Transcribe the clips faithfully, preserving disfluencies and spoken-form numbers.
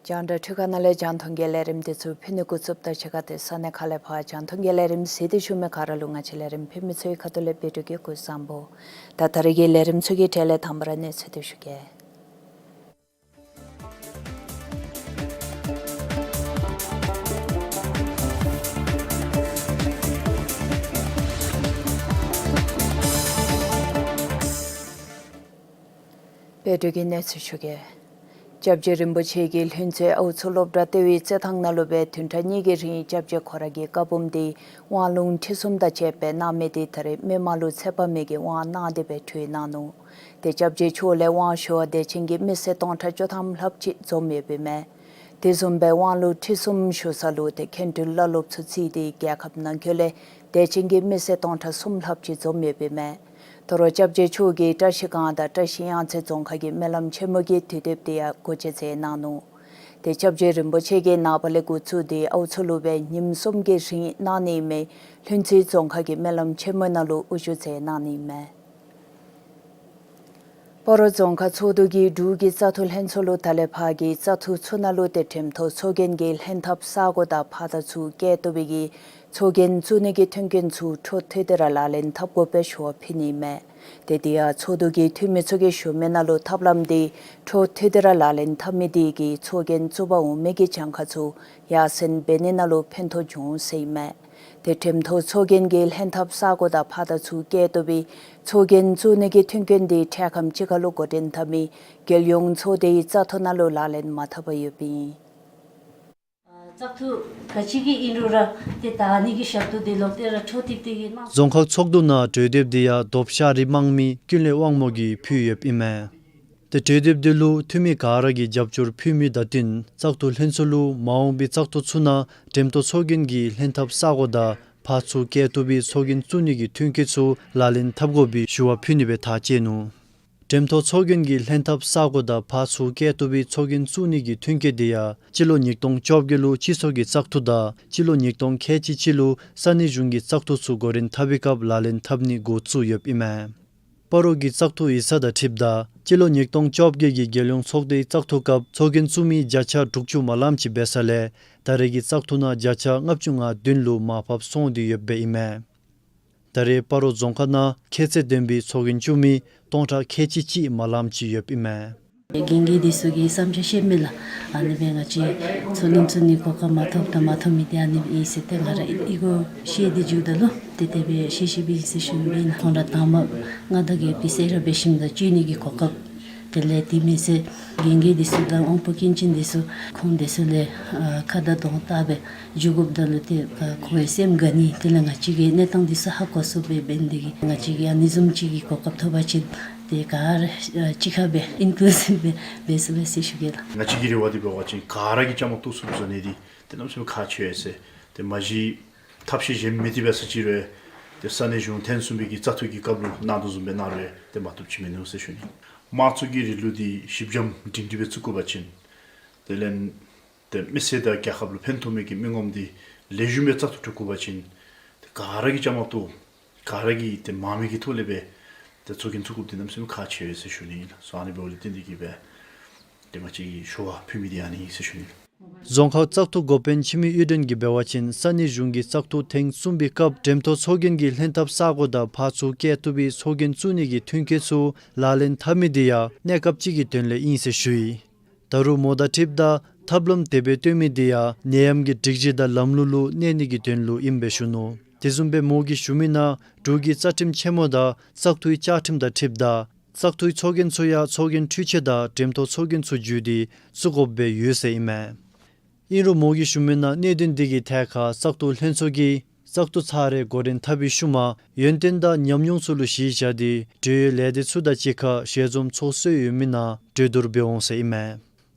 རྒྱང་བསྒྲགས་འཕྲུལ་ཁང་ནང་ལས་རྒྱང་མཐོང་གི་ལས་རིམ་དེ་ཚུ་ཕུལ་ནི་འགོ་བཙུགསཔ་དང་གཅིག་ཁར་ཏེ་ས་གནས་ཁག་ལས་ཕར་རྒྱང་མཐོང་གི་ལས་རིམ་གཟིགས་ཏེ་བཞུགས་མི་ག་ར་ལུ་ང་བཅས་ལས་རིམ་ཕུལ་མི་ཚུ་གི་ཁ་ཐུག་ལས་བདེ་སྐྱིད་ཀྱི་སྐུ་གཟུགས་བཟང་པོ། ད་ད་རེས་ཀྱི་ལས་རིམ་ཚུ་གི་གྲས་ལས་དང་པ་ར་གནས་ཚུལ་དེ་ཞུ་གེ། བོད་དུས་ཀྱི་གནས་ཚུལ་ཞུ་གེ། སྐྱབས་རྗེ་རིན་པོ་ཆེ་གིས་ལྷུན་རྩེ་ཨའུ་མཚོ་སློབ་གྲྭ་ལྟེ་བའི་རྩེད་ཐང་ནང་ལུ་སྦེ་བདུན་ཕྲག་གཉིས་ཀྱི་རིང་སྐྱབས་རྗེ་ཁོ་ར་གི་བཀའ་འབུམ་དེ་དབང་ལུང་ཁྲིད་གསུམ་དང་བཅས་པའི་གནང་མི་དེ་ད་རེས་མི་མང་ལུ་ཚེག་བར་མེད་ཀྱི་དབང་གནང་སྟེ་སྦེ་ཕུལ་གནང་ནུག། ཏེ་སྐྱབས་རྗེ་མཆོག་ལས་དབང་ཞུ་བར་དད་ཅན་གྱི་མི་སེར་སྟོང་ཕྲག་བཅུ་ཐམ་ལྷགཔ་ཅིག་འཛོམས་ཡོདཔ་ཨིན་མས། དེ་བཟུམ་སྦེ་དབང་ལུང་ཁྲིད་གསུམ་ཞུ་ས་ལུ་ཏེ་མཁན་སྤྲུལ་བླ་སློབ་ཚུ་བརྩིས་ཏེ་རྒྱལ་ཁབ་ནང་འཁོད་ལས་དད་ཅན་གྱི་མི་སེར་སྟོང་ཕྲག་གསུམ་ལྷགཔ་ཅིག་འཛོམས་ཡོདཔ་ཨིན་མས། དོ་རུང་སྐྱབས་རྗེ་མཆོག་གིས་བཀྲ་ཤིས་སྒང་དང་བཀྲ་ཤིས་གཡང་རྩེ་རྫོང་ཁག་གི་སྨོན་ལམ་ཆེན་མོ་གི་དུས་དེབ་དེ་ཡང་སྒོ་འབྱེད་མཛད་གནང་ནུག། ཏེ་སྐྱབས་རྗེ་རིན་པོ་ཆེ་གིས་ནངས་པ་ལས་འགོ་བཙུགས་ཏེ་ཨའུ་མཚོ་ལུ་སྦེ་ཉིནམ་གསུམ་གྱི་རིང་གནང་ནི་མས། ལྷུན་རྩེ་རྫོང་ཁག་གི་སྨོན་ལམ་ཆེན་མོ་ནང་ལུ་དབུ་བཞུགས་མཛད་གནང་ནི་མས། སྤ་རོ་རྫོང་ཁག་ཚོགས་འདུ་གིས་འབྲུག་གི་བཙག་འཐུ་ལྷན་ཚོགས་ལུ་ད་ལས་ཕར་གྱི་བཙག་འཐུ་ཚུ་ནང་ལུ་ཏེ་འགྲེམས་ཐོག་ཚོགས་རྒྱན་གྱི་ལྷན་ཐབས་ས་གོ་དང་ཕར་དང་ཚུར་བཀལ་བཏུབ་པའི་གི་ཚོགས་རྒྱན་བཙུགས་ནི་གི་མཐུན་རྐྱེན་ཚུ་འཕྲོ་མཐུད་དེ་ར་ལག་ལེན་འཐབ་དགོཔ་སྦེ་ཞུ་བ་ཕུལ་ནི་མས། ཏེ་དེ་ཡང་ཚོགས་འདུ་གི་འཐུས་མི་ཚུ་གིས་ཞུ་མི་ནང་ལུ་ཐབས་ལམ་དེ་འཕྲོ་མཐུད་དེ་ར་ལག་ལེན་འཐབ་མི་དེ་གིས་ཚོགས་རྒྱན་བཙུགས་པར་འོང་མི་གི་གྱངས་ཁ་ཚུ་ཡར་སེང་འབད་ནི་ནང་ལུ་ཕན་ཐོགས་འབྱུང་ཟེར་ཨིན་མས། ཏེ་འགྲེམས་ཐོག་ཚོགས་རྒྱན་གྱི་ལྷན་ཐབས་ས་གོ་དང་ཕར་དང་ཚུར་བཀལ་བཏུབ་པའི་ཚོགས་རྒྱན་བཙུགས་ནི་གི་མཐུན་རྐྱེན་དེ་འཕྲལ་ཁམས་ཅིག་ཁར་ལུ་འགོ་འདྲེན་འཐབ་མི་རྒྱལ་ཡོངས་ཚོགས་སྡེའི་བཙག་འཐུ་ནང་ལུ་ལག་ལེན་མ་འཐབ་པར་ཡོདཔ་ཨིན། བཙག་འཐུ་ག་ཅི་གི་ཨིན་རུང་ར་ཏེ་ད་ཨ་ནི་གི་ཞབས་ཏོག་དེ་ལོག་སྟེ་ར་འཕྲོ་མཐུད་དེ་གི་གནང་། རྫོང་ཁག་ཚོགས་འདུ་ནང་གྲོས་དེབ་དེ་ཡང་རྡོ་བཤའ་རི་དམངས་མི་ཀུན་ལེགས་དབང་མོ་གིས་ཕུལ་ཡོདཔ་ཨིན་མས། ཏེ་གྲོས་དེབ་དེ་ལུ་འཐུས་མི་ག་ར་གིས་རྒྱབ་སྐྱོར་ཕུལ་མི་དང་བསྟུན་བཙག་འཐུ་ལྷན་ཚོགས་ལུ་མ་འོངས་པའི་བཙག་འཐུ་ཚུ་ནང་འགྲེམས་ཐོག་ཚོགས་རྒྱན་གྱི་ལྷན་ཐབས་ས་གོ་དང་ཕར་ཚུར་བཀལ་བཏུབ་པའི་ཚོགས་རྒྱན་བཙུགས་ནི་གི་མཐུན་རྐྱེན་ཚུ་ལག་ལེན་འཐབ་དགོ་པའི་ཞུ་བ་ཕུལ་ནི་སྦེ་ཐག་བཅད་ནུག། འགྲེམས་ཐོག་ཚོགས་རྒྱན་གྱི་ལྷན་ཐབས་ས་གོ་དང་ཕར་ཚུར་བཀལ་བཏུབ་པའི་ཚོགས་རྒྱན་བཙུགས་ནི་གི་མཐུན་རྐྱེན་དེ་ཡང་སྤྱི་ལོ་ཉིས་སྟོང་བཅོ་བརྒྱད་ལུ་སྤྱི་ཚོགས་ཀྱི་བཙག་འཐུ་དང་སྤྱི་ལོ་ཉིས་སྟོང་ཁལ་གཅིག་གཅིག་ལུ་ས་གནས་གཞུང་གི་བཙག་འཐུ་ཚུ་འགོ་འདྲེན་འཐབ་པའི་སྐབས་ལག་ལེན་འཐབ་ནི་འགོ་བཙུགས་ཡོདཔ་ཨིན་མས། སྤ་རོ་གི་བཙག་འཐུ་ཡིག་ཚང་དང་འཁྲིལཝ་ད་སྤྱི་ལོ་ཉིས་སྟོང་བཅོ་བརྒྱད་ཀྱི་རྒྱལ་ཡོངས་ཚོགས་སྡེའི་བཙག་འཐུ་སྐབས་ཚོགས་རྒྱན་བཙུགས་མི་བརྒྱ་ཆ་དྲུག་ཅུ་མ་ལངམ་ཅིག་འབད་ས་ལས་ད་རེས་ཀྱི་བཙག་འཐུ་ནང་བརྒྱ་ཆ་ལྔ་བཅུ་ང་བདུན་ལུ་མར་ཕབ་སོང་སྟེ་ཡོདཔ་ཨིན་མས། ད་རེས་སྤ་རོ་རྫོང་ཁག་ནང་ཁྱད་ཚད་ལྡན་པའི་ཚོགས་རྒྱན་བཙུགས་མི་སྟོང་ཕྲག་ཁལ་གཅིག་གཅིག་མ་ལངམ་ཅིག་ཡོདཔ་ཨིན་མས། རྒན་རྒས་འདི་ཚུ་གིས་བསམ་འཆར་བཤད་མི་ལགས། ཨ་ནི་སྦེ་ང་བཅས་ཚོགས་རྒྱན་བཙུགས་ནི་གོ་སྐབས་མ་ཐོབ་དང་མ་ཐོབ་མི་དེ་ཨ་ནི་ཨིན་ཟེར་ཏེ་ང་ར་ཨི་གོ་ཤེས་ཏེ་འགྱོཝ་ད་ལུ་ཏེ་དེ་སྦེ་ཤེས་ཤེསཔ་ཨིན་ཟེར་ཞུ་ནི་ཨིན། ཁོང་ར་དང་པ་ང་དང་གི་དཔེ་གསལ་ར་འབད་ཞིནམ་ད་བཙུགས་ནི་གི་གོ་སྐབས། དེ་ལས་དེ་མེན་ཟེར་རྒན་རྒས་འདི་ཚུ་དང་དབང་པོ་སྐྱོན་ཅན་འདི་ཚུ་ཁོང་འདི་ཚུ་ལས་ཨ་ཁ་དང་གདོང་བལྟ་སྦེ་འགྱོ་དགོཔ་ད་ལུ་ཏེ་ཨ་ཁོང་གི་སེམས་དགའ་ནི། དེ་ལས་ང་བཅས་ཀྱིས་གནས་སྟངས་འདི་ཚུ་ཧ་གོ་ཚུགསཔ་སྦེ་འབད་ནི་དེ་གིས་ང་བཅས་ཀྱིས་ཨ་ནི་བཟུམ་ཅིག་གི་གོ་སྐབས་ཐོབ་པ་ཅིན་ཏེ་ག་ར་ཨ་གཅིག་ཁར་སྦེ་ཨིན་ཀུ་ལུ་སིབ་སྦེ་འབད་ཚུགས་པས་ཟེར་ཞུ་གེ་ལགས། ང་བཅས་ཀྱི་རེ་བ་འདི་འབད་བ་ཅིན་ག་ར་གིས་བཅའ་མར་གཏོགས་ཚུགསཔ་བཟོ་ནི་འདི་ཏེ་གནམ་མེད་ས་མེད་ཁག་ཆེ་བས་ཟེར། ཏེ་མ་གཞི་ཐབས་ཤེས་གཞན་མེད་དེ་འབད་ས་ཅིག་རུང་ཏེ་ས་གནས་གཞུང་ཐེངས་གསུམ་པའི་གི་བཙག་འཐུ་གི་སྐབས་ལུ་གནང་དོ་བཟུམ་སྦེ་གནང་རུང་ཏེ་མ་བཏུབ་ཅིག་མིན་འདུག་ཟེར་ཞུ་ནི། དམངས་གཙོ་གི་རིང་ལུགས་འདི་ཞིབ་འཇམ་སྒྲིང་སྒྲི་སྦེ་བཙུགས་དགོ་པ་ཅིན་དེ་ལས་ཏེ་མི་སེར་དང་རྒྱལ་ཁབ་ལུ་ཕན་ཐོགས་མི་གི་མི་ངོམ་འདི་ལེགས་ཤོམ་སྦེ་བཙག་འཐུ་གྲུབ་དགོ་པ་ཅིན་ཏེ་ག་ར་གིས་བཅའ་མར་གཏོགས་ག་ར་གིས་ཏེ་མང་མོས་ཀྱི་ཐོག་ལས་སྦེ་ཏེ་ཚོགས་རྒྱན་བཙུགས་དགོཔ་འདི་གནམ་མེད་ས་མེད་ཁག་ཆེ་བས་ཟེར་ཞུ་ནི་ཨིན་ལགས། སོ་ཨ་ནི་འབདཝ་ལས་བརྟེན་ཏེ་གིས་སྦེ་ཏེ་ང་བཅས་ཀྱིས་ཞུ་བ་ཕུལ་མི་འདི་ཨ་ནི་ཨིན་ཟེར་ཞུ་ནི་ཨིན་ལགས། རྫོང་ཁག་བཙག་འཐུ་འགོ་དཔོན་འཆི་མེད་གཡུ་སྒྲོན་གྱིས་འབད་བ་ཅིན་ས་གནས་གཞུང་གིས་བཙག་འཐུ་ཐེངས་གསུམ་པའི་སྐབས་འགྲེམ་ཐོག་ཚོགས་རྒྱན་གྱི་ལྷན་ཐབས་ས་གོ་དང་ཕར་ཚུར་བསྐྱལ་བཏུབ་པའི་ཚོགས་རྒྱན་བཙུགས་ནི་གི་མཐུན་རྐྱེན་ཚུ་ལག་ལེན་འཐབ་མི་དེ་ཡང་གནས་སྐབས་ཅིག་གི་དོན་ལས་ཨིན་ཟེར་ཞུ་ཡི། ད་རུང་མོ་དང་འཁྲིལཝ་ད་ཐབས་ལམ་དེ་སྦེ་སྟོན་མི་དེ་ཡང་ནད་ཡམས་ཀྱི་སྒྲིག་གཞི་དང་ལམ་ལུགས་ལུ་གནས་ནི་གི་དོན་ལུ་ཨིནམ་སྦེ་ཞུ་ནུག། དེ་བཟུམ་སྦེ་མོ་གིས་ཞུ་མི་ནང་འབྲུག་གི་རྩ་ཁྲིམས་ཆེན་མོ་དང་བཙག་འཐུའི་བཅའ་ཁྲིམས་དང་འཁྲིལཝ་ད་བཙག་འཐུའི་ཚོགས་རྒྱན་ཚུ་ཡང་ཚོགས་རྒྱན་འཕྲུལ་ཆས་དང་འགྲེམ་ཐོག་ཚོགས་རྒྱན་ཚུ་བརྒྱུད་དེ་བཙུགས་དགོཔ་སྦེ་ཡོད་ཟེར་ཨིན་མས། ཨིན་རུང་མོ་གིས་ཞུ་མི་ནང་གནད་དོན་འདི་གི་ཐད་ཁར་བཙག་འཐུ་ལྷན་ཚོགས་ཀྱིས་བཙག་འཐུ་ཚར་རེ་འགོ་འདྲེན་འཐབ་པའི་ཤུལ་མ་ཡོན་ཏན་དང་ཉམས་མྱོང་ཚུ་ལུ་གཞི་བཞག་སྟེ་འབྲེལ་ཡོད་ལས་སྡེ་ཚུ་དང་གཅིག་ཁར་ཞལ་འཛོམས་ཚོགས་སྲོལ་ཡོད་མི་ནང་གྲོས་བསྡུར་འབད་འོང་ཟེར་ཨིན་མས།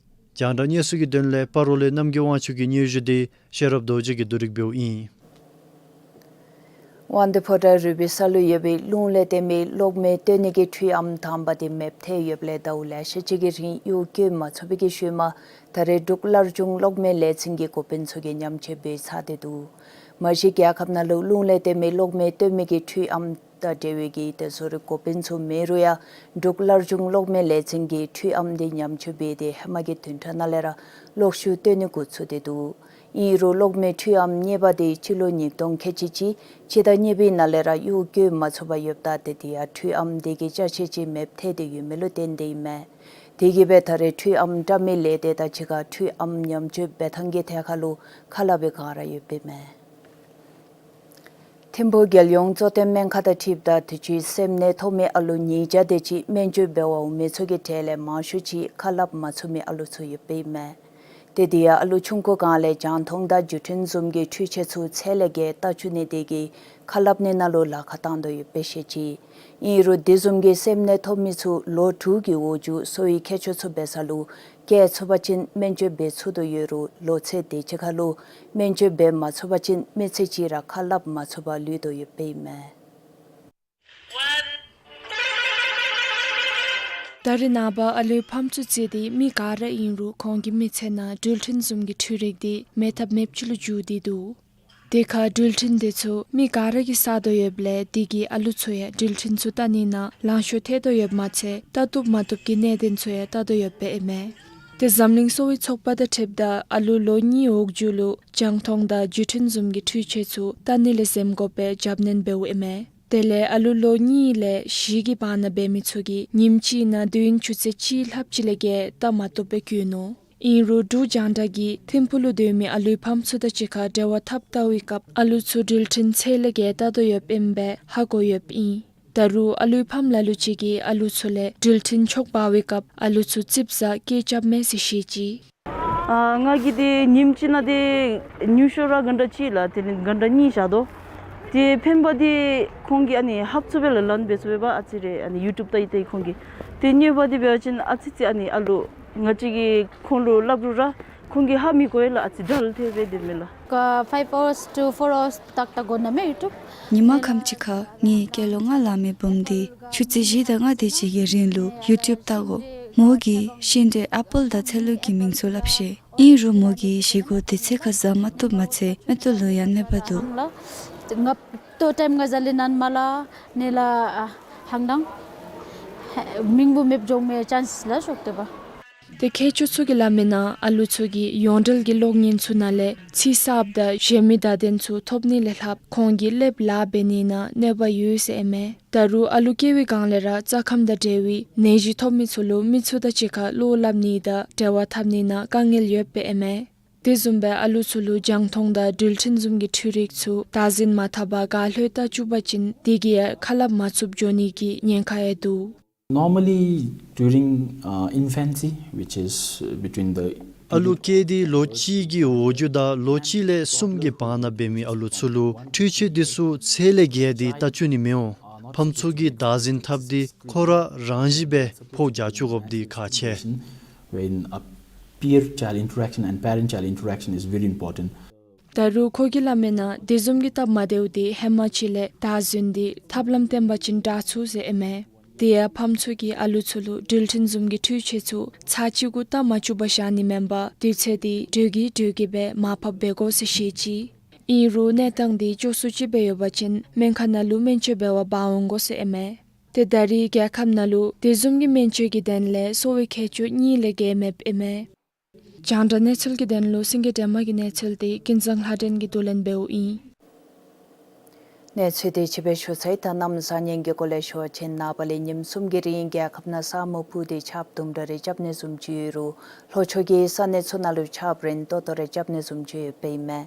རྒྱང་བསྒྲགས་གནས་ཚུལ་གྱི་དོན་ལས་སྤ་རོ་ལས་རྣམ་རྒྱལ་དབང་ཕྱུག་གི་སྙན་ཞུ་འདི་ཤེས་རབ་རྡོ་རྗེ་གིས་བསྡུ་སྒྲིག་འབདཝ་ཨིན། དབང་འདུས་ཕོ་བྲང་རུས་པའི་ས་ལུ་ཡོད་པའི་རླུང་ལས་བརྟེན་པའི་གློག་མེ་གཏོང་ནི་གི་འཕྲུལ་ཨམ་དང་པ་དེ་མེདཔ་ཐལ་ཡོདཔ་ལས་ཟླཝ་ལེ་ཤ་ཅིག་གི་རིང་གཡོག་བཀོལ་མ་ཚུགས་པའི་གི་ཤུལ་མ་ད་རེས་འབྲུག་སླར་འབྱུང་གློག་མེ་ལས་འཛིན་གྱི་འགོ་དཔོན་ཚུ་གིས་ཉམས་བཅོས་འབད་ཚར་ཏེ་འདུག། མ་གཞི་རྒྱལ་ཁབ་ནང་ལུ་རླུང་ལས་བརྟེན་པའི་གློག་མེ་གཏོང་མི་གི་འཕྲུལ་ཨམ་དང་འབྲེལ་བའི་གི་དེ་ཚུ་རིགས་འགོ་དཔོན་ཚུ་མེད་རུང་ཡང་འབྲུག་སླར་འབྱུང་གློག་མེ་ལས་འཛིན་གྱིས་འཕྲུལ་ཨམ་དེ་ཉམས་བཅོས་འབད་དེ་ཧེ་མ་གི་བདུན་ཕྲག་ནང་ལས་ར་གློག་ཤུགས་བཏོན་ནི་འགོ་བཙུགས་ཏེ་འདུག། ཨིན་རུང་གློག་མེ་འཕྲུལ་ཨམ་གཉིས་པ་དེ་སྤྱི་ལོ་ཉིས་སྟོང་ཁལ་གཅིག་གཅིག་སྤྱི་ཟླ་གཉིས་པའི་ནང་ལས་ར་གཡོག་བཀོལ་མ་ཚུགས་པར་ཡོདཔ་ད་དེ་དེ་ཡང་འཕྲུལ་ཨམ་དེ་གི་ཅ་ཆས་ཅིག་མེདཔ་ཐལ་ཏེ་ཡོད་མི་ལུ་བརྟེན་ཏེ་ཨིན་མས། དེ་གིས་སྦེ་ད་རེས་འཕྲུལ་ཨམ་བཀྲམ་མི་ལས་སྡེ་དང་གཅིག་ཁར་འཕྲུལ་ཨམ་ཉམས་བཅོས་འབད་ཐངས་ཀྱི་ཐད་ཁར་ལུ་ཁ་སླབ་པའི་སྒང་ར་ཡོདཔ་ཨིན་མས། ཐིམ་ཕུག་རྒྱལ་ཡོངས་གཙོ་བསྟེན་སྨན་ཁང་དང་འཁྲིལཝ་ད་དུས་ཅི་སེམས་ནད་ཐོབ་མི་ཨ་ལུ་ཉིས་བརྒྱ་དེ་ཅིག་སྨན་བཅོས་འབད་བར་འོང་མི་ཚུ་གི་གྲས་ལས་མང་ཤོས་ཅིག་ཁ་སླབ་མ་ཚུགས་མི་ཨ་ལུ་ཚུ་ཡོདཔ་ཨིན་མས། དེ་དེ་ཡང་ཨ་ལུ་ཆུང་ཀུ་སྒང་ལས་རྒྱང་མཐོང་དང་བརྒྱུད་འཕྲིན་བཟུམ་གྱི་འཕྲུལ་ཆས་ཚུ་ཚད་ལས་བརྒལ་བལྟ་བཅུག་ནི་དེ་གིས་ཁ་སླབ་ནི་ནང་ལུ་ལཱ་ཁག་བཏང་དོ་ཡོདཔ་སྦེ་བཤད་ཅི། ཨིན་རུང་དེ་བཟུམ་གྱི་སེམས་ནད་ཐོབ་མི་ཚུ་ལོ་དྲུག་གི་འོག་འཇུག་གསོ་བའི་ཁྱད་ཆོས་ཚུ་འབད་ས་ལུ་བསྐྱལ་ཚུགས་པ་ཅིན་སྨན་བཅོས་འབད་ཚུགས་དོ་ཡོད་རུང་ལོ་ཚད་དེ་ཅིག་ཁར་ལུ་སྨན་བཅོས་འབད་མ་ཚུགས་པ་ཅིན་མི་ཚེ་གཅིག་ར་ཁ་སླབ་མ་ཚུགས་པར་ལུས་དོ་ཡོདཔ་ཨིན་མས། ད་རེས་ནངས་པ་ཨ་ལུའི་ཕམ་ཚུ་བརྩིས་ཏེ་མི་ག་ར་ཨིན་རུང་ཁོང་གི་མི་ཚེ་ནང་འགྲུལ་འཕྲིན་བཟུམ་གྱི་འཕྲུལ་རིག་དེ་མེད་ཐབས་མེདཔ་ཅིག་ལུ་འགྱུར་ཏེ་འདུག། དེ་ཁར་འགྲུལ་འཕྲིན་དེ་ཚུ་མི་ག་ར་གིས་བསགས་དོ་ཡོདཔ་ལས་དེ་གིས་ཨ་ལུ་ཚུ་ཡང་འགྲུལ་འཕྲིན་ཚུ་བལྟ་ནི་ནང་ལང་ཤོར་ཐལ་དོ་ཡོདཔ་མ་ཚད་བལྟ་བཏུབ་མ་བཏུབ་ཀྱི་གནད་དོན་ཚུ་ཡང་བལྟ་དོ་ཡོདཔ་ཨིན་མས། དེ་འཛམ་གླིང་གསོ་བའི་ཚོགས་པ་དང་འཁྲིལཝ་ད་ཨ་ལུ་ལོ་གཉིས་འོག་འཇུག་ལུ་རྒྱང་མཐོང་དང་བརྒྱུད་འཕྲིན་བཟུམ་གྱི་འཕྲུལ་ཆས་ཚུ་བལྟ་ནི་ལས་འཛེམ་དགོཔ་སྦེ་རྒྱབ་སྣོན་འབདཝ་ཨིན་མས། དེ་ལས་ཨ་ལུ་ལོ་གཉིས་ལས་བཞི་གི་བར་ན་འབད་མི་ཚུ་གིས་ཉིནམ་གཅིག་ནང་དུས་ཡུན་ཆུ་ཚོད་གཅིག་ལྷགཔ་ཅིག་ལས་བརྒལ་བལྟ་མ་བཏུབ་པའི་བཀོད་ནུག། ཨིན་རུང་འབྲུག་རྒྱང་བསྒྲགས་ཀྱིས་ཐིམ་ཕུག་ལུ་སྡོད་མི་ཨ་ལུའི་ཕམ་ཚུ་དང་གཅིག་ཁར་འབྲེལ་བ་འཐབ་བལྟ་བའི་སྐབས་ཨ་ལུ་ཚུ་འགྲུལ་འཕྲིན་ཚད་ལས་བརྒལ་བལྟ་དོ་ཡོདཔ་ཨིནམ་སྦེ་ཧ་གོ་ཡོདཔ་ཨིན། ད་རུང་ཨ་ལུའི་ཕམ་ལ་ལུ་ཅིག་གིས་ཨ་ལུ་ཚུ་ལས་འགྲུལ་འཕྲིན་འཕྱོག་འབག་པའི་སྐབས་ཨ་ལུ་ཚུ་ཙིགཔ་ཟ་སྐད་རྐྱབ་མས་ཟེར་བཤད་ཅི། ཨ་ང་གིས་དེ་ཉིནམ་གཅིག་ནང་དེ་ཉུང་ཤོས་ར་གྷན་ཊ་གཅིག་ལ་དེ་ལས་གྷན་ཊ་གཉིས་བཞག་དོ། དེ་ཕན་པ་དེ་ཁོང་གིས་ཨ་ནི་ཧབ་ཚུགས་པས་ལགས། ལན་འབད་ཚུགས་པས་པ། ཨ་ཙི་རེ་ཨ་ནི་ཡུ་ཊུབ་བལྟ་ཡི་ཏེ་ཁོང་གིས། དེ་གཉིས་པ་དེ་འབད་བ་ཅིན་ཨ་ཙི་ཙི་ཨ་ནི་ཨ་ལུ་ང་བཅས་ཀྱིས་ཁོང་ལུ་སླབ་རུང་ར་ཁོང་གིས་ཧ་མི་གོ་ཡི་ལགས། ཨ་ཙི་ཌལ་ཐལ་སྦེ་སྡོད་མས་ལགས། ཀ་ཕའིབ་ཨ་ཝརསི་ཊུ་ཕོར་ཨ་ཝརསི་ཏག་ཏག་གོ་ན་མས་ཡུ་ཊུབ། ཉིན་མ་ཁམས་ཅིག་ཁར་ངེའི་སྐྱེས་ལོ་ལྔ་ལང་མི་བུམོ་དེ་ཆུ་ཚོད་བཞི་དང་ལྔ་དེ་ཅིག་གི་རིང་ལུ་ཡུ་ཊུབ་བལྟ་དགོ། མོ་གིས་ཤིང་འབྲས་ཨེ་པཱལ་དང་ཚལ་ལུ་གི་མིང་ཚུ་སླབ་ཤེས། ཨིན་རུང་མོ་གིས་བཞེས་སྒོ་དུས་ཚོད་ཁར་བཟའ་མ་བཏུབ་མ་ཚད་མིག་ཏོ་ལུ་ཡང་གནོད་པ་འདུག། ལགས། ང་ལྟོ་ཊའིམ་ང་བཟའ་ལས་ནཱན་མ་ལ་ནི་ལགས། ཨ་ཧང་དང་མིང་བུ་མེདཔ་འགྱོ་མི་ཅཱནསི་ལགས་ཤོར་དོ་བ། དེ་ཁྱད་ཆོས་ཚུ་གིས་སླབ་མི་ནང་ཨ་ལུ་ཚུ་གིས་ཡོངས་འབྲེལ་གྱི་གློག་བརྙན་ཚུ་ནང་ལས་ཚིག་གསརཔ་དང་གཞན་མི་བརྡ་དོན་ཚུ་ཐོབ་ནི་ལས་ལྷགཔ་ཁོང་གི་ལེབ་ལཱ་འབད་ནི་ནང་གནོད་པ་ཡོད་ཟེར་ཨིན་མས། ད་རུང་ཨ་ལུ་སྐྱེ་བའི་སྒང་ལས་ར་རྩ་ཁམས་དང་འབྲེལ་བའི་ནད་གཞི་ཐོབ་མི་ཚུ་ལུ་མི་ཚུ་དང་གཅིག་ཁར་བློ་སླབ་ནི་དང་འབྲེལ་བ་འཐབ་ནི་ནང་དཀའ་ངལ་ཡོདཔ་ཨིན་མས། དེ་བཟུམ་སྦེ་ཨ་ལུ་ཚུ་ལུ་རྒྱང་མཐོང་དང་འགྲུལ་འཕྲིན་བཟུམ་གྱི་འཕྲུལ་རིག་ཚུ་བདག་འཛིན་མ་འཐབ་པར་ག་ལྷོད་བལྟ་བཅུག་པ་ཅིན་དེ་གིས་ཡང་ཁ་སླབ་མ་ཚུགསཔ་འགྱོ་ནི་གི་ཉེན་ཁ་ཡང་འདུག། Normally, during, uh, infancy, which is, uh, between the ཨ་ལུ་སྐྱེས་ཏེ་ལོ་གཅིག་གི་འོག་འཇུག་དང་ལོ་གཅིག་ལས་གསུམ་གྱི་བར་ན་འབད་མི་ཨ་ལུ་ཚུ་ལུ་འཕྲུལ་ཆས་འདི་ཚུ་ཚད་ལས་བརྒལ་ཏེ་བལྟ་བཅུག་ནི་མི་འོང་། ཕམ་ཚུ་གིས་བདག་འཛིན་འཐབ་སྟེ་ཁོ་ར་རང་བཞིན་སྦེ་ཕོག་རྒྱག་བཅུག་དགོཔ་འདི་ཁག་ཆེ། When a peer child interaction and parent child interaction is very important. ད་རུང་ཁོ་གིས་སླབ་མི་ནང་དེ་བཟུམ་གྱི་སྟབས་མ་བདེཝ་དེ་ཧེ་མ་ཅིག་ལས་བདག་འཛིན་འདི་ཐབས་ལམ་བསྟེན་པ་ཅིན་དྲག་ཚུགས་ཟེར་ཨིན་མས། དེ་ཡང་ཕམ་ཚུ་གིས་ཨ་ལུ་ཚུ་ལུ་འགྲུལ་འཕྲིན་བཟུམ་གྱི་འཕྲུལ་ཆས་ཚུ་ཚར་གཅིག་གུ་བལྟ་མ་བཅུག་པར་བཞག་ནི་མེན་པར་དུས་ཚོད་དེ་དྲོས་ཀྱིས་དྲོས་ཀྱིས་སྦེ་མར་ཕབ་འབད་དགོ་ཟེར་བཤད་ཅི། ཨིན་རུང་གནས་སྟངས་དེ་སྐྱོ་སུ་ཅིག་སྦེ་ཡོད་པ་ཅིན་སྨན་ཁང་ནང་ལུ་སྨན་བཅོས་འབད་བར་འབག་འོང་དགོ་ཟེར་ཨིན་མས། ཏེ་ད་རེས་རྒྱལ་ཁབ་ནང་ལུ་དེ་བཟུམ་གྱི་སྨན་བཅོས་ཀྱི་དོན་ལས་གསོ་བའི་ཁྱད་ཆོས་གཉིས་ལས་བརྒལ་མེདཔ་ཨིན་མས། རྒྱང་བསྒྲགས་གནས་ཚུལ་གྱི་དོན་ལུ་སེང་གེ་སྒྲོལ་མ་གི་གནས་ཚུལ་དེ་ཀུན་བཟང་ལྷ་སྒྲོན་གྱིས་བསྡུ་ལེན་འབདཝ་ཨིན། གནས་ཚུལ་དེ་ཅིག་སྦེ་ཞུ་ཚར་ཡི། ད་གནམ་གཤིས་ཉིན་གྱི་སྐོར་ལས་ཞུ་བ་ཅིན་ནངས་པ་ལས་ཉིནམ་གསུམ་གྱི་རིང་རྒྱལ་ཁབ་ནང་ས་སྨུག་ཕུབ་སྟེ་ཆརཔ་དུམ་གྲ་རེ་རྐྱབ་ནི་བཟུམ་ཅིག་ཡོད་རུང་ལྷོ་ཕྱོགས་ཀྱི་ས་གནས་ཚུ་ནང་ལུ་ཆརཔ་རན་ཏོག་ཏོ་རེ་རྐྱབ་ནི་བཟུམ་ཅིག་ཡོདཔ་ཨིན་མས།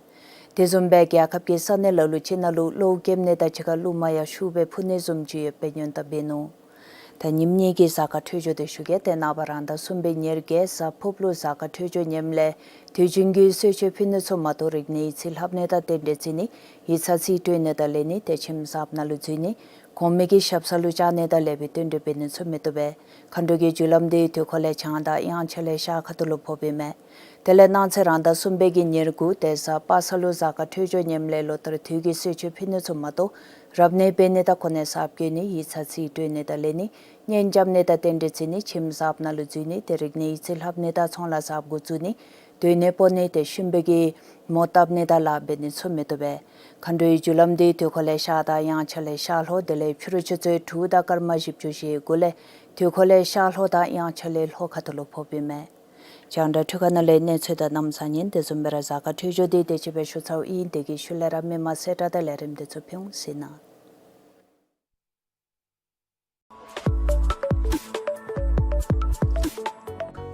དེ་བཟུམ་སྦེ་རྒྱལ་ཁབ་ཀྱི་ས་གནས་ལ་ལུ་ཅིག་ནང་ལུ་གློག་ཀེམ་ནི་དང་གཅིག་ཁར་རླུང་མ་ཡང་ཤུགས་སྦེ་འཕུ་ནི་བཟུམ་ཅིག་ཡོདཔ་སྦེ་ཉེན་བརྡ་འབད་ནུག། ད་ཉིནམ་གཉིས་ཀྱི་གཟའ་སྐར་འཕྲོད་སྦྱོར་དེ་ཞུ་གེ། ཏེ་ནངས་པ་རང་ཟླ་གསུམ་པའི་ཉེར་བརྒྱད་གཟའ་ཕུརཔ་ལུ་གཟའ་སྐར་འཕྲོད་སྦྱོར་ཉིནམ་ལས་དུས་རྒྱུན་གྱི་གསོལ་མཆོད་ཕུལ་ནི་ཚུ་མ་གཏོགས་རིག་གནས་ཡིག་རྩིས་ལྷབ་ནི་དང་རྟེན་འབྲེལ་བརྩི་ནི་ཡིག་ཚང་རྩིས་སྤྲོད་ནི་དང་ལེན་ནི་དེ་ཁྱིམ་གསརཔ་ནང་ལུ་འཛུལ་ནི་གོང་མའི་གི་ཞབས་ས་ལུ་བཅར་ནི་དང་ལེགས་པའི་རྟེན་འབྲེལ་འབད་ནི་ཚུ་མི་བཏུབ་པས། མཁའ་འགྲོ་གི་རྒྱུ་ལམ་དེ་དུས་འཁོར་ལས་བྱང་དང་དབྱངས་འཆར་ལས་ཤར་ཁ་ཐུག་ལུ་ཕོགཔ་ཨིན་མས། དེ་ལས་གནངས་ཚེ་རང་ཟླ་གསུམ་པའི་གི་ཉེར་དགུ་ཏེ་གཟའ་པ་སངས་ལུ་གཟའ་སྐར་འཕྲོད་སྦྱོར་ཉིནམ་ལས་ལོ་ལྟར་དུས་ཀྱི་གསོལ་མཆོད་ཕུལ་ནི་ཚུ་མ་གཏོགས་རབ་གནས་འབད་ནི་དང་གོ་གནས་གསརཔ་བསྐོ་ནི་ཡིག་ཚང་རྩིས་སྤྲོད་ནི་དང་ལེན་ནི་གཉེན་རྐྱབ་ནི་དང་རྟེན་འབྲེལ་བརྩི་ནི་ཁྱིམ་གསརཔ་ནང་ལུ་འཛུལ་ནི་དེ་རིག་གནས་ཡིག་རྩིས་ལྷབ་ནི་དང་ཚོང་ལཱ་གསརཔ་འགོ་བཙུགས་ནི་སྡོད་གནས་སྤོ་ནི་དེ་གཤིན་པོའི་གི་མོ་བཏབ་ནི་དང་ལཱ་འབད་ནི་ཚུ་མི་བཏུབ་པས། མཁའ་འགྲོའི་རྒྱུ་ལམ་དེ་དུས་འཁོར་ལས་ཤར་དང་དབྱངས་འཆར་ལས་ཤར་ལྷོ། དེ་ལས་ཕྱི་རུ་ཆུ་ཚོད་དྲུག་དང་སྐར་མ་བཞི་བཅུ་ཞེ་དགུ་ལས་དུས་འཁོར་ལས་ཤར་ལྷོ་དང་དབྱངས་འཆར་ལས་ལྷོ་ཁ་ཐུག་ལུ་ཕོགཔ་ཨིན་མས། རྒྱང་བསྒྲགས་འཕྲུལ་ཁང་ནང་ལས་གནས་ཚུལ་དང་གནམ་གཤིས་ཉིན་དེ་བཟུམ་སྦེ་ར་གཟའ་སྐར་འཕྲོད་སྦྱོར་དེ་དེ་ཅིག་སྦེ་ཞུ་ཚརཝ་ཨིན། དེ་གི་ཤུལ་ལས་ར་མི་མང་གསལ་བསྒྲགས་དང་ལས་རིམ་དེ་ཚུ་ཕུལ་འོང་ཟེར་ན།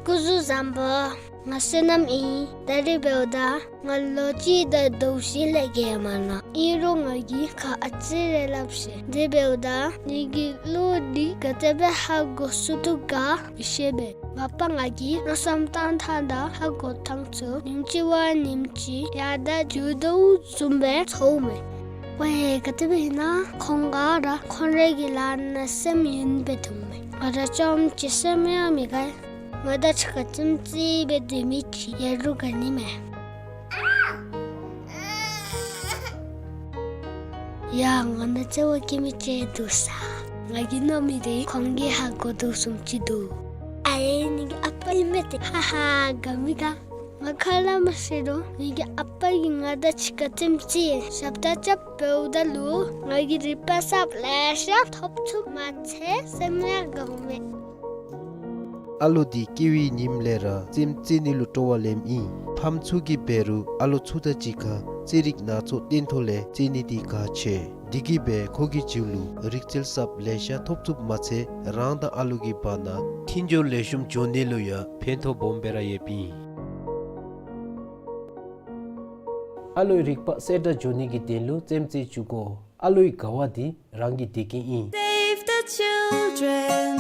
སྐུ་གཟུགས་བཟང་པོ། ང་བསོད་ནམས་ཨིན། ད་རིས་འབདཝ་ད་ང་ལོ་གཅིག་དང་ཟླཝ་བཞི་ལས་བརྒལ་མ་ནུག། ཨིན་རུང་ང་གིས་ཁ་ཨ་ཙི་རེ་སླབ་ཤེས། དེ་འབདཝ་ད་ངེ་གི་གླུ་འདི་ག་དེ་སྦེ་ཧ་གོ་ཚུགས་དོ་ག་མི་ཤེས་པས། མ་པ་ང་གིས་མནོ་བསམ་བཏང་ཐངས་དང་ཧ་གོ་ཐངས་ཚུ་ཉིནམ་གཅིག་བ་ཉིནམ་གཅིག་ཡར་དང་འགྱོ་དོ་བཟུམ་སྦེ་ཚོརཝ་མས། ཝའེ་ག་དེ་སྦེ་ཨིན་ན་ཁོང་ག་ར་ཁོང་རའི་གི་ལཱ་ནང་སེམས་ཡེངས་སྦེ་སྡོདཔ་མས། ང་ར་རྐྱངམ་གཅིག་སེམས་ཡང་མི་དགའ། ང་དང་གཅིག་ཁར་རྩེདམོ་རྩེ་སྦེ་སྡོད་མི་ཅིག་ཡོད་རུང་དགའ་ནི་མས། ཡ་ང་ནང་རྩེ་བ་རྐྱབ་མི་ཅིག་འདུག་ས། ང་གིས་མནོ་མི་དེ་ཁོང་གིས་ཧ་གོ་དོ་བཟུམ་ཅིག་འདུག། ཨའེ་ངེ་གི་ཨ་པ་ཨིན་མས་ཏེ། ཧ་ཧ་དགའ་མི་དགའ། ང་ཁ་སླབ་མ་ཤེས་རུང་ངེ་གི་ཨ་པ་གིས་ང་དང་གཅིག་ཁར་རྩེདམོ་རྩེ་ཞབས་ཏོག་རྐྱབ་འབདཝ་ད་ལུ་ང་གིས་རིག་པ་གསརཔ་ལེ་ཤ་ཐོབ་ཚུགས་མ་ཚད་སེམས་ཡང་དགའཝ་མས། ཨ་ལོ་འདི་སྐྱེ་བའི་ཉིནམ་ལས་ར་རྩེདམོ་རྩེ་ནི་ལུ་སྤྲོ་བ་ལེནམ་ཨིན། ཕམ་ཚུ་གིས་འབད་རུང་ཨ་ལོ་ཚུ་དང་གཅིག་ཁར་རྩེད་རིགས་སྣ་ཚོགས་སྟོན་ཐོག་ལས་རྩེ་ནི་འདི་གལ་ཆེ། འདི་གིས་འབད་ཁོ་གི་རྒྱུད་ལུ་རིག་རྩལ་གསརཔ་ལེ་ཤ་ཐོབ་ཚུགསཔ་མ་ཚད་རང་དང་ཨ་ལོ་གི་བར་ན་མཐུན་སྦྱོར་ལེགས་ཤོམ་འགྱོ་ནི་ལུ་ཡང་ཕན་ཐོགས་སྦོམ་སྦེ་ར་ཡོདཔ་ཨིན། ཨ་ལོའི་རིག་པ་གསལ་དྲགས་འགྱོ་ནི་གི་དོན་ལུ་རྩེདམོ་རྩེ་བཅུག་དགོ། ཨ་ལོའི་དགའ་བ་འདི་རང་གི་བདེ་སྐྱིད་ཨིན། Save the children.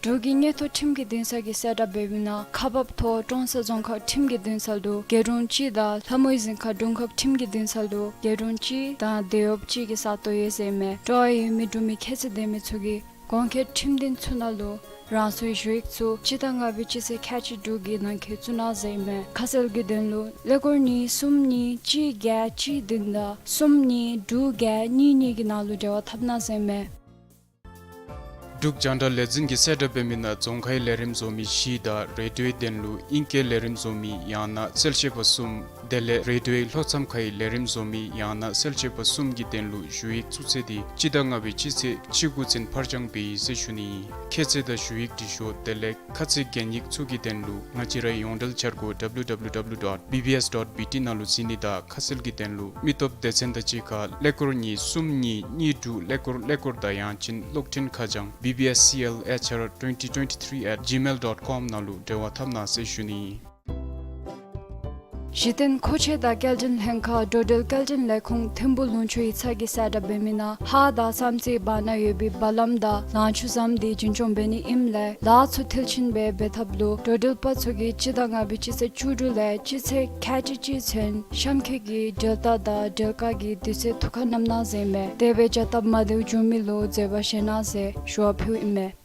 འབྲུག་གི་མངོན་མཐོ་ཁྲིམས་ཀྱི་འདུན་ས་གིས་གསལ་བསྒྲགས་འབད་མི་ནང་ཁག་འབགཔ་ཐོག་ཀྲོང་གསར་རྫོང་ཁག་ཁྲིམས་ཀྱི་འདུན་ས་ལུ་རྒེད་འོག་གཅིག་དང་ལྷ་མོའི་རྫོང་ཁག་དྲུང་ཁག་ཁྲིམས་ཀྱི་འདུན་ས་ལུ་རྒེད་འོག་གཅིག་དང་སྡེ་བ་གཅིག་གི་ས་སྟོང་ཡོད་ཟེར་མས། སྤྲོ་བ་ཡོད་མི་འབྲུག་མི་ཁྱད་ཚད་ལྡན་མི་ཚུ་གིས་གོང་འཁོད་ཁྲིམས་འདུན་ཚུ་ནང་ལུ་རང་སོའི་ཞུ་ཡིག་ཚུ་སྤྱི་ཟླ་ལྔ་པའི་སྤྱི་ཚེས་ཁལ་གཅིག་དྲུག་གི་ནང་འཁོད་བཙུགས་གནང་ཟེར་མས། ཁ་གསལ་གྱི་དོན་ལུ་ཀླད་ཀོར་གཉིས་གསུམ་གཉིས་གཅིག་བརྒྱད་གཅིག་བདུན་དང་གསུམ་གཉིས་དྲུག་བརྒྱད་གཉིས་གཉིས་ཀྱི་ནང་ལུ་འབྲེལ་བ་འཐབ་གནང་ཟེར་མས། འབྲུག་རྒྱང་བསྒྲགས་ལས་འཛིན་གྱིས་གསལ་བསྒྲགས་འབད་མི་ནང་རྫོང་ཁའི་ལས་རིམ་བཟོ་མི་བཞི་དང་རེ་ཌིའོའི་དོན་ལུ་ཨིང་སྐད་ལས་རིམ་བཟོ་མི་ཡང་ན་གསལ་བཤད་པ་གསུམ། དེ་ལས་རེ་ཌིའོའི་ལྷོ་མཚམས་ཁའི་ལས་རིམ་བཟོ་མི་ཡང་ན་གསལ་བཤད་པ་གསུམ་གྱི་དོན་ལུ་ཞུ་ཡིག་བཙུགས་ཚེས་དེ་སྤྱི་ཟླ་ལྔ་པའི་སྤྱི་ཚེས་བཅུ་དགུ་ཚུན་ཕར་འགྱངས་འབད་ཡི་ཟེར་ཞུ་ནི། ཁྱད་ཚད་དང་ཞུ་ཡིག་འབྲི་ཤོག་དེ་ལས་ཁ་ཚིག་གན་ཡིག་ཚུ་གི་དོན་ལུ་ང་བཅས་རའི་ཡོངས་འབྲེལ་འཆར་སྒོ་W W W dot B B S dot B T ནང་ལུ་གཟིགས་ནི་དང་ཁ་གསལ་གྱི་དོན་ལུ་མི་སྟོབས་སྡེ་ཚན་དང་གཅིག་ཁར་ཀླད་ཀོར་གཉིས་གསུམ་གཉིས་གཉིས་དྲུག་ཀླད་ཀོར་ཀླད་ཀོར་དང་ཡང་ཅིན་གློག་འཕྲིན་ཁ་བྱང་B B S C L H R twenty twenty-three at gmail dot com ནང་ལུ་འབྲེལ་བ་འཐབ་གནང་ཟེར་ཞུ་ནི། གཞི་རྟེན་མཁོ་ཆས་དང་སྐྱེལ་འདྲེན་ལྷན་ཁག་འགྲོ་འགྲུལ་སྐྱེལ་འདྲེན་ལས་ཁུངས་ཐིམ་ཕུག་ལུང་ཕྱོགས་ཡིག་ཚང་གིས་གསལ་བསྒྲགས་འབད་མི་ནང་ཧཱ་དང་བསམ་རྩེ་བར་ན་ཡོད་པའི་བ་ལམ་དང་ལང་ཕྱུག་ཟམ་དེ་རྒྱུན་སྐྱོང་འབད་ནི་ཨིནམ་ལས་ལཱ་ཚུ་མཐིལ་ཕྱིན་སྦེ་འབད་ཐབས་ལུ་འགྲོ་འགྲུལ་པ་ཚུ་གིས་སྤྱི་ཟླ་ལྔ་པའི་སྤྱི་ཚེས་བཅུ་དྲུག་ལས་སྤྱི་ཚེས་ཁལ་གཅིག་གཅིག་ཚུན་གཤམ་འཁོད་ཀྱི་འགྲུལ་རྟ་དང་འགྲུལ་ཀར་གྱི་དུས་ཚོད་ཐུགས་ཁར་བསྣམ་གནང་ཟེར་མས། དེ་སྦེ་བྱ་སྟབས་མ་བདེཝ་བྱུང་མི་ལུ་འཛོལ་བ་བཞེས་གནང་ཟེར་ཞུ་བ་ཕུལཝ་ཨིན་མས།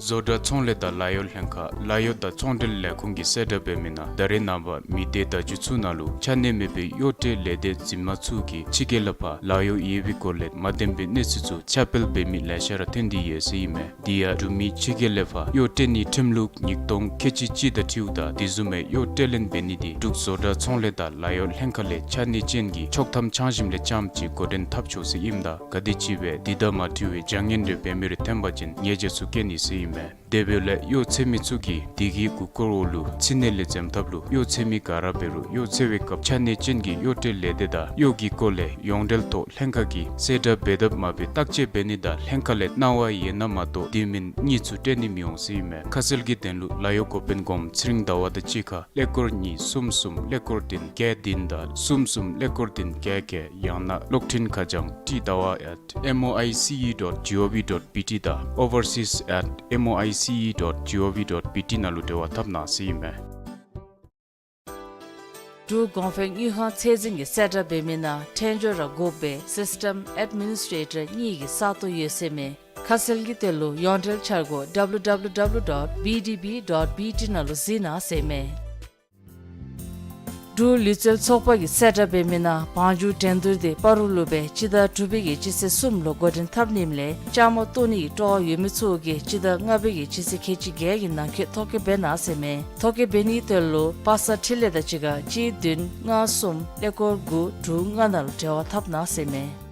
བཟོ་གྲྭ་ཚོང་ལས་དང་ལཱ་གཡོག་ལྷན་ཁག་ལཱ་གཡོག་དང་ཚོང་འབྲེལ་ལས་ཁུངས་ཀྱིས་གསལ་བསྒྲགས་འབད་མི་ནང་ད་རེས་ནངས་པ་མི་སྡེ་བརྡ་བརྒྱུད་ཚུ་ནང་ལུ་ཆ་གནས་མེད་པའི་གཡོག་ཁྲལ་ལས་སྡེ་འཛིན་མ་ཚུ་གིས་ཕྱི་རྒྱལ་ལས་ཕར་ལཱ་གཡོག་ཡོད་པའི་སྐོར་ལས་མ་བདེན་པའི་གནས་ཚུལ་ཚུ་ཁྱབ་སྤེལ་འབད་མི་ལེ་ཤ་ར་ཐོན་ཏེ་ཡོད་ཟེར་ཨིན་མས། དེ་ཡང་འབྲུག་མི་ཕྱི་རྒྱལ་ལས་ཕར་གཡོག་སྤྲོད་ནིའི་ཁྲིམས་ལུགས་ཉིས་སྟོང་ཁལ་གཅིག་གཅིག་དང་འཁྲིལཝ་ད་དེ་བཟུམ་མའི་གཡོག་སྤྲོད་ལེན་འབད་ནི་དེ་འབྲུག་བཟོ་གྲྭ་ཚོང་ལས་དང་ལཱ་གཡོག་ལྷན་ཁག་ལས་ཆ་གནས་ཅན་གྱི་ཆོག་ཐམ་འཆང་ཞིནམ་ལས་རྐྱངམ་ཅིག་འགོ་འདྲེན་འཐབ་ཆོག་ཟེར་ཨིནམ་ད་ག་དེམ་ཅིག་སྦེ་དེ་དང་མ་འཁྲིལ་བའི་བྱ་ངན་རེ་འབད་མི་རེ་ཐོན་པ་ཅིན་ཉེས་བྱ་ཚུ་བཀལ་ནི་ཟེར་ཨིན་མས། དེ་འབདཝ་ལས་གཡོག་འཚོལ་མི་ཚུ་གིས་དེ་གི་མགུ་སྐོར་འོག་ལུ་ཚིག་སྣེ་ལས་འཛེམ་ཐབས་ལུ་གཡོག་འཚོལ་མི་ག་ར་འབད་རུང་གཡོག་འཚོལ་བའི་སྐབས་ཆ་གནས་ཅན་གྱི་གཡོག་སྤྲོད་ལས་སྡེ་དང་གཡོག་གི་སྐོར་ལས་ཡོངས་འབྲེལ་ཐོག་ལྷན་ཁག་གིས་གསལ་བསྒྲགས་འབད་དཔ་མ་འབད་བརྟག་དཔྱད་འབད་ནི་དང་ལྷན་ཁག་ལས་གནང་བ་ཡོད་ན་མ་གཏོགས་དེ་མིན་གཉིས་ཚུ་སྤྲོད་ནི་མི་འོང་ཟེར་ཨིན་མས། ཁ་གསལ་གྱི་དོན་ལུ་ལཱ་གཡོག་འགོ་དཔོན་གོངམ་ཚེ་རིང་ཟླ་བ་དང་གཅིག་ཁར་ཀླད་ཀོར་གཉིས་གསུམ་གསུམ་ཀླད་ཀོར་བདུན་བརྒྱད་བདུན་དང་གསུམ་གསུམ་ཀླད་ཀོར་བདུན་བརྒྱད་བརྒྱད། ཡང་ན་གློག་འཕྲིན་ཁ་བྱང་ཊི་ཟླ་བ་at M O I C E dot G O V dot B T དང་overseas at M O I C E dot G O V dot B T ནང་ལུ་འབྲེལ་བ་འཐབ་གནང་ཟེར་ཨིན་མས། འབྲུག་གོང་འཕེལ་དངུལ་ཁང་ཚད་འཛིན་གྱིས་གསལ་བསྒྲགས་འབད་མི་ནང་ཕྲན་སྦྱོར་ར་དགོཔ་སྦེ་སིསི་ཊེམ་ཨེཌ་མི་ནིས་ཊེ་ཊར་གཉིས་ཀྱི་ས་སྟོང་ཡོད་ཟེར་མས། ཁ་གསལ་གྱི་དོན་ལུ་ཡོངས་འབྲེལ་འཆར་སྒོ་W W W dot B D B dot B T ནང་ལུ་གཟིགས་གནང་ཟེར་མས། འབྲུག་ལུས་རྩལ་ཚོགས་པ་གིས་གསལ་བསྒྲགས་འབད་མི་ནང་བང་རྒྱུག་འགྲན་བསྡུར་དེ་སྤ་རོ་ལུ་སྦེ་སྤྱི་ཟླ་དྲུག་པའི་གི་སྤྱི་ཚེས་གསུམ་ལུ་འགོ་འདྲེན་འཐབ་ནི་ཨིནམ་ལས་བཅའ་མར་གཏོགས་ནི་གི་སྤྲོ་བ་ཡོད་མི་ཚུ་གིས་སྤྱི་ཟླ་ལྔ་པའི་གི་སྤྱི་ཚེས་ཁལ་གཅིག་བརྒྱད་ཀྱི་ནང་འཁོད་ཐོ་བཀོད་འབད་གནང་ཟེར་མས། ཐོ་བཀོད་འབད་ནིའི་དོན་ལུ་པ་སངས་འཕྲིན་ལས་དང་གཅིག་ཁར་གཅིག་བདུན་ལྔ་གསུམ་ཀླད་ཀོར་དགུ་དྲུག་ལྔ་ནང་ལུ་འབྲེལ་བ་འཐབ་གནང་ཟེར་མས།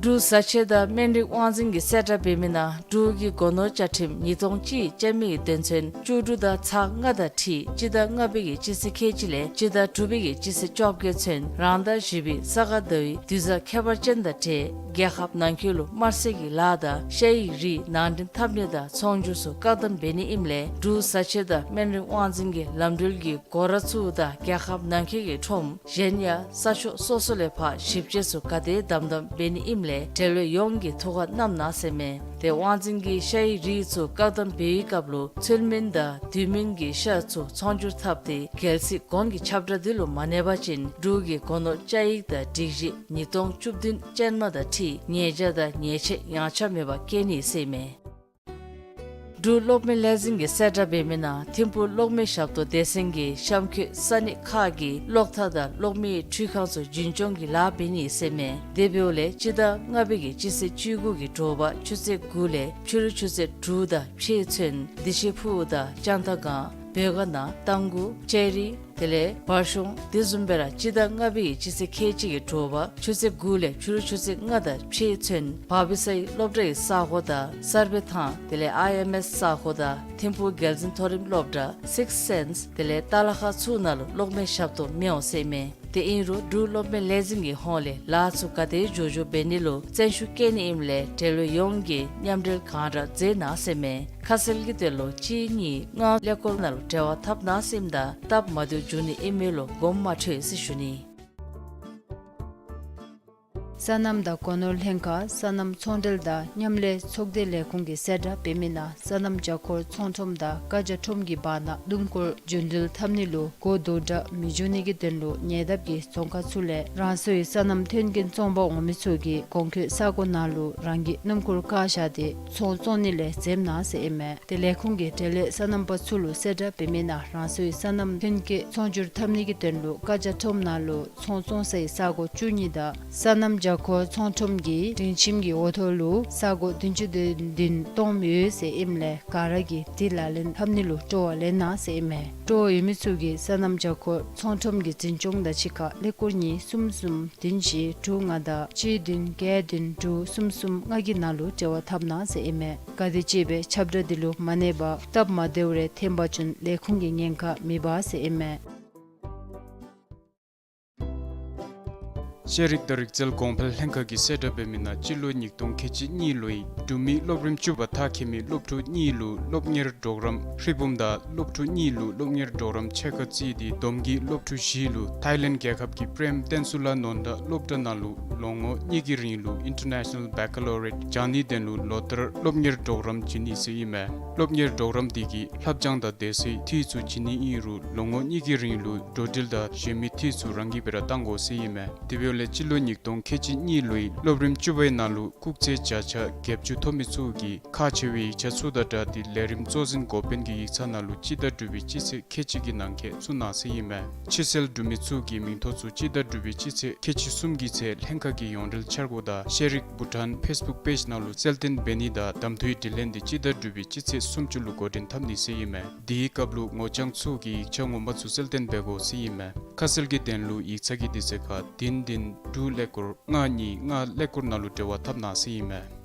འབྲུག་བཟའ་ཆས་དང་སྨན་རིགས་དབང་འཛིན་གྱིས་གསལ་བསྒྲགས་འབད་མི་ནང་འབྲུག་གི་སྒོ་ནོར་བཅའ་ཁྲིམས་ཉིས་སྟོང་གཅིག་བཅད་མི་གི་དོན་ཚན་བཅུ་དྲུག་དང་ཚེག་ལྔ་དང་འཁྲིལ་སྤྱི་ཟླ་ལྔ་པའི་གི་སྤྱི་ཚེས་ཁལ་གཅིག་ལས་སྤྱི་ཟླ་དྲུག་པའི་གི་སྤྱི་ཚེས་བཅོ་བརྒྱད་ཚུན་རང་ཟླ་བཞི་པའི་ས་ག་ཟླ་བའི་དུས་བཟང་ཁྱད་པར་ཅན་དང་འབྲེལ་རྒྱལ་ཁབ་ནང་འཁོད་ལུ་དམར་སེར་གྱི་ལཱ་དང་ཤ་ཡིག་རིགས་ནང་འདྲེན་འཐབ་ནི་དང་ཚོང་སྒྱུར་ཚུ་བཀག་སྡོམ་འབད་ནི་ཨིནམ་ལས་འབྲུག་བཟའ་ཆས་དང་སྨན་རིགས་དབང་འཛིན་གྱི་ལམ་འགྲུལ་གྱི་སྒོ་ར་ཚུ་དང་རྒྱལ་ཁབ་ནང་འཁོད་ཀྱི་ཁྲོམ་གཞན་ཡང་ས་ཕྱོགས་སོ་སོ་ལས་ཕར་ཞིབ་དཔྱད་ཚུ་ག་དེ་དམ་དམ་འབད་ནི་ཨིནམ་ལས་འབྲེལ་ཡོད་ཡོངས་ཀྱིས་ཐུགས་ཁར་བསྣམ་གནང་ཟེར་མས། དེ་དབང་འཛིན་གྱིས་ཤ་ཡི་རིགས་ཚུ་བཀག་སྡོམ་འབད་བའི་སྐབས་ལུ་ཚུལ་མིན་དང་དུས་མིན་གྱི་ཤ་ཚུ་ཚོང་སྒྱུར་འཐབ་སྟེ་རྒྱལ་སྲིད་གོང་གི་ཁྱབ་བསྒྲགས་འདི་ལུ་མ་གནས་པ་ཅིན་འབྲུག་གི་སྒོ་ནོར་བཅའ་ཡིག་དང་སྒྲིག་གཞི་ཉིས་སྟོང་བཅུ་བདུན་ཅན་མ་དང་འཁྲིལ་ཉེས་བྱ་དང་ཉེས་ཆད་ཡངས་ཆག་མེད་པར་བཀལ་ནི་ཟེར་མས། འབྲུག་གློག་མེ་ལས་འཛིན་གྱིས་གསལ་བསྒྲགས་འབད་མི་ནང་ཐིམ་ཕུག་གློག་མེ་ཞབས་ཏོག་སྡེ་ཚན་གྱིས་གཤམ་འཁོད་ས་གནས་ཁག་གི་གློག་ཐག་དང་གློག་མེའི་འཕྲུལ་ཁང་ཚུ་རྒྱུན་སྐྱོང་གི་ལཱ་འབད་ནི་ཟེར་མས། དེ་འབདཝ་ལས་སྤྱི་ཟླ་ལྔ་པའི་གི་སྤྱི་ཚེས་བཅུ་དགུ་གི་དྲོ་པ་ཆུ་ཚོད་དགུ་ལས་ཕྱི་རུ་ཆུ་ཚོད་དྲུག་དང་ཕྱེད་ཚུན་བདེ་ཆེན་ཕུག་དང་ལྕང་ཐང་སྒང་བོད་དགའ་ན་རྟ་མགོ་ལྕགས་རི་དེ་ལས་བར་གཞུང་དེ་བཟུམ་སྦེ་ར་སྤྱི་ཟླ་ལྔ་པའི་གི་སྤྱི་ཚེས་ཁལ་གཅིག་གི་དྲོ་པ་ཆུ་ཚོད་དགུ་ལས་ཕྱི་རུ་ཆུ་ཚོད་ལྔ་དང་ཕྱེད་ཚུན་བ་བི་སའི་སློབ་གྲྭའི་ས་གོ་དང་གསར་སྦས་ཐང་དེ་ལས་ཨའི་ཨེམ་ཨེས་ས་གོ་དང་ཐིམ་ཕུག་རྒྱལ་འཛིན་མཐོ་རིམ་སློབ་གྲྭ་སིགསི་སེནསི་དེ་ལས་ཏ་ལ་ཁ་ཚུ་ནང་ལུ་གློག་མེ་ཞབས་ཏོག་མི་འོང་ཟེར་མས། དེ་ཨིན་རུང་འབྲུག་གློག་མེ་ལས་འཛིན་གྱི་ཧོངས་ལས་ལཱ་ཚུ་ག་དེ་མགྱོགས་མགྱོགས་འབད་ནི་ལུ་བརྩོན་ཤུགས་བསྐྱེད་ནི་ཨིནམ་ལས་འབྲེལ་ཡོད་ཡོངས་ཀྱིས་མཉམ་འབྲེལ་གང་དྲག་མཛད་གནང་ཟེར་མས། ཁ་གསལ་གྱི་དོན་ལུ་གཅིག་གཉིས་ལྔ་ཀླད་ཀོར་ནང་ལུ་འབྲེལ་བ་འཐབ་གནང་ཟེར་ཨིནམ་ད་སྟབས་མ་བདེཝ་འབྱུང་ནི་ཨིན་མས་ལོ་དགོངསམ་མ་ཁྲེལ་ཟེར་ཞུ་ནི། སོ་ནམ་དང་སྒོ་ནོར་ལྷན་ཁག་སོ་ནམ་ཚོང་འབྲེལ་དང་མཉམ་ལས་ཚོགས་སྡེ་ལས་ཁུངས་ཀྱིས་གསལ་བསྒྲགས་འབད་མི་ནང་སོ་ནམ་རྒྱ་སྒོར་ཚོང་ཁྲོམ་དང་ཀ་ཇ་ཁྲོམ་གྱི་བར་ན་སྣུམ་འཁོར་རྒྱུན་འགྲུལ་འཐབ་ནི་ལུ་གོ་དོ་འདྲ་མི་འབྱུང་ནི་གི་དོན་ལུ་ཉེ་འདབས་ཀྱི་རྫོང་ཁག་ཚུ་ལས་རང་སོའི་སོ་ནམ་མཐུན་རྐྱེན་བཙོང་པར་འོང་མི་ཚུ་གིས་གོང་འཁོད་ས་གོ་ནང་ལུ་རང་གི་སྣུམ་འཁོར་བཀག་བཞག་སྟེ་ཚོང་བཙོང་ནི་ལས་འཛེམ་གནང་ཟེར་ཨིན་མས། དེ་ལས་ཁུངས་ཀྱིས་འབྲེལ་ཡོད་སོ་ནམ་པ་ཚུ་ལུ་གསལ་བསྒྲགས་འབད་མི་ནང་རང་སོའི་སོ་ནམ་མཐུན་རྐྱེན་ཚོང་སྒྱུར་འཐབ་ནི་གི་དོན་ལུ་ཀ་ཇ་ཁྲོམ་ནང་ལུ་ཚོང་བཙོང་སའི་ས་གོ་བཅུ་གཉིས་དང་སོ་ནམ་རྒྱ་སྒོར་ཚོང་ཁྲོམ་གྱི་སྒྲིང་ཁྱིམ་གྱི་འོག་ཐོག་ལུ་ས་གོ་བདུན་ཅུ་དོན་བདུན་སྟོངམ་ཡོད་ཟེར་ཨིནམ་ལས་ག་ར་གིས་དེ་ལག་ལེན་འཐབ་ནི་ལུ་སྤྲོ་བ་ལེན་གནང་ཟེར་ཨིན་མས། སྤྲོ་བ་ཡོད་མི་ཚུ་གིས་སོ་ནམ་རྒྱ་སྒོར་ཚོང་ཁྲོམ་གྱི་འཛིན་སྐྱོང་དང་གཅིག་ཁར་ཀླད་ཀོར་གཉིས་གསུམ་གསུམ་བདུན་བཞི་དྲུག་ལྔ་དང་གཅིག་བདུན་བརྒྱད་བདུན་དྲུག་གསུམ་གསུམ་ལྔ་གི་ནང་ལུ་འབྲེལ་བ་འཐབ་གནང་ཟེར་ཨིན་མས། ག་དེམ་ཅིག་སྦེ་ཁྱབ་བསྒྲགས་འདི་ལུ་མ་གནས་པར་སྟབས་མ་བདེཝ་རེ་ཐོན་པ་ཅིན་ལས་ཁུངས་ཀྱི་ཉེན་ཁ་མེད་པ་ཟེར་ཨིན་མས། ཤེས་རིག་དང་རིག་རྩལ་གོང་འཕེལ་ལྷན་ཁག་གིས་གསལ་བསྒྲགས་འབད་མི་ནང་སྤྱི་ལོ་ཉིས་སྟོང་ཁལ་གཅིག་གཉིས་ལོའི་འབྲུག་མི་སློབ་རིམ་བཅུ་པ་མཐར་འཁྱོལ་མི་སློབ་ཕྲུག་གཉིས་ལུ་སློབ་གཉེར་གྲོགས་རམ་ཧྲིལ་བུམ་དང་སློབ་ཕྲུག་གཉིས་ལུ་སློབ་གཉེར་གྲོགས་རམ་ཕྱེད་ཀ་བརྩིས་ཏེ་བསྡོམས་ཀྱིས་སློབ་ཕྲུག་བཞི་ལུ་ཐའི་ལེནཌ་རྒྱལ་ཁབ་ཀྱི་པྲེམ་བསྟན་སྲུང་ལ་ནོར་ད་སློབ་གྲྭ་ནང་ལུ་ལོ་ངོ་གཉིས་ཀྱི་རིང་ལུ་ཨིན་ཊར་ནེ་ཤ་ནཱལ་བེ་ཀ་ལོ་རི་ཡེཊ་སྦྱང་ནིའི་དོན་ལུ་ལོ་ལྟར་སློབ་གཉེར་གྲོགས་རམ་བྱིན་ནི་ཟེར་ཨིན་མས། སློབ་གཉེར་གྲོགས་རམ་འདི་གིས་ལྷབ་སྦྱང་དང་དེ་ཚུའི་འཐུས་ཚུ་བྱིན་ནི་ཨིན་རུང་ལོ་ངོ་གཉིས་ཀྱི་རིང་ལུ་འགྲོ་འགྲུལ་དང་གཞན་མི་འཐུས་ཚུ་རང་གིས་སྦེ་ར་བཏང་དགོ་ཟེར་ཨིན་མས། དེ་འབདཝ་ ལས་སྤྱི་ལོ་ཉིས་སྟོང་ཁལ་གཅིག་གཉིས་ལོའི་སློབ་རིམ་བཅུ་པའི་ནང་ལུ་སྐུགས་ཚད་བརྒྱ་ཆ་བརྒྱད་ཅུ་ཐོབ་མི་ཚུ་གིས་ཁག་ཆེ་བའི་ཡིག་ཆ་ཚུ་དང་སྦྲགས་ཏེ་ལས་རིམ་གཙོ་འཛིན་འགོ་དཔོན་གྱི་ཡིག་ཚང་ནང་ལུ་སྤྱི་ཟླ་དྲུག་པའི་སྤྱི་ཚེས་ཁལ་གཅིག་གི་ནང་འཁོད་བཙུགས་གནང་ཟེར་ཨིན་མས། ཕྱིར་སེལ་གྲུབ་མི་ཚུ་གི་མིང་ཐོ་ཚུ་སྤྱི་ཟླ་དྲུག་པའི་སྤྱི་ཚེས་ཁལ་གཅིག་གསུམ་གྱི་ཚེས་ལྷན་ཁག་གི་ཡོངས་འབྲེལ་འཆར་སྒོ་དང་ཤེས་རིག་བྷུ་ཊཱན་ཕེསི་བུཀ་པེཇ་ནང་ལུ་གསལ་སྟོན་འབད་ནི་དང་གདམ་འཐུའི་དྲི་ལན་འདི་སྤྱི་ཟླ་དྲུག་པའི་སྤྱི་ཚེས་སུམ་ཅུ་ལུ་འགོ་འདྲེན་འཐབ་ནི་ཟེར་ཨིན་མས། དེའི་སྐབས་ལུ་ངོ་རྐྱང་ཚུ་གིས་ཡིག་ཆ་ངོ་མ་ཚུ་གསལ་སྟོན་འབད་དགོ་ཟེར་ཨིན་མས། ཁ་གསལ་གྱི་དོན་ལུ་ཡིག་ཚང་གི་དུས་ཚོད་ཁར་བདུན་བདུན་དྲུག་ཀླད་ཀོར་ལྔ་གཉིས་ལྔ་ཀླད་ཀོར་ནང་ལུ་འབྲེལ་བ་འཐབ་གནང་ཟེར་ཨིན་མས།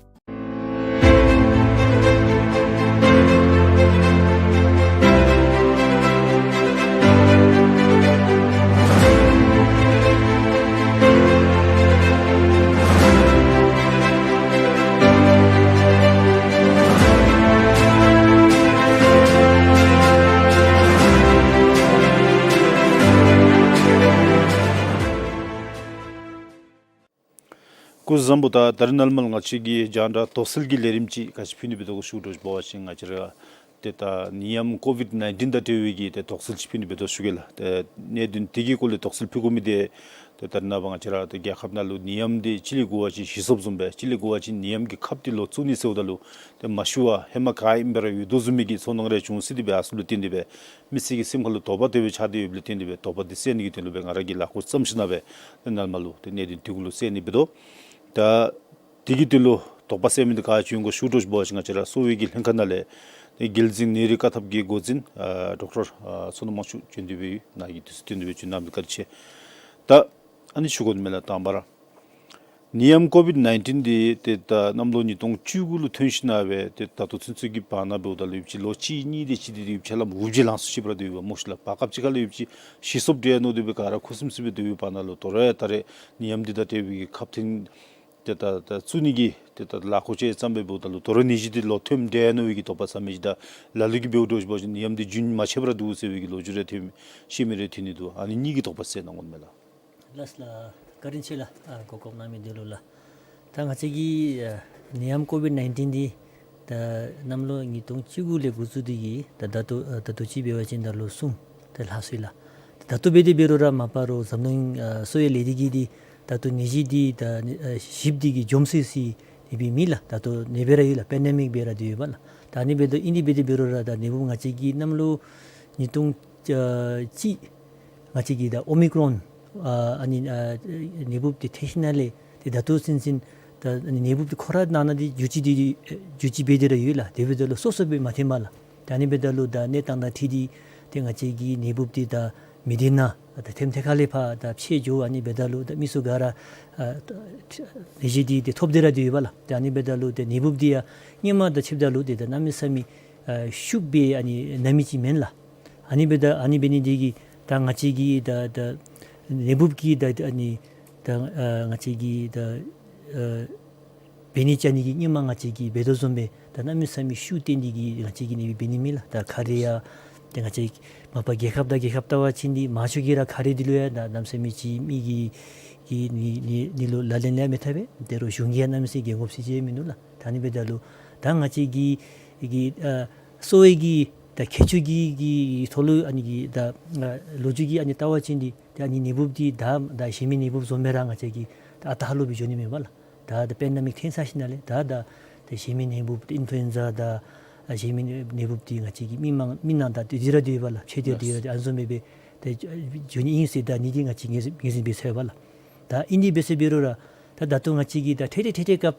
སྐུ་གཟུགས་བཟང་པོ། ད་ད་རིས་ནངས་པ་ང་བཅས་ཀྱིས་རྒྱང་བསྒྲགས་དོགས་སེལ་གྱི་ལས་རིམ་ཅིག་ག་ཅི་ཕུལ་ནི་འབད་དོ་གོ་ཞུ་དོ་ཟེར་བ་ཅིན་ང་བཅས་ར་ཏེ་ད་ནད་ཡམས་ཀོ་བིཌ་ནའིན་ཊིན་དང་འབྲེལ་བའི་གི་ཏེ་དོགས་སེལ་ཅིག་ཕུལ་ནི་འབད་དོ་ཞུ་གེ་ལགས། ཏེ་གནད་དོན་དེ་གི་སྐོར་ལས་དོགས་སེལ་ཕུལ་དགོ་མི་འདི་ཏེ་ད་རིས་ནངས་པ་ང་བཅས་ར་ཏེ་རྒྱལ་ཁབ་ནང་ལུ་ནད་ཡམས་འདི་གཅིག་ལས་འགོ་བ་ཅིན་ཞི་སོཔ་བཟུམ་སྦེ་གཅིག་ལས་འགོ་བ་ཅིན་ནད་ཡམས་ཀྱི་ཁབ་འདི་ལོག་བཙུགས་ནི་ཟེརཝ་ད་ལུ་ཏེ་མ་ཞུ་བར་ཧེ་མ་ག་ཨིནམ་སྦེ་ར་ཡོད་དོ་བཟུམ་མའི་གི་ཚོར་སྣང་རེ་བྱུང་སྲིད་དེ་འབད་ཨ་ཙི་ལུ་བརྟེན་ཏེ་སྦེ་མི་སེར་གྱི་སེམས་ཁ་ལུ་དོགས་པ་དེ་སྦེ་ཆགས་ཏེ་ཡོདཔ་ལས་བརྟེན་ཏེ་སྦེ་དོགས་པ་འདི་སེལ་ནི་གི་དོན་ལུ་སྦེ་ང་ར་གིས་ལཱ་ཁག་བརྩམས་ཞིནམ་ལས་སྦེ་ཏེ་ནངས་པ་ལུ་ཏེ་གནད་དོན་དེ་གུ་ལུ་སེལ་ནི་འབད་དོ། ད་དེ་གི་དོན་ལུ་དོགས་པ་སེལ་མི་འདི་ག་ཅི་ཡོད་ག་ཞུ་དོ་ཟེར་བ་ཅིན་ང་བཅས་ར་གསོ་བའི་གི་ལྷན་ཁག་ནང་ལས་ཏེ་རྒྱལ་འཛིན་ནད་རིགས་བཀག་ཐབས་ཀྱི་འགོ་འཛིན་ཨ་ཌོག་ཊར་ཨ་བསོད་ནམས་དབང་ཕྱུག་བྱོན་ཏེ་སྦེ་ནཱ་གི་དུས་སུ་བྱོན་ཏེ་སྦེ་བྱོན་གནང་མི་བཀའ་དྲིན་ཆེ། ད་ཨ་ནི་ཞུ་དགོ་མི་ལགས། དང་པ་ར་ནད་ཡམས་ཀོ་བིཌ་ནའིན་ཊིན་འདི་ཏེ་ད་གནམ་ལོ་ཉིས་སྟོང་བཅུ་དགུ་ལུ་ཐོན་ཞིནམ་ལས་སྦེ་ཏེ་ད་ལྟོ་ཚུན་ཚོད་ཀྱི་བར་ན་འབདཝ་ད་ལུ་ཡོདཔ་ཅིག་ལོ་གཅིག་གཉིས་དེ་ཅིག་འདི་ཡོདཔ་ཅིག་ལམ་འུབ་ཇེ་ལང་སུ་ཅིག་སྦེ་ར་སྡོད་ཡོདཔ་སྨོ་ཤིག་ལགས། བར་སྐབས་ཅིག་ཁ་ལུ་ཡོདཔ་ཅིག་ཞི་སོཔ་འདྲས་མནོ་སྟེ་སྦེ་ག་ར་ཁུ་སིམ་སི་སྦེ་སྡོད་པའི་བར་ན་ལུ་དོ་རུང་ད་རེས་ནད་ཡམས་འདི་དང་འབྲེལ་བའི་གི་ཁབ་ཐོན་ཏེ་ད་ད་བཙུགས་ནི་གི་ཏེ་ད་ལཱ་ཁག་ཅིག་བརྩམས་སྦེ་འབདཝ་ད་ལུ་དོ་རུང་ནད་གཞི་འདི་ལོག་ཐོནམ་འདྲས་མནོ་བའི་གི་དོགས་པ་ཟ་མི་ཅིག་དང་ལ་ལུ་གིས་འབདཝ་འདྲཝ་ཅིག་འབད་བ་ཅིན་ནད་ཡམས་འདི་རྒྱུན་མ་ཆད་པར་འདུག་ཟེར་བའི་གི་ལོ་རྒྱུས་རེ་ཐོན་ཤེས་མི་རེ་ཐོན་ནི་འདུག། ཨ་ནི་གཉིས་ཀྱི་དོགས་པ་སེལ་གནང་དགོ་མི་ལགས། ལགས་ལགས། བཀའ་དྲིན་ཆེ་ལགས། ཨ་གོ་སྐབས་གནང་མི་འདི་ལུ་ལགས། ད་ང་བཅས་ཀྱི་ཨ་ནད་ཡམས་ཀོ་བིཌ་ནའིན་ཊིན་འདི་ད་གནམ་ལོ་ཉིས་སྟོང་བཅུ་དགུ་ལས་འགོ་བཙུགས་ཏེ་གིས་ད་ད་ལྟོ་ཨ་ད་ལྟོ་ཅིག་འབད་བ་ཅིན་ད་ལོ་གསུམ་ད་ལྷག་སོ་ཡི་ལགས། ད་ལྟོ་འབད་དེ་འབད་རུང་ར་མ་པ་རོགས་འཛམ་གླིང་ཨ་གསོ་བའི་ལས་སྡེ་གིས་འདི་ད་ལྟོ་ནད་གཞི་འདི་ད་ཨ་ཞིབ་འདི་གིས་འཇོམས་སོ་ཡི་ཟེར་ནི་སྦེ་མེད་ལགས། ད་ལྟོ་ཨ་ནི་སྦེ་ར་ཡོད་ལགས། པེན་ཌེ་མིག་སྦེ་ར་སྡོད་ཡོདཔ་ལགས། ད་ཨ་ནི་འབད་དོ་ཨིན་དེ་འབད་དེ་འབད་རུང་ར་ད་ནད་འབུཔ་ང་བཅས་ཀྱི་གནམ་ལོ་ཉིས་སྟོང་ཨ་གཅིག་ང་བཅས་ཀྱི་ད་ཨོ་མི་ཀྲོན་ཨ་ཨ་ནི་ཨ་ནད་འབུཔ་འདི་ཐོན་ཞིནམ་ལས་ཏེ་ད་ལྟོ་ཚུན་ཚོད་ད་ཨ་ནི་ནད་འབུཔ་འདི་ཁོ་ར་ནང་ན་འདི་འགྱུར་བཅོས་འདི་འགྱུར་བཅོས་འབད་དེ་ར་ཡོད་ལགས། དེ་འབདཝ་ད་ལུ་སོ་སོ་སྦེ་མ་ཐོནམ་ལགས། ད་ཨ་ནི་འབདཝ་ད་ལུ་ད་གནས་སྟངས་དང་འཁྲིལ་ཏེ་ཏེ་ང་བཅས་ཀྱི་ནད་འབུཔ་འདི་ད་མི་སྡེ་ནང་ད་ཐེམ་ཐེ་ཁ་ལས་ཕར་ད་ཕྱེ་འགྱོ། ཨ་ནི་འབདཝ་ད་ལུ་ད་མི་ཚུ་ག་ར་ཨ་ད་ནད་གཞི་འདི་ཏེ་ཐོབ་སྟེ་ར་སྡོད་ཡོདཔ་ལགས། ད་ཨ་ནི་འབདཝ་ད་ལུ་ཏེ་ནད་འབུཔ་འདི་ཡང་སྔོན་མ་དང་ཕྱདཔ་ད་ལུ་ཏེ་ད་གནམ་མེད་ས་མེད་ཨ་ཤུགས་སྦེ་ཨ་ནི་ན་མི་ཅིག་མེན་ལགས། ཨ་ནི་འབདཝ་ད་ཨ་ནི་འབད་ནི་འདི་གིས་ད་ང་བཅས་ཀྱི་ད་ད་ནད་འབུཔ་གི་ད་ཨ་ནི་ད་ཨ་ང་བཅས་ཀྱི་ད་ཨ་འབད་ནི་བཅའ་ནི་གི་སྔོན་མ་ང་བཅས་ཀྱིས་འབད་དོ་བཟུམ་སྦེ་ད་གནམ་མེད་ས་མེད་ཤུགས་བཏོན་ཏེ་གིས་ང་བཅས་ཀྱིས་ཨ་ནི་སྦེ་འབད་ནི་མེད་ལགས། ད་ཁ་རས་ཡང་ཏེ་ང་བཅས་མ་པ་རྒྱལ་ཁབ་དང་རྒྱལ་ཁབ་བལྟ་བ་ཅིན་འདི་མང་ཤོས་ཀྱིས་ར་ཁ་རས་འདི་ལུ་ཡང་ད་གནམ་མེད་ས་མེད་ཅིག་མི་གི་གི་ནི་ནི་ནི་ལུ་ལག་ལེན་ལས་མི་འཐབ་པས། དེ་རུང་གཞུང་གིས་ཡང་གནམ་མེད་ས་མེད་འགན་ཁུར་ཅིག་མིན་འདུག་ལགས། ད་ཨ་ནི་འབདཝ་ད་ལུ་ད་ང་བཅས་ཀྱི་གི་ཨ་གསོ་བའི་གི་ད་ཁྱད་ཆོས་ཀྱི་གི་ཐོག་ལུ་ཨ་ནི་གི་ད་ཨ་ལོ་རྒྱུས་ཀྱི་ཨ་ནི་བལྟ་བ་ཅིན་འདི་ད་ཨ་ནི་ནད་འབུཔ་འདི་ད་ད་གཞན་མི་ནད་འབུཔ་བཟུམ་སྦེ་ར་ང་བཅས་ཀྱིས་ད་ཨ་རྟག་ལུ་སྦེ་འགྱོ་ནི་མེད་པས་ལགས། ད་ད་པེན་ཌེ་མིག་ཐོན་ཚར་ཞིནམ་ལས་ད་ད་ད་གཞན་མི་ནད་འབུཔ་ད་ཨིན་ཕུ་ལུ་ཨེན་ཛ་དང་ཨ་གཞན་མི་ནད་འབུཔ་འདི་ང་བཅས་ཀྱི་མི་མང་མི་ནང་ད་ཏེ་འདི་ར་འདི་བ་ལ་ཕྱེ་སྟེ་འདི་ར་ཨ་ནི་བཟུམ་སྦེ་སྦེ་ད་འགྱོ་ནི་ཨིན་ཟེར་ད་ཨ་ནི་འདི་ང་བཅས་ངོས་ངོས་འཛིན་འབད་ཚར་བ་ལགས། ད་ཨིན་དེ་འབད་ཟེར་འབད་རུང་ར་ད་ད་ལྟོ་ང་བཅས་ཀྱི་ད་ཐེངས་རེ་ཐེངས་རེ་སྐབས་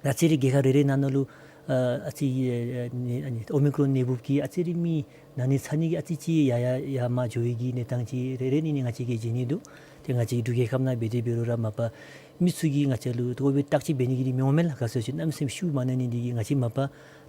ཨ་ཙི་རེ་རྒྱལ་ཁབ་རེ་རེ་ནང་ན་ལུ་ཨ་ཨ་ཙི་ཨ་ནི་ཨ་ནི་ཨོ་མི་ཀྲོན་ནད་འབུཔ་གིས་ཨ་ཙི་རེ་མི་ན་ནི་ཚ་ནི་གི་ཨ་ཙི་ཅིག་ཡར་ཡར་ཡར་མར་འགྱོ་བའི་གི་གནས་སྟངས་ཅིག་རེ་རེ་ནི་ནི་ང་བཅས་ཀྱིས་མཇལ་ནི་འདུག། ཏེ་ང་བཅས་ཀྱི་འབྲུག་རྒྱལ་ཁབ་ནང་འབད་དེ་འབད་རུང་ར་མ་པ་མི་ཚུ་གིས་ང་བཅས་ལུ་ཏེ་ཨོ་སྦེ་བརྟག་དཔྱད་འབད་ནི་གི་རིགས་མི་འོང་མས་ལགས། ག་ཟེར་བ་ཅིན་གནམ་མེད་ས་མེད་ཤུགས་མ་ན་ནི་འདི་གིས་ང་བཅས་མ་པ་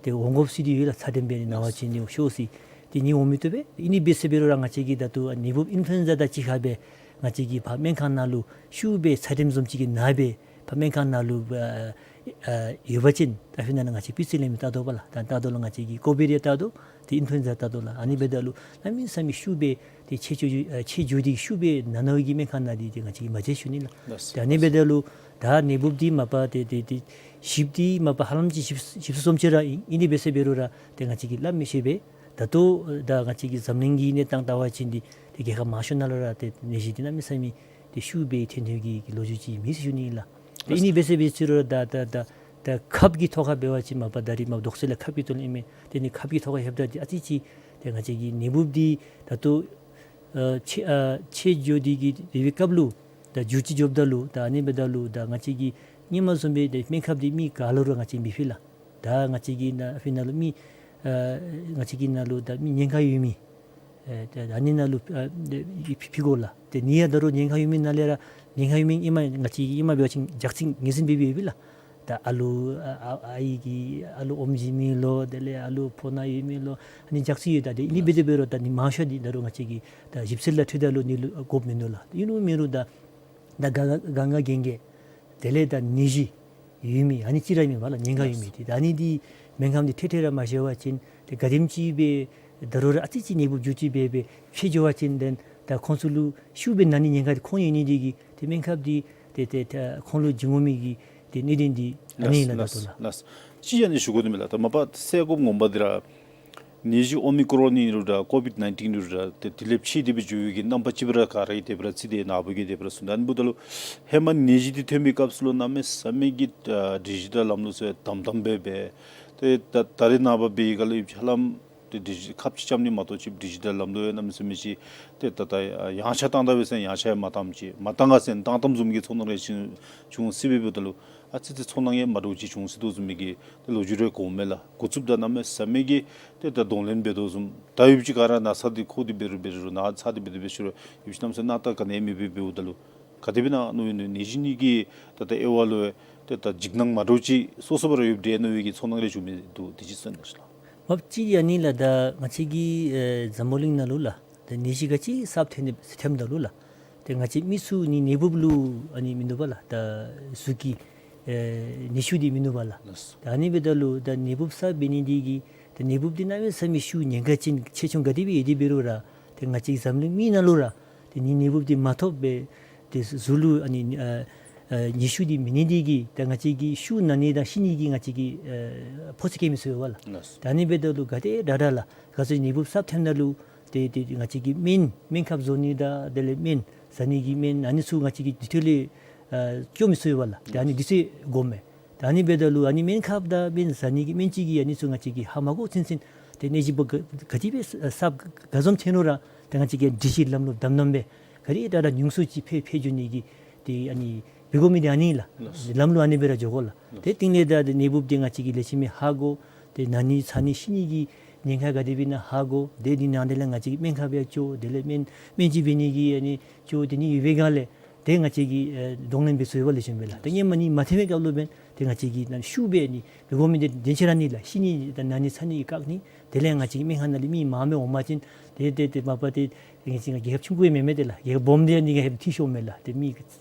ཏེ་འོང་དགོཔ་ཅིག་འདི་ཡོད་ལགས། ཚད་ལྡན་འབད་ནི་ན་བ་ཅིན་འདི་ཤོར་ཟེར་ཏེ་ནི་འོང་མི་བཏུབ་པས། ཨིན་དེ་འབད་ཟེར་འབད་རུང་ར་ང་བཅས་ཀྱི་ད་ལྟོ་ནད་འབུཔ་ཨིན་ཕུ་ལུ་ཨེན་ཛ་དང་གཅིག་ཁར་སྦེ་ང་བཅས་ཀྱི་ཕར་སྨན་ཁང་ནང་ལུ་ཤུགས་སྦེ་ཚད་ལྡན་བཟུམ་ཅིག་གི་ནད་འབད་ཕར་སྨན་ཁང་ནང་ལུ་ཨ་ཨ་ཡོད་པ་ཅིན་ད་ཕར་ནང་ན་ང་བཅས་པི་ཙི་ལེན་མི་ལྟ་དོ་བ་ལགས། ད་ལྟ་དོ་ལགས། ང་བཅས་ཀྱིས་ཀོ་བིཌ་ཡང་ལྟ་དོ། ཏེ་ཨིན་ཕུ་ལུ་ཨེན་ཛ་ལྟ་དོ་ལགས། ཨ་ནི་འབདཝ་ད་ལུ་གནམ་མེད་ས་མེད་ཤུགས་སྦེ་ཏེ་ཆེ་ཆུང་ཨ་ཆེ་ཆུང་འདི་ཤུགས་སྦེ་ན་ནི་གི་སྨན་ཁང་ནང་འདི་ཏེ་ང་བཅས་ཀྱིས་མ་མཇལ་ཞུ་ནི་ལགས། ལགས་སོ། ཏེ་ཨ་ནི་འབདཝ་ད་ལུ་ད་ནད་འབུཔ་འདི་མ་པ་ཏེ་ཏེ་ཏེ་ཞིབ་འདི་མ་པ་ཧ་ལམ་ཅིག་ཞིབ་ཞིབ་སུ་བཟུམ་ཅིག་ར་ཨིན། ཨིན་དེ་འབད་ཟེར་འབད་རུང་ར་ཏེ་ང་བཅས་ཀྱིས་སླབ་མི་ཤེས་པས། ད་ལྟོ་ད་ང་བཅས་ཀྱི་འཛམ་གླིང་གི་གནས་སྟངས་ལྟ་བ་ཅིན་འདི་ཏེ་རྒྱལ་ཁབ་མང་ཤོས་ནང་ལུ་ར་ཏེ་ནད་གཞི་འདི་གནམ་མེད་ས་མེད་ ཏེ་ཤུགས་འབད་ཐོན་ཐོན་གྱི་གི་ལོ་རྒྱུས་ཅིག་མེད་ཟེར་ཞུ་ནི་ཨིན་ལགས། ཏེ་ཨིན་ནི་འབད་ཟེར་འབད་ཟེར་རུང་ད་ད་ད་ད་ཁབ་ཀྱི་ཐོག་ཁར་འབད་བ་ཅིན་མ་པ་ད་རིས་མ་དོགས་སེལ་ལགས་ཁབ་ཀྱི་ཐོག་ལུ་ཨིན་མས། ཏེ་ནི་ཁབ་ཀྱི་ཐོག་ཁར་ལྷོདཔ་ད་ཏེ་ཨ་ཙི་ཅིག་ཏེ་ང་བཅས་ཀྱི་ནད་འབུབ་འདི་ད་ལྟོ་ཨ་ཆད་ཨ་ཆད་འགྱོ་སྟེ་གི་སྡོད་པའི་སྐབས་ལུ་ད་འགྱུར་བཅོས་འགྱོཝ་ད་ལུ་ད་ཨ་ནི་འབདཝ་ད་ལུ་ད་ང་བཅས་ཀྱི་སྔོན་མ་བཟུམ་སྦེ་ཏེ་སྨན་ཁབ་འདི་མི་ག་ལུ་ར་ང་བཅས་མི་ཕུལ་ལགས། ད་ང་བཅས་ཀྱི་ནང་ཕི་ནང་ལུ་མི་ཨ་ང་བཅས་ཀྱི་ནང་ལུ་ད་མི་ཉེན་ཁ་ཡོད་མི་ཨེ་ད་ཨ་ནི་ནང་ལུ་ཨ་ཕུལ་ཕུལ་དགོ་ལགས། ཏེ་ནི་ཡང་ད་རུང་ཉེན་ཁ་ཡོད་མི་ནང་ལས་ར་ཉེན་ཁ་ཡོད་མི་ཨིནམ་ང་བཅས་ཀྱིས་ཨིནམ་འབད་བ་ཅིན་ཇག་ཚིག་ངེས་ཅན་སྦེ་སྦེ་ཡོད་པས་ལགས། ད་ཨ་ལུ་ཨ་ཨ་ཨའི་གི་ཨ་ལུ་ཨོམ་བྱིན་མི་ལོ་དེ་ལས་ཨ་ལུ་ཕོཝ་ནང་ཡོད་མི་ལོ་ཨ་ནི་ཇག་ཚིག་ཡོད། ད་ཏེ་ཨ་ནི་འབད་དེ་འབད་རུང་ད་ནི་མང་ཤོས་འདི་ད་རུང་ང་བཅས་ཀྱིས་ད་ཞིབ་འཚོལ་ལུ་འཁྲིལཝ་ད་ལུ་ནི་ལུ་དགོཔ་མིན་འདུག་ལགས། ཨིན་རུང་མེན་རུང་ད་ད་ག་ག་ག་ག་གེ་གེ་དེ་ལས་ད་ནད་གཞི་ཡོད་མི་ཨ་ནི་ཅིག་ར་མེན་པ་ལགས། ཉེན་ཁ་ཡོད་མི་འདི་ད་ཨ་ནི་འདི་སྨན་ཁབ་འདི་འཕྲལ་འཕྲལ་ར་མ་བཞེས་པ་ཅིན་ཏེ་ག་དེམ་ཅིག་སྦེ་ད་རུང་ར་ཨ་ཙི་ཅིག་ནད་འབུབ་འགྱུར་བཅོས་འབད་སྦེ་ཕྱེ་འགྱོ་བ་ཅིན་ཏེ་ད་ཁོང་ཚུ་ལུ་ཤུགས་སྦེ་ན་ནི་ཉེན་ཁ་འདི་ཁོང་ཡོད་ནི་འདི་གིས་ཏེ་སྨན་ཁབ་འདི་ཏེ་ཏེ་ཏེ་ཁོང་ལུ་བྱིན་དགོ་མི་གི་ཏེ་གནད་དོན་འདི་ཨ་ནི་ལགས་ལགས་ལགས། ད་ལྟོ་ལགས། ལགས། ཅིག་ཨ་ནི་ཞུ་དགོ་དོ་མས་ལགས། ད་མ་པ་སེལ་དགོཔ་ངོ་མ་འདི་ར་ནད་གཞི་ཨོ་མི་ཀྲོན་ཨིན་རུང་འདྲ་ཀོ་བིཌ་ནའིན་ཊིན་ཨིན་རུང་འདྲ་ཏེ་དེ་ལས་ཕྱི་དེ་སྦེ་འགྱོ་བའི་གི་རྣམ་པ་ཅིག་སྦེ་ར་ག་ར་གིས་དེ་སྦེ་ར་རྩིས་ཏེ་ནཱ་བུ་གིས་དེ་སྦེ་ར་གསུངས་ད་ཨ་ནི་འབདཝ་ད་ལུ་ཧེ་མ་ནད་གཞི་འདི་ཐོན་པའི་སྐབས་སུ་ལུ་གནམ་མེད་ས་མེད་ཀྱི་ཨ་ཌི་ཇི་ཊལ་ལམ་ལུགས་ཚུ་དམ་དམ་སྦེ་འབད་དེ་ད་ད་རེས་ནངས་པ་འབད་བའི་སྒང་ལས་ཡུདཔ་ཅིག་ཧ་ལམ་ཏེ་ཌི་ཇི་ཁབ་ཅིག་རྐྱབ་ནི་མ་གཏོགས་ཅིག་ཌི་ཇི་ཊལ་ལམ་ལུགས་ཡང་གནམ་མེད་ས་མེད་ཅིག་ཏེ་ད་ད་ཡངས་ཆག་བཏང་ད་པས་ཟེར་ན་ཡངས་ཆག་ཡང་མ་བཏངམ་ཅིག་མ་བཏང་ག་ཟེར་ན་བཏང་བཏངམ་བཟུམ་གྱི་ཚོར་སྣང་རེ་ཅིག་བྱུང་སྲིད་པས། འབདཝ་ད་ལུ་ཨ་ཙི་ཙི་ཚོར་སྣང་ཡང་མ་འདྲཝ་ཅིག་བྱུང་སྲིད་དོ་བཟུམ་མའི་གི་ཏེ་ལོ་རྒྱུས་རེ་གོཝ་མས་ལགས། འགོ་བཙུགསཔ་ད་གནམ་མེད་ས་མེད་ཀྱི་ཏེ་ད་གདོང་ལེན་འབད་དོ་བཟུམ་ད་ཡུདཔ་ཅིག་ག་ར་ན་ཚ་འདི་ཁོ་འདི་འབད་རུང་འབད་རུང་ན་ཚ་འདི་འབད་དེ་འབད་ཞུ་རུང་ཡུདཔ་ཅིག་གནམ་མེད་ས་མེད་སྣང་དག་ག་ནི་མེད་པར་འབདཝ་ད་ལུ་ག་དེ་སྦེ་ཨིན་ན་མནོ་ཡི། ནད་གཞི་ནི་གི་ད་ད་དབྱེ་བ་ལུ་ཏེ་ད་འཇིགས་སྣང་མ་འདྲཝ་ཅིག་སོ་སོ་སྦེ་ར་ཡོདཔ་འདྲས་མནོ་བའི་གི་ཚོར་སྣང་རེ་བྱུང་མི་འདུག། དེ་ཅིག་གསུང་གནང་ཤིག་ལགས། མ་པ་ཅིག་ཨ་ནི་ལགས། ད་ང་བཅས་ཀྱི་ཨེ་འཛམ་བུ་གླིང་ནང་ལུ་ལགས་ཏེ་ནད་གཞི་ག་ཅི་གསརཔ་ཐོན་ཐོནམ་ད་ལུ་ལགས་ཏེ་ང་བཅས་མི་ཚུ་ནི་ནད་འབུབ་ལུ་ཨ་ནི་མིན་འདུག་པ་ལགས། ད་གཟུགས་ཀྱི་ཨེ་ནད་ཤུགས་འདི་མིན་འདུག་པ་ལགས། ལགས། ད་ཨ་ནི་འབདཝ་ད་ལུ་ད་ནད་འབུབ་གསརཔ་འབད་ནི་འདི་གིས་ད་ནད་འབུབ་འདི་གནམ་མེད་ས་མེད་ཤུགས་ཉེན་ཁ་ཅན་ཆེ་ཆུང་ག་དེ་སྦེ་ཡོད་དེ་འབད་རུང་ར་ཏེ་ང་བཅས་འཛམ་གླིང་མི་ནང་ལུ་ར་ཏེ་ནི་ནད་འབུབ་འདི་མ་ཐོབ་སྦེ་ཏེ་གཟུགས་ལུ་ཨ་ནི་ཨ་ཨ་ནད་ཤུགས་འདི་མེད་ནི་འདི་གིས་ད་ང་བཅས་ཀྱི་ཤུགས་ན་ནི་དང་ཤི་ནི་གི་ང་བཅས་ཀྱིས་ཨེ་ཕོ་ཚོད་བཀལ་མི་ཚུགས་པས་ལགས། ལགས། ད་ཨ་ནི་འབདཝ་ད་ལུ་ག་དེ་དྲག་དྲག་ལགས་ག་ཚོད་ནད་འབུབ་གསརཔ་ཐོནམ་ད་ལུ་ཏེ་ཏེ་ང་བཅས་ཀྱི་སྨན་སྨན་ཁབ་བཟོ་ནི་དང་དེ་ལས་སྨན་ཟ་ནི་གི་སྨན་ཨ་ནི་ཚུ་ང་བཅས་ཀྱིས་དུས་ཐོག་ལས་ཨ་སྐྱོན་མི་ཚུགས་པས་ལགས། ཏེ་ཨ་ནི་དུས་ཚོད་དགོཔ་མས། ད་ཨ་ནི་འབདཝ་ད་ལུ་ཨ་ནི་སྨན་ཁབ་དང་སྨན་ཟ་ནི་གི་སྨན་ཅིག་གིས་ཨ་ནི་ཚུ་ང་བཅས་ཀྱིས་ཧ་མ་གོ་ཚུན་ཚོད་ཏེ་ནད་གཞི་འབུབ་ག་ག་དེ་སྦེ་གསརཔ་ག་བཟུམ་ཐོན་རུང་ར་ཏེ་ང་བཅས་ཀྱིས་སྒྲིག་གཞི་ལམ་ལུགས་དམ་དམ་སྦེ་ག་དེ་དྲག་དྲག་ཉུང་སུ་ཅིག་འཕེལ་འཕེལ་འགྱོ་ནི་གི་ཏེ་ཨ་ནི་འབད་དགོ་མི་འདི་ཨ་ནི་ལགས། ལགས། ལམ་ལུགས་ཨ་ནི་སྦེ་ར་འགྱོ་དགོ་ལགས། ལགས། ཏེ་རྟིང་ལས་ད་ཏེ་ནད་འབུབ་འདི་ང་བཅས་ཀྱིས་ལེགས་ཤོམ་སྦེ་ཧ་གོ། ཏེ་ན་ནི་ཚ་ནི་ཤི་ནི་གི་ཉེན་ཁ་ག་དེ་སྦེ་ཨིན་ན་ཧ་གོ། ཏེ་འདི་ནང་དེ་ལས་ང་བཅས་ཀྱིས་སྨན་ཁབ་ཡང་སྐྱོར་དེ་ལས་སྨན་སྨན་བཅོས་འབད་ནི་གི་ཨ་ནི་སྐྱོར་དེ་ནི་ཡོད་པའི་སྒང་ལས་ཏེ་ང་བཅས་ཀྱིས་ཨེ་གདོང་ལེན་འབད་ཚུགས་པས་ལགས། ལེགས་ཤོམ་སྦེ་ལགས། ཏེ་སྔོན་མ་ནད་མ་ཐོན་པའི་སྐབས་ལུ་འབདན་ཏེ་ང་བཅས་ཀྱིས་ནཱ་ཤུགས་སྦེ་ནི་འབད་དགོ་མི་འདི་དོན་ཆེ་ར་ཨ་ནི་ལགས། ཤི་ནི་དང་ན་ནི་ཚ་ནི་གི་བཀག་ནི་དེ་ལས་ང་བཅས་ཀྱི་སྨན་ཁང་ནང་ལས་མི་མང་མི་འོང་པ་ཅིན་ཏེ་ཏེ་ཏེ་མ་པ་ཏེ་ང་བཅས་ཀྱི་རྒྱལ་ཁབ་ཆུང་ཀུ་ཡང་མེན་མས་ཏེ་ལགས། རྒྱལ་ཁབ་སྦོམ་འདི་ཡང་ནི་ག་ཧེབ་ཐིག་ཤོར་མས་ལགས། ཏེ་མི་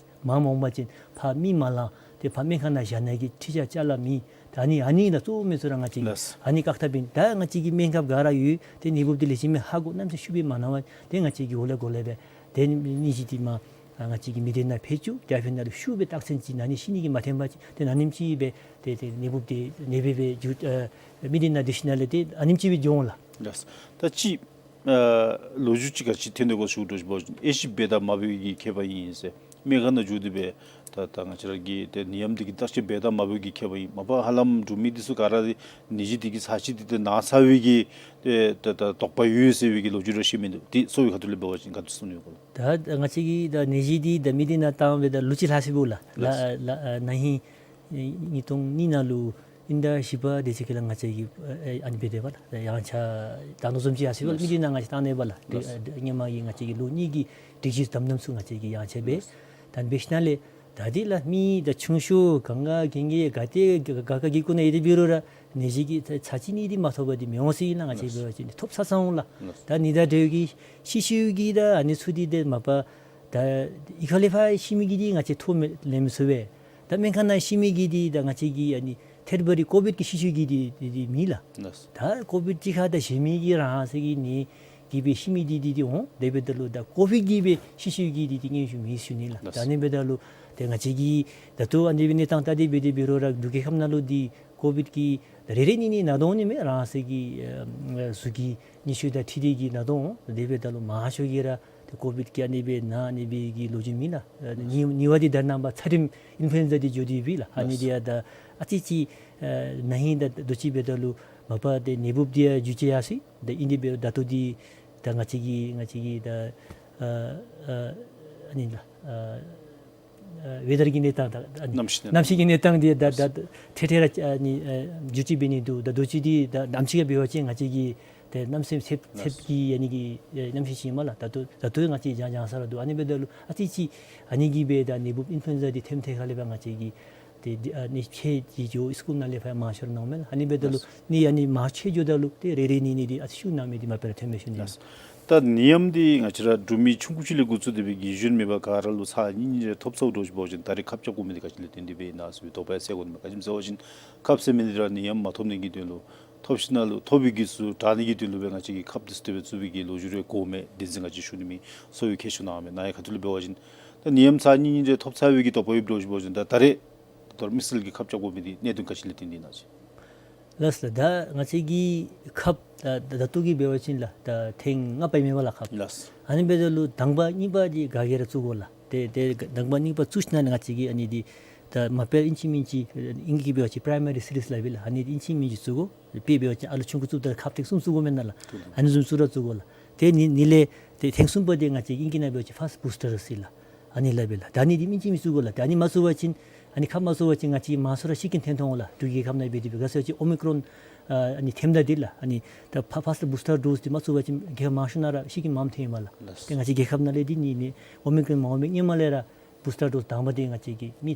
མང་མི་འོང་པ་ཅིན་ཕར་མི་མ་ལང་ཏེ་ཕར་སྨན་ཁང་ནང་བཞག་ནི་གི་འཕྲུལ་ཆས་ཅ་ལ་མེད། ད་ཨ་ནི་ཨ་ནི་ལགས་གཙོ་བོ་མི་ཚུ་ར་ང་བཅས་ཀྱིས་ལགས། ཨ་ནི་བཀག་ཐབས་ཨིན། ད་ང་བཅས་ཀྱི་སྨན་ཁབ་ག་ར་ཡོད། ཏེ་ནད་འབུབ་འདི་ལེགས་ཤོམ་སྦེ་ཧ་གོ་གནམ་མེད་ས་མེད་ཤུགས་སྦེ་མ་ན་བར་ཏེ་ང་བཅས་ཀྱིས་འོག་ལས་འགོ་ལས་སྦེ་ཏེ་ནད་གཞི་འདི་མར་ང་བཅས་ཀྱི་མི་སྡེ་ནང་འཕེལ་བཅུག། ཏེ་ཨ་ཕི་ནང་ལུ་ཤུགས་སྦེ་རྟགས་མཚན་ཅིག་ན་ནི་ཤི་ནི་གི་མ་ཐོན་པ་ཅིན་ཏེ་ན་ནེམ་ཅིག་སྦེ་ཏེ་ཏེ་ནད་འབུབ་འདི་ནད་འབུབ་སྦེ་འགྱུར་ཨ་མི་སྡེ་ནང་འདི་ཤུལ་ནང་ལས་ཏེ་ཨ་ནེམ་ཅིག་སྦེ་འགྱོ་འོང་ལགས། ལགས། ད་ཅི་ཨ་ལོ་རྒྱུས་ཅིག་ག་ཅི་ཐོན་ཏེ་གོ་ཞུ་འགྱོ་ཞུ་བ་ཅིན་དབྱེ་ཞིབ་འབད་དང་མ་འབད་ཀྱི་ཁྱད་པར་ཨིན་ཟེར། སྨན་ཁང་ནང་འགྱོ་སྟེ་སྦེ་ད་ད་ང་བཅས་ར་གི་ཏེ་ནད་ཡམས་འདི་གི་བརྟག་དཔྱད་འབད་དང་མ་འབད་ཀྱི་ཁྱད་པར་ཨིན། མ་པ་ཧ་ལམ་འབྲུག་མི་འདི་ཚུ་ག་ར་ནད་གཞི་འདི་གིས་ཚར་གཅིག་འདི་ཏེ་ན་ཚར་བའི་གི་ཏེ་ད་ད་དོགས་པ་ཡོད་ཟེར་བའི་གི་ལོ་རྒྱུས་རེ་ཤེས་མི་འདུག། ཏེ་གསོ་བའི་ཁ་ཐུག་ལས་འབད་བ་ཅིན་ག་དེ་གསུང་ནི་ཡོད་གོ་ལགས། ད་ང་བཅས་ཀྱི་ད་ནད་གཞི་འདི་ད་མི་སྡེ་ནང་བཏང་སྦེ་ད་ལོ་གཅིག་ལྷག་སོ་ཡི་ལགས། ལགས། ལགས་ལགས་ཨ་ན་ཧིང་ཉིས་སྟོང་གཉིས་ནང་ལུ་ཨིན་ཟླ་བཞི་པ་དེ་ཅིག་ཁ་ལུ་ང་བཅས་ཀྱིས་ཨ་ཨ་ནི་འབད་དེ་སྦེ་ལགས་ཡངས་ཆག་བཏང་དོ་བཟུམ་ཅིག་ཡར་སོ་ཡི་ལགས། ལགས། མི་སྡེ་ནང་ང་བཅས་བཏང་ནི་ཨིན་པས་ལགས། ལགས། ཏེ་ཨ་སྔོན་མ་གི་ང་བཅས་ཀྱི་ལོ་གཉིས་ཀྱི་སྒྲིག་གཞི་དམ་དམ་ཚུ་ང་བཅས་ཀྱིས་ཡངས་ཆག་འབད། ལགས། ད་འབད་ཞིནམ་ལས་ད་འདི་ལགས་མི་ད་ཆུང་ཤོས་གང་ག་གན་གི་ག་ཏེ་ག་ག་གི་ཀུན་ནས་ཡོད་དེ་འབད་རུང་ར་ནད་གཞི་གི་ཚར་གཅིག་གཉིས་འདི་མ་ཐོབ་པར་འདི་མི་འོང་ཟེར་ཨིན་ལགས། ང་བཅས་འབད་བ་ཅིན་ཐོབ་ཚར་ཚར་འོང་ལགས། ལགས། ད་ནི་ད་འདྲ་གི་ཤི་ཤི་གི་ད་ཨ་ནི་ཚུ་འདི་ཏེ་མ་པ་ད་གཡུས་ཁ་ལས་ཕར་ཤི་མི་གི་འདི་ང་བཅས་ཐོ་མེད་ལེན་མི་ཚུགས་པས། ད་སྨན་ཁང་ནང་ཤི་མི་གི་འདི་ད་ང་བཅས་ཀྱི་ཨ་ནི་ཐད་འབར་རི་ཀོ་བིཌ་ཀྱི་ཤི་ཤི་གི་འདི་འདི་འདི་མེད་ལགས། ལགས། ད་ཀོ་བིཌ་གཅིག་ཁར་ད་གཞན་མི་གི་རང་སོ་གི་ནད་ཀྱིས་སྦེ་ཤི་མི་འདི་འདི་འདི་འོང་། དེ་འབདཝ་ད་ལུ་ད་ཀོ་བིཌ་ཀྱིས་སྦེ་ཤི་ཤི་གི་འདི་འདི་སྙན་ཞུ་མེད་ཞུ་ནི་ལགས། ལགས། ད་ཨ་ནི་འབདཝ་ད་ལུ་ཏེ་ང་བཅས་ཀྱིས་ད་ལྟོ་ཨ་ནི་སྦེ་གནས་སྟངས་ལྟ་སྟེ་འབད་དེ་འབད་རུང་ར་འབྲུག་རྒྱལ་ཁབ་ནང་ལུ་འདི་ཀོ་བིཌ་ཀྱི་རེ་རེ་གཉིས་གཉིས་ན་གདོང་ནི་མེད། རང་སོ་གི་ཨ་གཟུགས་ཀྱི་ནད་གཞི་དང་འཁྲིལ་ཏེ་གི་ན་གདོང་འོང་། དེ་འབདཝ་ད་ལུ་མང་ཤོས་ཀྱིས་ར་ཏེ་ ཀོ་བིཌ་ཀྱི་ཨ་ནི་སྦེ་ན་ཨ་ནི་སྦེ་གི་ལོ་རྒྱུས་མེད་ལགས། ཨ་ནི་གཉིས་པ་འདི་ད་ནངས་པ་ཚ་རིམས་ཨིན་ཕུ་ལུ་ཨེན་ཛ་འདི་འགྱོ་སྟེ་ཡོད་པས་ལགས། ཨ་ནི་འདི་ཡང་ད་ཨ་ཙི་ཅིག་ཨ་ན་ཧིང་དང་དུས་ཅི་འབདཝ་ད་ལུ་མ་པ་ཏེ་ནད་འབུཔ་འདི་ཡང་འགྱུར་བཅོས་ཡར་སོང་ཡི། ད་ཨིན་དེ་འབད་རུང་ད་ལྟོ་འདི་ད་ང་བཅས་ཀྱི་ང་བཅས་ཀྱི་ད་ཨ་ཨ་ཨ་ནི་ལགས་ཨ་ཨ་ཝེ་དར་གྱི་གནས་སྟངས་དང་ཨ་ནི་གནམ་གཤིས་གནས་སྟངས་གནམ་གཤིས་ཀྱི་གནས་སྟངས་འདི་ད་ད་ད་འཕྲལ་འཕྲལ་ར་ཨ་ནི་ཨ་འགྱུར་བཅོས་འབད་ནི་འདུག། ད་དུས་ཅི་འདི་ད་ནམ་ཅིག་ཁར་འབད་བ་ཅིན་ང་བཅས་ཀྱི་ཏེ་གནམ་མེད་ས་མེད་ཚདཔ་ཚདཔ་ཀྱི་ཨ་ནི་གི་ཨེ་གནམ་གཤིས་ཅིག་ཨིན་མས་ལགས། ད་ལྟོ་ད་ལྟོ་ང་བཅས་རྒྱང་རྒྱང་ས་ར་འདུག། ཨ་ནི་འབདཝ་ད་ལུ་ཨ་ཙི་ཅིག་ཨ་ནི་གིས་འབད་ད་ནད་འབུཔ་ཨིན་ཕུ་ལུ་ཨེན་ཛ་འདི་ཐོནམ་ཐད་ཁར་ལས་འབད་ང་བཅས་ཀྱི་ཏེ་འདི་ཨ་ནི་ཕྱད་དེ་འགྱོ་སི་ཀུལ་ནང་ལས་ཕར་མང་ཤོས་ར་གནང་མས་ལགས། ཨ་ནི་འབདཝ་ད་ལུ་ནད་ཨ་ནི་མང་ཤོས་འགྱོཝ་ད་ལུ་ཏེ་རེ་རེ་གཉིས་གཉིས་འདི་ཨ་ཙི་ཤུགས་གནང་མི་འདི་མ་པ་ར་ཐོན་མས་ཞུ་ནི། ད་ནད་ཡམས་འདི་ང་བཅས་ར་འབྲུག་མི་ཆུང་ཀུ་ཅིག་ལས་འགོ་བཙུགས་ཏེ་སྦེ་རྒས་གཞོན་མེད་པར་ག་ར་ལུ་ཚར་གཉིས་གཉིས་རེ་ཐོབ་ཚརཝ་འདྲཝ་ཅིག་འབད་བ་ཅིན་ད་རེས་ཁབ་རྐྱབ་དགོ་མི་འདི་ག་ཅི་ལས་བརྟེན་ཏེ་སྦེ་ཨིན་ན་ཟེར་བའི་དོགས་པ་ཡང་སེལ་དགོ་ནི་མས། ག་ཅི་སྨོ་ཟེར་བ་ཅིན་ཁབ་ཟེར་མི་འདི་ར་ནད་ཡམས་མ་ཐོབ་ནི་གི་དོན་ལུ་ཐོབ་ཞིནམ་ལས་ཐོབ་པའི་གི་ཚུ་དྲག་ནི་གི་དོན་ལུ་སྦེ་ང་བཅས་ཀྱིས་ཁབ་འདི་ཚུ་དེ་སྦེ་བཙུགས་པའི་གི་ལོ་རྒྱུས་རེ་གོཝ་མས། བདེན་འཛིན་ང་བཅས་ཞུ་ནི་མེད། གསོ་བའི་ཁྱད་ཆོས་གནང་མི་ནང་ཡང་ག་ཅི་ལུ་འབད་བ་ཅིན་ད་ནད་ཡམས་ཚར་གཉིས་གཉིས་རེ་ཐོབ་ཚར་བའི་གི་དོགས་པ་ཡོདཔ་འདྲཝ་ཅིག་འབད་བ་ཅིན་ད་ད་རེས་ད་རུང་དམིགས་བསལ་གྱི་ཁབ་རྐྱབ་དགོ་མི་འདི་གནད་དོན་ག་ཅི་ལས་བརྟེན་ཏེ་ཨིན་ན་ཟེར། ལགས་ལགས། ད་ང་བཅས་ཀྱིས་ཁབ་ད་ད་ལྟོ་གི་འབད་བ་ཅིན་ལགས་ད་ཐེངས་ལྔ་པ་ཨིན་མས་པ་ལགས་ཁབ། ལགས། ཨ་ནི་འབདཝ་ད་ལུ་དང་པ་གཉིས་པ་འདི་ག་གིས་ར་བཙུགས་དགོ་ལགས། ཏེ་ཏེ་དང་པ་གཉིས་པ་བཙུགས་ཞིནམ་ལས་ང་བཅས་ཀྱིས་ཨ་ནི་འདི་ད་མ་པ་ཨིན་ཅི་མིན་ཅི་ཨིང་སྐད་ཀྱིས་འབད་བ་ཅིན་པ་རའི་མ་རི་སི་རིསཀ་སླབ་ཨིན་ལགས། ཨ་ནི་ཨིན་ཅི་མིན་ཅི་བཙུགས་དགོ། དཔེ་འབད་བ་ཅིན་ཨ་ལུ་ཆུང་ཀུ་བཙུགསཔ་ད་ཁབ་ཐེངས་གསུམ་བཙུགས་དགོ་མེན་ན་ལགས། ཨ་ནི་བཟུམ་བཙུགས་ར་བཙུགས་དགོ་ལགས། ཏེ་ནི་ནི་ལས་ཏེ་ཐེངས་གསུམ་པ་འདི་ང་བཅས་ཀྱི་ཨིང་སྐད་ནང་འབད་བ་ཅིན་ཕཱསཊ་བུསི་ཊར་ཟེར་ལགས། ཨ་ནི་སླབ་ཨིན་ལགས། ད་ཨ་ནི་འདི་ཨིན་ཅི་མིན་བཙུགས་དགོ་ལགས། ད་ཨ་ནི་མ་བཙུགས་པ་ཅིན་ཨ་ནི་ཁབ་མ་བཙུགས་པ་ཅིན་ང་བཅས་མང་ཤོས་ར་ཤི་རྐྱེན་ཐོན་འོང་ལགས། འབྲུག་རྒྱལ་ཁབ་ནང་འབད་དེ་འབད་ག་ཟེར་བ་ཅིན་ཨོ་མི་ཀྲོན་ཨ་ནི་ཐོནམ་ད་འདི་ལགས། ཨ་ནི་ད་ཕཱ་ཕཱསཊ་བུསི་ཊར་ཌོསི་འདི་མ་བཙུགས་པ་ཅིན་རྒྱལ་ཁབ་མང་ཤོས་ནང་ར་ཤི་རྐྱེན་མངམ་ཐོན་ཨིན་མས་ལགས། ལགས། ཏེ་ང་བཅས་རྒྱལ་ཁབ་ནང་ལས་འདི་ནི་ནི་ཨོ་མི་ཀྲོན་མངམ་མས། ཧེ་མ་ལས་ར་བུསི་ཊར་ཌོསི་དང་པ་འདི་ང་བཅས་ཀྱི་མི་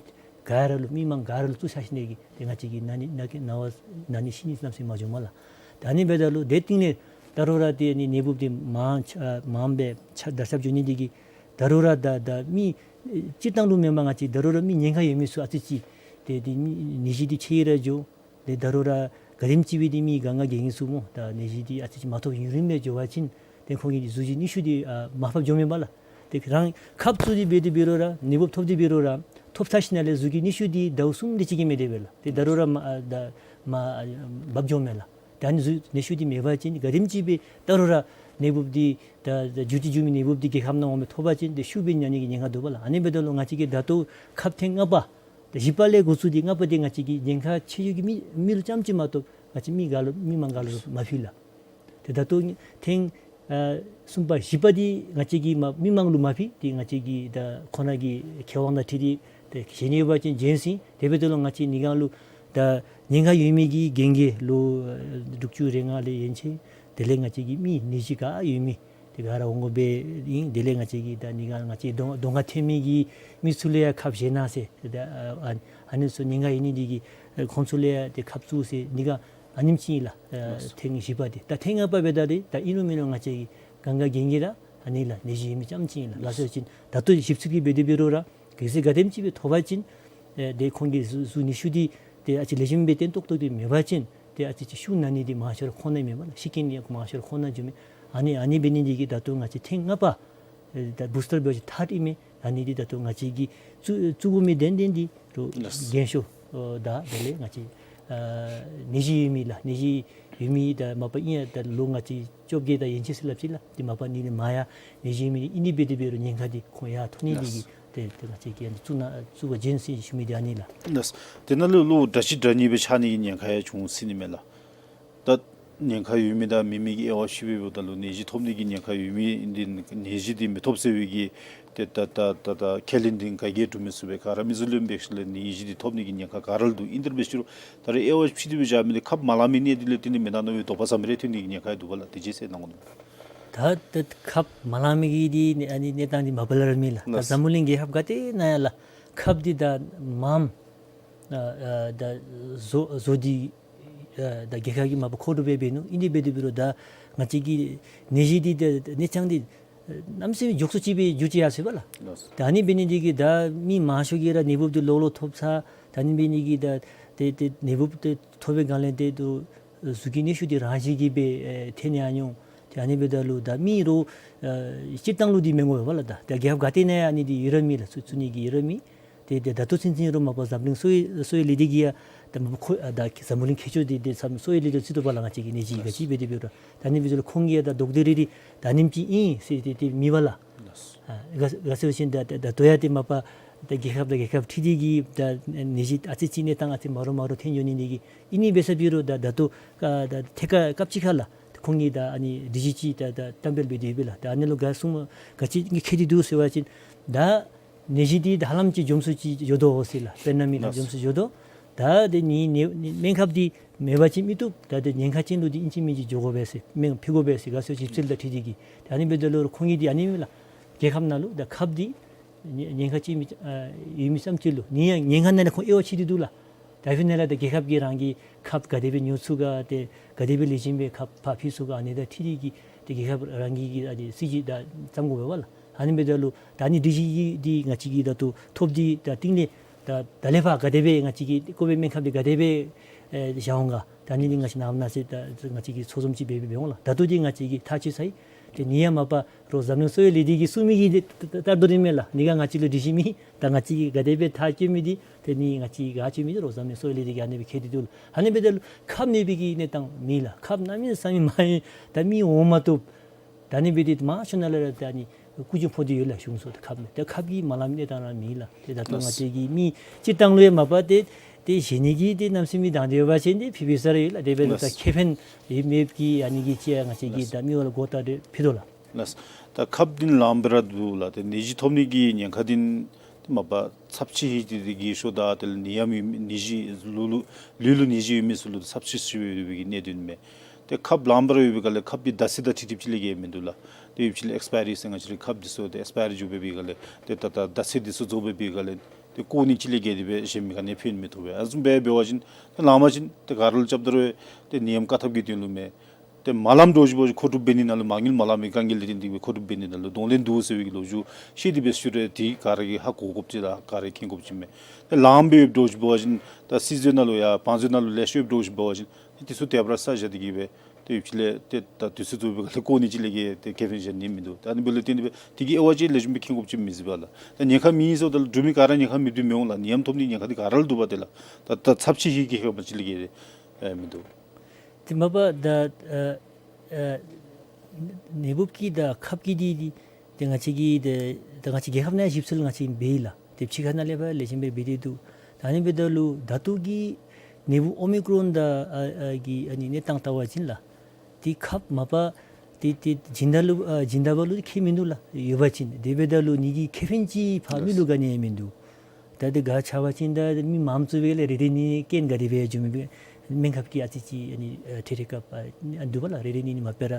ག་ར་ལུ་མི་མང་ག་ར་ལུ་བཙུགས་ཚར་ཞིནམ་ལས་ཀྱི་ཏེ་ང་བཅས་ཀྱི་ན་ནི་ན་གི་ན་བ་ན་ནི་ཤི་ནི་གནམ་མེད་ས་མེད་མ་བྱུངམ་མས་ལགས། ད་ཨ་ནི་འབདཝ་ད་ལུ་དེ་རྟིང་ལས་ད་རུང་ར་ཏེ་ཨ་ནི་ནད་འབུཔ་འདི་མང་ཆ་མངམ་སྦེ་ཆ་ད་ཁྱབ་འགྱོ་ནི་འདི་གིས་ད་རུང་ར་ད་ད་མི་སྤྱིར་བཏང་ལུ་མེན་པར་ང་བཅས་ད་རུང་ར་མི་ཉེན་ཁ་ཡོད་མི་ཚུ་ཨ་ཙི་ཅིག་ཏེ་ཏེ་ནད་གཞི་འདི་ཆེ་ར་འགྱོ། ཏེ་ད་རུང་ར་ག་དེམ་ཅིག་སྦེ་ཏེ་མི་གང་ག་རྒས་ནི་ཚུ་སྨོ། ད་ནད་གཞི་འདི་ཨ་ཙི་ཅིག་མ་ཐོབ་ཡུན་རིངམོ་སྦེ་འགྱོ་བ་ཅིན་ཏེ་ཁོང་གི་གཟུགས་ཀྱི་ནད་གཞི་འདི་ཨ་མར་ཕབ་འགྱོཝ་མས་པ་ལགས། ཏེ་རང་ཁབ་བཙུགས་ཏེ་འབད་དེ་འབད་རུང་ར་ནད་འབུཔ་ཐོབ་སྟེ་འབད་རུང་ར་ཐོབ་ཚར་ཞིནམ་ལས་གཟུགས་ཀྱི་ནད་གཞི་འདི་ཟླཝ་གསུམ་དེ་ཅིག་གིས་མི་བདེ་བས་ལགས། ཏེ་ད་རུང་ར་མར་ཨ་ད་མར་ཨ་འབབ་འགྱོཝ་མས་ལགས། ད་ཨ་ནི་གཟུགས་ནད་གཞི་འདི་མེད་པ་ཅིན་ག་དེམ་ཅིག་སྦེ་ད་རུང་ར་ནད་འབུཔ་འདི་ད་ད་འགྱུར་ཏེ་འགྱོ་མི་ནད་འབུཔ་འདི་རྒྱལ་ཁབ་ནང་འོང་མི་ཐོབ་པ་ཅིན་ཏེ་ཤུགས་སྦེ་ཉམས་ནི་གི་ཉེན་ཁ་འདུག་པ་ལགས། ཨ་ནི་འབདཝ་ད་ལུ་ང་བཅས་ཀྱིས་ད་ལྟོ་ཁབ་ཐེངས་ལྔ་པ་ཏེ་བཞི་པ་ལས་འགོ་བཙུགས་ཏེ་ལྔ་པ་འདི་ང་བཅས་ཀྱི་ཉེན་ཁ་ཆེ་ཤོས་ཀྱི་མི་མི་ལུ་རྐྱངམ་ཅིག་མ་གཏོགས་ང་བཅས་མི་ག་ལུ་མི་མང་ག་ལུ་མ་ཕུལ་ལགས། ཏེ་ད་ལྟོ་ཐེངས་ཨ་གསུམ་པ་བཞི་པ་འདི་ང་བཅས་ཀྱིས་མ་མི་མང་ལུ་མ་ཕུལ། ཏེ་ང་བཅས་ཀྱིས་ད་ཁོང་ར་གི་ཁེ་དབང་དང་འཁྲིལ་ཏེ་ཏེ་བཞེས་ནི་ཡོད་པ་ཅིན་བྱིན་ཟེར། དེ་འབདཝ་ད་ལུ་ང་བཅས་ནི་གང་ལུ་ད་ཉེན་ཁ་ཡོད་མི་གི་རྒན་རྒས་ལོ་ཨ་དྲུག་ཅུ་རེ་ལྔ་ལས་ཡན་ཆད་དེ་ལས་ང་བཅས་ཀྱི་མི་ནད་གཞི་ག་ཡོད་མི་དེ་ག་ར་འོང་དགོཔ་ཨིན། དེ་ལས་ང་བཅས་ཀྱིས་ད་ནི་གང་ང་བཅས་གདོང་གདོང་ཁར་ཐོན་མི་གི་མི་ཚུ་ལུ་ཡང་ཁབ་བཞེས་གནང་ཟེར། ད་ཨ་ཨ་ནི་ཚུ་ཉེན་ཁ་ཡོད་ནི་འདི་གིས་ཨ་ཁོང་ཚུ་ལུ་ཡང་ཏེ་ཁབ་བཙུགས་ཟེར་ནི་གང་ཨ་ནེམ་ཅིག་ཨིན་ལགས། ཨ་ལགས་སོ། ཐེངས་བཞི་པ་འདི། ད་ཐེངས་ལྔ་པ་འབདཝ་ད་འདི་ད་ཨིན་རུང་མེན་རུང་ང་བཅས་ཀྱི་གང་ག་རྒན་རྒས་ར་ཨ་ནི་ལགས་ནད་གཞི་ཡོད་མི་རྐྱངམ་ཅིག་ཨིན་ལགས། ལགས་སོ་ཅིན་ད་ལྟོ་ཞིབ་འཚོལ་གྱིས་འབད་དེ་འབད་རུང་ར་གལ་སྲིད་ག་དེམ་ཅིག་སྦེ་ཐོབ་པ་ཅིན་ཨེ་ཏེ་ཁོང་གི་གཟུགས་གཟུགས་ནད་གཞི་འདི་ཏེ་ཨ་ཙི་ལེགས་ཤོམ་སྦེ་བརྟན་ཏོག་ཏོ་འདི་མེད་པ་ཅིན་ཏེ་ཨ་ཙི་ཅིག་ཤུགས་ན་ནི་འདི་མང་ཤོས་ར་ཁོང་ནང་མས་པ་ལགས། ཤི་རྐྱེན་འདི་མང་ཤོས་ར་ཁོང་ནང་འགྱོཝ་མས། ཨ་ནི་ཨ་ནི་འབད་ནི་འདི་གིས་ད་ལྟོ་ང་བཅས་ཐེངས་ལྔ་པ་ཨེ་ད་བུསི་ཊར་འབད་བ་ཅིན་ཐཱརཌ་ཨིན་མས། ཨ་ནི་འདི་ད་ལྟོ་ང་བཅས་ཀྱིས་བཙུགས་བཙུགས་དགོ་མི་དོན་དོན་འདི་རོགས་ལགས། རྒན་ཤོས་ཨོ་ད་དེ་ལས་ང་བཅས་ཨ་ནད་གཞི་ཡོད་མི་ལགས་ནད་གཞི་ཡོད་མི་ད་མ་པ་ཨིན་ཡ་ད་ལོ་ང་བཅས་བཅོ་བརྒྱད་དང་ཡན་ཆད་ཟེར་སླབ་ཅི་ལགས། ཏེ་མ་པ་ནི་ནི་མ་ཡ་ནད་གཞི་ཡོད་མི་ཨིན་ནི་འབད་དེ་འབད་རུང་ཉེན་ཁ་འདི་ཁོང་ཡར་ཐོན་ནི་འདི་གིས་ལགས། ཏེ་ཏེ་ང་བཅས་ཀྱིས་ཨ་ནི་བཙུགས་ན་བཙུགས་པ་བྱིན་ཟེར་ཞུ་མི་འདི་ཨ་ནི་ལགས། ལགས། དེ་ནང་ལུ་ལོ་འདྲ་ཅིག་འདྲ་གཉིས་སྦེ་ཆགས་ནི་གི་ཉེན་ཁ་ཡང་བྱུང་སྲིད་ནི་མས་ལགས། ད་ཉེན་ཁ་ཡོད་མི་དང་མེད་མི་གི་དབྱེ་བ་ཕྱེ་སྦེ་འབདཝ་ད་ལུ་ནད་གཞི་ཐོབ་ནི་གི་ཉེན་ཁ་ཡོད་མི་འདི་ནད་གཞི་འདི་མི་ཐོབ་ཟེར་བའི་གི་ཏེ་ད་ད་ད་ད་ཁས་ལེན་འདི་ག་གིས་ཡང་གྲུབ་མི་ཚུགས་པས། ག་ར་མི་ཚུ་ལུ་འབད་ཞིནམ་ལས་ནད་གཞི་འདི་ཐོབ་ནི་གི་ཉེན་ཁ་ག་ར་ལུ་འདུག། ཨིན་དེ་འབད་ཞུ་རུང་ད་རེས་དབྱེ་བ་ཕྱེ་སྟེ་སྦེ་བཞག་མི་འདི་ཁབ་མ་ལང་མི་ནད་འདི་ལས་བརྟེན་ཏེ་མེན་ན་མནོ་བའི་དོགས་པ་ཟ་མི་རེ་ཐོན་ནི་གི་ཉེན་ཁ་ཡང་འདུག་པ་ལགས། དེ་ཅིག་གསལ་གནང་དགོ་ནི། ད་ད་ཁབ་མ་ལང་མི་གི་འདི་ནི་ཨ་ནི་གནས་སྟངས་འདི་མ་པ་ལས་ར་མེད་ལགས། ད་ལགས། འཛམ་བུ་གླིང་རྒྱལ་ཁབ་ག་ཏེ་ནང་ཡང་ལགས་ཁབ་འདི་ད་མངམ་ཨ་ཨ་ད་བཟོ་བཟོ་སྟེ་ཨ་ད་རྒྱལ་ཁབ་ཀྱིས་མ་པ་མཁོ་སྒྲུབ་འབད་འབད་ནུག། ཨིན་དེ་འབད་དེ་འབད་རུང་ད་ང་བཅས་ཀྱི་ནད་གཞི་འདི་ད་གནས་སྟངས་འདི་གནམ་མེད་ས་མེད་མགྱོགས་སུ་ཅིག་སྦེ་འགྱུར་བཅོས་ཡར་སོང་པ་ལགས། ལགས། ད་ཨ་ནི་འབད་ནི་འདི་གིས་ད་མི་མང་ཤོས་ཀྱིས་ར་ནད་འབུཔ་འདི་ལོག་ལོག་ཐོབ་ཚར། ད་ཨ་ནི་འབད་ནི་འདི་གིས་ད་ཏེ་ཏེ་ནད་འབུཔ་འདི་ཐོབ་པའི་སྒང་ལས་ཏེ་ད་གཟུགས་ཀྱི་ནད་གཞི་འདི་རང་བཞིན་གྱིས་སྦེ་ཨེ་ཐོན་ནི་ཨ་ནི་འོང་། ཏེ་ཨ་ནི་འབདཝ་ད་ལུ་ད་མི་རོགས་ཨེ་སྤྱིར་བཏང་ལུ་འདི་མི་དགོ་པས་ལགས། ད་ད་རྒྱལ་ཁབ་ག་ཏེ་ནང་ཡང་ཨ་ནི་འདི་ཡོད་ར་མེད་ལགས། བཙུགས་བཙུགས་ནི་གི་ཡོད་ར་མེད། ཏེ་ཏེ་ད་ལྟོ་ཚུན་ཚོད་ར་མ་པ་འཛམ་གླིང་གསོ་བའི་གསོ་བའི་ལས་སྡེ་གིས་ཡང་ད་མ་པ་ཁོ་ཨ་ད་འཛམ་བུ་གླིང་མཁས་མཆོག་འདི་ཏེ་ཚབ་གསོ་བའི་ལས་སྡེ་ཚུ་ཐོབ་པ་ལགས། ང་བཅས་ཀྱི་ནད་གཞི་ག་ཅི་འབད་དེ་འབད་རུང་ད་ཨ་ནི་འབདཝ་ད་ལུ་ཁོང་གིས་ཡང་ད་ཌོག་ཊར་རེ་རེ་ད་ཨ་ནེམ་ཅིག་ཨིན་ཟེར་ཏེ་ཏེ་མེད་པས་ལགས། ཨ་ག་ག་ཟེར་བ་ཅིན་ད་ད་ད་ལྟོ་ཡང་ཏེ་མ་པ་ད་རྒྱལ་ཁབ་དང་རྒྱལ་ཁབ་འཁྲིལ་ཏེ་གིས་ད་ནད་གཞི་ཨ་ཙི་ཅིག་གནས་སྟངས་ཨ་ཙི་མ་རུང་མ་རུང་ཐོན་འགྱོ་ནི་འདི་གིས་ཨིན་ནི་འབད་ས་འབད་རུང་ད་ད་ལྟོ་ཀ་ད་ཐད་ཀར་སྐབས་ཅིག་ཁར་ལགས་ཁོང་གིས་ད་ཨ་ནི་སྒྲིག་གཞི་ཅིག་ད་ད་གཏན་འབེབས་འབད་དེ་ཡོད་པས་ལགས། ད་ཨ་ནི་ལུ་ག་གསུངམ་ག་ཅི་ཁྱད་དེ་འདུག་ཟེར་བ་ཅིན་ད་ནད་གཞི་འདི་ད་ཧ་ལམ་ཅིག་འཇོམས་ཚུགས་ཅིག་འགྱོ་དོ་ཟེར་ལགས། དཔེར་ན་མི་ལགས། ལགས། འཇོམས་ཚུགས་འགྱོ་དོ། ད་དེ་ནི་ནད་ནད་སྨན་ཁབ་འདི་མེད་པ་ཅིན་མི་བཏུབ། ད་དེ་ཉེན་ཁ་ཅན་ལུ་འདི་ཨིན་ཅི་མིན་ཅི་འགྱོ་དགོ་པས་ཟེར། སྨན་ཕུལ་དགོ་པས་ཟེར། ག་ཟེར་ཞིབ་འཚོལ་དང་འཁྲིལ་ཏེ་གིས། ད་ཨ་ནི་འབདཝ་ད་ལུ་ཁོང་གིས་འདི་ཨ་ནི་མས་ལགས། རྒྱལ་ཁབ་ནང་ལུ་ད་ཁབ་འདི་ཉེན་ཉེན་ཁ་ཅན་མི་ཨ་ཡོད་མི་ཙམ་ཅིག་ལུ་ནི་ཡང་ཉེན་ཁ་ནང་ལས་ཁོང་དབྱེ་བ་ཕྱེ་སྟེ་འདུག་ལགས། ད་ཨ་ཕི་ནང་ལས་ད་རྒྱལ་ཁབ་ཀྱིས་རང་གི་ཁབ་ག་དེ་སྦེ་ཉོ་ཚུགས་ག་ཏེ་ག་དེ་སྦེ་ལེགས་ཤོམ་སྦེ་ཁབ་ཕར་ཕུལ་ཚུགས་ག་ཨ་ནི་དང་འཁྲིལ་ཏེ་གིས་ཏེ་རྒྱལ་ཁབ་རང་གི་གི་ཨ་ནི་སྲིད་ཇུས་ད་བརྩམ་དགོ་པས་ལགས། ཨ་ནི་འབདཝ་ད་ལུ་ད་ཨ་ནི་སྒྲིག་གཞི་འདི་ང་བཅས་ཀྱིས་ད་ལྟོ་ཐོབ་སྟེ་ད་རྟིང་ལས་ད་ད་ལས་ཕར་ག་དེ་སྦེ་ང་བཅས་ཀྱིས་བཀོད་པའི་སྨན་ཁབ་འདི་ག་དེ་སྦེ་ཨེ་བཞག་འོང་ག། ད་ཨ་ནི་འདི་ང་བཅས་ནངས་པ་གནངས་ཚེ་ད་ང་བཅས་ཀྱིས་ཚོགས་འཛོམས་ཅིག་འབད་འབད་འབད་འོང་ལགས། ད་ལྟོ་འདི་ང་བཅས་ཀྱིས་ཐག་བཅད་ཚར་ཡི། ཏེ་ནི་ཡང་མ་པ་རོགས་འཛམ་གླིང་གསོ་བའི་ལས་སྡེ་གིས་གསུང་མི་གི་འདི་ད་ད་ད་ལྟོ་ར་མས་ལགས། ནི་ག་ང་བཅས་ལུ་སྒྲིག་གཞི་མེད། ད་ང་བཅས་ཀྱིས་ག་དེ་སྦེ་ཐག་བཅད་མི་འདི་ཏེ་ནི་ང་བཅས་ཀྱིས་ག་བཅད་མི་འདི་རོགས་འཛམ་གླིང་གསོ་བའི་ལས་སྡེ་གིས་ཨ་ནི་སྦེ་ཁྱད་དེ་འདུག་ལགས། ཨ་ནི་འབདཝ་ད་ལུ་ཁབ་མེད་པའི་གི་གནས་སྟངས་མེད་ལགས། ཁབ་གནམ་མེད་ས་མེད་མང་ཡི། ད་མི་འོང་མ་བཏུབ། ད་ཨ་ནི་འབད་དེ་མང་ཤོས་ནང་ལས་ར་ད་ཨ་ནི་རྐུ་འཇུ་ཕོག་སྟེ་ཡོད་ལགས་གཞུང་ཚོ། ད་ཁབ་མེད། ད་ཁབ་ཀྱི་མ་ལངམ་གནས་སྟངས་ར་མེད་ལགས། ཏེ་ད་ལྟོ་ལགས། ང་བཅས་ཀྱིས་མི་སྤྱིར་བཏང་ལུ་ཡང་མ་པ་ཏེ་ཏེ་བཞེས་ནི་གི་ཏེ་གནམ་མེད་ས་མེད་དང་འདོད་པ་ཅིན་ཏེ་ཕུལ་ཕུལ་ས་ར་ཡོད་ལགས། དེ་འབདཝ་ད་ལགས། ཁེ་ཕན་ཡོད་མེད་ཀྱི་ཨ་ནི་གི་ཅིག་ང་བཅས་ཀྱིས་ལགས། ད་མི་འོང་ལགས། གོ་བརྡ་རེ་ཕུལ་དོ་ལགས། ལགས། ད་ཁབ་འདི་ལངམ་སྦེ་ར་འདུག་ལགས། ཏེ་ནད་གཞི་ཐོབ་ནི་གི་ཉེན་ཁ་འདི་ཏེ་མ་པ་ཚབས་ཆེ་ཧེ་ཏེ་དེ་གིས་ཤོ་ད་དེ་ལས་ནད་ཡམས་ཡོད་མི་ནད་གཞི་ལུ་ལུ་ལུས་ལུ་ནད་གཞི་ཡོད་མི་ཚུ་ལུ་ཚབས་ཆེ་ཤོས་ཡོད་པའི་གི་གནད་དོན་མས། ཏེ་ཁབ་ལངམ་སྦེ་ར་ཡོད་པའི་སྒང་ལས་ཁབ་ཀྱི་ཟླ་ཚེས་དང་འཁྲིལ་ཏེ་ཅིག་ལས་བརྒལ་མིན་འདུག་ལགས། ཏེ་ཡོད་ཅིག་ལས་ཨེགསི་པའི་རི་ཟེར་ང་བཅས་རའི་ཁབ་འདི་ཚུ་ཏེ་ཨེགསི་པའི་རི་འགྱོ་བའི་སྒང་ལས་ཏེ་ད་ད་ཟླ་ཚེས་འདི་ཚུ་རྫོགས་པའི་སྒང་ལས་ཏེ་བཀོག་ནི་ཅིག་ལས་བརྒལ་ཏེ་སྦེ་གཞན་མི་ག་ནི་ཕན་མི་ཐོགས་པས། ཨ་ནི་བཟུམ་སྦེ་འབད་བ་ཅིན་ཏེ་ལངམ་ཅིན་ཏེ་ག་ར་ལུ་རྐྱབ་ད་རུང་ཏེ་ནད་ཡམས་བཀག་ཐབས་ཀྱི་དོན་ལུ་མས། ཏེ་མ་ལངམ་འདྲཝ་ཅིག་འབད་བ་ཅིན་མཁོ་སྒྲུབ་འབད་ནི་ནང་ལུ་མ་དངུལ་མ་ལངམ་མི་དཀའ་ངལ་ལས་བརྟེན་ཏེ་སྦེ་མཁོ་སྒྲུབ་འབད་ནི་ནང་ལུ་གདོང་ལེན་འདུག་ཟེར་བའི་གི་ལོ་རྒྱུས་བཤད་དེ་སྦེ་ཞུ་རུང་འདི་ག་ར་གིས་ཧ་གོ་དགོཔ་ཅིག་དང་ག་ར་མཁྱེན་དགོཔ་ཅིག་མས། ཏེ་ལངམ་སྦེ་ཡོདཔ་འདྲཝ་ཅིག་འབད་བ་ཅིན་ད་སྲིད་ཚོགས་ནང་ལུ་ཡང་བང་མཛོད་ནང་ལུ་ལེ་ཤ་ཡོདཔ་འདྲཝ་ཅིག་འབད་བ་ཅིན་ཏེ་འདི་ཚུ་དེ་སྦེ་ར་བསགས་བཞག་སྟེ་གིས་སྦེ་ཏེ་ཡོད་ཅིག་ལས་ཏེ་ད་དུས་ཚོད་རྫོགས་པའི་སྒང་ལས་བཀོག་ནི་ཅིག་ལས་བརྒལ་ཏེ་ཁེ་ཕན་གཞན་ནི་མིན་འདུག། ད་ཨ་ནི་འབདཝ་ལས་བརྟེན་ཏེ་སྦེ་དེ་གི་དབྱེ་བ་ཅིག་ལེགས་ཤོམ་སྦེ་མཁྱེན་དགོཔ་ཅིག་མས་ཟེར་བ་ལགས། ད་ཉེན་ཁ་མེད་ཟེརཝ་ད་ལུ་འབྲུག་མི་ག་ར་ཉེན་ཁ་མེད་པའི་མི་འོང་ལགས། ནད་ཡམས་ཐོབ་ནི་ཉེན་ཁ་འདི་ག་ར་ལུ་འདུག་པ། དེ་ལགས་ད་ད་ཚབས་ཆེ་ཧེ་གི་ཧེ་མ་ཅིག་ལས་བརྒལ་ཏེ་ཨེ་མིན་འདུག། ཏེ་མ་པ་ད་ཨ་ཨ་ནད་འབུབ་ཀྱི་དང་ཁབ་ཀྱི་འདི་འདི་ཏེ་ང་བཅས་ཀྱིས་ཏེ་ད་ང་བཅས་རྒྱལ་ཁབ་ནང་ཡང་ཞིབ་འཚོལ་ང་བཅས་འབད་ཡི་ལགས། ཏེ་ཕྱི་ཁ་ནང་ལས་ཕར་ལེགས་ཤོམ་སྦེ་འབད་དེ་འདུག། ད་ཨ་ནི་འབདཝ་ད་ལུ་ད་ལྟོ་གི་ནད་འབུབ་ཨོ་མི་ཀྲོན་དང་ཨ་ཨ་གི་ཨ་ནི་གནས་སྟངས་བལྟ་བ་ཅིན་ལགས། ཏེ་ཁབ་མ་པ་ཏེ་ཏེ་སྦྱིན་བདག་ལུ་ཨ་སྦྱིན་བདག་པ་ལུ་ཁྱད་མིན་འདུག་ལགས། ཡོད་པ་ཅིན་དེ་འབདཝ་ད་ལུ་ནི་གི་ཁེ་ཕན་ཅིག་ཕར་མི་ལུ་ག་ནི་ཡང་མིན་འདུག། ད་དེ་ག་ཅི་འབད་བ་ཅིན་ད་མི་མངམ་ཚུ་སྦེ་ལས་རེ་རེ་གཉིས་གཉིས་རྐྱེན་ག་དེ་སྦེ་འབྱུང་མི་སྦེ་སྨན་ཁབ་ཀྱི་ཨ་ཙི་ཅིག་ཨ་ནི་ཨ་ཐེ་རེ་སྐབས་ཨ་འདུག་པ་ལགས། རེ་རེ་གཉིས་གཉིས་མ་དཔེ་ར་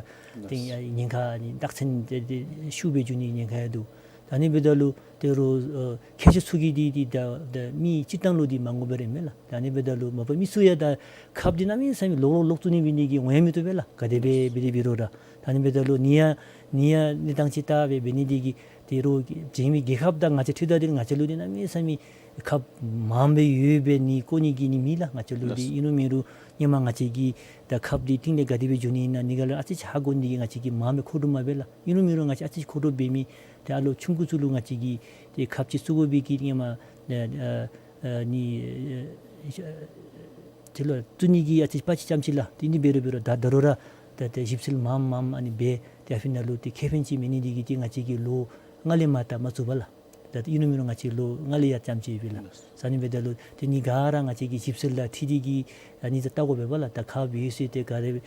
ཏེ་ཨ་ཉེན་ཁ་ཨ་ནི་རྟགས་མཚན་ཏེ་ཏེ་ཤུགས་སྦེ་འབྱུང་ནི་ཉེན་ཁ་ཡང་འདུག། ད་ཨ་ནི་འབདཝ་ད་ལུ་ཏེ་རོགས་ཨ་མཁས་མཆོག་ཚུ་གིས་འདི་འདི་ད་ད་མི་སྤྱིར་བཏང་ལུ་འདི་མ་དགོ་པས་ར་མས་ལགས། ད་ཨ་ནི་འབདཝ་ད་ལུ་མ་པ་མི་ཚུ་ཡང་ད་ཁབ་འདི་གནམ་མེད་ས་མེད་ལོག་ལོག་ལོག་བཙུགས་ནི་འབད་ནི་གིས་འོང་ཡང་མི་བཏུབ་པས་ལགས། ག་དེ་སྦེ་འབད་དེ་འབད་རུང་ར། ད་ཨ་ནི་འབདཝ་ད་ལུ་ནི་ཡང་ནི་ཡང་གནས་སྟངས་ཅིག་བལྟ་སྦེ་འབད་ནི་འདི་གིས་ཏེ་རོགས་གཞན་མི་རྒྱལ་ཁབ་དང་ང་བཅས་འཁྲིལཝ་ད་འདི་ང་བཅས་ལུ་འདི་གནམ་མེད་ས་མེད་ཁབ་མངམ་སྦེ་ཡོད་པའི་ནི་བཀོག་ནི་གི་ནི་མེད་ལགས། ང་བཅས་ལུ་འདི་ཨིན་རུང་མེན་རུང་ཧེ་མ་ང་བཅས་ཀྱིས་ད་ཁབ་འདི་རྟིང་ལས་ག་དེ་སྦེ་འགྱོ་ནི་ཨིན་ན་ནི་ག་ལུ་ཨ་ཙི་ཅིག་ཧ་གོ་ནི་འདི་གིས་ང་བཅས་ཀྱིས་མངམ་སྦེ་མཁོ་སྒྲུབ་མ་འབད་ལགས། ཨིན་རུང་མེན་རུང་ང་བཅས་ཨ་ཙི་ཅིག་མཁོ་སྒྲུབ་འབད་མི་ཏེ་ཨ་ལོ་ཆུང་ཀུ་ཚུ་ལུ་ང་བཅས་ཀྱིས་ཏེ་ཁབ་ཅིག་བཙུགས་དགོ་པའི་གི་ཧེ་མ་ཨ་ཨ་ཨ་ནི་ཨ་དེ་ལུ་བཙུགས་ནི་གི་ཨ་ཙི་པ་ཅིག་ཙམ་ཅིག་ལགས། དེ་ནི་འབད་རུང་འབད་རུང་ད་ད་རུང་ར་ད་ཏེ་ཞིབ་འཚོལ་མངམ་མངམ་ཨ་ནི་འབད་ཏེ་ཨ་ཕི་ནང་ལུ་ཏེ་ཁེ་ཕན་ཅིག་མེད་ནི་འདི་གིས་ཏེ་ང་བཅས་ཀྱིས་ལོ་ལྔ་ལས་མར་ད་མ་བཙུགས་པས་ལགས། ད་ཨིན་རུང་མེན་རུང་ང་བཅས་ལོ་ལྔ་ལས་ཡར་ཙམ་ཅིག་ཡོད་པས་ལགས། ཨ་ནི་འབདཝ་ད་ལུ་དེ་ནི་ག་ར་ང་བཅས་ཀྱིས་ཞིབ་འཚོལ་དང་འཁྲིལ་ཏེ་གིས་ཨ་ནི་ད་བལྟ་དགོ་པས་པ་ལགས། ད་ཁབ་ཡོད་ཟེར་ཏེ་ག་ར་བཙུགས་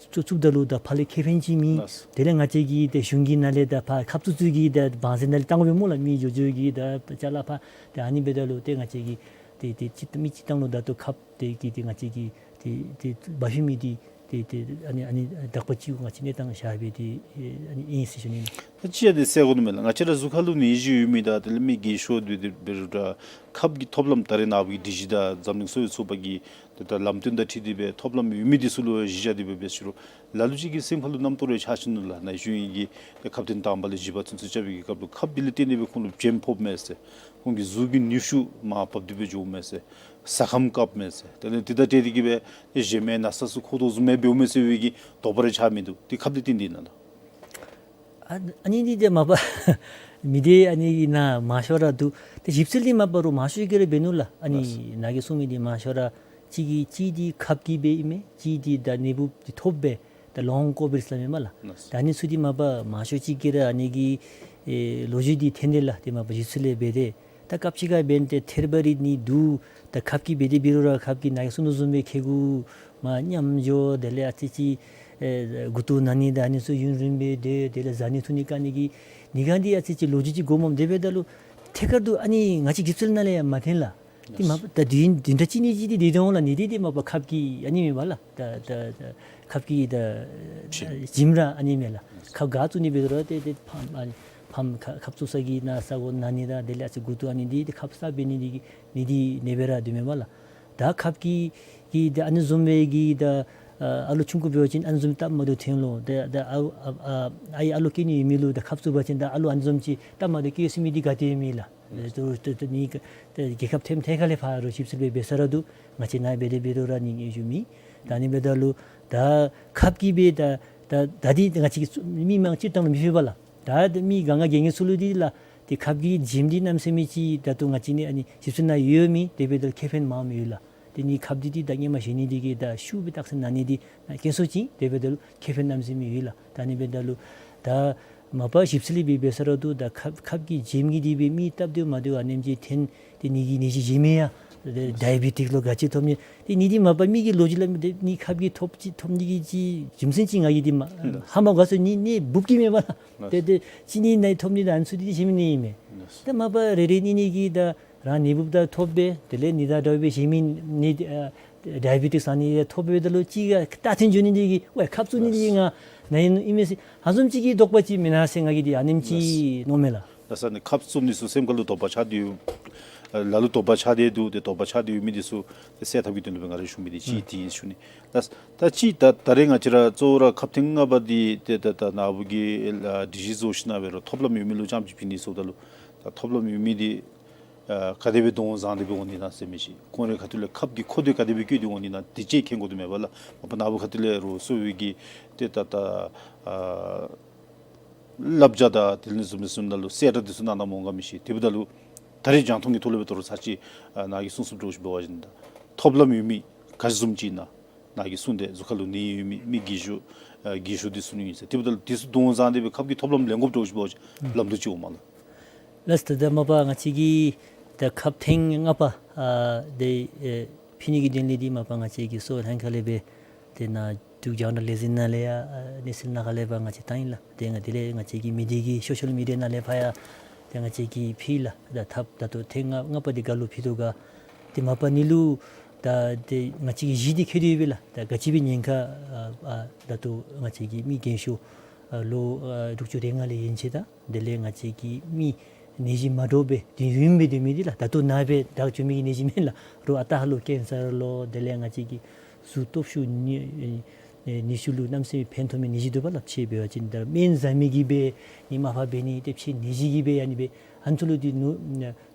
བཙུགསཔ་ད་ལུ་ད་ཕར་ལས་ཁེ་ཕན་ཅིག་མེད། ལགས། དེ་ལས་ང་བཅས་ཀྱིས་ཏེ་གཞུང་གི་ནང་ལས་ད་ཕར་ཁབ་བཙུགས་བཙུགས་ཀྱིས་ད་བང་མཛོད་ནང་ལས་བཏང་དགོ་པས་སྨོ་ལགས། མི་འགྱོ་འགྱོ་གིས་ད་ཅ་ལ་ཕར་ད་ཨ་ནི་འབདཝ་ད་ལུ་ཏེ་ང་བཅས་ཀྱིས་ཏེ་ཏེ་སྤྱིར་མི་སྤྱིར་བཏང་ལུ་ད་ལྟོ་ཁབ་དེ་གི་ཏེ་ང་བཅས་ཀྱིས་ཏེ་ཏེ་འབག་ཤུལ་མི་འདི་ཏེ་ཏེ་ཨ་ནི་ཨ་ནི་དག་པ་ཅིག་ང་བཅས་གནས་སྟངས་བཞག་སྦེ་ཏེ་ཨ་ནི་ཨིན་ཟེར་ཞུ་ནི། ད་ཅི་ཡང་དེ་ཟེར་དགོ་ནི་མས་ལགས། ང་བཅས་ར་གཟུགས་ཁར་ལུ་ནད་གཞི་ཡོད་མི་དང་དེ་ལས་མི་རྒས་ཤོས་འདི་འདི་འབད་རུང་ད་ཁབ་ཀྱི་ཐོབ་ལམ་ད་རེས་ནངས་པ་གི་སྒྲིག་གཞི་དང་འཛམ་གླིང་གསོ་བའི་ཚོགས་པ་གི་ད་ད་ལམ་སྟོན་དང་འཁྲིལ་ཏེ་སྦེ་ཐོབ་ལམ་ཡོད་མི་འདི་ཚུ་ལུ་གཞི་བཞག་སྟེ་སྦེ་འབད་ཞུ་རུང་ལ་ལུ་ཅིག་གི་སེམས་ཁར་ལུ་རྣམ་རྟོག་རེ་ཆགས་ཅི་ནུག་ལགས། ན་གཞོན་གྱི་ཁབ་ཏོན་དང་པ་ལས་བཞི་པ་ཚུན་ཚོད་རྐྱབ་པའི་གི་སྐབས་ལུ་ཁབ་འདི་ལས་བརྟེན་ཏེ་སྦེ་ཁོང་ལུ་བྱེམ་ཕོགཔ་མས་ཟེར། ཁོང་གི་གཟུགས་ཀྱི་ནུས་ཤུགས་མར་བབས་ཏེ་སྦེ་འགྱོཝ་མས་ཟེར། ཟ་ཁམས་བཀགཔ་མས་ཟེར། དེ་ལས་དེ་དང་འཁྲིལ་ཏེ་གིས་སྦེ་གཞན་མི་ན་ཚ་ཚུ་འཁོར་དོ་བཟུམ་སྦེ་འབདཝ་མས་ཟེར་བའི་གི་དོགས་པ་རེ་ཆགས་མི་འདུག། དེ་ཁབ་ལས་བརྟེན་ཏེ་ཨིན་ན་ལགས། ཨ་ཨ་ནི་འདི་ཏེ་མ་པ་མི་སྡེ་ཨ་ནི་ནང་མང་ཤོས་ར་འདུག། ཏེ་ཞིབ་འཚོལ་འདི་མ་པ་རོགས་མང་ཤོས་ཀྱིས་ར་འབད་ནུག་ལགས། ཨ་ནི་ལགས། ནཱ་གིས་གསུངས་མི་འདི་མང་ཤོས་ར་གཅིག་གིས་གཅིག་འདི་ཁབ་ཀྱིས་སྦེ་ཨིན་མས། གཅིག་འདི་ད་ནད་འབུབ་འདི་ཐོབ་སྦེ་ད་ལོང་ཀོ་བིཌ་སླབ་མས་སྨོ་ལགས། ལགས། ད་ཨ་ནི་ཚུ་འདི་མ་པ་མང་ཤོས་ཅིག་གིས་ར་ཨ་ནི་གི་ ཨེ་ལོ་རྒྱུས་འདི་ཐོན་ཏེ་ལགས། ཏེ་མ་པ་ཞིབ་འཚོལ་ལས་འབད་དེ་ད་སྐབས་ཅིག་ཁར་འབདན་ཏེ་ཐད་རི་བ་རི་ནི་འདུག། ད་ཁབ་ཀྱི་འབད་དེ་འབད་རུང་ར་ཁབ་ཀྱི་ནཱ་གིས་གསུང་དོ་བཟུམ་སྦེ་ཁེ་གུ་མ་ཉམས་འགྱོ། དེ་ལས་ཨ་ཙི་ཅིག་ཨེ་མགུ་ཏོ་ན་ནི་དང་ཨ་ནི་ཚུ་ཡུན་རིངམོ་སྦེ་སྡོད། དེ་ལས་བཟའ་ནི་འཐུང་ནི་དཀའ་ནི་གི་ནི་ག་འདི་ཨ་ཙི་ཅིག་ལོ་རྒྱུས་ཅིག་གོ་སྨོ། དེ་འབདཝ་ད་ལུ་ཐད་ཀར་དུ་ཨ་ནི་ང་བཅས་ཞིབ་འཚོལ་ནང་ལས་ཡང་མ་ཐོན་ལགས། ཏེ་མ་པ་ད་བདུན་བདུན་ཕྲག་གཅིག་གཉིས་ཅིག་འདི་སྡོད་འོང་ལགས། ནི་འདི་ཏེ་མ་པ་ཁབ་ཀྱི་ཨ་ནི་མས་པ་ལགས། ད་ད་ད་ཁབ་ཀྱི་ད་ཞིམ་ཞིམ་ར་ཨ་ནི་མས་ལགས། ཁབ་ག་བཙུགས་ནི་འབད་རུང་ཏེ་ཏེ་ཕམ་ཨ་ནི་ཕམ་ཁ་ཁབ་བཙུགས་ས་གི་ནཱ་ས་གོ་ན་ནི་དང་དེ་ལས་ཨ་ཙི་མགུ་ཏོ་ཨ་ནི་འདི་ཏེ་ཁབ་སྲབ་འབད་ནི་འདི་གིས་ནི་འདི་ནེ་སྦེ་ར་སྡོདཔ་མས་པ་ལགས། ད་ཁབ་ཀྱི་གི་ད་ཨ་ནི་བཟུམ་སྦེ་གི་ད་ཨ་ལོ་ཆུང་ཀུ་འབད་བ་ཅིན་ཨ་ནི་བཟུམ་སྟབས་མ་བདེཝ་ཐོན་ལོ། ད་ད་ཨ་ཨ་ཨ་ཨའི་ཨ་ལོ་སྐྱེ་ནི་ཡོད་མི་ལུ་ད་ཁབ་བཙུགས་པ་ཅིན་ད་ཨ་ལོ་ཨ་ནི་བཟུམ་ཅིག་སྟབས་མ་བདེཝ་སྐྱེ་སྲིད་མི་འདི་ག་ཏེ་ཡོད་མི་ལགས། ཨེ་ཏེ་ཏེ་ཏེ་ནི་ཀ་ཏེ་རྒྱལ་ཁབ་ཐད་ཐད་ཁ་ལས་ཕར་རོགས་ཞིབ་འཚོལ་སྦེ་འབད་ས་ར་འདུག། ང་བཅས་ནཱ་འབད་དེ་འབད་རུང་ར་ནི་ངེས་ཤེས་མེད། ད་ཨ་ནི་འབདཝ་ད་ལུ་ད་ཁབ་ཀྱི་སྦེ་ད་ད་ད་འདི་ང་བཅས་ཀྱིས་མི་མང་སྤྱིར་བཏང་ལུ་མི་ཕོད་པས་ལགས། ད་མི་ག་ང་རྒན་རྒས་ཚུ་ལུ་འདི་ལགས་ཏེ་ཁབ་ཀྱི་ཞིམ་འདི་གནམ་མེད་ས་མེད་ཅིག་ད་ལྟོ་ང་བཅས་ནི་ཨ་ནི་ཞིབ་འཚོལ་ནང་ཡོད་མི་དེ་འབདཝ་ད་ཁེ་ཕན་མངམ་ཡོད་ལགས། ཏེ་ནི་ཁབ་འདི་འདི་ད་སྔོན་མ་བཞེས་ནི་འདི་གིས་ད་ཤུགས་སྦེ་བཏགས་ས་ན་ནི་འདི་ན་ཀན་སར་ཅིག་དེ་འབདཝ་ད་ལུ་ཁེ་ཕན་གནམ་མེད་ས་མེད་ཡོད་ལགས། ད་ཨ་ནི་འབདཝ་ད་ལུ་ད་མ་པ་ཞིབ་འཚོལ་ལས་འབད་འབད་ས་ར་འདུག། ད་ཁབ་ཁབ་ཀྱི་ཞིམ་གྱིས་འདི་སྦེ་མི་སྟབས་བདེཝ་མ་བདེཝ་ཨ་ནེམ་ཅིག་ཐོན། ཏེ་ནི་གིས་ནད་གཞི་གཞན་མི་ཡང་ཌའི་བི་ཊིཀ་ལོ་ག་ཅི་ཐོབ་ནི། ཏེ་ནི་འདི་མ་པ་མི་གི་ལོ་རྒྱུས་ལས་མི་འདི་ནི་ཁབ་ཀྱི་ཐོབ་ཅི་ཐོབ་ནི་གི་ཅིག་རྒྱུ་མཚན་ཅིག་ང་གིས་འདི་མ་ཧ་མ་གོ་ཟེར། ནི་ནི་འབུཔ་གིས་མེན་པ་ལགས། ཏེ་ཏེ་ཅི་ནི་ནཱ་ཐོབ་ནི་ད་ཨ་ནི་ཚུ་འདི་ཞིམ་ནི་ཨིན་མས། ད་མ་པ་རེ་རེ་ནི་ནི་གིས་ད་རང་ནད་འབུཔ་དང་ཐོབ་སྦེ་དེ་ལས་ནི་དང་འདྲཝ་སྦེ་ཞིམ་མི་ནི་ཨ་ཌའི་བི་ཊིཀ་ཟེར་ནི་ཐོབ་སྦེ་ད་ལུ་ཅིག་ག་ད་ཐོན་འགྱོ་ནི་འདི་གིས་ཝའི་ཁབ་བཙུགས་ནི་འདི་གིས་ང་ནཱ་ཨིན་ཨིན་མས་ཟེར་ཧ་ལམ་ཅིག་གི་དོགས་པ་ཅིག་མེན་ན་ཟེར་ང་གིས་འདི་ཨ་ནེམ་ཅིག་མནོཝ་མས་ལགས། ལགས་སོ། ནི་ཁབ་བཙུགས་ནི་ཚུ་སེམས་ཁ་ལུ་དོགས་པ་ཆགས་ཏེ་ཡོད། ལ་ལུ་དོགས་པ་ཆགས་ཏེ་འདུག། ཏེ་དོགས་པ་ཆགས་ཏེ་ཡོད་མི་འདི་ཚུ་ཏེ་སེལ་ཐབས་ཀྱི་དོན་ལུ་སྦེ་ང་ར་ཞུ་མི་འདི་ཅིག་འདི་ཨིན་ཞུ་ནི། ལགས་ད་ཅི་ད་ད་རེས་ང་བཅས་ར་གཙོ་བོ་ར་ཁབ་ཐེངས་ལྔ་པ་འདི་ཏེ་ད་ད་ནཱ་བུ་གི་ཨ་སྒྲིག་གཞི་བཟོ་ཞིནམ་ལས་འབད་རུང་ཐོབ་ལམ་ཡོད་མི་ལུ་རྐྱངམ་ཅིག་ཕུལ་ནི་ཟེརཝ་ད་ལུ་ད་ཐོབ་ལམ་ཡོད་མི་འདི་ཨ་ག་དེ་སྦེ་དོ་བཟང་དེ་སྦེ་འོང་ནི་ན་ཟེར་མི་ཅིག། ཁོང་རའི་ཁ་ཐུག་ལས་ཁབ་ཀྱི་མཁོ་འདོད་ག་དེ་སྦེ་བསྐྱེད་དེ་འོང་ནི་ན་དེ་ཅིག་མཁྱེན་དགོ་དོ་མས་པ་ལགས། མ་པ་ནཱ་བུ་ཁ་ཐུག་ལས་རོགས་གསོ་བའི་གི་ཏེ་ད་ད་ཨ་བསླབ་བྱ་དང་དེ་ལས་བཟུམ་སྦེ་གསུངམ་ད་ལུ་གསལ་བསྒྲགས་འདི་ཚུ་གནང་གནངམ་འོང་ག་མི་ཤེས། དེ་འབདཝ་ད་ལུ་ད་རེས་རྒྱང་མཐོང་གི་ཐོག་ལས་འབད་དོ་རུང་ཚར་གཅིག་ཨ་ནཱ་གིས་གསུང་གསུངམ་འདྲཝ་ཅིག་འབད་བ་ཅིན་ད་ཐོབ་ལམ་ཡོད་མི་ག་ཅི་བཟུམ་ཅིག་ཨིན་ན། ནཱ་གིས་གསུངས་ཏེ་གཟུགས་ཁ་ལུ་ནད་ཡོད་མི་མི་རྒས་ཤོས་ཨ་རྒས་ཤོས་འདི་ཚུ་ནི་ཨིན་ཟེར། དེ་འབདཝ་ད་ལུ་འདི་ཚུ་དོ་བཟང་དེ་སྦེ་ཁབ་ཀྱི་ཐོབ་ལམ་ལེན་དགོཔ་འདྲཝ་ཅིག་འབད་བ་ཅིན་ལམ་འདི་ཅིག་འོང་མས་ལགས། ལགས་སོ། ད་མ་པ་ང་བཅས་ཀྱིས་ད་ཁབ་ཐེངས་ལྔ་པ་ཨ་འདི་ཨེ་ཕུལ་ནི་གི་དོན་ལས་འདི་མ་པ་ང་བཅས་ཀྱིས་གཙོ་བོ་ལྷན་ཁག་ལས་འབད་དེ་ནཱ་འབྲུག་རྒྱང་བསྒྲགས་ལས་འཛིན་ནང་ལས་ཡང་ཨ་གནས་ཚུལ་ནང་ཁ་ལས་ཕར་ང་བཅས་བཏང་ཡི་ལགས། དེ་ང་དེ་ལས་ང་བཅས་ཀྱི་མི་སྡེ་གི་སོ་ཤལ་མི་ཌི་ཡ་ནང་ལས་ཕར་ཡང་དེ་ང་བཅས་ཀྱིས་ཕུལ་ལགས། ད་ཐབས་ད་ལྟོ་ཐེངས་ལྔ་ལྔ་པ་འདི་ག་ལུ་ཕུལ་དོ་ག། དེ་མ་པ་ནི་ལུ་ད་དེ་ང་བཅས་ཀྱིས་གཞི་འདི་ཁེ་དེ་ཡོད་པས་ལགས། ད་ག་ཅི་སྦེ་ཉེན་ཁ་ཨ་ཨ་ད་ལྟོ་ང་བཅས་ཀྱི་མི་རྒན་ཤོས་ཨ་ལོ་ཨ་དྲུག་ཅུ་རེ་ལྔ་ལས་ཡན་ཆད་དང་དེ་ལས་ང་བཅས་ཀྱི་མི་ནད་གཞི་མ་འདྲཝ་སྦེ་དུས་ཡུན་སྦེ་སྡོད་མི་འདི་ལགས། ད་ལྟོ་ནཱ་སྦེ་བདག་བཅོས་མི་གི་ནད་གཞི་མེན་ལགས། རོགས་ཨ་རྟག་ལུ་ཀེན་སར་ལོ་དེ་ལས་ང་བཅས་ཀྱི་གཟུགས་སྟོབས་ཤུགས་ནི་ཨེ་ནུས་ཤུགས་ལུ་གནམ་མེད་ས་མེད་ཕན་ཐོགས་མི་ནད་གཞི་འདུག་པ་ལགས། ཕྱེ་འབད་བ་ཅིན་ད་སྨན་བཟའ་མི་གིས་འབད་ནི་མར་ཕབ་འབད་ནི་ཏེ་ཕྱེ་ནད་གཞི་གིས་འབད་ཨ་ནི་སྦེ་ཨ་ནི་ཚུ་ལུ་འདི་ནུ་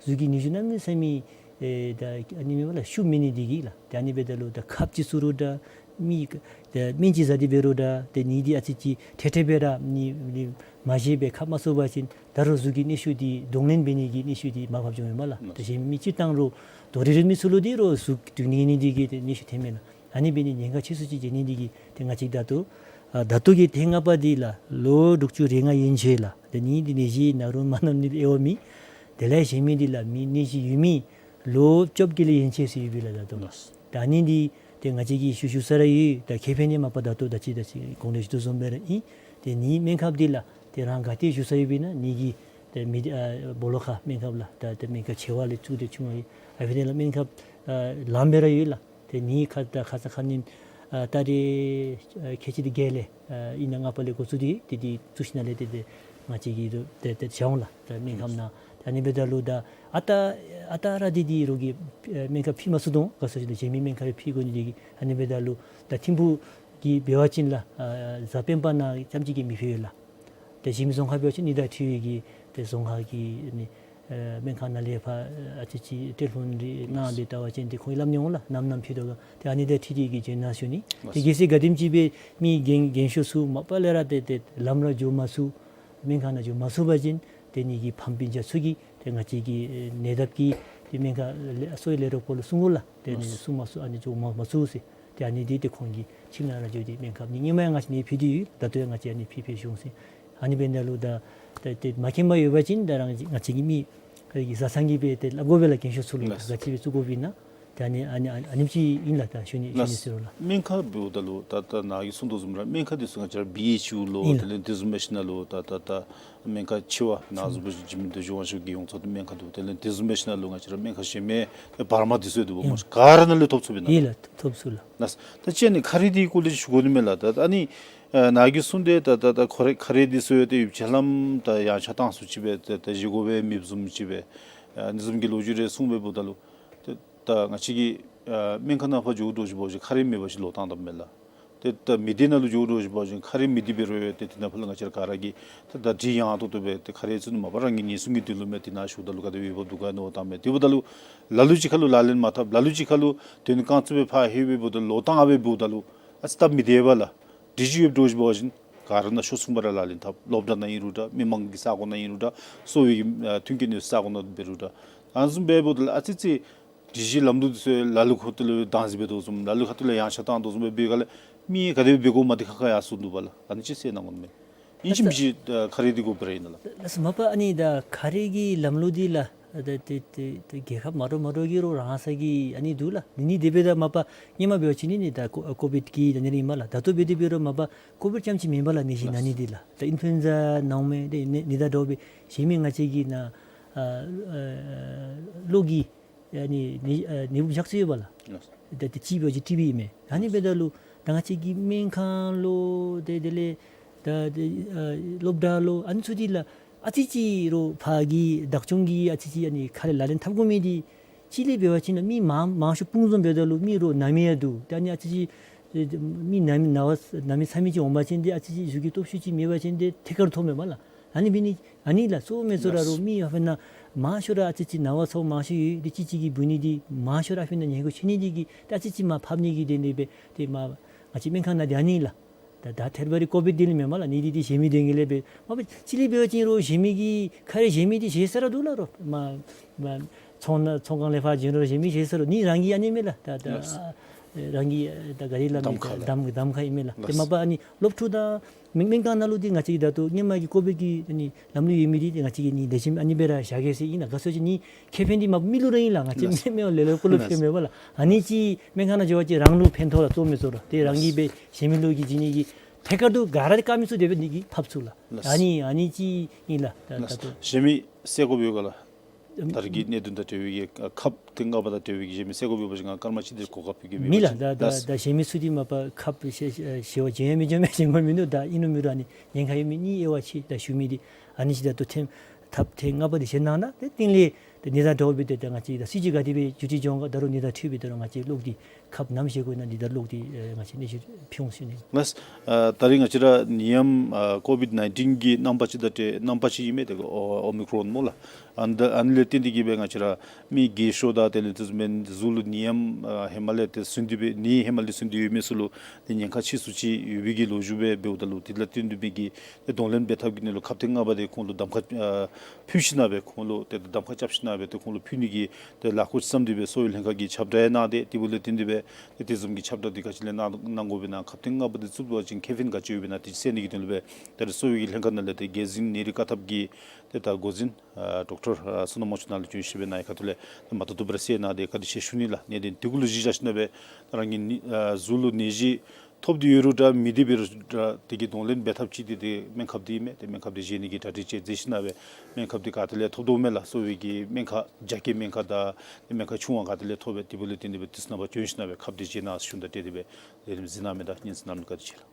གཟུགས་ཀྱི་ནུས་ཤུགས་གནམ་མེད་ས་མེད་ཨེ་ད་ཨ་ནི་མེན་པ་ལགས་ཤུགས་མེད་ནི་འདི་གིས་ལགས། ཏེ་ཨ་ནི་འབདཝ་ད་ལུ་ད་ཁབ་ཅིག་བཙུགས་རུང་འདྲ་མི་ད་སྨན་ཅིག་བཟའ་སྟེ་འབད་རུང་འདྲ་ཏེ་ནི་འདི་ཨ་ཙི་ཅིག་ཐེ་ཐེ་འབད་ར་ནི་ནི་མ་བཞེས་པར་ཁབ་མ་བཙུགས་པ་ཅིན་ད་རུང་གཟུགས་ཀྱི་ནུས་ཤུགས་འདི་གདོང་ལེན་འབད་ནི་གི་ནུས་ཤུགས་འདི་མར་ཕབ་འགྱོཝ་མས་པ་ལགས། ད་གཞན་མི་སྤྱིར་བཏང་རོགས་དོ་རི་རི་མི་ཚུ་ལུ་འདི་རོགས་གཟུགས་སྡུག་ནི་ནི་འདི་གིས་ཏེ་ནུས་ཤུགས་ཐོན་མེན་ན། ཨ་ནི་འབད་ནི་ཉེན་ཁ་ཆེ་སུ་ཅིག་འབྱུང་ནི་འདི་གིས་ཏེ་ང་བཅས་ད་ལྟོ་ཨ་ད་ལྟོ་གི་ཐེངས་ལྔ་པ་འདི་ལགས་ལོ་དྲུག་ཅུ་རེ་ལྔ་ཡན་ཆད་ལགས། ཏེ་ནི་འདི་ནད་གཞི་ན་རུང་མ་ན་ནི་དབྱེ་བ་མེད། དེ་ལས་གཞན་མི་འདི་ལགས་མི་ནད་གཞི་ཡོད་མི་ལོ་བཅོ་བརྒྱད་ལས་ཡན་ཆད་ཅིག་ཡོད་པས་ལགས་ད་ལྟོ། ལགས། ད་ནི་འདི་ཏེ་ང་བཅས་ཀྱིས་ཞུ་ཞུ་ས་ར་ཡོད། ད་ཁེ་ཕན་ནི་མ་པ་ད་ལྟོ་ད་ཅི་ད་ཅི་གོང་ལས་ཞུ་དོ་བཟུམ་སྦེ་ར་ཨིན། ཏེ་ནི་སྨན་ཁབ་འདི་ལགས་ཏེ་རང་ག་ཏེ་ཞུ་ས་ཡོད་པས་ན་ནི་གི་ཏེ་མི་ཨ་སྦོ་ལོགས་ཁར་སྨན་ཁབ་ལགས་ད་ཏེ་སྨན་ཁབ་ཆེ་བ་ལས་བཙུགས་ཏེ་ཆུང་བ་ཡོད། ཨ་ཕི་ནི་ལགས་སྨན་ཁབ་ཨ་ལངམ་སྦེ་ར་ཡོད་ལགས། ཏེ་ནི་ཁ་ད་ཁ་ཙ་ཁ་ཉིནམ་ཨ་ད་རེས་ཨ་ཁལ་གཅིག་དང་བརྒྱད་ལས་ཨ་ཨིན་ན་ལྔ་པ་ལས་འགོ་བཙུགས་ཏེ་ཏེ་འདི་བཙུགས་ཞིནམ་ལས་ཏེ་ཏེ་ང་བཅས་ཀྱིས་ཏེ་ཏེ་ཏེ་བྱ་འོང་ལགས། ད་སྨན་ཁབ་ནང་ད་ཨ་ནི་འབདཝ་ད་ལུ་ད་ཨ་རྟག་ཨ་རྟག་ར་འདི་འདི་རོགས་ཀྱིས་ཨ་སྨན་ཁབ་ཕུལ་མ་ཚུགས་དོ་ག་ཟེར་ཞིནམ་ལས་གཞན་མི་སྨན་ཁབ་ཕུལ་དགོ་ནི་འདི་གིས། ཨ་ནི་འབདཝ་ད་ལུ་ད་ཐིམ་ཕུག་གི་འབད་བ་ཅིན་ལགས་ཨ་གཟའ་སྤེན་པ་ནང་རྐྱངམ་ཅིག་གིས་མི་ཕུལ་ཡོད་ལགས། ཏེ་གཞན་མི་རྫོང་ཁག་འབད་བ་ཅིན་ནི་དང་འཁྲིལ་བའི་གི་ཏེ་རྫོང་ཁག་གི་ནི་ཨེ་སྨན་ཁང་ནང་ལས་ཕར་ཨ་ཙི་ཅིག་ཏེ་ལྷོད་རེ་གནང་སྦེ་བལྟ་བ་ཅིན་ཏེ་ཁོང་གིས་སླབ་ནི་འོང་ལགས། ནམ་ནམ་ཕུལ་དོ་ག། ཏེ་ཨ་ནི་དང་འཁྲིལ་ཏེ་གི་བྱོན་གནང་ཞུ་ནི། ཏེ་གལ་སྲིད་ག་དེམ་ཅིག་སྦེ་མི་རྒན་རྒན་ཤོས་ཚུ་མ་པ་ལས་ར་ཏེ་ཏེ་ལམ་ར་འགྱོ་མ་ཚུགས་སྨན་ཁང་ནང་འགྱོ་མ་ཚུགས་པ་ཅིན་ཏེ་ནི་གི་ཕམ་སྤུན་ཆ་ཚུ་གིས་ཏེ་ང་བཅས་ཀྱི་ཨེ་ནད་ཐོབ་ཀྱི་ཏེ་སྨན་ཁབ་ལས་གསོ་བའི་ལས་རོགས་པ་ལུ་གསུང་དགོ་ལགས། ཏེ་ནི་གསུང་མ་ཚུགས་ཨ་ནི་འགྱོ་མ་མ་ཚུགས་ཟེར། ཏེ་ཨ་ནི་འདི་ཏེ་ཁོང་གི་ཁྱིམ་ནང་ར་འགྱོ་སྟེ་སྨན་ཁབ་ནི་སྔོན་མ་ཡང་ང་བཅས་ནི་ཕུལ་ཏེ་ཡོད། ད་ལྟོ་ཡང་ང་བཅས་ཨ་ནི་ཕུལ་ཕུལ་ཞུ་འོང་ཟེར། ཨ་ནི་འབདཝ་ད་ལུ་ད་ད་ཏེ་མ་མཁྱེན་པ་ཡོད་པ་ཅིན་ད་རང་ང་བཅས་ཀྱི་མི་ཁ་རི་གི་བཟའ་ཚང་གིས་སྦེ་ཏེ་སླབ་དགོ་པས་ལགས། རྒན་ཤོས་ཚུ་ལུ་ལགས། ག་ཅི་སྦེ་བཙུགས་དགོཔ་ཨིན་ན། ཏེ་ཨ་ནི་ཨ་ནི་ཨ་ནི་ཨ་ནེམ་ཅིག་ཨིན་ལགས། ད་ཞུ་ནི་ལགས། ཞུ་ནི་ཟེར་རུང་ལགས། སྨན་ཁང་འབདཝ་ད་ལུ་ད་ད་ནཱ་གིས་གསུངས་དོ་བཟུམ་ར་སྨན་ཁང་འདི་ཚུ་ང་བཅས་ར་བི་ཨེཆ་ཡུ་ལོ་ཨིན་ལགས། དེ་ལས་དེ་བཟུམ་མའི་ཤུལ་ནང་ལུ་ད་ད་ད་སྨན་ཁང་ཆེ་བ་ནཱ་གཟུགས་པོ་ཞིབ་འཇུག་སྨན་བདེ་སྐྱིད་དབང་ཕྱུག་གི་ཡོངས་རྫོགས་སྨན་ཁང་འདུག། དེ་ལས་དེ་བཟུམ་མའི་ཤུལ་ནང་ལུ་ང་བཅས་ར་སྨན་ཁང་གཞན་མའི་བར་མ་འདི་ཚུ་ཡོད་དོ་སྨོ། ཨིན། ག་ར་ནང་ལས་ཐོབ་ཚུགས་པས་ན། ཨིན་ལགས། ཐོབ་ཚུགས་ལགས། ལགས། ད་ཅི་ཨ་ནི་ཁ་རས་འདི་སྐོར་ལས་ཞུ་དགོ་ནི་མས་ལགས། ད་ཨ་ནི་ཨ་ནཱ་གིས་གསུངས་ཏེ་ད་ད་ད་ཁ་རས་ཁ་རས་འདི་ཚུ་ཡང་ཏེ་ཡུདཔ་ཅིག་ལམ་ད་ཡངས་ཆག་བཏང་སུ་ཅིག་སྦེ་ད་ད་བཞེས་དགོ་པའི་མེདཔ་བཟུམ་ཅིག་སྦེ་ཨ་ནི་བཟུམ་གྱི་ལོ་རྒྱུས་རེ་གསུངས་སྦེ་འབདཝ་ད་ལུ་ཏེ་ད་ང་བཅས་ཀྱི་ཨ་སྨན་ཁང་ནང་ཕར་འགྱོ་དོ་ཅིག་འབད་བ་ཅིན་ཁ་རས་མེད་པ་ཅིན་ལོག་བཏང་དོ་མས་ལགས། ཏེ་ད་མི་སྡེ་ནང་ལུ་འགྱོ་དོ་ཅིག་འབད་བ་ཅིན་ཁ་རས་མི་སྡེ་འབད་རུང་ཡང་ཏེ་དེ་ནང་ཕར་ལུ་ང་བཅས་ར་ག་ར་གིས་ད་ད་སྒྲིག་ཡངས་ཏོག་ཏོ་སྦེ་ཏེ་ཁ་རས་ཚུ་ནི་མ་པ་རང་གི་ཉེན་སྲུང་གི་དོན་ལུ་མས། དེ་ནང་ཞུཝ་ད་ལུ་ག་དེ་འོས་འབབ་འདུག་ག་ཨ་ནི་འོ་བཏང་མས། དེ་འབདཝ་ད་ལུ་ལ་ལུ་ཅིག་ཁར་ལུ་ལག་ལེན་མ་འཐབ། ལ་ལུ་ཅིག་ཁར་ལུ་དོན་རྐང་བཙུགས་སྦེ་ཕར་ལྷོད་སྦེ་འབདཝ་ད་ལོག་བཏང་སྦེ་འབདཝ་ད་ལུ་ཨ་ཙི་སྟབས་མི་བདེ་བས་ལགས། སྒྲིག་གཞི་ཡོདཔ་འདྲཝ་ཅིག་འབད་བ་ཅིན་ག་ར་ནང་ཤོར་སོང་པ་ར་ལག་ལེན་འཐབ། སློབ་གྲྭ་ནང་ཨིན་རུང་འདྲ། མི་མང་གི་ས་གོ་ནང་ཨིན་རུང་འདྲ། གསོ་བའི་གི་ཨ་མཐུན་རྐྱེན་ཡོད་ས་གོ་ནང་འབད་རུང་འདྲ། ཨ་ནི་བཟུམ་སྦེ་འབདཝ་ད་ལུ་ཨ་ཙི་ཙི་སྒྲིག་གཞི་ལམ་ལུགས་འདི་ཚུ་ལ་ལུ་ཁ་ཐུག་ལས་བདག་འཛིན་འབད་དོ་བཟུམ། ལ་ལུ་ཁ་ཐུག་ལས་ཡངས་ཆག་བཏང་དོ་བཟུམ་སྦེ་འབད་སྒང་ལས་མི་ག་དེ་སྦེ་འབད་དགོཔ་མ་བདེ་ཁག་ཁ་ཡར་སོང་ནུག་པ་ལགས། ཨ་ནི་ཅིག་གསལ་གནང་དགོ་མས། ཨིན་ཅི་མིན་ཅི་ཨ་ཁ་རས་འདི་དགོ་པས་ར་ཨིན་ན་ལགས། ལགས་སོ། མ་པ་ཨ་ནི་ད་ཁ་རས་ཀྱི་ལམ་ལུགས་འདི་ལགས། ད་ཏེ་ཏེ་ཏེ་རྒྱལ་ཁབ་མ་འདྲཝ་མ་འདྲཝ་གི་རོགས་རང་སོའི་གི་ཨ་ནི་འདུག་ལགས། ཨ་ནི་དེ་སྦེ་ད་མ་པ་སྔོན་མ་འབད་བ་ཅིན་ནི་ད་ཀོ་ཀོ་བིཌ་ཀྱི་ད་ནི་ར་ཨིན་མས་ལགས། ད་ལྟོ་འབད་དེ་འབད་རུང་མ་པ་ཀོ་བིཌ་རྐྱངམ་ཅིག་མེན་པ་ལགས། ནད་གཞི་ན་ནི་འདི་ལགས། ད་ཨིན་ཕུ་ལུ་ཨེན་ཛ་ནང་མས། ཏེ་ནད་ནད་དང་འདྲཝ་སྦེ་གཞན་མི་ང་བཅས་ཀྱི་ནཱ་ཨ་ཨ་གློ་གི་ཨ་ནི་ནད་ཨ་ནད་འབུཔ་ཡང་ཅིག་ཡོད་པ་ལགས། ལགས། ད་ཏེ་ཅིག་འབད་བ་ཅིན་ཊི་བི་ཨིན་མས། ཨ་ནི་འབདཝ་ད་ལུ་ད་ང་བཅས་ཀྱི་སྨན་ཁང་ལོ་ཏེ་དེ་ལས་ད་ཏེ་ཨ་སློབ་གྲྭ་ལོ་ཨ་ནི་ཚུ་འདི་ལགས་ཨ་ཙི་ཅིག་རོགས་ཕར་གྱི་བདག་སྐྱོང་གིས་ཨ་ཙི་ཅིག་ཨ་ནི་ཁ་རས་ལག་ལེན་འཐབ་དགོ་མི་འདི་གཅིག་ལས་འབད་བ་ཅིན་ལགས་མི་མང་མང་ཤོས་སྤུངས་འཛོམས་འབདཝ་ད་ལུ་མི་རོགས་ན་མི་ཡང་འདུག། ཏེ་ཨ་ནི་ཨ་ཙི་ཅིག་མི་ན་མི་ན་བ་ན་མི་ཚ་མི་ཅིག་འོང་པ་ཅིན་ཏེ་ཨ་ཙི་ཅིག་གཟུགས་ཀྱི་སྟོབས་ཤུགས་ཅིག་མེད་པ་ཅིན་ཏེ་ཐད་ཀར་ཐོབ་མས་པ་ལགས། ཨ་ནི་འབད་ནི་ཨ་ནི་ལགས་གཙོ་བོ་མས་ཚོར་ར་རོགས་མི་ཨ་ཕི་ན་མང་ཤོས་ར་ཨ་ཙི་ཅིག་ན་བ་ཚ་བ་མང་ཤོས་ཡོད། ཏེ་གཅིག་གཅིག་གིས་འབུ་ནི་འདི་མང་ཤོས་ར་ཨ་ཕི་ན་ཉེན་ཁ་ཆེ་ནི་འདི་གིས་ཏེ་ཨ་ཙི་ཅིག་མར་ཕབ་ནི་གི་དོན་ལས་སྦེ་ཏེ་མར་ང་བཅས་སྨན་ཁང་ནང་འདི་ཨ་ནི་ལགས། ད་ད་ཐད་རི་བ་རི་ཀོ་བིཌ་འདི་ལས་མེན་མས་ལགས། ནད་འདི་འདི་གཞན་མི་དོན་གྱི་ལས་སྦེ་མ་པ་གཅིག་ལས་འབད་བ་ཅིན་རོགས་གཞན་མི་གི་ཁ་རས་གཞན་མི་འདི་བཞེས་ས་ར་འདུག་ལགས། རོགས་མ་མ་ཚོང་ནང་ཚོང་ཁང་ལས་ཕར་བྱོན་རུང་གཞན་མི་བཞེས་ས་ར་འདུག། ནི་རང་གི་ཨ་ནི་མས་ལགས། ད་ད་ལགས། ཨ་རང་གི་ད་ག་ར་ལགས་མི་གདམ་ཁ་ལགས། གདམ་གདམ་ཁ་ཨིན་མས་ལགས། ཏེ་ལགས། མ་པ་ཨ་ནི་སློབ་ཕྲུག་དང་སྨན་སྨན་ཁང་ནང་ལུ་འདི་ང་བཅས་ཀྱིས་ད་ལྟོ་སྔོན་མ་གི་ཀོ་བིཌ་ཀྱི་ཨ་ནི་ལམ་ལུགས་ཡོད་མི་འདི་ང་བཅས་ཀྱིས་ནི་ལེགས་ཤོམ་ཨ་ནི་སྦེ་ར་བཞག་གེ་ཟེར་ཨིན་ལགས། ག་ཅི་ཟེར་བ་ཅིན་ནི་ཁེ་ཕན་འདི་མ་པ་མི་ལུ་ར་ཨིན་ལགས། ང་བཅས་ལགས། མི་མི་ལེ་ལོ་ཀུ་ལུ་ལགས། ཕན་མེད་པ་ལགས། ཨ་ནི་ཅིག་སྨན་ཁང་ནང་འགྱོ་བ་ཅིན་རང་ལུ་ཕན་ཐོགས་ལགས། གཙོ་མས་ཚོར་ར་ཏེ་རང་གིས་སྦེ་གཞན་མི་ལུ་གི་བྱིན་ནི་གི་ཐད་ཀར་དུ་ག་ར་དཀའ་མི་ཚུ་དེ་སྦེ་ནི་གི་ཕབ་ཚུགས་ལགས། ལགས། ཨ་ནི་ཨ་ནི་ཅིག་ཨིན་ལགས། ད་ལགས། ད་ལྟོ་གཞན་མི་སེལ་དགོཔ་ཡོད་ག་ལགས། ད་རེས་ཀྱི་གནད་དོན་དང་འབྲེལ་བའི་གི་ཁབ་ཐེངས་ལྔ་པ་དང་འབྲེལ་བའི་གི་གཞན་མི་སེལ་དགོཔ་ཡོད་པ་ཅིན་ང་སྐར་མ་གཅིག་དེ་གོ་སྐབས་ཕུལ་གེ། མེད་མེད་པ་ལགས། ཅིན་ད་ད་ལགས། ད་གཞན་མི་ཚུ་འདི་མ་པ་ཁབ་བཞེས་བཞེས་པ་བྱོན་ཡང་མི་བྱོན་མི་ཞིན་པ་མིན་འདུག། ད་ཨིན་རུང་མེན་རུང་ཨ་ནི་ཉེན་ཁ་ཡོད་མི་ནི་དབྱེ་བ་ཕྱེ་ད་ཞུ་མི་འདི་ཨ་ནི་ཅིག་ད་ལྟོ་ཐེངས་ཐབས་ཐེངས་ལྔ་པ་འདི་བཞེས་གནང་ན་ཏེ་རྟིང་ལས་ཏེ་ནི་ད་འདྲཝ་སྦེ་ཏེ་ད་ང་བཅས་ད་སྲིད་ཇུས་ག་དེ་སྦེ་བསྒྱུར་བཅོས་འགྱོ་ག་ད་རུང་ནི་ད་འཕྲོ་སྦེ་ད་རུང་ང་བཅས་གློག་འདི་ཁབ་ནམ་བཞེས་དགོ་ན་འདི་ད་གློག་འདི་ཨེ་ང་བཅས་གནས་ཚུལ་ཕུལ་འོང་ཟེར་ཞུ་ནི། ལགས། ཨ་ད་རེས་ང་བཅས་ར་ནད་ཡམས་ཨ་ཀོ་བིཌ་ནའིན་ཊིན་གྱི་རྣམ་པ་ཅིག་དང་འདྲ་རྣམ་པ་ཅིག་ཨིན་མས། ཏེ་ཨོ་ཨོ་མི་ཀྲོན་སྨོ་ལགས། ཨ་ནི་ད་ཨ་ནི་ལས་བརྟེན་ཏེ་གིས་སྦེ་ང་བཅས་ར་མི་རྒས་ཤོས་དང་དེ་ལས་དེ་བཟུམ་མའི་གཟུགས་ལུ་ནད་ཡམས་ཨ་ཧེ་མ་ལས་ཏེ་ཟུན་ཏེ་སྦེ་ནད་ཧེ་མ་ལས་ཟུན་ཏེ་ཡོད་མི་ཚུ་ལུ་ཏེ་ཉེན་ཁ་ཆེ་སུ་ཅིག་ཡོད་པའི་གི་ལོ་རྒྱུས་སྦེ་འབདཝ་ད་ལུ་དེ་ལས་བརྟེན་ཏེ་མི་གི་ཏེ་གདོང་ལེན་འབད་ཐབས་ཀྱི་དོན་ལུ་ཁབ་ཐེངས་ལྔ་པ་དེ་ཁོང་ལུ་གདམ་ཁ་ཨ་ཕུལ་ཞིན་ན་སྦེ་ཁོང་ལུ་ཏེ་གདམ་ཁ་རྐྱབ་ཞིན་ན་སྦེ་ཏེ་ཁོང་ལུ་ཕུལ་ནི་གི་ཏེ་ལཱ་ཁག་བརྩམས་ཏེ་སྦེ་གསོ་བའི་ལྷན་ཁག་གིས་ཁྱབ་བསྒྲགས་ཡང་གནང་སྟེ་དེ་འབདཝ་ལས་བརྟེན་ཏེ་སྦེ་ཏེ་དེ་བཟུམ་གྱི་ཁྱབ་བསྒྲགས་འདི་ག་ཅི་ལས་གནང་གནང་དགོ་པས་ན་ཁབ་ཐེངས་ལྔ་པ་འདི་བཙུགས་པ་ཅིན་ཁེ་ཕན་ག་ཅི་ཡོད་པས་ན་དེ་གསལ་ནི་གི་དོན་ལུ་སྦེ་ད་རེས་གསོ་བའི་ལྷན་ཁག་ནང་ལས་ཏེ་རྒྱལ་འཛིན་ནད་རིགས་བཀག་ཐབས་ཀྱི་ཏེ་ད་འགོ་འཛིན་ཨ་ཌོག་ཊར་ཨ་བསོད་ནམས་དབང་ཕྱུག་ནཱ་ལུ་བྱོན་ཞིནམ་སྦེ་ནཱ་གི་ཁ་ཐུག་ལས་ཏེ་མ་ཐུབ་ཐུབ་སྦེ་ར་གསལ་གནང་སྟེ་ག་དེ་ཅིག་ཞུ་ནི་ལགས། ནད་དེ་དེ་གུ་ལུ་གཞི་བཞག་ཞིན་ན་སྦེ་རང་གི་ནད་ཨ་གཟུགས་ལུ་ནད་གཞི་ཐོབ་སྟེ་ཡོད་རུང་འདྲ་མེད་དེ་འབད་རུང་འདྲ་དེ་གི་གདོང་ལེན་འབད་ཐབས་ཅིག་འདི་ཏེ་སྨན་ཁབ་འདི་མས། ཏེ་སྨན་ཁབ་འདི་བཞེས་ནི་གི་གྲ་སྒྲིག་ཅིག་མཛད་ཞིན་ན་སྦེ་སྨན་ཁབ་འདི་ག་ཏེ་ལས་ཐོབ་དོ་མས་ལགས། གསོ་བའི་གི་སྨན་ཁང་རྒྱ་སྐྱེད་སྨན་ཁང་དང་སྨན་ཁང་ཆུང་བ་ག་ཏེ་ལས་ཐོབ་པས། དེ་འབདཝ་ལས་བརྟེན་ཏེ་སྦེ་དུས་ནངས་པ་བྱོན་ཞིན་ན་སྦེ་ཁབ་འདི་བཞེས་གནང་ཞུ་ནི་དང་འབྲེལ་ཏེ་སྦེ་ལས་རིམ་གཟིགས་གནང་མི་དང་སྙན་གསན་གནང་མི་ག་དེ་ཅིག་ལགས།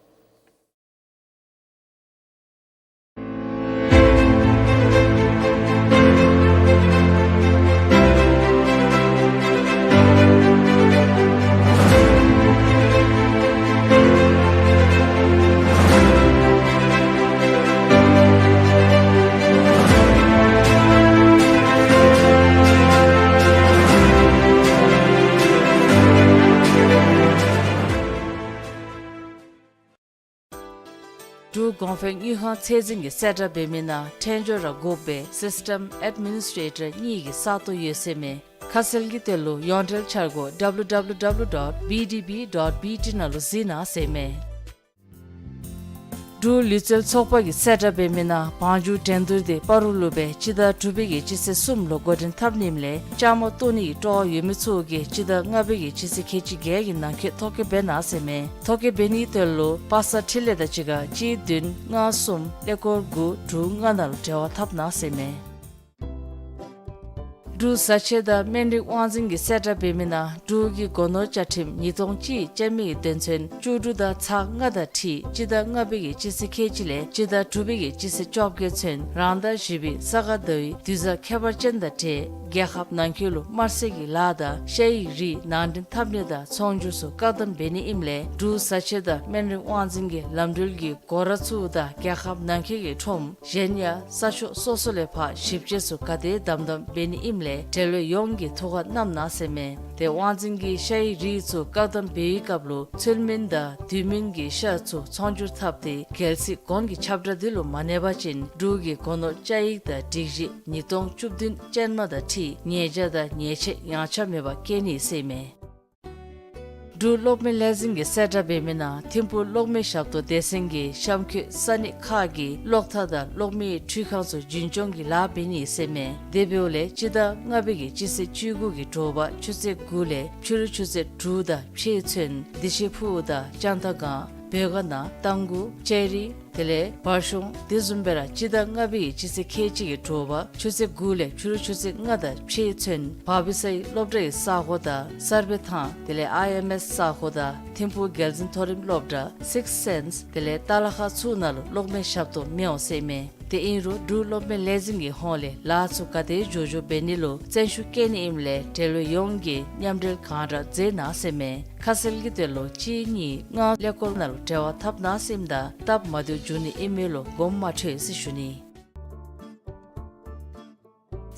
འབྲུག་གོང་འཕེལ་དངུལ་ཁང་ཚད་འཛིན་གྱི་གསལ་བསྒྲགས་འབད་མི་ནང་ཕྲན་ཆོས་ར་དགོ་པའི་སིསི་ཊེམ་ཨེཌ་མི་ནིས་ཊེ་ཊར་གཉིས་ཀྱི་ས་སྟོང་ཡོད་ཟེར་མས། ཁ་གསལ་གྱི་དོན་ལུ་ཡོངས་འབྲེལ་འཆར་སྒོ་W W W dot B D B dot B T ནང་ལུ་གཟིགས་གནང་ཟེར་མས། འབྲུག་ལུས་རྩལ་ཚོགས་པ་གིས་གསལ་བསྒྲགས་འབད་མི་ནང་བང་རྒྱུག་འགྲན་བསྡུར་དེ་སྤ་རོ་ལུ་སྦེ་སྤྱི་ཟླ་དྲུག་པའི་གི་སྤྱི་ཚེས་གསུམ་ལུ་འགོ་འདྲེན་འཐབ་ནི་ཨིནམ་ལས་བཅའ་མར་གཏོགས་ནི་གི་སྤྲོ་བ་ཡོད་མི་ཚུ་གིས་སྤྱི་ཟླ་ལྔ་པའི་གི་སྤྱི་ཚེས་ཁལ་གཅིག་བརྒྱད་ཀྱི་ནང་འཁོད་ཐོ་བཀོད་འབད་གནང་ཟེར་མས། ཐོ་བཀོད་འབད་ནིའི་དོན་ལུ་པ་སངས་འཕྲིན་ལས་དང་གཅིག་ཁར་གཅིག་བདུན་ལྔ་གསུམ་ཀླད་ཀོར་དགུ་དྲུག་ལྔ་ནང་ལུ་འབྲེལ་བ་འཐབ་གནང་ཟེར་མས། འབྲུག་བཟའ་ཆས་དང་སྨན་རིགས་དབང་འཛིན་གྱིས་གསལ་བསྒྲགས་འབད་མི་ནང་འབྲུག་གི་སྒོ་ནོར་བཅའ་ཁྲིམས་ཉིས་སྟོང་གཅིག་ཅན་མའི་དོན་ཚན་བཅུ་དྲུག་དང་ཚག་ལྔ་དང་འཁྲིལ་སྤྱི་ཟླ་ལྔ་པའི་གི་སྤྱི་ཚེས་ཁལ་གཅིག་ལས་སྤྱི་ཟླ་དྲུག་པའི་གི་སྤྱི་ཚེས་བཅོ་བརྒྱད་ཚུན་རང་ཟླ་བཞི་པའི་ས་ག་ཟླ་བའི་དུས་བཟང་ཁྱད་པར་ཅན་དང་འབྲེལ་རྒྱལ་ཁབ་ནང་འཁོད་ལུ་དམར་ཟས་ཀྱི་ལཱ་དང་ཤ་ཡིག་རིགས་ནང་འདྲེན་འཐབ་ནི་དང་ཚོང་སྒྱུར་ཚུ་བཀག་སྡོམ་འབད་ནི་ཨིནམ་ལས་འབྲུག་བཟའ་ཆས་དང་སྨན་རིགས་དབང་འཛིན་གྱི་ལམ་འགྲུལ་གྱི་སྒོ་ར་ཚུ་དང་རྒྱལ་ཁབ་ནང་འཁོད་ཀྱི་ཁྲོམ་གཞན་ཡང་ས་ཕྱོགས་སོ་སོ་ལས་ཕར་ཞིབ་དཔྱད་ཚུ་ག་དེ་དམ་དམ་འབད་ནི་ཨིནམ་ལས་འབྲེལ་ཡོད་ཡོངས་ཀྱིས་ཐུགས་ཁར་བསྣམ་གནང་ཟེར་མས། དེ་དབང་འཛིན་གྱིས་ཤ་ཡིག་རིགས་ཚུ་བཀག་སྡོམ་འབད་བའི་སྐབས་ལུ་ཚུལ་མིན་དང་དུས་མིན་གྱི་ཤ་ཚུ་ཚོང་སྒྱུར་འཐབ་སྟེ་གལ་སྲིད་གོང་གི་ཁྱབ་བསྒྲགས་འདི་ལུ་མ་གནས་པ་ཅིན་འབྲུག་གི་སྒོ་ནོར་བཅའ་ཡིག་དང་སྒྲིག་གཞི་ཉིས་སྟོང་བཅུ་བདུན་ཅན་མ་དང་འཁྲིལ་ཉེས་བྱ་དང་ཉེས་ཆད་ཡངས་ཆག་མེད་པར་བཀལ་ནི་ཟེར་མས། འབྲུག་གློག་མེ་ལས་འཛིན་གྱིས་གསལ་བསྒྲགས་འབད་མི་ནང་ཐིམ་ཕུག་གློག་མེ་ཞབས་ཏོག་སྡེ་ཚན་གྱིས་གཤམ་འཁོད་ས་གནས་ཁག་གི་གློག་ཐག་དང་གློག་མེའི་འཕྲུལ་ཁང་ཚུ་རྒྱུན་སྐྱོང་གི་ལཱ་འབད་ནི་ཟེར་མས། དེ་འབདཝ་ལས་སྤྱི་ཟླ་ལྔ་པའི་གི་སྤྱི་ཚེས་བཅུ་དགུ་གི་དྲོ་པ་ཆུ་ཚོད་དགུ་ལས་ཕྱི་རུ་ཆུ་ཚོད་དྲུག་དང་ཕྱེད་ཚུན་བདེ་ཆེན་ཕུག་དང་ལྕང་ཐང་སྒང་བོད་དགའ་ན་རྟ་མགོ་ལྕགས་རི་དེ་ལས་བར་གཞུང་དེ་བཟུམ་སྦེ་ར་སྤྱི་ཟླ་ལྔ་པའི་གི་སྤྱི་ཚེས་ཁལ་གཅིག་གི་དྲོ་པ་ཆུ་ཚོད་དགུ་ལས་ཕྱི་རུ་ཆུ་ཚོད་ལྔ་དང་ཕྱེད་ཚུན་བར་བི་སའི་སློབ་གྲྭའི་ས་གོ་དང་གསར་སྦས་ཐང་དེ་ལས་ཨའི་ཨེམ་ཨེས་ས་གོ་དང་ཐིམ་ཕུག་རྒྱལ་འཛིན་མཐོ་རིམ་སློབ་གྲྭ་སིགསི་སེནསི་དེ་ལས་ཏ་ལ་ཁ་ཚུ་ནང་ལུ་གློག་མེ་ཞབས་ཏོག་མི་འོང་ཟེར་མས། དེ་ཨིན་རུང་འབྲུག་གློག་མེ་ལས་འཛིན་གྱི་ཧོངས་ལས་ལཱ་ཚུ་ག་དེ་མགྱོགས་མགྱོགས་འབད་ནི་ལུ་བརྩོན་ཤུགས་བསྐྱེད་ནི་ཨིནམ་ལས་འབྲེལ་ཡོད་ཡོངས་ཀྱིས་མཉམ་འབྲེལ་གང་དྲག་མཛད་གནང་ཟེར་མས། ཁ་གསལ་གྱི་དོན་ལུ་གཅིག་གཉིས་ལྔ་ཀླད་ཀོར་ནང་ལུ་འབྲེལ་བ་འཐབ་གནང་ཟེར་ཨིནམ་ད་སྟབས་མ་བདེཝ་འབྱུང་ནི་ཨིན་མས་ལོ་དགོངསམ་མ་ཁྲེལ་ཟེར་ཞུ་ནི།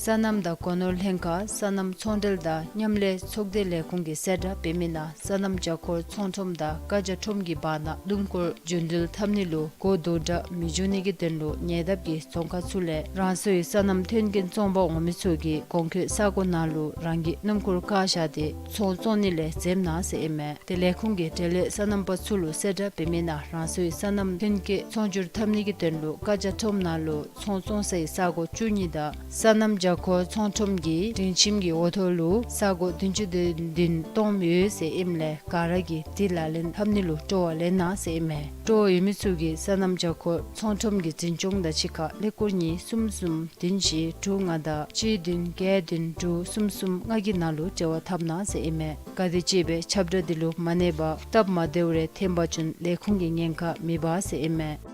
སོ་ནམ་དང་སྒོ་ནོར་ལྷན་ཁག་སོ་ནམ་ཚོང་འབྲེལ་དང་མཉམ་ལས་ཚོགས་སྡེ་ལས་ཁུངས་ཀྱིས་གསལ་བསྒྲགས་འབད་མི་ནང་སོ་ནམ་བྱ་འཁོར་ཚོང་ཁྲོམ་དང་ཀ་ཇ་ཁྲོམ་གྱི་བར་ན་སྣུམ་འཁོར་རྒྱུན་འགྲུལ་འཐབ་ནི་ལུ་གོ་དོ་འདྲ་མི་འབྱུང་ནི་གི་དོན་ལུ་ཉེ་འདབས་ཀྱི་རྫོང་ཁག་ཚུ་ལས་རང་སོའི་སོ་ནམ་མཐུན་རྐྱེན་བཙོང་པར་འོང་མི་ཚུ་གིས་གོང་འཁོད་ས་གོ་ནང་ལུ་རང་གི་སྣུམ་འཁོར་བཀག་བཞག་སྟེ་ཚོང་བཙོང་ནི་ལས་འཛེམ་གནང་ཟེར་ཨིན་མས། དེ་ལས་ཁུངས་ཀྱི་འབྲེལ་ཡོད་སོ་ནམ་པ་ཚུ་ལུ་གསལ་བསྒྲགས་འབད་མི་ནང་རང་སོའི་སོ་ནམ་མཐུན་རྐྱེན་ཚོང་སྒྱུར་འཐབ་ནི་གི་དོན་ལུ་ཀ་ཇ་ཁྲོམ་ནང་ལུ་ཚོང་བཙོང་སའི་ས་གོ་བཅུ་གཉིས་དང་སོ་ནམ་བྱ་འཁོར་ཚོང་ཁྲོམ་གྱི་སྒྲིང་ཁྱིམ་གྱི་འོག་ཐོག་ལུ་ས་གོ་བདུན་ཅུ་དོན་བདུན་སྟོངམ་ཡོད་ཟེར་ཨིནམ་ལས་ག་ར་གིས་དེ་ལག་ལེན་འཐབ་ནི་ལུ་སྤྲོ་བ་ལེན་གནང་ཟེར་ཨིན་མས། སྤྲོ་བ་ཡོད་མི་ཚུ་གིས་སོ་ནམ་བྱ་འཁོར་ཚོང་ཁྲོམ་གྱི་འཛིན་སྐྱོང་དང་གཅིག་ཁར་ཀླད་ཀོར་གཉིས་གསུམ་གསུམ་བདུན་བཞི་དྲུག་ལྔ་དང་གཅིག་བདུན་བརྒྱད་བདུན་དྲུག་གསུམ་གསུམ་ལྔ་གི་ནང་ལུ་འབྲེལ་བ་འཐབ་གནང་ཟེར་ཨིན་མས། ག་དེམ་ཅིག་སྦེ་ཁྱབ་བསྒྲགས་འདི་ལུ་མ་གནས་པར་སྟབས་མ་བདེཝ་རེ་ཐོན་པ་ཅིན་ལས་ཁུངས་ཀྱིས་ཉེན་ཁ་མི་འབག་ཟེར་ཨིན་མས།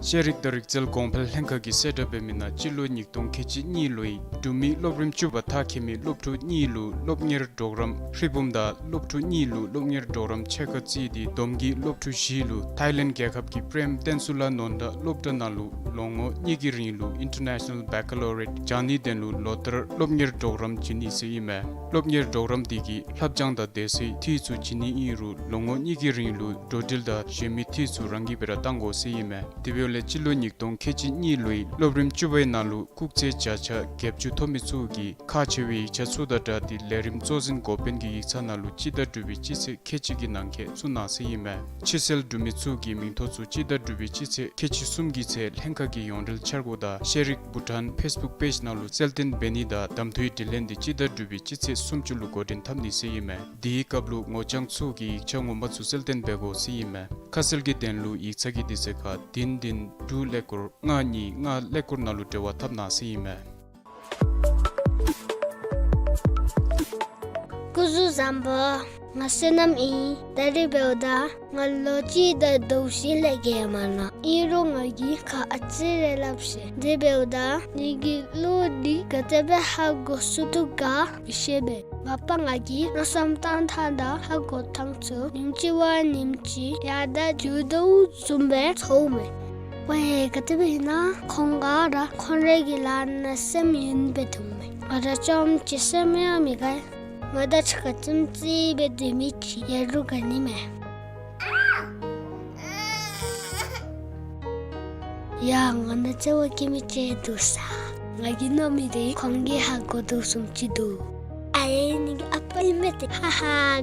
ཤེས་རིག་དང་རིག་རྩལ་གོང་འཕེལ་ལྷན་ཁག་གིས་གསལ་བསྒྲགས་འབད་མི་ནང་སྤྱི་ལོ་ཉིས་སྟོང་ཁལ་གཅིག་གཉིས་ལོའི་འབྲུག་མི་སློབ་རིམ་བཅུ་པ་མཐར་འཁྱོལ་མི་སློབ་ཕྲུག་གཉིས་ལུ་སློབ་གཉེར་གྲོགས་རམ་ཧྲིལ་བུམ་དང་སློབ་ཕྲུག་གཉིས་ལུ་སློབ་གཉེར་གྲོགས་རམ་ཕྱེད་ཀ་བརྩིས་ཏེ་བསྡོམས་ཀྱིས་སློབ་ཕྲུག་བཞི་ལུ་ཐའི་ལེནཌ་རྒྱལ་ཁབ་ཀྱི་པྲེམ་བསྟན་སུ་ལ་ནོར་དྲག་སློབ་གྲྭ་ནང་ལུ་ལོ་ངོ་གཉིས་ཀྱི་རིང་ལུ་ཨིན་ཊར་ནེ་ཤ་ནཱལ་བེ་ཀ་ལོ་རི་ཡེཊ་སྦྱང་ནིའི་དོན་ལུ་ལོ་ལྟར་སློབ་གཉེར་གྲོགས་རམ་བྱིན་ནི་ཟེར་ཨིན་མས། སློབ་གཉེར་གྲོགས་རམ་འདི་གིས་ལྷབ་སྦྱང་དང་དེ་ཚུའི་འཐུས་ཚུ་བྱིན་ནི་ཨིན་རུང་ལོ་ངོ་གཉིས་ཀྱི་རིང་ལུ་འགྲོ་འགྲུལ་དང་གཞན་མི་འཐུས་ཚུ་རང་གིས་སྦེ་ར་བཏང་དགོ་ཟེར་ཨིན་མས། དེ་འབདཝ་ལས་སྤྱི་ལོ་ཉིས་སྟོང་ཁལ་གཅིག་གཉིས་ལོའི་སློབ་རིམ་བཅུ་པའི་ནང་ལུ་སྐུགས་ཚད་བརྒྱ་ཆ་བརྒྱད་ཅུ་ཐོབ་མི་ཚུ་གིས་ཁག་ཆེ་བའི་ཡིག་ཆ་ཚུ་དང་སྦྲགས་ཏེ་ལས་རིམ་གཙོ་འཛིན་འགོ་དཔོན་གྱི་ཡིག་ཚང་ནང་ལུ་སྤྱི་ཟླ་དྲུག་པའི་སྤྱི་ཚེས་ཁལ་གཅིག་གི་ནང་འཁོད་བཙུགས་གནང་ཟེར་ཨིན་མས། ཕྱིར་སེལ་གྲུབ་མི་ཚུ་གི་མིང་ཐོ་ཚུ་སྤྱི་ཟླ་དྲུག་པའི་སྤྱི་ཚེས་ཁལ་གཅིག་གསུམ་གྱི་ཚེས་ལྷན་ཁག་གི་ཡོངས་འབྲེལ་འཆར་སྒོ་དང་ཤེས་རིག་བྷུ་ཊཱན་ཕེསི་བུཀ་པེཇ་ནང་ལུ་གསལ་སྟོན་འབད་ནི་དང་གདམ་འཐུའི་དྲི་ལན་འདི་སྤྱི་ཟླ་དྲུག་པའི་སྤྱི་ཚེས་སུམ་ཅུ་ལུ་འགོ་འདྲེན་འཐབ་ནི་ཟེར་ཨིན་མས། དེའི་སྐབས་ལུ་ངོ་རྐྱང་ཚུ་གིས་ཡིག་ཆ་ངོ་མ་ཚུ་གསལ་སྟོན་འབད་དགོ་ཟེར་ཨིན་མས། ཁ་གསལ་གྱི་དོན་ལུ་ཡིག་ཚང་གི་དུས་ཚོད་ཁར་བདུན་བདུན་དྲུག་ཀླད་ཀོར་ལྔ་གཉིས་ལྔ་ཀླད་ཀོར་ནང་ལུ་འབྲེལ་བ་འཐབ་གནང་ཟེར་ཨིན་མས། སྐུ་གཟུགས་བཟང་པོ། ང་བསོད་ནམས་ཨིན། ད་རིས་འབདཝ་ད་ང་ལོ་གཅིག་དང་ཟླཝ་བཞི་ལས་བརྒལ་མ་ནུག། ཨིན་རུང་ང་གིས་ཁ་ཨ་ཙི་རེ་སླབ་ཤེས། དེ་འབདཝ་ད་ངེ་གི་གླུ་འདི་ག་དེ་སྦེ་ཧ་གོ་ཚུགས་དོ་ག་མི་ཤེས་པས། མ་པ་ང་གིས་མནོ་བསམ་བཏང་ཐངས་དང་ཧ་གོ་ཐངས་ཚུ་ཉིནམ་གཅིག་བ་ཉིནམ་གཅིག་ཡར་དང་རྒྱུག་དོ་བཟུམ་སྦེ་ཚོརཝ་མས། ཝའེ་ག་དེ་སྦེ་ཨིན་ན་ཁོང་ག་ར་ཁོང་རའི་གི་ལཱ་ནང་སེམས་ཡེངས་སྦེ་འདུག་མས། ང་ར་རྐྱངམ་གཅིག་སེམས་ཡང་མི་དགའ། ང་དང་གཅིག་ཁར་རྩེདམོ་རྩེ་སྦེ་སྡོད་མི་ཅིག་ཡོད་རུང་དགའ་ནི་མས། ཡ་ང་ནང་བརྩེ་བ་བསྐྱེད་མི་ཅིག་འདུག་ས། ང་གིས་མནོ་མི་འདི་ཁོང་གིས་ཧ་གོ་དོ་བཟུམ་ཅིག་འདུག། ཨ་ཡེ་ངེ་གི་ཨ་པ་ཨིན་མས་ཏེ། ཧ་ཧ་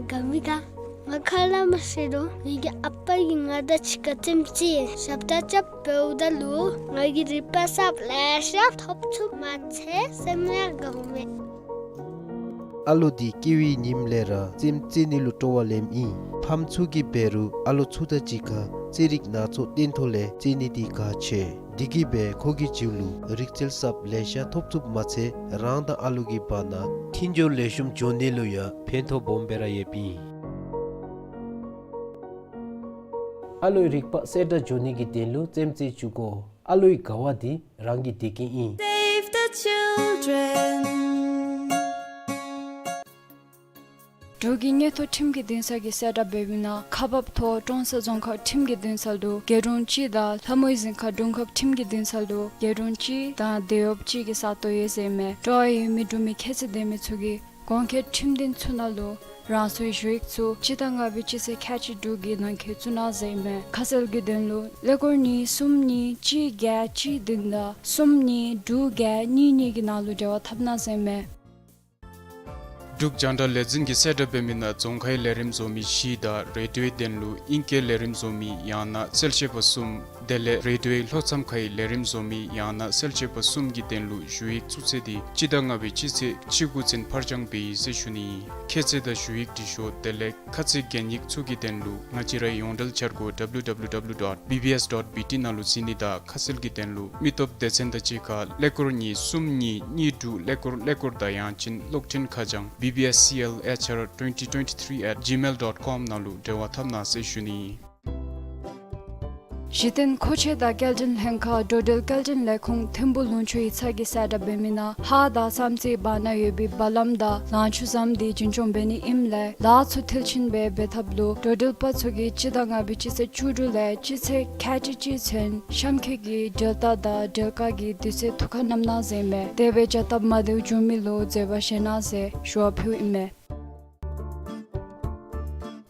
དགའ་མི་དགའ། ང་ཁ་ལས་མར་ཤེས་དོ། ངེ་གི་ཨ་པ་གིས་ང་དང་གཅིག་ཁར་རྩེདམོ་རྩེ་ཞབས་ཏོག་རྐྱབ་འབདཝ་ད་ལུ་ང་གིས་རིག་པ་གསརཔ་ལེ་ཤ་ཐོབ་ཚུགསཔ་མ་ཚད་སེམས་ཡང་དགའཝ་མས། ཨ་ལོ་འདི་སྐྱེ་བའི་ཉིནམ་ལས་ར་རྩེདམོ་རྩེ་ནི་ལུ་སྤྲོ་བ་ལེནམ་ཨིན། ཕམ་ཚུ་གིས་འབད་རུང་ཨ་ལོ་ཚུ་དང་གཅིག་ཁར་རྩེད་རིགས་སྣ་ཚོགས་སྟོན་ཐོག་ལས་རྩེ་ནི་འདི་དགའ་ཆེ། འདི་གིས་འབད་ཁོ་གི་རྒྱུད་ལུ་རིག་རྩལ་གསརཔ་ལེ་ཤ་ཐོབ་ཚུགསཔ་མ་ཚད་རང་དང་ཨ་ལོ་གི་བར་ན་མཐུན་སྦྱོར་ལེགས་ཤོམ་འགྱོ་ནི་ལུ་ཡང་ཕན་ཐོགས་སྦོམ་སྦེ་ར་ཡོདཔ་ཨིན། ཨ་ལོའི་རིག་པ་གསལ་དྲགས་འགྱོ་ནི་གི་དོན་ལུ་རྩེདམོ་རྩེ་བཅུག་དགོ། ཨ་ལོའི་དགའ་བ་འདི་རང་གི་བདེ་སྐྱིད་ཨིན། Save the children. འབྲུག་གི་མངོན་མཐོ་ཁྲིམས་ཀྱི་འདུན་ས་གིས་གསལ་བསྒྲགས་འབད་མི་ནང་ཁག་འབགཔ་ཐོག་ཀྲོང་གསར་རྫོང་ཁག་ཁྲིམས་ཀྱི་འདུན་ས་ལུ་རྒྱལ་གྲོང་གཅིག་དང་ལྷ་མོའི་རྫིང་ཁ་དྲུང་ཁག་ཁྲིམས་ཀྱི་འདུན་ས་ལུ་རྒྱལ་གྲོང་གཅིག་དང་དེད་གཡོགཔ་གཅིག་གི་ས་སྟོང་ཡོད་ཟེར་མས། སྤྲོ་བ་ཡོད་མི་འབྲུག་མི་ཁྱད་ཚད་ལྡན་མི་ཚུ་གིས་གོང་འཁོད་ཁྲིམས་འདུན་ཚུ་ནང་ལུ་རང་སོའི་ཞུ་ཡིག་ཚུ་སྤྱི་ཟླ་ལྔ་པའི་སྤྱི་ཚེས་ཁལ་གཅིག་དྲུག་གི་ནང་འཁོད་བཙུགས་གནང་ཟེར་མས། ཁ་གསལ་གྱི་དོན་ལུ་ཀླད་ཀོར་གཉིས་གསུམ་གཉིས་གཅིག་བརྒྱད་གཅིག་བདུན་དང་གསུམ་གཉིས་དྲུག་བརྒྱད་གཉིས་གཉིས་ཀྱི་ནང་ལུ་འབྲེལ་བ་འཐབ་གནང་ཟེར་མས། འབྲུག་རྒྱང་བསྒྲགས་ལས་འཛིན་གྱིས་གསལ་བསྒྲགས་འབད་མི་ནང་རྫོང་ཁའི་ལས་རིམ་བཟོ་མི་བཞི་དང་རེ་ཌིའོའི་དོན་ལུ་ཨིང་སྐད་ལས་རིམ་བཟོ་མི་ཡང་ན་གསལ་བཤད་པ་གསུམ། དེ་ལས་རེ་ཌིའོའི་ལྷོ་མཚམས་ཁའི་ལས་རིམ་བཟོ་མི་ཡང་ན་གསལ་བཤད་པ་གསུམ་གྱི་དོན་ལུ་ཞུ་ཡིག་བཙུགས་ཚེས་འདི་སྤྱི་ཟླ་ལྔ་པའི་སྤྱི་ཚེས་བཅུ་དགུ་ཚུན་ཕར་འགྱངས་འབད་ཡི་ཟེར་ཞུ་ནི་ཨིན། ཁྱད་ཚད་དང་ཞུ་ཡིག་འབྲི་ཤོག། དེ་ལས་ཁ་ཚིག་གན་ཡིག་ཚུ་གི་དོན་ལུ་ང་བཅས་རའི་ཡོངས་འབྲེལ་འཆར་སྒོ་W W W dot B B S dot B T ནང་ལུ་གཟིགས་ནི་དང་ཁ་གསལ་གྱི་དོན་ལུ་མི་སྟོབས་སྡེ་ཚན་དང་གཅིག་ཁར་ཀླད་ཀོར་གཉིས་གསུམ་གཉིས་གཉིས་དྲུག་ཀླད་ཀོར་ཀླད་ཀོར་དང་ཡང་ཅིན་གློག་འཕྲིན་ཁ་བྱང་B B S C L H R twenty twenty-three at gmail dot com ནང་ལུ་འབྲེལ་བ་འཐབ་གནང་ཟེར་ཞུ་ནི་ཨིན། གཞི་རྟེན་མཁོ་ཆས་དང་སྐྱེལ་འདྲེན་ལྷན་ཁག་འགྲོ་འགྲུལ་སྐྱེལ་འདྲེན་ལས་ཁུངས་ཐིམ་ཕུག་ལུང་ཕྱོགས་ཡིག་ཚང་གིས་གསལ་བསྒྲགས་འབད་མི་ནང་ཧཱ་དང་བསམ་རྩེའི་བར་ན་ཡོད་པའི་བ་ལམ་དང་ལང་ཕྱུགས་ཟམ་འདི་རྒྱུན་སྐྱོང་འབད་ནི་ཨིནམ་ལས་ལཱ་ཚུ་མཐིལ་ཕྱིན་སྦེ་འབད་ཐབས་ལུ་འགྲོ་འགྲུལ་པ་ཚུ་གིས་སྤྱི་ཟླ་ལྔ་པའི་སྤྱི་ཚེས་བཅུ་དྲུག་ལས་སྤྱི་ཚེས་ཁལ་གཅིག་གཅིག་ཚུན་གཤམ་འཁོད་ཀྱི་འགྲུལ་རྟ་དང་འགྲུལ་ཁང་གི་དུས་ཚོད་ཐུགས་ཁར་བསྣམ་གནང་ཟེར་མས། དེ་སྦེ་བྱ་སྟབས་མ་བདེཝ་བྱུང་མི་ལུ་འཛེམ་བ་བཞེས་གནང་ཟེར་ཞུ་བ་ཕུལཝ་ཨིན་མས།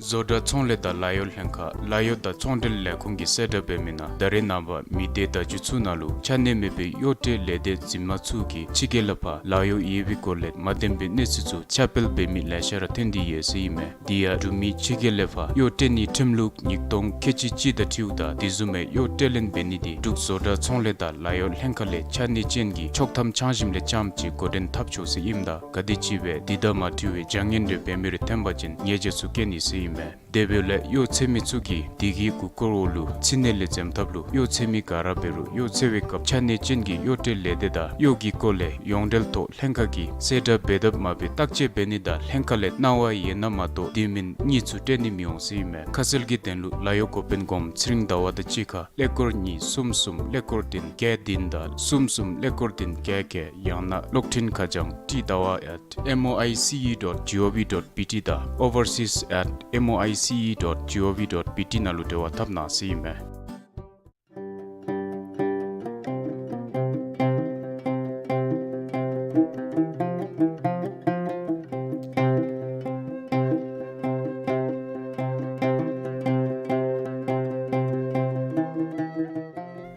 བཟོ་གྲྭ་ཚོང་ལས་དང་ལཱ་གཡོག་ལྷན་ཁག་ལཱ་གཡོག་དང་ཚོང་འབྲེལ་ལས་ཁུངས་ཀྱིས་གསལ་བསྒྲགས་འབད་མི་ནང་ད་རེས་ནངས་པ་མི་སྡེ་བརྡ་བརྒྱུད་ཚུ་ནང་ལུ་ཆ་གནས་མེད་པའི་གཡོག་ཁྲལ་ལས་སྡེ་འཛིན་མ་ཚུ་གིས་ཕྱི་རྒྱལ་ལས་ཕར་ལཱ་གཡོག་ཡོད་པའི་སྐོར་ལས་མ་བདེན་པའི་གནས་ཚུལ་ཚུ་ཁྱབ་སྤེལ་འབད་མི་ལེ་ཤ་ར་ཐོན་ཏེ་ཡོད་ཟེར་ཨིན་མས། དེ་ཡང་འབྲུག་མི་ཕྱི་རྒྱལ་ལས་ཕར་གཡོག་སྤྲོད་ནིའི་ཁྲིམས་ལུགས་ཉིས་སྟོང་ཁལ་གཅིག་གཅིག་དང་འཁྲིལཝ་ད་དེ་བཟུམ་མའི་གཡོག་སྤྲོད་ལེན་འབད་ནི་དེ་འབྲུག་བཟོ་གྲྭ་ཚོང་ལས་དང་ལཱ་གཡོག་ལྷན་ཁག་ལས་ཆ་གནས་ཅན་གྱི་ཆོག་ཐམ་ཚང་ཞིནམ་ལས་རྐྱངམ་ཅིག་འགོ་འདྲེན་འཐབ་ཆོག་ཟེར་ཨིནམ་ད་ག་དེམ་ཅིག་སྦེ་དེ་དང་མ་འཁྲིལ་བའི་བྱ་ངན་རེ་འབད་མི་རེ་ཐོན་པ་ཅིན་ཉེས་བྱ་ཚུ་བཀལ་ནི་ཟེར་ཨིན་མས། དེ་འབདཝ་ལས་གཡོག་འཚོལ་མི་ཚུ་གིས་དེ་གི་གུ་སྐོར་འོག་ལུ་ཚིག་ནེ་ལས་འཛེམ་ཐབས་ལུ་གཡོག་འཚོལ་མི་ག་ར་འབད་རུང་གཡོག་འཚོལ་བའི་སྐབས་ཆ་གནས་ཅན་གྱི་གཡོག་སྤྲོད་ལས་སྡེ་དང་གཡོག་གི་སྐོར་ལས་ཡོངས་འབྲེལ་ཐོག་ལྷན་ཁག་གིས་གསལ་བསྒྲགས་འབད་དཔ་མ་འབད་བརྟག་དཔྱད་འབད་ནི་དང་ལྷན་ཁག་ལས་གནང་བ་ཡོད་ན་མ་གཏོགས་དེ་མིན་གཉིས་ཚུ་སྤྲོད་ནི་མི་འོང་ཟེར་ཨིན་མས། ཁ་གསལ་གྱི་དོན་ལུ་ལཱ་གཡོག་འགོ་དཔོན་སྒོམ་ཚེ་རིང་ཟླ་བ་དང་གཅིག་ཁར་ཀླད་ཀོར་གཉིས་གསུམ་གསུམ་ཀླད་ཀོར་བདུན་བརྒྱད་བདུན་དང་གསུམ་གསུམ་ཀླད་ཀོར་བདུན་བརྒྱད་བརྒྱད་ཡང་ན་གློག་འཕྲིན་ཁ་བྱང་T Dawa at M O I C E dot G O V dot B T དང་overseas at M O I C E dot G O V dot B T ནང་ལུ་འབྲེལ་བ་འཐབ་གནང་ཟེར་ཨིན་མས།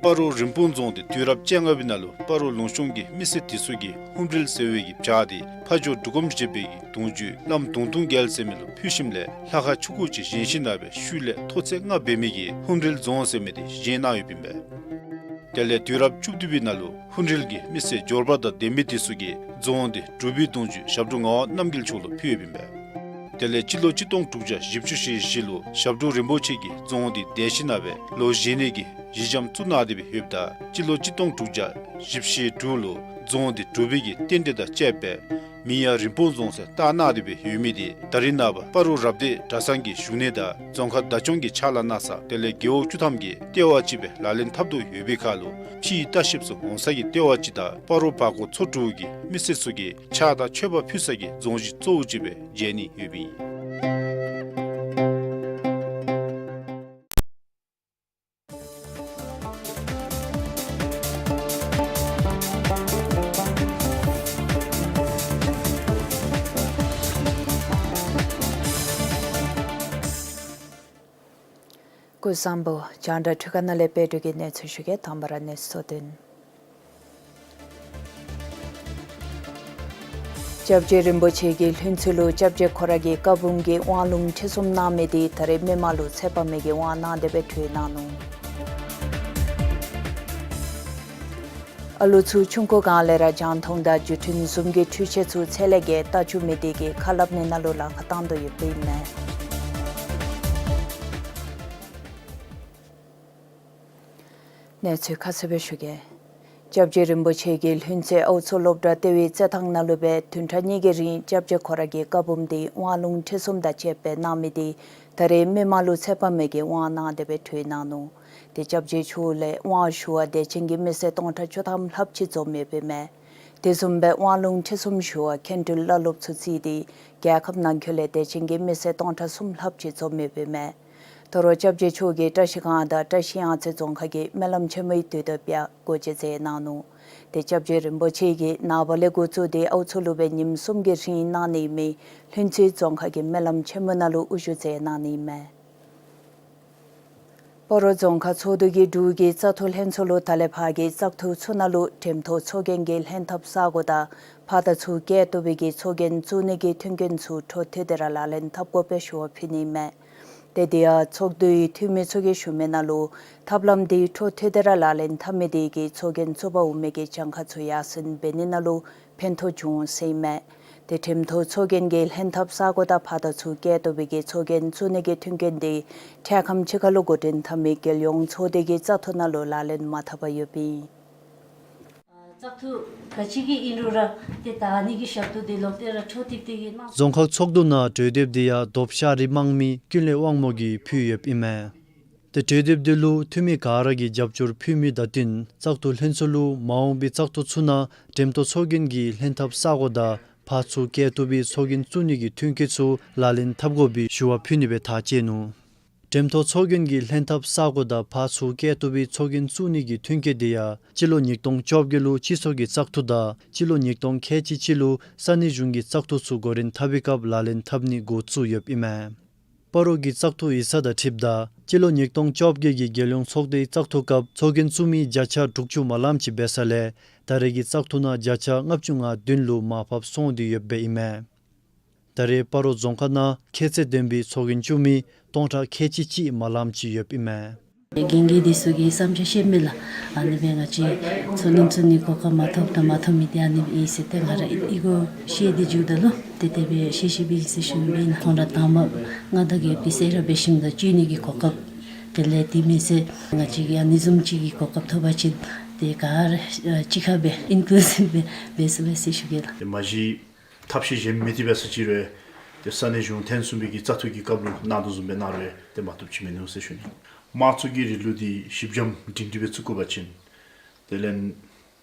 སྤ་རོ་རིན་སྤུངས་རྫོང་འདི་དུས་རབས་བཅོ་ལྔ་པའི་ནང་ལུ་སྤ་རོ་ལུང་གཤོང་གི་མི་སེར་དེ་ཚུ་གིས་ཧུམ་རིལ་ཟེར་བའི་གི་བྱག་འདི་ཕ་ཇོ་འབྲུག་སྒོམ་ཞེས་པའི་གི་གདུང་རྒྱུད་བླམ་དུང་དུང་རྒྱལ་ཟེར་མི་ལུ་ཕུལ་ཞིནམ་ལས་ལྷ་ཁང་ཆུང་ཀུ་ཅིག་བཞེངས་ཞིནམ་ལས་ཤུལ་ལས་མཐོ་ཚད་ལྔ་འབད་མི་གི་ཧུམ་རིལ་རྫོང་ཟེར་མི་འདི་བཞེངས་གནང་ཡོདཔ་ཨིན་པས། དེ་ལས་དུས་རབས་བཅུ་བདུན་པའི་ནང་ལུ་ཧུམ་རིལ་གྱི་མི་སེར་འབྱོར་པ་དང་ལྡན་མི་དེ་ཚུ་གིས་རྫོང་འདི་འབྲུག་པའི་གདུང་རྒྱུད་ཞབས་དྲུང་ངག་དབང་རྣམ་རྒྱལ་མཆོག་ལུ་ཕུལ་ཡོདཔ་ཨིན་པས། དེ་ལས་སྤྱི་ལོ་གཅིག་སྟོང་དྲུག་བརྒྱ་བཞི་བཅུ་ཞེ་བཞི་ལུ་ཞབས་དྲུང་རིན་པོ་ཆེ་གིས་རྫོང་འདི་གདན་ཞིག་གནང་སྦེ་ལོ་བཞེས་ནི་གི་གཞི་འགྱམ་བཙུགས་གནང་སྟེ་སྦེ་ཡོདཔ་ད་སྤྱི་ལོ་གཅིག་སྟོང་དྲུག་བརྒྱ་བཞི་བཅུ་ཞེ་དྲུག་ལུ་རྫོང་འདི་འབྲུག་པའི་གི་རྟེན་འབྲེལ་དང་བཅསཔ་སྦེ་མིང་ཡང་རིན་སྤུངས་རྫོང་ཟེར་བཏགས་གནང་སྟེ་སྦེ་ཡོད་མི་འདི་ད་རེས་ནངས་པ་སྤ་རོ་རབ་སྡེ་གྲྭ་ཚང་གི་བཞུགས་གནས་དང་རྫོང་ཁག་བདག་སྐྱོང་གི་ཕྱག་ལཱ་གནང་ས་དེ་ལས་རྒེད་འོག་བཅུ་ཐམ་གྱི་ལྟེ་བ་ཅིག་སྦེ་ལག་ལེན་འཐབ་དོ་ཡོད་པའི་ཁར་ལུ་ཕྱིའི་ལྟ་བཤལཔ་ཚུ་འོང་ས་གི་ལྟེ་བ་ཅིག་དང་སྤ་རོ་བར་སྐོར་ཚོ་དྲུག་གི་མི་སེར་ཚུ་གིས་ཕྱག་དང་མཆོད་པ་ཕུལ་ས་གི་རྫོང་གཞི་གཙོ་བོ་ཅིག་སྦེ་མཇལ་ནི་ཡོདཔ་ཨིན། སྐུ་གཟུགས་བཟང་པོ། རྒྱང་བསྒྲགས་འཕྲུལ་ཁང་ནང་ལས་དཔལ་སྒྲོན་གྱིས་གནས་ཚུལ་ཞུ་གེ། དང་པ་ར་གནས་ཚུལ་གཙོ་དོན། སྐྱབས་རྗེ་རིན་པོ་ཆེ་གིས་ལྷུན་རྩེ་ལུ་སྐྱབས་རྗེ་ཁོ་ར་གི་བཀའ་འབུམ་གྱི་དབང་ལུང་ཁྲིད་གསུམ་གནང་མི་དེ་ད་རེས་མི་མང་ལུ་ཚད་པ་མེད་ཀྱི་དབང་གནང་སྟེ་སྦེ་ཐུགས་གནང་ནུག། ཨ་ལུ་ཚུ་ཆུང་ཀུ་སྒང་ལས་ར་རྒྱང་མཐོང་དང་བརྒྱུད་འཕྲིན་ཟུམ་གྱི་འཕྲུལ་ཆས་ཚུ་ཚད་ལས་བརྒལ་ལྟ་བཅུག་མི་དེ་གིས་ཁ་སླབ་ནི་ནང་ལུ་ལཱ་ཁག་བཏང་དོ་ཡོདཔ་ཨིན་མས། གནས་ཚུལ་ཁ་གསལ་སྦེ་ཞུ་གེ། སྐྱབས་རྗེ་རིན་པོ་ཆེ་གིས་ལྷུན་རྩེ་ཨའུ་མཚོ་སློབ་གྲྭ་ལྟེ་བའི་རྩེད་ཐང་ནང་ལུ་སྦེ་བདུན་ཕྲག་གཉིས་ཀྱི་རིང་སྐྱབས་རྗེ་ཁོ་ར་གི་བཀའ་འབུམ་དེ་དབང་ལུང་ཁྲིད་གསུམ་དང་བཅསཔ་སྦེ་གནང་མི་དེ་ད་རེས་མི་མང་ལུ་ཚད་པ་མེད་ཀྱི་དབང་གནང་སྟེ་སྦེ་ཐུགས་གནང་ནུག། ཏེ་སྐྱབས་རྗེ་མཆོག་ལས་དབང་ཞུ་བར་དད་ཅན་གྱི་མི་སེར་སྟོང་ཕྲག་བཅུ་ཐམ་ལྷགཔ་ཅིག་འཛོམས་ཡོདཔ་ཨིན་མས། དེ་བཟུམ་སྦེ་དབང་ལུང་ཁྲིད་གསུམ་ཞུ་བར་མཁན་སྤྲུལ་བླ་སློབ་ཚུ་བརྩིས་ཏེ་རྒྱལ་ཁབ་ནང་འཁོད་ལས་དད་ཅན་གྱི་མི་སེར་སྟོང་ཕྲག་གསུམ་ལྷགཔ་ཅིག་འཛོམས་ཡོདཔ་ཨིན་མས། ད་རུང་སྐྱབས་རྗེ་མཆོག་གིས་བཀྲ་ཤིས་སྒང་དང་བཀྲ་ཤིས་གཡང་རྩེ་རྫོང་ཁག་གི་སྨོན་ལམ་ཆེན་མོའི་དུས་སྟོན་ཡང་སྒོ་འབྱེད་མཛད་གནང་ནུག། ཏེ་སྐྱབས་རྗེ་རིན་པོ་ཆེ་གིས་ནངས་པ་ལས་འགོ་བཙུགས་ཏེ་ཨའུ་མཚོ་ལུ་སྦེ་ཉིནམ་གསུམ་གྱི་རིང་གནང་ནི་མི་ལྷུན་རྩེ་རྫོང་ཁག་གི་སྨོན་ལམ་ཆེན་མོ་ནང་ལུ་དབུ་བཞུགས་མཛད་གནང་ནི་ཨིན་མས། སྤ་རོ་རྫོང་ཁག་ཚོགས་འདུ་གིས་འབྲུག་གི་བཙག་འཐུ་ལྷན་ཚོགས་ལུ་ད་ལས་ཕར་གྱི་བཙག་འཐུ་ཚུ་ནང་ལུ་འགྲེམས་ཐོག་ཚོགས་རྒྱན་གྱི་ལྷན་ཐབས་ས་གོ་དང་ཕར་དང་ཚུར་བཀལ་བཏུབ་པའི་གི་ཚོགས་རྒྱན་བཙུགས་ནི་གི་མཐུན་རྐྱེན་ཚུ་འཕྲོ་མཐུད་དེ་ར་ལག་ལེན་འཐབ་དགོ་པའི་ཞུ་བ་ཕུལ་ནི་ཨིན་མས། ཏེ་དེ་ཡང་ཚོགས་འདུའི་འཐུས་མི་ཚུ་གིས་ཞུ་མི་ནང་ལུ་ཐབས་ལམ་དེ་འཕྲོ་མཐུད་དེ་ར་ལག་ལེན་འཐབ་མི་དེ་གིས་ཚོགས་རྒྱན་བཙུགས་པར་འོང་མི་གི་གྱངས་ཁ་ཚུ་ཡར་སེང་འབད་ནི་ནང་ལུ་ཕན་ཐོགས་འབྱུང་འོང་ཟེར་ཨིན་མས། ཏེ་འགྲེམས་ཐོག་ཚོགས་རྒྱན་གྱི་ལྷན་ཐབས་ས་གོ་དང་ཕར་དང་ཚུར་བཀལ་བཏུབ་པའི་གི་ཚོགས་རྒྱན་བཙུགས་ནི་གི་མཐུན་རྐྱེན་དེ་འཕྲལ་ཁམས་ཅིག་ཁར་ལུ་འགོ་འདྲེན་འཐབ་མི་རྒྱལ་ཡོངས་ཚོགས་སྡེ་གི་བཙག་འཐུ་ནང་ལུ་ལག་ལེན་མ་འཐབ་པར་ཡོདཔ་ཨིན། བཙག་འཐུ་ག་ཅི་གི་ཨིན་རུང་ར་ཏེ་ད་ཨ་ནི་གི་ཞབས་ཏོག་དེ་ལོག་སྟེ་ར་འཕྲོ་མཐུད་དེ་གི་གནང་། རྫོང་ཁག་ཚོགས་འདུ་ནང་གྲོས་འདེབས་དེ་ཡང་རྡོབ་ཤ་རི་དམངས་མི་ཀུན་ལེགས་དབང་མོ་གིས་ཕུལ་ཡོདཔ་ཨིན་མས། ཏེ་གྲོས་འདེབས་དེ་ལུ་འཐུས་མི་ག་ར་གིས་རྒྱབ་སྐྱོར་ཕུལ་མི་དང་བསྟུན་བཙག་འཐུ་ལྷན་ཚོགས་ལུ་མ་འོངས་པའི་བཙག་འཐུ་ཚུ་ནང་འགྲེམས་ཐོག་ཚོགས་རྒྱན་གྱི་ལྷན་ཐབས་ས་གོ་དང་ཕར་ཚུར་བཀལ་བཏུབ་པའི་ཚོགས་རྒྱན་བཙུགས་ནི་གི་མཐུན་རྐྱེན་ཚུ་ལག་ལེན་འཐབ་དགོ་པའི་ཞུ་བ་ཕུལ་ནི་སྦེ་ཐག་བཅད་ནུག། འགྲེམས་ཐོག་ཚོགས་རྒྱན་གྱི་ལྷན་ཐབས་ས་གོ་དང་ཕར་ཚུར་བཀལ་བཏུབ་པའི་ཚོགས་རྒྱན་བཙུགས་ནི་གི་མཐུན་རྐྱེན་དེ་ཡང་སྤྱི་ལོ་ཉིས་སྟོང་བཅོ་བརྒྱད་ལུ་སྤྱི་ཚོགས་ཀྱི་བཙག་འཐུ་དང་སྤྱི་ལོ་ཉིས་སྟོང་ཁལ་གཅིག་གཅིག་ལུ་ས་གནས་གཞུང་གི་བཙག་འཐུ་ཚུ་འགོ་འདྲེན་འཐབ་པའི་སྐབས་ལག་ལེན་འཐབ་ནི་འགོ་བཙུགས་ཡོདཔ་ཨིན་མས། སྤ་རོ་གི་བཙག་འཐུ་ཡིག་ཚང་དང་འཁྲིལཝ་ད་སྤྱི་ལོ་ཉིས་སྟོང་བཅོ་བརྒྱད་ཀྱི་རྒྱལ་ཡོངས་ཚོགས་སྡེའི་བཙག་འཐུ་སྐབས་ཚོགས་རྒྱན་བཙུགས་མི་བརྒྱ་ཆ་དྲུག་ཅུ་མ་ལངམ་ཅིག་འབད་ས་ལས་ད་རེས་ཀྱི་བཙག་འཐུ་ནང་བརྒྱ་ཆ་ལྔ་བཅུ་ང་བདུན་ལུ་མར་ཕབ་སོང་སྟེ་ཡོདཔ་ཨིན་མས། ད་རེས་སྤ་རོ་རྫོང་ཁག་ནང་ཁྱད་ཚད་ལྡན་པའི་ཚོགས་རྒྱན་བཙུགས་མི་སྟོང་ཕྲག་ཁལ་གཅིག་གཅིག་མ་ལངམ་ཅིག་ཡོདཔ་ཨིན་མས། རྒན་རྒས་འདི་ཚུ་གིས་བསམ་འཆར་བཤད་མི་ལགས། ཨ་ནི་སྦེ་ང་བཅས་ཚོགས་རྒྱན་བཙུགས་ནི་གོ་སྐབས་མ་ཐོབ་དང་མ་ཐོབ་མི་དེ་ཨ་ནི་སྦེ་ཨིན་ཟེར་ཏེ་ང་ར་ཨི་གོ་བཤད་དེ་འགྱོཝ་ད་ལུ་ཏེ་དེ་སྦེ་བཤད་བཤདཔ་ཨིན་ཟེར་ཞུ་ནི་ཨིན། ཁོང་ར་དང་པ་མངའ་བདག་རྒྱལཔོ་གིས་གསོལ་རས་འབད་ཞིནམ་ད་བཙུགས་ནི་གི་གོ་སྐབས་དེ་ལས་དེ་མེན་ཟེར་ང་བཅས་ཀྱིས་ཨ་ནི་བཟུམ་ཅིག་གི་གོ་སྐབས་ཐོབ་པ་ཅིན་ཏེ་ག་ར་ཨ་གཅིག་ཁར་སྦེ་ཨིན་ཀུ་ལུ་སིབ་སྦེ་འབད་ཚུགས་པས་ཟེར་ཞུ་གེ་ལགས། ཏེ་མ་གཞི་ཐབས་ཤེས་གཞན་མེད་དེ་འབད་ས་ཅིག་རུང་ཏེ་ས་གནས་གཞུང་ཐེངས་གསུམ་པའི་གི་བཙག་འཐུ་གི་སྐབས་ལུ་གནང་དོ་བཟུམ་སྦེ་གནང་རུང་ཏེ་མ་བཏུབ་ཅིག་མིན་ནུག་ཟེར་ཞུ་ནི། དམངས་གཙོ་གི་རིང་ལུགས་འདི་གཞི་འགྱམ་སྒྲིང་སྒྲི་སྦེ་བཙུགས་དགོ་པ་ཅིན་དེ་ལས་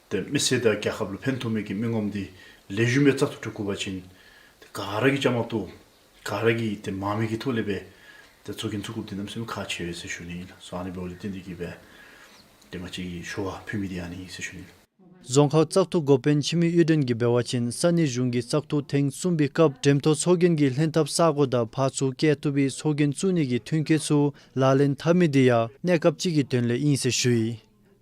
ཏེ་མི་སེར་དང་རྒྱལ་ཁབ་ལུ་ཕན་ཐོགས་མི་གི་མི་ངོམ་འདི་ལེགས་ཤོམ་སྦེ་བཙག་འཐུ་གྲུབ་དགོ་པ་ཅིན་ཏེ་ག་ར་གིས་བཅའ་མར་གཏོགས་ག་ར་གིས་ཏེ་མང་མོས་ཀྱི་ཐོག་ལས་སྦེ་ཏེ་ཚོགས་རྒྱན་བཙུགས་དགོཔ་འདི་གནམ་མེད་ས་མེད་ཁག་ཆེ་བས་ཟེར་ཞུ་ནི་ཨིན་ལགས། སོ་ཨ་ནི་འབདཝ་ལས་བརྟེན་ཏེ་གིས་སྦེ་ཏེ་ང་བཅས་ཀྱིས་ཞུ་བ་ཕུལ་མི་འདི་ཨ་ནི་ཨིན་ཟེར་ཞུ་ནི་ལགས། རྫོང་ཁག་བཙག་འཐུ་འགོ་དཔོན་འཆི་མེད་གཡུ་སྒྲོན་གྱིས་འབད་བ་ཅིན་ས་གནས་གཞུང་གི་བཙག་འཐུ་ཐེངས་གསུམ་པའི་སྐབས་འགྲེམས་ཐོག་ཚོགས་རྒྱན་གྱི་ལྷན་ཐབས་ས་གོ་དང་ཕར་ཚུར་བཀལ་བཏུབ་པའི་ཚོགས་རྒྱན་བཙུགས་ནི་གི་མཐུན་རྐྱེན་ཚུ་ལག་ལེན་འཐབ་མི་དེ་ཡང་གནས་སྐབས་ཅིག་གི་དོན་ལས་ཨིན་ཟེར་ཞུ་ཡི།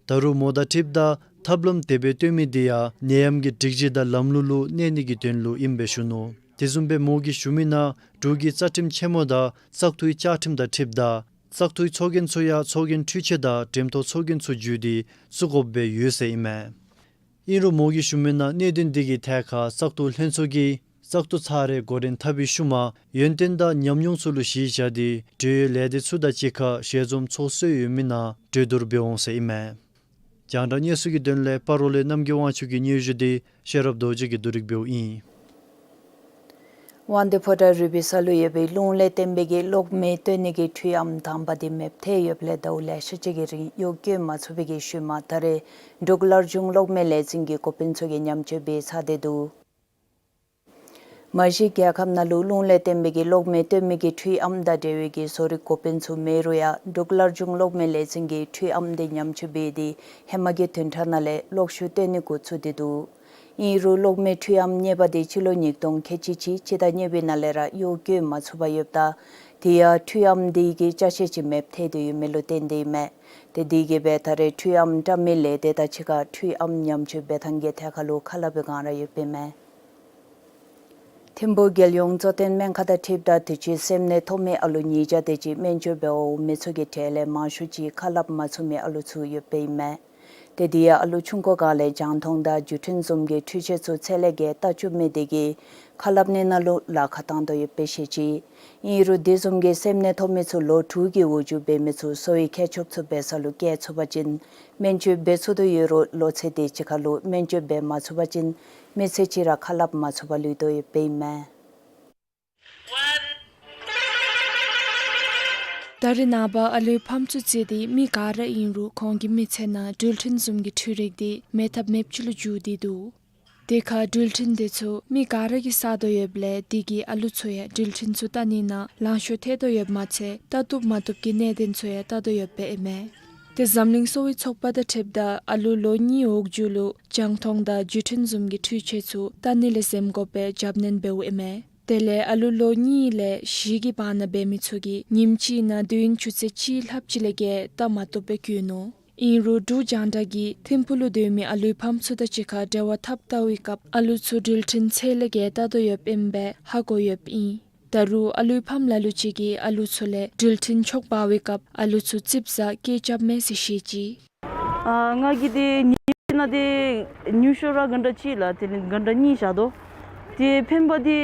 ད་རུང་མོ་དང་འཁྲིལཝ་ད་ཐབས་ལམ་དེ་སྦེ་སྟོན་མི་དེ་ཡང་ནད་ཡམས་ཀྱི་སྒྲིག་གཞི་དང་ལམ་ལུགས་ལུ་གནས་ནི་གི་དོན་ལུ་ཨིནམ་སྦེ་ཞུ་ནུག། དེ་བཟུམ་སྦེ་མོ་གིས་ཞུ་མི་ནང་འབྲུག་གི་རྩ་ཁྲིམས་ཆེན་མོ་དང་བཙག་འཐུའི་བཅའ་ཁྲིམས་དང་འཁྲིལཝ་ད་བཙག་འཐུའི་ཚོགས་རྒྱན་ཚུ་ཡང་ཚོགས་རྒྱན་འཕྲུལ་ཆས་དང་འགྲེམས་ཐོག་ཚོགས་རྒྱན་ཚུ་བརྒྱུད་དེ་བཙུགས་དགོཔ་སྦེ་ཡོད་ཟེར་ཨིན་མས། ཨིན་རུང་མོ་གིས་ཞུ་མི་ནང་གནད་དོན་འདི་གི་ཐད་ཁར་བཙག་འཐུ་ལྷན་ཚོགས་ཀྱིས་བཙག་འཐུ་ཚར་རེ་འགོ་འདྲེན་འཐབ་པའི་ཤུལ་མ་ཡོན་ཏན་དང་ཉམས་མྱོང་ཚུ་ལུ་གཞི་བཞག་སྟེ་འབྲེལ་ཡོད་ལས་སྡེ་ཚུ་དང་གཅིག་ཁར་ཞལ་འཛོམས་ཚོགས་སྲོལ་ཡོད་མི་ནང་གྲོས་བསྡུར་འབད་འོང་ཟེར་ཨིན་མས། རྒྱང་བསྒྲགས་གནས་ཚུལ་གྱི་དོན་ལས་སྤ་རོ་ལས་རྣམ་རྒྱལ་དབང་ཕྱུག་གི་སྙན་ཞུ་འདི་ཤེས་རབ་རྡོ་རྗེ་གིས་བསྡུ་སྒྲིག་འབདཝ་ཨིན། དབང་འདུས་ཕོ་བྲང་རུས་པའི་ས་ལུ་ཡོད་པའི་རླུང་ལས་བརྟེན་པའི་གི་གློག་མེ་བཏོན་ནི་གི་འཕྲུལ་ཨམ་དང་པ་དེ་མེདཔ་ཐལ་ཡོདཔ་ལས་ཟླཝ་ལེ་ཤ་ཅིག་གི་རིང་གཡོག་བཀོལ་མ་ཚུགས་པའི་གི་ཤུལ་མ་ད་རེས་འབྲུག་སླར་འབྱུང་གློག་མེ་ལས་འཛིན་གྱི་འགོ་དཔོན་ཚུ་གིས་ཉམས་བཅོས་འབད་ཚར་ཏེ་འདུག། མ་གཞི་རྒྱལ་ཁབ་ནང་ལུ་རླུང་ལས་བརྟེན་པའི་གི་གློག་མེ་བཏོན་མི་གི་འཕྲུལ་ཨམ་དང་འབྲེལ་བའི་གི་བཟོ་རིག་འགོ་དཔོན་ཚུ་མེད་རུང་ཡང་འབྲུག་སླར་འབྱུང་གློག་མེ་ལས་འཛིན་གྱིས་འཕྲུལ་ཨམ་དེ་ཉམས་བཅོས་འབད་དེ་ཧེ་མ་གི་བདུན་ཕྲག་ནང་ལས་གློག་ཤུགས་བཏོན་ནི་འགོ་བཙུགས་ཏེ་འདུག། ཨིན་རུང་གློག་མེ་འཕྲུལ་ཨམ་གཉིས་པ་དེ་སྤྱི་ལོ་ཉིས་སྟོང་ཁལ་གཅིག་གཅིག་སྤྱི་ཟླ་གཉིས་པའི་ནང་ལས་ར་གཡོག་བཀོལ་མ་ཚུགས་པར་ཡོདཔ་ད་དེ་ཡང་འཕྲུལ་ཨམ་དེ་གི་ཅ་ཆས་ཅིག་མེདཔ་ཐལ་ཏེ་ཡོད་མི་ལུ་བརྟེན་ཏེ་ཨིན་མས། ཏེ་དེ་གིས་སྦེ་ད་རེས་འཕྲུལ་ཨམ་བཀྲམ་མི་ལས་སྡེ་དང་གཅིག་ཁར་འཕྲུལ་ཨམ་ཉམས་བཅོས་འབད་ཐངས་ཀྱི་ཐད་ཁར་ལུ་ཁ་སླབ་པའི་བསྒང་ར་ཡོདཔ་ཨིན་མས། ཐིམ་ཕུག་རྒྱལ་ཡོངས་གཙོ་བསྟེན་སྨན་ཁང་དང་འཁྲིལཝ་ད་དུས་ཅི་སེམས་ནད་ཐོབ་མི་ཨ་ལུ་ཉིས་བརྒྱ་དེ་ཅིག་སྨན་བཅོས་འབད་འོང་མི་ཚུ་གི་གྲས་ལས་མང་ཤོས་ཅིག་ཁ་སླབ་མ་ཚུགས་མི་ཨ་ལུ་ཚུ་ཡོདཔ་ཨིན་མས། ཏེ་དེ་ཡང་ཨ་ལུ་ཆུང་ཀུའི་སྒང་ལས་རྒྱང་མཐོང་དང་བརྒྱུད་འཕྲིན་བཟུམ་གྱི་འཕྲུལ་ཆས་ཚུ་ཚད་ལས་བརྒལ་བལྟ་བཅུག་མི་དེ་གིས་ཁ་སླབ་ནི་ནང་ལུ་ལཱ་ཁག་བཏང་དོ་ཡོདཔ་སྦེ་བཤད་ཅི། ཨིན་རུང་དེ་བཟུམ་གྱི་སེམས་ནད་ཐོབ་མི་ཚུ་ལོ་དྲུག་གི་འོག་འགྱོ་འབད་མི་ཚུ་གསོ་བའི་མཁས་མཆོག་ཚུ་འབད་ས་ལུ་བསྐྱལ་ཚུགས་པ་ཅིན་སྨན་བཅོས་འབད་ཚུགས་དོ་ཡོད་རུང་ལོ་ཚད་དེ་ཅིག་ཁར་ལུ་སྨན་བཅོས་འབད་མ་ཚུགས་པ་ཅིན་མི་ཚེ་གཅིག་ར་ཁ་སླབ་མ་ཚུགས་པར་ལུས་དོ་ཡོདཔ་ཨིན་མས། ད་རེས་ནངས་པ་ཨ་ལུའི་ཕམ་ཚུ་བརྩིས་ཏེ་མི་ག་ར་ཨིན་རུང་ཁོང་གི་མི་ཚེ་ནང་འགྲུལ་འཕྲིན་བཟུམ་གྱི་འཕྲུལ་རིག་དེ་མེད་ཐབས་མེདཔ་ཅིག་ལུ་འགྱུར་ཏེ་འདུག། དེ་ཁར་འགྲུལ་འཕྲིན་དེ་ཚུ་མི་ག་ར་གིས་བསགས་དོ་ཡོདཔ་ལས་དེ་གིས་ཨ་ལུ་ཚུ་ཡང་འགྲུལ་འཕྲིན་ཚུ་བལྟ་ནི་ནང་ལང་ཤོར་ཐལ་དོ་ཡོདཔ་མ་ཚད་བལྟ་བཏུབ་མ་བཏུབ་ཀྱི་གནད་དོན་ཚུ་ཡང་བལྟ་དོ་ཡོདཔ་ཨིན་མས། ཏེ་འཛམ་གླིང་གསོ་བའི་ཚོགས་པ་དང་འཁྲིལཝ་ད་ཨ་ལུ་ལོ་གཉིས་འོག་འགྱོ་ལུ་རྒྱང་མཐོང་དང་བརྒྱུད་འཕྲིན་བཟུམ་གྱི་འཕྲུལ་ཆས་ཚུ་བལྟ་ནི་ལས་འཛེམ་དགོཔ་སྦེ་རྒྱབ་སྣོན་འབདཝ་ཨིན་མས། དེ་ལས་ཨ་ལུ་ལོ་གཉིས་ལས་བཞི་གི་བར་ན་འབད་མི་ཚུ་གིས་ཉིནམ་གཅིག་ནང་དུས་ཡུན་ཆུ་ཚོད་གཅིག་ལྷགཔ་ཅིག་ལས་བརྒལ་བལྟ་མ་བཏུབ་པར་གྱུར་ནུག། ཨིན་རུང་འབྲུག་རྒྱང་བསྒྲགས་ཀྱིས་ཐིམ་ཕུག་ལུ་སྡོད་མི་ཨ་ལུའི་ཕམ་ཚུ་དང་གཅིག་ཁར་འབྲེལ་བ་འཐབ་བལྟ་བའི་སྐབས་ཨ་ལུ་ཚུ་འགྲུལ་འཕྲིན་ཚད་ལས་བརྒལ་བལྟ་དོ་ཡོདཔ་ཨིནམ་སྦེ་ཧ་གོ་ཡོདཔ་ཨིན། ད་རུང་ཨ་ལུའི་ཕམ་ལ་ལུ་ཅིག་གིས་ཨ་ལུ་ཚུ་ལས་འགྲུལ་འཕྲིན་འཕྱོག་འབག་པའི་སྐབས་ཨ་ལུ་ཚུ་རྩིགཔ་ཟ་སྐད་རྐྱབ་མས་ཟེར་བཤད་ཅི། ཨ་ང་གིས་དེ་ཉིནམ་གཅིག་ནང་དེ་ཉུང་ཤོས་ར་གྷན་ཊ་གཅིག་ལས་དེ་ལས་གྷན་ཊ་གཉིས་བཞག་དོ། དེ་ཕན་པ་དེ་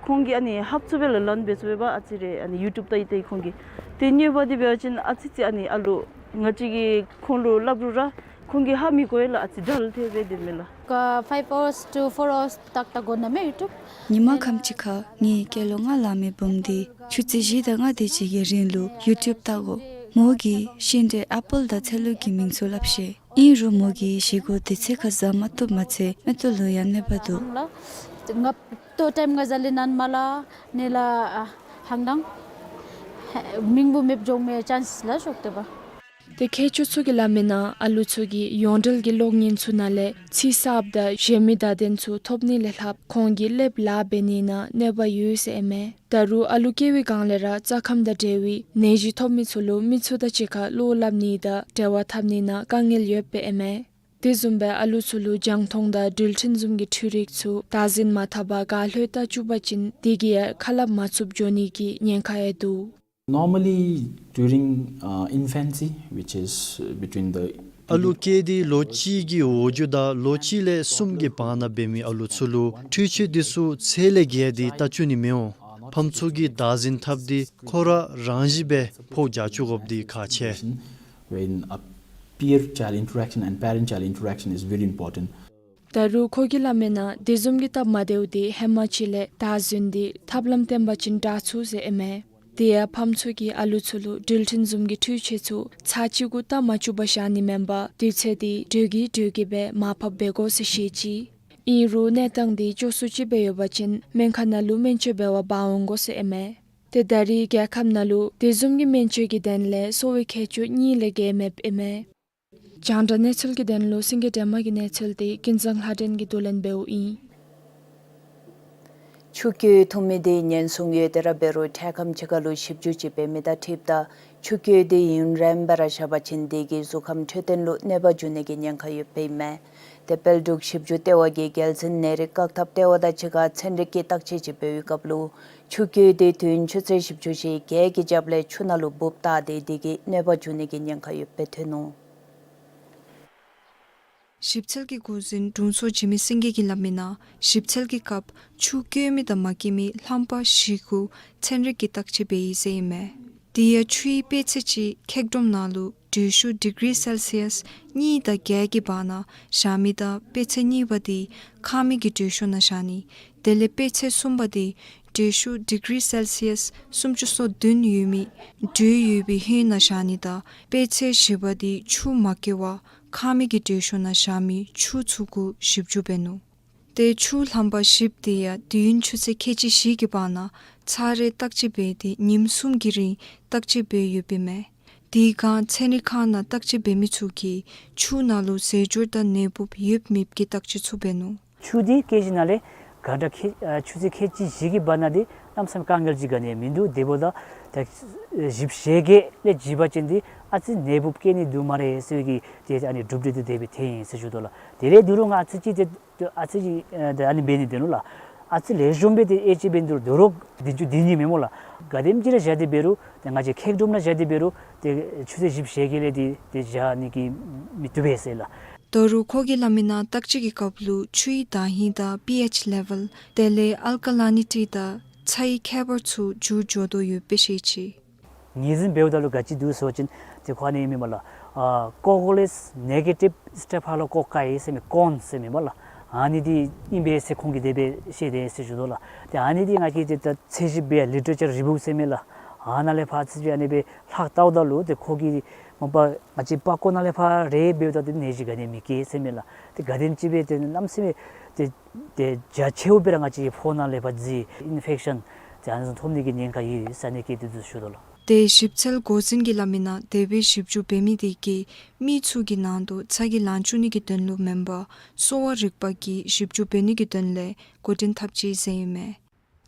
ཁོང་གིས་ཨ་ནི་ཧབ་ཚུགས་པས་ལགས། ལཱརན་འབད་ཚུགས་པས་པ། ཨ་ཙི་རེ་ཨ་ནི་ཡུ་ཊུབ་བལྟ་ཡི་བལྟ་ཡི་ཁོང་གིས། དེ་གཉིས་པ་དེ་འབད་བ་ཅིན་ཨ་ཙི་ཙི་ཨ་ནི་ཨ་ལུ་ང་བཅས་ཀྱིས་ཁོང་ལུ་སླབ་རུང་ར་ཁོང་གིས་ཧ་མི་གོ་བས་ལགས། ཨ་ཙི་ཌལ་ཐལ་བས་དེ་མས་ལགས། ཀ་ཕའིབ་ཨ་ཝརསི་ཊུ་ཕོར་ཨ་ཝརསི་ཏག་ཏག་གོ་ནི་མས་ཡུ་ཊུབ། ཉིན་མ་ཁམས་ཅིག་ཁར་ངེའི་སྐྱེས་ལོ་ལྔ་ལང་མི་བུམོ་དེ་ཆུ་ཚོད་བཞི་དང་ལྔ་དེ་ཅིག་གི་རིང་ལུ་ཡུ་ཊུབ་བལྟ་དགོ། མོ་གིས་ཤིང་འབྲས་ཨེ་པཱལ་དང་ཚལ་ལུ་གི་མིང་ཚུ་སླབ་ཤེས། ཨིན་རུང་མོ་གིས་བཞེས་སྒོ་དུས་ཚོད་ཁར་བཟའ་མ་བཏུབ་མ་ཚད་མིག་ཏོ་ལུ་ཡང་གནོད་པ་འདུག། ལགས། ང་ཏོ་ཊའིམ་ང་བཟའ་ལས་ནཱན་མ་ལ་ནི་ལགས། ཨ་ཧང་དང་མིང་པོ་མེདཔ་འགྱོ་མི་ཅཱནསི་ལགས་ཤོར་ཏེ་པ། ཏེ་མཁས་མཆོག་ཚུ་གིས་སླབ་མིའི་ནང་ཨ་ལུ་ཚུ་གིས་ཡོངས་འབྲེལ་གྱི་གློག་བརྙན་ཚུ་ནང་ལས་ཚིག་གསརཔ་དང་གཞན་མི་བརྡ་དོན་ཚུ་ཐོབ་ནི་ལས་ལྷགཔ་ཁོང་གིས་ལེབ་ལཱ་འབད་ནི་ནང་གནོད་པ་ཡོད་ཟེར་ཨིན་མས། ད་རུང་ཨ་ལུ་སྐྱེ་བའི་སྒང་ལས་ར་རྩ་ཁམས་དང་འབྲེལ་བའི་ནད་གཞི་ཐོབ་མི་ཚུ་ལུ་མི་ཚུ་དང་གཅིག་ཁར་བློ་སླབ་ནི་དང་འབྲེལ་བ་འཐབ་ནི་ནང་དཀའ་ངལ་ཡོདཔ་ཨིན་མས། དེ་བཟུམ་སྦེ་ཨ་ལུ་ཚུ་ལུ་རྒྱང་མཐོང་དང་འགྲུལ་འཕྲིན་བཟུམ་གྱི་འཕྲུལ་རིག་ཚུ་བདག་འཛིན་མ་འཐབ་པར་ག་ལྷོད་བལྟ་བཅུག་པ་ཅིན་དེ་གིས་ཡང་ཁ་སླབ་མ་ཚུགསཔ་འགྱོ་ནི་གི་ཉེན་ཁ་ཡང་འདུག། Normally, during, uh, infancy, which is, uh, between the ཨ་ལུ་སྐྱེས་ཏེ་ལོ་གཅིག་གི་འོག་འགྱོ་དང་ལོ་གཅིག་ལས་གསུམ་གྱི་བར་ན་འབད་མི་ཨ་ལུ་ཚུ་ལུ་འཕྲུལ་ཆས་འདི་ཚུ་ཚད་ལས་བརྒལ་ཏེ་བལྟ་བཅུག་ནི་མི་འོང་། ཕམ་ཚུ་གིས་བདག་འཛིན་འཐབ་སྟེ་ཁོ་ར་རང་བཞིན་སྦེ་ཕོག་རྒྱག་བཅུག་དགོཔ་འདི་ཁག་ཆེ། When a peer child interaction and parent child interaction is very important. ད་རུང་ཁོ་གིས་སླབ་མིའི་ནང་དེ་བཟུམ་གྱི་སྟབས་མ་བདེཝ་དེ་ཧེ་མ་ཅིག་ལས་བདག་འཛིན་འདི་ཐབས་ལམ་བརྟེན་པ་ཅིན་དྲག་ཚུགས་ཟེར་ཨིན་མས། དེ་ཡང་ཕམ་ཚུ་གིས་ཨ་ལུ་ཚུ་ལུ་འགྲུལ་འཕྲིན་བཟུམ་གྱི་འཕྲུལ་ཆས་ཚུ་ཚར་གཅིག་གུ་བལྟ་མ་བཅུག་པར་བཞག་ནི་མེན་པར་དུས་ཚོད་དེ་སྡོད་གེ་སྡོད་གེ་སྦེ་མར་ཕབ་འབད་དགོ་ཟེར་བཤད་ཅི། ཨིན་རུང་གནས་སྟངས་དེ་སྐྱོ་སུ་ཅིག་སྦེ་ཡོད་པ་ཅིན་སྨན་ཁང་ནང་ལུ་སྨན་བཅོས་འབད་བར་འབག་འོང་དགོ་ཟེར་ཨིན་མས། ཏེ་ད་རེས་རྒྱལ་ཁབ་ནང་ལུ་དེ་བཟུམ་གྱི་སྨན་བཅོས་ཀྱི་དོན་ལས་གསོ་བའི་མཁས་མཆོག་གཉིས་ལས་བརྒལ་མེདཔ་ཨིན་མས། རྒྱང་བསྒྲགས་གནས་ཚུལ་གྱི་དོན་ལུ་སེང་གེ་སྒྲོལ་མ་གི་གནས་ཚུལ་དེ་ཀུན་བཟང་ལྷ་སྒྲོན་གྱིས་བསྡུ་ལེན་འབདཝ་ཨིན། ཆུ་སྐྱོ་ཐོབ་མི་དེ་ཉེན་སྲུང་ཡོད་དེ་ར་འབད་རུང་འཕྲལ་ཁམས་ཅིག་ཁར་ལུ་ཞིབ་འཇུག་ཅིག་འབད་མི་དང་འཁྲིལཝ་ད་ཆུ་སྐྱོ་དེ་ཡུན་རིངམོ་སྦེ་ར་བཞག་པ་ཅིན་དེ་གིས་གཟུགས་ཁམས་འཕྲོད་བསྟེན་ལུ་གནོད་པ་འབྱུང་ནི་གི་ཉེན་ཁ་ཡོདཔ་ཨིན་མས། ཏེ་དཔལ་འབྲུག་ཞིབ་འཇུག་ལྟེ་བ་གིས་རྒྱལ་སྤྱིའི་ནད་རིགས་བཀག་ཐབས་ལྟེ་བ་དང་གཅིག་ཁར་ཚན་རིག་གི་བརྟག་དཔྱད་ཅིག་འབད་བའི་སྐབས་ལུ་ཆུ་སྐྱོ་དེ་དུས་ཡུན་ཆུ་ཚོད་བཞི་བཅུ་ཞེ་བརྒྱད་ཀྱི་རྒྱབ་ལས་ཆུ་ནང་ལུ་འབུཔ་བཏགས་ཏེ་དེ་གིས་གནོད་པ་འབྱུང་ནི་གི་ཉེན་ཁ་ཡོདཔ་སྦེ་ཐོན་ནུག། ཞིབ་འཚོལ་གྱི་འགོ་འཛིན་དྲུང་འཚོ་འཇིགས་མེད་སེང་གེ་གིས་སླབ་མིའི་ནང་ཞིབ་འཚོལ་གྱི་སྐབས་ཆུ་སྐྱོ་མི་དང་མ་སྐྱོ་མི་རྣམ་པ་བཞི་གུ་ཚན་རིག་གི་བརྟག་དཔྱད་འབད་ཡི་ཟེར་ཨིན་མས། དེ་ཡང་ཆུའི་དཔེ་ཚད་ཅིག་ཁེག་སྒྲོམ་ནང་ལུ་དྲོད་ཤུགས་ཌི་གི་རི་སེལ་སི་ཡས་གཉིས་དང་བརྒྱད་ཀྱི་བར་ན་བཞག་མི་དང་དཔེ་ཚད་གཉིས་པ་དེ་ཁང་མིག་གི་དྲོད་ཤུགས་ནང་བཞག་ནི། དེ་ལས་དཔེ་ཚད་གསུམ་པ་དེ་དྲོད་ཤུགས་ཌི་གི་རི་སེལ་སི་ཡས་སུམ་ཅུ་སོ་བདུན་ཡོད་མི་དྲོད་ཡོད་པའི་ཧོད་ནང་བཞག་ནི་དང་དཔེ་ཚད་བཞི་པ་དེ་ཆུ་མ་སྐྱོ་བར་ཁང་མིག་གི་དྲོད་ཤུགས་ནང་བཞག་མི་ཆུ་ཚུ་གུ་ཞིབ་འཇུག་འབད་ནུག། ཏེ་ཆུ་རྣམ་པ་བཞི་པོ་དེ་ཡང་དུས་ཡུན་ཆུ་ཚོད་ཁལ་གཅིག་བཞི་གི་བར་ན་ཚར་རེ་བརྟག་དཔྱད་འབད་དེ་ཉིནམ་གསུམ་གྱི་རིང་བརྟག་དཔྱད་འབད་ཡོདཔ་ཨིན་མས། དེ་སྒང་ཚན་རིག་ཁང་ནང་བརྟག་དཔྱད་འབད་མི་ཚུ་གིས་ཆུ་ནང་ལུ་ཟས་སྦྱོར་དང་ནད་འབུཔ་ཡོདཔ་མེདཔ་ཀྱི་བརྟག་དཔྱད་ཚུ་འབད་ནུག། ཆུ་དེ་ཀེ་ཇི་ནང་ལས་གྷན་ཊ་ཁལ་ཨ་ཆུ་ཚོད་ཁལ་གཅིག་བཞི་གི་བར་ན་དེ་གནམ་མེད་ས་མེད་དཀའ་ངལ་ཅིག་ག་ནི་ཡང་མིན་འདུག། དེ་འབདཝ་ད་ད་བཞི་བཅུ་ཞེ་བརྒྱད་ལས་བརྒལ་བ་ཅིན་དེ་ཨ་ཙི་ནད་འབུཔ་སྐྱེ་ནི་འདུག་སྨ་རེ་ཟེར་བའི་གི་དེ་ཨ་ནི་གྲུབ་འབྲས་དེ་དེ་སྦེ་ཐོན་ཡི་ཟེར་ཞུ་དོ་ལགས། དེ་ལས་དེ་རུང་ང་ཨ་ཙི་ཅིག་དེ་ཨ་ཙི་ཅིག་ཨ་དེ་ཨ་ནི་འབད་ནི་དེ་ནུག་ལགས། ཨ་ཙི་ལེགས་ཤོམ་སྦེ་ཏེ་ཨེ་ཅིག་འབད་ནི་འདུག། དོ་རུང་དེ་ཚུ་དེ་ནི་མེན་སྨོ་ལགས། ག་དེམ་ཅིག་ར་བཞག་སྟེ་འབད་རུང་ཏེ་ང་བཅས་ཁེག་དྲུམ་ནང་བཞག་སྟེ་འབད་རུང་ཏེ་ཆུ་ཚོད་བཞི་བཅུ་ཞེ་བརྒྱད་ལས་ཏེ་ཏེ་བཞག་ནི་གི་མི་བཏུབ་པས་ཟེར་ལགས། དོ་རུང་ཁོ་གིས་སླབ་མི་ནང་བརྟག་དཔྱད་ཀྱི་སྐབས་ལུ་ཆུའི་དག་ཧིང་དང་པི་ཨེཆ་ལེ་ཝཱལ་དེ་ལས་ཨལ་ཀ་ལི་ནི་ཊི་དང་ཚྭའི་ཁྱད་པར་ཚུ་འགྱུར་འགྱོ་དོ་ཡོདཔ་སྦེ་བཤད་ཅི། ངོས་འཛིན་འབདཝ་ད་ལུ་ག་ཅི་འདུག་ཟེར་བ་ཅིན་ཏེ་ཁོ་ཨ་ནི་མེན་སྨོ་ལགས། ཨ་ཀོ་ཀོ་ལེས་ནེ་གེ་ཊིབ་སི་ཊེབ་ཧ་ལུ་བཀོག་བཀག་ཡི་ཟེར་མི་ཀོན་ཟེར་མེན་སྨོ་ལགས། ཨ་ནི་འདི་ཨིན་པས་ཟེར་ཁོང་གིས་དེ་སྦེ་བཤད་དེ་ཟེར་ཞུ་དོ་ལགས། ཏེ་ཨ་ནི་འདི་ང་བཅས་ཀྱིས་ཏེ་ད་ཚད་གཞི་སྦེ་ལི་ཊེ་རེ་ཅར་རི་བིའུ་ཟེར་མི་ལགས། ཨ་ནཱ་ལས་ཕར་ཚུར་སྦེ་ཨ་ནི་སྦེ་ལྷག་བལྟཝ་ད་ལུ་ཏེ་ཁོ་གིས་མ་པ་ང་བཅས་པགས་ཀོ་ནང་ལས་ཕར་རེ་འབདཝ་ད་ཏེ་ནད་གཞི་ག་ནི་མི་སྐྱེ་ཟེར་མི་ལགས། ཏེ་ག་དེམ་ཅིག་སྦེ་ཏེ་གནམ་མེད་ས་མེད་ཏེ་ཏེ་རྒྱ་ཆེཝ་སྦེ་ར་ང་བཅས་ཕོཝ་ནང་ལས་ཕར་རྫི་ཨིན་ཕེག་ཤཱན་ཏེ་ཨ་ནི་ཚུ་ཐོབ་ནི་གི་ཉེན་ཁ་ཡོད་ཟེར་ཨ་ནི་སྐད་དེ་ཚུ་ཞུ་དོ་ལགས། ཏེ་ཞིབ་འཚོལ་འགོ་འཛིན་གྱིས་སླབ་མི་ནང་དེ་སྦེ་ཞིབ་འཇུག་འབད་མི་དེ་གིས་མི་ཚུ་གི་ནང་དུ་ཚ་གྱང་ལང་བཅུག་ནི་གི་དོན་ལུ་མེན་པར་གསོ་བ་རིག་པ་གིས་ཞིབ་འཇུག་འབད་ནི་གི་དོན་ལས་འགོ་འདྲེན་འཐབ་ཅི་ཟེར་ཨིན་མས།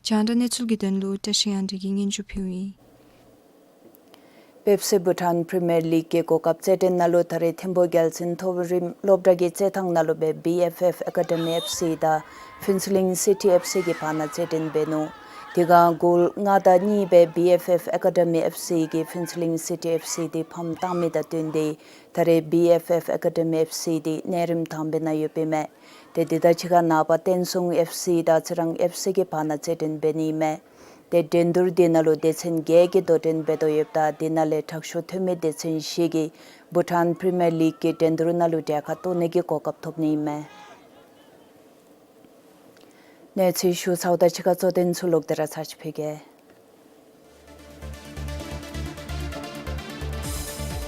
རྒྱང་བསྒྲགས་གནས་ཚུལ་གྱི་དོན་ལུ་བཀྲ་ཤིས་དབྱངས་སྒྲོན་གྱིས་སྙན་ཞུ་ཕུལཝ་ཨིན། པེབ་སི་བྷུ་ཊཱན་པི་རི་མི་ཡར་ལིག་གི་གོ་སྐབས་རྩེད་འགྲན་ནང་ལུ་ད་རེས་ཐིམ་ཕུག་རྒྱལ་བཙན་མཐོ་རིམ་སློབ་གྲྭ་གི་རྩེད་ཐང་ནང་ལུ་སྦེ་བི་ཨེཕ་ཨེཕ་ཨེ་ཀ་ཌི་མི་ཨེཕ་སི་དང་ཕུན་ཚོགས་གླིང་སི་ཊི་ཨེཕ་སི་གི་བར་ན་རྩེད་འགྲན་འབད་ནུག། དེ་སྒང་གོལ་ལྔ་དང་གཉིས་སྦེ་བི་ཨེཕ་ཨེཕ་ཨེ་ཀ་ཌི་མི་ཨེཕ་སི་གིས་ཕུན་ཚོགས་གླིང་སི་ཊི་ཨེཕ་སི་འདི་ཕམ་བཏང་མི་དང་བསྟུན་ཏེ་ད་རེས་བི་ཨེཕ་ཨེཕ་ཨེ་ཀ་ཌི་མི་ཨེཕ་སི་འདི་གནས་རིམ་དང་པའི་ནང་ཡོདཔ་ཨིན་མས། ཏེ་དེ་དང་གཅིག་ཁར་ནངས་པ་བསྟན་སྲུང་ཨེཕ་སི་དང་ཚེ་རིང་ཨེཕ་སི་གི་བར་ན་རྩེད་འགྲན་འབད་ནི་ཨིན་མས། ཏེ་འགྲན་བསྡུར་འདི་ནང་ལུ་སྡེ་ཚན་བརྒྱད་ཀྱིས་དོ་འགྲན་འབད་དོ་ཡོདཔ་ད་དེ་ནང་ལས་དྲག་ཤོས་ཐོན་མི་སྡེ་ཚན་བཞི་གིས་བྷུ་ཊཱན་པི་རི་མི་ཡར་ལིག་གི་འགྲན་བསྡུར་ནང་ལུ་གྲལ་ཁར་གཏོགས་ནི་གི་གོ་སྐབས་ཐོབ་ནི་ཨིན་མས། གནས་ཚུལ་ཞུ་ཚརཝ་དང་གཅིག་ཁར་གཙོ་དོན་ཚུ་ལོག་སྟེ་ར་ཚར་ཅིག་ཕུལ་གེ།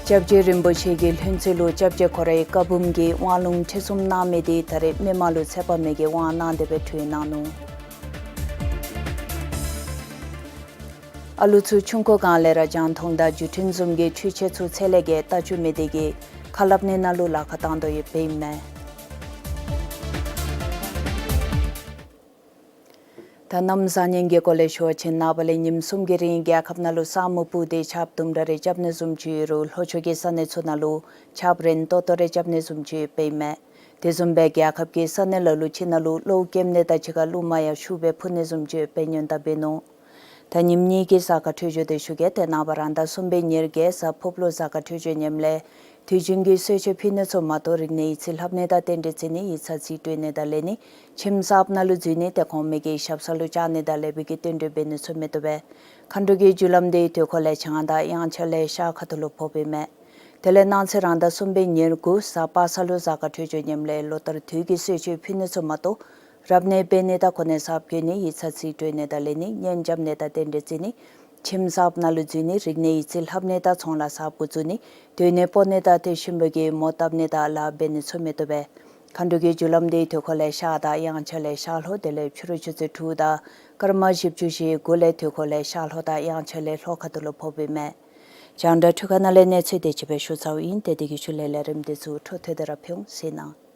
སྐྱབས་རྗེ་རིན་པོ་ཆེ་གིས་ལྷུན་རྩེ་ལུ་སྐྱབས་རྗེ་ཁོ་རའི་བཀའ་འབུམ་གྱི་དབང་ལུང་ཁྲིད་གསུམ་གནང་མི་འདི་ད་རེས་མི་མང་ལུ་ཚད་པ་མེད་ཀྱི་དབང་གནང་སྟེ་སྦེ་ཕུལ་གནང་ནུག། ཨ་ལུ་ཚུ་ཆུང་ཀུ་སྒང་ལས་ར་རྒྱང་མཐོང་དང་བརྒྱུད་འཕྲིན་བཟུམ་གྱི་འཕྲུལ་ཆས་ཚུ་ཚད་ལས་བརྒལ་བལྟ་བཅུག་མི་འདི་གིས་ཁ་སླབ་ནི་ནང་ལུ་ལཱ་ཁག་བཏང་དོ་ཡོདཔ་ཨིན་མས། ད་གནམ་བཟང་ངན་གྱི་སྐོར་ལས་ཞུ་བ་ཅིན་ནངས་པ་ལས་ཉིནམ་གསུམ་གྱི་རིང་རྒྱལ་ཁབ་ནང་ལུ་ས་སྨུག་སྤུབས་ཏེ་ཆརཔ་དུམ་གྲ་རེ་རྐྱབ་ནི་བཟུམ་ཅིག་ཡོད་རུང་ལྷོ་ཕྱོགས་ཀྱི་ས་གནས་ཚུ་ནང་ལུ་ཆརཔ་རན་ཏོག་ཏོ་རེ་རྐྱབ་ནི་བཟུམ་ཅིག་ཡོདཔ་ཨིན་མས། དེ་བཟུམ་སྦེ་རྒྱལ་ཁབ་ཀྱི་ས་གནས་ལ་ལུ་ཅིག་ནང་ལུ་གློག་ཀེམ་ནི་དང་གཅིག་ཁར་རླུང་མ་ཡང་ཤུགས་སྦེ་འཕུ་ནི་བཟུམ་ཅིག་ཡོདཔ་སྦེ་སྔོན་བརྡ་འབད་ནུག། ད་ཉིནམ་གཉིས་ཀྱི་གཟའ་སྐར་འཕྲོད་སྦྱོར་འདི་ཞུ་གེ། ཏེ་ནངས་པ་རང་ཟླ་གསུམ་པའི་ཉེར་བརྒྱད་གཟའ་ཕུརཔ་ལུ་གཟའ་སྐར་འཕྲོད་སྦྱོར་ཉམས་ལེན་དུས་རྒྱུན་གྱི་གསོལ་མཆོད་ཕུལ་ནི་ཚུ་མ་གཏོགས་རིག་གནས་ཡིག་རྩིས་ལྷབ་ནི་དང་རྟེན་འབྲེལ་བརྩི་ནི་ཡིག་ཚང་རྩིས་སྤྲོད་ནི་དང་ལེན་ནི་ཁྱིམ་གསརཔ་ནང་ལུ་འཛུལ་ནི་ཏེ་གོང་མའི་གི་ཞབས་ས་ལུ་བཅར་ནི་དང་ལེགས་པའི་གི་རྟེན་འབྲེལ་འབད་ནི་ཚུ་མི་བཏུབ་པས། མཁའ་འགྲོ་གི་རྒྱུ་ལམ་འདི་དུས་འཁོར་ལས་བྱང་དང་དབྱངས་འཆར་ལས་ཤར་ཁ་ཐུག་ལུ་ཕོགཔ་ཨིན་མས། དེ་ལས་གནངས་ཚེ་རང་ཟླ་གསུམ་པའི་ཉེར་དགུ་གཟའ་པ་སངས་ལུ་གཟའ་སྐར་འཕྲོད་སྦྱོར་ཉམས་ལེན་ལོ་ལྟར་དུས་ཀྱི་གསོལ་མཆོད་ཕུལ་ནི་ཚུ་མ་གཏོགས་རབ་གནས་འབད་ནི་དང་གོ་གནས་གསརཔ་བསྐོ་ནི་ཡིག་ཚང་རྩིས་སྤྲོད་ནི་དང་ལེན་ནི་གཉེན་རྐྱབ་ནི་དང་རྟེན་འབྲེལ་བརྩི་ནི་ཁྱིམ་གསརཔ་ནང་ལུ་འཛུལ་ནི་རིག་གནས་ཡིག་རྩིས་ལྷབ་ནི་དང་ཚོང་ལཱ་གསརཔ་འགོ་བཙུགས་ནི་སྡོད་གནས་སྤོ་ནི་དང་དེ་བཞིན་པའི་གི་མོ་བཏབ་ནི་དང་ལཱ་འབད་ནི་ཚུ་མི་བཏུབ་པས། མཁའ་འགྲོ་གི་རྒྱུ་ལམ་འདི་དུས་འཁོར་ལས་ཤར་དང་དབྱངས་འཆར་ལས་ཤར་ལྷོ་དེ་ལས་ཕྱི་རུ་ཆུ་ཚོད་དྲུག་དང་སྐར་མ་བཞི་བཅུ་ཞེ་དགུ་ལས་དུས་འཁོར་ལས་ཤར་ལྷོ་དང་དབྱངས་འཆར་ལས་ལྷོ་ཁ་ཐུག་ལུ་ཕོགཔ་ཨིན་མས། རྒྱང་བསྒྲགས་འཕྲུལ་ཁང་ནང་ལས་གནས་ཚུལ་དེ་ཅིག་སྦེ་ཞུ་ཚརཝ་ཨིན། ཏེ་དེ་གི་ཤུལ་ལས་ལས་རིམ་འདི་ཚུ་འཕྲོ་མཐུད་དེ་ར་ཕུལ་འོང་ཟེར་ཞུ་ནི།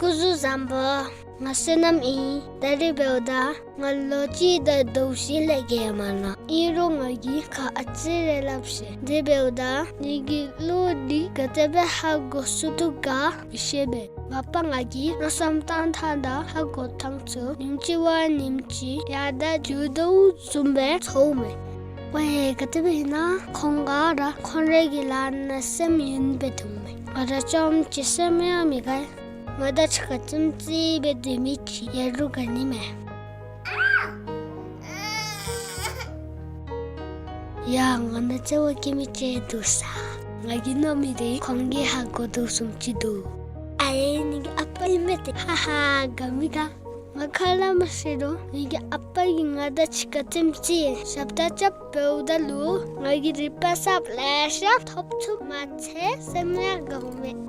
སྐུ་གཟུགས་བཟང་པོ། ང་བསོད་ནམས་ཨིན། ད་རིས་འབདཝ་ད་ང་ལོ་གཅིག་དང་ཟླཝ་བཞི་ལས་བརྒལ་མ་ནུག། ཨིན་རུང་ང་གིས་ཁ་ཨ་ཙི་རེ་སླབ་ཤེས། དེ་འབདཝ་ད་ངེ་གི་གླུ་འདི་ག་དེ་སྦེ་ཧ་གོ་ཚུགས་དོ་ག་མི་ཤེས་པས། ང་པ་ང་གིས་མནོ་བསམ་བཏང་ཐངས་དང་ཧ་གོ་ཐངས་ཚུ་ཉིནམ་གཅིག་བ་ཉིནམ་གཅིག་ཡར་དྲག་འགྱོ་དོ་བཟུམ་སྦེ་ཚོརཝ་མས། ཝའེ་ག་དེ་སྦེ་ཨིན་ན་ཁོང་ག་ར་ཁོང་རའི་གི་ལཱ་ནང་སེམས་ཡེངས་སྦེ་སྡོདཔ་མས། ང་ར་རྐྱངམ་གཅིག་སེམས་ཡང་མི་དགའ། ང་དང་གཅིག་ཁར་རྩེདམོ་རྩེ་སྦེ་སྡོད་མི་ཅིག་ཡོད་རུང་དགའ་ནི་མས། ཡ་ང་ནང་བརྩེ་བ་བསྐྱེད་མི་ཅིག་འདུག་ས། ང་གིས་མནོ་མི་འདི་ཁོང་གིས་ཧ་གོ་དོ་བཟུམ་ཅིག་འདུག། ཨའེ་ངེ་གི་ཨ་པ་ཨིན་མས་ཏེ། ཧ་ཧ་དགའ་མི་དགའ། ང་ཁ་སླབ་མ་ཤེས་རུང་ངེ་གི་ཨ་པ་གིས་ང་དང་གཅིག་ཁར་རྩེདམོ་རྩེ་ཞབས་ཏ་རྐྱབ་འབདཝ་ད་ལུ་ང་གིས་རིག་པ་གསརཔ་ལེ་ཤ་ཐོབ་ཚུགསཔ་མ་ཚད་སེམས་ཡང་དགའཝ་མས།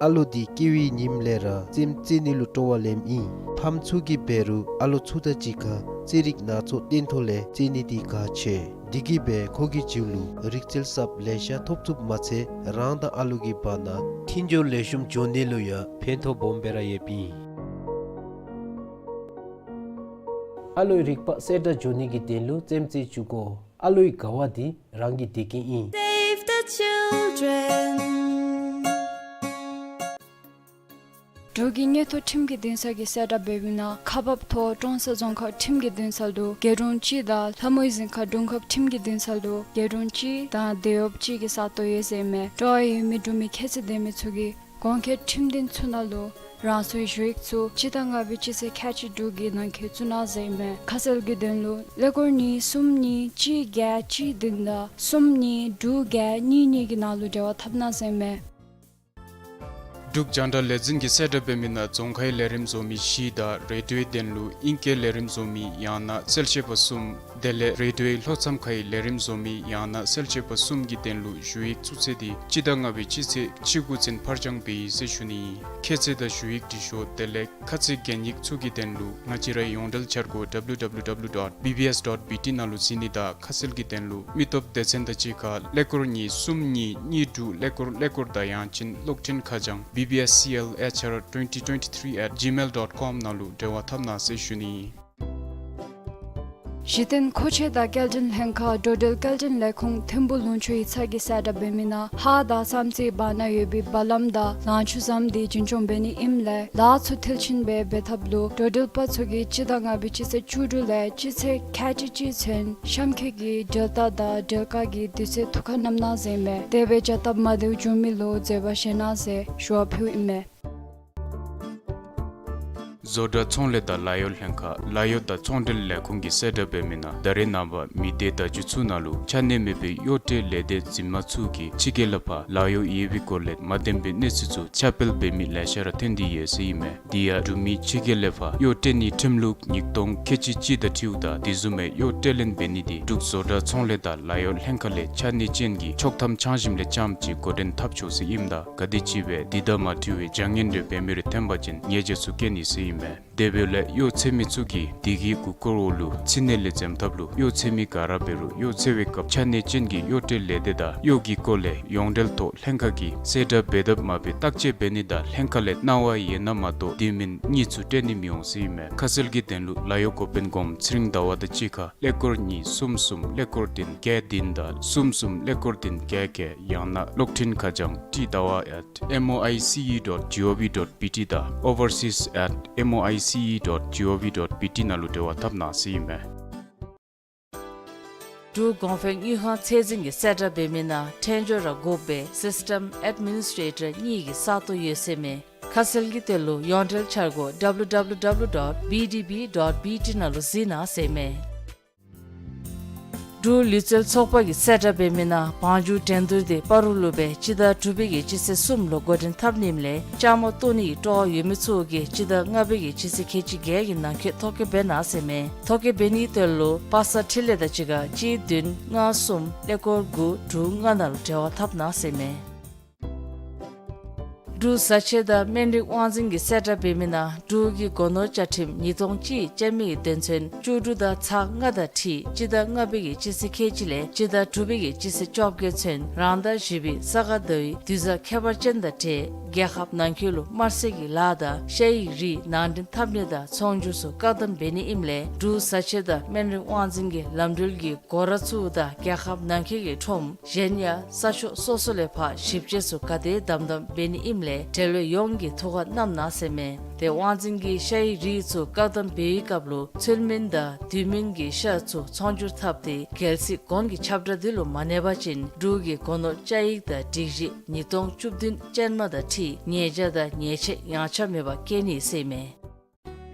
ཨ་ལོ་འདི་སྐྱེ་བའི་ཉིནམ་ལས་ར་རྩེདམོ་རྩེ་ནི་ལུ་སྤྲོ་བ་ལེནམ་ཨིན། ཕམ་ཚུ་གིས་འབད་རུང་ཨ་ལོ་ཚུ་དང་གཅིག་ཁར་རྩེད་རིགས་སྣ་ཚོགས་སྟོན་ཐོག་ལས་རྩེ་ནི་འདི་དགའ་ཆེ། འདི་གིས་འབད་ཁོ་གི་རྒྱུད་ལུ་རིག་རྩལ་གསརཔ་ལེ་ཤ་ཐོབ་ཚུགསཔ་མ་ཚད་རང་དང་ཨ་ལོ་གི་བར་ན་མཐུན་སྦྱོར་ལེགས་ཤོམ་འགྱོ་ནི་ལུ་ཡང་ཕན་ཐོགས་སྦོམ་སྦེ་ར་ཡོདཔ་ཨིན། ཨ་ལོའི་རིག་པ་གསལ་དྲགས་འགྱོ་ནི་གི་དོན་ལུ་རྩེདམོ་རྩེ་བཅུག་དགོ། ཨ་ལོའི་དགའ་བ་འདི་རང་གི་བདེ་སྐྱིད་ཨིན། Save the children. འབྲུག་གི་མངོན་མཐོ་ཁྲིམས་ཀྱི་འདུན་ས་གིས་གསལ་བསྒྲགས་འབད་མི་ནང་ཁག་འབགཔ་ཐོག་ཀྲོང་གསར་རྫོང་ཁག་ཁྲིམས་ཀྱི་འདུན་ས་ལུ་རྒེད་འོག་གཅིག་དང་ལྷ་མོའི་གཟིམ་ཁང་དྲུང་ཁག་ཁྲིམས་ཀྱི་འདུན་ས་ལུ་རྒེད་འོག་གཅིག་དང་སྡེ་བ་གཅིག་གི་ས་སྟོང་ཡོད་ཟེར་མས། སྤྲོ་བ་ཡོད་མི་འབྲུག་མི་ཁྱད་ཚད་ལྡན་མི་ཚུ་གིས་གོང་འཁོད་ཁྲིམས་འདུན་ཚུ་ནང་ལུ་རང་སོའི་ཞུ་ཡིག་ཚུ་སྤྱི་ཟླ་ལྔ་པའི་སྤྱི་ཚེས་ཁལ་གཅིག་དྲུག་གི་ནང་འཁོད་བཙུགས་གནང་ཟེར་མས། ཁ་གསལ་གྱི་དོན་ལུ་ཀླད་ཀོར་གཉིས་གསུམ་གཉིས་གཅིག་བརྒྱད་གཅིག་བདུན་དང་གསུམ་གཉིས་དྲུག་བརྒྱད་གཉིས་གཉིས་ཀྱི་ནང་ལུ་འབྲེལ་བ་འཐབ་གནང་ཟེར་མས། འབྲུག་རྒྱང་བསྒྲགས་ལས་འཛིན་གྱིས་གསལ་བསྒྲགས་འབད་མི་ནང་རྫོང་ཁའི་ལས་རིམ་བཟོ་མི་བཞི་དང་རེ་ཌིའོའི་དོན་ལུ་ཨིང་སྐད་ལས་རིམ་བཟོ་མི་ཡང་ན་གསལ་བཤད་པ་གསུམ་དེ་ལས་རེ་ཌིའོའི་ལྷོ་མཚམས་ཁའི་ལས་རིམ་བཟོ་མི་ཡང་ན་གསལ་བཤད་པ་གསུམ་གྱི་དོན་ལུ་ཞུ་ཡིག་བཙུགས་ཚེས་འདི་སྤྱི་ཟླ་ལྔ་པའི་སྤྱི་ཚེས་བཅུ་དགུ་ཚུན་ཕར་འགྱངས་འབད་ཡི་ཟེར་ཞུ་ནི། ཁྱད་ཚད་དང་ཞུ་ཡིག་འབྲི་ཤོག་དེ་ལས་ཁ་ཚིག་གན་ཡིག་ཚུ་གི་དོན་ལུ་ང་བཅས་རའི་ཡོངས་འབྲེལ་འཆར་སྒོ་W W W dot B B S dot B T ནང་ལུ་གཟིགས་ནི་དང་ཁ་གསལ་གྱི་དོན་ལུ་མི་སྟོབས་སྡེ་ཚན་དང་གཅིག་ཁར་ཀླད་ཀོར་གཉིས་གསུམ་གཉིས་གཉིས་དྲུག་ཀླད་ཀོར་ཀླད་ཀོར་དང་ཡང་ཅིན་གློག་འཕྲིན་ཁ་བྱང་B B S C L H R twenty twenty-three at gmail dot com ནང་ལུ་འབྲེལ་བ་འཐབ་གནང་ཟེར་ཞུ་ནི། གཞི་རྟེན་མཁོ་ཆས་དང་སྐྱེལ་འདྲེན་ལྷན་ཁག་འགྲོ་འགྲུལ་སྐྱེལ་འདྲེན་ལས་ཁུངས་ཐིམ་ཕུག་ལུང་ཕྱོགས་ཡིག་ཚང་གིས་གསལ་བསྒྲགས་འབད་མི་ནང་ཧཱ་དང་བསམ་རྩེའི་བར་ན་ཡོད་པའི་བ་ལམ་དང་ལང་ཕྱུགས་ཟམ་འདི་རྒྱུན་སྐྱོང་འབད་ནི་ཨིནམ་ལས་ལཱ་ཚུ་མཐིལ་ཕྱིན་སྦེ་འབད་ཐབས་ལུ་འགྲོ་འགྲུལ་པ་ཚུ་གིས་སྤྱི་ཟླ་ལྔ་པའི་སྤྱི་ཚེས་བཅུ་དྲུག་ལས་སྤྱི་ཚེས་ཁལ་གཅིག་གཅིག་ཚུན་གཤམ་འཁོད་ཀྱི་འགྲུལ་རྟ་དང་འགྲུལ་ཁག་གི་དུས་ཚོད་ཐུགས་ཁར་བསྣམ་གནང་ཟེར་མས། དེ་སྦེ་བྱ་སྟབས་མ་བདེཝ་བྱུང་མི་ལུ་འཛེམ་པ་བཞེས་གནང་ཟེར་ཞུ་བ་ཕུལཝ་ཨིན་མས། བཟོ་གྲྭ་ཚོང་ལས་དང་ལཱ་གཡོག་ལྷན་ཁག་ལཱ་གཡོག་དང་ཚོང་འབྲེལ་ལས་ཁུངས་ཀྱིས་གསལ་བསྒྲགས་འབད་མི་ནང་ད་རེས་ནངས་པ་མི་སྡེ་བརྡ་བརྒྱུད་ཚུ་ནང་ལུ་ཆ་གནས་མེད་པའི་གཡོག་ཁྲལ་ལས་སྡེ་འཛིན་མ་ཚུ་གིས་ཕྱི་རྒྱལ་ལས་ཕར་ལཱ་གཡོག་ཡོད་པའི་སྐོར་ལས་མ་བདེན་པའི་གནས་ཚུལ་ཚུ་ཁྱབ་སྤེལ་འབད་མི་ལེ་ཤ་ར་ཐོན་ཏེ་ཡོད་ཟེར་ཨིན་མས། དེ་ཡང་འབྲུག་མི་ཕྱི་རྒྱལ་ལས་ཕར་གཡོག་སྤྲོད་ནིའི་ཁྲིམས་ལུགས་ཉིས་སྟོང་ཁལ་གཅིག་གཅིག་དང་འཁྲིལཝ་ད་དེ་བཟུམ་མའི་གཡོག་སྤྲོད་ལེན་འབད་ནི་འདི་འབྲུག་བཟོ་གྲྭ་ཚོང་ལས་དང་ལཱ་གཡོག་ལྷན་ཁག་ལས་ཆ་གནས་ཅན་གྱི་ཆོག་ཐམ་ཆ་འཇམ་ལས་རྐྱངམ་ཅིག་འགོ་འདྲེན་འཐབ་ཆོག་ཟེར་ཨིནམ་ད་ག་དེ་ཅིག་སྦེ་འདི་དང་མ་འཁྲིལ་བའི་བྱ་ངན་རེ་འབད་མི་རེ་ཐོན་པ་ཅིན་ཉེས་བྱ་ཚུ་བཀལ་ནི་ཟེར་ཨིན་མས། དེ་འབདཝ་ལས་གཡོག་འཚོལ་མི་ཚུ་གིས་དེ་གི་མགུ་སྐོར་འོག་ལུ་ཚིག་ནི་ལས་འཛེམ་ཐབས་ལུ་གཡོག་འཚོལ་མི་ག་ར་འབད་རུང་གཡོག་འཚོལ་བའི་སྐབས་ཆ་གནས་ཅན་གྱི་གཡོག་སྤྲོད་ལས་སྡེ་དང་གཡོག་གི་སྐོར་ལས་ཡོངས་འབྲེལ་ཐོག་ལྷན་ཁག་གིས་གསལ་བསྒྲགས་འབད་དཔ་མ་འབད་བརྟག་དཔྱད་འབད་ནི་དང་ལྷན་ཁག་ལས་གནང་བ་ཡོད་ན་མ་གཏོགས་དེ་མིན་གཉིས་ཚུ་སྤྲོད་ནི་མི་འོང་ཟེར་ཨིན་མས། ཁ་གསལ་གྱི་དོན་ལུ་ལཱ་གཡོག་འགོ་དཔོན་གོངམ་ཚེ་རིང་ཟླ་བ་དང་གཅིག་ཁར་ཀླད་ཀོར་གཉིས་གསུམ་གསུམ་ཀླད་ཀོར་བདུན་བརྒྱད་བདུན་དང་གསུམ་གསུམ་ཀླད་ཀོར་བདུན་བརྒྱད་བརྒྱད། ཡང་ན་གློག་འཕྲིན་ཁ་བྱང་ཊི་ཟླ་བ་at M O I C E dot G O V dot B T དང་overseas at M O I C E dot G O V dot B T ནང་ལུ་འབྲེལ་བ་འཐབ་གནང་ཟེར་ཨིན་མས། འབྲུག་གོང་འཕེལ་དངུལ་ཁང་ཚད་འཛིན་གྱིས་གསལ་བསྒྲགས་འབད་མི་ནང་འཕྲལ་མགྱོགས་ར་དགོཔ་སྦེ་སིསི་ཊམ་ཨེཌ་མི་ནིསི་ཊེ་ཊར་གཉིས་ཀྱི་ས་སྟོང་ཡོད་ཟེར་མས། ཁ་གསལ་གྱི་དོན་ལུ་ཡོངས་འབྲེལ་འཆར་སྒོ་W W W dot B D B dot B T ནང་ལུ་གཟིགས་གནང་ཟེར་མས། འབྲུག་ལུས་རྩལ་ཚོགས་པ་གིས་གསལ་བསྒྲགས་འབད་མི་ནང་བང་རྒྱུག་འགྲན་བསྡུར་འདི་སྤ་རོ་ལུ་སྦེ་སྤྱི་ཟླ་དྲུག་པའི་གི་སྤྱི་ཚེས་གསུམ་ལུ་འགོ་འདྲེན་འཐབ་ནི་ཨིནམ་ལས་བཅའ་མར་གཏོགས་ནི་གི་སྤྲོ་བ་ཡོད་མི་ཚུ་གིས་སྤྱི་ཟླ་ལྔ་པའི་གི་སྤྱི་ཚེས་ཁལ་གཅིག་བརྒྱད་ཀྱི་ནང་འཁོད་ཐོ་བཀོད་འབད་གནང་ཟེར་མས། ཐོ་བཀོད་འབད་ནིའི་དོན་ལུ་པ་སངས་འཕྲིན་ལས་དང་གཅིག་ཁར་གཅིག་བདུན་ལྔ་གསུམ་ཀླད་ཀོར་དགུ་དྲུག་ལྔ་ནང་ལུ་འབྲེལ་བ་འཐབ་གནང་ཟེར་མས། འབྲུག་བཟའ་ཆས་དང་སྨན་རིགས་དབང་འཛིན་གྱིས་གསལ་བསྒྲགས་འབད་མི་ནང་འབྲུག་གི་སྒོ་ནོར་བཅའ་ཁྲིམས་ཉིས་སྟོང་གཅིག་ཅན་མའི་དོན་ཚན་བཅུ་དྲུག་དང་ཚག་ལྔ་དང་འཁྲིལ་སྤྱི་ཟླ་ལྔ་པའི་གི་སྤྱི་ཚེས་ཁལ་གཅིག་ལས་སྤྱི་ཟླ་དྲུག་པའི་གི་སྤྱི་ཚེས་བཅོ་བརྒྱད་ཚུན་རང་ཟླ་བཞི་པའི་ས་ག་ཟླ་བའི་དུས་བཟང་ཁྱད་པར་ཅན་དང་འབྲེལ་རྒྱལ་ཁབ་ནང་འཁོད་ལུ་དམར་གསོད་ཀྱི་ལཱ་དང་ཤ་ཡིག་རིགས་ནང་འདྲེན་འཐབ་ནི་དང་ཚོང་སྒྱུར་ཚུ་བཀག་སྡོམ་འབད་ནི་ཨིནམ་ལས་འབྲུག་བཟའ་ཆས་དང་སྨན་རིགས་དབང་འཛིན་གྱི་ལམ་འགྲུལ་གྱི་སྒོ་ར་ཚུ་དང་རྒྱལ་ཁབ་ནང་འཁོད་ཀྱི་ཁྲོམ་གཞན་ཡང་ས་ཕྱོགས་སོ་སོ་ལས་ཕར་ཞིབ་དཔྱད་ཚུ་ག་དེ་དམ་དམ་འབད་ནི་ཨིནམ་ ལས་འབྲེལ་ཡོད་ཡོངས་ཀྱིས་ཐུགས་ཁར་བསྣམས་གནང་ཟེར་མས། ཏེ་དབང་འཛིན་གྱིས་ཤ་ཡི་རིགས་ཚུ་བཀག་སྡོམ་འབད་བའི་སྐབས་ལུ་ཚུལ་མིན་དང་དུས་མིན་གྱི་ཤ་ཚུ་ཚོང་སྒྱུར་འཐབ་སྟེ་རྒྱལ་སྲིད་གོང་གི་ཁྱབ་བསྒྲགས་འདི་ལུ་མ་གནས་པ་ཅིན་འབྲུག་གི་སྒོ་ནོར་བཅའ་ཡིག་དང་སྒྲིག་གཞི་ཉིས་སྟོང་བཅུ་བདུན་ཅན་མ་དང་འཁྲིལ་ཉེས་བྱ་དང་ཉེས་ཆད་ཡངས་ཆག་མེད་པར་བཀལ་ནི་ཟེར་མས།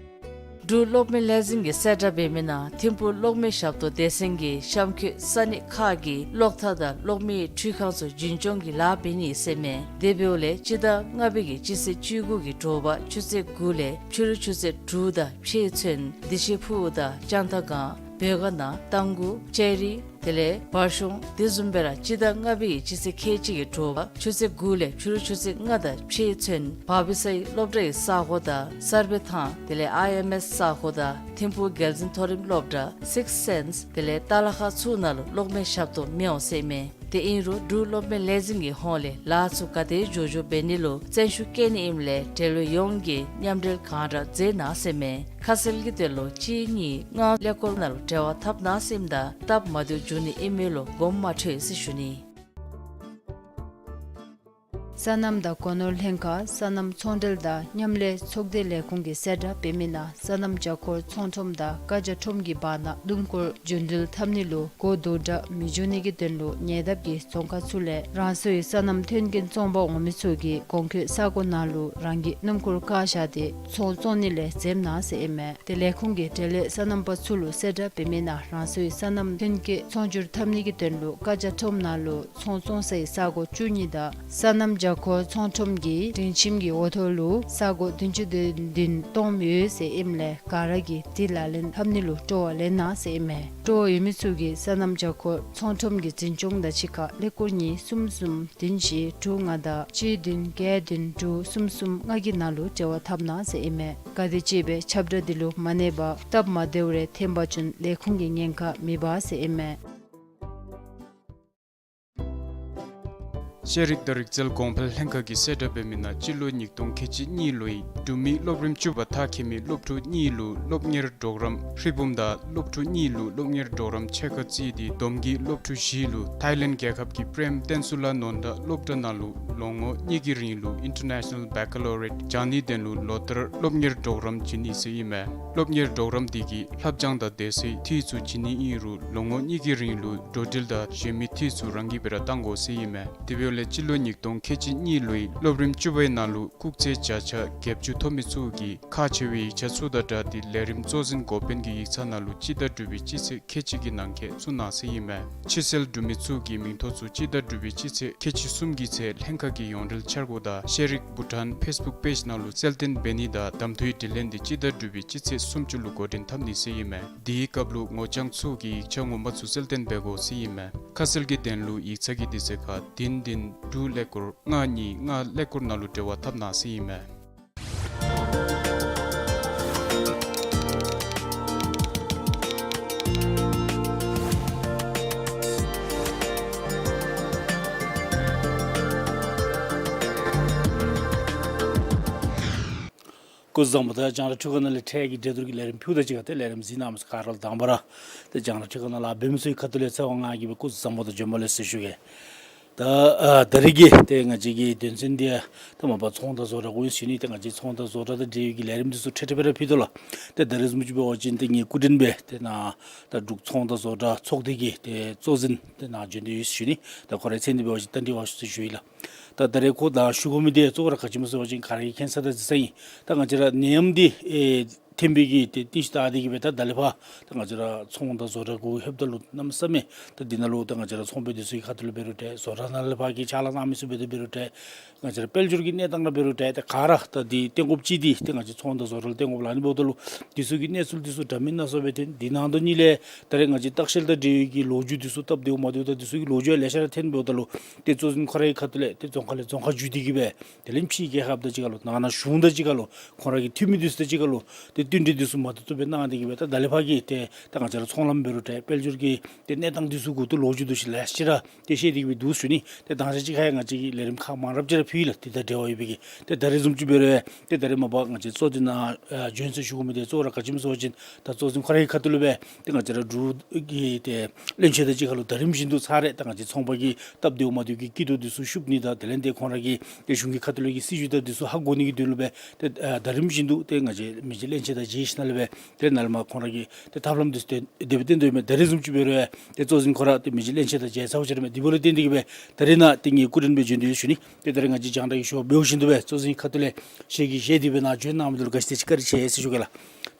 འབྲུག་གློག་མེ་ལས་འཛིན་གྱིས་གསལ་བསྒྲགས་འབད་མི་ནང་ཐིམ་ཕུག་གློག་མེ་ཞབས་ཏོག་སྡེ་ཚན་གྱིས་གཤམ་འཁོད་ས་གནས་ཁག་གི་གློག་ཐག་དང་གློག་མེའི་འཕྲུལ་ཁང་ཚུ་རྒྱུན་སྐྱོང་གི་ལཱ་འབད་ནི་ཟེར་མས། དེ་འབདཝ་ལས་སྤྱི་ཟླ་ལྔ་པའི་གི་སྤྱི་ཚེས་བཅུ་དགུ་གི་དྲོ་པ་ཆུ་ཚོད་དགུ་ལས་ཕྱི་རུ་ཆུ་ཚོད་དྲུག་དང་ཕྱེད་ཚུན་བདེ་ཆེན་ཕུག་དང་ལྕང་ཐང་སྒང་བོད་དགའ་ནང་རྟ་མགོ་ལྕགས་རི་དེ་ལས་བར་གཞུང་དེ་བཟུམ་སྦེ་ར་སྤྱི་ཟླ་ལྔ་པའི་གི་སྤྱི་ཚེས་ཁལ་གཅིག་གི་དྲོ་པ་ཆུ་ཚོད་དགུ་ལས་ཕྱི་རུ་ཆུ་ཚོད་ལྔ་དང་ཕྱེད་ཚུན་བར་པི་སའི་སློབ་གྲྭའི་ས་གོ་དང་གསར་སྦས་ཐང་དེ་ལས་ཨའི་ཨེམ་ཨེས་ས་གོ་དང་ཐིམ་ཕུག་རྒྱལ་འཛིན་མཐོ་རིམ་སློབ་གྲྭ་སིགསི་སེནསི་དེ་ལས་ཏ་ལ་ཁ་ཚུ་ནང་ལུ་གློག་མེ་ཞབས་ཏོག་མི་འོང་ཟེར་མས། དེ་ཨིན་རུང་འབྲུག་གློག་མེ་ལས་འཛིན་གྱི་ཧོངས་ལས་ལཱ་ཚུ་ག་དེ་མགྱོགས་མགྱོགས་འབད་ནི་ལུ་བརྩོན་ཤུགས་བསྐྱེད་ནི་ཨིནམ་ལས་འབྲེལ་ཡོད་ཡོངས་ཀྱིས་མཉམ་འབྲེལ་གང་དྲག་མཛད་གནང་ཟེར་མས། ཁ་གསལ་གྱི་དོན་ལུ་གཅིག་གཉིས་ལྔ་ཀླད་ཀོར་ནང་ལུ་འབྲེལ་བ་འཐབ་གནང་ཟེར་མས། ད་སྟབས་མ་བདེཝ་འབྱུང་ནི་ཨིན་མས་ལོ་དགོངསམ་མ་ཁྲེལ་ཟེར་ཞུ་ནི། སོ་ནམ་དང་སྒོ་ནོར་ལྷན་ཁག་སོ་ནམ་ཚོང་འབྲེལ་དང་མཉམ་ལས་ཚོགས་སྡེ་ལས་ཁུངས་ཀྱིས་གསལ་བསྒྲགས་འབད་མི་ནང་སོ་ནམ་བྱ་འཁོར་ཚོང་ཁྲོམ་དང་བཀའ་རྒྱ་ཁྲོམ་གྱི་བར་ན་སྣུམ་འཁོར་རྒྱུན་འགྲུལ་འཐབ་ནི་ལུ་གོ་དོག་དྲགས་མི་འབྱུང་ནི་གི་དོན་ལུ་ཉེ་འདབས་ཀྱི་རྫོང་ཁག་ཚུ་ལས་རང་སོའི་སོ་ནམ་མཐུན་རྐྱེན་བཙོང་པར་འོང་མི་ཚུ་གིས་གོང་འཁོད་ས་གོ་ནང་ལུ་རང་གི་སྣུམ་འཁོར་བཀག་བཞག་སྟེ་ཚོང་བཙོང་ནི་ལས་འཛེམ་གནང་ཟེར་ཨིན་མས། ཏེ་ལས་ཁུངས་ཀྱིས་འབྲེལ་ཡོད་སོ་ནམ་པ་ཚུ་ལུ་གསལ་བསྒྲགས་འབད་མི་ནང་རང་སོའི་སོ་ནམ་མཐུན་རྐྱེན་ཚོང་སྒྱུར་འཐབ་ནི་གི་དོན་ལུ་བཀའ་རྒྱ་ཁྲོམ་ནང་ལུ་ཚོང་བཙོང་སའི་ས་གོ་བཅུ་གཉིས་དང་སོ་ནམ་བྱ་འཁོར་ཚོང་ཁྲོམ་གྱི་སྒྲིང་ཁྱིམ་གྱི་འོག་ཐོག་ལུ་ས་གོ་བདུན་ཅུ་དོན་བདུན་སྟོངམ་ཡོད་ཟེར་ཨིནམ་ལས་ག་ར་གིས་འདི་ལག་ལེན་འཐབ་ནི་ལུ་སྤྲོ་བ་ལེན་གནང་ཟེར་ཨིན་མས། སྤྲོ་བ་ཡོད་མི་ཚུ་གིས་སོ་ནམ་བྱ་འཁོར་ཚོང་ཁྲོམ་གྱི་འཛིན་སྐྱོང་དང་གཅིག་ཁར་ཀླད་ཀོར་གཉིས་གསུམ་གསུམ་བདུན་བཞི་དྲུག་ལྔ་དང་གཅིག་བདུན་བརྒྱད་བདུན་དྲུག་གསུམ་གསུམ་ལྔ་གི་ནང་ལུ་འབྲེལ་བ་འཐབ་གནང་ཟེར་ཨིན་མས། ག་དེ་ཅིག་སྦེ་ཁྱབ་བསྒྲགས་འདི་ལུ་མ་གནས་པར་སྟབས་མ་བདེཝ་རེ་ཐོན་པ་ཅིན་ལས་ཁུངས་ཀྱིས་ཉེན་ཁ་མི་འབག་ཟེར་ཨིན་མས། ཤེས་རིག་དང་རིག་རྩལ་གོང་འཕེལ་ལྷན་ཁག་གིས་གསལ་བསྒྲགས་འབད་མི་ནང་སྤྱི་ལོ་ཉིས་སྟོང་ཁལ་གཅིག་གཉིས་ལོའི་འབྲུག་མི་སློབ་རིམ་བཅུ་པ་མཐར་འཁྱོལ་མི་སློབ་ཕྲུག་གཉིས་ལུ་སློབ་གཉེར་གྲོགས་རམ་ཧྲིལ་བུམ་དང་སློབ་ཕྲུག་གཉིས་ལུ་སློབ་གཉེར་གྲོགས་རམ་ཕྱེད་ཀ་བརྩིས་ཏེ་བསྡོམས་ཀྱིས་སློབ་ཕྲུག་བཞི་ལུ་ཐའི་ལེནཌ་རྒྱལ་ཁབ་ཀྱི་པྲེམ་བསྟན་སྲུང་ལ་ནོར་ད་སློབ་གྲྭ་ནང་ལུ་ལོ་ངོ་གཉིས་ཀྱི་རིང་ལུ་ཨིན་ཊར་ནེ་ཤ་ནཱལ་བེ་ཀ་ལོ་རི་ཡེཊ་སྦྱང་ནིའི་དོན་ལུ་ལོ་ལྟར་སློབ་གཉེར་གྲོགས་རམ་བྱིན་ནི་ཟེར་ཨིན་མས། སློབ་གཉེར་གྲོགས་རམ་འདི་གིས་ལྷབ་སྦྱང་དང་དེ་ཚུ་ཡང་འཐུས་ཚུ་བྱིན་ནི་ཨིན་རུང་ལོ་ངོ་གཉིས་ཀྱི་རིང་ལུ་འགྲོ་འགྲུལ་དང་གཞན་མི་འཐུས་ཚུ་རང་གིས་སྦེ་ར་བཏང་དགོ་ཟེར་ཨིན་མས། དེ་འབདཝ་ལས་སྤྱི་ལོ་ཉིས་སྟོང་ཁལ་གཅིག་གཉིས་ལོའི་སློབ་རིམ་བཅུ་པའི་ནང་ལུ་སྐུགས་ཚད་བརྒྱ་ཆ་བརྒྱད་ཅུ་ཐོབ་མི་ཚུ་གིས་ཁག་ཆེ་བའི་ཡིག་ཆ་ཚུ་དང་སྦྲགས་ཏེ་ལས་རིམ་གཙོ་འཛིན་འགོ་དཔོན་གྱི་ཡིག་ཚང་ནང་ལུ་སྤྱི་ཟླ་དྲུག་པའི་སྤྱི་ཚེས་ཁལ་གཅིག་གི་ནང་འཁོད་བཙུགས་གནང་ཟེར་ཨིན་མས། ཕྱིར་སེལ་གྲུབ་མི་ཚུ་གི་མིང་ཐོ་ཚུ་སྤྱི་ཟླ་དྲུག་པའི་སྤྱི་ཚེས་ཁལ་གཅིག་གསུམ་གྱི་ཚེས་ལྷན་ཁག་གི་ཡོངས་འབྲེལ་འཆར་སྒོ་དང་ཤེས་རིག་བྷུ་ཊཱན་ཕེསི་བུཀ་པེཇ་ནང་ལུ་གསལ་སྟོན་འབད་ནི་དང་གདམ་འཐུའི་དྲི་ལན་འདི་སྤྱི་ཟླ་དྲུག་པའི་སྤྱི་ཚེས་སུམ་ཅུ་ལུ་འགོ་འདྲེན་འཐབ་ནི་ཟེར་ཨིན་མས། དེའི་སྐབས་ལུ་ངོ་རྐྱང་ཚུ་གིས་ཡིག་ཆ་ངོ་མ་ཚུ་གསལ་སྟོན་འབད་དགོ་ཟེར་ཨིན་མས། ཁ་གསལ་གྱི་དོན་ལུ་ཡིག་ཚང་གི་དུས་ཚོད་ཁར་བདུན་བདུན་དྲུག་ཀླད་ཀོར་ལྔ་གཉིས་ལྔ་ཀླད་ཀོར་ནང་ལུ་འབྲེལ་བ་འཐབ་གནང་ཟེར་ཨིན་མས། སྐུ་གཟུགས་བཟང་པོ། ད་རྒྱང་བསྒྲགས་འཕྲུལ་ཁང་ནང་ལས་འཕྲལ་གྱི་འགྲན་བསྡུར་གྱི་ལས་རིམ་ཕུལཝ་ད་གཅིག་ཁར་ཏེ་ལས་རིམ་གཟིགས་གནང་མི་ཚུ་ག་ར་ལུ་དང་པ་ར་ཏེ་རྒྱང་བསྒྲགས་འཕྲུལ་ཁང་ནང་ལཱ་འབད་མི་ཚུ་གི་ཁ་ཐུག་ལས་ཚེ་དབང་ང་གིས་སྦེ་སྐུ་གཟུགས་བཟང་པོ་དང་བྱོན་པ་ལེགས་ཟེར་ཞུ་གེ། ད་ཨ་ད་རིས་ཀྱི་ཏེ་ང་བཅས་ཀྱི་དོན་ཚན་འདི་ད་མ་པ་ཚོང་དང་བཟོ་གྲྭ་གུ་ཨིན་ཟེར་ཞུ་ནི། ཏེ་ང་བཅས་ཚོང་དང་བཟོ་གྲྭ་དང་འབྲེལ་བའི་གི་ལས་རིམ་འདི་ཚུ་ཁྲིག་ཁྲི་སྦེ་ར་ཕུལ་དོ་ལགས། ཏེ་ད་རིས་བཟུམ་ཅིག་འབད་བ་ཅིན་ཏེ་ངེའི་སྐུ་མགྲོན་སྦེ་ཏེ་ནཱ་ད་འབྲུག་ཚོང་དང་བཟོ་གྲྭ་ཚོགས་སྡེ་གི་ཏེ་གཙོ་འཛིན་ཏེ་ནཱ་བྱོན་ཏེ་ཡོད་ཟེར་ཞུ་ནི། ད་ཁོ་རའི་མཚན་འདི་འབད་བ་ཅིན་རྟ་མགྲིན་དབང་ཕྱུག་ཟེར་ཞུཝ་ཨིན་ལགས། ད་ད་རིས་ཁོ་དང་ཞུ་དགོ་མི་འདི་གཙོ་བོ་ར་ག་ཅི་སྨོ་ཟེར་བ་ཅིན་ག་ར་གིས་མཁྱེན་ས་དང་གཟིགས་ས་ཨིན། ད་ང་བཅས་ར་ནད་ཡམས་འདི་ཨེ་ཐོན་པའི་གི་ཏེ་རྟིང་ཤུལ་བལྟ་སྟེ་གིས་སྦེ་ད་ད་ལས་ཕར་ད་ང་བཅས་ར་ཚོང་དང་བཟོ་གྲྭ་གུ་ལྷོདཔ་ད་ལུ་གནམ་མེད་ས་མེད་ད་འདི་ནང་ལུ་ད་ང་བཅས་ར་ཚོང་པ་འདི་ཚུ་གི་ཁ་ཐུག་ལུ་འབད་རུང་འདྲ་བཟོ་གྲྭ་ནང་ལས་ཕར་གྱི་ཕྱག་ལཱ་གནང་མི་ཚུ་འབད་དེ་འབད་རུང་འདྲ་ང་བཅས་ར་དཔལ་འབྱོར་གྱི་གནས་སྟངས་ར་འབད་རུང་འདྲ་ད་ག་ར་ད་འདི་གཏན་གོ་ཅིག་འདི་ད་ང་བཅས་ཚོང་དང་བཟོ་གྲྭ་ལུ་གཏན་གོ་ལ་ནི་འབདཝ་ད་ལུ་འདི་ཚུ་གི་གནས་ཚུལ་འདི་ཚུ་འདྲ་མིན་སྣ་ཚོགས་སྦེ་ཐོན། འདི་ནང་དོག་ཉིད་ལས་ད་རེས་ང་བཅས་ལྟ་བཤལ་དང་འབྲེལ་བའི་གི་ལོ་རྒྱུས་འདི་ཚུ་སྟབས་བདེཝ་མ་བདེཝ་ད་འདི་ཚུ་གི་ལོ་རྒྱུས་ཡང་ལེ་ཤ་ར་ཐོན་འབདཝ་ད་ལུ་ཏེ་གཙོ་འཛིན་ཁོ་རའི་ཁ་ཐུག་ལས་ཏེ་རྫོང་ཁག་ལས་རྫོང་ཁག་བརྒྱུད་དེ་གིས་སྦེ་དེ་ལས་ཕྱིའི་རྒྱལ་ཁབ་དང་གཅིག་ཁར་ལུ་ནང་ན་གཞུང་དང་གཅིག་ཁར་ལུ་ཁོང་ར་གི་འཐུས་མི་འདི་ཚུ་དང་གཅིག་ཁར་ལུ་ཏེ་བསྟུན་གྲོས་འདི་ཚུ་མ་ཐུབ་ཐུབ་སྦེ་གནང་སྟེ་གིས་སྦེ་ད་ད་ལས་ཕར་གྱི་ཏེ་ད་ང་བཅས་ར་ཚོང་ལམ་འབད་རུང་འདྲ་དཔལ་འབྱོར་གྱི་ཏེ་གནས་སྟངས་འདི་ཚུ་གུ་ཏེ་ལོ་རྒྱུས་འདི་ཚུ་ལེ་ཤ་ར་ཏེ་བཤད་དེ་གིས་སྦེ་འདུག་ཟེར་ཞུ་ནི། ཏེ་དང་ཞག་ཅིག་ཁར་ཡང་ང་བཅས་ཀྱིས་ལས་རིམ་ཁག་མང་རབས་ཅིག་ར་ཕུལ་ཡི་ལགས། ཏེ་ད་འབྲེལ་བ་ཡོད་པའི་གི་ཏེ་ད་རིས་བཟུམ་ཅིག་འབད་རུང་ཏེ་ད་རེས་མ་པ་ང་བཅས་གཙོ་འཛིན་ནཱ་བྱོན་ཟེར་ཞུ་དགོ་མི་འདི་གཙོ་བོ་ར་ག་ཅི་སྨོ་ཟེར་བ་ཅིན་ད་གཙོ་འཛིན་ཁོ་རའི་ཁ་ཐུག་ལུ་སྦེ་ཏེ་ང་བཅས་ར་འབྲུག་གི་ཏེ་བློན་ཆེན་དང་གཅིག་ཁར་ལུ་ད་རིམ་བཞིན་དུ་ཚར་རེ་ད་ང་བཅས་ཚོང་པ་གི་སྟབས་བདེཝ་མ་བདེཝ་གི་སྐྱིད་སྡུག་འདི་ཚུ་ཤུབ་ནི་ དང་དེ་ལས་ཏེ་ཁོང་ར་གི་ཏེ་གཞུང་གི་ཁ་ཐུག་ལས་ཀྱི་སྲིད་བྱུས་དང་འདི་ཚུ་ཧ་གོ་ནི་གི་དོན་ལུ་སྦེ་ཏེ་ཨ་ད་རིམ་བཞིན་དུ་ཏེ་ང་བཅས་མི་རྗེ་བློན་ཆེན་དང་མཇལ་ཞིནམ་ལས་སྦེ་ཏེ་ནཱ་ལས་མར་ཁོང་ར་གི་ཏེ་ཐབས་ལམ་འདི་ཚུ་ཏེ་དེ་སྦེ་བསྟན་དོ་ཡོདཔ་མས། ད་རེས་བཟུམ་ཅིག་འབད་རུང་ཡང་ཏེ་གཙོ་འཛིན་ཁོ་ར་ཏེ་མི་རྗེ་བློན་ཆེན་དང་མཇལ་ཚརཝ་ཅིག་ར་མས། དེ་འབདཝ་ལས་བརྟེན་ཏེ་གིས་སྦེ་ད་རེས་ནཱ་ཏེ་ངེའི་སྐུ་མགྲོན་སྦེ་བྱོན་ཏེ་ཡོད་ཞུ་ནི། ཏེ་ད་རེས་ང་བཅས་རྒྱང་བསྒྲགས་ཀྱི་ཞུ་བ་འབདཝ་བཞིན་དུ་སྦེ་གཙོ་འཛིན་ཁ་ཐུག་ལས་ཞལ་གྱིས་བཞེས་ཏེ་སྦེ་ནཱ་བྱོན་གནང་མི་འདི་ལུ་ག་ཅི་དེ་ཅིག་བཀའ་དྲིན་ཆེ་ཟེར་ཞུ་གེ་ལགས།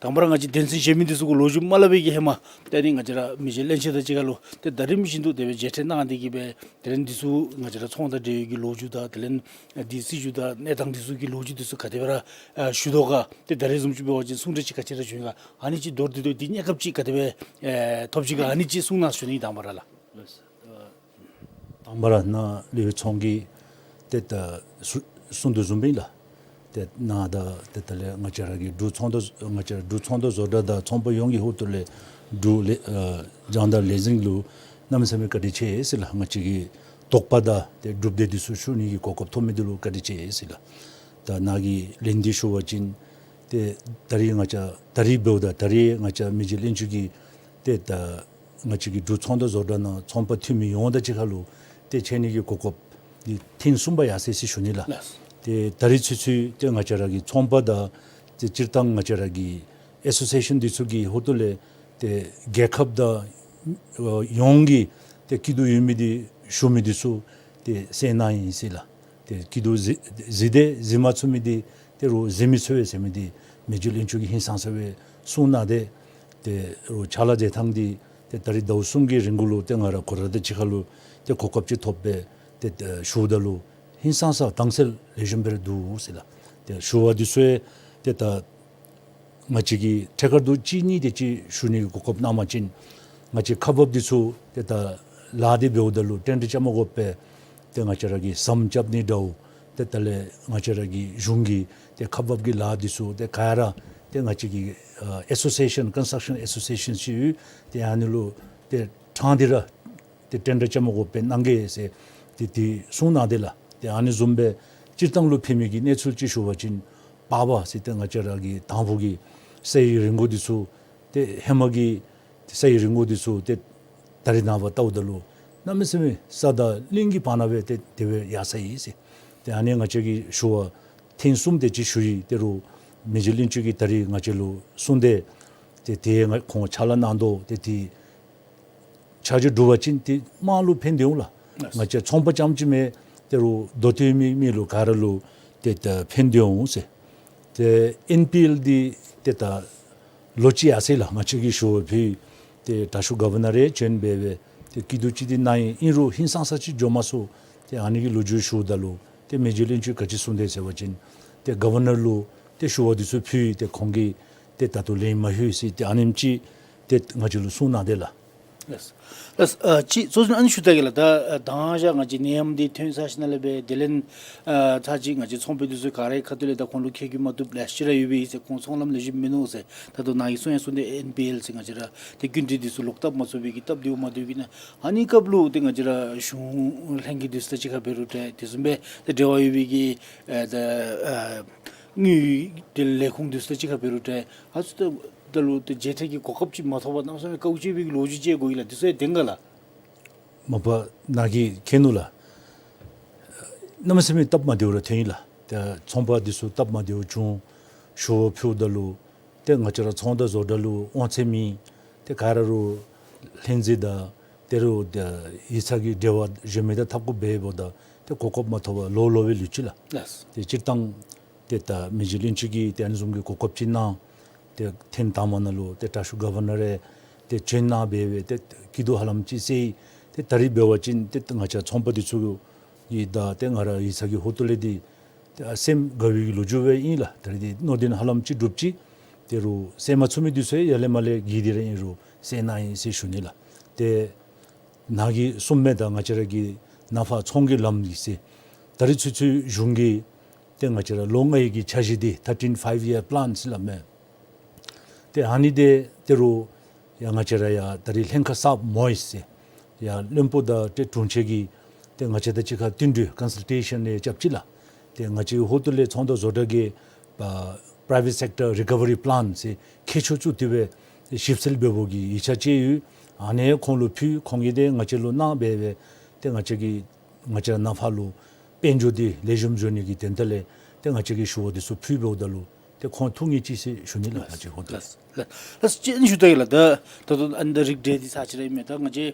དང་པ་ར་ང་བཅས་དོན་ཚན་གཞན་མི་འདི་ཚུ་གུ་ལོ་རྒྱུས་མ་སླབ་པའི་གི་ཧེ་མ་ཏེ་ཨ་ནི་ང་བཅས་ར་མི་རྗེ་བློན་ཆེན་དང་གཅིག་ཁར་ལུ་ཏེ་ད་རིམ་བཞིན་དུ་དེ་སྦེ་མཇལ་འཕྲད་གནང་སྟེ་གིས་སྦེ་དེ་ལས་འདི་ཚུ་ང་བཅས་ར་ཚོང་དང་འབྲེལ་ཡོད་ཀྱི་ལོ་རྒྱུས་དང་དེ་ལས་ཨ་འདི་སྲིད་བྱུས་དང་གནས་སྟངས་འདི་ཚུ་གི་ལོ་རྒྱུས་འདི་ཚུ་ག་དེ་སྦེ་ར་ཨ་ཞུ་དོ་ག། ཏེ་ད་རེས་བཟུམ་ཅིག་འབད་བ་ཅིན་གསུང་གྲོས་ཅིག་ག་ཅི་ར་བྱུང་ཡི་ག། ཨ་ནི་ཅིག་མདོར་བསྡུས་ཏེ་འདི་གནས་སྐབས་ཅིག་ག་དེ་སྦེ་ཨེ་ཐོབ་ཅི་ག། ཨ་ནི་ཅིག་གསུང་གནང་ཞུ་ནི། དང་པ་ར་ལགས། དང་པ་ར་ནཱ་ལེགས་པའི་ཚོང་གི་ཏེ་ད་གསུ་གསུང་དོ་བཟུམ་སྦེ་ལགས། ཏེ་ནཱ་ད་ཏེ་ད་ལས་ང་བཅས་ར་གི་འབྲུག་ཚོང་དང་ང་བཅས་ར་འབྲུག་ཚོང་དང་བཟོ་གྲྭ་དང་ཚོང་པ་ཡོངས་ཀྱི་ཧོངས་ལས་འབྲུག་ལས་ཨ་རྒྱང་བསྒྲགས་ལས་འཛིན་ལུ་གནམ་མེད་ས་མེད་བཀའ་དྲིན་ཆེ་ཟེར་ལགས། ང་བཅས་ཀྱི་དོགས་པ་དང་ཏེ་གྲུབ་འབྲས་འདི་ཚུ་ཞུ་ནི་གི་གོ་སྐབས་ཐོབ་མི་འདི་ལུ་བཀའ་དྲིན་ཆེ་ཟེར་ལགས། ད་ནཱ་གི་ལན་འདི་ཞུ་བ་ཅིན་ཏེ་ད་རིས་ང་བཅས་ད་རིས་འབདཝ་ད་ད་རིས་ང་བཅས་མི་རྗེ་བློན་ཆེན་གྱིས་ཏེ་ད་ང་བཅས་ཀྱི་འབྲུག་ཚོང་དང་བཟོ་གྲྭ་ནང་ཚོང་པ་འཐུས་མི་ཡོངས་དང་གཅིག་ཁར་ལུ་ཏེ་མཇལ་ནི་གི་གོ་སྐབས་འདི་ཐེངས་གསུམ་པ་ཡར་སོ་ཡི་ཟེར་ཞུ་ནི་ལགས། ལགས། ཏེ་ད་རིས་ཚུན་ཚོད་ཏེ་ང་བཅས་ར་གི་ཚོང་པ་དང་ཏེ་སྤྱིར་བཏང་ང་བཅས་ར་གི་ཨེ་སོ་སི་ཨེ་ཤཱན་འདི་ཚུ་གི་ཧོངས་ལས་ཏེ་རྒྱལ་ཁབ་དང་ཨ་ཡོངས་ཀྱི་ཏེ་སྐྱིད་སྡུག་ཡོད་མི་འདི་ཞུ་མི་འདི་ཚུ་ཏེ་གསན་གནང་ཡི་ཟེར་ལགས། ཏེ་སྐྱིད་སྡུག་གཟིགས་གཟིགས་ཏེ་གཟིགས་མ་ཚུགས་མི་འདི་ཏེ་རུང་གཟིགས་མི་ཚུགས་པས་ཟེར་མི་འདི་མི་རྗེ་བློན་ཆེན་གྱིས་ཧིང་སངས་ས་སྦེ་གསུངས་གནང་སྟེ་ཏེ་རུང་ཕྱག་ལཱ་མཛད་ཐངས་འདི་ཏེ་ད་རིས་ཟླཝ་གསུམ་གྱི་རིང་གུ་ལུ་ཏེ་ང་ར་ཁོ་ར་དང་གཅིག་ཁར་ལུ་ཏེ་གོ་སྐབས་ཅིག་ཐོབ་སྦེ་ཏེ་ཏེ་ཞུཝ་ད་ལུ་ཧིང་སངས་ས་དྭངས་གསལ་ལེགས་ཤོམ་སྦེ་ར་འདུག་ཟེར་ལགས། ཏེ་ཞུ་བ་འདི་ཚུ་ཡང་ཏེ་ད་ང་བཅས་ཀྱིས་ཐད་ཀར་དུ་གཅིག་གཉིས་དེ་ཅིག་ཞུ་ནི་གི་གོ་སྐབས་གནང་བ་ཅིན་ང་བཅས་ཁག་འབགཔ་འདི་ཚུ་ཏེ་ད་ལཱ་འདི་འབདཝ་ད་ལུ་ཏན་ཏན་བཅའ་མར་དགོ་པས། ཏེ་ང་བཅས་ར་གིས་ཟམ་རྐྱབ་ནི་འདྲཝ་ཏེ་ད་ལས་ང་བཅས་ར་གི་གཞུང་གི་ཏེ་ཁག་འབག་གི་ལཱ་འདི་ཚུ་ཏེ་ག་ར་ཏེ་ང་བཅས་ཀྱི་ཨ་ཨེ་སོ་སི་ཨེ་ཤཱན་ཀོན་སི་ཊྲག་ཤཱན་ཨེ་སོ་སི་ཨེ་ཤཱན་ཅིག་ཡོད། ཏེ་ཨ་ནི་ལུ་ཏེ་ཕྲང་སྟེ་ར་ཏེ་ཏེན་ཌར་བཅའ་མར་དགོ་པས་གནང་གེ་ཟེར་ཏེ་ཏེ་གསུངས་གནང་སྟེ་ལགས། ཏེ་ཨ་ནི་བཟུམ་སྦེ་སྤྱིར་བཏང་ལུ་ཕན་མི་གི་གནས་ཚུལ་ཅིག་ཞུ་བ་ཅིན་པགས་པ་ཟེར་ཏེ་ང་བཅས་ར་གི་དང་ཕུ་གི་ས་ཡི་རི་མགོ་འདི་ཚུ་ཏེ་ཧེ་མ་གི་ས་ཡི་རི་མགོ་འདི་ཚུ་ཏེ་ད་རིས་ནངས་པ་བལྟཝ་ད་ལུ་གནམ་མེད་ས་མེད་ས་དང་གླིང་གི་བར་ན་སྦེ་ཏེ་དེ་སྦེ་ཡར་སོ་ཡི་ཟེར། ཏེ་ཨ་ནི་ང་བཅས་ཀྱིས་ཞུ་བ་ཐེངས་གསུམ་དེ་ཅིག་ཞུ་ཡི། ཏེ་རུང་མི་རྗེ་བློན་ཆེན་གྱིས་ད་རིས་ང་བཅས་ལུ་གསུངས་ཏེ་ཏེ་ཏེ་ང་ཁོང་ཕྱག་ལཱ་གནང་དོ་ཏེ་ཏེ་ཕྱག་ཕྱིད་བསྒྲུབ་པ་ཅིན་ཏེ་དམངས་ལུ་ཕན་ཏེ་འོང་ལགས། ལགས། ང་བཅས་ཚོང་པ་རྐྱངམ་ཅིག་མེན། ཏེ་རུང་མདོ་སྟོད་མི་མི་ལུ་ག་ར་ལུ་ཏེ་ད་ཕན་ཏེ་འོང་ཟེར། ཏེ་ཨེན་པི་ཨེལ་འདི་ཏེ་ད་ལོ་གཅིག་ཡར་སོ་ཡི་ལགས། ང་བཅས་ཀྱིས་ཞུ་བ་ཕུལ་ཏེ་དྲག་ཤོས་གོ་ཝར་ནར་ཡང་བྱོན་སྦེ་སྦེ་ཏེ་སྐྱིད་སྡུག་ཅིག་འདི་གནང་ཡི། ཨིན་རུང་ཧིང་སངས་ས་ཅིག་འགྱོ་མ་ཚུགས། ཏེ་ཨ་ནི་གི་ལོ་རྒྱུས་ཞུཝ་ད་ལུ་ཏེ་མི་རྗེ་བློན་ཆེན་ག་ཅི་གསུངས་དེས་ཟེར་བ་ཅིན་ཏེ་གོ་ཝར་ནར་ལུ་ཏེ་ཞུ་བ་འདི་ཚུ་ཕུལ་ཡི། ཏེ་ཁོང་གིས་ཏེ་ད་ལྟོ་ལན་མ་ལྷོད་ཟེར་ཏེ་ཨ་ནེམ་ཅིག་ཏེ་ང་བཅས་ལུ་གསུངས་གནང་སྟེ་ལགས། ལགས། ལགས། ཨ་ཅིག་གཙོ་བོ་ཨ་ནི་ཞུ་ད་གེ་ལགས། ད་ཨ་མདང་ཞག་ང་བཅས་ནད་ཡམས་འདི་ཐོན་ཚར་ཞིནམ་ལས་སྦེ་དེ་ལས་ཨ་ཚར་ཅིག་ང་བཅས་ཚོང་པ་འདི་ཚུ་ག་རའི་ཁ་ཐུག་ལས་ད་ཁོང་ལུ་ཁེ་གི་མ་བཏུབ་ལེ་ཤ་ར་ཡོད་པས་ཟེར། ཁོང་ཚོང་ལམ་ལེགས་ཤོམ་མིན་ནུག་ཟེར། ད་ལྟོ་ནཱ་གིས་གསུང་ཡང་གསུངས་ཏེ་ཨེན་པི་ཨེལ་ཟེར་ང་བཅས་ར་ཏེ་སྐྱིན་འགྲུལ་འདི་ཚུ་ལོག་བཏབ་མ་ཚུགས་པའི་གི་སྟབས་བདེཝ་མ་བདེཝ་གི་ནང་ཨ་ནི་སྐབས་ལུ་ཏེ་ང་བཅས་ར་གཞུང་ལྷན་རྒྱས་འདི་ཚུ་དང་གཅིག་ཁར་འབད་རུང་འདྲ་དེ་བཟུམ་སྦེ་ཏེ་འབྲེལ་བ་ཡོད་པའི་གི་ཨ་ད་ཨ་དངུལ་འབྲེལ་ལས་ཁུངས་འདི་ཚུ་དང་གཅིག་ཁར་འབད་རུང་འདྲ་ཨ་ཚུ་ད་ད་ལུ་ཏེ་མཇལ་འཕྲད་ཀྱི་གོ་སྐབས་ཅིག་མ་ཐོབ་པར་གནམ་མེད་ས་མེད་དཀའཝ་སྤྱད་པའི་གི་ལོ་རྒྱུས་ཅིག་གོ་ཡི་ལགས། འདི་ཚུ་ཡང་བདེན་ག་ལགས། མ་པ་ནཱ་གིས་མཁྱེན་ནུག་ལགས། གནམ་མེད་ས་མེད་སྟབས་མ་བདེཝ་ར་ཐོན་ཡི་ལགས། ཏེ་ཚོང་པ་འདི་ཚུ་སྟབས་མ་བདེཝ་བྱུང་། ཞུ་བ་ཕུལཝ་ད་ལུ་ཏེ་ང་བཅས་ར་ཚོང་དང་བཟོ་གྲྭ་ལུ་དབང་ཚད་མེད། ཏེ་ག་ར་རུང་ལྷན་རྫས་དང་ཏེ་རུང་ཏེ་ཡིག་ཚང་གི་འབྲེལ་བ་གཞན་མི་དང་འཐབ་དགོཔ་འབདཝ་ད་ཏེ་གོ་སྐབས་མ་ཐོབ་པར་ལོ་ལོ་སྦེ་ལུས་ཅི་ལགས། ལགས། ཏེ་སྤྱིར་བཏང་ཏེ་ད་མི་རྗེ་བློན་ཆེན་གྱིས་ཏེ་ཨ་ནི་བཟུམ་གྱི་གོ་སྐབས་ཅིག་གནང་། ཏེ་ཐེངས་དང་པ་ནང་ལུ་ཏེ་དྲག་ཤོས་གོ་ཝར་ནར་ར་ཏེ་བྱོན་གནང་སྦེ་སྦེ་ཏེ་སྐྱིད་སྡུག་ཧ་ལམ་ཅིག་སེལ་ཡི། ཏེ་ད་རིས་འབད་བ་ཅིན་ཏེ་ང་བཅས་ཚོང་པ་འདི་ཚུ་གི་དང་ཏེ་ང་ར་ཡིག་ཚང་གི་ཧོངས་ལས་འདི་ཏེ་ཨ་སེམས་དགའ་བའི་ལོ་རྒྱུས་སྦེ་ཨིན་ལགས། ད་རིས་འདི་མནོ་དོན་ཧ་ལམ་ཅིག་འགྲུབ་ཅི། ཏེ་རུང་སེལ་མ་ཚུགས་མི་འདི་ཚུ་ཡང་ཡར་ལས་མར་ལས་གིས་ཏེ་ར་ཨིན་རུང་སེལ་གནང་ཡི་ཟེར་ཞུ་ནི་ལགས། ཏེ་ནཱ་གིས་གསུངམ་མས། ད་ང་བཅས་ར་གི་ནང་ཕར་ཚོང་གི་ལམ་འདི་ཟེར་ད་རིས་ཚུན་ཚོད་གཞུང་གིས་ཏེ་ང་བཅས་ར་ལོ་ལྔའི་གི་འཆར་གཞི་འདི་thirteen five year plan ཟེར་སླབ་མས། ཏེ་ཨ་ནི་འདི་ཏེ་རུང་ཡང་ང་བཅས་ར་ཡང་ད་རིས་ལྷན་ཁག་གསརཔ་མོ་ཡིས་ཟེར་ཡང་བློན་པོ་དང་ཏེ་དྲུང་ཆེན་གྱིས་ཏེ་ང་བཅས་དང་གཅིག་ཁར་བསྟུན་གྲོས་ཀོན་སཱལ་ཊེ་ཤཱན་ཡང་རྐྱབ་ཅི་ལགས། ཏེ་ང་བཅས་ཧོངས་ལས་ཚོང་དང་བཟོ་གྲྭ་གི་པ་private sector recovery plan ཟེར་མཁས་མཆོག་བཙུགས་ཏེ་སྦེ་ཞིབ་འཚོལ་འབད་བའི་གི་ཡིག་ཆ་ཅིག་ཡོད། ཨ་ནི་ཁོང་ལུ་ཕུལ། ཁོང་གིས་ཏེ་ང་བཅས་ལུ་གནང་སྦེ་སྦེ་ཏེ་ང་བཅས་ཀྱིས་ང་བཅས་ནང་ཕར་ལུ་ དཔལ་འབྱོར་འདི་ལེགས་ཤོམ་འགྱོ་ནི་གི་དོན་དག་ལས་ཏེ་ང་བཅས་ཀྱིས་ཞུ་བ་འདི་ཚུ་ཕུལ་འབདཝ་ད་ལུ་ཏེ་ཁོང་ཐུགས་མཉེས་ཅི་ཟེར་ཞུ་ནི་ལགས། ང་བཅས་ཧོ་ཏེ། ལགས་ལགས་ལགས། ཅིག་ཞུ་ད་ཡི་ལགས། ད་ད་ལྟོ་ཨ་ནི་ད་རིགས་འགྲེ་འདི་ཚར་ཅིག་ར་ཨིན་མས། ད་ང་བཅས་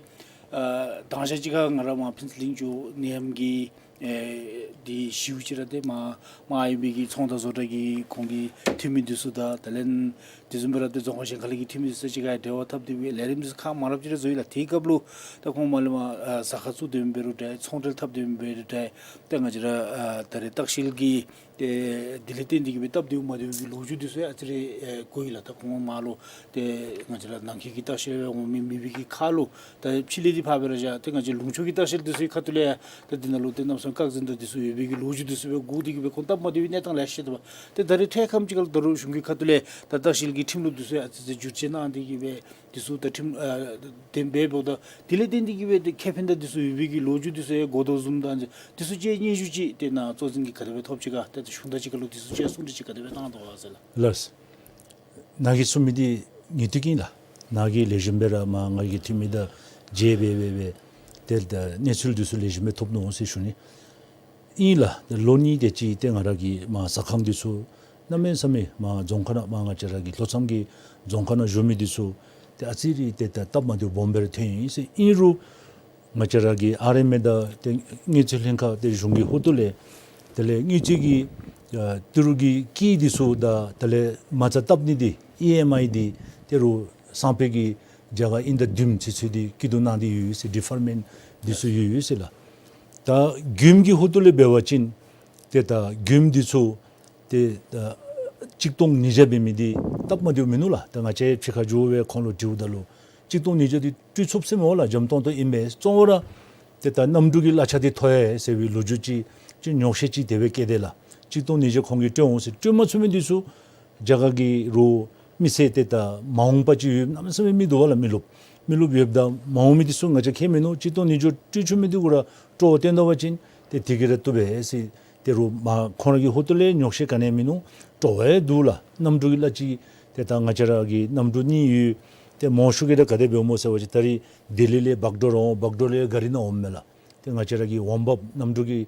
ཨ་དང་ཞག་ཅིག་ཁར་ང་ར་མར་ཕུན་ཚོགས་གླིང་ཆུ་ནད་ཡམས་ཀྱི་ཨེ་འདི་ཞིཝ་ཅིག་ར་ཏེ་མར་མར་ཨིན་པའི་གི་ཚོང་དང་བཟོ་གྲྭ་གི་ཁོང་གི་འཐུས་མི་འདི་ཚུ་དང་དེ་ལས་དེ་བཟུམ་སྦེ་ར་ཏེ་རྫོང་ཁག་གཞན་ཁ་ལས་ཀྱི་འཐུས་མི་འདི་ཚུ་ཅིག་ཁར་འབྲེལ་བ་འཐབ་སྟེ་སྦེ་ལས་རིམ་འདི་ཚུ་ཁག་མང་རབས་ཅིག་ར་བཟོ་ཡི་ལགས། དེའི་སྐབས་ལུ་ད་ཁོང་མར་ལས་མར་ཨ་ཟ་ཁང་བཙུགས་སྡོད་མི་འབད་རུང་འདྲ་ཚོང་འབྲེལ་འཐབ་སྡོད་མི་འབད་རུང་འདྲ་ཏེ་ང་བཅས་ར་ཨ་ད་རེས་ལྟ་བཤལ་གྱི་ཏེ་དེ་ལས་བརྟེན་ཏེ་གིས་སྦེ་སྟབས་བདེཝ་མ་བདེཝ་གི་ལོ་རྒྱུས་འདི་ཚུ་ཡང་ཨ་ཙི་རེ་ཨེ་གོ་ཡི་ལགས། ད་ཁོང་མར་ལུ་ཏེ་ང་བཅས་ར་ནང་འཁོད་ཀྱི་ལྟ་བཤལ་སྦེ་འོང་མི་མེད་པའི་གི་ཁར་ལུ་ད་ཕྱི་ལས་འདི་ཕར་སྦེ་ར་བཞག་ཏེ་ང་བཅས་ལུང་ཕྱོགས་ཀྱི་ལྟ་བཤལ་འདི་ཚུ་གི་ཁ་ཐུག་ལས་ཡང་ད་འདི་ནང་ལུ་ཏེ་གནམ་མེད་ས་མེད་བཀག་འཛིན་དང་འདི་ཚུ་ཡོད་པའི་གི་ལོ་རྒྱུས་འདི་ཚུ་སྦེ་གོ་སྟེ་གིས་སྦེ་ཁོང་སྟབས་མ་བདེ་བའི་གནས་སྟངས་ལེ་ཤ་ཅིག་འདུག་པ། ཏེ་ད་རེས་འཕྲལ་ཁམས་ཅིག་ཁར་ལུ་ད་རུང་གཞུང་གི་ཁ་ཐུག་ལས་ད་ལྟ་བཤལ་གྱི་ཁྲིམས་ལུགས་འདི་ཚུ་ཡང་ཨ་ཙི་ཙི་བསྒྱུར་བཅོས་གནང་སྟེ་གིས་སྦེ་འདི་ཚུ་ད་ཁྲིམས་ཨ་དེ་སྦེ་འབདཝ་ད་དེ་ལས་བརྟེན་ཏེ་གིས་སྦེ་ཏེ་ཁེ་ཕན་དང་འདི་ཚུ་ཡོད་པའི་གི་ལོ་རྒྱུས་འདི་ཚུ་ཡང་གོ་དོ་བཟུམ་དང་འདི་ཚུ་ཅིག་སྙན་ཞུ་ཅིག་ཏེ་ནཱ་གཙོ་འཛིན་གྱི་ཁ་ཐུག་སྦེ་ཐོབ་ཅི་ག། ཏེ་ད་གཞུང་དང་གཅིག་ཁར་ལུ་འདི་ཚུ་ཅིག་གསུང་གྲོས་ཅིག་ག་དེ་སྦེ་གནང་དོ་ཟེར་ལགས། ལགས། ནཱ་གིས་གསུངས་མི་འདི་ངེས་ཏིག་ཨིན་ལགས། ནཱ་གིས་ལེགས་ཤོམ་སྦེ་ར་མར་ང་གིས་འཐུས་མི་དང་མཇལ་སྦེ་སྦེ་སྦེ་ཏེ་ད་གནས་ཚུལ་འདི་ཚུ་ལེགས་ཤོམ་སྦེ་ཐོབ་ནུག་ཟེར་ཞུ་ནི། ཨིན་ལགས། ཏེ་ལོ་གཉིས་དེ་ཅིག་ཏེ་ང་ར་གིས་མར་ཟ་ཁང་འདི་ཚུ་གནམ་མེད་ས་མེད་མར་རྫོང་ཁག་ནང་མར་ང་བཅས་ར་གི་ལྷོ་མཚམས་ཀྱི་རྫོང་ཁག་ནང་བཞུགས་མི་འདི་ཚུ་ཏེ་ཨ་ཙི་རེ་ཏེ་ད་སྟབས་མ་བདེཝ་སྦོམ་སྦེ་ར་ཐོན་ཡི་ཟེར། ཨིན་རུང་ང་བཅས་ར་གི་ཨར་ཨེམ་ཨེ་དང་ཏེ་དངུལ་རྩིས་ལྷན་ཁག་ཏེ་གཞུང་གི་ཧོངས་ལས་དེ་ལས་དངུལ་རྩིས་ཀྱི་ཨ་ཏི་རུ་གི་སྐྱིད་འདི་ཚུ་དང་དེ་ལས་མ་རྩ་བཏབ་ནི་འདི་ཨི་ཨེམ་ཨའི་འདི་ཏི་རུ་སང་ཕོད་ཀྱི་རྒྱ་གར་དབྱིན་ཟླ་བདུན་ཚུན་ཚོད་འདི་སྐྱིད་སྡུག་གནང་སྟེ་ཡོད་ཟེར། ཌི་ཕར་མེནཊ་འདི་ཚུ་ཡོད་ཟེར་ལགས། ད་མགྱོནམ་གྱི་ཧོངས་ལས་འབད་བ་ཅིན་ཏེ་ད་མགྱོནམ་འདི་ཚུ་ཏེ་ད་གཅིག་སྟོང་ཉིས་བརྒྱ་འབད་མི་འདི་སྟབས་མ་བདེཝ་མིན་ནུག་ལགས། ད་ང་བཅས་ཕྱི་ཁར་འགྱོ་སྦེ་ཁོང་ལུ་དྲིཝ་ད་ལུ་གཅིག་སྟོང་ཉིས་བརྒྱ་འདི་སྤྲོད་ཚུགས་ཟེར་མི་འོང་ལགས། འཇམ་ཏོང་ཏོ་ཨིན་པས། གཙོ་བོ་ར་ཏེ་ད་གནམ་གྲུ་གི་གླ་ཆ་འདི་མཐོ་ཡི་ཟེར་བའི་ལོ་རྒྱུས་ཅིག་ཅིག་ཉོགས་བཤད་ཅིག་དེ་སྦེ་བཀལ་ཏེ་ལགས། གཅིག་སྟོང་ཉིས་བརྒྱ་ཁོང་གིས་སྤྲོད་འོང་ཟེར། སྤྲོད་མ་ཚུགས་མི་འདི་ཚུ་རྒྱ་གར་གྱི་རོགས་མི་སེར་ཏེ་ད་མ་འོངས་པ་ཅིག་ཡོད། གནམ་མེད་ས་མེད་མི་འདུག་པ་ལགས། མི་རློབས་མི་རློབས་ཡོདཔ་ད་མ་འོང་མི་འདི་ཚུ་ང་བཅས་ཁྱད་མིན་ནུག། གཅིག་སྟོང་ཉིས་བརྒྱ་སྤྲོད་ཚུགས་མི་འདི་གུ་ར་སྤྲོ་བ་བཏོན་ད་པ་ཅིན་ཏེ་དེ་གིས་ར་བཏུབ་པས་ཟེར། ཏི་རུ་མར་ཁོང་ར་གི་ཧོངས་ལས་ཉོགས་བཤད་ག་ནི་ཡང་མིན་ནུག། སྤྲོ་བ་འདུག་ལགས། གནམ་གྲུ་གི་གླ་ཅིག་ཏེ་ད་ང་བཅས་ར་གི་གནམ་གྲུ་གཉིས་ཡོད། ཏེ་མང་ཤོས་ཀྱིས་ད་ག་དེ་སྦེ་འོངམ་སྨོ་ཟེར་བ་ཅིན་ད་རིས་ལྡི་ལི་ལས་བཱག་ཌོར་འོང་། བཱག་ཌོར་ལས་གཱ་རི་ནང་འོངམ་མས་ལགས། ཏེ་ང་བཅས་ར་གི་འོང་འབབ་གནམ་གྲུ་གི་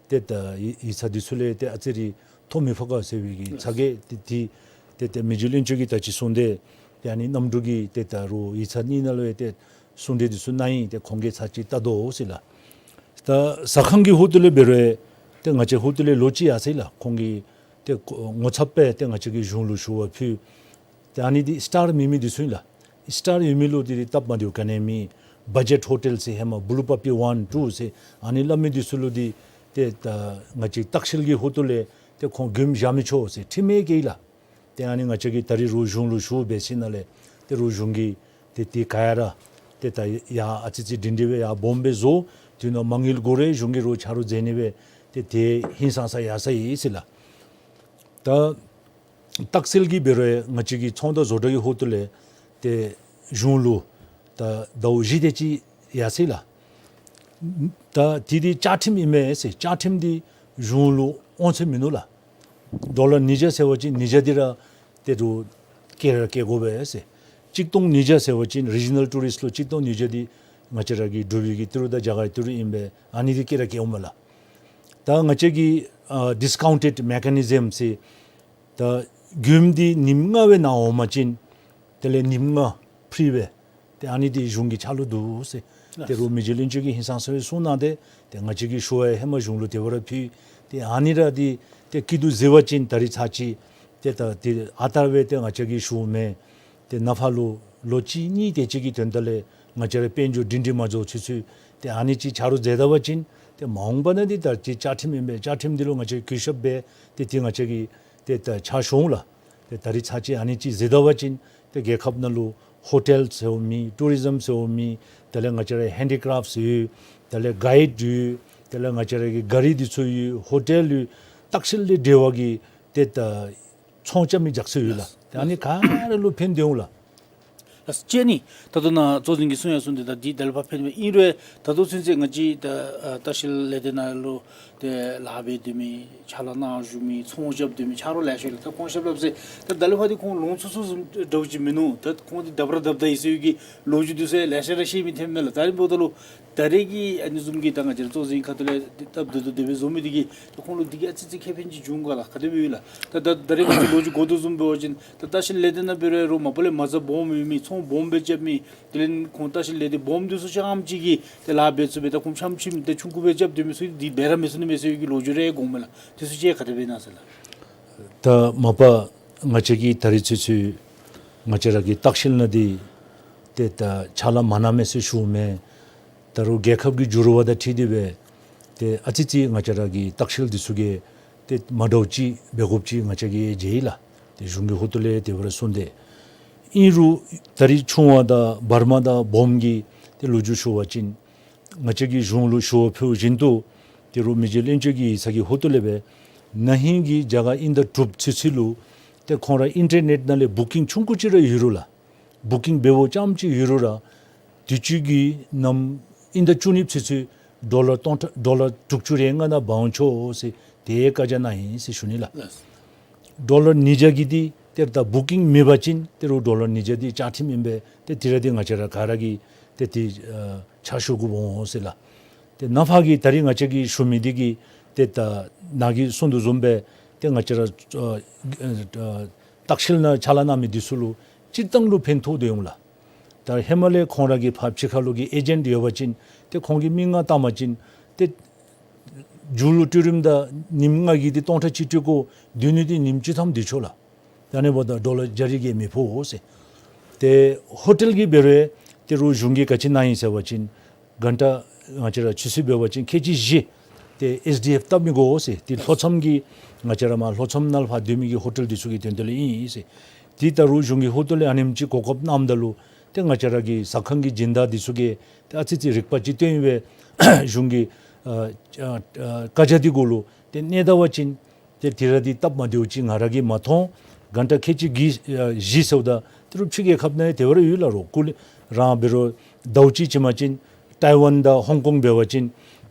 ཏེ་ད་ཡིག་ཡིག་ཚང་འདི་ཚུ་ལས་ཏེ་ཨ་ཙི་རེ་ཐོ་མི་ཕོག་ག་ཟེར་བའི་གི་ཚ་གྱང་འདི་ཏེ་ཏེ་ཏེ་མི་རྗེ་བློན་ཆེན་གྱིས་ད་ཅི་གསུངས་ཏེ་ཏེ་ཨ་ནི་གནམ་གྲུ་གི་ཏེ་ད་རུང་ཡིག་ཚང་གཉིས་ནང་ལུ་ཡང་ཏེ་གསུང་གྲོས་འདི་ཚུ་གནང་ཡི། ཏེ་ཁོང་གིས་ཚར་ཅིག་བལྟ་དོ་ཟེར་ལགས། ད་ཟ་ཁང་གི་ཧོངས་ལས་འབད་རུང་ཏེ་ང་བཅས་ཧོངས་ལས་ལོག་ཅི་ཡར་སོ་ཡི་ལགས། ཁོང་གིས་ཏེ་ངོ་ཚབ་སྦེ་ཏེ་ང་བཅས་ཀྱིས་གཞུང་ལུ་ཞུ་བ་ཕུལ། ཏེ་ཨ་ནི་འདི་སི་ཊར་མེད་མི་འདི་ཚུ་ཨིན་ལགས། སི་ཊར་ཡོད་མི་ལུ་འདི་སྟབས་མ་བདེཝ་ག་ནི་ཡང་མེད། བ་ཇེཊ་ཧོ་ཊེལ་ཟེར་ཧེ་མ་བུ་ལུ་པ་པི་ཝཱན་ཊུ་ཟེར་ཨ་ནི་སླབ་མི་འདི་ཚུ་ལུ་འདི་ཏེ་ད་ང་བཅས་ལྟ་བཤལ་གྱི་ཧོངས་ལས་ཏེ་ཁོང་མགྱོནམ་བཞག་མི་ཆོག་ཟེར་ཁྲིམས་ཡང་བཀལ་ཡི་ལགས། ཏེ་ཨ་ནི་ང་བཅས་ཀྱིས་ད་རིས་རོགས་གཞུང་ལུ་ཞུ་འབད་ཞིནམ་ལས་ཏེ་རོགས་གཞུང་གིས་ཏེ་ཏེ་ག་ཡ་ར་ཏེ་ད་ཡར་ཨ་ཙི་ཅིག་སྒྲིང་སྒྲི་སྦེ་ཡར་སྦོམ་སྦེ་བཟོ། དེ་ནང་མ་དངུལ་དགོ་རུང་གཞུང་གིས་རོགས་ཆ་རོགས་མཛད་ནི་སྦེ་ཏེ་ཏེ་ཧིང་སངས་ས་ཡར་སོ་ཡི་ཟེར་ལགས། ད་ལྟ་བཤལ་གྱི་འབད་རུང་ང་བཅས་ཀྱི་ཚོང་དང་བཟོ་གྲྭ་གི་ཧོངས་ལས་ཏེ་གཞུང་ལུ་ད་ཟླཝ་བཞི་དེ་ཅིག་ཡར་སོ་ཡི་ལགས། ད་འདི་འདི་བཅའ་ཁྲིམས་ཨིན་མས་ཟེར། བཅའ་ཁྲིམས་འདི་གཞུང་ལུ་དབང་ཚད་མིན་ནུག་ལགས། ཌོ་ལར་ཉིས་བརྒྱ་ཟེར་བ་ཅིན་ཉིས་བརྒྱ་འདི་ར་ཏེ་རུང་བཀལ་ར་བཀལ་དགོ་པས་ཟེར། གཅིག་སྟོང་ཉིས་བརྒྱ་ཟེར་བ་ཅིན་རི་ཇི་ནཱལ་ཊུ་རིསཊ་ལུ་གཅིག་སྟོང་ཉིས་བརྒྱ་འདི་ང་བཅས་ར་གི་འབྲུག་པའི་གི་ཏི་རུ་དང་རྒྱ་གར་གྱི་ཏི་རུ་ཨིན་པས། ཨ་ནི་འདི་བཀལ་ར་བཀལ་འོང་མས་ལགས། ད་ང་བཅས་ཀྱི་ཨ་ཌིསི་ཀའུནཊེཌ་མེ་ཀ་ནི་ཛམ་ཟེར་ད་མགྱོནམ་འདི་ཉིནམ་ལྔ་སྦེ་ནང་འོང་པ་ཅིན་དེ་ལས་ཉིནམ་ལྔ་ཕི་རི་སྦེ་ཏེ་ཨ་ནི་འདི་གཞུང་གི་ཆ་ལུ་འདུག་ཟེར། ཏེ་རོགས་མི་རྗེ་བློན་ཆེན་གྱིས་ཧིང་སངས་ས་སྦེ་གསུངས་གནང་སྟེ་ཏེ་ང་བཅས་ཀྱིས་ཞུ་བ་ཡང་ཧེ་མ་གཞུང་ལུ་དེ་སྦེ་ར་ཕུལ། ཏེ་ཨ་ནི་ར་འདི་ཏེ་སྐྱིད་སྡུག་གཟིགས་པ་ཅིན་ད་རིས་ཚར་ཅིག་ཏེ་ད་ཏེ་ཨ་རྟག་སྦེ་ཏེ་ང་བཅས་ཀྱིས་ཞུཝ་མེན། ཏེ་ནངས་པ་ལུ་ལོ་གཅིག་གཉིས་དེ་ཅིག་གི་དོན་དག་ལས་ང་བཅས་ར་དཔལ་འབྱོར་སྒྲིང་སྒྲི་མ་འགྱོ་ཚུན་ཚོད་ཏེ་ཨ་ནི་ཅིག་ཆ་རོགས་མཛད་ད་པ་ཅིན་ཏེ་མ་འོངས་པ་ན་འདི་ད་ཅི་བཅའ་ཁྲིམས་ཨིན་པས། བཅའ་ཁྲིམས་འདི་ལུ་ང་བཅས་གུས་ཞབས་འབད་དེ་ཏེ་ང་བཅས་ཀྱིས་ཏེ་ད་ཕྱག་ཞུ་འོང་ལགས། ཏེ་ད་རིས་ཚར་ཅིག་ཨ་ནི་ཅིག་གཟིགས་ད་པ་ཅིན་ཏེ་རྒྱལ་ཁབ་ནང་ལུ་ཧོ་ཊེལ་ཟེརཝ་མེད། ཊུ་རི་ཛམ་ཟེརཝ་མེད། དེ་ལས་ང་བཅས་ར་ཧེན་ཌི་ཀྲེཕཊ་ཡོད། དེ་ལས་གཱའིཌ་ཡོད། དེ་ལས་ང་བཅས་ར་གི་གཱ་རི་འདི་ཚུ་ཡོད། ཧོ་ཊེལ་ཡོད། ལྟ་བཤལ་ལས་འབྲེལ་བ་གི་ཏེ་ད་ཚོང་རྐྱབ་མི་རྒྱ་ཆེ་ཡོད་ལགས། ཏེ་ཨ་ནི་ག་ར་ལུ་ཕན་ཐོགས་འོང་ལགས། ལགས། ཅི་ནི་ད་ལྟོ་ནཱ་གཙོ་འཛིན་གྱིས་གསུང་ཡང་གསུངས་ཏེ་ད་འདི་ད་ལས་ཕར་ཕན་པའི་ཨིན་རུང་ད་ལྟོ་ཚུན་ཚོད་ང་བཅས་ད་ཨ་ལྟ་བཤལ་ལས་སྡེ་ནང་ལུ་ཏེ་ལཱ་འབད་སྡོད་མི་ཕྱག་ལཱ་གནང་བཞུགས་མི་ཚོང་རྐྱབ་སྡོད་མི་ཆ་རོགས་ལེ་ཤ་ཡོད་ལགས། ད་ཁོང་ཞབས་ལྷག་ཟེར་ད་ད་ལས་ཕར་འདི་ཁོང་ལོང་ཚུགས་ཚུགས་བཟུམ་འདྲཝ་ཅིག་མིན་ནུག། ད་ཁོང་འདི་ལྡབ་ར་ལྡབ་ད་ཡི་ཟེར་བའི་གི་ལོ་རྒྱུས་འདི་ཚུ་ལེ་ཤ་ར་བཤད་མི་ཐོནམ་མས་ལགས། ད་རིས་འབདཝ་ད་ལུ་ད་རེས་ཀྱི་ཨ་ནི་བཟུམ་གྱི་ད་ང་བཅས་ར་གཙོ་འཛིན་ཁ་ཐུག་ལས་སྟབས་བདེ་ཏོག་ཏོ་སྦེ་བཟོ་མི་འདི་གིས་ད་ཁོང་ལུ་འདི་གིས་ཨ་ཙི་ཙི་ཁེ་ཕན་ཅིག་བྱུང་ག་ལགས། ག་དེ་སྦེ་ཡོད་ལགས། ད་ད་ད་རེས་ང་བཅས་ལོ་རྒྱུས་གོ་དོ་བཟུམ་འབད་བ་ཅིན་ད་ལྟ་བཤལ་ལས་སྡེ་ནང་འབད་རུང་རོགས་མ་པ་ལས་མ་རྩ་སྦོམ་ཡོད་མི་ཚོང་སྦོམ་སྦེ་རྐྱབ་མི་དེ་ལས་ཁོང་ལྟ་བཤལ་ལས་སྡེ་སྦོམ་འདི་ཚུ་རྐྱངམ་ཅིག་གིས་ཏེ་ལཱ་འབད་ཚུགས་པས། ད་ཁོང་ཆམ་ཆིམ་ཏེ་ཆུང་ཀུ་སྦེ་རྐྱབ་སྡོད་མི་ཚུ་འདི་འབད་ར་མི་ཚུགས་ནི་མས་ཟེར་བའི་གི་ལོ་རྒྱུས་རེ་གོཝ་མས་ལགས། དེ་ཚུ་ཅིག་ག་དེ་སྦེ་ཨིན་ན་ཟེར་ལགས། ད་མ་པ་ང་བཅས་ཀྱིས་ད་རིས་ཚུན་ཚོད་ང་བཅས་ར་གི་ལྟ་བཤལ་ནང་འདི་ཏེ་ད་ཕྱག་ལཱ་མ་གནང་མས་ཟེར་ཞུཝ་མེན། ད་རུང་རྒྱལ་ཁབ་ཀྱི་འགྱུར་བ་དང་འཁྲིལ་ཏེ་སྦེ་ཏེ་ཨ་ཙི་ཙི་ང་བཅས་ར་གི་ལྟ་བཤལ་འདི་ཚུ་གིས་ཏེ་མ་འདྲཝ་ཅིག་འབད་དགོཔ་ཅིག་ང་བཅས་ཀྱིས་མཇལ་ཡི་ལགས། ཏེ་གཞུང་གི་ཧོངས་ལས་དེ་སྦེ་ར་གསུངས་ཏེ། ཨིན་རུང་ད་རིས་ཆུང་བ་དང་བར་མ་དང་སྦོམ་གྱི་ཏེ་ལོ་རྒྱུས་ཞུ་བ་ཅིན་ང་བཅས་ཀྱིས་གཞུང་ལུ་ཞུ་བ་ཕུལ་བཞིན་དུ་ཏེ་རུང་མི་རྗེ་བློན་ཆེན་གྱི་ཡིག་ཚང་གི་ཧོངས་ལས་སྦེ་ན་ཧིང་གི་རྒྱ་གར་དབྱིན་ཟླ་དྲུག་ཚུན་ཚོད་ལུ་ཏེ་ཁོང་ར་ཨིན་ཊར་ནེཊ་ནང་ལས་བུ་ཀིང་ཆུང་ཀུ་ཅིག་ར་ཡོད་རུང་ལགས། བུ་ཀིང་འབདཝ་རྐྱངམ་ཅིག་ཡོད་རུང་ར་དུས་ཅི་གི་ནམ་དབྱིན་ཟླ་བཅུ་གཉིས་ཚུན་ཚོད་ཌོ་ལར་སྟོང་ཕྲག་ཌོ་ལར་དྲུག་ཅུ་རེ་ལྔ་ནང་འབག་འོང་ཆོག་ཟེར་དེ་བཀའ་རྒྱ་གནང་ཡི་ཟེར་ཞུ་ནི་ལགས། ལགས། ཌོ་ལར་ཉིས་བརྒྱ་གི་འདི་ཏེ་ད་བུ་ཀིང་མེད་པ་ཅིན་ཏེ་རུང་ཌོ་ལར་ཉིས་བརྒྱ་འདི་བཅའ་ཁྲིམས་ཨིན་པས། ཏེ་དེ་ར་འདི་ང་བཅས་ར་ག་ར་གིས་ཏེ་འདི་ཨ་ཕྱག་ཞུ་དགོཔ་འོང་ཟེར་ལགས། ཏེ་ནཱ་ཕར་གྱི་ད་རིས་ང་བཅས་ཀྱིས་ཞུ་མི་འདི་གིས་ཏེ་ད་ནཱ་གིས་གསུངས་དོ་བཟུམ་སྦེ་ཏེ་ང་བཅས་ར་ཨ་ཨ་ལྟ་བཤལ་ནང་ཕྱག་ལཱ་གནང་མི་འདི་ཚུ་ལུ་སྤྱིར་བཏང་ལུ་ཕན་ཐོགས་ཏེ་འོང་ལགས། ད་ཧེ་མ་ལས་ཁོང་ར་གི་ཕར་ཕྱི་ཁ་ལུ་གི་ཨེ་ཇེནཊ་ཡོད་པ་ཅིན་ཏེ་ཁོང་གི་མིང་ང་བཏང་པ་ཅིན་ཏེ་མཇུག་ལུ་སྤྲོད་རིམ་དང་ཉིནམ་ལྔ་གི་འདི་སྟོང་ཕྲག་གཅིག་སྤྲོད་དགོ། སྡོད་ནི་འདི་ཉིནམ་གཅིག་ཐམ་སྡོད་ཆོག་ལགས། ད་ཨ་ནི་འབདཝ་ད་ཌོ་ལར་བརྒྱ་རེ་གིས་མི་ཕོག་འོང་ཟེར། ཏེ་ཧོ་ཊེལ་གྱི་འབད་རུང་ཏེ་རུང་གཞུང་གིས་ག་ཅི་གནང་ཡི་ཟེར་བ་ཅིན་གྷན་ཊ་ང་བཅས་ར་ཆུ་ཚོད་འབད་བ་ཅིན་ཁལ་གཅིག་བཞི་ཏེ་ཨེས་ཌི་ཨེཕ་བཏབ་མི་དགོ་ཟེར། ཏེ་ལྷོ་མཚམས་ཀྱི་ང་བཅས་ར་མར་ལྷོ་མཚམས་ནང་ཕར་སྡོད་མི་གི་ཧོ་ཊེལ་འདི་ཚུ་གི་དོན་དག་ལུ་ཨིན་ཟེར། ཏེ་ད་རུང་གཞུང་གི་ཧོངས་ལས་ཨ་ནེམ་ཅིག་གོ་སྐབས་གནངམ་ད་ལུ་ཏེ་ང་བཅས་ར་གི་ཟ་ཁང་གི་སྦྱིན་བདག་འདི་ཚུ་གིས་ཏེ་ཨ་ཙི་ཙི་རིག་པ་ཅིག་སྟོན་སྦེ་གཞུང་གི་ཨ་ཨ་ཨ་བཀའ་རྒྱ་འདི་གུ་ལུ་ཏེ་གནས་ད་པ་ཅིན་ཏེ་དེ་ར་འདི་སྟབས་མ་བདེཝ་ཅིག་ང་ར་གིས་མ་མཐོང་། གྷན་ཊ་ཁལ་གཅིག་གི་ཨ་བཞི་ཟེརཝ་ད་ཏེ་རུང་ཕྱི་རྒྱལ་ཁབ་ནང་དེ་སྦེ་ར་ཡོད་ལགས། རོགས་སྐུ་ལས་རང་འབད་རུང་ཟླཝ་གཅིག་ཅིག་མ་ཅིན་ཏའི་ཝན་དང་ཧོང་ཀོང་འབད་བ་ཅིན་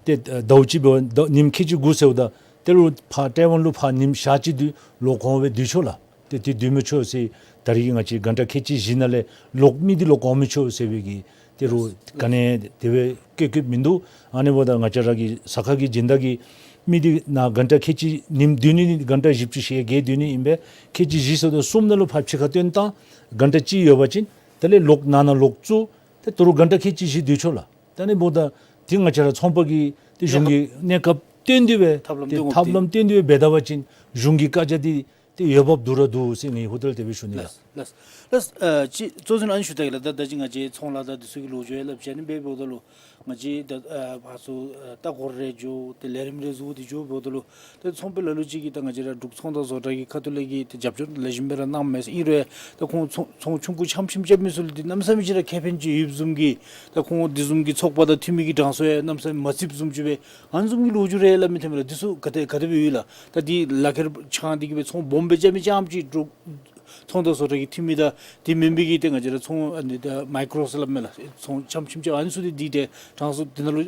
ཏེ་ཟླཝ་གཅིག་འབད་བ་ཉིནམ་ཁལ་གཅིག་དགུ་ཟེརཝ་ད་ཏེ་རུང་ཕར་ཏའི་ཝན་ལུ་ཕར་ཉིནམ་ཞག་གཅིག་སྡོད་ལོག་གོང་སྦེ་སྡོད་ཆོག་ལགས། ཏེ་དེ་སྡོད་མི་ཆོག་ཟེར། ད་རིས་ང་བཅས་གྷན་ཊ་ཁལ་གཅིག་བཞི་ནང་ལས་ལོག་མི་འདི་ལོག་གོང་མི་ཆོག་ཟེར་བའི་གི་ཏེ་རུང་ག་ནི་དེ་སྦེ་བཀོད་བཀོདཔ་མིན་འདུག། ཨ་ནི་འབདཝ་ད་ང་བཅས་ར་གི་ཟ་ཁང་གི་སྦྱིན་བདག་གིས་མི་འདི་ནཱ་གྷན་ཊ་ཁལ་གཅིག་ཉིནམ་སྡོད་ནི་གྷན་ཊ་བཞི་བཅུ་ཞེ་བརྒྱད་སྡོད་ནི་ཨིན་པས། ཁལ་གཅིག་བཞི་ཟེརཝ་ད་གསུམ་ནང་ལུ་ཕར་ཕྱི་ཁར་བཏོན་བཏང་། གྷན་ཊ་གཅིག་ཡོད་པ་ཅིན་དེ་ལས་ལོག་ནང་ན་ལོག་བཙུགས། ཏེ་ད་རུང་གྷན་ཊ་ཁལ་གཅིག་བཞི་སྡོད་ཆོག་ལགས། ད་ཨ་ནི་འབདཝ་ད་ཏེ་ང་བཅས་ར་ཚོང་པ་གིས་ཏེ་གཞུང་གི་གནས་སྐབས་བཏོན་ཏེ་སྦེ་ཐབས་ལམ་ཏེ་སྟོན་དགོཔ་ཐབས་ལམ་བཏོན་ཏེ་སྦེ་འབད་ད་པ་ཅིན་གཞུང་གི་བཀའ་རྒྱ་འདི་ཏེ་འོས་འབབ་འདུག་ར་འདུག་ཟེར་ངེའི་ཧོངས་ལས་དེ་སྦེ་ཞུ་ནི་ལགས། ལགས་ལགས་ལགས། ཨ་ཅི་གཙོ་འཛིན་ཨ་ནི་ཞུ་ད་གེ་ལགས། ད་ད་ཅི་ང་བཅས་ཚོང་ལཱ་དང་འདི་ཚུ་གི་ལོ་རྒྱུས་ཡང་སླབ་ཅི། ཨ་ནི་འབདཝ་ད་ལུ་ང་བཅས་ད་ཨ་ཕར་ཚུར་ཨ་ལྟ་སྐོར་རེ་འགྱོ་ཏེ་ལས་རིམ་རེ་བཟོ་སྟེ་འགྱོཝ་ད་ལུ་ཏེ་ཚོང་པ་ལ་ལུ་ཅིག་གིས་ད་ང་བཅས་ར་འབྲུག་ཚོང་དང་བཟོ་གྲྭ་གི་ཁ་ཐུག་ལས་ཀྱི་ཏེ་རྒྱབ་སྐྱོར་ལེགས་ཤོམ་སྦེ་ར་གནངམ་མས་ཟེར། ཨིན་རུང་ད་ཁོང་ཚོང་ཚོང་ཆུང་ཀུ་ཆམ་ཆིམ་རྐྱབ་མི་ཚུ་ལུ་ཏེ་གནམ་མེད་ས་མེད་ཅིག་ར་ཁེ་ཕན་ཅིག་ཡོདཔ་བཟུམ་གྱི་ད་ཁོང་འདི་བཟུམ་གྱི་ཚོགས་པ་དང་འཐུས་མི་གི་གྲངས་སུ་ཡང་གནམ་མེད་ས་མེད་མ་ཚུདཔ་བཟུམ་ཅིག་སྦེ་ཨ་ནི་བཟུམ་གྱི་ལོ་རྒྱུས་རེ་སླབ་མི་ཐོན་མས་ལགས། འདི་ཚུ་ག་དེ་ག་དེ་སྦེ་ཡོད་ལགས། ད་འདི་ལག་ཁྱེར་འཆང་སྟེ་གི་སྦེ་ཚོང་སྦོམ་སྦེ་རྐྱབ་མི་རྐྱངམ་ཅིག་འབྲུག་ཚོང་དང་བཟོ་གྲྭ་གི་འཐུས་མི་དང་དེ་མེན་པའི་གི་ཏེ་ང་བཅས་ར་ཚོང་ཨ་ནི་ད་མའི་ཀོ་རོ་ཟེར་སླབ་མས་ལགས། ཚོང་ཆམ་ཆིམ་རྐྱབ་ཨ་ནི་ཚུ་འདི་འདི་ཏེ་གྲངས་སུ་འདི་ནང་ལུ་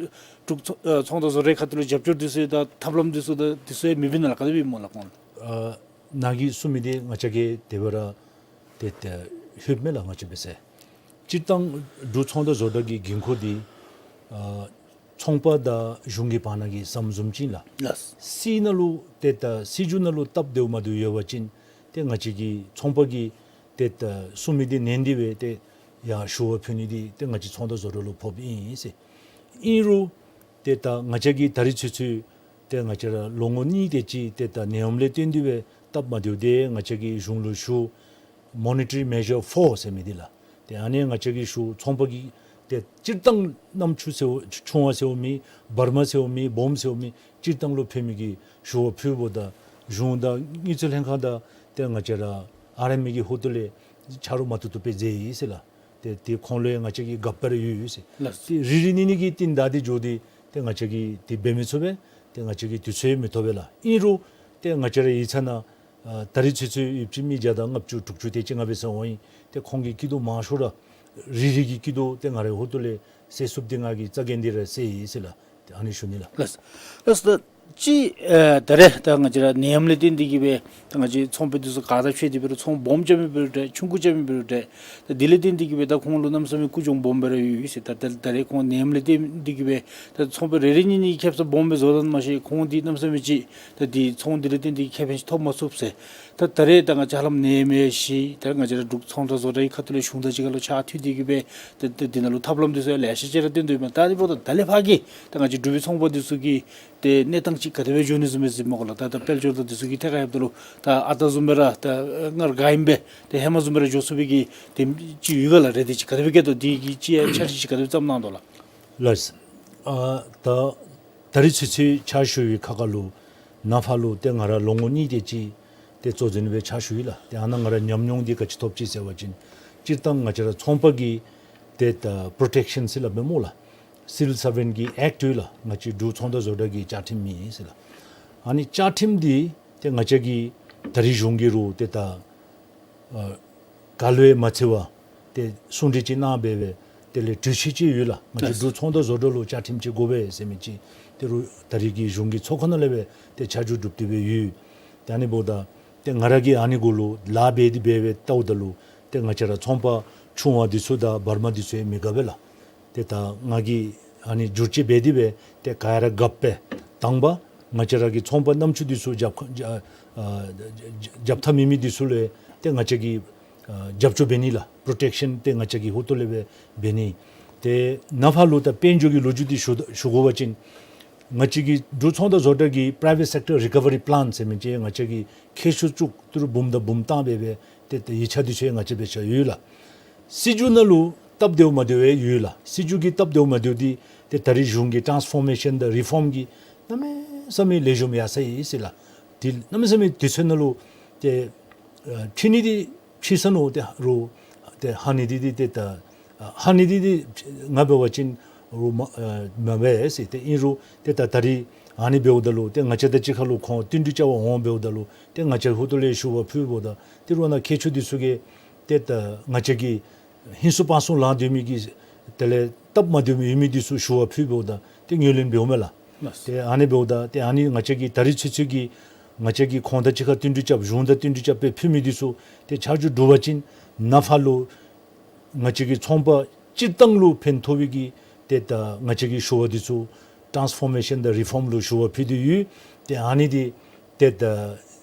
འབྲུག་ཚོང་ཨ་ཚོང་དང་བཟོ་གྲྭའི་ཁ་ཐུག་ལུ་རྒྱབ་སྐྱོར་འདི་ཚུ་དང་ཐབས་ལམ་འདི་ཚུ་དང་འདི་ཚུ་ཡང་མེདཔ་ཨིན་ན་ལགས། ག་དེ་སྦེ་ཨིན་སྨོ་ལགས་ཁོང་། ཨ་ནཱ་གིས་གསུངས་མི་འདི་ང་བཅས་ཀྱིས་དེ་སྦེ་ར་ཏེ་ཏེ་ལྷོདཔ་མས་ལགས། ང་བཅས་འབད་ས་སྤྱིར་བཏང་འབྲུག་ཚོང་དང་བཟོ་གྲྭ་གི་འགན་ཁུར་འདི་ཨ་ཚོང་པ་དང་གཞུང་གི་བར་ན་གི་ཟམ་བཟུམ་ཅིག་ལགས། ལགས། སྲིད་ནང་ལུ་ཏེ་ད་སྲིད་བྱུས་ནང་ལུ་སྟབས་བདེཝ་མ་བདེཝ་ཡོད་པ་ཅིན་ཏེ་ང་བཅས་ཀྱི་ཚོང་པ་གིས་ཏེ་ད་གསུང་མི་འདི་ནན་ཏེ་སྦེ་ཏེ་ཡར་ཞུ་བ་ཕུལ་ནི་འདི་ཏེ་ང་བཅས་ཚོང་དང་བཟོ་གྲྭ་ལུ་ཕོགཔ་ཨིན་ཟེར། ཨིན་རུང་ཏེ་ད་ང་བཅས་ཀྱིས་ད་རིས་ཚུན་ཚོད་ཏེ་ང་བཅས་ར་ལོ་ངོ་གཉིས་དེ་ཅིག་ཏེ་ད་ནད་ཡམས་ལས་བརྟེན་ཏེ་སྦེ་སྟབས་མ་བདེཝ་འདི་ང་བཅས་ཀྱིས་གཞུང་ལུ་ཞུ། མོ་ནི་ཊ་རིང་མེ་ཇར་ཕོར་ཟེར་མི་འདི་ལགས། ཏེ་ཨ་ནི་ང་བཅས་ཀྱིས་ཞུ་ཚོང་པ་གིས་ཏེ་སྤྱིར་བཏང་གནམ་ཆུ་ཟེརཝ་ཆུང་བ་ཟེརཝ་མེད་བར་མ་ཟེརཝ་མེད་སྦོམ་ཟེརཝ་མེད་སྤྱིར་བཏང་ལུ་ཕན་མི་གི་ཞུ་བ་ཕུལཝ་ད་གཞུང་དང་དངུལ་རྩིས་ལྷན་ཁག་དང་ཏེ་ང་བཅས་ར་ཨར་ཨེམ་ཨེ་གི་ཧོངས་ལས་ཆ་རོགས་མ་ཐུབ་ཐུབ་སྦེ་མཛད་ཡི་ཟེར་ལགས། ཏེ་ཏེ་ཁོང་ལུ་ཡང་ང་བཅས་ཀྱིས་དགག་པ་རེ་ཡོད་ཡོད་ཟེར། ལགས། ཏེ་རེ་རེ་གཉིས་གཉིས་ཀྱིས་རྟིང་བདའ་སྟེ་འགྱོ་སྟེ་ཏེ་ང་བཅས་ཀྱིས་ཏེ་འབད་མི་ཚུགས་པས། ཏེ་ང་བཅས་ཀྱིས་དུས་ཚོད་མི་ཐོབ་པས་ལགས། ཨིན་རུང་ཏེ་ང་བཅས་ར་ཡིག་ཚང་ནང་ཨ་ད་རིས་ཚུན་ཚོད་ཡོདཔ་ཅིག་མི་བརྒྱ་དང་ལྔ་བཅུ་དྲུག་ཅུ་དེ་ཅིག་ང་འབད་ས་འོང་ཡི། ཏེ་ཁོང་གིས་སྐྱིད་སྡུག་མང་ཤོས་ར་ རི་རི་གི་སྐྱིད་སྡུག་ཏེ་ང་རའི་ཧོ་ཏོ་ལས་སེལ་ཚུགསཔ་འདི་ང་གིས་རྩ་འགེངས་ཏེ་ར་སེལ་ཡི་ཟེར་ལགས། ཏེ་ཨ་ནི་ཞུ་ནི་ལགས། ལགས། ལགས་ད་ཅི་ཨེ་ད་རེས་ད་ང་བཅས་ར་ནད་ཡམས་ལས་བརྟེན་ཏེ་གི་སྦེ་ད་ང་བཅས་ཚོང་པ་འདི་ཚུ་ག་དང་ཕྱད་དེ་འབད་རུང་ཚོང་སྦོམ་རྐྱབ་མི་འབད་རུང་འདྲ་ཆུང་ཀུ་རྐྱབ་མི་འབད་རུང་འདྲ་ད་འདི་ལས་བརྟེན་ཏེ་གི་སྦེ་ད་ཁོང་ལུ་གནམ་མེད་ས་མེད་ཀུན་སྦྱོང་སྦོམ་སྦེ་ར་ཡོད་ཡོད་ཟེར། ད་ད་ད་རེས་ཁོང་ནད་ཡམས་ལས་བརྟེན་ཏེ་གི་སྦེ་ད་ཚོང་པ་རེ་རེ་གཉིས་གཉིས་ཁེབ་ས་སྦོམ་སྦེ་བཟོ་དོ་མ་གཞི་ཁོང་འདི་གནམ་མེད་ས་མེད་ཅིག་ད་འདི་ཚོང་འདི་ལས་བརྟེན་ཏེ་གི་ཁེ་ཕན་ཅིག་ཐོབ་མ་ཚུགས་ཟེར། ད་ད་རེས་ད་ང་བཅས་ཧ་ལམ་ནད་ཡམས་ཡང་ཞི། ད་ང་བཅས་ར་འབྲུག་ཚོང་ར་བཟོ་གྲྭ་གི་ཁ་ཐུག་ལས་གཞུང་དང་གཅིག་ཁར་ལུ་ཕྱག་མཐུད་དེ་གི་སྦེ་ད་ད་འདི་ནང་ལུ་ཐབས་ལམ་འདི་ཚུ་ཡང་ལེ་ཤ་ཅིག་ར་བཏོན་དོ་ཡོདཔ་མས། ད་འདི་འབདཝ་ད་ད་ལས་ཕར་གྱི་ད་ང་བཅས་འབྲུག་པའི་ཚོང་པ་འདི་ཚུ་གི་ཏེ་གནས་སྟངས་ཅིག་ག་དེ་སྦེ་འགྱོ་ནི་བཟུམ་སྦེ་གཟིགས་མས་གོ་ལགས། ད་ད་དཔལ་འབྱོར་དང་འདི་ཚུ་གི་ཐད་ཁར་ཡོདཔ་ད་ལུ་ད་ཨ་རྟག་བཟུམ་སྦེ་ར་ད་སྔར་ག་ཨིནམ་སྦེ་ཏེ་ཧེ་མ་བཟུམ་སྦེ་ར་འགྱོ་ཚུགས་པའི་གི་ཏེ་ཅིག་ཡོད་ག་ལགས། རེ་འདོད་ཅིག་ག་དེ་སྦེ་བསྐྱེད་དོ། འདི་གི་ཅིག་ཡང་འཆར་གཞི་ཅིག་ག་དེ་སྦེ་བརྩམས་གནང་དོ་ལགས། ལགས། ཨ་ད་ད་རིས་ཚུན་ཚོད་ཕྱག་ཞུ་བའི་ཁ་ཁ་ལུ་ནཱ་ཕར་ལུ་ཏེ་ང་ར་ལོ་ངོ་གཉིས་དེ་ཅིག་ཏེ་གཙོ་འཛིན་སྦེ་ཕྱག་ཞུ་ཡི་ལགས། ཏེ་ཨ་ནཱ་ང་ར་ཉམས་མྱོང་འདི་ག་ཅི་ཐོབ་ཅི་ཟེར་བ་ཅིན་སྤྱིར་བཏང་ང་བཅས་ར་ཚོང་པ་གི་ཏེ་ད་པྲོ་ཊེཀ་ཤཱན་ཟེར་སླབ་མས་སྨོ་ལགས། སི་བིལ་སར་ཝེནཊ་གི་ཨེཀཊ་ཡོད་ལགས། ང་བཅས་འབྲུག་ཚོང་དང་བཟོ་གྲྭ་གི་བཅའ་ཁྲིམས་ཨིན་ཟེར་ལགས། ཨ་ནི་བཅའ་ཁྲིམས་འདི་ཏེ་ང་བཅས་ཀྱིས་ད་རིས་གཞུང་གིས་རུང་ཏེ་ད་ཨ་ག་ལུ་ཡང་མ་འཚེར་བར་ཏེ་གསུང་གྲོས་ཅིག་གནང་སྦེ་སྦེ་དེ་ལས་གྲོས་ཆོད་ཅིག་ཡོད་ལགས། ང་བཅས་ལགས། འབྲུག་ཚོང་དང་བཟོ་གྲྭ་ལུ་བཅའ་ཁྲིམས་ཅིག་དགོ་པས་ཟེར་མི་ཅིག་དེ་རུང་ད་རིས་ཀྱི་གཞུང་གི་ཚོགས་ཁང་ནང་ལས་སྦེ་ཏེ་ཆ་འཇོག་གྲུབ་སྟེ་སྦེ་ཡོད། ཏེ་ཨ་ནི་འབདཝ་ད་ཏེ་ང་ར་གིས་ཨ་ནི་གུ་ལུ་ལཱ་འབད་དེ་སྦེ་སྦེ་བལྟཝ་ད་ལུ་ཏེ་ང་བཅས་ར་ཚོང་པ་ཆུང་བ་འདི་ཚུ་དང་བར་མ་འདི་ཚུ་ཡང་མི་དགའ་བས་ལགས། ཏེ་ད་ང་གིས་ཨ་ནི་བསྒྱུར་བཅོས་འབད་དེ་སྦེ་ཏེ་ག་ར་དགའ་བས། དང་པ་ང་བཅས་ར་གི་ཚོང་པ་རྣམ་ཅོ་འདི་ཚུ་རྒྱབ་ཁ་ཨ་རྒྱབ་ཐག་མེད་མི་འདི་ཚུ་ལུ་ཏེ་ང་བཅས་ཀྱིས་ཨ་རྒྱབ་སྐྱོར་འབད་ནི་ལགས། པྲོ་ཊེཀ་ཤཱན་ཏེ་ང་བཅས་ཀྱི་ཧོ་ཏོ་ལས་སྦེ་འབད་ནི། ཏེ་ནཱ་ཕར་ལུ་ད་དཔལ་འབྱོར་གྱི་ལོ་རྒྱུས་འདི་ཞུ་ཞུ་དགོ་པ་ཅིན་ང་བཅས་ཀྱི་འབྲུག་ཚོང་དང་བཟོ་གྲྭ་གི་པ་རའི་ཝེཊ་སེཀ་ཊར་རི་ཀ་བ་རི་པ་ལཱན་ཟེར་མི་ཅིག་ང་བཅས་ཀྱིས་ཁྱད་ཆོས་བཙུགས་ཏི་རུ་འབུམ་དང་འབུམ་བཏང་སྦེ་སྦེ་ཏེ་ཏེ་ཡིག་ཆ་འདི་ཚུ་ཡང་ང་བཅས་སྦེ་ཆ་ཡོད་ལགས། སྲིད་བྱུས་ནང་ལུ་སྟབས་བདེཝ་མ་བདེཝ་ཡང་ཡོད་ལགས། སྲིད་བྱུས་ཀྱི་སྟབས་བདེཝ་མ་བདེཝ་འདི་ཏེ་ད་རིས་གཞུང་གི་ཊཱནསི་ཕོར་མེ་ཤཱན་དང་རི་ཕོརམ་གྱིས་གནམ་མེད་ས་མེད་ལེགས་ཤོམ་ཡར་སོང་ཡི་ཟེར་ལགས། ཏེ་གནམ་མེད་ས་མེད་དུས་ཚོད་ནང་ལུ་ཏེ་ཨ་ཁྲིད་ནི་འདི་ཁྲིད་ས་ནུག། དེ་རུང་ཏེ་ཧ་ནི་འདི་འདི་ཏེ་ད་ཨ་ཧ་ནི་འདི་འདི་ང་འབད་བ་ཅིན་རུང་མ་ཨ་མ་འབད་ཟེར། ཏེ་ཨིན་རུང་ཏེ་ད་ད་རིས་ཨ་ནི་འབདཝ་ད་ལུ་ཏེ་ང་བཅས་དང་གཅིག་ཁར་ལུ་ཁོང་བསྟུན་གྲོས་རྐྱབ་པར་འོང་འབདཝ་ད་ལུ་ཏེ་ང་བཅས་ཧོ་ཏོ་ལས་ཞུ་བ་ཕུལཝ་ད་ཏེ་རོགས་ནཱ་མཁས་མཆོག་འདི་ཚུ་གིས་ཏེ་ད་ང་བཅས་ཀྱི་ཧིང་སུ་དཔའ་སུ་ལང་སྡོད་མི་གི་དེ་ལས་སྟབས་མ་བདེཝ་མི་ཡོད་མི་འདི་ཚུ་ཞུ་བ་ཕུལཝ་ད་ཏེ་ངོས་ལེན་འབདཝ་མས་ལགས། ལགས། ཏེ་ཨ་ནི་འབདཝ་ད་ཏེ་ཨ་ནི་ང་བཅས་ཀྱིས་ད་རིས་ཚུན་ཚོད་ཀྱི་ང་བཅས་ཀྱིས་ཁོང་དང་གཅིག་ཁར་བསྟུན་གྲོས་རྐྱབ་གཞུང་དང་བསྟུན་གྲོས་རྐྱབ་སྦེ་ཕུལ་མི་འདི་ཚུ་ཏེ་ཆ་འཇོག་གྲུབ་པ་ཅིན་ནཱ་ཕར་ལུ་ང་བཅས་ཀྱི་ཚོང་པ་སྤྱིར་བཏང་ལུ་ཕན་ཐོགས་པའི་གི་ཏེ་ད་ང་བཅས་ཀྱི་ཞུ་བ་འདི་ཚུ་ཊཱནསི་ཕོར་མེ་ཤཱན་དང་རི་ཕོརམ་ལུ་ཞུ་བ་ཕུལ་ཏེ་ཡོད། ཏེ་ཨ་ནི་འདི་ཏེ་ད་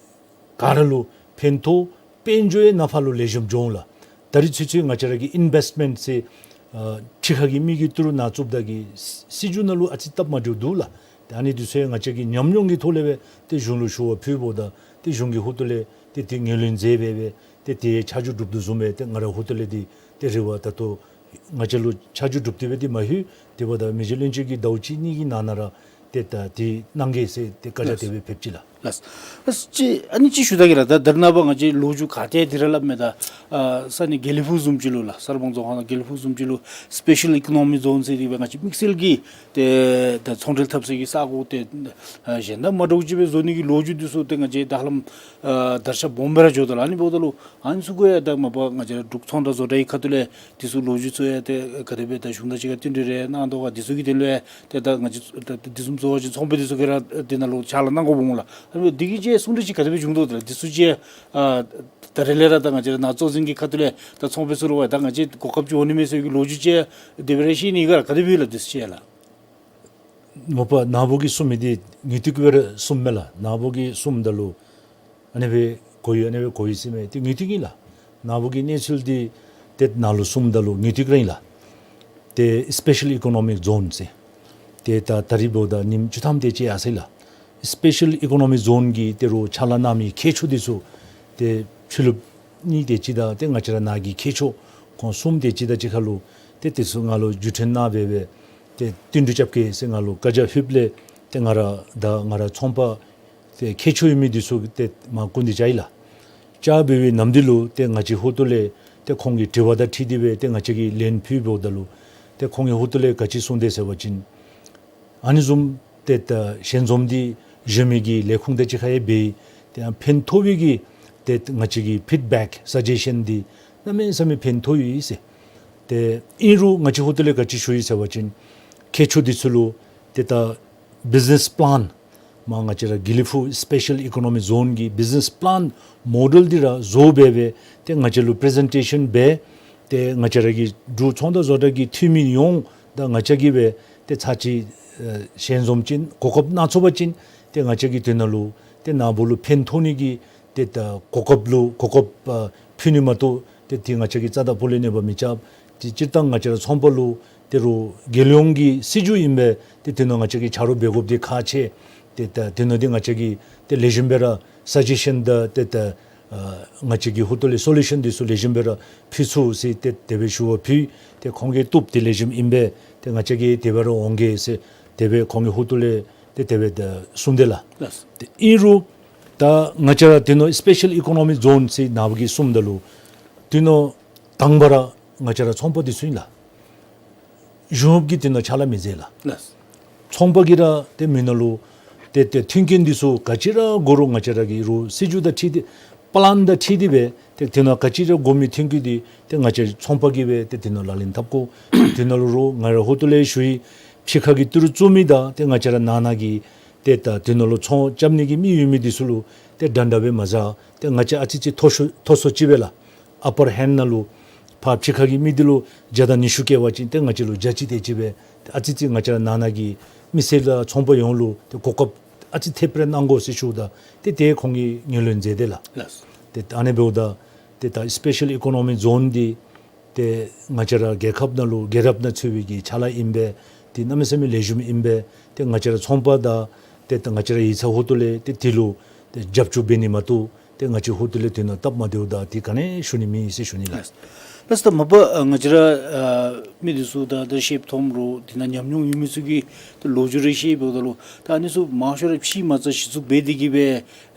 ག་ར་ལུ་ཕན་ཐོགས། དཔལ་འབྱོར་ཡང་ནཱ་ཕར་ལུ་ལེགས་ཤོམ་འགྱོ་འོང་ལགས། ད་རིས་ཚུན་ཚོད་ང་བཅས་ར་གི་ཨིན་བེསཊ་མེནཊ་ཟེར་ཨ་ཕྱི་ཁ་གི་མི་གིས་ཏི་རུ་ནཱ་བཙུགསཔ་ད་གི་སྲིད་བྱུས་ནང་ལུ་ཨ་ཙི་སྟབས་མ་བདེཝ་འདུག་ལགས། ཏེ་ཨ་ནི་འདི་ཚུ་ཡང་ང་བཅས་ཀྱི་ཉམས་མྱོང་གི་ཐོག་ལས་སྦེ་ཏེ་གཞུང་ལུ་ཞུ་བ་ཕུལཝ་ད་ཏེ་གཞུང་གི་ཧོ་ཏོ་ལས་ཏེ་ཏེ་ངོས་ལེན་མཛད་སྦེ་སྦེ་ཏེ་ཏེ་ཆ་འཇོག་གྲུབ་དོ་བཟུམ་སྦེ་ཏེ་ང་ར་ཧོ་ཏོ་ལས་འདི་ཏེ་རེ་བ་ད་ལྟོ་ང་བཅས་ལུ་ཆ་འཇོག་གྲུབ་སྟེ་སྦེ་འདི་མ་ལྷོད། དེ་འབདཝ་ད་མི་རྗེ་བློན་ཆེན་གྱི་ཟླཝ་གཅིག་གཉིས་ཀྱི་ནང་ན་ར་ཏེ་ད་འདི་གནང་གེ་ཟེར་ཏེ་བཀའ་རྒྱ་དེ་སྦེ་ཕེབས་ཅི་ལགས། ལགས། ལགས། ཅིག་ཨ་ནི་ཅིག་ཞུ་ད་གེ་ལགས། ད་ད་རེས་ནངས་པ་ང་བཅས་ལོ་རྒྱུས་ག་ཏེ་འདི་ར་སླབ་མས། ད་ཨ་ས་གནས་དགེ་ལེགས་ཕུག་བཟུམ་ཅིག་ལུ་ལགས། གསར་སྤང་རྫོང་ཁག་ནང་དགེ་ལེགས་ཕུག་བཟུམ་ཅིག་ལུ་སི་པེ་ཤཱལ་ཨི་ཀོ་ནོ་མིག་ཛོན་ཟེར་ཏེ་སྦེ་ང་བཅས་དམིགས་བསལ་གྱི་ཏེ་ད་ཚོང་འབྲེལ་འཐབ་སའི་གི་ས་གོ་ཏེ་ཨ་གཞན་དང་མ་འདྲཝ་ཅིག་སྦེ་བཟོ་ནི་གི་ལོ་རྒྱུས་འདི་ཚུ་ཏེ་ང་བཅས་ད་ཧ་ལམ་ཨ་བརྡར་ཤ་སྦོམ་སྦེ་ར་འགྱོ་དོ་ལགས། ཨ་ནི་འབདཝ་ད་ལུ་ཨ་ནི་ཚུ་གུ་ཡང་ད་མ་པ་ང་བཅས་ར་འབྲུག་ཚོང་དང་བཟོ་གྲྭ་གི་ཁ་ཐུག་ལས་འདི་ཚུ་ལོ་རྒྱུས་ཚུ་ཡང་ཏེ་ག་དེ་སྦེ་ད་གཞུང་དང་གཅིག་ཁར་བསྟུན་གྲོས་རེ་གནང་དོ་ག་འདི་ཚུ་གི་དོན་ལུ་ཡང་ཏེ་ད་ང་བཅས་ད་ད་འདི་བཟུམ་བཟོ་བ་ཅིན་ཚོང་པ་འདི་ཚུ་གིས་ར་འདི་ནང་ལུ་ཕྱག་ལཱ་གནང་དགོཔ་འོང་ལགས། ཨ་ནི་འདི་གི་ཅིག་གསུང་གྲོས་ཅིག་ག་དེ་སྦེ་བྱུང་དོ་ལགས། འདི་ཚུ་ཅིག་ཨ་ད་རེས་ལས་ར་ད་ང་བཅས་ར་ནཱ་གཙོ་འཛིན་གྱི་ཁ་ཐུག་ལས་ད་ཚོང་པ་ཚུ་ལུ་ཡང་ད་ང་བཅས་གོ་སྐབས་ཅིག་འོང་ནི་མས་ཟེར་གྱི་ལོ་རྒྱུས་ཅིག་དེ་སྦེ་ར་ཤེས་ནི་ག་ར་ག་དེ་སྦེ་ཡོད་ལགས། འདི་ཚུ་ཅིག་ལགས། མ་པ་ནཱ་བུ་གིས་གསུང་མི་འདི་ངེས་ཏིག་སྦེ་ར་གསུངམ་མས་ལགས། ནཱ་བུ་གིས་གསུངམ་ད་ལུ་ཨ་ནི་སྦེ་གོ་ཡི་ཨ་ནི་སྦེ་གོ་ཡི་ཟེར་མི་འདི་ངེས་ཏིག་ཨིན་ལགས། ནཱ་བུ་གིས་གནས་ཚུལ་འདི་ཏེ་ནཱ་ལུ་གསུངམ་ད་ལུ་ངེས་ཏིག་ར་ཨིན་ལགས། ཏེ་སི་པེ་ཤཱལ་ཨི་ཀོ་ནོ་མིག་ཛོན་ཟེར་ཏེ་ད་ད་རིས་འབདཝ་ད་ཉིནམ་བཅུ་ཐམ་དེ་ཅིག་ཡར་སོ་ཡི་ལགས། སི་པེ་ཤཱལ་ཨི་ཀོ་ནོ་མིག་ཛོན་གྱི་ཏེ་རོགས་ཕྱག་ལཱ་གནང་མི་མཁས་མཆོག་འདི་ཚུ་ཏེ་ཕྱི་ལུ་གཉིས་དེ་ཅིག་དང་ཏེ་ང་བཅས་ར་ནཱ་གི་མཁས་མཆོག་ཁོང་གསུམ་དེ་ཅིག་དང་གཅིག་ཁར་ལུ་ཏེ་འདི་ཚུ་ང་ལུ་བརྒྱུད་འཕྲིན་གནང་སྦེ་སྦེ་ཏེ་བསྟུན་གྲོས་རྐྱབ་གེ་ཟེར་ང་ལུ་བཀའ་རྒྱ་ཕུལཝ་ལས་ཏེ་ང་ར་དང་ང་ར་ཚོང་པ་ཏེ་མཁས་མཆོག་ཡོད་མི་འདི་ཚུ་ཏེ་མར་སྐུ་མདུན་བཅར་ཡི་ལགས། བཅར་བའི་ནམ་དུས་ལུ་ཏེ་ང་བཅས་ཧོ་ཏོ་ལས་ཏེ་ཁོང་གི་དྲི་བ་དང་འཁྲིལ་ཏེ་སྦེ་ཏེ་ང་བཅས་ཀྱིས་ལན་ཕུལ་འབདཝ་ད་ལུ་ཏེ་ཁོང་གིས་ཧོ་ཏོ་ལས་ག་ཅི་གསུངས་དེས་ཟེར་བ་ཅིན་ཨ་ནི་བཟུམ་ཏེ་ད་ཞལ་འཛོམས་འདི་གཞན་མི་གི་ལས་ཁུངས་དང་གཅིག་ཁར་ཡང་འབད་ཡི། ཏེ་ཡང་ཕན་ཐོགས་པའི་གི་ཏེ་ང་བཅས་ཀྱི་ཕིཌ་བེཀ་སཱ་ཇེས་ཤཱན་འདི་གནམ་མེད་ས་མེད་ཕན་ཐོགས་ཡི་ཟེར། ཏེ་ཨིན་རུང་ང་བཅས་ཧོ་ཏོ་ལས་ག་ཅི་ཞུ་ཡི་ཟེར་བ་ཅིན་ཁྱད་ཆོས་འདི་ཚུ་ལུ་ཏེ་ད་བིཛ་ནེས་པ་ལཱན་མ་ང་བཅས་ར་དགེ་ལེགས་ཕུག་སི་པེ་ཤཱལ་ཨི་ཀོ་ནོ་མིག་ཛོན་གྱི་བིཛ་ནེས་པ་ལཱན་མོ་ཌེལ་འདི་ར་བཟོ་སྦེ་སྦེ་ཏེ་ང་བཅས་ལུ་པི་རི་ཛེན་ཊེ་ཤཱན་འབད། ཏེ་ང་བཅས་ར་གི་འབྲུག་ཚོང་དང་བཟོ་གྲྭ་གི་འཐུས་མི་ཡོངས་དང་ང་བཅས་ཀྱིས་སྦེ་ཏེ་ཚར་གཅིག་ཨེ་ཞལ་འཛོམས་ཅིན་གོ་སྐབས་གནང་ཚུགས་པ་ཅིན་ཏེ་ང་བཅས་ཀྱིས་དེ་ནང་ལུ་ཏེ་ནཱ་བུ་ལུ་ཕན་ཐོགས་ནི་གི་ཏེ་ད་གོ་སྐབས་ལུ་གོ་སྐབས་ཨ་ཕུལ་ནི་མ་གཏོགས་ཏེ་དེ་ང་བཅས་ཀྱིས་རྩ་དང་པོ་ལས་གནོད་པ་མི་རྐྱབ། ཏེ་སྤྱིར་བཏང་ང་བཅས་ར་ཚོང་པ་ལུ་ཏེ་རུང་རྒྱལ་ཡོངས་ཀྱི་སྲིད་བྱུས་ཨིན་པས། ཏེ་དེ་ནང་ང་བཅས་ཀྱིས་ཆ་རོགས་འབད་དགོཔ་འདི་ཁག་ཆེ། ཏེ་ད་དེ་ནང་འདི་ང་བཅས་ཀྱིས་ཏེ་ལེགས་ཤོམ་སྦེ་ར་སཱ་ཇེ་ཤཱན་དང་ཏེ་ད་ཨ་ང་བཅས་ཀྱི་ཧོ་ཏོ་ལས་སོ་ལུ་ཤཱན་འདི་ཚུ་ལེགས་ཤོམ་སྦེ་ར་ཕུལ་ཚུགས་ཟེར་ཏེ་དེ་སྦེ་ཞུ་བ་ཕུལ། ཏེ་ཁོང་གིས་བཏུབ། དེ་ལེགས་ཤོམ་ཨིན་པས། ཏེ་ང་བཅས་ཀྱིས་དེ་སྦེ་ར་འོང་གེ་ཟེར་དེ་སྦེ་ཁོང་གིས་ཧོ་ཏོ་ལས་ཏེ་དེ་སྦེ་ད་གསུངས་དེས་ལགས། ལགས། ཏེ་ཨིན་རུང་ད་ང་བཅས་ར་དེ་ནང་སི་པེ་ཤཱལ་ཨི་ཀོ་ནོ་མིག་ཛོན་ཟེར་ནཱ་བུ་གིས་གསུངམ་ད་ལུ་དེ་ནང་དང་པ་ར་ང་བཅས་ར་ཚོང་པ་འདི་ཚུ་ཨིན་ལགས། གཞུང་གིས་དེ་ནང་ཕྱག་ལཱ་མི་མཛད་ལགས། ལགས། ཚོང་པ་གིས་ར་ཏེ་མི་ནང་ལུ་ཏེ་ཏེ་མཐུན་རྐྱེན་འདི་ཚུ་ག་ཅི་ར་དགོ་རུང་ང་བཅས་ར་གིས་རུང་སྲིད་བྱུས་དང་འཁྲིལ་ཏེ་པ་ལཱན་དང་འཁྲིལ་ཏེ་སྦེ་ཏེ་དེ་ནང་ག་ཅི་ར་དགོ་མི་མཐུན་རྐྱེན་འདི་ཏེ་ང་བཅས་ཚོང་པ་གིས་སྦེ་ཏེ་དེ་ནང་ལག་ལེན་འཐབ་དགོ། དེ་ནང་ལུ་རུང་ང་ར་ཧོ་ཏོ་ལས་ཞུ་ཡི། ཕྱི་ཁ་གི་ཏི་རུ་བཙུགས་མི་དང་ཏེ་ང་བཅས་ར་ནང་ན་གི་ཏེ་ད་དེ་ནང་ལུ་ཚོང་རྐྱབ་ནི་གི་མི་ཡོད་མི་འདི་ཚུ་ལུ་ཏེ་འདྲན་འདྲ་སྦེ་མ་བཟའ། ཏེ་ང་བཅས་ཨ་ཙི་ཅིག་མཐོ་ཤོས་མཐོ་སུ་ཅིག་སྦེ་ལགས། ཨ་པར་ཧེནཌ་ནང་ལུ་ཕར་ཕྱི་ཁ་གི་མི་འདི་ལུ་བརྒྱ་དང་ཉི་ཤུ་བཀལ་བ་ཅིན་ཏེ་ང་བཅས་ལུ་བརྒྱ་གཅིག་དེ་ཅིག་སྦེ་ཨ་ཙི་ཅིག་ང་བཅས་ར་ནང་ན་གི་མི་སེར་དང་ཚོང་པ་ཡོངས་ལུ་ཏེ་གོ་སྐབས་ཨ་ཙི་ཐེབས་རེ་གནང་དགོ་ཟེར་ཞུཝ་ད་ཏེ་དེ་ཁོང་གིས་ངོས་ལེན་མཛད་དེས་ལགས། ལགས། ཏེ་ཨ་ནི་འབདཝ་ད་ཏེ་ད་སི་པེ་ཤཱལ་ཨི་ཀོ་ནོ་མིག་ཛོན་འདི་ཏེ་ང་བཅས་ར་རྒྱལ་ཁབ་ནང་ལུ་རྒྱལ་རབས་ནང་ཚུད་པའི་གི་ཕྱག་ལཱ་ཨིན་པས། ཏེ་གནམ་མེད་ས་མེད་ལེགས་ཤོམ་ཨིན་པས། ཏེ་ང་བཅས་ར་ཚོང་པ་དང་ཏེ་ད་ང་བཅས་ར་ཡིག་ཚང་ཧོ་ཏོ་ལས་ཏེ་དེ་ལུ་ཏེ་རྒྱབ་སྐྱོར་འབད་ནི་མ་གཏོགས་ཏེ་ང་བཅས་ཧོ་ཏོ་ལས་དེ་ནང་སྟབས་མ་བདེཝ་དང་ཏེ་ག་ནི་ཞུ་ནི་མེད་ཟེར་ཞུ་ནི་ལགས། ལགས། ལགས་སོ། ད་མ་པ་ཨ་ང་བཅས་ར་ཨ་མི་འདི་ཚུ་ད་ད་ཤེསཔ་མཐོངམ་རུང་དེ་ནང་ཉམས་མྱོང་ཡོད་མི་ཚུ་གིས་ཏེ་ལོ་རྒྱུས་རེ་བཤད་འབདཝ་ད་ལུ་ད་ཨ་ནི་ཚུ་མང་ཤོས་ར་ཕྱེ་མ་རྩ་གཞི་བཙུགས་འབད་དེ་གིས་སྦེ་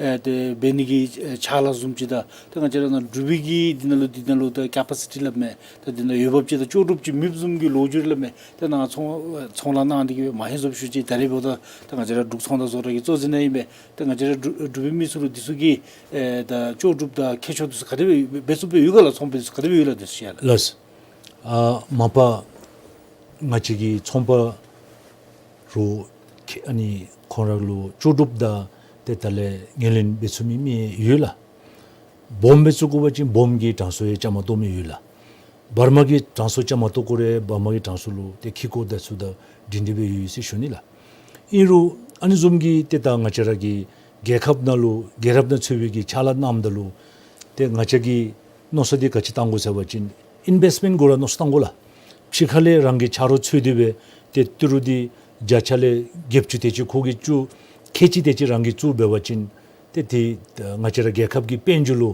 ཨེ་ཏེ་འབད་ནི་གི་ཨེ་ཕྱག་ལཱ་བཟུམ་ཅིག་དང་ད་ང་བཅས་ར་ནཱ་འབྲུག་པའི་གི་འདི་ནང་ལུ་འདི་ནང་ལུ་ད་ཀེ་པ་སི་ཊི་སླབ་མས། ད་འདི་ནང་འོས་འབབ་ཅིག་དང་ལྕོགས་གྲུབ་ཅིག་མེདཔ་བཟུམ་གྱི་ལོ་རྒྱུས་སླབ་མས། ད་ནཱ་ཚོང་ཚོང་ལཱ་གནང་སྟེ་གིས་སྦེ་མ་ཧེ་བཟོཔ་ཞུ་ཅི། ད་རེས་འབདཝ་ད་ད་ང་བཅས་ར་འབྲུག་ཚོང་དང་བཟོ་གྲྭ་གི་གཙོ་འཛིན་ནང་ཨིན་པས། ད་ང་བཅས་ར་འབྲུག་འབྲུག་པའི་མི་ཚུ་ལུ་འདི་ཚུ་གི་ཨེ་ད་ལྕོགས་གྲུབ་དང་ཁྱད་ཆོས་འདི་ཚུ་ག་དེ་སྦེ་འབད་ཚུགསཔ་སྦེ་ཡོད་ག་ལགས། ཚོང་པ་འདི་ཚུ་ག་དེ་སྦེ་ཡོད་ལགས། འདི་ཚུ་ཡང་ལགས། ལགས། ཨ་མ་པ་ང་བཅས་ཀྱི་ཚོང་པ་རུང་ཁེ་ཨ་ནི་ཁོང་ར་ལུ་ལྕོགས་གྲུབ་དང་ཏེ་ད་ལས་ངོས་ལེན་འབད་ཚུགས་མི་མི་ཡོད་ལགས། སྦོམ་སྦེ་བཙུགས་དགོ་པ་ཅིན་སྦོམ་གྱི་གྲངས་སུ་ཡང་བཅའ་མར་གཏོགས་མི་ཡོད་ལགས། བར་མ་གི་གྲངས་སུ་བཅའ་མར་གཏོགས་དགོ་རུང་བར་མ་གི་གྲངས་སུ་ལུ་ཏེ་ཁེ་ཀོ་དང་ཚུ་དང་སྒྲིང་སྒྲི་སྦེ་ཡོད་ཟེར་ཞུ་ནི་ལགས། ཨིན་རུང་ཨ་ནི་བཟུམ་གྱི་ཏེ་ད་ང་བཅས་ར་གི་རྒྱལ་ཁབ་ནང་ལུ་རྒྱལ་རབས་ནང་ཚུད་པའི་གི་ཕྱག་ལཱ་གནངམ་ད་ལུ་ཏེ་ང་བཅས་ཀྱིས་མནོ་བསམ་འདི་ག་ཅི་བཏང་དགོ་ཟེར་བ་ཅིན་ཨིན་བེསཊ་མེནཊ་གུ་ར་མནོ་བསམ་བཏང་དགོ་ལགས། ཕྱི་ཁ་ལས་རང་གི་ཆ་རོགས་འཚོལ་ཏེ་སྦེ་ཏེ་ཏི་རུ་འདི་བརྒྱ་ཆ་ལས་བརྒྱད་ཅུ་དེ་ཅིག་ཁོ་གིས་བཙུགས། ཁལ་གཅིག་དེ་ཅིག་རང་གིས་བཙུགས་འབད་བ་ཅིན་ཏེ་དེ་ང་བཅས་ར་རྒྱལ་ཁབ་ཀྱི་དཔལ་འབྱོར་ལུ་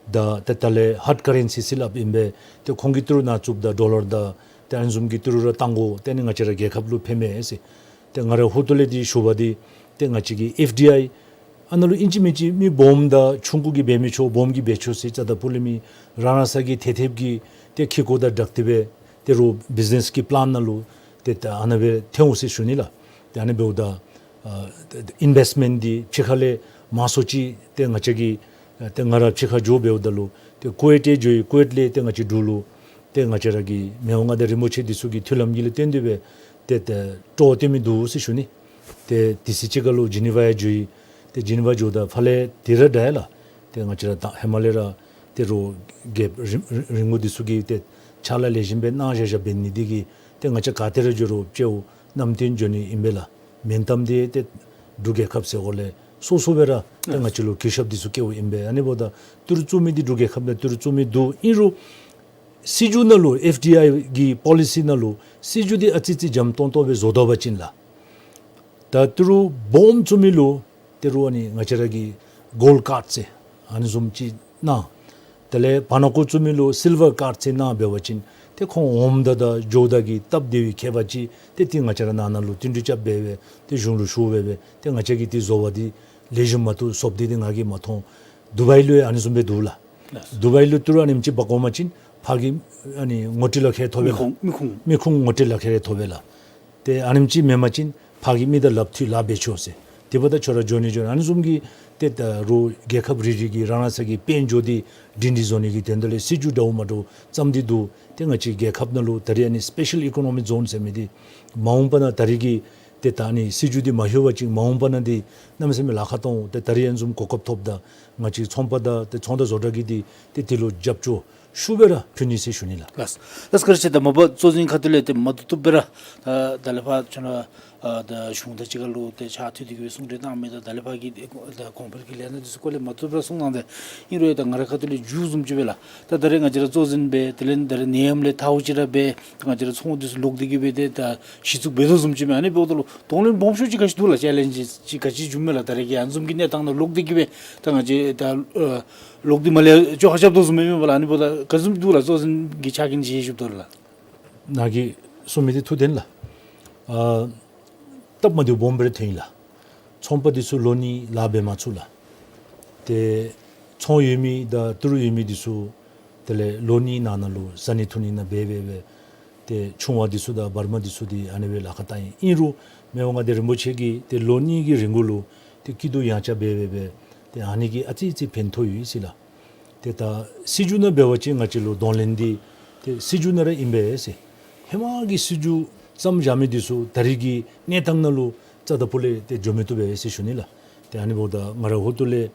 དང་ཏེ་ད་ལས་ཧཱརཌ་ཀ་རེན་སི་ཟེར་སླབ་ཨིན་པས། ཏེ་ཁོང་གིས་ཏི་རུ་ནཱ་བཙུགསཔ་ད་ཌོ་ལར་དང་ཏེ་ཨ་ནི་བཟུམ་གྱི་ཏི་རུ་ར་བཏང་དགོ། ཏེ་ཨ་ནི་ང་བཅས་ར་རྒྱལ་ཁབ་ལུ་ཕན་མས་ཟེར། ཏེ་ང་ར་ཧོ་ཏོ་ལས་འདི་ཞུ་བ་འདི་ཏེ་ང་བཅས་ཀྱི་ཨེཕ་ཌི་ཨའི་ཨ་ནཱ་ལུ་ཨིན་ཅི་མིན་ཅི་མི་སྦོམ་དང་ཆུང་ཀུ་གིས་འབད་མི་ཆོག། སྦོམ་གིས་འབད་ཆོག་ཟེར་རྩ་དང་པོ་ལས་མེད། རང་རང་སོ་གི་ཐེབས་ཐེབས་ཀྱི་ཏེ་ཁེ་ཀོ་དང་སྦྲགས་ཏེ་སྦེ་ཏེ་རུང་བིཛ་ནེས་ཀྱི་པ་ལཱན་ནང་ལུ་ཏེ་ད་ཨ་ནཱ་སྦེ་ཐོན་འོང་ཟེར་ཞུ་ནི་ལགས། ཏེ་ཨ་ནི་འབདཝ་ད་ཨ་ཏེ་ཨིན་བེསཊ་མེནཊ་འདི་ཕྱི་ཁ་ལས་མང་སུ་ཅིག་ཏེ་ང་བཅས་ཀྱི་ཨ་ཏེ་ང་ར་ཕྱི་ཁར་འགྱོ་འབདཝ་ད་ལུ་ཏེ་ཀུ་ཝེཊ་ལས་འགྱོ་ཡི། ཀུ་ཝེཊ་ལས་ཏེ་ང་བཅས་འབྲུག་ལུ་ཏེ་ང་བཅས་ར་གི་མི་དབང་མངའ་བདག་རིན་པོ་ཆེ་འདི་ཚུ་གི་མཐུན་ལམ་གྱི་ལས་བརྟེན་ཏེ་སྦེ་ཏེ་ཏེ་སྤྲོ་བ་སྟོན་མི་འདུག་ཟེར་ཞུ་ནི། ཏེ་དུས་ཚོད་ཅིག་ཁར་ལུ་ཇི་ནི་ཝ་ཡང་འགྱོ་ཡི། ཏེ་ཇི་ནི་ཝ་འགྱོཝ་ད་ཕར་ལས་དེ་ར་འདྲ་ཡི་ལགས། ཏེ་ང་བཅས་ར་ད་ཧེ་མ་ལས་ར་ཏེ་རུང་རྒྱལཔོ་རིམ་རིམ་གོང་འདི་ཚུ་གིས་ཏེ་ཕྱག་ལཱ་ལེགས་ཤོམ་སྦེ་གནང་བཞག་བཞགཔ་འབད་ནི་འདི་གིས་ཏེ་ང་བཅས་ག་ཏེ་ར་འགྱོ་རུང་གཙོ་བོ་རྣམ་རྟོག་འགྱོ་ནི་ཨིན་པས་ལགས། མེན་ཏམ་འདི་ཏེ་འབྲུག་རྒྱལ་ཁབ་ཟེར་འགོ་ལས་སོ་སོ་སྦེ་ར་ཏེ་ང་བཅས་ལུ་གུས་ཞབས་འདི་ཚུ་བསྐྱེདཔ་ཨིན་པས། ཨ་ནི་འབདཝ་ད་ཏི་རུ་བཙུགས་མི་འདི་འབྲུག་རྒྱལ་ཁབ་ནང་ཏི་རུ་བཙུགས་མི་འདུག། ཨིན་རུང་སྲིད་བྱུས་ནང་ལུ་ཨེཕ་ཌི་ཨའི་གི་པོ་ལི་སི་ནང་ལུ་སྲིད་བྱུས་འདི་ཨ་ཙི་ཙི་འཇམ་ཏོང་ཏོ་སྦེ་བཟོ་ད་པ་ཅིན་ལགས། ད་ཏི་རུ་སྦོམ་བཙུགས་མི་ལུ་ཏི་རུ་ཨ་ནི་ང་བཅས་ར་གི་གོལཌ་ཀཱརཌ་ཟེར་ཨ་ནི་བཟུམ་ཅིག་གནང་། དེ་ལས་བར་ན་ཀོ་བཙུགས་མི་ལུ་སིལ་ཝར་ཀཱརཌ་ཟེར་གནང་འབད་བ་ཅིན་ཏེ་ཁོང་འོངམ་ད་དང་འགྱོཝ་ད་གི་སྟབས་བདེ་བའི་ཁྱད་པར་ཅིག་ཏེ་ཏེ་ང་བཅས་ར་ནང་ན་ལུ་བསྟུན་གྲོས་རྐྱབ་སྦེ་སྦེ་ཏེ་གཞུང་ལུ་ཞུ་སྦེ་སྦེ་ཏེ་ང་བཅས་ཀྱིས་ཏེ་བཟོ་བ་འདི་ལེགས་ཤོམ་མ་བཏུབ་བཟོཝ་འདི་ཏེ་ང་གིས་མ་མཐོང་། དུ་བའི་ལུ་ཡང་ཨ་ནི་བཟུམ་སྦེ་འདུག་ལགས། ལགས། དུ་བའི་ལུ་ཏི་རུ་ཨ་ནེམ་ཅིག་འབག་འོང་པ་ཅིན་ཕར་གྱི་ཨ་ནི་ངོ་སྤྲོད་ལག་ཁྱེར་ཐོབ་པས་ལགས། མི་ཁུངས་མི་ཁུངས་མི་ཁུངས་ངོ་སྤྲོད་ལག་ཁྱེར་ཐོབ་པས་ལགས། ཏེ་ཨ་ནེམ་ཅིག་མེན་པ་ཅིན་ཕར་གྱི་མི་དང་ལགཔ་མཐུད་ལཱ་འབད་ཆོག་ཟེར། དེ་འབདཝ་ད་ཁྱོད་ར་འགྱོ་ནི་འགྱོ་ནི་ཨ་ནི་བཟུམ་གྱི་ཏེ་ད་རུང་རྒྱལ་ཁབ་རེ་རེ་གིས་རང་རང་སོ་གི་དཔལ་འབྱོར་འདི་སྒྲིང་སྒྲི་བཟོ་ནི་གི་དོན་དག་ལས་སྲིད་བྱུས་འདྲཝ་མ་འདྲཝ་བརྩམས་ཏེ་འདུག། ཏེ་ང་བཅས་རྒྱལ་ཁབ་ནང་ལུ་ད་རེས་ཨ་ནི་སི་པེ་ཤལ་ཨི་ཀོ་ནོ་མིག་ཛོན་ཟེར་མི་འདི་མ་འོངས་པ་ནང་ད་རེས་ཀྱི་ཏེ་ད་ཨ་ནི་སྲིད་བྱུས་འདི་མ་ལྷོད་པ་ཅིན་མ་འོངས་པ་ནང་འདི་གནམ་མེད་ས་མེད་ལཱ་ཁག་འཐོན། ཏེ་ད་རེས་ཨ་ནི་བཟུམ་གོ་སྐབས་ཐོབ་ད་ང་བཅས་ཚོང་པ་དང་ཏེ་ཚོང་དང་བཟོ་གྲྭ་གིས་འདི་ཏེ་དེ་ལུ་རྒྱབ་སྐྱོར་ཤུགས་སྦེ་ར་ཕུལ་ནི་ཟེར་ཞུ་ནི་ལགས། ལགས་ལགས། བཀའ་དྲིན་ཆེ། ད་མ་པ་གཙོ་འཛིན་ཁ་ཐུག་ལས་ཏེ་མ་བཏུབ་བཏུབ་སྦེ་ར་ད་ད་ལས་ཕར་ཁྱོད་ར་ཨ་ད་གཞུང་དང་གཅིག་ཁར་ལུ་ཏེ་ཕྱག་མཐུད་དེ་གི་སྦེ་གསུང་གྲོས་གནང་མི་དང་ད་ལས་ཕར་གྱི་ད་གོང་འཕེལ་གྱི་ལས་སྣ་འདི་ཚུ་སྐོར་ལས་མ་བཏུབ་ར་གསུང་གནང་སྟེ་ཨིན་རུང་ཡང་ད་ང་རའི་ཁ་ཐུག་ལས་མཇུག་བཟུམ་ཅིག་སྦེ་ལགས། ད་ད་རེས་ང་བཅས་ར་གཙོ་འཛིན་སྦེ་དེ་ལས་ད་རེས་ནད་ཡམས་ལས་ཐལཝ་ཅིག་ར་འབད་ད་ང་བཅས་ར་ཚོང་འདི་ཚུ་ལོག་སྟེ་གི་སྦེ་ཏེ་ད་གཞི་བཙུགས་འབད་དོ་བཟུམ་ཅིག་མས། ཨ་ནི་འབདཝ་ད་ལུ་གདོང་ལེན་སྦོམ་ཤོས་ཅིག་ག་ཅི་འདུག་ལགས། ཅེ་ལེནཇ་ཅིག་ག་ཅི་བྱུངམ་མས་ལགས། ད་རེས་ཀྱི་ཨ་ནི་བཟུམ་གྱི་གནས་སྟངས་ནང་ལོག་སྟེ་གི་སྦེ་ད་ང་བཅས་ད་ཨ་ལོག་སྟེ་མ་ལས་བཅོ་ཁ་རྐྱབ་དོ་བཟུམ་མས་མེན་པ་ལགས། ཨ་ནི་འབདཝ་ད་ག་བཟུམ་འདུག་ལགས། གཙོ་འཛིན་གྱི་ཕྱག་འགན་ཅིག་ཞུཝ་ད་ལུ་ལགས། ནཱ་གིས་གསུང་མི་འདི་ཐུགས་བདེན་ལགས། ཨ་སྟབས་མ་བདེཝ་སྦོམ་སྦེ་ར་ཐོན་ཡི་ལགས། ཚོང་པ་འདི་ཚུ་ལོ་གཉིས་ལཱ་འབད་མ་ཚུགས་ལགས། ཏེ་ཚོང་ཡོད་མི་དང་ཏི་རུ་ཡོད་མི་འདི་ཚུ་དེ་ལས་ལོ་གཉིས་ནང་ན་ལུ་བཟའ་ནི་འཐུང་ནི་ནང་འབད་འབད་འབད་ཏེ་ཆུང་བ་འདི་ཚུ་དང་བར་མ་འདི་ཚུ་འདི་ཨ་ནི་སྦེ་ལཱ་ཁག་བཏང་ཡི། ཨིན་རུང་མི་དབང་མངའ་བདག་རིན་པོ་ཆེ་གིས་ཏེ་ལོ་གཉིས་ཀྱི་རིང་གུ་ལུ་ཏེ་སྐྱིད་སྡུག་ཡང་ཆ་འབད་འབད་འབད་ཏེ་ཨ་ནི་གིས་ཨ་ཙི་ཙི་ཕན་ཐོགས་ཡོད་ཟེར་ལགས། ཏེ་ད་སྲིད་བྱུས་ནང་འབད་བ་ཅིན་ང་བཅས་ལུ་གདོང་ལེན་འདི་ཏེ་སྲིད་བྱུས་ནང་ར་ཨིན་པས་ཟེར། ཧེ་མ་གི་སྲིད་བྱུས་བརྩམས་བཞག་མི་འདི་ཚུ་ད་རེས་ཀྱི་གནས་སྟངས་ནང་ལུ་རྩ་དང་པོ་ལས་ཏེ་འགྱོ་མི་བཏུབ་པས་ཟེར་ཞུ་ནི་ལགས། ཏེ་ཨ་ནི་འབདཝ་ད་ང་རའི་ཧོངས་ལས་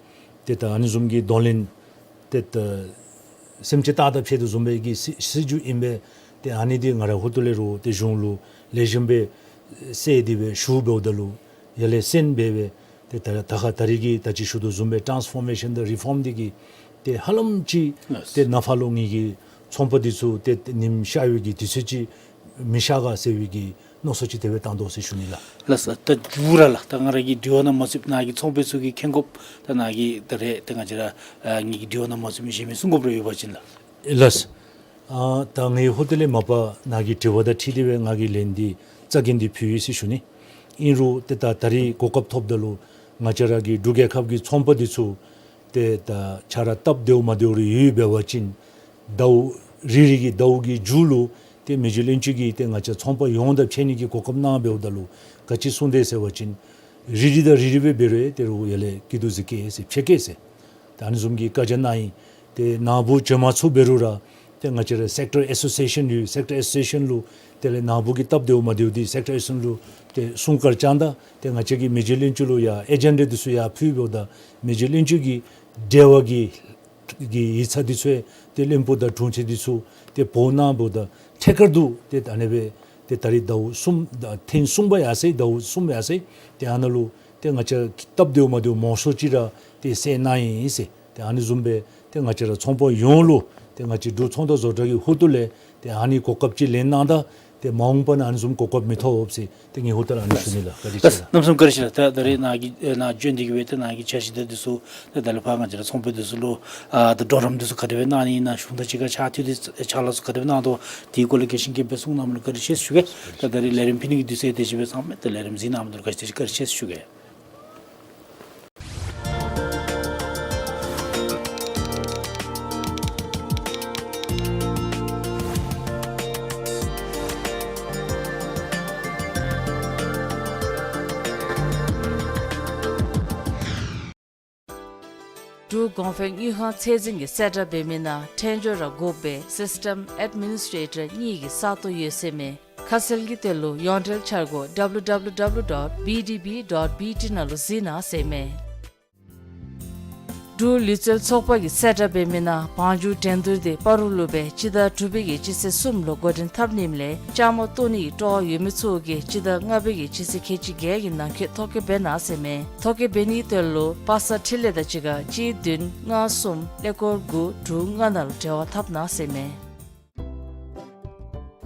ཏེ་ད་ཨ་ནི་བཟུམ་གྱི་གདོང་ལེན་ཏེ་ད་སེམས་ཅན་རྟག་དང་ཕྱད་དོ་བཟུམ་སྦེ་གི་སྲིད་སྲིད་བྱུས་ཨིན་པས། ཏེ་ཨ་ནི་འདི་ང་རའི་ཧོངས་ལས་རུང་ཏེ་གཞུང་ལུ་ལེགས་ཤོམ་སྦེ་གསལ་ཏེ་སྦེ་ཞུ་འབདཝ་ད་ལུ་ཡར་ལས་གསན་འབད་འབད་ཏེ་ད་ད་ཁ་ད་རེས་ཀྱི་ད་ཅི་ཞུ་དོ་བཟུམ་སྦེ་ཊཱནསི་ཕོར་མེ་ཤཱན་དང་རི་ཕོརམ་འདི་གིས་ཏེ་ཧ་ལམ་ཅིག་ལགས། ཏེ་ནཱ་ཕར་ལུ་ངེ་གི་ཚོང་པ་འདི་ཚུ་ཏེ་ཉིམ་ཤར་བའི་གི་དུས་ཚོད་ཅིག་མི་ཤར་ག་ཟེར་བའི་གི་མནོ་བསམ་ཅིག་དེ་སྦེ་བཏང་དོ་ཟེར་ཞུ་ནི་ལགས། ལགས་སོ། ད་མཇུག་ར་ལགས། ད་ང་ར་གི་དྲི་བ་ནང་མ་ཚུདཔ་ནཱ་གི་ཚོང་པ་ཚུ་གིས་མཁྱེན་དགོཔ་ད་ནཱ་གི་ད་རེས་ད་ང་བཅས་ར་ཨ་ངེ་གི་དྲི་བ་ནང་མ་ཚུདཔ་གཞན་མི་གསུང་དགོཔ་རེ་ཡོད་པ་ཅིན་ལགས། ལགས། ཨ་ད་ངེའི་ཧོངས་ལས་མ་པ་ནཱ་གི་དྲི་བ་དང་འཁྲིལ་ཏེ་སྦེ་ང་གིས་ལན་འདི་རྩ་འགེངས་ཏེ་ཕུལ་ཡི་ཟེར་ཞུ་ནི། ཨིན་རུང་ཏེ་ད་ད་རེས་གོ་སྐབས་ཐོབ་ད་ལུ་ང་བཅས་ར་གི་འབྲུག་རྒྱལ་ཁབ་ཀྱི་ཚོང་པ་འདི་ཚུ་ཏེ་ད་ཆ་ར་སྟབས་བདེཝ་མ་བདེཝ་རེ་ཡོད་འབད་བ་ཅིན་ཟླཝ་རེ་རེ་གི་ཟླཝ་གི་མཇུག་ལུ་ཏེ་མི་རྗེ་བློན་ཆེན་གྱིས་ཏེ་ང་བཅས་ཚོང་པ་ཡོངས་དང་ཕྱད་ནི་གི་གོ་སྐབས་གནང་འབདཝ་ད་ལུ་ག་ཅི་གསུངས་དེས་ཟེར་བ་ཅིན་རེ་རེ་དང་རེ་རེ་སྦེ་འབད་རུང་ཡང་ཏེ་རུང་ཡར་ལས་སྐྱིད་སྡུག་གཟིགས་གེ་ཟེར་ཕྱད་གེ་ཟེར། ཏེ་ཨ་ནི་བཟུམ་གྱི་བཀའ་རྒྱ་གནང་ཡི། ཏེ་ནཱ་བུ་བྱོན་མ་ཚུགས་འབད་རུང་ར་ཏེ་ང་བཅས་ར་སེཀ་ཊར་ཨེ་སོ་སི་ཨེ་ཤཱན་ཡོད། སེཀ་ཊར་ཨེ་སོ་སི་ཨེ་ཤཱན་ལུ་དེ་ལས་ནཱ་བུ་གི་སྟབས་བདེཝ་མ་བདེཝ་འདི་སེཀ་ཊར་ཨེ་སོ་སི་ཨེ་ཤཱན་ལུ་ཏེ་གསུང་བཀའ་བཅག་ད་ཏེ་ང་བཅས་ཀྱིས་མི་རྗེ་བློན་ཆེན་ལུ་ཡང་ཨེ་ཇེན་ཌ་འདི་ཚུ་ཡར་ཕུལ་འབདཝ་ད་མི་རྗེ་བློན་ཆེན་གྱིས་འབྲེལ་བ་གི་གི་ཡིག་ཚང་འདི་ཚུ་ཡང་ཏེ་བློན་པོ་དང་དྲུང་ཆེན་འདི་ཚུ་ཏེ་འབོ་གནང་འབདཝ་ད་ཐད་ཀར་དུ་ཏེ་ཨ་ནི་སྦེ་ཏེ་ད་རེས་ཟླཝ་གསུམ་ད་ཐེངས་གསུམ་པ་ཡར་སོ་ཡི། ཟླཝ་གསུམ་ཡར་སོ་ཡི། ཏེ་ཨ་ནཱ་ལུ་ཏེ་ང་བཅས་སྟབས་བདེཝ་མ་བདེཝ་མང་སུ་ཅིག་ར་ཏེ་སེལ་གནང་ཡི་ཟེར། ཏེ་ཨ་ནི་བཟུམ་སྦེ་ཏེ་ང་བཅས་ར་ཚོང་པ་ཡོངས་ལུ་ཏེ་ང་བཅས་འབྲུག་ཚོང་དང་བཟོ་གྲྭ་གི་ཧོངས་ལས་ཏེ་ཨ་ནི་གོ་སྐབས་ཅིག་ལེན་གནང་ད་ཏེ་མ་འོངས་པ་ནང་ཨ་ནི་བཟུམ་གོ་སྐབས་མི་ཐོབ་ཟེར་ཏེ་ངེའི་ཧོངས་ལས་ཨ་ནི་ཞུ་ནི་ལགས། བཀའ་དྲིན་ཆེ་ལགས། གནམ་མེད་ས་མེད་བཀའ་དྲིན་ཆེ་ལགས། ད་ད་རེས་ནཱ་གི་ཨེ་ནཱ་བྱོན་ཏེ་གི་སྦེ་ཏེ་ནཱ་གི་འཆར་གཞི་དང་འདི་ཚུ་ཏེ་ད་ལས་ཕར་ང་བཅས་ར་ཚོང་པ་འདི་ཚུ་ལུ་ཨ་ད་གྲོགས་རམ་འདི་ཚུ་ག་དེ་སྦེ་གནང་ནི་ཨིན་ན་གཞུང་དང་གཅིག་ཁར་ཕྱག་མཐུད་དེ་ཕྱག་ལཱ་ཚུ་ག་དེ་སྦེ་གནང་དོ་དེའི་སྐོར་ལས་རྒྱས་ཤིང་རྒྱས་པ་སྦེ་གསུང་གནང་མི་ལུ་བཀའ་དྲིན་ཆེ་ཞུ་གེ། ད་ད་རེས་ལས་རིམ་ཕུལ་ནི་གི་དུས་ཚོད་དེ་ཅིག་སྦེ་ཚང་མས། ད་ལས་རིམ་གཟིགས་གནང་མི་ལུ་བཀའ་དྲིན་ཆེ་ཞུ་གེ། འབྲུག་གོང་འཕེལ་དངུལ་ཁང་ཚད་འཛིན་གྱིས་གསལ་བསྒྲགས་འབད་མི་ནང་ཕྲན་བཅོས་ར་དགོཔ་སྦེ་སིསི་ཊེམ་ཨེཌ་མི་ནིསི་ཊེ་ཊར་གཉིས་ཀྱི་ས་སྟོང་ཡོད་ཟེར་མས། ཁ་གསལ་གྱི་དོན་ལུ་ཡོངས་འབྲེལ་འཆར་སྒོ་ཌབ་ལུ་ཌབ་ལུ་ཌབ་ལུ་ཌོཊ་བི་ཌི་བི་ཌོཊ་བི་ཊི་ནང་ལུ་གཟིགས་གནང་ཟེར་མས། འབྲུག་ལུས་རྩལ་ཚོགས་པ་གིས་གསལ་བསྒྲགས་འབད་མི་ནང་བང་རྒྱུག་འགྲན་བསྡུར་འདི་སྤ་རོ་ལུ་སྦེ་སྤྱི་ཟླ་དྲུག་པའི་གི་སྤྱི་ཚེས་གསུམ་ལུ་འགོ་འདྲེན་འཐབ་ནི་ཨིནམ་ལས་བཅའ་མར་གཏོགས་ནི་གི་སྤྲོ་བ་ཡོད་མི་ཚུ་གིས་སྤྱི་ཟླ་ལྔ་པའི་གི་སྤྱི་ཚེས་ཁལ་གཅིག་བརྒྱད་ཀྱི་ནང་འཁོད་ཐོ་བཀོད་འབད་གནང་ཟེར་མས། ཐོ་བཀོད་འབད་ནི་གི་དོན་ལུ་པ་སངས་འཕྲིན་ལས་དང་གཅིག་ཁར་གཅིག་བདུན་ལྔ་གསུམ་ཀླད་ཀོར་དགུ་དྲུག་ལྔ་ནང་ལུ་འབྲེལ་བ་འཐབ་གནང་ཟེར་མས།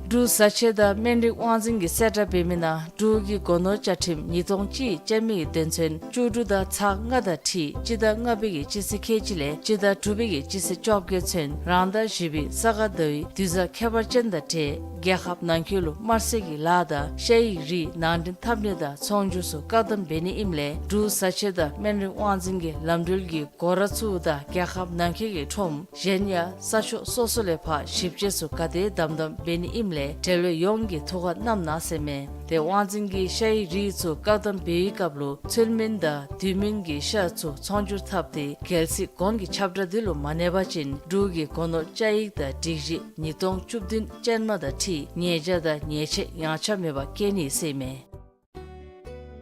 འབྲུག་བཟའ་ཆས་དང་སྨན་རིགས་དབང་འཛིན་གྱིས་གསལ་བསྒྲགས་འབད་མི་ནང་འབྲུག་གི་སྒོ་ནོར་བཅའ་ཁྲིམས་ཉིས་སྟོང་གཅིག་ཅན་མའི་དོན་ཚན་བཅུ་དྲུག་དང་ཚག་ལྔ་དང་འཁྲིལ་སྤྱི་ཟླ་ལྔ་པའི་གི་སྤྱི་ཚེས་ཁལ་གཅིག་ལས་སྤྱི་ཟླ་དྲུག་པའི་གི་སྤྱི་ཚེས་བཅོ་བརྒྱད་ཚུན་རང་ཟླ་བཞི་པའི་ས་ག་ཟླ་བའི་དུས་བཟང་ཁྱད་པར་ཅན་དང་འབྲེལ་རྒྱལ་ཁབ་ནང་འཁོད་ལུ་དམར་གསོད་ཀྱི་ལཱ་དང་ཤ་ཡིག་རིགས་ནང་འདྲེན་འཐབ་ནི་དང་ཚོང་སྒྱུར་ཚུ་བཀག་སྡོམ་འབད་ནི་ཨིནམ་ལས་འབྲུག་བཟའ་ཆས་དང་སྨན་རིགས་དབང་འཛིན་གྱི་ལམ་འགྲུལ་གྱི་སྒོ་ར་ཚུ་དང་རྒྱལ་ཁབ་ནང་འཁོད་ཀྱི་ཁྲོམ་གཞན་ཡང་ས་ཕྱོགས་སོ་སོ་ལས་ཕར་ཞིབ་དཔྱད་ཚུ་ག་དེ་དམ་དམ་འབད་ནི་ཨིནམ་ ལས་འབྲེལ་ཡོད་ཡོངས་ཀྱིས་ཐུགས་ཁར་བསྣམས་གནང་ཟེར་མས། ཏེ་དབང་འཛིན་གྱིས་ཤ་ཡི་རིགས་ཚུ་བཀག་དམ་འབད་བའི་སྐབས་ལུ་ཚུལ་མིན་དང་དུས་མིན་གྱི་ཤ་ཚུ་ཚོང་སྒྱུར་འཐབ་སྟེ་རྒྱལ་སྲིད་གོང་གི་ཁྱབ་བསྒྲགས་འདི་ལུ་མ་གནས་པ་ཅིན་འབྲུག་གི་སྒོ་ནོར་བཅའ་ཡིག་དང་སྒྲིག་གཞི་ཉིས་སྟོང་བཅུ་བདུན་ཅན་མ་དང་འཁྲིལ་ཉེས་བྱ་དང་ཉེས་ཆད་ཡངས་ཆག་མེད་པར་བཀལ་ནི་ཟེར་མས།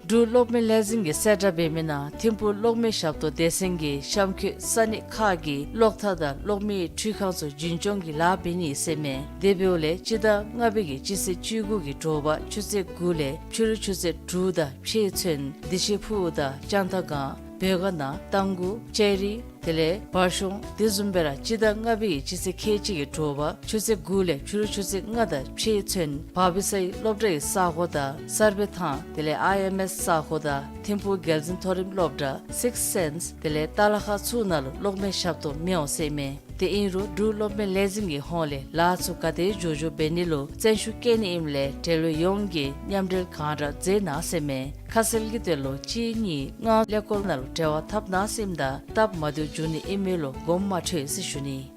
འབྲུག་གློག་མེ་ལས་འཛིན་གྱིས་གསལ་བསྒྲགས་འབད་མི་ནང་ཐིམ་ཕུག་གློག་མེ་ཞབས་ཏོག་སྡེ་ཚན་གྱིས་གཤམ་འཁོད་ས་གནས་ཁག་གི་གློག་ཐག་དང་གློག་མེའི་འཕྲུལ་ཁང་ཚུ་རྒྱུན་སྐྱོང་གི་ལཱ་འབད་ནི་ཟེར་མས། དེ་འབདཝ་ལས་སྤྱི་ཟླ་ལྔ་པའི་གི་སྤྱི་ཚེས་བཅུ་དགུ་གི་དྲོ་པ་ཆུ་ཚོད་དགུ་ལས་ཕྱི་རུ་ཆུ་ཚོད་དྲུག་དང་ཕྱེད་ཚུན་བདེ་ཆེན་ཕུག་དང་ལྕང་ཐང་སྒང་བོད་དགའ་ན་རྟ་མགོ་ལྕགས་རི་དེ་ལས་བར་གཞུང་དེ་བཟུམ་སྦེ་ར་སྤྱི་ཟླ་ལྔ་པའི་གི་སྤྱི་ཚེས་ཁལ་གཅིག་གི་དྲོ་པ་ཆུ་ཚོད་དགུ་ལས་ཕྱི་རུ་ཆུ་ཚོད་ལྔ་དང་ཕྱེད་ཚུན་བར་པི་སའི་སློབ་གྲྭའི་ས་གོ་དང་གསར་སྦས་ཐང་དེ་ལས་ཨའི་ཨེམ་ཨེས་ས་གོ་དང་ཐིམ་ཕུག་རྒྱལ་འཛིན་མཐོ་རིམ་སློབ་གྲྭ་སིགསི་སེནསི་དེ་ལས་ཏ་ལ་ཁ་ཚུ་ནང་ལུ་གློག་མེ་ཞབས་ཏོག་མི་འོང་ཟེར་མས། དེ་ཨིན་རུང་འབྲུག་གློག་མེ་ལས་འཛིན་གྱི་ཧོངས་ལས་ལཱ་ཚུ་ག་དེ་མགྱོགས་མགྱོགས་འབད་ནི་ལུ་བརྩོན་ཤུགས་བསྐྱེད་ནི་ཨིནམ་ལས་འབྲེལ་ཡོད་ཡོངས་ཀྱིས་མཉམ་འབྲེལ་གང་དྲག་མཛད་གནང་ཟེར་མས། ཁ་གསལ་གྱི་དོན་ལུ་གཅིག་གཉིས་ལྔ་ཀླད་ཀོར་ནང་ལུ་འབྲེལ་བ་འཐབ་གནང་ཟེར་ཨིནམ་ད་སྟབས་མ་བདེཝ་འབྱུང་ནི་ཨིན་མི་ལུ་དགོངསམ་མ་ཁྲེལ་ཟེར་ཞུ་ནི།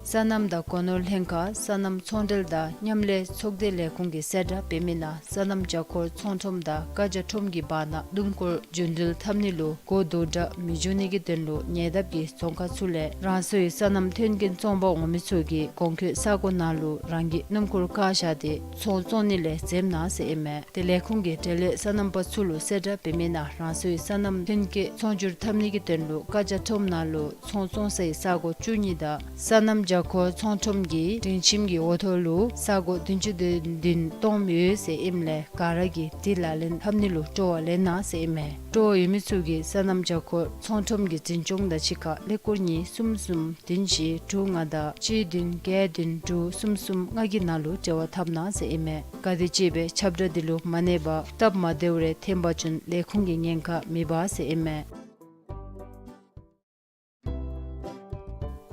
སོ་ནམ་དང་སྒོ་ནོར་ལྷན་ཁག་སོ་ནམ་ཚོང་འབྲེལ་དང་མཉམ་ལས་ཚོགས་སྡེ་ལས་ཁུངས་ཀྱིས་གསལ་བསྒྲགས་འབད་མི་ནང་སོ་ནམ་རྒྱ་སྒོར་ཚོང་ཁྲོམ་དང་ཀ་ཇ་ཁྲོམ་གྱི་བར་ན་སྣུམ་འཁོར་རྒྱུན་འགྲུལ་འཐབ་ནི་ལུ་གོ་དོག་དྲགས་མི་འབྱུང་ནི་གི་དོན་ལུ་ཉེ་འདབས་ཀྱི་རྫོང་ཁག་ཚུ་ལས་རང་སོའི་སོ་ནམ་མཐུན་རྐྱེན་བཙོང་པར་འོང་མི་ཚུ་གིས་གོང་འཁོད་ས་གོ་ནང་ལུ་རང་གི་སྣུམ་འཁོར་བཀག་བཞག་སྟེ་ཚོང་བཙོང་ནི་ལས་འཛེམ་གནང་ཟེར་ཨིན་མས། ཏེ་ལས་ཁུངས་ཀྱིས་འབྲེལ་ཡོད་སོ་ནམ་པ་ཚུ་ལུ་གསལ་བསྒྲགས་འབད་མི་ནང་རང་སོའི་སོ་ནམ་མཐུན་རྐྱེན་ཚོང་སྒྱུར་འཐབ་ནི་གི་དོན་ལུ་ཀ་ཇ་ཁྲོམ་ནང་ལུ་ཚོང་བཙོང་སའི་ས་གོ་བཅུ་གཉིས་དང་སོ་ནམ་རྒྱ་སྒོར་ཚོང་ཁྲོམ་གྱི་སྒྲིང་ཁྱིམ་གྱི་འོག་ཐོག་ལུ་ས་གོ་བདུན་ཅུ་དོན་བདུན་སྟོངམ་ཡོད་ཟེར་ཨིནམ་ལས་ག་ར་གིས་དེ་ལག་ལེན་འཐབ་ནི་ལུ་སྤྲོ་བ་ལེན་གནང་ཟེར་ཨིན་མས། སྤྲོ་བ་ཡོད་མི་ཚུ་གིས་སོ་ནམ་རྒྱ་སྒོར་ཚོང་ཁྲོམ་གྱི་འཛིན་སྐྱོང་དང་གཅིག་ཁར་ཀླད་ཀོར་གཉིས་གསུམ་གསུམ་བདུན་བཞི་དྲུག་ལྔ་དང་གཅིག་བདུན་བརྒྱད་བདུན་དྲུག་གསུམ་གསུམ་ལྔ་གི་ནང་ལུ་འབྲེལ་བ་འཐབ་གནང་ཟེར་ཨིན་མས། ག་དེམ་ཅིག་སྦེ་ཁྱབ་བསྒྲགས་འདི་ལུ་མ་གནས་པར་སྟབས་མ་བདེཝ་རེ་ཐོན་པ་ཅིན་ལས་ཁུངས་ཀྱི་ཉེན་ཁ་མེད་པས་ཟེར་ཨིན་མས།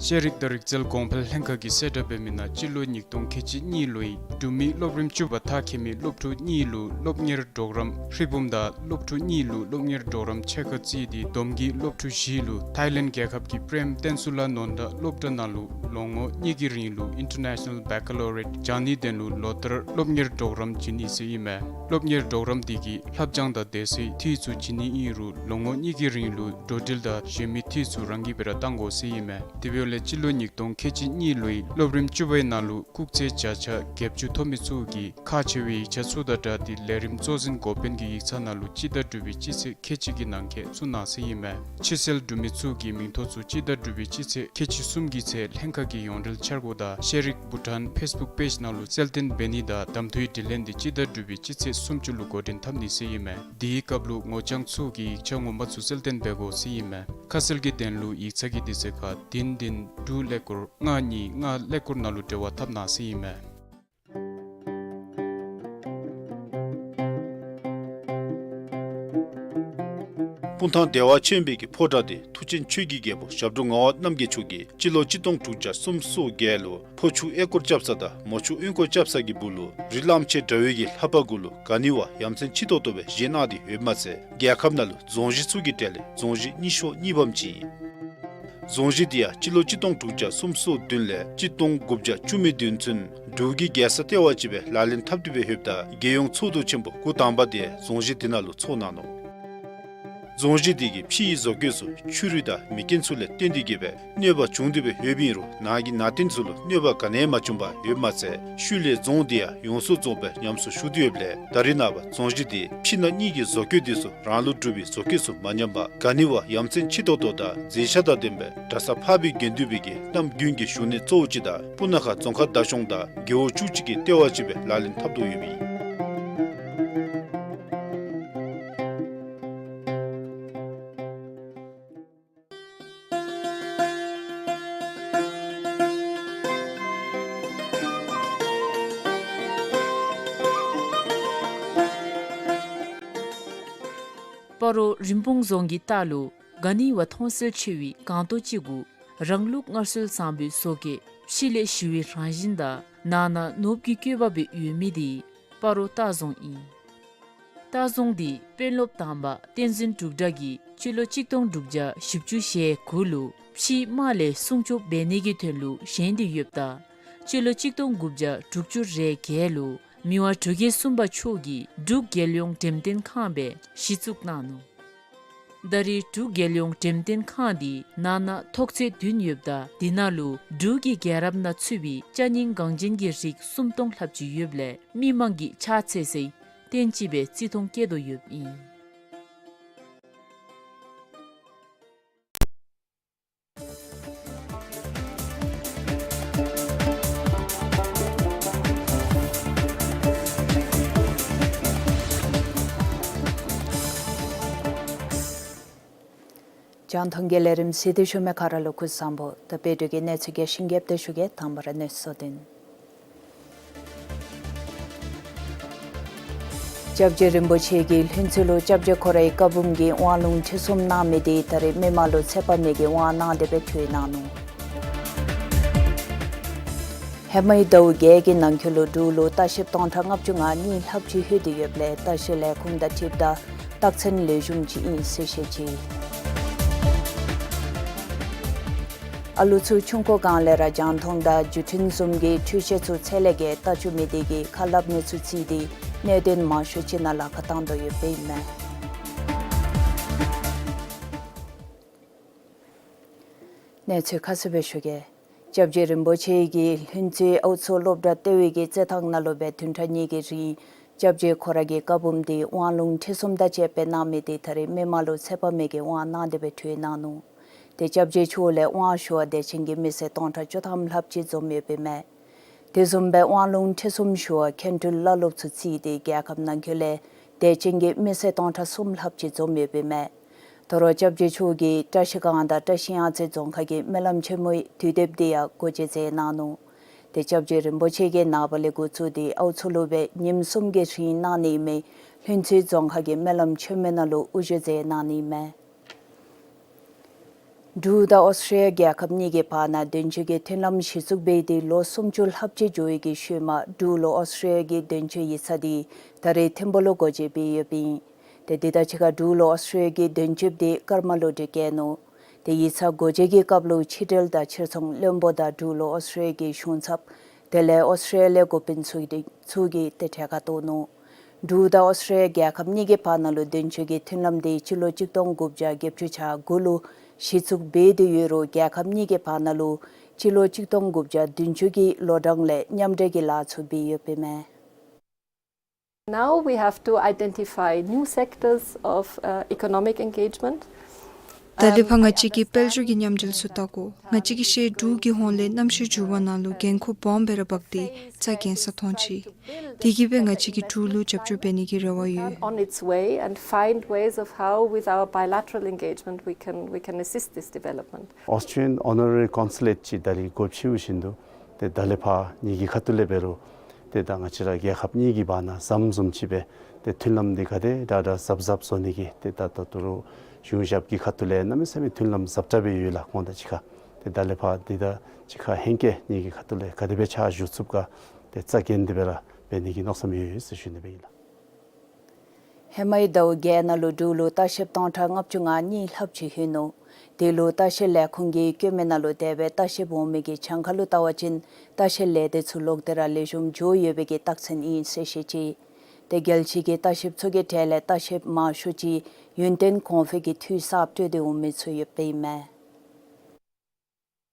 ཤེས་རིག་དང་རིག་རྩལ་གོང་འཕེལ་ལྷན་ཁག་གིས་གསལ་བསྒྲགས་འབད་མི་ནང་སྤྱི་ལོ་ཉིས་སྟོང་ཁལ་གཅིག་གཉིས་ལོའི་འབྲུག་མི་སློབ་རིམ་བཅུ་པ་མཐར་འཁྱོལ་མི་སློབ་ཕྲུག་གཉིས་ལུ་སློབ་གཉེར་གྲོགས་རམ་ཧྲིལ་བུམ་དང་སློབ་ཕྲུག་གཉིས་ལུ་སློབ་གཉེར་གྲོགས་རམ་ཕྱེད་ཀ་བརྩིས་ཏེ་བསྡོམས་ཀྱིས་སློབ་ཕྲུག་བཞི་ལུ་ཐའི་ལེནཌ་རྒྱལ་ཁབ་ཀྱི་པྲེམ་བསྟན་སུ་ལ་ནོར་དྷ་སློབ་གྲྭ་ནང་ལུ་ལོ་ངོ་གཉིས་ཀྱི་རིང་ལུ་ཨིན་ཊར་ནེ་ཤ་ནཱལ་བེ་ཀ་ལོ་རི་ཡེཊ་སྦྱང་ནིའི་དོན་ལུ་ལོ་ལྟར་སློབ་གཉེར་གྲོགས་རམ་བྱིན་ནི་ཟེར་ཨིན་མས། སློབ་གཉེར་གྲོགས་རམ་འདི་གིས་ལྷབ་སྦྱང་དང་དེ་ཚུའི་འཐུས་ཚུ་བྱིན་ནི་ཨིན་རུང་ལོ་ངོ་གཉིས་ཀྱི་རིང་ལུ་འགྲོ་འགྲུལ་དང་གཞན་མི་འཐུས་ཚུ་རང་གིས་སྦེ་ར་བཏང་དགོ་ཟེར་ཨིན་མས། དེ་འབདཝ་ལས་སྤྱི་ལོ་ཉིས་སྟོང་ཁལ་གཅིག་གཉིས་ལོའི་སློབ་རིམ་བཅུ་པའི་ནང་ལུ་སྐུགས་ཚད་བརྒྱ་ཆ་བརྒྱད་ཅུ་ཐོབ་མི་ཚུ་གིས་ཁག་ཆེ་བའི་ཡིག་ཆ་ཚུ་དང་སྦྲགས་ཏེ་ལས་རིམ་གཙོ་འཛིན་འགོ་དཔོན་གྱི་ཡིག་ཚང་ནང་ལུ་སྤྱི་ཟླ་དྲུག་པའི་སྤྱི་ཚེས་ཁལ་གཅིག་གི་ནང་འཁོད་བཙུགས་གནང་ཟེར་ཨིན་མས། ཕྱིར་སེལ་གྲུབ་མི་ཚུ་གི་མིང་ཐོ་ཚུ་སྤྱི་ཟླ་དྲུག་པའི་སྤྱི་ཚེས་ཁལ་གཅིག་གསུམ་གྱི་ཚེས་ལྷན་ཁག་གི་ཡོངས་འབྲེལ་འཆར་སྒོ་དང་ཤེས་རིག་བྷུ་ཊཱན་ཕེསི་བུཀ་པེཇ་ནང་ལུ་གསལ་སྟོན་འབད་ནི་དང་གདམ་འཐུའི་དྲི་ལན་འདི་སྤྱི་ཟླ་དྲུག་པའི་སྤྱི་ཚེས་སུམ་ཅུ་ལུ་འགོ་འདྲེན་འཐབ་ནི་ཟེར་ཨིན་མས། དེའི་སྐབས་ལུ་ངོ་རྐྱང་ཚུ་གིས་ཡིག་ཆ་ངོ་མ་ཚུ་གསལ་སྟོན་འབད་དགོ་ཟེར་ཨིན་མས། ཁ་གསལ་གྱི་དོན་ལུ་ཡིག་ཚང་གི་དུས་ཚོད་ཁར་བདུན་བདུན་དྲུག་ཀླད་ཀོར་ལྔ་གཉིས་ལྔ་ཀླད་ཀོར་ནང་ལུ་འབྲེལ་བ་འཐབ་གནང་ཟེར་ཨིན་མས། སྤུངས་ཐང་བདེ་བ་ཆེན་པོའི་གི་ཕོ་བྲང་འདི་མཐུ་ཆེན་ཆོས་ཀྱི་རྒྱལ་པོ་ཞབས་དྲུང་ངག་དབང་རྣམ་རྒྱལ་མཆོག་གིས་སྤྱི་ལོ་གཅིག་སྟོང་དྲུག་བརྒྱ་སུམ་ཅུ་སོ་བརྒྱད་ལུ་ཕོ་ཆུ་ཨེ་སྐོར་རྐྱབ་ས་དང་མོ་ཆུ་གཡུས་སྐོར་རྐྱབ་ས་གི་སྦུག་ལུ་རི་གླང་ཆེན་འདྲ་བའི་གི་ལྷ་པ་གུ་ལུ་ག་ནི་བ་ཡ་མཚན་ཆེ་ཏོག་ཏོ་སྦེ་བཞེངས་གནང་སྟེ་ཡོདཔ་མ་ཚད་རྒྱལ་ཁབ་ནང་ལུ་རྫོང་གཞི་ཚུ་གི་གྲས་ལས་རྫོང་གཞི་སྙི་ཤོས་གཉིས་པམ་ཅིག་ཨིན། རྫོང་གཞི་འདི་ཡང་སྤྱི་ལོ་གཅིག་སྟོང་དྲུག་བརྒྱ་སུམ་ཅུ་སོ་བདུན་ལས་གཅིག་སྟོང་དགུ་བརྒྱ་བཅུ་མེད་བདུན་ཚུན་འབྲུག་གི་རྒྱལ་ས་ལྟེ་བ་ཅིག་སྦེ་ལག་ལེན་འཐབ་སྟེ་སྦེ་ཡོདཔ་ད་རྒྱལ་ཡོངས་ཚོགས་འདུ་ཆེན་པོ་འགོ་དང་པ་དེ་རྫོང་གཞི་འདི་ནང་ལུ་ཚོགས་གནང་ནུག། རྫོང་གཞི་འདི་གི་ཕྱི་ཡི་བཟོ་བཀོད་ཚུ་ཆུ་རུད་དང་མེ་རྐྱེན་ཚུ་ལས་བརྟེན་ཏེ་གིས་སྦེ་གནོད་པ་བྱུང་སྟེ་སྦེ་ཡོདཔ་ཨིན་རུང་ནང་གི་ནང་རྟེན་ཚུ་ལུ་གནོད་པ་ག་ནི་ཡང་མ་བྱུང་བར་ཡོདཔ་མ་ཚད་ཤུལ་ལས་རྫོང་འདི་ཡང་ཡོངས་སུ་རྫོགས་སྦེ་ཉམས་གསོ་ཞུ་སྟེ་ཡོདཔ་ལས་ད་རེས་ནངས་པ་རྫོང་གཞི་འདི་ཕྱི་ནང་གཉིས་ཀྱི་བཟོ་བཀོད་འདི་ཚུ་རང་ལུ་གྲུབ་པའི་བཟོ་བཀོད་ཚུ་མ་ཉམས་པར་ག་ནི་བ་ཡ་མཚན་ཆེ་ཏོག་ཏོ་དང་མཛེས་ཆ་དང་ལྡན་པའི་གྲྭ་ས་འཕགས་པའི་དགེ་འདུན་པའི་གི་རྣམ་ཀུན་གྱི་བཞུགས་གནས་གཙོ་བོ་ཅིག་དང་སྤུ་ན་ཁ་རྫོང་ཁག་བདག་སྐྱོང་དང་རྒེད་འོག་བཅུ་གཅིག་གི་ལྟེ་བ་ཅིག་སྦེ་ལག་ལེན་འཐབ་དོ་ཡོདཔ་ཨིན། སྤ་རོ་རིན་སྤུངས་རྫོང་གི་ལྟག་ལུ་ག་ནི་བ་མཐོང་གསལ་ཆེ་བའི་སྒང་ཏོག་ཅིག་གུ་རང་ལུགས་སྔར་སྲོལ་བཟང་པོའི་བཟོ་བཀོད་ཕྱི་ལས་ཞི་བའི་རང་བཞིན་དང་ནང་ན་ནོར་བུའི་བཀོད་པ་སྦེ་ཡོད་མི་འདི་སྤ་རོ་ལྟ་རྫོང་ཨིན། ལྟ་རྫོང་འདི་དཔོན་སློབ་དང་པ་བསྟན་འཛིན་འབྲུག་གྲགས་ཀྱིས་སྤྱི་ལོ་གཅིག་སྟོང་དྲུག་བརྒྱ་བཞི་བཅུ་ཞེ་དགུ་ལུ་ཕྱིའི་དམག་ལས་སྲུང་སྐྱོབ་འབད་ནི་གི་དོན་ལུ་བཞེངས་ཏེ་ཡོདཔ་ད་ སྤྱི་ལོ་གཅིག་སྟོང་དགུ་བརྒྱ་དྲུག་ཅུ་རེ་བརྒྱད་ལུ་མི་དབང་འབྲུག་རྒྱལ་གསུམ་པ་མཆོག་གིས་འབྲུག་རྒྱལ་ཡོངས་འགྲེམས་སྟོན་ཁང་སྦེ་གཞི་བཙུགས་གནང་ནུག། ད་རེས་འབྲུག་རྒྱལ་ཡོངས་འགྲེམས་སྟོན་ཁང་འདི་ནང་ན་ཐོག་ཚད་བདུན་ཡོདཔ་ད་དེ་ནང་ལུ་འབྲུག་གི་རྒྱལ་རབས་ནང་ཚུད་པའི་ཅ་རྙིང་འགངས་ཅན་གྱི་རིགས་སུམ་སྟོང་ལྷགཔ་ཅིག་ཡོདཔ་ལས་མི་མང་གིས་ཕྱག་འཚལ་སའི་རྟེན་ཅིག་སྦེ་བརྩི་མཐོང་བསྐྱེད་དོ་ཡོདཔ་ཨིན། རྒྱང་མཐོང་གི་ལས་རིམ་གཟིགས་ཏེ་བཞུགས་མི་ག་ར་ལུ་སྐུ་གཟུགས་བཟང་པོ། ད་དཔལ་སྒྲོན་གྱི་གནས་ཚུལ་རྒྱས་ཤིང་རྒྱསཔ་སྦེ་ཞུ་གེ། དང་པ་ར་གནས་ཚུལ་གཙོ་དོན། སྐྱབས་རྗེ་རིན་པོ་ཆེ་གིས་ལྷུན་རྩེ་ལུ་སྐྱབས་རྗེ་ཁོ་རའི་བཀའ་འབུམ་གྱི་དབང་ལུང་ཁྲིད་གསུམ་གནང་མི་དེ་ད་རེས་མི་མང་ལུ་ཚད་པ་མེད་ཀྱི་དབང་གནང་སྟེ་སྦེ་ཐུགས་གནང་ནུག། ཧེ་མའི་ཟླཝ་བརྒྱད་ཀྱི་ནང་འཁོད་ལུ་འབྲུག་ལུ་ལྟ་བཤལཔ་སྟོང་ཕྲག་ལྔ་བཅུ་ང་གཉིས་ལྷགཔ་ཅིག་ལྷོད་དེ་ཡོདཔ་ལས་ལྟ་བཤལ་ལས་ཁུངས་དང་འཁྲིལཝ་ད་རྟགས་མཚན་ལེགས་ཤོམ་ཅིག་ཨིན་ཟེར་བཤད་ཅི། ཨ་ལུ་ཚུ་ཆུང་ཀུ་སྒང་ལས་ར་རྒྱང་མཐོང་དང་བརྒྱུད་འཕྲིན་བཟུམ་གྱི་འཕྲུལ་ཆས་ཚུ་ཚད་ལས་བརྒལ་བལྟ་བཅུག་མི་དེ་གིས་ཁ་སླབ་ནི་ཚུ་བརྩིས་ཏེ་གནད་དོན་མང་ཤོས་ཅིག་ནང་ལཱ་ཁག་བཏང་དོ་ཡོདཔ་ཨིན་མས། གནས་ཚུལ་ཁ་གསལ་སྦེ་ཞུ་གེ། སྐྱབས་རྗེ་རིན་པོ་ཆེ་གིས་ལྷུན་རྩེ་ཨའུ་མཚོ་སློབ་གྲྭ་ལྟེ་བའི་གི་རྩེད་ཐང་ནང་ལུ་སྦེ་བདུན་ཕྲག་གཉིས་ཀྱི་རིང་སྐྱབས་རྗེ་ཁོ་ར་གི་བཀའ་འབུམ་དེ་དབང་ལུང་ཁྲིད་གསུམ་དང་བཅསཔ་སྦེ་གནང་མི་དེ་ད་རེས་མི་མང་ལུ་ཚད་པ་མེད་ཀྱི་དབང་གནང་སྟེ་སྦེ་ཐུགས་གནང་ནུག། དེ་སྐྱབས་རྗེ་མཆོག་ལས་དབང་ཞུ་བར་དད་ཅན་གྱི་མི་སེར་སྟོང་ཕྲག་བཅུ་ཐམ་ལྷགཔ་ཅིག་འཛོམས་ཡོདཔ་ཨིན་མས། དེ་བཟུམ་སྦེ་དབང་ལུང་ཁྲིད་གསུམ་ཞུ་བར་མཁན་སྤྲུལ་བླ་སློབ་ཚུ་བརྩིས་ཏེ་རྒྱལ་ཁབ་ནང་འཁོད་ལས་དད་ཅན་གྱི་མི་སེར་སྟོང་ཕྲག་གསུམ་ལྷགཔ་ཅིག་འཛོམས་ཡོདཔ་ཨིན་མས། དོ་རུང་སྐྱབས་རྗེ་མཆོག་གིས་བཀྲ་ཤིས་སྒང་དང་བཀྲ་ཤིས་གཡང་རྩེ་རྫོང་ཁག་གི་སྨོན་ལམ་ཆེན་མོའི་དུས་དེབ་དེ་ཡང་སྒོ་འབྱེད་མཛད་གནང་ནུག། དེ་སྐྱབས་རྗེ་རིན་པོ་ཆེ་གིས་ནངས་པ་ལས་འགོ་བཙུགས་ཏེ་ཨའུ་མཚོ་ལུ་སྦེ་ཉིནམ་གསུམ་གྱི་རིང་གནང་ནི་ཨིན་མི་ལྷུན་རྩེ་རྫོང་ཁག་གི་སྨོན་ལམ་ཆེན་མོའི་ནང་ལུ་དབུ་བཞུགས་མཛད་གནང་ནི་ཨིན་མས། འབྲུག་དང་ཨོསི་ཊྲེ་ལི་ཡ་རྒྱལ་ཁབ་གཉིས་ཀྱི་བར་ན་དོན་གཅོད་ཀྱི་མཐུན་ལམ་གཞི་བཙུགས་འབད་དེ་ལོ་སུམ་ཅུ་ལྷགཔ་ཅིག་འགྱོ་ཡི་གི་ཤུལ་མ་འབྲུག་ལུ་ཨོསི་ཊྲེ་ལི་ཡ་གི་དོན་གཅོད་ཡིག་ཚང་དེ་ད་རེས་ཐིམ་ཕུག་ལུ་སྒོ་འབྱེད་འབད་ཡོདཔ་ཨིན། དེ་དེ་དང་གཅིག་ཁར་འབྲུག་ལུ་ཨོསི་ཊྲེ་ལི་ཡ་གི་དོན་གཅོདཔ་དེ་སྐར་མ་ལོ་འདི་བཀལ་ནུག། དེ་ཡིག་ཚང་སྒོ་འབྱེད་ཀྱི་སྐབས་ལུ་ཕྱི་འབྲེལ་དང་ཕྱིར་ཚོང་བློན་པོ་དང་འབྲུག་ལུ་ཨོསི་ཊྲེ་ལི་ཡ་གི་གཞུང་ཚབ་དེ་ལས་ཨོསི་ཊྲེ་ལི་ཡ་འགོ་དཔོན་ཚུ་གིས་ཏེ་གྲལ་ཁར་གཏོགས་ནུག། འབྲུག་དང་ཨོསི་ཊྲེ་ལི་ཡ་རྒྱལ་ཁབ་གཉིས་ཀྱི་བར་ན་ལུ་དོན་གཅོད་ཀྱི་མཐུན་ལམ་དེ་སྤྱི་ལོ་གཅིག་སྟོང་དགུ་བརྒྱ་བརྒྱད་ཅུ་གྱ་དགུ་ལུ་གཞི་བཙུགས་འབད་དེ་ཡོད་རུང་རྒྱལ་ཁབ་གཉིས་ཀྱི་བར་ན་ལུ་སྤྱི་ལོ་གཅིག་སྟོང་དགུ་བརྒྱ་བདུན་ཅུ་གི་ལོ་གྲངས་ལས་མཉམ་འབྲེལ་གྱི་ལཱ་ཚུ་འབད་ཡོདཔ་ཨིན་མས། Now we have to identify new sectors of, uh, economic engagement. ད་ལས་ཕར་ང་བཅས་ཀྱིས་དཔལ་འབྱོར་གྱི་མཉམ་འབྲེལ་ཚུ་བལྟ་དགོ། ང་བཅས་ཀྱིས་ཤེས་འབྲུག་གི་ཧོངས་ལས་གནམ་གཤིས་འགྱུར་བ་ནང་ལུ་འགན་ཁུར་སྦོམ་སྦེ་ར་འབག་སྟེ་རྩ་འགེངས་ས་མཐོང་ཅི། དེ་གིས་སྦེ་ང་བཅས་ཀྱིས་འབྲུག་ལུ་རྒྱབ་སྐྱོར་འབད་ནི་གི་རེ་བ་ཡོད། On its way and find ways of how, with our bilateral engagement, we can, we can assist this development. Austrian Honorary Consulate ཅིག་ད་རིས་སྒོ་ཕྱེ་བཞིན་དུ་ཏེ་ད་ལས་ཕར་ངེ་གི་ཁ་ཐུག་ལས་འབད་རུང་ཏེ་ད་ང་བཅས་ར་རྒྱལ་ཁབ་གཉིས་ཀྱི་བར་ན་ཟམ་བཟུམ་ཅིག་སྦེ་ཏེ་མཐུན་ལམ་འདི་ག་དེ་དྲག་དྲག་ཟབ་ཟབ་བཟོ་ནི་གི་ཏེ་ད་ད་ལྟོ་ར་གཞུང་ཞབས་ཀྱི་ཁ་ཐུག་ལས་གནམ་མེད་ས་མེད་མཐུན་ལམ་ཟབ་དྲགས་སྦེ་ཡོད་ལགས། ཁོང་དང་གཅིག་ཁར་ཏེ་ད་ལས་ཕར་འདི་དང་གཅིག་ཁར་ཧེང་སྐལ་ངེ་གི་ཁ་ཐུག་ལས་ག་དེ་སྦེ་ཕྱག་ཞུ་ཚུགསཔ་ག་ཏེ་རྩ་འགེངས་ཏེ་སྦེ་ར་འབད་ནི་གི་མནོ་བསམ་ཡོད་ཡོད་ཟེར་ཞུ་ནི་སྦེ་ཨིན་ལགས། ཧེ་མའི་ཟླཝ་བརྒྱད་ནང་ལུ་འབྲུག་ལུ་ལྟ་བཤལཔ་སྟོང་ཕྲག་ལྔ་བཅུ་ང་གཉིས་ལྷགཔ་ཅིག་ལྷོད་ནུག། དེ་ལུ་ལྟ་བཤལ་ལས་ཁུངས་ཀྱིས་བཀོད་མི་ནང་ལུ་དེ་སྦེ་ལྟ་བཤལཔ་འོང་མི་གི་གྱངས་ཁ་ལུ་བལྟ་བ་ཅིན་ལྟ་བཤལ་ལས་སྡེ་ཚུ་ལོག་སྟེ་ར་ལེགས་ཤོམ་འགྱོ་ཡོད་པའི་གི་རྟགས་མཚན་ཨིན་ཟེར་བཤད་ཅི། ཏེ་རྒྱལ་སྤྱི་གི་ལྟ་བཤལཔ་ཚུ་གི་གྲས་ལས་ལྟ་བཤལཔ་མང་ཤོས་ཅིག་ཡུན་བརྟན་གོང་འཕེལ་གྱི་འཐུས་གསརཔ་སྤྲོད་དེ་འོང་མི་ཚུ་ཡོདཔ་ཨིན་མས།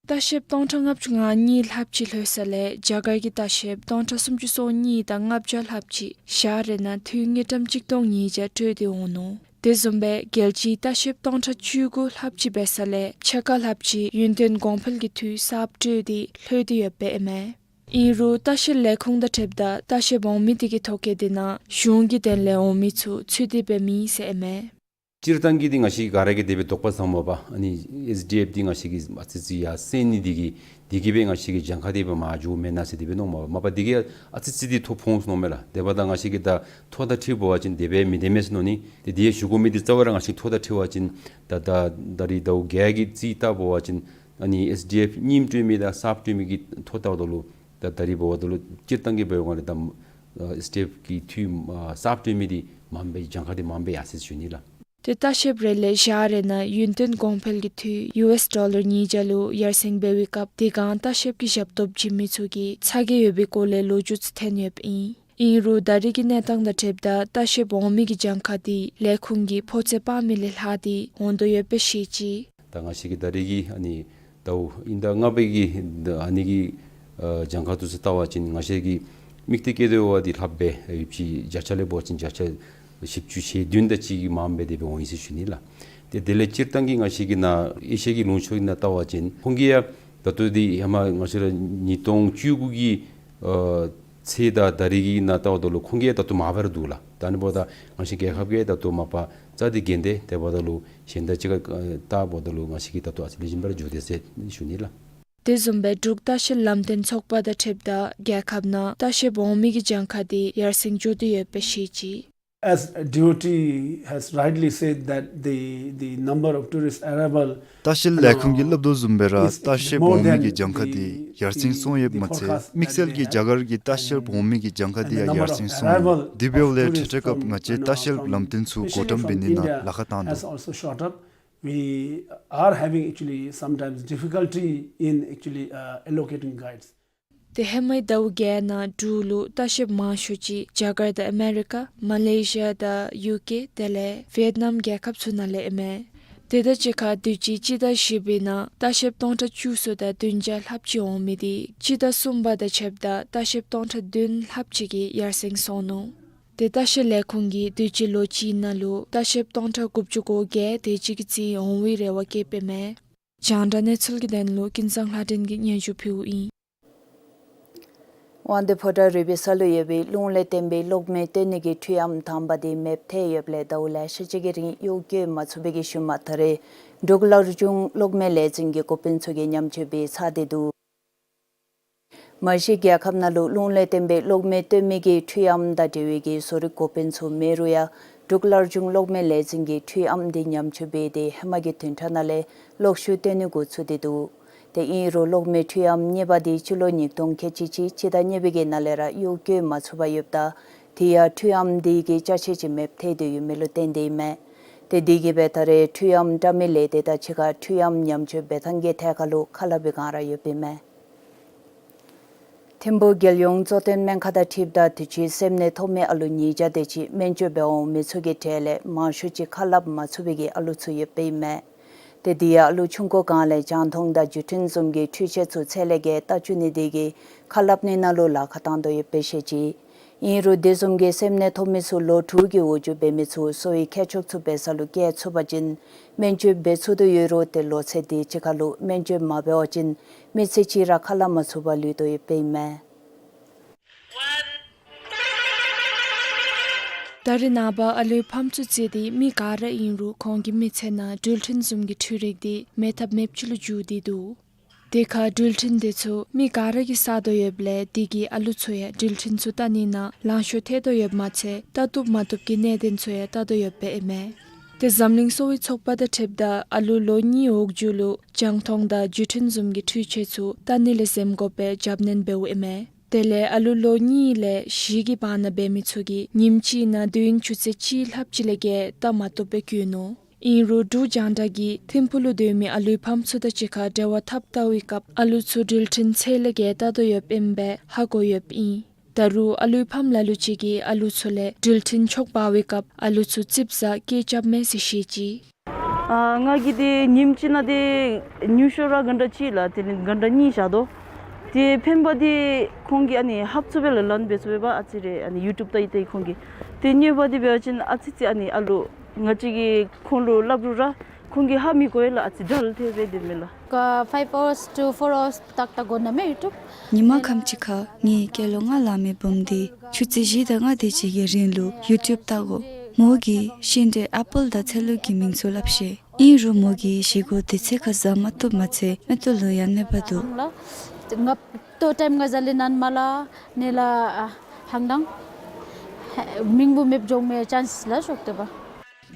ལྟ་བཤལཔ་སྟོང་ཕྲག་ལྔ་བཅུ་ང་གཉིས་ལྷགཔ་ཅིག་ལྷོད་ས་ལས་རྒྱ་གར་གྱི་ལྟ་བཤལཔ་སྟོང་ཕྲག་སུམ་ཅུ་སོ་གཉིས་དང་ལྔ་བརྒྱ་ལྷགཔ་ཅིག་ཞག་རེ་ནང་འཐུས་དངུལ་ཀྲམ་གཅིག་སྟོང་ཉིས་བརྒྱ་སྤྲོད་དེ་འོང་ནུག། དེ་བཟུམ་སྦེ་རྒྱལ་སྤྱིའི་ལྟ་བཤལཔ་སྟོང་ཕྲག་བཅུ་དགུ་ལྷགཔ་ཅིག་འབད་ས་ལས་ཕྱེད་ཀ་ལྷགཔ་ཅིག་ཡུན་བརྟན་གོང་འཕེལ་གྱི་འཐུས་གསརཔ་སྤྲོད་དེ་ལྷོད་དེ་ཡོདཔ་ཨིན་མས། ཨིན་རུང་ལྟ་བཤལ་ལས་ཁུངས་དང་འཁྲིལཝ་ད་ལྟ་བཤལཔ་འོང་མི་དེ་གི་ཐོ་བཀོད་དེ་ནང་གཞུང་གི་དོན་ལས་འོང་མི་ཚུ་ཚུད་དེ་སྦེ་མེད་ཟེར་ཨིན་མས། སྤྱིར་བཏང་གི་འདི་ང་བཅས་ག་ར་གིས་དེ་སྦེ་དོགས་པ་ཟ་མ་པ། ཨ་ནི་ཨེས་ཌི་ཨེཕ་འདི་ང་བཅས་ཀྱིས་ཨ་ཙི་ཅིག་ཡར་སེང་ནི་འདི་གིས་འདི་གིས་སྦེ་ང་བཅས་ཀྱི་གྱངས་ཁ་འདི་སྦེ་མར་འགྱོཝ་མེན་ན་ཟེར་དེ་སྦེ་མནོཝ་མས་པ། མ་པ་འདི་གིས་ཨ་ཙི་ཅིག་འདི་ཐོ་ཕོགཔ་འོང་ཟེར་མནོཝ་མས་ལགས། དེ་འབདཝ་ད་ང་བཅས་ཀྱིས་ད་ཐོ་དང་འཁྲིལ་བ་ཅིན་དེ་སྦེ་མི་བདེན་མས་ཟེར་མནོ་ནི། ཏེ་དེ་ཡང་ཞུ་དགོ་མི་འདི་རྩ་བ་ར་ང་བཅས་ཐོ་དང་འཁྲིལ་བ་ཅིན་ད་ད་ད་རིས་ཟླཝ་བརྒྱད་ཀྱི་རྩིས་བལྟ་བ་ཅིན་ཨ་ནི་ཨེས་ཌི་ཨེཕ་རྙིངམ་སྤྲོད་མི་དང་གསརཔ་སྤྲོད་མི་གི་ཐོ་བལྟཝ་ད་ལུ་ད་ད་རིས་འབདཝ་ད་ལུ་སྤྱིར་བཏང་གི་འབད་བའི་སྒང་ལས་ད་ཨེས་ཌི་ཨེཕ་གི་འཐུས་ཨ་གསརཔ་སྤྲོད་མི་འདི་མངམ་སྦེ་གྱངས་ཁ་འདི་མངམ་སྦེ་ཡར་སོང་ཡི་ཟེར་ཞུ་ནི་ལགས། ཏེ་ལྟ་བཤལཔ་རེ་ལས་ཞག་རེ་ནང་ཡུན་བརྟན་གོང་འཕེལ་གྱི་འཐུས་ཡུ་ཨེསི་ཌོ་ལར་ཉིས་བརྒྱ་ལུ་ཡར་སེང་འབད་བའི་སྐབས་དེ་སྒང་ལྟ་བཤལཔ་གི་ཞབས་ཏོག་བྱིན་མི་ཚུ་གིས་ཚ་གྱང་ཡོད་པའི་སྐོར་ལས་ལོ་རྒྱུས་ཚུ་ཐོན་ཡོདཔ་ཨིན། ཨིན་རུང་ད་རེས་ཀྱི་གནས་སྟངས་དང་འཁྲིལཝ་ད་ལྟ་བཤལཔ་འོང་མི་གི་གྱངས་ཁ་དེ་ལས་ཁུངས་ཀྱིས་ཕོ་ཚོད་དཔག་མི་ལས་ལྷག་སྟེ་འོང་དོ་ཡོདཔ་སྦེ་བཤད་ཅི། ད་ང་བཅས་ཀྱི་ད་རེས་ཀྱི་ཨ་ནི་ཟླཝ་ཨིན་ཟླ་ལྔ་པའི་གི་ཨ་ནི་གི་ཨ་གྱངས་ཁ་འདི་ཚུ་བལྟ་བ་ཅིན་ང་བཅས་ཀྱིས་དམིགས་གཏད་བསྐྱེད་དེ་འབད་བ་ཅིན་ལྷགཔ་སྦེ་ཡོདཔ་ཅིག་བརྒྱ་ཆ་ལས་འབད་བ་ཅིན་བརྒྱ་ཆ་བཞི་བཅུ་ཞེ་བདུན་དེ་ཅིག་གི་མངམ་སྦེ་དེ་སྦེ་འོང་ཡི་ཟེར་ཞུ་ནི་ལགས། ཏེ་དེ་ལས་སྤྱིར་བཏང་གི་ང་བཅས་ཀྱི་ནཱ་ཨེ་ཤི་ཡ་གི་ལུང་ཕྱོགས་ཀྱི་ནང་བལྟ་བ་ཅིན་ཁོང་གིས་ཡང་ད་ལྟོ་འདི་ཧེ་མ་ང་བཅས་ར་ཉིས་སྟོང་བཅུ་དགུ་གི་ཨ་ཚེས་དང་ད་རེས་ཀྱི་ནང་བལྟཝ་ད་ལུ་ཁོང་གིས་ད་ལྟོ་མར་འབར་འདུག་ལགས། ད་ཨ་ནི་འབདཝ་ད་ང་བཅས་རྒྱལ་ཁབ་ཀྱིས་ད་ལྟོ་མ་པ་རྩ་འདི་འགེངས་ཏེ་དེ་འབདཝ་ད་ལུ་གཞན་དང་གཅིག་ཁར་ཨ་བལྟཝ་ད་ལུ་ང་བཅས་ཀྱི་ད་ལྟོ་ཨ་ཙི་ལེགས་ཤོམ་སྦེ་ར་འགྱོ་དེས་ཟེར་ཞུ་ནི་ལགས། དེ་བཟུམ་སྦེ་འབྲུག་ལྟ་བཤལ་ལམ་སྟོན་ཚོགས་པ་དང་འཁྲིལཝ་ད་རྒྱལ་ཁབ་ནང་ལྟ་བཤལཔ་འོང་མི་གི་གྱངས་ཁ་དེ་ཡར་སེང་འགྱོ་དོ་ཡོདཔ་སྦེ་བཤད་ཅི། As D O T has rightly said that the, the number of tourist arrival ལྟ་བཤལ་ལས་ཁུངས་ཀྱིས་སླབ་དོ་བཟུམ་སྦེ་ར་ལྟ་བཤལཔ་འོང་མི་གི་གྱངས་ཁ་དེ་ཡར་སེང་སོང་ཡོདཔ་མ་ཚད་དམིགས་བསལ་གྱིས་རྒྱ་གར་གྱི་ལྟ་བཤལཔ་འོང་མི་གི་གྱངས་ཁ་དེ་ཡང་ཡར་སེང་སོང་ཡི། དེ་འབདཝ་ལས་འཕྲལ་འཕྲལ་སྐབས་ང་བཅས་ལྟ་བཤལཔ་ལམ་སྟོན་ཚུ་འགོ་འདྲེན་འབད་ནི་ནང་ལཱ་ཁག་བཏང་དོ། We are having actually sometimes difficulty in actually uh, allocating guides. ཏེ་ཧེ་མའི་ཟླཝ་བརྒྱད་ནང་འབྲུག་ལུ་ལྟ་བཤལཔ་མང་ཤོས་ཅིག་རྒྱ་གར་དང་ཨ་མེ་རི་ཀ་མ་ལེ་ཤི་ཡ་དང་ཡུ་ཀེ་དེ་ལས་ཝེཊ་ནམ་རྒྱལ་ཁབ་ཚུ་ནང་ལས་ཨིན་མས། དེ་དང་གཅིག་ཁར་དུས་ཅི་སྤྱི་ཟླ་བཞི་པའི་ནང་ལྟ་བཤལཔ་སྟོང་ཕྲག་བཅུ་གསུམ་དང་བདུན་བརྒྱ་ལྷགཔ་ཅིག་འོང་མི་དེ་སྤྱི་ཟླ་གསུམ་པ་དང་ཕྱདཔ་ད་ལྟ་བཤལཔ་སྟོང་ཕྲག་བདུན་ལྷགཔ་ཅིག་གིས་ཡར་སེང་སོང་ནུག། ཏེ་ལྟ་བཤལ་ལས་ཁུངས་ཀྱིས་དུས་ཅི་ལོ་གཅིག་ནང་ལུ་ལྟ་བཤལཔ་སྟོང་ཕྲག་དགུ་བཅུ་གོ་བརྒྱད་དེ་ཅིག་གི་རྩིས་འོང་བའི་རེ་བ་བསྐྱེདཔ་ཨིན་མས། རྒྱང་བསྒྲགས་གནས་ཚུལ་གྱི་དོན་ལུ་ཀུན་བཟང་ལྷ་སྒྲོན་གྱིས་སྙན་ཞུ་ཕུལཝ་ཨིན། དབང་འདུས་ཕོ་བྲང་རོལ་པའི་ས་ལུ་ཡོད་པའི་རླུང་ལས་བཏོན་པའི་གློག་མེ་བཏོན་ནི་གི་འཕྲུལ་ཨམ་དང་པ་དེ་མེདཔ་ཐལ་ཡོདཔ་ལས་ཟླཝ་ལེ་ཤ་ཅིག་གི་རིང་གཡོག་བཀོལ་མ་ཚུགས་པའི་གི་ཤུལ་མ་ད་རེས་འབྲུག་སླར་འབྱུང་གློག་མེ་ལས་འཛིན་གྱི་འགོ་དཔོན་ཚུ་གིས་ཉམས་བཅོས་འབད་ཚར་ཏེ་འདུག། མ་གཞི་རྒྱལ་ཁབ་ནང་ལུ་རླུང་ལས་བཏོན་པའི་གློག་མེ་བཏོན་མི་གི་འཕྲུལ་ཨམ་དང་འབྲེལ་བའི་གི་བཟོ་རིག་འགོ་དཔོན་ཚུ་མེད་རུང་ཡང་འབྲུག་སླར་འབྱུང་གློག་མེ་ལས་འཛིན་གྱི་འཕྲུལ་ཨམ་དེ་ཉམས་བཅོས་འབད་དེ་ཧེ་མ་གི་བདུན་ཕྲག་ནང་ལས་གློག་ཤུགས་བཏོན་ནི་འགོ་བཙུགས་ཏེ་འདུག། ཏེ་ཨིན་རུང་གློག་མེ་འཕྲུལ་ཨམ་གཉིས་པ་དེ་སྤྱི་ལོ་ཉིས་སྟོང་ཁལ་གཅིག་གཅིག་སྤྱི་ཟླ་གཉིས་པའི་གི་ནང་ལས་ར་གཡོག་བཀོལ་མ་ཚུགས་པར་ཡོདཔ་ད་དེ་ཡང་འཕྲུལ་ཨམ་དེ་གི་ཅ་ཆས་ཅིག་མེདཔ་ཐལ་ཏེ་ཡོད་མི་ལུ་བརྟེན་ཏེ་ཨིན་མས། ཏེ་དེ་གིས་སྦེ་ད་རེས་འཕྲུལ་ཨམ་བཀྲམ་མི་ལས་སྡེ་དང་གཅིག་ཁར་འཕྲུལ་ཨམ་ཉམས་བཅོས་འབད་ཐངས་ཀྱི་ཐད་ཁར་ལུ་ཁ་སླབ་པའི་བསྒང་ར་ཡོདཔ་ཨིན་མས། ཐིམ་ཕུག་རྒྱལ་ཡོངས་གཙོ་བསྟེན་སྨན་ཁང་དང་འཁྲིལཝ་ད་དུས་ཅི་སེམས་ནད་ཐོབ་མི་ཨ་ལུ་ཉིས་བརྒྱ་དེ་ཅིག་སྨན་བཅོས་འབད་འོང་མི་ཚུ་གི་གྲས་ལས་མང་ཤོས་ཅིག་ཁ་སླབ་མ་ཚུགས་པའི་གི་ཨ་ལུ་ཚུ་ཡོདཔ་ཨིན་མས། ཏེ་དེ་ཡང་ཨ་ལུ་ཆུང་ཀུ་སྒང་ལས་རྒྱང་མཐོང་དང་བརྒྱུད་འཕྲིན་བཟུམ་གྱི་འཕྲུལ་ཆས་ཚུ་ཚད་ལས་བརྒལ་བལྟ་བཅུག་ནི་དེ་གིས་ཁ་སླབ་ནི་ནང་ལུ་ལཱ་ཁག་བཏང་དོ་ཡོདཔ་སྦེ་བཤད་ཅི། ཨིན་རུང་དེ་བཟུམ་གྱི་སེམས་ནད་ཐོབ་མི་ཚུ་ལོ་དྲུག་གི་འོག་འགྱོ་འབད་མི་ཚུ་གསོ་བའི་མཁས་མཆོག་ཚུ་འབད་ས་ལུ་བསྐྱལ་ཚུགས་པ་ཅིན་སྨན་བཅོས་འབད་ཚུགས་དོ་ཡོད་རུང་ཏེ་ལོ་ཚད་དེ་ཅིག་ཁར་ལུ་སྨན་བཅོས་མ་འབད་བ་ཅིན་མི་ཚེ་གཅིག་ར་ཁ་སླབ་མ་ཚུགས་པར་ལུས་དོ་ཡོདཔ་ཨིན་མས། ད་རེས་ནངས་པ་ཨ་ལུའི་ཕམ་ཚུ་བརྩིས་ཏེ་མི་ག་ར་ཨིན་རུང་ཁོང་གི་མི་ཚེ་ནང་འགྲུལ་འཕྲིན་བཟུམ་གྱི་འཕྲུལ་རིག་དེ་མེད་ཐབས་མེདཔ་ཅིག་ལུ་འགྱུར་ཏེ་འདུག། དེ་ཁར་འགྲུལ་འཕྲིན་དེ་ཚུ་མི་ག་ར་གིས་བསགས་དོ་ཡོདཔ་ལས་དེ་གིས་ཨ་ལུ་ཚུ་ཡང་འགྲུལ་འཕྲིན་ཚུ་བལྟ་ནི་ནང་ལང་ཤོར་ཐལ་དོ་ཡོདཔ་མ་ཚད་བལྟ་བཏུབ་མ་བཏུབ་ཀྱི་གནད་དོན་ཚུ་ཡང་བལྟ་དོ་ཡོདཔ་ཨིན་མས། ཏེ་འཛམ་གླིང་གསོ་བའི་ཚོགས་པ་དང་འཁྲིལཝ་ད་ཨ་ལུ་ལོ་གཉིས་འོག་འགྱོ་ལུ་རྒྱང་མཐོང་དང་བརྒྱུད་འཕྲིན་བཟུམ་གྱི་འཕྲུལ་ཆས་ཚུ་བལྟ་ནི་ལས་འཛེམ་དགོཔ་སྦེ་རྒྱབ་སྣོན་འབདཝ་ཨིན་མས། དེ་ལས་ཨ་ལུ་ལོ་གཉིས་ལས་བཞི་གི་བར་ན་འབད་མི་ཚུ་གིས་ཉིནམ་གཅིག་ནང་དུས་ཡུན་ཆུ་ཚོད་གཅིག་ལྷགཔ་ཅིག་ལས་བརྒལ་བལྟ་མ་བཏུབ་པར་བཀོད་ནུག། ཨིན་རུང་འབྲུག་རྒྱང་བསྒྲགས་ཀྱིས་ཐིམ་ཕུག་ལུ་སྡོད་མི་ཨ་ལུའི་ཕམ་ཚུ་དང་གཅིག་ཁར་འབྲེལ་བ་འཐབ་བལྟ་བའི་སྐབས་ཨ་ལུ་ཚུ་འགྲུལ་འཕྲིན་ཚད་ལས་བརྒལ་བལྟ་དོ་ཡོདཔ་ཨིནམ་སྦེ་ཧ་གོ་ཡོདཔ་ཨིན། ད་རུང་ཨ་ལུའི་ཕམ་ལ་ལུ་ཅིག་གིས་ཨ་ལུ་ཚུ་ལས་འགྲུལ་འཕྲིན་འཕྱོག་འབག་པའི་སྐབས་ཨ་ལུ་ཚུ་ཙིགཔ་ཟ་སྐད་རྐྱབ་མས་ཟེར་བཤད་ཅི། ཨ་ང་གིས་ཏེ་ཉིནམ་གཅིག་ནང་ཏེ་ཉུང་ཤོས་ར་གྷན་ཊ་གཅིག་ལགས་དེ་ལས་གྷན་ཊ་གཉིས་བཞག་དོ། ཏེ་ཕན་པ་འདི་ཁོང་གིས་ཨ་ནི་ཧབ་ཚུགསཔ་སྦེ་ལགས་ལན་འབད་ཚུགསཔ་སྦེ་ཨ་ཙི་རེ་ཨ་ནི་ཡུ་ཊུབ་བལྟ་ཡི་ཏེ་ཁོང་གིས། ཏེ་ཉོག་པ་འདི་འབད་བ་ཅིན་ཨ་ཙི་ཙི་ཨ་ནི་ཨ་ལུ་ང་བཅས་ཀྱིས་ཁོང་ལུ་སླབ་རུང་ར་ཁོང་གིས་ཧ་མི་གོ་བས་ལགས། ཨ་ཙི་ཌལ་ཐལ་སྦེ་སྡོདཔ་མས་ལགས། ཀ་five hours to four hours ཏག་ཏག་གོ་ནི་མས་ཡུ་ཊུབ། ཉིན་མ་ཁམས་ཅིག་ཁར་ངེའི་སྐྱེས་ལོ་ལྔ་ལང་མི་བུམོ་འདི་ཆུ་ཚོད་བཞི་དང་ལྔ་དེ་ཅིག་གི་རིང་ལུ་ཡུ་ཊུབ་བལྟ་དགོ། མོ་གིས་ཤིང་འབྲས་ཨེ་པཱལ་དང་ཚལ་ལུ་གི་མིང་ཚུ་སླབ་ཤེས། ཨིན་རུང་མོ་གིས་བཞེས་སྒོ་དུས་ཚོད་ཁར་བཟའ་མ་བཏུབ་མ་ཚད་མིག་ཏོ་ལུ་ཡང་གནོད་པ་འདུག། ལགས་ཏོ་ཊའིམ་ང་བཟའ་ལས་ནཱན་མ་ལ་ནི་ལགས་ཨ་ཧང་དང་མིང་བུ་མེདཔ་འགྱོ་མི་ཅཱནསི་ལགས་ཤོར་དེ་པ།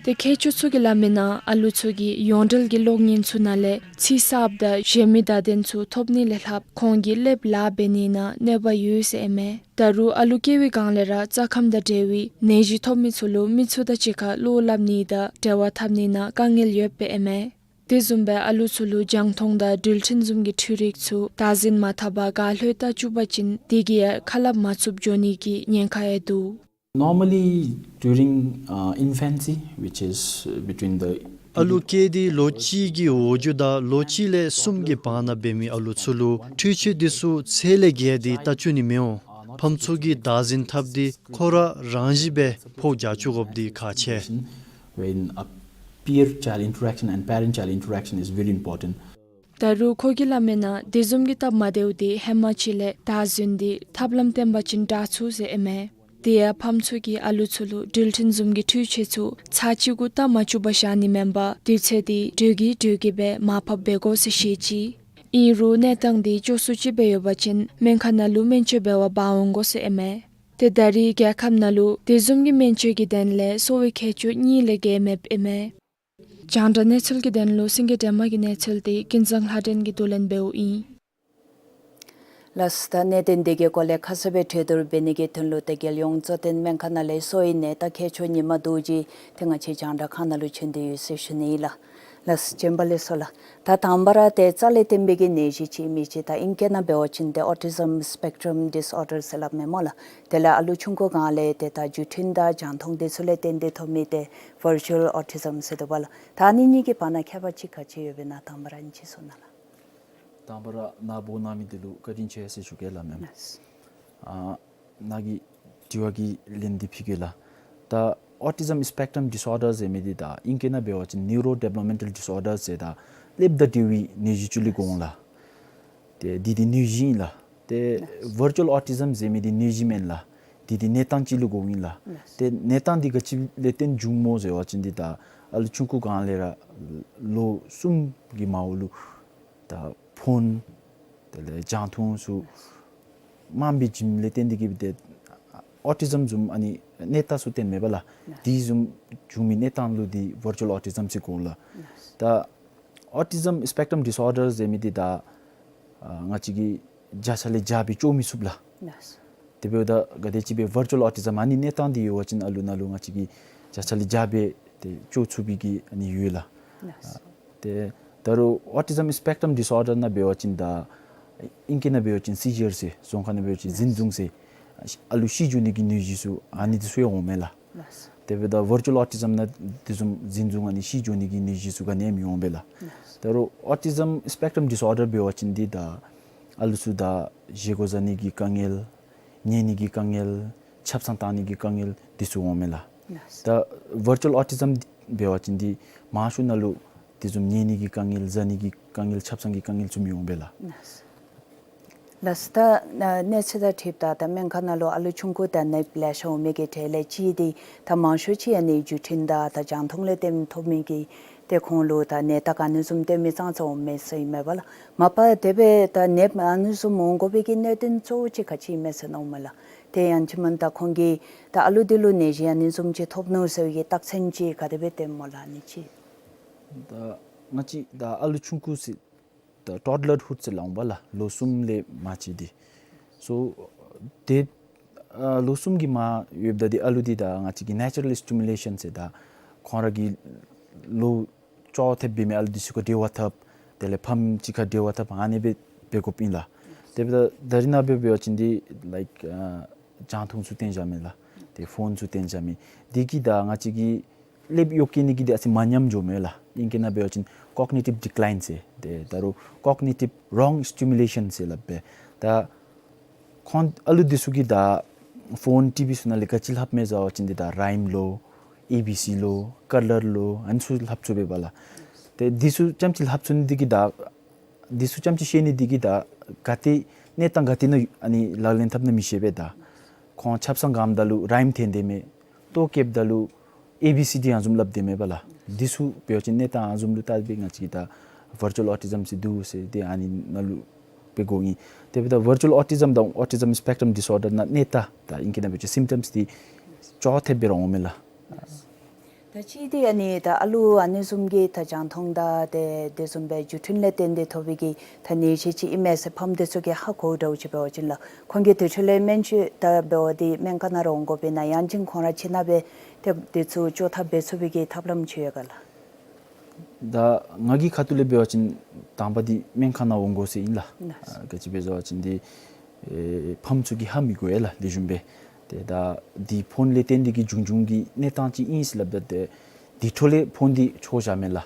ཏེ་མཁས་མཆོག་ཚུ་གིས་སླབ་མི་ནང་ཨ་ལུ་ཚུ་གིས་ཡོངས་འབྲེལ་གྱི་གློག་བརྙན་ཚུ་ནང་ལས་ཚིག་གསརཔ་དང་གཞན་མི་བརྡ་དོན་ཚུ་ཐོབ་ནི་ལས་ལྷག་ཁོང་གིས་ལེབ་ལཱ་འབད་ནི་ནང་གནོད་པ་ཡོད་ཟེར་ཨིན་མས། ད་རུང་ཨ་ལུ་སྐྱེ་བའི་སྒང་ལས་ར་རྩ་ཁམས་དང་འབྲེལ་བའི་ནད་གཞི་ཐོབ་མི་ཚུ་ལུ་མི་ཚུ་དང་གཅིག་ཁར་བློ་སླབ་ནི་དང་འབྲེལ་བ་འཐབ་ནི་ནང་དཀའ་ངལ་ཡོདཔ་ཨིན་མས། དེ་བཟུམ་སྦེ་ཨ་ལུ་ཚུ་ལུ་རྒྱང་མཐོང་དང་འགྲུལ་འཕྲིན་བཟུམ་གྱི་འཕྲུལ་རིག་ཚུ་བདག་འཛིན་མ་འཐབ་པར་ག་ལྷོད་ལྟ་བཅུག་པ་ཅིན་དེ་གིས་ཡང་ཁ་སླབ་མ་ཚུགསཔ་འགྱོ་ནི་གི་ཉེན་ཁ་ཡང་འདུག། Normally, during, uh, infancy, which is, uh, between the ཨ་ལུ་སྐྱེས་ཏེ་ལོ་གཅིག་གི་འོག་འགྱོཝ་ད་ལོ་གཅིག་ལས་གསུམ་གྱི་བར་ན་འབད་མི་ཨ་ལུ་ཚུ་ལུ་འཕྲུལ་ཆས་འདི་ཚུ་ཚད་ལས་བརྒལ་ཏེ་ལྟ་བཅུག་ནི་མི་འོང་། ཕམ་ཚུ་གིས་བདག་འཛིན་འཐབ་སྟེ་ཁོ་ར་རང་བཞིན་སྦེ་ཕོག་རྒྱག་བཅུག་དགོཔ་འདི་ཁག་ཆེ། When a peer child interaction and parent child interaction is very important. ད་རུང་ཁོ་གིས་སླབ་མི་ནང་དེ་བཟུམ་གྱི་སྟབས་མ་བདེཝ་འདི་ཧེ་མ་ཅིག་ལས་བདག་འཛིན་འདི་ཐབས་ལམ་བརྟན་པ་ཅིན་དྲག་ཚུགས་ཟེར་ཨིན་མས། དེ་ཡང་ཕམ་ཚུ་གིས་ཨ་ལུ་ཚུ་ལུ་འགྲུལ་འཕྲིན་བཟུམ་གྱི་འཕྲུལ་ཆས་ཚུ་ཚར་གཅིག་གུ་ལྟ་མ་བཅུག་པར་བཞག་ནི་མེན་པར་དུས་ཚོད་འདི་དྲོས་ཀྱིས་དྲོས་ཀྱིས་སྦེ་མར་ཕབ་འབད་དགོ་ཟེར་བཤད་ཅི། ཨིན་རུང་གནས་སྟངས་འདི་སྐྱོ་སུ་ཅིག་སྦེ་ཡོད་པ་ཅིན་སྨན་ཁང་ནང་ལུ་སྨན་བཅོས་འབད་བར་འབག་འོང་དགོ་ཟེར་ཨིན་མས། ཏེ་ད་རེས་རྒྱལ་ཁབ་ནང་ལུ་དེ་བཟུམ་གྱི་སྨན་བཅོས་ཀྱི་དོན་ལས་གསོ་བའི་མཁས་མཆོག་གཉིས་ལས་བརྒལ་མེདཔ་ཨིན་མས། རྒྱང་བསྒྲགས་གནས་ཚུལ་གྱི་དོན་ལུ་སེང་གེ་སྒྲོལ་མ་གི་གནས་ཚུལ་འདི་ཀུན་བཟང་ལྷ་སྒྲོན་གྱིས་བསྡུ་ལེན་འབདཝ་ཨིན། ལགས། ད་གནད་དོན་འདི་གི་སྐོར་ལས་ཁ་གསལ་སྦེ་གྲོས་བསྡུར་འབད་ནི་གི་དོན་ལུ་ཏེ་རྒྱལ་ཡོངས་གཙོ་བསྟེན་སྨན་ཁང་ནང་ལས་གསོ་བའི་ནད་བརྟག་མཁས་མཆོག་ཉི་མ་རྡོ་རྗེ་ཏེ་ང་བཅས་རྒྱང་བསྒྲགས་ཁང་ནང་ལུ་བྱོན་ཏེ་ཡོད་ཟེར་ཞུ་ནི་ཨིན་ལགས། ལགས་སོ། བྱོན་པ་ལེགས་སོ་ལགས། ད་དང་པ་ར་ཏེ་རྩ་ལས་བརྟེན་པའི་གི་ནད་གཞི་ཅིག་མི་ཅིག་ད་ཨིང་སྐད་ནང་འབད་བ་ཅིན་ཏེ་Autism Spectrum Disorder ཟེར་སླབ་མས་སྨོ་ལགས། དེ་ལས་ཨ་ལུ་ཆུང་ཀུ་སྒང་ལས་ཏེ་ད་འགྱུར་འཕྲིན་དང་རྒྱང་མཐོང་འདི་ཚུ་ལས་བརྟེན་ཏེ་ཐོབ་མི་ཏེ་Virtual Autism ཟེར་དོ་བ་ལགས། ད་ཨ་ནི་གཉིས་ཀྱི་བར་ན་ཁྱད་པར་ཅིག་ག་ཅི་ཡོདཔ་ཨིན་ན་དང་པ་ར་ཨ་ནི་ཅིག་གསུང་གནང་ལགས། དང་པ་ར་ནཱ་འབོ་གནང་མི་འདི་ལུ་བཀའ་དྲིན་ཆེ་ཟེར་ཞུ་གེ་ལགས་མེམ། ལགས། ཨ་ནཱ་གི་དྲི་བ་གི་ལན་འདི་ཕུལ་གེ་ལགས། ད་Autism Spectrum Disorder ཟེར་མི་འདི་ད་ཨིང་སྐད་ནང་འབད་བ་ཅིན་Neurodevelopmental Disorder ཟེར་ད་ཀླདཔ་དང་འབྲེལ་བའི་ནད་གཞི་ཅིག་ལུ་གོ་འོང་ལགས། ཏེ་འདི་འདི་ནད་གཞི་ཨིན་ལགས། ཏེ་Virtual Autism ཟེར་མི་འདི་ནད་གཞི་མེན་ལགས། འདི་འདི་གནས་སྟངས་ཅིག་ལུ་གོ་འོང་ཨིན་ལགས། ཏེ་གནས་སྟངས་འདི་ག་ཅི་ལས་བརྟེན་འབྱུངམ་སྨོ་ཟེར་བ་ཅིན་འདི་ད་ཨ་ལུ་ཆུང་ཀུ་སྒང་ལས་ར་ལོ་གསུམ་གྱི་མ་འོག་ལུ་ད་ཕོན་དེ་ལས་རྒྱང་མཐོང་ཚུ་དམའ་སྦེ་བྱིནམ་ལས་བརྟེན་ཏེ་གིས་སྦེ་ཏེ་Autism བཟུམ་ཨ་ནི་གནས་སྟངས་ཚུ་སྟོནམ་མས་པ་ལགས། དེ་བཟུམ་བྱུང་མི་གནས་སྟངས་ལུ་འདི་Virtual Autism ཟེར་གོ་ལགས། ད་Autism Spectrum Disorder ཟེར་མི་འདི་ད་ཨ་ང་བཅས་ཀྱིས་བརྒྱ་ཆ་ལས་བརྒྱ་སྦེ་བཅོ་མི་ཚུགས་ལགས། དེ་འབདཝ་ད་ག་དེམ་ཅིག་སྦེ་Virtual Autism ཨ་ནི་གནས་སྟངས་འདི་ཡོད་པ་ཅིན་ཨ་ལུ་ནང་ལུ་ང་བཅས་ཀྱིས་བརྒྱ་ཆ་ལས་བརྒྱ་སྦེ་ཏེ་བཅོ་ཚུགས་པའི་གི་ཨ་ནི་ཡོད་ལགས། ཏེ་ད་རུང་Autism Spectrum Disorder ནང་འབད་བ་ཅིན་ད་ཨིང་སྐད་ནང་འབད་བ་ཅིན་Seizure ཟེར་རྫོང་ཁ་ནང་འབད་བ་ཅིན་འཛིན་བཟུང་ཟེར་ཨ་ལུ་ཤི་འགྱོ་ནི་གི་ནད་གཞི་ཚུ་ཨ་ནི་འདི་ཚུ་ཡང་འོངམ་མས་ལགས། དེ་འབདཝ་ད་Virtual Autism ནང་དེ་བཟུམ་འཛིན་བཟུང་ཨ་ནི་ཤི་འགྱོ་ནི་གི་ནད་གཞི་ཚུ་ག་ནི་ཡང་མི་འོང་པས་ལགས། ད་རུང་Autism Spectrum Disorder འབད་བ་ཅིན་འདི་ད་ཨ་ལུ་ཚུ་ད་བཞེས་སྒོ་བཟའ་ནི་གི་དཀའ་ངལ་ཉལ་ནི་གི་དཀའ་ངལ་ཆབ་གསང་བཏང་ནི་གི་དཀའ་ངལ་འདི་ཚུ་འོངམ་མས་ལགས། ད་Virtual Autism འབད་བ་ཅིན་འདི་མང་ཤོས་ནང་ལུ་དེ་བཟུམ་ཉལ་ནི་གི་དཀའ་ངལ་བཟའ་ནི་གི་དཀའ་ངལ་ཆབ་གསང་གི་དཀའ་ངལ་ཚུ་མི་འོང་པས་ལགས། ལགས་སོ། ད་གནས་ཚུལ་དང་འཁྲིལཝ་ད་ད་སྨན་ཁང་ནང་ལུ་ཨ་ལུ་ཆུང་ཀུ་དང་ནདཔ་ལེ་ཤ་འོང་མི་གི་གྲས་ལས་གཅིག་འདི་ད་མང་ཤོས་ཅིག་ཨ་ནི་འགྱུར་འཕྲིན་དང་ད་རྒྱང་མཐོང་ལས་བརྟེན་ཐོབ་མི་གི་ཏེ་ཁོང་ལུ་ད་ནད་རྟགས་ཨ་ནི་བཟུམ་སྟོན་མི་ཙང་ཙ་འོང་མས་ཟེར་ཨིན་མས་པ་ལགས། མ་པ་དེ་སྦེ་ད་ནདཔ་ཨ་ནི་བཟུམ་འོང་དགོ་པའི་གི་གནད་དོན་གཙོ་བོ་ཅིག་ག་ཅི་ཨིན་མས་ཟེར་མནོཝ་མས་ལགས། ཏེ་ཡང་ཅིན་མ་ད་ཁོང་གིས་ད་ཨ་ལུ་འདི་ལུ་ནད་གཞི་ཨ་ནི་བཟུམ་ཅིག་ཐོབ་ནུག་ཟེར་བའི་གི་རྟགས་མཚན་ཅིག་ག་དེ་སྦེ་སྟོནམ་སྨོ་ལགས་ཨ་ནི་ཅིག། ད་ང་བཅས་ད་ཨ་ལུ་ཆུང་ཀུ་ཟེར་ད་Toddlerhood ཟེར་སླབ་འོང་པ་ལགས། ལོ་གསུམ་ལས་མར་ཅིག་འདི་སོ་ཏེ་ཨ་ལོ་གསུམ་གྱི་མར་ཡོདཔ་ད་འདི་ཨ་ལུ་འདི་ད་ང་བཅས་ཀྱིས་Natural Stimulation ཟེར་ད་ཁོང་ར་གི་ལོ་ཅོག་འཐདཔ་འབད་མི་ཨ་ལུ་འདི་ཚུ་ག་འབྲེལ་བ་འཐབ་དེ་ལས་ཕམ་ཅིག་ཁར་འབྲེལ་བ་འཐབ་ཨ་ནི་སྦེ་འབད་དགོཔ་ཨིན་ལགས། དེ་འབདཝ་ད་ད་རིས་ནངས་པ་འབད་བ་ཅིན་འདི་like ཨ་རྒྱང་མཐོང་ཚུ་སྟོན་བཞག་མི་ལགས། ཏེ་ཕོན་ཚུ་སྟོན་བཞག་མི་འདི་གིས་ད་ང་བཅས་ཀྱི་ཀླདཔ་གཡོག་བཀོལ་ནི་གི་འདི་ཨ་ཙི་མ་ཉམས་འགྱོཝ་མས་ལགས། ཨིང་སྐད་ནང་འབད་བ་ཅིན་cognitive decline ཟེར། ཏེ་ད་རུང་cognitive wrong stimulation ཟེར་སླབ་པས། ད་ཁོང་ཨ་ལུ་འདི་ཚུ་གིས་ད་ཕོན་ཊི་བི་ཚུ་ནང་ལས་ག་ཅི་ལྷབ་མས་ཟེར་བ་ཅིན་འདི་ད་rhyme ལོ་ཨེ་བི་སི་ལོ་ཀ་ལར་ལོ་ཨ་ནི་ཚུ་ལྷབ་ཚུགས་པས་པ་ལགས། ཏེ་འདི་ཚུ་རྐྱངམ་ཅིག་ལྷབ་ཚུགས་ནི་འདི་གིས་ད་འདི་ཚུ་རྐྱངམ་ཅིག་ཤེས་ནི་འདི་གིས་ད་ག་ཏེ་གནས་སྟངས་ག་ཏེ་ནང་ཨ་ནི་ལག་ལེན་འཐབ་ན་མི་ཤེས་པས། ད་ཁོང་ཆབ་གསང་སྒམ་ད་ལུ་རའིམ་འཐེན་དེས་མས། ལྟོ་བཀལཝ་ད་ལུ་ཨེ་བི་སི་ཌི་ཨ་བཟུམ་སླབ་དེས་མས་པ་ལགས། འདི་ཚུ་འབད་བ་ཅིན་གནས་སྟངས་ཨ་བཟུམ་ལུ་བལྟ་སྦེ་ང་བཅས་ཀྱིས་ད་virtual autism ཟེར་འདུག་ཟེར་ཏེ་ཨ་ནི་ནང་ལུ་སྦེ་གོ་ནི། དེ་འབདཝ་ད་virtual autism དང་autism spectrum disorder ནང་གནས་སྟངས་ད་ཨིང་སྐད་ནང་འབད་བ་ཅིན་symptoms འདི་ཅོག་འཐདཔ་སྦེ་ར་འོངམ་མས་ལགས། ད་ཅི་འདི་ཨ་ནི་ད་ཨ་ལུ་ཨ་ནི་བཟུམ་གྱི་ད་གྱང་མཐོང་དང་དེ་དེ་བཟུམ་སྦེ་འགྲོས་མཐུན་ལས་བརྟེན་ཏེ་ཐོབ་པའི་གི་ད་ནད་གཞི་ཅིག་ཨིན་མས་ཟེར་ཕམ་དེ་ཚུ་གིས་ཧ་གོཝ་འདྲཝ་ཅིག་འབད་བ་ཅིན་ལགས། ཁོང་གིས་དེ་འཕྲོ་ལས་སྨན་བཅོས་ད་འབད་བ་འདི་སྨན་ཁང་ནང་ར་འོང་དགོཔ་ཨིན་ན་ཡང་ཅིན་ཁོང་ར་ཁྱིམ་ནང་སྦེ་ཏེ་དེ་ཚུ་བཅོས་ཐབས་འབད་ཚུགས་པའི་གི་ཐབས་ལམ་ཅིག་ཡོད་ག་ལགས། ད་ང་གི་ཁ་ཐུག་ལས་འབད་བ་ཅིན་དང་པ་འདི་སྨན་ཁང་ནང་འོང་དགོ་ཟེར་ཨིན་ལགས། ལགས། ཨ་ག་ཅི་སྦེ་ཟེར་བ་ཅིན་འདི་ཨེ་ཕམ་ཚུ་གིས་ཧ་མི་གོ་ཡ་ལགས་ལེགས་ཤོམ་སྦེ། ཏེ་ད་འདི་ཕོན་ལས་བརྟེན་ཏེ་གི་བྱུང་བྱུངམ་གི་གནས་སྟངས་ཅིག་ཨིན་ཟེར་སླབ་ད་ཏེ་འདི་འཕྲོ་ལས་ཕོན་འདི་འཕྱོག་བཞག་མས་ལགས། ལགས།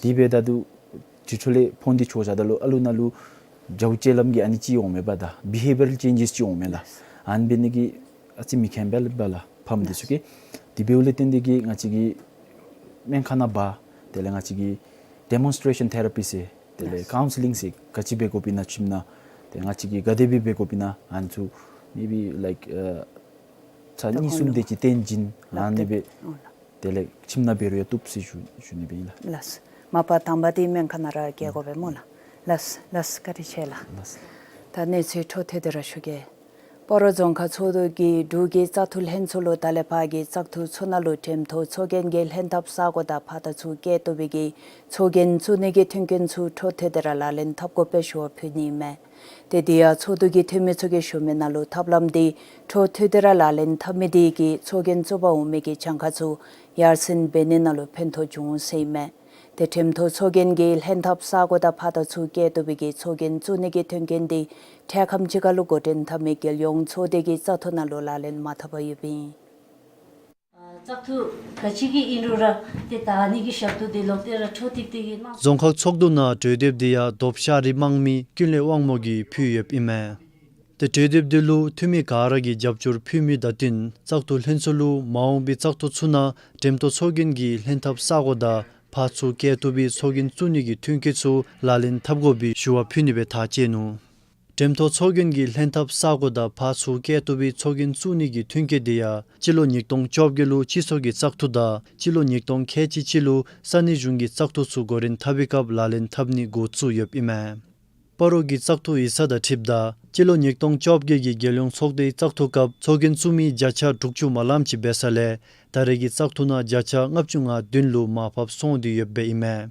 དེ་འབདཝ་ད་ལུ་འདི་འཕྲོ་ལས་ཕོན་འདི་འཕྱོག་བཞག་ད་ལུ་ཨ་ལུ་ནང་ལུ་འཇའ་བུ་རྐྱལ་ལམ་གྱི་ཨ་ནི་ཅིག་འོང་མས་པ། ད་བི་ཧེ་བི་ཡ་རལ་ཅེན་ཇེས་ཅིག་འོང་མས་ལགས། ཨ་ནི་འབད་ནི་གིས་ཨ་ཙི་མི་མཁྱེན་པས་ལགས་ཕམ་དེ་ཚུ་གིས། དེ་འབདཝ་ལས་བརྟེན་ཏེ་གི་ང་བཅས་ཀྱིས་སྨན་ཁང་ནང་འབག། དེ་ལས་ང་བཅས་ཀྱིས་ཌེ་མོན་སི་ཊེ་ཤཱན་ཐེ་ར་པི་ཟེར་དེ་ལས་ལགས། ཀའུན་སི་ལིང་ཟེར་ག་ཅི་འབད་དགོཔ་ཨིན་ན་ཁྱིམ་ནང་དེ་ང་བཅས་ཀྱིས་ག་དེ་སྦེ་འབད་དགོཔ་ཨིན་ན་ཨ་ནི་ཚུ་མེ་བི་ལའིཀ་ཨ་ཚར་གཉིས་གསུམ་དེ་ཅིག་སྟོན་བྱིན། ཨ་ནི་སྦེ་དེ་ལས་ཁྱིམ་ནང་འབད་རུང་ཡང་བཏུབ་ཟེར་ཞུ་ཞུ་ནི་སྦེ་ཨིན་ལགས། ལགས། མ་པ་དང་པ་འདི་སྨན་ཁང་ནང་ར་བསྐྱལ་དགོ་པས་སྨོ་ལགས། ལགས་ལགས། བཀའ་དྲིན་ཆེ་ལགས། ལགས། ད་གནས་ཚུལ་འཕྲོ་མཐུད་དེ་ར་ཞུ་གེ། སྤ་རོ་རྫོང་ཁག་ཚོགས་འདུ་གིས་འབྲུག་གི་བཙག་འཐུ་ལྷན་ཚོགས་ལུ་ད་ལས་ཕར་གྱི་བཙག་འཐུ་ཚུ་ནང་ལུ་འགྲེམས་སྟོན་ཚོགས་རྒྱན་གྱི་ལྷན་ཐབས་ས་གོ་དང་ཕར་དང་ཚུར་བསྐྱལ་བཏུབ་པའི་གི་ཚོགས་རྒྱན་བཙུགས་ནི་གི་མཐུན་རྐྱེན་ཚུ་འཕྲོ་མཐུད་དེ་ར་ལག་ལེན་འཐབ་དགོ་པའི་ཞུ་བ་ཕུལ་ནི་མས། ཏེ་དེ་ཡང་ཚོགས་འདུ་གི་འཐུས་མི་ཚུ་གིས་ཞུ་མི་ནང་ལུ་ཐབས་ལམ་འདི་འཕྲོ་མཐུད་དེ་ར་ལག་ལེན་འཐབ་མི་དེ་གིས་ཚོགས་རྒྱན་བཙུགས་པར་འོང་མི་གི་གྱངས་ཁ་ཚུ་ཡར་སེང་འབད་ནི་ནང་ལུ་ཕན་ཐོགས་འབྱུང་འོང་ཟེར་ཨིན་མས། ཏེ་འགྲེམས་སྟོན་ཚོགས་རྒྱན་གྱི་ལྷན་ཐབས་ས་གོ་དང་ཕར་དང་ཚུར་བསྐྱལ་བཏུབ་པའི་གི་ཚོགས་རྒྱན་བཙུགས་ནི་གི་མཐུན་རྐྱེན་འདི་འཕྲལ་ཁམས་ཅིག་ཁར་ལུ་འགོ་འདྲེན་འཐབ་མི་རྒྱལ་ཡོངས་ཚོགས་སྡེ་གི་བཙག་འཐུ་ནང་ལུ་ལག་ལེན་མ་འཐབ་པར་ཡོདཔ་ཨིན། བཙག་འཐུ་ག་ཅི་གི་ཨིན་རུང་ར་ཏེ་ད་ཨ་ནི་གི་ཞབས་ཏོག་འདི་ལོག་སྟེ་ར་འཕྲོ་མཐུད་དེ་གི་གནང་། རྫོང་ཁག་ཚོགས་འདུ་ནང་གྲོས་འདེབས་འདི་ཡང་རྡོབ་ཤ་རི་དམངས་མི་ཀུན་ལེགས་དབང་མོ་གིས་ཕུལ་ཡོདཔ་ཨིན་མས། ཏེ་གྲོས་འདེབས་འདི་ལུ་འཐུས་མི་ག་ར་གིས་རྒྱབ་སྐྱོར་ཕུལ་མི་དང་བསྟུན་བཙག་འཐུ་ལྷན་ཚོགས་ལུ་མ་འོངས་པའི་བཙག་འཐུ་ཚུ་ནང་འགྲེམས་སྟོན་ཚོགས་རྒྱན་གྱི་ལྷན་ཐབས་ས་གོ་དང་ཕར་ཚུར་བསྐྱལ་བཏུབ་པའི་ཚོགས་རྒྱན་བཙུགས་ནི་གི་མཐུན་རྐྱེན་ཚུ་ལག་ལེན་འཐབ་དགོ་པའི་ཞུ་བ་ཕུལ་ནི་སྦེ་ཐག་བཅད་ནུག། འགྲེམས་སྟོན་ཚོགས་རྒྱན་གྱི་ལྷན་ཐབས་ས་གོ་དང་ཕར་ཚུར་བསྐྱལ་བཏུབ་པའི་ཚོགས་རྒྱན་བཙུགས་ནི་གི་མཐུན་རྐྱེན་འདི་ཡང་སྤྱི་ལོ་ཉིས་སྟོང་བཅོ་བརྒྱད་ལུ་སྤྱི་ཚོགས་ཀྱི་བཙག་འཐུ་དང་སྤྱི་ལོ་ཉིས་སྟོང་ཁལ་གཅིག་གཅིག་ལུ་ས་གནས་གཞུང་གི་བཙག་འཐུ་ཚུ་འགོ་འདྲེན་འཐབ་པའི་སྐབས་ལག་ལེན་འཐབ་ནི་འགོ་བཙུགས་ཡོདཔ་ཨིན་མས། སྤ་རོ་གི་བཙག་འཐུ་ཡིག་ཚང་དང་འཁྲིལཝ་ད་སྤྱི་ལོ་ཉིས་སྟོང་བཅོ་བརྒྱད་ཀྱི་རྒྱལ་ཡོངས་ཚོགས་སྡེའི་བཙག་འཐུ་སྐབས་ཚོགས་རྒྱན་བཙུགས་མི་བརྒྱ་ཆ་དྲུག་ཅུ་མ་ལངམ་ཅིག་འབད་ས་ལས་ད་རེས་ཀྱི་བཙག་འཐུ་ནང་བརྒྱ་ཆ་ལྔ་བཅུ་ང་བདུན་ལུ་མར་ཕབ་སོང་སྟེ་ཡོདཔ་ཨིན་མས།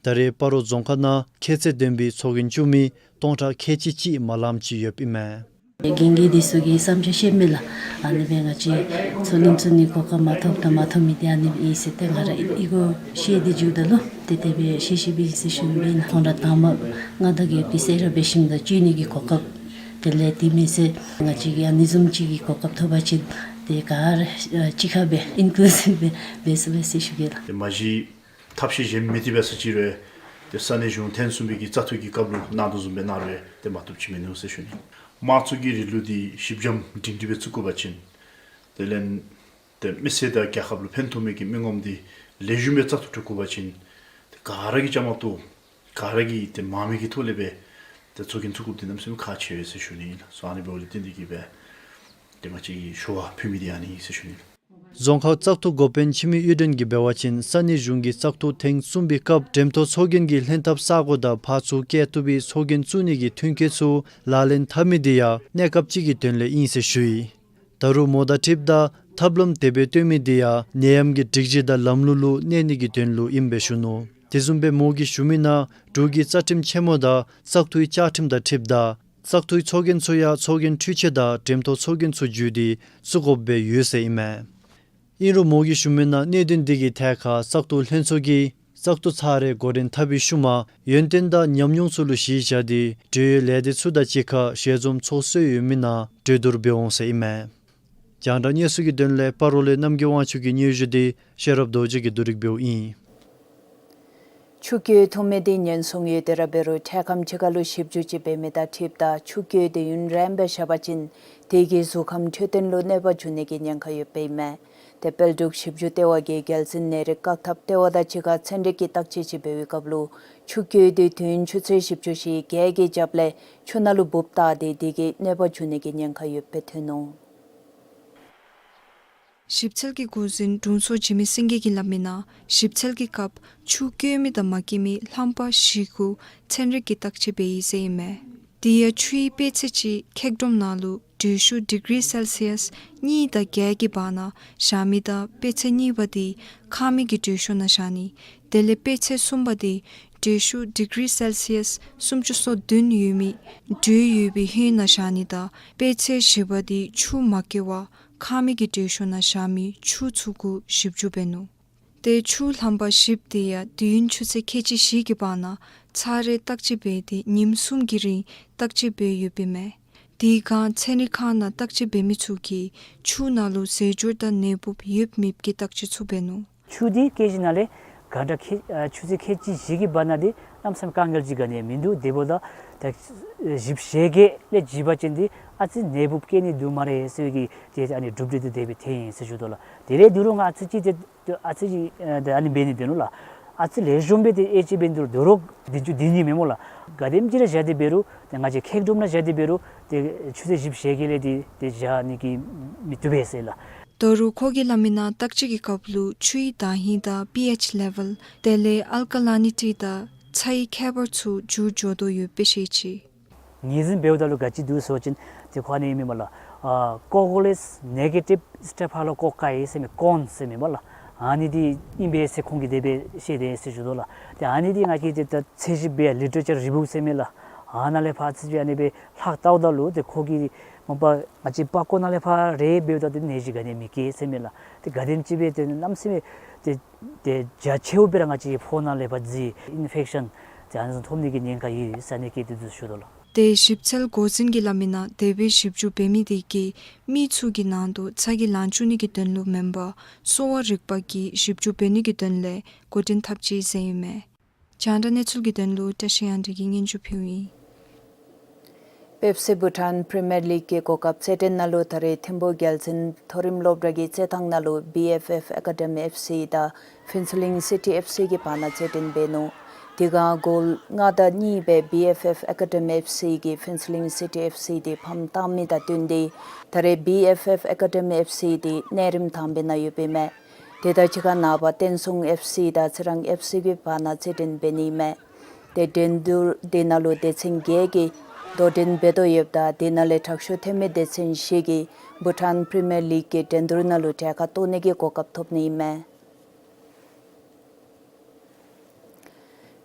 ད་རེས་སྤ་རོ་རྫོང་ཁག་ནང་ཁྱད་ཚད་ལྡན་པའི་ཚོགས་རྒྱན་བཙུགས་མི་སྟོང་ཕྲག་ཁལ་གཅིག་གཅིག་མ་ལངམ་ཅིག་ཡོདཔ་ཨིན་མས། རྒན་རྒས་འདི་ཚུ་གིས་བསམ་འཆར་བཤད་མི་ལགས། ཨ་ནི་སྦེ་ང་བཅས་ཚོགས་རྒྱན་བཙུགས་ནི་གོ་སྐབས་མ་ཐོབ་དང་མ་ཐོབ་མི་འདི་ཨ་ནི་ཨིན་ཟེར་ཏེ་ང་ར་ཨི་གོ་བཤད་དེ་འགྱོཝ་ད་ལུ་ཏེ་དེ་སྦེ་བཤད་བཤདཔ་ཨིན་ཟེར་ཞུ་ནི་ཨིན་ལགས། ཁོང་ར་དང་པ་མངའ་བདག་རྒྱལ་པོ་གི་སྲས་ར་འབད་ཞིནམ་ད་བཅོས་ནི་གི་གོ་སྐབས་དེ་ལས་དེ་མེན་ཟེར་ང་བཅས་ཀྱིས་ཨ་ནི་བཟུམ་ཅིག་གི་གོ་སྐབས་ཐོབ་པ་ཅིན་ཏེ་ག་ར་གཅིག་ཁར་སྦེ་ཨིན་ཀུ་ལུ་སིབ་སྦེ་འབད་ཚུགས་པས་ཟེར་ཞུ་གེ་ལགས། ཏེ་མ་གཞི་ཐབས་ཤེས་གཞན་མེད་དེ་འབད་ས་ཅིག་རུང་ཏེ་ས་གནས་གཞུང་ཐེངས་གསུམ་པའི་གི་བཙག་འཐུ་གི་སྐབས་ལུ་གནང་དོ་བཟུམ་སྦེ་གནང་རུང་ཏེ་མ་བཏུབ་ཅིག་མིན་ནུག་ཟེར་ཞུ་ནི། དམངས་གཙོ་གི་རིང་ལུགས་འདི་གཞི་འགྱམ་སྒྲིང་སྒྲི་སྦེ་བཙུགས་དགོ་པ་ཅིན་དེ་ལས་ཏེ་མི་སེར་དང་རྒྱལ་ཁབ་ལུ་ཕན་ཐོགས་མི་གི་མི་ངོམ་འདི་ལེགས་ཤོམ་སྦེ་བཙག་འཐུ་གྲུབ་དགོ་པ་ཅིན་ཏེ་ག་ར་གིས་བཅའ་མར་གཏོགས་ག་ར་གིས་ཏེ་མང་མོས་ཀྱི་ཐོག་ལས་སྦེ་ཏེ་ཚོགས་རྒྱན་བཙུགས་དགོཔ་འདི་གནམ་མེད་ས་མེད་ཁག་ཆེ་བས་ཟེར་ཞུ་ནི་ཨིན་ལགས། སོ་ཨ་ནི་འབདཝ་ལས་བརྟེན་ཏེ་གིས་སྦེ་ཏེ་ང་བཅས་ཀྱིས་ཞུ་བ་ཕུལ་མི་འདི་ཨ་ནི་ཨིན་ཟེར་ཞུ་ནི་ཨིན་ལགས། རྫོང་ཁག་བཙག་འཐུ་འགོ་དཔོན་འཆི་མེད་གཡུ་སྒྲོན་གྱིས་འབད་བ་ཅིན་ས་གནས་གཞུང་གི་བཙག་འཐུ་ཐེངས་གསུམ་པའི་སྐབས་འགྲེམས་སྟོན་ཚོགས་རྒྱན་གྱི་ལྷན་ཐབས་ས་གོ་དང་ཕར་ཚུར་བསྐྱལ་བཏུབ་པའི་ཚོགས་རྒྱན་བཙུགས་ནི་གི་མཐུན་རྐྱེན་ཚུ་ལག་ལེན་འཐབ་མི་འདི་ཡང་གནས་སྐབས་ཅིག་གི་དོན་ལས་ཨིན་ཟེར་ཞུ་ཡི། ད་རུང་མོ་དང་འཁྲིལཝ་ད་ཐབས་ལམ་དེ་སྦེ་སྟོན་མི་འདི་ཡང་ནད་ཡམས་ཀྱི་སྒྲིག་གཞི་དང་ལམ་ལུགས་ལུ་གནས་ནི་གི་དོན་ལུ་ཨིནམ་སྦེ་ཞུ་ནུག། དེ་བཟུམ་སྦེ་མོ་གིས་ཞུ་མི་ནང་འབྲུག་གི་རྩ་ཁྲིམས་ཆེན་མོ་དང་བཙག་འཐུའི་བཅའ་ཁྲིམས་དང་འཁྲིལཝ་ད་བཙག་འཐུའི་ཚོགས་རྒྱན་ཚུ་ཡང་ཚོགས་རྒྱན་འཕྲུལ་ཆས་དང་འགྲེམས་སྟོན་ཚོགས་རྒྱན་ཚུ་བརྒྱུད་དེ་བཙུགས་དགོཔ་སྦེ་ཡོད་ཟེར་ཨིན་མས། ཨིན་རུང་མོ་གིས་ཞུ་མི་ནང་གནད་དོན་འདི་གི་ཐད་ཁར་བཙག་འཐུ་ལྷན་ཚོགས་ཀྱིས་བཙག་འཐུ་ཚར་རེ་འགོ་འདྲེན་འཐབ་པའི་ཤུལ་མ་ཡོན་ཏན་དང་ཉམས་མྱོང་ཚུ་ལུ་གཞི་བཞག་སྟེ་འབྲེལ་ཡོད་ལས་སྡེ་ཚུ་དང་གཅིག་ཁར་ཞལ་འཛོམས་ཚོགས་སྲོལ་ཡོད་མི་ནང་གྲོས་བསྡུར་འབད་འོང་ཟེར་ཨིན་མས། རྒྱང་བསྒྲགས་གནས་ཚུལ་གྱི་དོན་ལས་སྤ་རོ་ལས་རྣམ་རྒྱལ་དབང་ཕྱུག་གི་སྙན་ཞུ་འདི་ཤེས་རབ་རྡོ་རྗེ་གིས་བསྡུ་སྒྲིག་འབདཝ་ཨིན། ཆུ་རྐྱལ་ཐོན་མི་འདི་ཉེན་སྲུང་ཡོད་དེ་ར་འབད་རུང་འཕྲལ་ཁམས་ཅིག་ཁར་ལུ་ཞིབ་འཇུག་ཅིག་འབད་མི་དང་འཁྲིལཝ་ད་ཆུ་རྐྱལ་འདི་ཡུན་རིངམོ་སྦེ་བཞག་པ་ཅིན་དེ་གིས་གཟུགས་ཁམས་འཕྲོད་བསྟེན་ལུ་གནོད་པ་འབྱུང་ནི་གི་ཉེན་ཁ་ཡོདཔ་ཨིན་མས། ཏེ་དཔལ་འབྲུག་ཞིབ་འཇུག་ལྟེ་བ་གིས་རྒྱལ་སྲིད་ནད་རིགས་བཀག་ཐབས་ལྟེ་བ་དང་གཅིག་ཁར་ཚན་རིག་གི་བརྟག་དཔྱད་ཅིག་འབད་བའི་སྐབས་ལུ་ཆུ་རྐྱལ་འདི་དུས་ཡུན་ཆུ་ཚོད་བཞི་བཅུ་ཞེ་བརྒྱད་ཀྱི་རྒྱབ་ལས་ཆུ་ནང་ལུ་འབུཔ་བཏགས་ཏེ་དེ་གིས་གནོད་པ་འབྱུང་ནི་གི་ཉེན་ཁ་ཡོདཔ་སྦེ་ཐོན་ནུག། ཞིབ་འཚོལ་གྱི་འགོ་འཛིན་དྲུང་འཚོ་འཇིགས་མེད་སེང་གེ་གིས་སླབ་མི་ནང་ཞིབ་འཚོལ་གྱི་སྐབས་ཆུ་རྐྱལ་མི་དང་མ་རྐྱབ་མི་རྣམ་པ་བཞི་གུ་ཚན་རིག་གི་བརྟག་དཔྱད་འབད་ཡི་ཟེར་ཨིན་མས། དེ་ཡང་ཆུའི་དཔེ་ཚད་ཅིག་འཁྱག་སྒྲོམ་ནང་ལུ་ དྲོད་ཤུགས་ཌི་གི་རི་སེལ་སི་ཡཱས་གཉིས་དང་བརྒྱད་ཀྱི་བར་ན་བཞག་མི་དང་དཔེ་ཚད་གཉིས་པ་དེ་ཁང་མིག་གི་དྲོད་ཤུགས་ནང་བཞག་ནི། དེ་ལས་དཔེ་ཚད་གསུམ་པ་དེ་དྲོད་ཤུགས་ཌི་གི་རི་སེལ་སི་ཡཱས་སུམ་ཅུ་སོ་བདུན་ཡོད་མི་དྲོད་ཡོད་པའི་ཧོད་ནང་བཞག་ནི་དང་དཔེ་ཚད་བཞི་པ་དེ་ཆུ་མ་བསྐོལ་བར་ཁང་མིག་གི་དྲོད་ཤུགས་ནང་བཞག་མི་ཆུ་ཚུ་གུ་ཞིབ་འཇུག་འབད་ནུག། ཏེ་ཆུ་ལྷམ་པ་བཞིཔོ་དེ་ཡང་དུས་ཡུན་ཆུ་ཚོད་ཁལ་གཅིག་བཞི་གི་བར་ན་ཚར་རེ་བརྟག་དཔྱད་འབད་དེ་ཉིནམ་གསུམ་གྱི་རིང་བརྟག་དཔྱད་འབད་ཡོདཔ་ཨིན་མས། དེ་སྒང་ཚན་རིག་ཁང་ནང་བརྟག་དཔྱད་འབད་མི་ཚུ་གིས་ཆུ་ནང་ལུ་རྫས་སྦྱོར་དང་ནད་འབུཔ་ཡོདཔ་མེདཔ་གི་བརྟག་དཔྱད་ཚུ་འབད་ནུག། ཆུ་དེ་བསྐོལ་ཞིནམ་ལས་ག་འདྲ་ཁལ་ཨ་ཆུ་ཚོད་ཁལ་གཅིག་བཞི་གི་བར་ན་དེ་གནམ་མེད་ས་མེད་དཀའ་ངལ་ཅིག་ག་ནི་མིན་འདུག། དེ་འབདཝ་ད་ད་བཞི་བཅུ་ཞེ་བརྒྱད་ལས་བརྒྱད་པ་ཅན་དེ་ཨ་ཙི་ནད་འབུཔ་བསྐྱེད་ནི་འདུག་སྨ་རེ་ཟེར་བའི་གི་དེ་ཨ་ནི་གྲུབ་འབྲས་དེ་དེ་སྦེ་ཐོན་ཡི་ཟེར་ཞུ་དོ་ལགས། དེ་ལས་དུས་རུང་ང་ཨ་ཙི་ཅིག་དེ་ཨ་ཙི་ཅིག་ཨ་དེ་ཨ་ནི་འབད་ནི་འདི་ནུག་ལགས། ཨ་ཙི་ལེགས་ཤོམ་སྦེ་དེ་ཨེ་ཅིག་འབད་ནི་འདུག། དོ་རུང་བདུན་ཅུ་དོན་གཉིས་མེན་སྨོ་ལགས། ག་དེམ་ཅིག་ར་བཞག་སྟེ་འབད་རུང་དེ་ང་བཅས་མཁལ་རྡོགམ་ནང་བཞག་སྟེ་འབད་རུང་དེ་ཆུ་ཚོད་བཞི་བཅུ་ཞེ་བརྒྱད་ལས་དེ་དེ་བཞག་ནི་གི་མི་བཏུབ་པས་ཟེར་ལགས། དོ་རུང་ཁོ་གིས་སླབ་མི་ནང་བརྟག་དཔྱད་ཀྱི་སྐབས་ལུ་ཆུའི་དག་ཧིང་དང་པི་ཨེཆ་ལེ་ཝེལ་དེ་ལས་ཨལ་ཀ་ལི་ནི་ཊི་དང་ཚྭའི་ཁྱད་པར་ཚུ་འགྱུར་འགྱོ་དོ་ཡོདཔ་སྦེ་བཤད་ཅི། ངེས་འཛིན་འབདཝ་ད་ལུ་ག་ཅི་འདུག་ཟེར་བ་ཅིན་དེ་ཁོ་ཨ་ནི་ཨིན་མས་ལགས། ཨ་ཀོ་ཀོ་ལེས་ནེ་གེ་ཊིབ་སི་ཊེ་ཕ་ལོ་ཀོ་ཀའི་ཟེར་མི་ཀོན་ཟེར་མི་མས་ལགས། ཨ་ནི་དེ་ཨིན་པས་ཟེར་ཁོང་གིས་དེ་སྦེ་བཤད་དེས་ཟེར་ཞུ་དོ་ལགས། དེ་ཨ་ནི་དེ་ང་གིས་དེ་ད་ཚད་གཞི་སྦེ་ལི་ཊེ་རེ་ཅར་རི་བིའུ་ཟེར་མི་ལགས། ཨ་ནཱ་ལས་ཕར་ཚད་གཞི་ཨ་ནི་སྦེ་ལྷག་བལྟཝ་ད་ལུ་དེ་ཁོ་གིས་མ་པ་ང་བཅས་པགས་ཀོ་ནང་ལས་ཕར་རེ་འབདཝ་ད་དེ་ནད་གཞི་ག་ནི་མི་སྐྱེ་ཟེར་མི་ལགས། དེ་ག་དེམ་ཅིག་སྦེ་དེ་གནམ་མེད་ས་མེད་དེ་དེ་རྒྱ་ཆེཝ་སྦེ་ར་ང་བཅས་ཕོཝ་ནང་ལས་ཕར་རྫི་ཨིན་ཕེཀ་ཤཱན་དེ་ཨ་ནི་ཚུ་ཐོབ་ནི་གི་ཉེན་ཁ་ཡོད་ཟེར་ཨ་ནི་སྐད་དེ་འདི་ཞུ་དོ་ལགས། དེ་ཞིབ་འཚོལ་འགོ་འཛིན་གྱིས་སླབ་མི་ནང་དེ་སྦེ་ཞིབ་འཇུག་འབད་མི་དེ་གིས་མི་ཚུ་གི་ནང་དུ་ཚ་གྱང་ལང་བཅུག་ནི་གི་དོན་ལུ་མེན་པར་གསོ་བ་རིག་པ་གི་ཞིབ་འཇུག་འབད་ནི་གི་དོན་ལས་འགོ་འདྲེན་འཐབ་ཅི་ཟེར་ཨིན་མས། རྒྱང་བསྒྲགས་གནས་ཚུལ་གྱི་དོན་ལུ་བཀྲ་ཤིས་དབྱངས་སྒྲོན་གྱིས་སྙན་ཞུ་ཕུལཝ་ཨིན། པེབ་སི་བྷུ་ཊཱན་པི་རི་མི་ཡར་ལིག་གི་གོ་སྐབས་རྩེད་འགྲན་ནང་ལུ་ད་རེས་ཐིམ་ཕུག་རྒྱལ་འཛིན་མཐོ་རིམ་སློབ་གྲྭ་གི་རྩེད་ཐང་ནང་ལུ་བི་ཨེཕ་ཨེཕ་ཨེ་ཀ་ཌི་མི་ཨེཕ་སི་དང་ཕུན་ཚོགས་གླིང་སི་ཊི་ཨེཕ་སི་གི་བར་ན་རྩེད་འགྲན་འབད་ནུག། དེ་སྒང་གོལ་ལྔ་དང་གཉིས་སྦེ་བི་ཨེཕ་ཨེཕ་ཨེ་ཀ་ཌི་མི་ཨེཕ་སི་གིས་ཕུན་ཚོགས་གླིང་སི་ཊི་ཨེཕ་སི་དེ་ཕམ་བཏང་མི་དང་བསྟུན་ཏེ་ད་རེས་བི་ཨེཕ་ཨེཕ་ཨེ་ཀ་ཌི་མི་ཨེཕ་སི་དེ་གནས་རིམ་དང་པའི་ནང་ཡོདཔ་ཨིན་མས། དེ་དང་གཅིག་ཁར་ནངས་པ་བསྟན་སྲུང་ཨེཕ་སི་དང་ཚེ་རིང་ཨེཕ་སི་གི་བར་ན་རྩེད་འགྲན་འབད་ནི་ཨིན་མས། དེ་འགྲན་བསྡུར་དེ་ནང་ལུ་སྡེ་ཚན་བརྒྱད་ཀྱིས་དོ་འགྲན་འབད་དོ་ཡོདཔ་ད་དེ་ནང་ལས་དྲག་ཤོས་ཐོན་མི་སྡེ་ཚན་བཞི་གིས་བྷུ་ཊཱན་པི་རི་མི་ཡར་ལིག་གི་འགྲན་བསྡུར་ནང་ལུ་གྲལ་ཁར་གཏོགས་ནི་གི་གོ་སྐབས་ཐོབ་ནི་ཨིན་མས།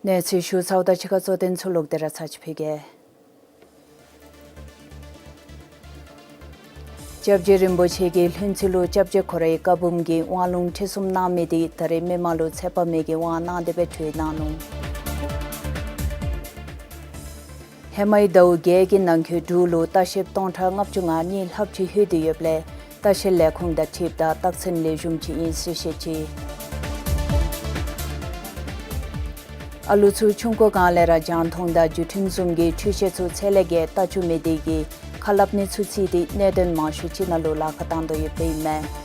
གནས་ཚུལ་ཞུ་ཚརཝ་ད་གཅིག་ཁར་གཙོ་དོན་ཚུ་ལོག་སྟེ་ར་ཚར་གཅིག་ཕུལ་གེ། སྐྱབས་རྗེ་རིན་པོ་ཆེ་གིས་ལྷུན་རྩེ་ལུ་སྐྱབས་རྗེ་ཁོ་རའི་བཀའ་འབུམ་གྱི་དབང་ལུང་ཁྲིད་གསུམ་གནང་མི་དེ་ད་རེས་མི་མང་ལུ་ཚེ་དཔག་མེད་ཀྱི་དབང་གནང་སྟེ་སྦེ་གྲོལ་གནང་ནུག། ཧེ་མའི་ཟླཝ་བརྒྱད་ཀྱི་ནང་འཁོད་འབྲུག་ལུ་ལྟ་བཤལཔ་སྟོང་ཕྲག་ལྔ་བཅུ་ང་གཉིས་ལྷགཔ་ཅིག་ལྷོད་དེ་ཡོདཔ་ལས་ལྟ་བཤལ་ལས་ཁུངས་དང་འཁྲིལཝ་ད་རྟགས་མཚན་ལེགས་ཤོམ་ཅིག་ཨིན་ཟེར་བཤད་ཅི། ཨ་ལུ་ཚུ་ཆུང་ཀུ་སྒང་ལས་ར་རྒྱང་མཐོང་དང་བརྒྱུད་འཕྲིན་བཟུམ་གྱི་འཕྲུལ་ཆས་ཚུ་ཚད་ལས་བརྒལ་ལྟ་བཅུག་མི་དེ་གིས་ཁ་སླབ་ནི་ཚུ་བརྩིས་ཏེ་གནད་དོན་མང་ཤོས་ཅིག་ནང་ལུ་ལཱ་ཁག་བཏང་དོ་ཡོདཔ་ཨིན་མས།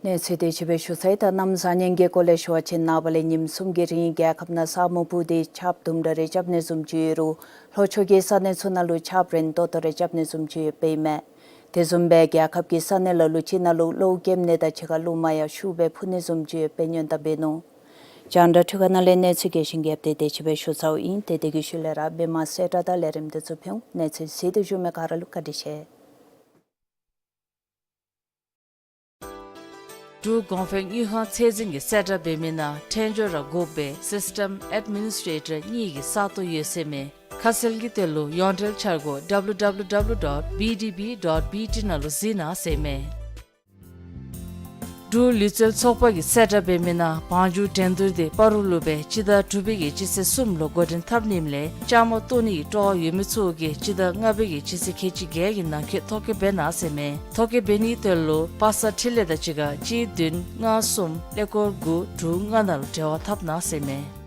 གནས་ཚུལ་དེ་ཅིག་སྦེ་ཞུ་ཚར་ཡི། ད་གནམ་བཟང་ངན་གྱི་སྐོར་ལས་ཞུ་བ་ཅིན་ནངས་པ་ལས་ཉིནམ་གསུམ་གྱི་རིང་རྒྱལ་ཁབ་ནང་ས་སྨུག་སྤུབས་ཏེ་ཆརཔ་དུམ་གྲ་རེ་རྐྱབ་ནི་བཟུམ་ཅིག་ཡོད་རུང་ལྷོ་ཕྱོགས་ཀྱི་ས་གནས་ཚུ་ནང་ལུ་ཆརཔ་རན་ཏོག་ཏོ་རེ་རྐྱབ་ནི་བཟུམ་ཅིག་ཡོདཔ་ཨིན་མས། དེ་བཟུམ་སྦེ་རྒྱལ་ཁབ་ཀྱི་ས་གནས་ལ་ལུ་ཅིག་ནང་ལུ་གློག་རྐྱབ་ནི་དང་གཅིག་ཁར་རླུང་མ་ཡང་ཤུགས་སྦེ་འཕུ་ནི་བཟུམ་ཅིག་ཡོདཔ་སྦེ་སྔོན་བརྡ་འབད་ནུག། རྒྱང་བསྒྲགས་འཕྲུལ་ཁང་ནང་ལས་གནས་ཚུལ་རྒྱས་ཤིང་རྒྱསཔ་དེ་དེ་ཅིག་སྦེ་ཞུ་ཚརཝ་ཨིན། ཏེ་དེ་གི་ཤུལ་ལས་ར་བདེ་མ་གསལ་བསྒྲགས་དང་ལས་རིམ་དེ་ཚུ་ཕུལ་འོང་། གནས་ཚུལ་གཟིགས་ཏེ་བཞུགས་མི་ག་ར་ལུ་བཀའ་དྲིན་ཆེ། འབྲུག་གོང་འཕེལ་དངུལ་ཁང་ཚད་འཛིན་གྱིས་གསལ་བསྒྲགས་འབད་མི་ནང་འཕྲལ་མགྱོགས་ར་དགོཔ་སྦེ་སིསི་ཊེམ་ཨེཌ་མི་ནིས་ཊེ་ཊར་གཉིས་ཀྱི་ས་སྟོང་ཡོད་ཟེར་མས། ཁ་གསལ་གྱི་དོན་ལུ་ཡོངས་འབྲེལ་འཆར་སྒོ་ཌབ་ལུ་ཌབ་ལུ་ཌབ་ལུ་ཌོཊ་བི་ཌི་བི་ཌོཊ་བི་ཊི་ནང་ལུ་གཟིགས་གནང་ཟེར་མས། འབྲུག་ལུས་རྩལ་ཚོགས་པ་གིས་གསལ་བསྒྲགས་འབད་མི་ནང་བང་རྒྱུག་འགྲན་བསྡུར་དེ་སྤ་རོ་ལུ་སྦེ་སྤྱི་ཟླ་དྲུག་པའི་གི་སྤྱི་ཚེས་གསུམ་ལུ་འགོ་འདྲེན་འཐབ་ནི་ཨིནམ་ལས་བཅའ་མར་གཏོགས་ནི་གི་སྤྲོ་བ་ཡོད་མི་ཚུ་གིས་སྤྱི་ཟླ་ལྔ་པའི་གི་སྤྱི་ཚེས་ཁལ་གཅིག་བརྒྱད་ཀྱི་ནང་འཁོད་ཐོ་བཀོད་འབད་གནང་ཟེར་མས། ཐོ་བཀོད་འབད་ནིའི་དོན་ལུ་པ་སངས་འཕྲིན་ལས་དང་གཅིག་ཁར་གཅིག་བདུན་ལྔ་གསུམ་ཀླད་ཀོར་དགུ་དྲུག་ལྔ་ནང་ལུ་འབྲེལ་བ་འཐབ་གནང་ཟེར་མས།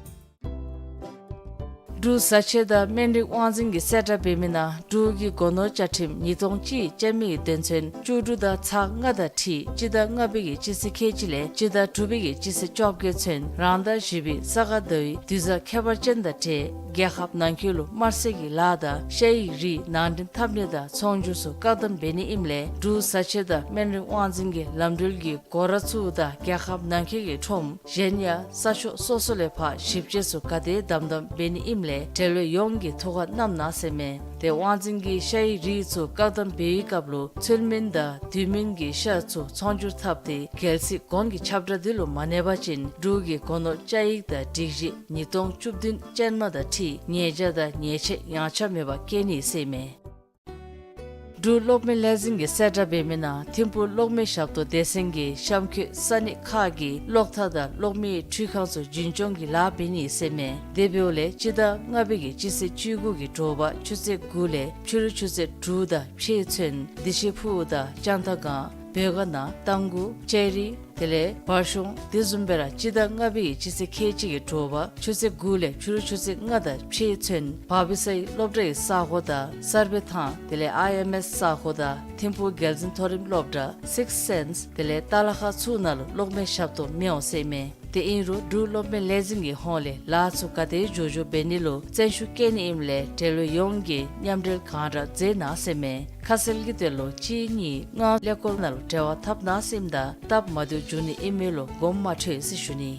འབྲུག་བཟའ་ཆས་དང་སྨན་རིགས་དབང་འཛིན་གྱིས་གསལ་བསྒྲགས་འབད་མི་ནང་འབྲུག་གི་སྒོ་ནོར་བཅའ་ཁྲིམས་ཉིས་སྟོང་གཅིག་ཅན་མའི་དོན་ཚན་བཅུ་དྲུག་དང་ཚག་ལྔ་དང་འཁྲིལ་སྤྱི་ཟླ་ལྔ་པའི་གི་སྤྱི་ཚེས་ཁལ་གཅིག་ལས་སྤྱི་ཟླ་དྲུག་པའི་གི་སྤྱི་ཚེས་བཅོ་བརྒྱད་ཚུན་རང་ཟླ་བཞི་པའི་ས་ག་ཟླ་བའི་དུས་བཟང་ཁྱད་པར་ཅན་དང་འབྲེལ་རྒྱལ་ཁབ་ནང་འཁོད་ལུ་དམར་ཟས་ཀྱི་ལཱ་དང་ཤ་ཡིག་རིགས་ནང་འདྲེན་འཐབ་ནི་དང་ཚོང་སྒྱུར་ཚུ་བཀག་སྡོམ་འབད་ནི་ཨིནམ་ལས་འབྲུག་བཟའ་ཆས་དང་སྨན་རིགས་དབང་འཛིན་གྱི་ལམ་འགྲུལ་གྱི་སྒོ་ར་ཚུ་དང་རྒྱལ་ཁབ་ནང་འཁོད་ཀྱི་ཁྲོམ་གཞན་ཡང་ས་ཕྱོགས་སོ་སོ་ལས་ཕར་ཞིབ་དཔྱད་ཚུ་ག་དེ་དམ་དམ་འབད་ནི་ཨིནམ་ལས་འབྲེལ་ཡོད་ཡོངས་ཀྱིས་ཐུགས་ཁར་བསྣམ་གནང་ཟེར་མས། ཏེ་དབང་འཛིན་གྱིས་ཤ་ཡིག་རིགས་ཚུ་བཀག་སྡོམ་འབད་བའི་སྐབས་ལུ་ཚུལ་མིན་དང་དུས་མིན་གྱི་ཤ་ཚུ་ཚོང་སྒྱུར་འཐབ་སྟེ་རྒྱལ་སྲིད་གོང་གི་ཁྱབ་བསྒྲགས་འདི་ལུ་མ་གནས་པ་ཅིན་འབྲུག་གི་སྒོ་ནོར་བཅའ་ཡིག་དང་སྒྲིག་གཞི་ཉིས་སྟོང་བཅུ་བདུན་ཅན་མ་དང་འཁྲིལ་ཉེས་བྱ་དང་ཉེས་ཆད་ཡངས་ཆག་མེད་པར་བཀལ་ནི་ཟེར་མས། འབྲུག་གློག་མེ་ལས་འཛིན་གྱིས་གསལ་བསྒྲགས་འབད་མི་ནང་ཐིམ་ཕུག་གློག་མེ་ཞབས་ཏོག་སྡེ་ཚན་གྱིས་གཤམ་འཁོད་ས་གནས་ཁག་གི་གློག་ཐག་དང་གློག་མེའི་འཕྲུལ་ཁང་ཚུ་རྒྱུན་སྐྱོང་གི་ལཱ་འབད་ནི་ཟེར་མས། དེ་འབདཝ་ལས་སྤྱི་ཟླ་ལྔ་པའི་གི་སྤྱི་ཚེས་བཅུ་དགུ་གི་དྲོ་པ་ཆུ་ཚོད་དགུ་ལས་ཕྱི་རུ་ཆུ་ཚོད་དྲུག་དང་ཕྱེད་ཚུན་བདེ་ཆེན་ཕུག་དང་ལྕང་རྟ་སྒང་བོད་དགའ་ན་རྟ་མགོ་ལྕགས་རི་དེ་ལས་བར་གཞུང་དེ་བཟུམ་སྦེ་ར་སྤྱི་ཟླ་ལྔ་པའི་གི་སྤྱི་ཚེས་ཁལ་གཅིག་གི་དྲོ་པ་ཆུ་ཚོད་དགུ་ལས་ཕྱི་རུ་ཆུ་ཚོད་ལྔ་དང་ཕྱེད་ཚུན་བར་པི་སའི་སློབ་གྲྭའི་ས་གོ་དང་གསར་སྤེལ་ཐང་དེ་ལས་ཨའི་ཨེམ་ཨེས་ས་གོ་དང་ཐིམ་ཕུག་རྒྱལ་འཛིན་མཐོ་རིམ་སློབ་གྲྭ་སིགསི་སེནསི་དེ་ལས་ཏ་ལ་ཁ་ཚུ་ནང་ལུ་གློག་མེ་ཞབས་ཏོག་མི་འོང་ཟེར་མས། དེ་ཨིན་རུང་འབྲུག་གློག་མེ་ལས་འཛིན་གྱི་ཧོངས་ལས་ལཱ་ཚུ་ག་དེ་མགྱོགས་མགྱོགས་འབད་ནི་ལུ་བརྩོན་ཤུགས་བསྐྱེད་ནི་ཨིནམ་ལས་འབྲེལ་ཡོད་ཡོངས་ཀྱིས་མཉམ་འབྲེལ་གང་དྲག་མཛད་གནང་ཟེར་མས། ཁ་གསལ་གྱི་དོན་ལུ་གཅིག་གཉིས་ལྔ་ཀླད་ཀོར་ནང་ལུ་འབྲེལ་བ་འཐབ་གནང་ཟེར་ཨིནམ་ད་སྟབས་མ་བདེཝ་འབྱུང་ནི་ཨིན་མས་ལོ་དགོངསམ་མ་ཁྲེལ་ཟེར་ཞུ་ནི།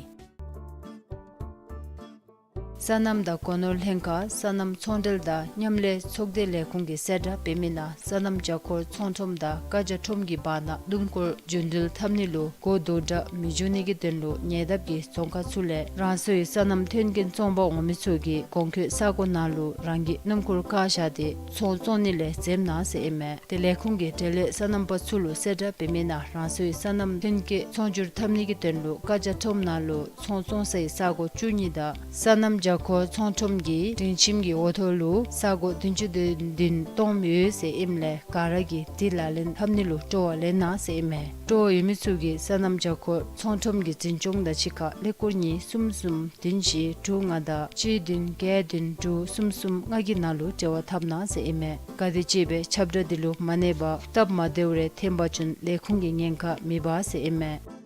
སོ་ནམ་དང་སྒོ་ནོར་ལྷན་ཁག་སོ་ནམ་ཚོང་འབྲེལ་དང་མཉམ་ལས་ཚོགས་སྡེ་ལས་ཁུངས་ཀྱིས་གསལ་བསྒྲགས་འབད་མི་ནང་སོ་ནམ་བྱ་འཁོར་ཚོང་ཁྲོམ་དང་བཀའ་རྒྱ་ཁྲོམ་གྱི་བར་ན་སྣུམ་འཁོར་རྒྱུན་འགྲུལ་འཐབ་ནི་ལུ་གོ་དོག་དྲགས་མི་འབྱུང་ནི་གི་དོན་ལུ་ཉེ་འདབས་ཀྱི་རྫོང་ཁག་ཚུ་ལས་རང་སོའི་སོ་ནམ་མཐུན་རྐྱེན་བཙོང་པར་འོང་མི་ཚུ་གིས་གོང་འཁོད་ས་གོ་ནང་ལུ་རང་གི་སྣུམ་འཁོར་བཀག་བཞག་སྟེ་ཚོང་བཙོང་ནི་ལས་འཛེམ་གནང་ཟེར་ཨིན་མས། ཏེ་ལས་ཁུངས་ཀྱིས་འབྲེལ་ཡོད་སོ་ནམ་པ་ཚུ་ལུ་གསལ་བསྒྲགས་འབད་མི་ནང་རང་སོའི་སོ་ནམ་མཐུན་རྐྱེན་ཚོང་སྒྱུར་འཐབ་ནི་གི་དོན་ལུ་བཀའ་རྒྱ་ཁྲོམ་ནང་ལུ་ཚོང་བཙོང་སའི་ས་གོ་བཅུ་གཉིས་དང་སོ་ནམ་བྱ་འཁོར་ཚོང་ཁྲོམ་གྱི་སྒྲིང་ཁྱིམ་གྱི་འོག་ཐོག་ལུ་ས་གོ་བདུན་ཅུ་དོན་བདུན་སྟོངམ་ཡོད་ཟེར་ཨིནམ་ལས་ག་ར་གིས་དེ་ལག་ལེན་འཐབ་ནི་ལུ་སྤྲོ་བ་ལེན་གནང་ཟེར་ཨིན་མས། སྤྲོ་བ་ཡོད་མི་ཚུ་གིས་སོ་ནམ་བྱ་འཁོར་ཚོང་ཁྲོམ་གྱི་འཛིན་སྐྱོང་དང་གཅིག་ཁར་ཀླད་ཀོར་གཉིས་གསུམ་གསུམ་བདུན་བཞི་དྲུག་ལྔ་དང་གཅིག་བདུན་བརྒྱད་བདུན་དྲུག་གསུམ་གསུམ་ལྔ་གི་ནང་ལུ་འབྲེལ་བ་འཐབ་གནང་ཟེར་ཨིན་མས། ག་དེམ་ཅིག་སྦེ་ཁྱབ་བསྒྲགས་འདི་ལུ་མ་གནས་པར་སྟབས་མ་བདེཝ་རེ་ཐོན་པ་ཅིན་ལས་ཁུངས་ཀྱི་ཉེན་ཁ་མེད་པས་ཟེར་ཨིན་མས།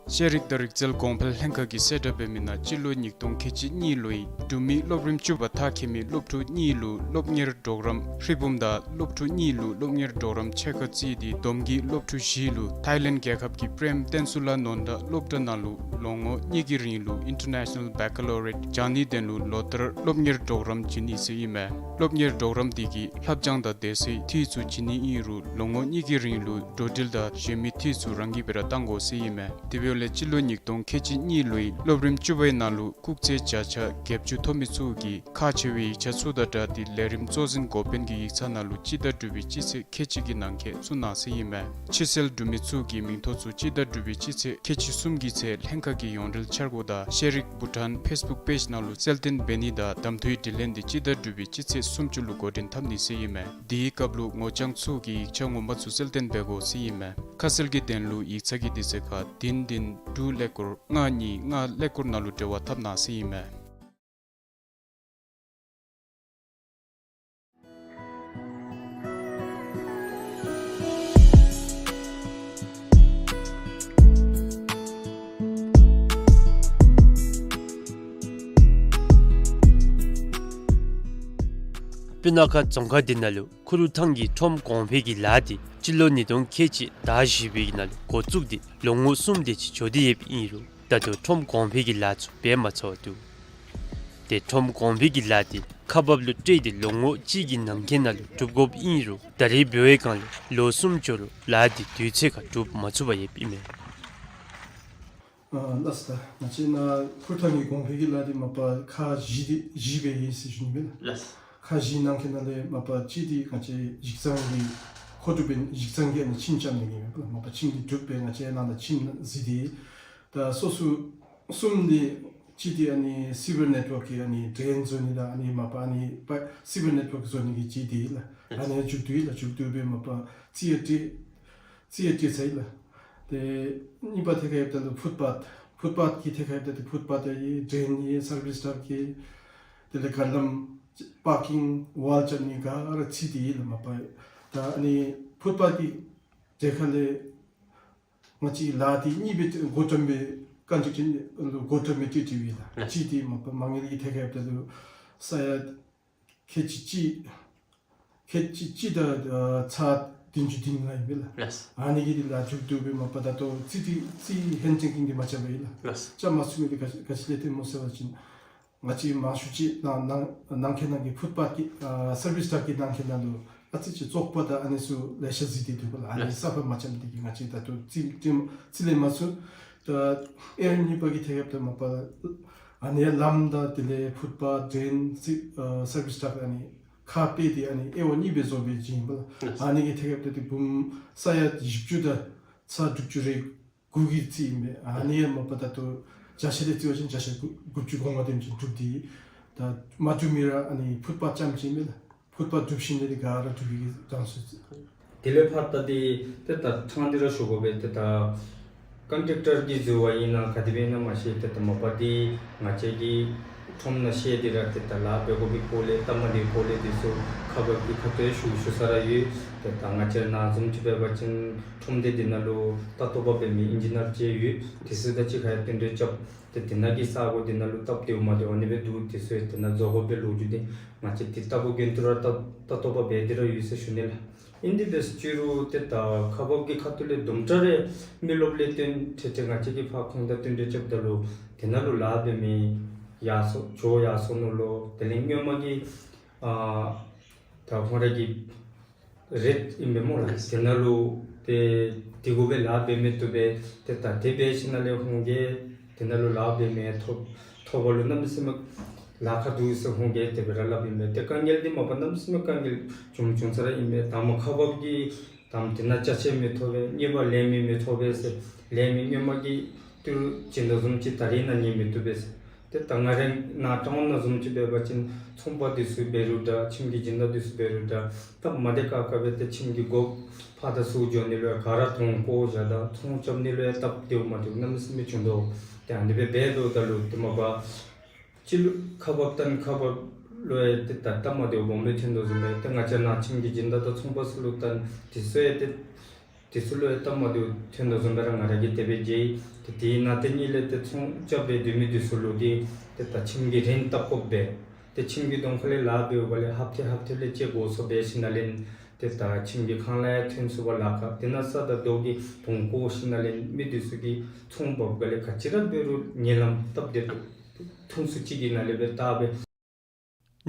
ཤེས་རིག་དང་རིག་རྩལ་གོང་འཕེལ་ལྷན་ཁག་གིས་གསལ་བསྒྲགས་འབད་མི་ནང་སྤྱི་ལོ་ཉིས་སྟོང་ཁལ་གཅིག་གཉིས་ལོའི་འབྲུག་མི་སློབ་རིམ་བཅུ་པ་མཐར་འཁྱོལ་མི་སློབ་ཕྲུག་གཉིས་ལུ་སློབ་གཉེར་གྲོགས་རམ་ཧྲིལ་བུམ་དང་སློབ་ཕྲུག་གཉིས་ལུ་སློབ་གཉེར་གྲོགས་རམ་ཕྱེད་ཀ་བརྩིས་ཏེ་བསྡོམས་ཀྱིས་སློབ་ཕྲུག་བཞི་ལུ་ཐའི་ལེནཌ་རྒྱལ་ཁབ་ཀྱི་པྲེམ་བསྟན་སུ་ལ་ནོར་དྭགས་སློབ་གྲྭ་ནང་ལུ་ལོ་ངོ་གཉིས་ཀྱི་རིང་ལུ་ཨིན་ཊར་ནེ་ཤ་ནཱལ་བེ་ཀ་ལོ་རི་ཡེཊ་སྦྱང་ནིའི་དོན་ལུ་ལོ་ལྟར་སློབ་གཉེར་གྲོགས་རམ་བྱིན་ནི་ཟེར་ཨིན་མས། སློབ་གཉེར་གྲོགས་རམ་འདི་གིས་ལྷབ་སྦྱང་དང་དེ་ཚུ་འཐུས་ཚུ་བྱིན་ནི་ཨིན་རུང་ལོ་ངོ་གཉིས་ཀྱི་རིང་ལུ་འགྲོ་འགྲུལ་དང་གཞན་མི་འཐུས་ཚུ་རང་གིས་སྦེ་ར་བཏང་དགོ་ཟེར་ཨིན་མས། དེ་འབདཝ་ལས་སྤྱི་ལོ་ཉིས་སྟོང་ཁལ་གཅིག་གཉིས་ལོའི་སློབ་རིམ་བཅུ་པའི་ནང་ལུ་སྐུགས་ཚད་བརྒྱ་ཆ་བརྒྱད་ཅུ་ཐོབ་མི་ཚུ་གིས་ཁག་ཆེ་བའི་ཡིག་ཆ་ཚུ་དང་སྦྲགས་ཏེ་ལས་རིམ་གཙོ་འཛིན་འགོ་དཔོན་གྱི་ཡིག་ཚང་ནང་ལུ་སྤྱི་ཟླ་དྲུག་པའི་སྤྱི་ཚེས་ཁལ་གཅིག་གི་ནང་འཁོད་བཙུགས་གནང་ཟེར་ཨིན་མས། ཕྱིར་སེལ་གྲུབ་མི་ཚུ་གི་མིང་ཐོ་ཚུ་སྤྱི་ཟླ་དྲུག་པའི་སྤྱི་ཚེས་ཁལ་གཅིག་གསུམ་གྱི་ཚེས་ལྷན་ཁག་གི་ཡོངས་འབྲེལ་འཆར་སྒོ་དང་ཤེས་རིག་བྷུ་ཊཱན་ཕེསི་བུཀ་པེཇ་ནང་ལུ་གསལ་སྟོན་འབད་ནི་དང་གདམ་འཐུའི་དྲི་ལན་འདི་སྤྱི་ཟླ་དྲུག་པའི་སྤྱི་ཚེས་སུམ་ཅུ་ལུ་འགོ་འདྲེན་འཐབ་ནི་ཟེར་ཨིན་མས། དེའི་སྐབས་ལུ་ངོ་རྐྱང་ཚུ་གིས་ཡིག་ཆ་ངོ་མ་ཚུ་གསལ་སྟོན་འབད་དགོ་ཟེར་ཨིན་མས། ཁ་གསལ་གྱི་དོན་ལུ་ཡིག་ཚང་གི་དུས་ཚོད་ཁར་བདུན་བདུན་དྲུག་ཀླད་ཀོར་ལྔ་གཉིས་ལྔ་ཀླད་ཀོར་ནང་ལུ་འབྲེལ་བ་འཐབ་གནང་ཟེར་ཨིན་མས། སྤུ་ན་ཁ་རྫོང་ཁག་འདི་ནང་ལུ་ཁུ་རུ་ཐང་གི་ཁྲོམ་གོང་འཕེལ་གྱི་ལཱ་འདི་སྤྱི་ལོ་ཉིས་སྟོང་ཁལ་གཅིག་ཟླ་བཞི་པའི་ནང་ལུ་འགོ་བཙུགས་ཏེ་ལོ་ངོ་གསུམ་དེ་ཅིག་འགྱོ་སྟེ་ཡོདཔ་ཨིན་རུང་ད་ལྟོ་ཁྲོམ་གོང་འཕེལ་གྱི་ལཱ་ཚུ་འབད་མ་ཚརཝ་འདུག། ཏེ་ཁྲོམ་གོང་འཕེལ་གྱི་ལཱ་འདི་ཁག་འབགཔ་ལུ་སྤྲོད་དེ་ལོ་ངོ་གཅིག་གི་ནང་འཁོད་ནང་ལུ་གྲུབ་དགོཔ་ཨིན་རུང་ད་རེས་འབད་བའི་སྒང་ལས་ལོ་གསུམ་འགྱོ་རུང་ལཱ་འདི་དུས་ཚོད་ཁར་གྲུབ་མ་ཚུགས་པར་ཡོདཔ་ཨིན་མས། ཨ་ལགས་སོ། ད་ང་བཅས་ནཱ་ཁུ་རུ་ཐང་གི་གོང་འཕེལ་གྱི་ལཱ་འདི་མ་པ་ཁག་བཞི་འདི་བཞི་སྦེ་ཡོད་ཟེར་ཞུ་ནི་ཨིན་པས་ལགས། ལགས། ཁག་བཞིའི་ནང་འཁོད་ནང་ལས་མ་པ་གཅིག་འདི་ང་བཅས་ཡིག་ཚང་གི་མཁོ་སྒྲུབ་འབད་ནི་ཡིག་ཚང་གི་ཨ་ནི་ཁྱིམ་རྐྱབ་ནི་ཨིན་པས། མ་པ་ཁྱིམ་འདི་གྲུབ་སྦེ་ང་བཅས་ནཱ་ལུ་ཁྱིམ་བཟོ་སྟེ། ད་སོ་སོ་གསུམ་འདི་གཅིག་འདི་ཨ་ནི་སི་ཝར་ནེཊ་ཝརཀ་གི་ཨ་ནི་ཌྲེན་བཟོ་ནི་དང་ཨ་ནི་མ་པ་ཨ་ནི་པ་སི་ཝར་ནེཊ་ཝརཀ་བཟོ་ནི་གི་གཅིག་འདི་ལགས། ཨ་ནི་མཇུག་བསྡུ་ཡི་ལགས། མཇུག་བསྡུ་སྦེ་མ་པ་རྩིས་ཡང་སྤྲོད་རྩིས་ཡང་སྤྲོད་ཚར་ཡི་ལགས། ཏེ་གཉིས་པ་ཐད་ཁར་ཡོདཔ་ད་ལུ་ཕུཊ་པཱཐ་ ཕུཊ་པཱཐ་ཀྱི་ཐད་ཁར་འབདཝ་ད་ཏེ་ཕུཊ་པཱཐ་ཡང་ཌྲེན་ཡང་སར་བིསི་ཊཱཀ་ཡང་དེ་ལས་ག་ལམ་པཱར་ཀིང་ཝཱལ་རྐྱབ་ནི་ག་ར་རྩིས་ཏེ་ཡོད་ལགས་མ་པ། ད་ཨ་ནི་ཕུཊ་པཱཐ་ཀྱི་གྲས་ཁ་ལས་ང་བཅས་ལཱ་འདི་གཉིས་སྦེ་འགོ་འདྲེན་སྦེ་བཀའ་འགྱུར་ཅན་འགོ་འདྲེན་སྦེ་སྤྲོད་དེ་ཡོད་ལགས། ལགས། གཅིག་འདི་མ་པ་མ་དངུལ་གྱི་ཐད་ཁར་འབདཝ་ད་ལུ་ས་ཡ་ཁལ་གཅིག་གཅིག་ཁལ་གཅིག་གཅིག་དང་ཨ་ཚག་བདུན་ཅུ་དོན་ལྔ་ཨིན་པས་ལགས། ལགས། ཨ་ནི་གི་འདི་ལཱ་མཇུག་བསྡུ་སྦེ་མ་པ་ད་ལྟོ་རྩིས་འདི་རྩིས་ཧེན་ཅིང་ཀིང་འདི་མ་རྐྱབ་པས་ལགས། ལགས། རྐྱབ་མ་ཚུགས་མི་འདི་ག་ག་ཅི་ལས་བརྟེན་སྨོ་ཟེར་བ་ཅིན་ང་བཅས་མང་ཤོས་ཅིག་ནང་ནང་ནང་འཁོད་ནང་གི་ཕུཊ་པཱཐ་ཀྱི་ཨ་སར་བིསི་ཊཱཀ་གི་ནང་འཁོད་ནང་ལུ་ཨ་ཙི་ཅིག་བཙོག་པ་དང་ཨ་ནི་ཚུ་ལེ་ཤ་གཟིགས་ཏེ་འདུག་པ་ལགས། ཨ་ནི་ལགས། གསརཔ་མ་རྐྱབ་མི་འདི་གིས་ང་བཅས་ད་ལྟོ་རྩིས་རྩིས་རྩིས་ལེན་མ་ཚུགས། ད་ཨེ་ཡར་གཉིས་པ་གི་ཐད་ཁར་འབདཝ་ད་མ་པ་ཨ་ནི་ལམ་དང་དེ་ལས་ཕུཊ་པཱཐ་ཌྲེན་སི་ཨ་སར་བིསི་ཊཱཀ་ཨ་ནི་ཁག་དཔེ་འདི་ཨ་ནི་ཨེ་ཝན་གཉིས་སྦེ་བཟོ་སྦེ་བྱིན་པ་ལགས། ལགས། ཨ་ནི་གི་ཐད་ཁར་འབདཝ་ད་འབུམ་ས་ཡ་བཞི་བཅུ་དང་ཚག་དྲུག་ཅུ་རེ་དགུ་གི་རྩིས་ཨིན་པས། ཨ་ནི་ཡང་མ་པ་ད་ལྟོ་བརྒྱ་ཆ་ལས་རྩིས་པ་ཅིན་བརྒྱ་ཆ་དགུ་དགུ་བཅུ་གོ་ལྔ་དེམ་ཅིག་གྲུབ་སྟེ་ད་མ་གྲུབ་མི་ར་ཨ་ནི་ཕུཊ་པཱཐ་རྐྱངམ་ཅིག་ཨིན་པས་ལགས། ཕུཊ་པཱཐ་གྲུབ་ཞིནམ་ལས་འདི་ག་ར་གྲུབ་པའི་གི་གྲངས་སུ་རྩིས། དེ་ལས་ཕར་ད་འདི་ཏེ་ད་ཕྲང་སྟེ་ར་ཞུ་དགོ་པས། ཏེ་ད་ཀོན་ཊེཀ་ཊར་གྱི་འཛོལ་བ་ཨིན་ན་ག་དེ་སྦེ་ཨིན་ན་མ་ཤེས། ཏེ་ད་མ་པ་འདི་ང་བཅས་ཀྱིས་ཁྲོམ་ནང་བཤལ་ཏེ་ར་ཏེ་ད་ལཱ་འབད་དགོ་པའི་སྐོར་ལས་སྟབས་མ་བདེ་སྐོར་ལས་འདི་ཚུ་ཁག་འབག་གི་ཁ་ཐུག་ལས་ཞུ་ཞུ་ས་ར་ཡོད། ཏེ་ད་ང་བཅས་ནཱ་བཟུམ་ཅིག་འབད་བ་ཅིན་ཁྲོམ་སྡེ་འདི་ནང་ལུ་ལྟ་རྟོག་པ་འབད་མི་ཨིན་ཇི་ནིར་ཅིག་ཡོད། དེ་ཚུ་དང་གཅིག་ཁར་ཡང་བསྟུན་གྲོས་རྐྱབ། ཏེ་དེ་ནང་གི་ས་གོ་འདི་ནང་ལུ་སྟབས་བདེཝ་མ་བདེཝ་ཨ་ནི་སྦེ་འདུག། དེ་ཚུ་ཡང་དེ་ནང་བཟོ་དགོ་པའི་ལོ་རྒྱུས་འདི་ང་བཅས་དེ་ལྟ་བུ་དགོན་དུ་ར་ལྟ་ལྟ་རྟོག་པ་འབད་དེ་ར་ཡོད་ཟེར་ཞུ་ནི་ལགས། ཨིན་དེ་འབད་ཅི་རུང་ཏེ་ད་ཁག་འབག་གི་ཁ་ཐུག་ལས་དུམ་གྲ་རེ་མི་རློབས་ལས་བརྟེན་ཏེ་ཏེ་ང་བཅས་ཀྱིས་ཕར་ཁོང་དང་བསྟུན་གྲོས་རྐྱབ་ད་ལུ་དེ་ནང་ལུ་ལཱ་འབད་མི་ཡར་སོ་བྱོག་ཡར་སོ་ནུག་ལོ། དེ་ལས་སྔོན་མ་གི་ཨ་ད་ཁོང་ར་གི་རེཊ་ཨིན་པས་སྨོ་ལགས། དེ་ནང་ལུ་ཏེ་དེ་གུ་སྦེ་ལཱ་འབད་མི་བཏུབ་པས། ཏེ་ད་དེ་འབད་ཞིནམ་ལས་ཁོང་གིས་དེ་ནང་ལུ་ལཱ་འབད་མི་ཐོབ་ཐོབ་པ་ལུ་གནམ་མེད་ས་མེད་ལཱ་ཁག་འདུག་ཟེར་ཁོང་གིས་དེ་སྦེ་ར་སླབ་ཨིན་པས། ཏེ་དཀའ་ངལ་འདི་མ་པ་གནམ་མེད་ས་མེད་དཀའ་ངལ་བྱུང་བྱུང་ས་ར་ཨིན་པས། ད་མ་ཁག་འབག་གི་ད་དེ་ནང་ཅ་ཆས་མི་ཐོབ་པས། གཉིས་པ་ལས་མི་མི་ཐོབ་པས་ཟེར། ལས་མི་སྔོན་མ་གི་ཏི་རུ་བྱིན་དོ་བཟུམ་ཅིག་ད་རིས་ནཱ་ཉན་མི་བཏུབ་པས་ཟེར། ཏེ་ད་ང་རའི་ནཱ་ཊའུན་ནང་བཟུམ་ཅིག་འབད་བ་ཅིན་ཚོང་པ་འདི་ཚུ་འབད་རུང་འདྲ་ཁྱིམ་གྱི་སྦྱིན་བདག་འདི་ཚུ་འབད་རུང་འདྲ་སྟབས་མ་བདེ་ཁག་ཁ་སྦེ་ཏེ་ཁྱིམ་གྱི་སྒོ་ཕར་དང་ཚུར་འགྱོ་ནི་ལུ་ཡང་ག་ར་གདོང་བཀོག་བཞག། ད་ཚོང་རྐྱབ་ནི་ལུ་ཡང་སྟབས་བདེཝ་མ་བདེཝ་གནམ་མེད་ས་མེད་བྱུང་དོ། ཏེ་ཨ་ནི་སྦེ་འབད་དོ་ད་ལུ་ཏེ་མ་པ་སྤྱི་ལུ་ཁག་འབག་བཏོན་ཁག་འབག་ལུ་ཡང་ཏེ་ད་སྟབས་མ་བདེཝ་སྦོམ་སྦེ་ཐོན་དོ་བཟུམ་སྦེ་ཏེ་ང་བཅས་ནཱ་ཁྱིམ་གྱི་སྦྱིན་བདག་དང་ཚོང་པ་ཚུ་ལུ་བཏོན་དེ་ཚུ་ཡང་ཏེ་དེ་ཚུ་ལུ་ཡང་སྟབས་མ་བདེཝ་ཐོན་དོ་བཟུམ་སྦེ་ར་ང་ར་གིས་དེ་སྦེ་མཇལ་ཡི། ཏེ་དེའི་ནང་དེ་ཉིད་ལས་ཏེ་ཚོང་རྐྱབ་སྦེ་སྡོད་མི་འདི་ཚུ་ལུ་འདི་ཏེ་ད་ཁྱིམ་གྱི་རིན་བཏབ་དགོཔ་སྦེ་ཏེ་ཁྱིམ་གྱི་གདོང་ཁ་ལས་ལཱ་འབདཝ་ལས་ཧབ་ཏེ་ཧབ་ཏེ་ལས་ཅིག་འགོ་བཙུགས་འབད་ཞིནམ་ལས་ཏེ་ད་ཁྱིམ་གྱི་ཁང་གླ་ཡང་ཐོན་ཚུགས་པར་ལཱ་ཁག་དེ་ནང་ས་དང་རྡོ་གི་གདོང་བཀོག་ཞིནམ་ལས་མི་འདི་ཚུ་གིས་ཚོང་འབགཔ་ལས་ག་ཅི་ར་འབད་རུང་ཉེ་ལམ་སྟབས་བདེ་ཏོག་ཏོ་ཐུང་སུ་ཅིག་གི་ནང་ལས་སྦེ་བལྟ་སྦེ།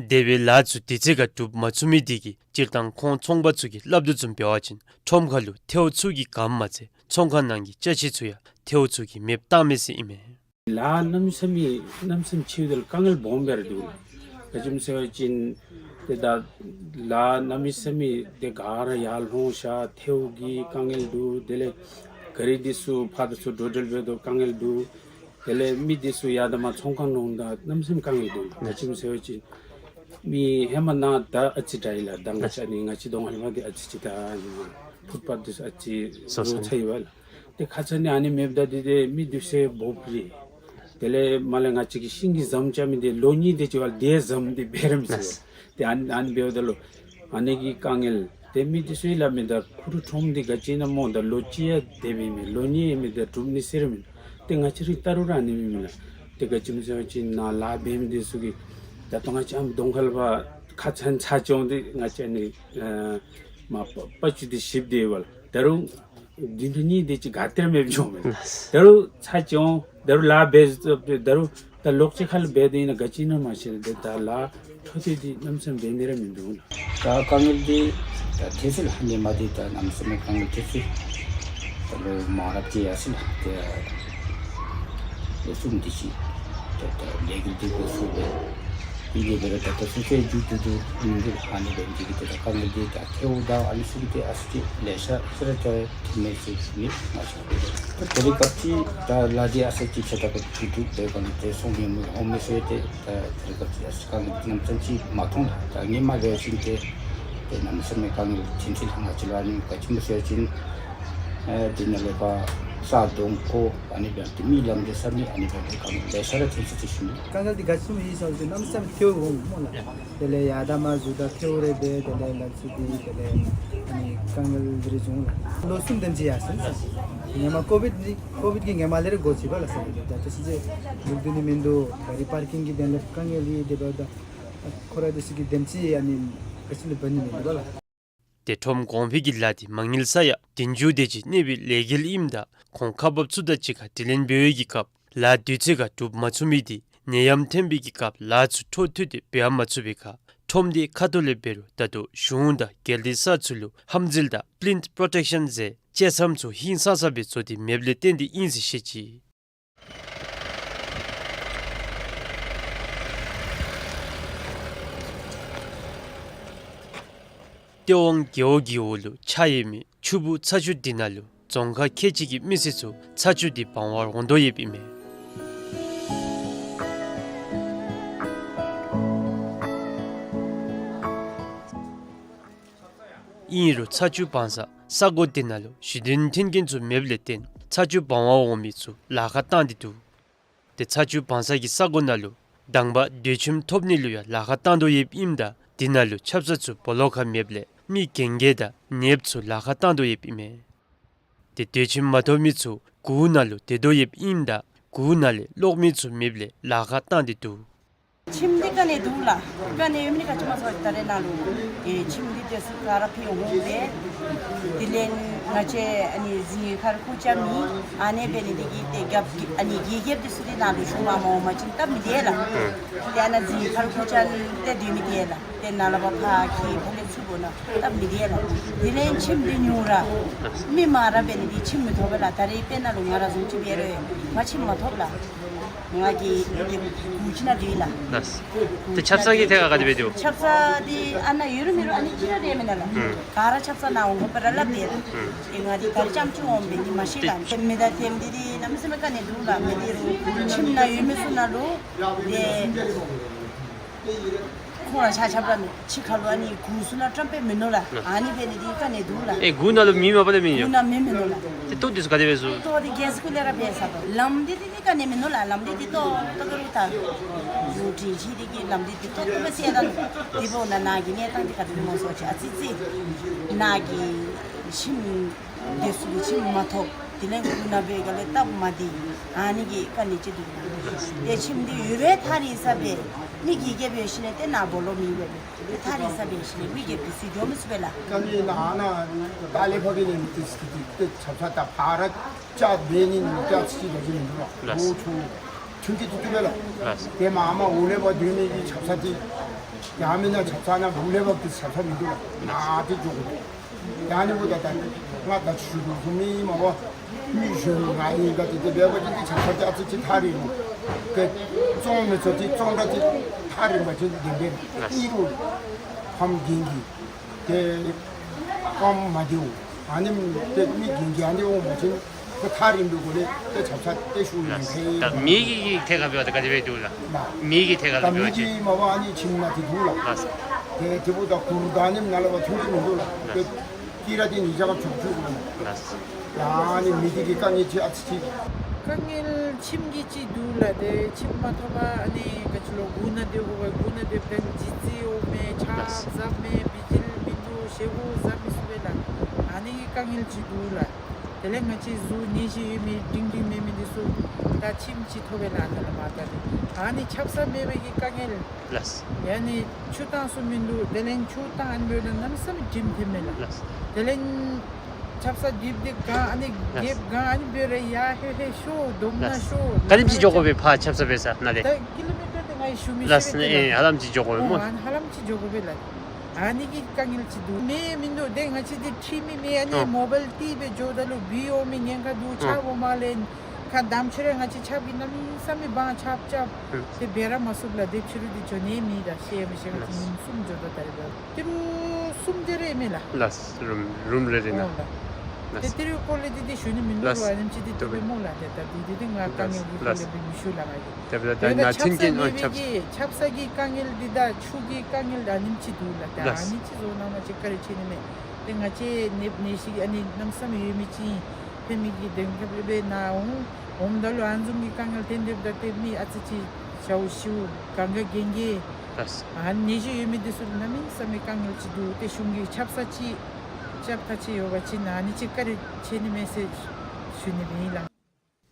དེ་སྦེ་ལཱ་ཚུ་དུས་ཚོད་ཁར་གྲུབ་མ་ཚུགས་མི་འདི་གིས་སྤྱིར་བཏང་ཁོང་ཚོང་པ་ཚུ་གིས་སླབ་དོ་བཟུམ་འབད་བ་ཅིན་ཁྲོམ་ཁ་ལུ་ཐལཝ་ཚུ་གིས་གངམ་མ་ཚད་ཚོང་ཁང་ནང་གི་ཅ་ཆས་ཚུ་ཡང་ཐལཝ་ཚུ་གིས་མེདཔ་བཏང་མས་ཟེར་ཨིན་མས། ལཱ་གནམ་མེད་ས་མེད་གནམ་མེད་ས་མེད་ཆེཝ་ད་ལུ་དཀའ་ངལ་སྦོམ་སྦེ་ར་འདུག། ག་ཅི་སྨོ་ཟེར་བ་ཅིན་ཏེ་ད་ལཱ་གནམ་མེད་ས་མེད་ཏེ་ག་ར་ཡར་ལྷོང་ཤར་ཐལཝ་གི་དཀའ་ངལ་འདུག། དེ་ལས་ག་རི་འདི་ཚུ་ཕར་དང་ཚུར་འགྲོ་འགྲུལ་འབད་དོ་དཀའ་ངལ་འདུག། དེ་ལས་མི་འདི་ཚུ་ཡར་དང་མར་ཚོང་ཁང་ནང་ད་གནམ་མེད་ས་མེད་དཀའ་ངལ་འདུག། ག་ཅི་སྨོ་ཟེར་བ་ཅིན་མི་ཧེ་མ་ནཱ་ད་ཨ་ཙི་དྲག་ཡི་ལགས། ད་ང་བཅས་ནི་ང་བཅས་གདོང་ཁ་ལས་མར་འདི་ཨ་ཙི་ཅིག་ད་ནི་མར་ཕུཊ་པཱཐ་འདི་ཚུ་ཨ་ཙི་བཟོ་ཚར་ཡི་པ་ལགས། ཏེ་ཁ་ཙ་ནི་ཨ་ནི་མེདཔ་ད་འདི་ཏེ་མི་འདི་ཚུ་འབོ་བ་རེ། དེ་ལས་མར་ལས་ང་བཅས་ཀྱིས་ཤིང་གི་ཟམ་རྐྱབ་མི་འདི་ལོ་གཉིས་དེ་ཅིག་བར་དེ་ཟམ་འདི་འབད་ར་མི་ཚུགས། ཏེ་ཨ་ནི་ཨ་ནི་འབདཝ་ད་ལུ་ཨ་ནི་གི་དཀའ་ངལ་ཏེ་མི་འདི་ཚུ་ཡང་སླབ་མི་ད་ཁུ་རུ་ཁྲོམ་འདི་ག་ཅི་ཨིན་ན་སྨོ་ད་ལོ་གཅིག་ཡང་སྡོད་པའི་མེད། ལོ་གཉིས་ཡང་མི་ད་གྲུབ་ནི་ཟེར་མི། ཏེ་ང་བཅས་ར་ད་རུང་ར་ཨ་ནི་མི་མེན་ན། ཏེ་ག་ཅི་སྨོ་ཟེར་བ་ཅིན་ནཱ་ལཱ་འབད་མི་འདི་ཚུ་གིས་ད་ལྟོ་ང་བཅས་ཨམ་གདོང་ཁ་ལས་ཕར་ཁ་ཚན་ཚ་ཅིག་འོང་སྟེ་ང་བཅས་ནི་ཨ་མ་པ་པ་ཅུ་འདི་བཞིཔ་དེ་བལ། ད་རུང་བདུན་ཕྲག་གཉིས་དེ་ཅིག་ག་ཏེ་ར་མེདཔ་འགྱོཝ་མས། ད་རུང་ཚ་ཅིག་འོང་། ད་རུང་ལཱ་འབད་ད་རུང་ད་ལོག་ཅིག་ཁ་ལས་འབད་དེ་ཨིན་ན་ག་ཅི་ཨིན་ན་མ་ཤེས། ཏེ་ད་ལཱ་འཕྲོ་མཐུད་དེ་གནམ་མེད་ས་མེད་འབད་ནི་ར་མིན་འདུག་ལགས། ད་དཀའ་ངལ་འདི་ད་ཐོན་སོ་ཡི་ལགས། ཧ་ནི་མ་འདི་ད་གནམ་མེད་ས་མེད་དཀའ་ངལ་ཐོན་སོ་ཡི། ད་ལོ་མང་རབས་ཅིག་ཡར་སོ་ཡི་ལགས། ཏེ་ལོ་གསུམ་དེ་ཅིག་ད་ད་ལས་འགུལ་འདི་འགོ་བཙུགས་སྦེ་ཨིན་དེ་འབད་རུང་ད་ལྟོ་ཚུན་ཚོད་མཇུག་བསྡུ་དོ་མིན་འདུག་ལགས། ཧ་ནི་འབད་མི་འདི་གིས་ད་ད་དཀའ་ངལ་འདི་ད་ཐལཝ་དང་ཨ་ནི་ཚུ་གི་ཏེ་ཨ་ཙི་ཅིག་ལེ་ཤ་ཅིག་ར་ད་ཐོན་མས་ཟེར་ཞུ་ནི། ང་བཅས་ད་དེ་རིང་སྐབས་ཅིག་ད་ལཱ་འདི་ཨ་ཙི་ཅིག་ཆ་ད་ག་ཅི་འདུག་དེ་ག་ནི་ཏེ་སོང་ཉིནམ་ལུ་འོང་མི་ཚུ་ཡང་ཏེ་ད་དེ་རིང་སྐབས་ཅིག་ཨ་ཙི་དཀའ་ངལ་གནམ་ཙམ་ཅིག་མ་མཐོང་ལགས། ད་སྔོན་མ་འབད་བ་ཅིན་ཏེ་ཏེ་གནམ་མེད་ས་མེད་དཀའ་ངལ་ཐོན་ཅི་ལགས། ང་བཅས་ལུ་ཨ་ནི་ག་ཅི་སྨོ་ཟེར་བ་ཅིན་ཨེ་དེ་ནང་ལས་ཕར་ ས་དོང་ཁོ་ཨ་ནི་སྦེ་ཏེ་མི་ལམ་འདི་ས་མི་ཨ་ནི་སྦེ་ཏེ་ག་ལེ་ཤ་ར་ཐོན་ས་ཅིག་ཞུ་ནི། དཀའ་ངལ་འདི་ག་ཅི་སྨོ་ཡིན་ཟེར་བ་ཅིན་གནམ་མེད་ས་མེད་ཐལཝ་འོང་སྨོ་ལགས། དེ་ལས་ཡར་དང་མར་འཛུལ་ད་ཐལཝ་རེ་འབད། དེ་ལས་ལ་སུ་འདི་དེ་ལས་ཨ་ནི་དཀའ་ངལ་རེ་བྱུང་ལགས། ལོ་གསུམ་དེམ་ཅིག་ཡར་སོང་ས། ཧེ་མ་ཀོ་བིཌ་འདི་ཀོ་བིཌ་ཀྱི་ཧེ་མ་ལས་ར་འགོ་བཙུགས་པ་ལགས་ས། ད་ལྟོ་ཕྱིན་ཆད་འཛུལ་སྡོད་ནི་མིན་འདུག། ག་རི་པར་ཀིང་གི་དོན་ལས་དཀའ་ངལ་ཡོད། དེ་འབདཝ་ད་ཁོ་ར་འདི་ཚུ་གིས་དེམ་ཅིག་ཨ་ནི་ག་ཅི་ལས་འབད་ནི་མིན་འདུག་པ་ལགས། ཏེ་ཁྲོམ་གོང་འཕེལ་གྱི་ལཱ་འདི་མ་དངུལ་ས་ཡ་བདུན་ཅུ་དེ་ཅིག་གནས་པའི་ལས་འགུལ་ཨིནམ་ད་ཁོང་ཁག་འབགཔ་ཚུ་དང་གཅིག་ཁར་དྲི་ལན་འབད་བའི་གི་སྐབས་ལཱ་དུས་ཚོད་ཁར་གྲུབ་མ་ཚུགས་མི་འདི་ནད་ཡམས་ཐོན་པའི་གི་སྐབས་ལཱ་ཚུ་འཕྲོ་མཐུད་དེ་འབད་མ་ཚུགས་པའི་ཁར་ཁྲོམ་སྡེ་ཁ་ཐུག་ལས་འབད་རུང་ད་ལྟོ་གཞུང་དང་རྒྱལ་སྡེ་ས་ཚུ་ལུ་ཧམ་འཛུལ་དང་པི་ལིནཐ་པོརོ་ཊེཀ་ཤཱན་ཟེར་ཅེ་སམ་ཚུ་ཧིང་སངས་ས་སྦེ་བཟོ་སྟེ་མེདཔ་ལས་བརྟེན་ཏེ་ཨིན་ཟེར་བཤད་ཅི། སྟེས་དབང་རྒེད་འོག་གི་འོག་ལུ་ཆགས་ཡོད་མི་ཆུ་སྦུག་ཚ་ཆུ་འདི་ནང་ལུ་རྫོང་ཁག་ཁལ་གཅིག་གི་མི་སེར་ཚུ་ཚ་ཆུ་འདི་སྦང་བར་འོང་དོ་ཡོདཔ་ཨིན་མས། ཨིན་རུང་ཚ་ཆུ་སྦང་ས་ས་གོ་འདི་ནང་ལུ་གཞི་རྟེན་མཐུན་རྐྱེན་ཚུ་མེདཔ་ལས་བརྟེན་ཚ་ཆུ་སྦང་བར་འོང་མི་ཚུ་ལཱ་ཁག་བཏང་སྟེ་འདུག། ཏེ་ཚ་ཆུ་སྦང་ས་གི་ས་གོ་ནང་ལུ་དང་པ་སྡོད་ཁྱིམ་ཐོབ་ནི་ལུ་ཡང་ལཱ་ཁག་བཏང་དོ་ཡོདཔ་ཨིནམ་ད་འདི་ནང་ལུ་ཆབ་གསང་ཚུ་སྦོ་ལོགས་ཁར་མེདཔ་ལས་མི་རྒན་རྒས་དང་ནདཔ་ཚུ་ལཱ་ཁག་བཏང་དོ་ཡོདཔ་ཨིན་མས། ཏེ་སྡོད་ཁྱིམ་མ་ཐོབ་མི་ཚུ་གུར་ནང་ལུ་སྡོད་དོ་ཡོདཔ་ཨིནམ་ད་གུར་ནང་ལས་སློག་མི་ཚུ་མེདཔ་ལས་ལཱ་ཁག་བཏང་སྟེ་འདུག། ཁྱིམ་འདི་ག་ནི་འདུག་ལགས། ག་ནི་ཡོད་མི་འདི་ག་ཅི་སྨོ་ཟེར་བ་ཅིན་ད་རེས་ནཱ་ལུ་ཨེ་ཁྱིམ་འདི་དེ་ཚུ་ག་ར་ཕར་འོང་སྦེ་དེ་ལས་ང་བཅས་ཨ་ནི་འཛིན་ཁར་ཁུར་ཆ་མི་ཨ་ནི་འབད་ནི་འདི་གིས་ཏེ་རྒྱབ་ཀྱི་ཨ་ནི་རྒྱལ་ཁབ་འདི་ཚུ་འདི་ནཱ་ལུ་ཞུ་མ་མ་འོང་པ་ཅིན་སྟབས་མི་བདེ་ལགས། ཏེ་ཨ་ནཱ་འཛིན་ཁར་ཁུར་ཆ་ཏེ་སྡོད་མི་བདེ་ལགས། ཏེ་ནཱ་ལས་ཕར་ཕར་ཁྱིམ་ཕར་ལས་ཚུར་འབོ་ནི་སྟབས་མི་བདེ་ལགས། དེ་ལས་ཁྱིམ་འདི་ཉུང་ར་མི་མང་ར་འབད་ནི་འདི་ཁྱིམ་མི་ཐོབ་པས་ལགས། ད་རེས་དཔེར་ན་ལུ་ང་ར་བཟུམ་ཅིག་འབད་རུང་ཕར་ཁྱིམ་མ་ཐོབ་ལགས། ང་གིས་ཏེ་གུར་ཅིག་ནང་སྡོད་ཡི་ལགས། ལགས། ཏེ་ཆབ་གསང་གི་ཐད་ཁར་ག་དེ་སྦེ་འདུག། ཆབ་གསང་འདི་ཨ་ནཱ་ཡོད་རུང་མེད་རུང་ཨ་ནི་གཅིག་ར་ར་མེན་ན་ལགས། ཨུམ། ག་ར་ཆབ་གསང་ནང་འོང་དགོ་པས་ར་སླབ་དེས་ལགས། ཨུམ། ཏེ་ང་འདི་ད་རེས་རྐྱངམ་ཅིག་འོང་སྦེ་ནི་མ་ཤེས་ལགས། ཏེ་མི་དང་ཐེམ་འདི་འདི་གནམ་མེད་ས་མེད་ག་ནི་འདུག་ལགས། མི་འདི་རུང་ཁྱིམ་ནང་ཡོད་མི་ཚུ་ནང་ལུ་ཏེ་ཁོང་ར་ཆ་ཁྱབ་ར་མེད། ཕྱི་ཁ་ལུ་ཨ་ནི་གུར་ཚུ་ནང་བཀྲམ་སྦེ་མིན་ནུག་ལགས། ཨ་ནི་འབད་ནི་འདི་ག་ནི་འདུག་ལགས། ཨེ་གུར་ནང་ལུ་མེ་མ་པ་ལས་མེད་ཡོད། གུར་ནང་མེ་མིན་ནུག་ལགས། ཏེ་ལྟོ་འདི་ཚུ་ག་དེ་སྦེ་བཟོ། ལྟོ་འདི་གེས་གུ་ལས་ར་འབད་ས་དོ། ལམ་འདི་འདི་འདི་ག་ནི་མིན་ནུག་ལགས། ལམ་འདི་འདི་ལྟོ་ལྟོ་ག་རུ་ད་ཡུ་ཊི་ཅི་འདི་གི་ལམ་འདི་འདི་ལྟོ་ལྟོ་མ་ཟེར་ད་འདི་འབདཝ་ད་ནཱ་གི་གནས་སྟངས་འདི་ག་དེ་སྦེ་སྨོ་ཟེར་བ་ཅིན་ཨ་ཙི་ཅིག་ནཱ་གི་ཁྱིམ་འདི་ཚུ་གི་ཁྱིམ་མ་ཐོབ། དེ་ལས་གུར་ནང་འབད་ག་ལས་སྟབས་མ་བདེ། ཨ་ནི་གི་ག་ནི་ཅིག་འདུག། ཏེ་ཁྱིམ་འདི་ཡོད་རུང་ཐག་རིང་ས་སྦེ་མི་རྒས་རྒསཔ་འབད་ཞིནམ་ལས་ཏེ་ནཱ་སྦོ་ལོགས་མེད་པས། ཏེ་ཐག་རིང་ས་འབད་ཞིནམ་ལས་མི་རྒསཔ་འདི་ཚུ་འགྱོ་མི་ཚུགས་པས་ལགས། ག་ནི་ནཱ་ནཱ་ད་ལས་ཕར་འབད་ནི་འདི་ཚུ་གིས་ཏེ་ཆབ་གསང་ད་ཕར་ར་བཅག་འབད་ནི་ནི་ཏེ་ཨ་ཙི་ཅིག་འདྲ་ཅིག་མིན་འདུག་ལགས། ལགས། འོ་ཚུ་ཐོན་སྐྱེད་ཅིག་བཏུབ་པས་ལགས། ལགས། ཏེ་མ་མ་འོག་ལས་ཕར་སྡོད་མི་གི་ཆབ་གསང་འདི་ཡང་མེན་ན་ཆབ་གསང་ནང་འོག་ལས་ཕར་གྱི་ཆབ་གསང་མིན་འདུག་ལགས། ནཱ་འདི་འགྱོ་དགོ། ཡང་ནི་འབདཝ་ད་ད་ང་ད་ཆུ་ལུ་ཁུ་མི་མ་པ་མི་གཞོན་ང་ཨིན་ག་ཏེ་ཏེ་འབད་བ་ཅིན་ཏེ་ཆབ་གསང་ཏེ་ཨ་ཙི་ཅིག་ཐག་རིང་ནུག། ཏེ་བཙོང་མི་ཚུ་འདི་བཙོང་ར་ཏེ་ཐག་རིང་པ་ཅིན་བདེན་པས། ཨིན་རུང་ཕམ་རྒན་གྱི་ཏེ་ཕམ་མ་བདེཝ་ཨ་ནེམ་ཏེ་མི་རྒན་གྱི་ཨ་ནི་འོང་པ་ཅིན་ཏེ་ཐག་རིང་པའི་སྒོ་ལས་ཏེ་ཆབ་གསང་ཏེ་ཤུལ་ལུ་ལགས། ཡོད་མཁན། ད་མེ་གི་ཐད་ཁར་འབད་བ་ད་ག་དེ་སྦེ་འདུག་ལགས། ལགས། མེ་གི་ཐད་ཁར་ད་འབད་མེ་བ་ཅིན། གི་མ་པ་ཨ་ནི་ཁྱིམ་ནང་འདི་འདུག་ལགས། ལགས། ཏེ་དེ་འབདཝ་ད་གུར་ག་ནི་ནཱ་ལས་ཕར་ཐོན་གྱི་མིན་འདུག་ལགས། ལགས། ཏེ་ཏི་ར་འདི་ཉིས་བརྒྱ་ཁར་བཙུགས་བཙུགསཔ་ལགས། ལགས། ཡང་ཨ་ནི་མེ་འདི་གི་དཀའ་ངལ་ཅིག་ཨ་ཙི་ཅིག། དཀའ་ངལ་ཁྱིམ་གྱི་ཅིག་འདུག་ལགས། ཏེ་ཁྱིམ་མ་ཐོབ་པར་ཨ་ནི་ག་ཅི་ལོ་གུར་ནང་སྡོད་དགོ་པས། གུར་ནང་སྡོདཔ་ད་ལྗིད་ཚད་འོང་མས། ཆརཔ་ལགས། ཟག་མས། བི་ཇི་ལི་མིན་འདུག། བཞེས་སྒོ་བཟའ་མི་ཚུགས་པས་ལགས། ཨ་ནི་གི་དཀའ་ངལ་ཅིག་འདུག་ལགས། དེ་ལས་ང་བཅས་གཟུགས་ནད་གཞི་ཡོད་མི་འབྲིང་འབྲིང་མེད་མི་འདི་ཚུ་ད་ཁྱིམ་ཅིག་ཐོབ་པས་ལགས། ཨ་ནཱ་ལས་མར་ད་ཏེ་ཨ་ནི་ཆབ་གསང་མེད་པའི་གི་དཀའ་ངལ། ལགས། ཡང་ཨ་ནི་ཆུ་བཏང་ས་མིན་འདུག། དེ་ལས་ཆུ་བཏང་ཨ་ནི་འབདཝ་ད་གནམ་མེད་ས་མེད་དྲིམ་ཐོན་མས་ལགས། ལགས། དེ་ལས་ཆབ་གསང་རྡིབ་སྟེ་གང་ཨ་ནི། ལགས། རྒསཔ་གང་ཨ་ནི་འབད་རུང་ཡར་ལྷོད་ལྷོད་ཤོར་དོམ་ནང་ཤོར། ལགས། ག་དེམ་ཅིག་འགྱོ་དགོ་པས་ཕར་ཆབ་གསང་འབད་ས་ནཱ་ལས། ད་ཀི་ལོ་མི་ཊར་དེ་ང་ཡང་ཞུ་མི་ཤེས་པས། ལགས། ཨེ་ཧ་ལམ་ཅིག་འགྱོ་དགོ་པས་སྨོ། ཨོ་ཨ་ནི་ཧ་ལམ་ཅིག་འགྱོ་དགོ་པས་ལགས། ཨ་ནི་གི་དཀའ་ངལ་ཅིག་འདུག། མེ་མིན་འདུག། ཏེ་ང་བཅས་འདི་ཁྲི་མེད་མེད་ཨ་ནི། ཨོ། མོ་བཱའིལ་ཏི་སྦེ་འགྱོཝ་ད་ལུ་བུད་འོང་མི་ཉེན་ཁ་འདུག། ཨོ། ཆརཔ་འོང་མ་ལས་ཁ་བསྡམ་ཆི་རུང་ང་བཅས་ཆརཔ་གིས་གནམ་མེད་ས་མེད་སྦང་། ཆརཔ་རྐྱབ། ཨོ། ཏེ་འབད་ར་མ་ཚུགས་ལགས། དེ་ཕྱི་རུ་འདི་འགྱོ་ནི་མེད་ད་ཤེས་མི་ཤེས། ང་བཅས་ཉིནམ་གསུམ་འགྱོ་དོ། ད་རེས་འབད་ཏི་རུ་གསུམ་བརྒྱ་རེ་མས་ལགས། ལགས། རུམ་རུམ་རེ་རེ་ནང་། ཨོ་ལགས། ལགས། ཏེ་ཏི་རུ་ཀོ་ལི་ཏི་འདི་ཞུ་ནི་མིན་འདུག། ལགས། ལོ་ཨ་ནེམ་ཅིག་འདི་ལྟོ་སྦེ་སྨོ་ལགས། ཏེ་ད་འདི་འདི་འདི་ང་དཀའ་ངལ་གྱི་ལགས། ལགས། ལགས། ལགས། ཏེ་འབདཝ་ད་ད་ནཱ་ཆབ་གསང་ཐོན་སྐྱེད། མེད་པའི་གི་ཆབ་གསང་གི་དཀའ་ངལ་འདི་དང་ཆུ་གི་དཀའ་ངལ་ཨ་ནེམ་ཅིག་འདུག་ལགས། ཏེ་ལགས། ཨ་ནི་ཅིག་བཟོ་གནང་བ་ཅིན་བཀའ་དྲིན་ཆེ་ནི་མས། ཏེ་ང་བཅས་ནདཔ་ནད་གཞི་ཨ་ནི་གནམ་མེད་ས་མེད་ཡོད་མི་ཅིག་ཨིན། ཏེ་མི་གི་དོན་སྐབས་ལུ་སྦེ་ནཱ་འོང་འོངམ་ད་ལུ་ཨ་ནི་བཟུམ་གྱི་དཀའ་ངལ་ཐོན་ཏེ་འབདཝ་ད་ཏེ་མི་ཨ་ཙི་ཅིག་ཞཝ་ཞུ་གང་ག་གན་གི་ཨ་ནི་ནད་གཞི་ཡོད་མི་འདི་ཚུ་ལུ་གནམ་མེད་ས་མེད་དཀའ་ངལ་ཅིག་འདུག། ཏེ་གཞུང་གིས་ཆབ་གསང་ཅིག་རྐྱབ་ཐངས་ཅིག་ཡོད་པ་ཅིན་ཨ་ནི་ཅིག་བཀའ་དྲིན་ཆེ་ནི་མས་ཟེར་ཞུ་ནི་སྦེ་ཨིན་ལགས།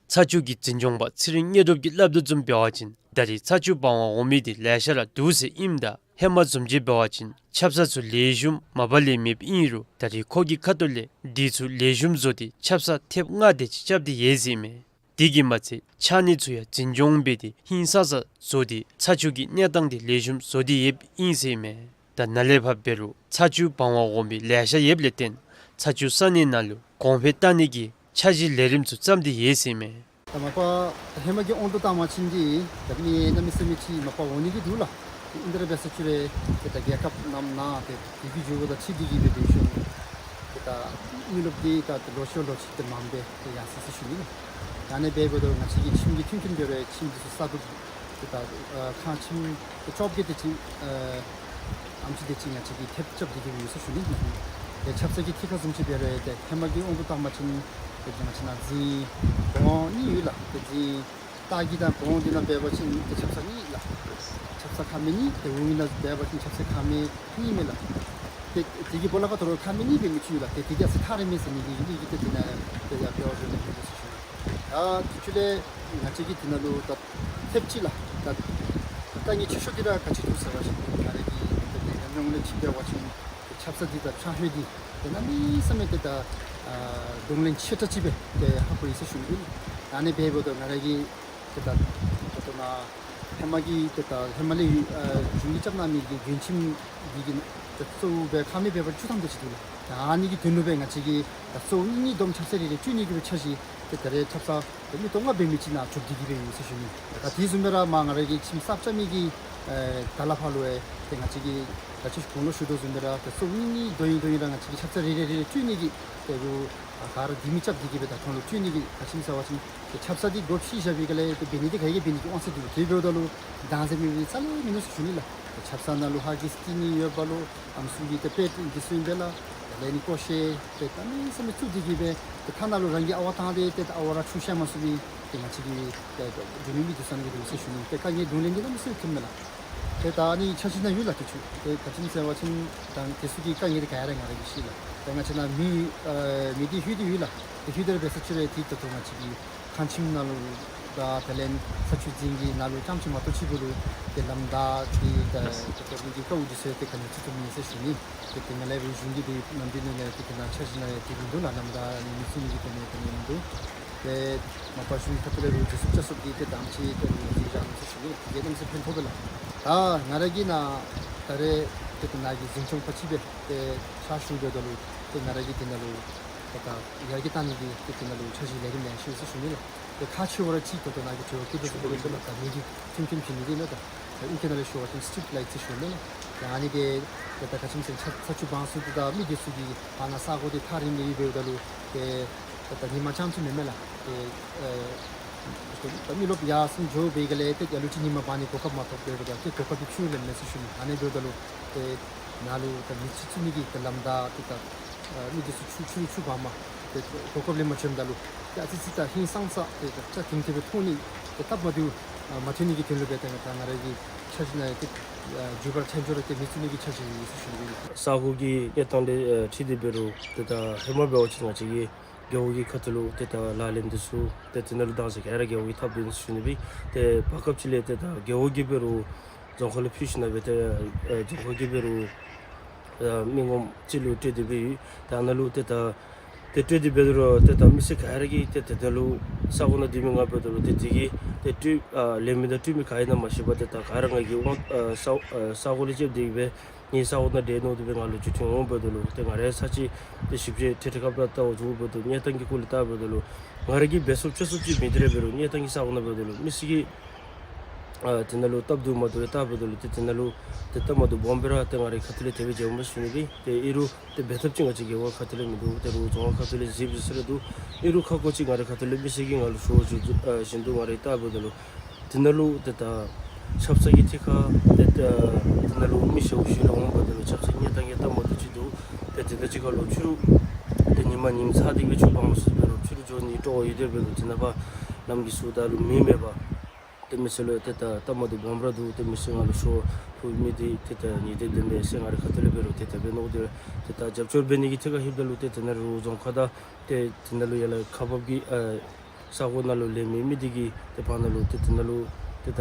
ཚ་ཆུ་གི་འཛིན་སྐྱོང་པ་ཚེ་རིང་དངོས་གྲུབ་ཀྱིས་སླབ་དོ་བཟུམ་འབད་བ་ཅིན་ད་རེས་ཚ་ཆུ་འབག་པར་འོང་མི་འདི་ལེ་ཤ་ར་འདུག་ཟེར་ཨིནམ་ད་ཧེ་མ་བཟུམ་ཅིག་འབད་བ་ཅིན་ཆབ་གསང་ཚུ་ལེགས་ཤོམ་མ་པ་ལས་མེདཔ་ཨིན་རུང་ད་རེས་ཁོ་གི་ཁ་ཐུག་ལས་འདི་ཚུ་ལེགས་ཤོམ་བཟོ་སྟེ་ཆབ་གསང་ཐེབས་ལྔ་དེ་ཅིག་རྐྱབ་སྟེ་ཡོད་ཟེར་མས། དེ་གིས་མ་ཚད་ཆགས་གནས་ཚུ་ཡང་འཛིན་སྐྱོང་འབད་དེ་ཧིང་སངས་ས་བཟོ་སྟེ་ཚ་ཆུ་གི་གནས་སྟངས་དེ་ལེགས་ཤོམ་བཟོ་སྟེ་ཡོདཔ་ཨིན་ཟེར་མས། ད་ནཱ་ལས་ཕར་འབད་རུང་ཚ་ཆུ་འབག་པར་འོང་མི་ལེ་ཤ་ཡོདཔ་ལས་བརྟེན་ཚ་ཆུ་ས་གནས་ནང་ལུ་གོང་འཕེལ་བཏང་ནི་གི་འཆར་གཞི་ལས་རིམ་ཚུ་བརྩམས་ཏེ་ཡོད་ཟེར་མས། ད་མ་པ་ཧེ་མ་གི་དབང་དུ་བཏང་བ་ཅིན་འདི་ད་མི་གནམ་མེད་ས་མེད་ཅིག་མ་པ་འོང་ནི་གི་འདུག་ལགས། ཏེ་ཨིན་ཏེ་ར་འབད་ས་ཅིག་རུང་ཏེ་ད་རྒྱལ་ཁབ་ནང་ན་ཏེ་དེ་གི་འགྱུར་བ་དང་འཁྲིལ་ཏེ་གིས་སྦེ་འབད་ཞིནམ་ཏེ་ད་མི་རློབས་འདི་ད་ལོ་ཤུལ་ལོ་ཅིག་ཏེ་མངམ་སྦེ་ཏེ་ཡར་སོ་ཡི་ཟེར་ཞུ་ནི་ལགས། ད་ཨ་ནི་སྦེ་འབདཝ་ད་ང་བཅས་ཀྱི་ཁྱིམ་གྱི་མཐུན་རྐྱེན་འབད་རུང་ཁྱིམ་འདི་ཚུ་གསར་སྒྲུབ་ཏེ་ད་ཨ་ཁང་ཁྱིམ་ཏེ་བཅོ་བརྒྱད་དེ་ཅིག་ཨ་ཨམ་ཅིག་དེ་ཅིག་ང་བཅས་ཀྱིས་ཐེབས་རྐྱབ་སྟེ་གིས་ཡོད་ཟེར་ཞུ་ནི་ལགས། ཏེ་ཆབ་གསང་གི་ཐད་ཁར་བཟུམ་ཅིག་འབད་རུང་ཏེ་ཧེ་མ་གི་དབང་དུ་བཏང་བ་ཅིན་ཏེ་ང་བཅས་ནཱ་རྫིང་གོང་གཉིས་ཡོད་ལགས། ཏེ་རྫིང་སྟག་གི་དང་གོང་འདི་ནང་འབད་བ་ཅིན་ཏེ་ཆབ་གསང་གཉིས་ལགས། ཆབ་གསང་ཁང་མིག་གཉིས། ཏེ་འོག་ནང་འབད་བ་ཅིན་ཆབ་གསང་ཁང་མིག་གཉིས་མས་ལགས། ཏེ་དེ་གི་སྦོ་ལོགས་ཁར་ད་རུང་ཁང་མིག་གཉིས་སྦེ་མི་ཅིག་ཡོད་ལགས། ཏེ་དེ་གིས་ཨ་ཙི་ཐག་རིང་མས་ཟེར་མི་གི་ཡོད་ནི་གིས་ཏེ་དེ་ནང་ཏེ་ཡར་འབད་བར་འགྱོ་ནི་ཨིན་ཟེར་ཞུ་ནི། ད་དེ་ཚུ་ལས་ང་བཅས་ཀྱིས་དེ་ནང་ལུ་ད་ཐེབས་ཅིག་ལགས། ད་དཀའ་ངལ་ཆེ་ཤོས་འདི་ར་ག་ཅི་འདུག་ཟེར་བ་ཅིན་ང་ར་གི་ཏེ་ཉམས་མྱོང་ལས་ཅིག་འབད་བ་ཅིན་ཏེ་ཆབ་གསང་འདི་དང་ཆང་ཤོག་འདི་ཏེ་གནམ་མེད་ས་མེད་ཏེ་ད་ཨ་གདོང་ལེན་ཆེ་དྲགས་ཅིག་སྦེ་ཏེ་ཧ་གོ་ཡི་ཟེར་ཞུ་ནི་ཨིན། ཨ་ནི་སྦེ་འབདཝ་ད་ང་ར་གིས་ཏེ་ད་ད་ལྟོ་ནཱ་ཧེ་མ་གི་ཏེ་ད་ཧེ་མ་ལས་ཨ་གཞུང་གིས་རྐྱབ་གནང་མི་གི་མགྲོན་ཁྱིམ་འདི་གི་ཏེ་གཙོ་བོ་སྦེ་ཁང་མིག་འབད་བ་བཅུ་ཐམ་དེ་ཅིག་འདུག་ལགས། ད་ཨ་ནི་གི་དོན་ལུ་སྦེ་ང་བཅས་ཀྱིས་ད་གཙོ་བོ་གཉིས་གཉིས་བསྡོམས་ཆབ་གསང་རེ་རེ་སྤྲོད་ནི་གི་འཆར་གཞི་ཏེ་ད་རེས་ཆབ་གསང་ཏེ་མི་སྟོང་ལྔ་འབད་མི་ཅིག་ནཱ་བཅུག་སྟེ་གིས་སྦེ་ཡོད་ཟེར་ཞུ་ནི། ད་དེ་བཟུམ་སྦེ་ར་མར་ང་ར་གི་ཁྱིམ་གསརཔ་རྐྱབ་མི་གི་ཨེ་ད་ལས་ཕར་ལུ་ཡང་ཏེ་ང་བཅས་ཀྱིས་ད་ཅི་གོང་ལུ་ཞུ་དོ་བཟུམ་སྦེ་ར་ཏེ་གཙོ་བོ་གཉིས་གཉིས་བསྡོམས་ཡི་བསྡོམས་ཡི་ར་ང་བཅས་ཀྱིས་ཆབ་གསང་རེ་རེ་རེ་རེ་སྤྲོད་ནི་གི་ཏེ་རུང་ཨ་ག་ར་དེ་མི་རྐྱབ་སྟེ་གིས་སྦེ་ད་ཁོང་ལུ་སྤྲོད་ནི་གི་ག་ཅི་སྨོ་ཟེར་བ་ཅིན་ཏེ་ཆབ་གསང་འདི་སྒོ་ཕྱེ་བཞག་པའི་སྒང་ལས་ཏེ་འབད་ནི་འདི་ག་གིས་འབད་ནི་གི་དབང་ཚད་འདུག། དེ་འབདཝ་ད་ལུ་བདག་འཛིན་མེད་པའི་རྩ་ལས་མིན་ནུག་ཟེར་ཞུ་ནི་ལགས། ཏེ་ཆབ་གསང་ནང་ལུ་ཧ་གིས་སི་ནི་ཡོད་པ་ལུ་ཨམ་སྲུ་གི་ཏེ་པེཌ་འདི་ཚུ་ཨིན་པས་ལགས། ལས་ནི་ཀོ་ཤེ་ཏེ་གནམ་མེད་ས་མེད་བཙུགས་ཏེ་གིས་སྦེ་ཏེ་ཐ་ན་ལུ་རང་གིས་ཨ་ཝ་བཏང་སྟེ་ཏེ་ཨ་ཝ་ར་ཆུ་བཤལ་མ་ཚུགས་པའི་ཏེ་ང་བཅས་ཀྱི་ཏེ་འགྲོ་མི་མི་འདི་ཚུ་ཨ་ནི་སྦེ་འདུག་ཟེར་ཞུ་ནི། ཏེ་དཀའ་ངལ་གདོང་ལེན་འདི་གནམ་མེད་ས་མེད་ཐོནམ་མས་ལགས། ཏེ་ད་ཨ་ནི་འཆར་གཞི་ནང་ཡོད་ལགས། དེ་ཚུ་ཏེ་ག་ཅི་སྨོ་ཟེར་བ་ཅིན་ད་དེ་ཚུ་གི་དཀའ་ངལ་འདི་ག་ར་ང་ར་གིས་ཤེས་ལགས། ཏེ་ང་བཅས་ནཱ་མེ་ཨེ་མེ་འདི་ལྷོད་དེ་ཡོད་ལགས། ཏེ་ལྷོད་དེ་ར་འབད་ས་ཅིག་རུང་ཏེ་ད་ལྟོ་ང་བཅས་ཀྱི་ཁང་ཁྱིམ་ནང་ལུ་དང་དེ་ལས་ཚ་ཆུ་རྫིང་གི་ནང་ལུ་རྐྱངམ་ཅིག་མ་གཏོགས་ཅིག་གུ་ལུ་ཏེ་ལམ་བདའ་སྟེ་ད་ཏེ་ད་མི་གི་དཀའཝ་འདི་ཚུ་ཡང་ཏེ་ག་ནི་ཚུ་ཐོནམ་མེད་ཟེར་ཞུ་ནི། ཏེ་ཏེ་ང་ལས་འབད་གཞུང་གིས་འདི་ནམ་འདི་ནང་ལས་ཏེ་ཏེ་ནཱ་འཆར་གཞི་ནང་ཡང་ཏེ་མིན་འདུག་ལགས། ལམ་བདའ་ནི་མི་ཚུགས་ནི་གི་དོན་ལས་ཏེ་མིན་འདུག། ཏེ་མ་པ་གཞུང་གི་ཁ་ཐུག་ལས་རུང་རྗེས་སུ་བཅའ་སོང་སྟེ་ཏེ་དམ་ཅིག་ཏེ་རུང་ཡང་ཏེ་བཞག་ནུག་ཟེར་ཞུ་ནི། ཏེ་གནམ་མེད་ས་མེད་ཕན་ཐོགས་པས་ལགས། ད་ང་ར་གིས་ནཱ་ད་རེས་ཏེ་ཏེ་ནཱ་གི་འཛིན་སྐྱོང་པ་ཅིག་སྦེ་ཏེ་ཕྱག་ཞུ་འབདཝ་ད་ལུ་ཏེ་ང་ར་གིས་དེ་ནང་ལུ་ཏེ་ད་ཡར་རྒྱས་གཏང་ནི་གི་ཏེ་དེ་ནང་ལུ་འཆར་གཞི་ལས་རིམ་ཡང་ཞུ་ཟེར་ཞུ་ནི་ལགས། ཏེ་ཁག་ཆེ་བ་ར་ཅིག་ད་ལྟོ་ནཱ་གི་འབྲེལ་བ་བཀོད་དོ་བཟུམ་སྦེ་ལགས། ད་མི་གི་མཐུན་རྐྱེན་བྱིན་ནི་འདི་མས། ད་ཨིང་སྐད་ནང་ལས་ཞུ་བ་ཅིན་སི་ཊི་རིཊ་ལའིཊ་ཟེར་ཞུཝ་མས་ལགས། ཏེ་ཨ་ནི་འདི་ཏེ་ད་ག་ཅི་སྨོ་ཟེར་ཚ་ཚ་ཆུ་འབག་ཚུགས་ཏེ་ད་མི་འདི་ཚུ་གི་ཕར་ནང་ས་གོ་འདི་ཐག་རིང་སྦེ་ཡོད་འབདཝ་ད་ལུ་ཏེ་ད་ད་ཉིན་མ་རྐྱངམ་ཅིག་མེན་མས་ལགས། ཏེ་ཨེ་ད་མི་རློབས་ཡར་སེང་འགྱོ་བའི་སྒང་ལས་ཏེ་ལ་ལུ་ཅིག་ཉིན་མ་འབག་ནི་གོ་སྐབས་མ་ཐོབ་འབདཝ་ད་ཏེ་གོ་སྐབས་འདི་ཕྱི་རུ་ལེན་མས་ཟེར་ཞུ་ནི། ཨ་ནི་འབདཝ་ད་ལུ་ཏེ་ནཱ་ལུ་ད་མེ་ཆུ་བཙུགས་ནི་གི་ད་ལམ་བདའ་ཏེ་ད་ཨ་མི་འདི་ཚུ་ཆུ་ཆུ་ཆུ་འབག་མ་ཏེ་གོ་སྐབས་ལེན་མ་བྱོནམ་ད་ལུ་ཏེ་ཨ་ཙི་ཙི་ད་ཧིང་སངས་ས་ཏེ་ད་ཏིང་ཏིང་སྦེ་ཐོན་ནི་ཏེ་སྟབས་མ་བདེཝ་མ་ཐོན་ནི་གི་དོན་ལུ་སྦེ་ཏེ་ང་ད་ང་ར་གི་འཆར་གཞི་ནང་ཡང་ཏེ་མགྱོགས་པར་མཚམས་འཇོག་ར་ཏེ་མེ་བཙུགས་ནི་གི་འཆར་གཞི་ཨིན་ཟེར་ཞུ་ནི། ས་གོ་གི་གནས་སྟངས་ལས་འཁྲིལ་ཏེ་འབད་རུང་ཏེ་ད་ཧེ་མ་འབད་བ་ཅིན་ང་བཅས་ཀྱི་རྒེད་འོག་གི་ཁ་ཐུག་ལུ་ཏེ་ད་ལག་ལེན་འདི་ཚུ་ཏེ་དེ་ནང་ལུ་བདག་འཛིན་ག་ར་རྒེད་འོག་གིས་འཐབ་དོ་ཨིན་ཟེར་ཞུ་ནི་སྦེ། ཏེ་བར་སྐབས་ཅིག་ལས་ཏེ་ད་རྒེད་འོག་གིས་འབད་རུང་རྫོང་ཁག་ལུ་ཕུལ་ཞིནམ་ལས་ཏེ་ཨེ་རྫོང་ཁག་གིས་འབད་རུང་ཨེ་མི་ངོམ་ཅིག་ལུ་སྤྲོད་དེ་འབད་ཡོད། ད་ནཱ་ལུ་ཏེ་ད་ཏེ་སྤྲོད་དེ་འབད་རུང་ཏེ་ད་མི་སེར་ག་ར་གིས་ཏེ་ཏེ་ད་ལུ་ས་གོ་ནང་སྡོད་མི་ང་འབདཝ་ད་ལུ་ཏེ་དེ་གིས་ཏེ་སྤྲོད་ཨ་ལེན་མི་དང་སྤྲོད་མི་ག་ཨིན་ན་མ་ཤེས་པར་ཏེ་ད་ག་ར་ང་གིས་དབང་ཨ་ས་ཨ་ས་གོ་ལས་ཅིག་འདི་སྦེ་ངེའི་ས་གོ་ནང་སྡོད་ནུག་དེ་སྦེ་ང་ལུ་བརྒྱུད་འཕྲིན་འོང་འབདཝ་ད་ལུ་ཏེ་ང་རའི་ས་ཅིག་ཏེ་ཞིབ་དཔྱད་འཕྲལ་འཕྲལ་སྐབས་ལུ་བལྟཝ་བཟུམ་འབདཝ་ད་གནས་སྟངས་ཀྱི་སྐོར་ལས་བལྟཝ་འབདཝ་ད་ལུ་ང་ར་གིས་འབད་ཚུགསཔ་ཅོ་ཚུགསཔ་ཅིག་མེད་དེ་ར་འབད་རུང་གནས་སྟངས་ཀྱི་ས་གོ་ནང་འབདཝ་ད་ལུ་མི་སེར་གྱིས་ཨ་དེ་ནང་ལུ་སྟབས་བདེཝ་མ་བདེཝ་ལས་བལྟཝ་འབདཝ་ད་ལུ་ཏེ་དེ་ནང་ལུ་ཏེ་སྟབས་མ་བདེཝ་སྦོམ་སྦེ་ར་ཏེ་ང་རའི་ཁ་ཐུག་ལས་དེ་སྦེ་མཇལཝ་མས་ཟེར་ཞུ་ནི་སྦེ། ཏེ་ཨིན་རུང་ཏེ་འབད་ཐབས་ཅིག་ང་བཅས་རྒེད་འོག་ཁ་ཐུག་ལས་མིན་འདུག། ཏེ་རུང་རྫོང་ཁག་ཁ་ཐུག་ལས་གཟིགས་ཟེར་ར་འདུག། ཨིན་རུང་ཁ་སྐོང་ཅིག་ང་རའི་ཁ་ཐུག་ལས་མི་སེར་གྱིས་ང་ལུ་ཞུ་བ་བཞིན་དུ་ང་ར་བལྟཝ་འབདཝ་ད་ལུ་དེ་ནང་ལུ་ཏེ་ད་ཆབ་གསང་གི་ཐད་ཁར་ཏེ་ད་དེ་ནང་ལུ་མི་ཞཝ་ཞུ་ར་འོང་འབདཝ་ད་ལུ་ཆབ་གསང་གི་གནས་སྟངས་ཡང་སྟབས་མ་བདེཝ་ཅིག་འདུག། ཏེ་དེ་དང་གཅིག་ཁར་ལུ་ཕྱི་རུ་ ཏེ་ཉིནམ་ཉིནམ་ཚར་ཏེ་གི་ཕྱུགཔོ་མ་སོང་འབད་རུང་ཕྱི་རུ་འགྱོ་ནི་སྤྲོ་བ་ཡོད་དེ་འབད་རུང་དེ་ནང་ཕར་ལམ་གྱི་ཟུར་དང་ལུ་མི་མེད་པར་ཏེ་མི་སེར་ལུ་ཏེ་ད་སྟབས་མ་བདེཝ་སྦོམ་ར་འདུག། ཏེ་མི་སེར་ནང་ལུ་ཤོར་ཕུད་མི་འདི་ཏེ་ད་ཉེས་དོན་ལྡན་པའི་སེམས་ང་རའི་ཁ་ཐུག་ལས་འབད་རུང་ཏེ་ད་འབད་ནོ་དེ་ཏེ་ད་རྒྱབ་སྐྱོར་འབད་ནི་གི་ཐད་ཁར་ལྷོདཔ་ད་ལུ་ཏེ་དེ་ནང་རུ་རྫོང་ཁག་དང་ཏེ་དེ་ནང་ལུ་ཡར་ལས་ཁག་འབག་གི་ཨ་ས་གོ་ནང་ལུ་ལས་མི་མི་འདི་གིས་ཏེ་བར་ན་ལུ་ཏེ་དེ་ནང་ལུ་ཏེ་ད་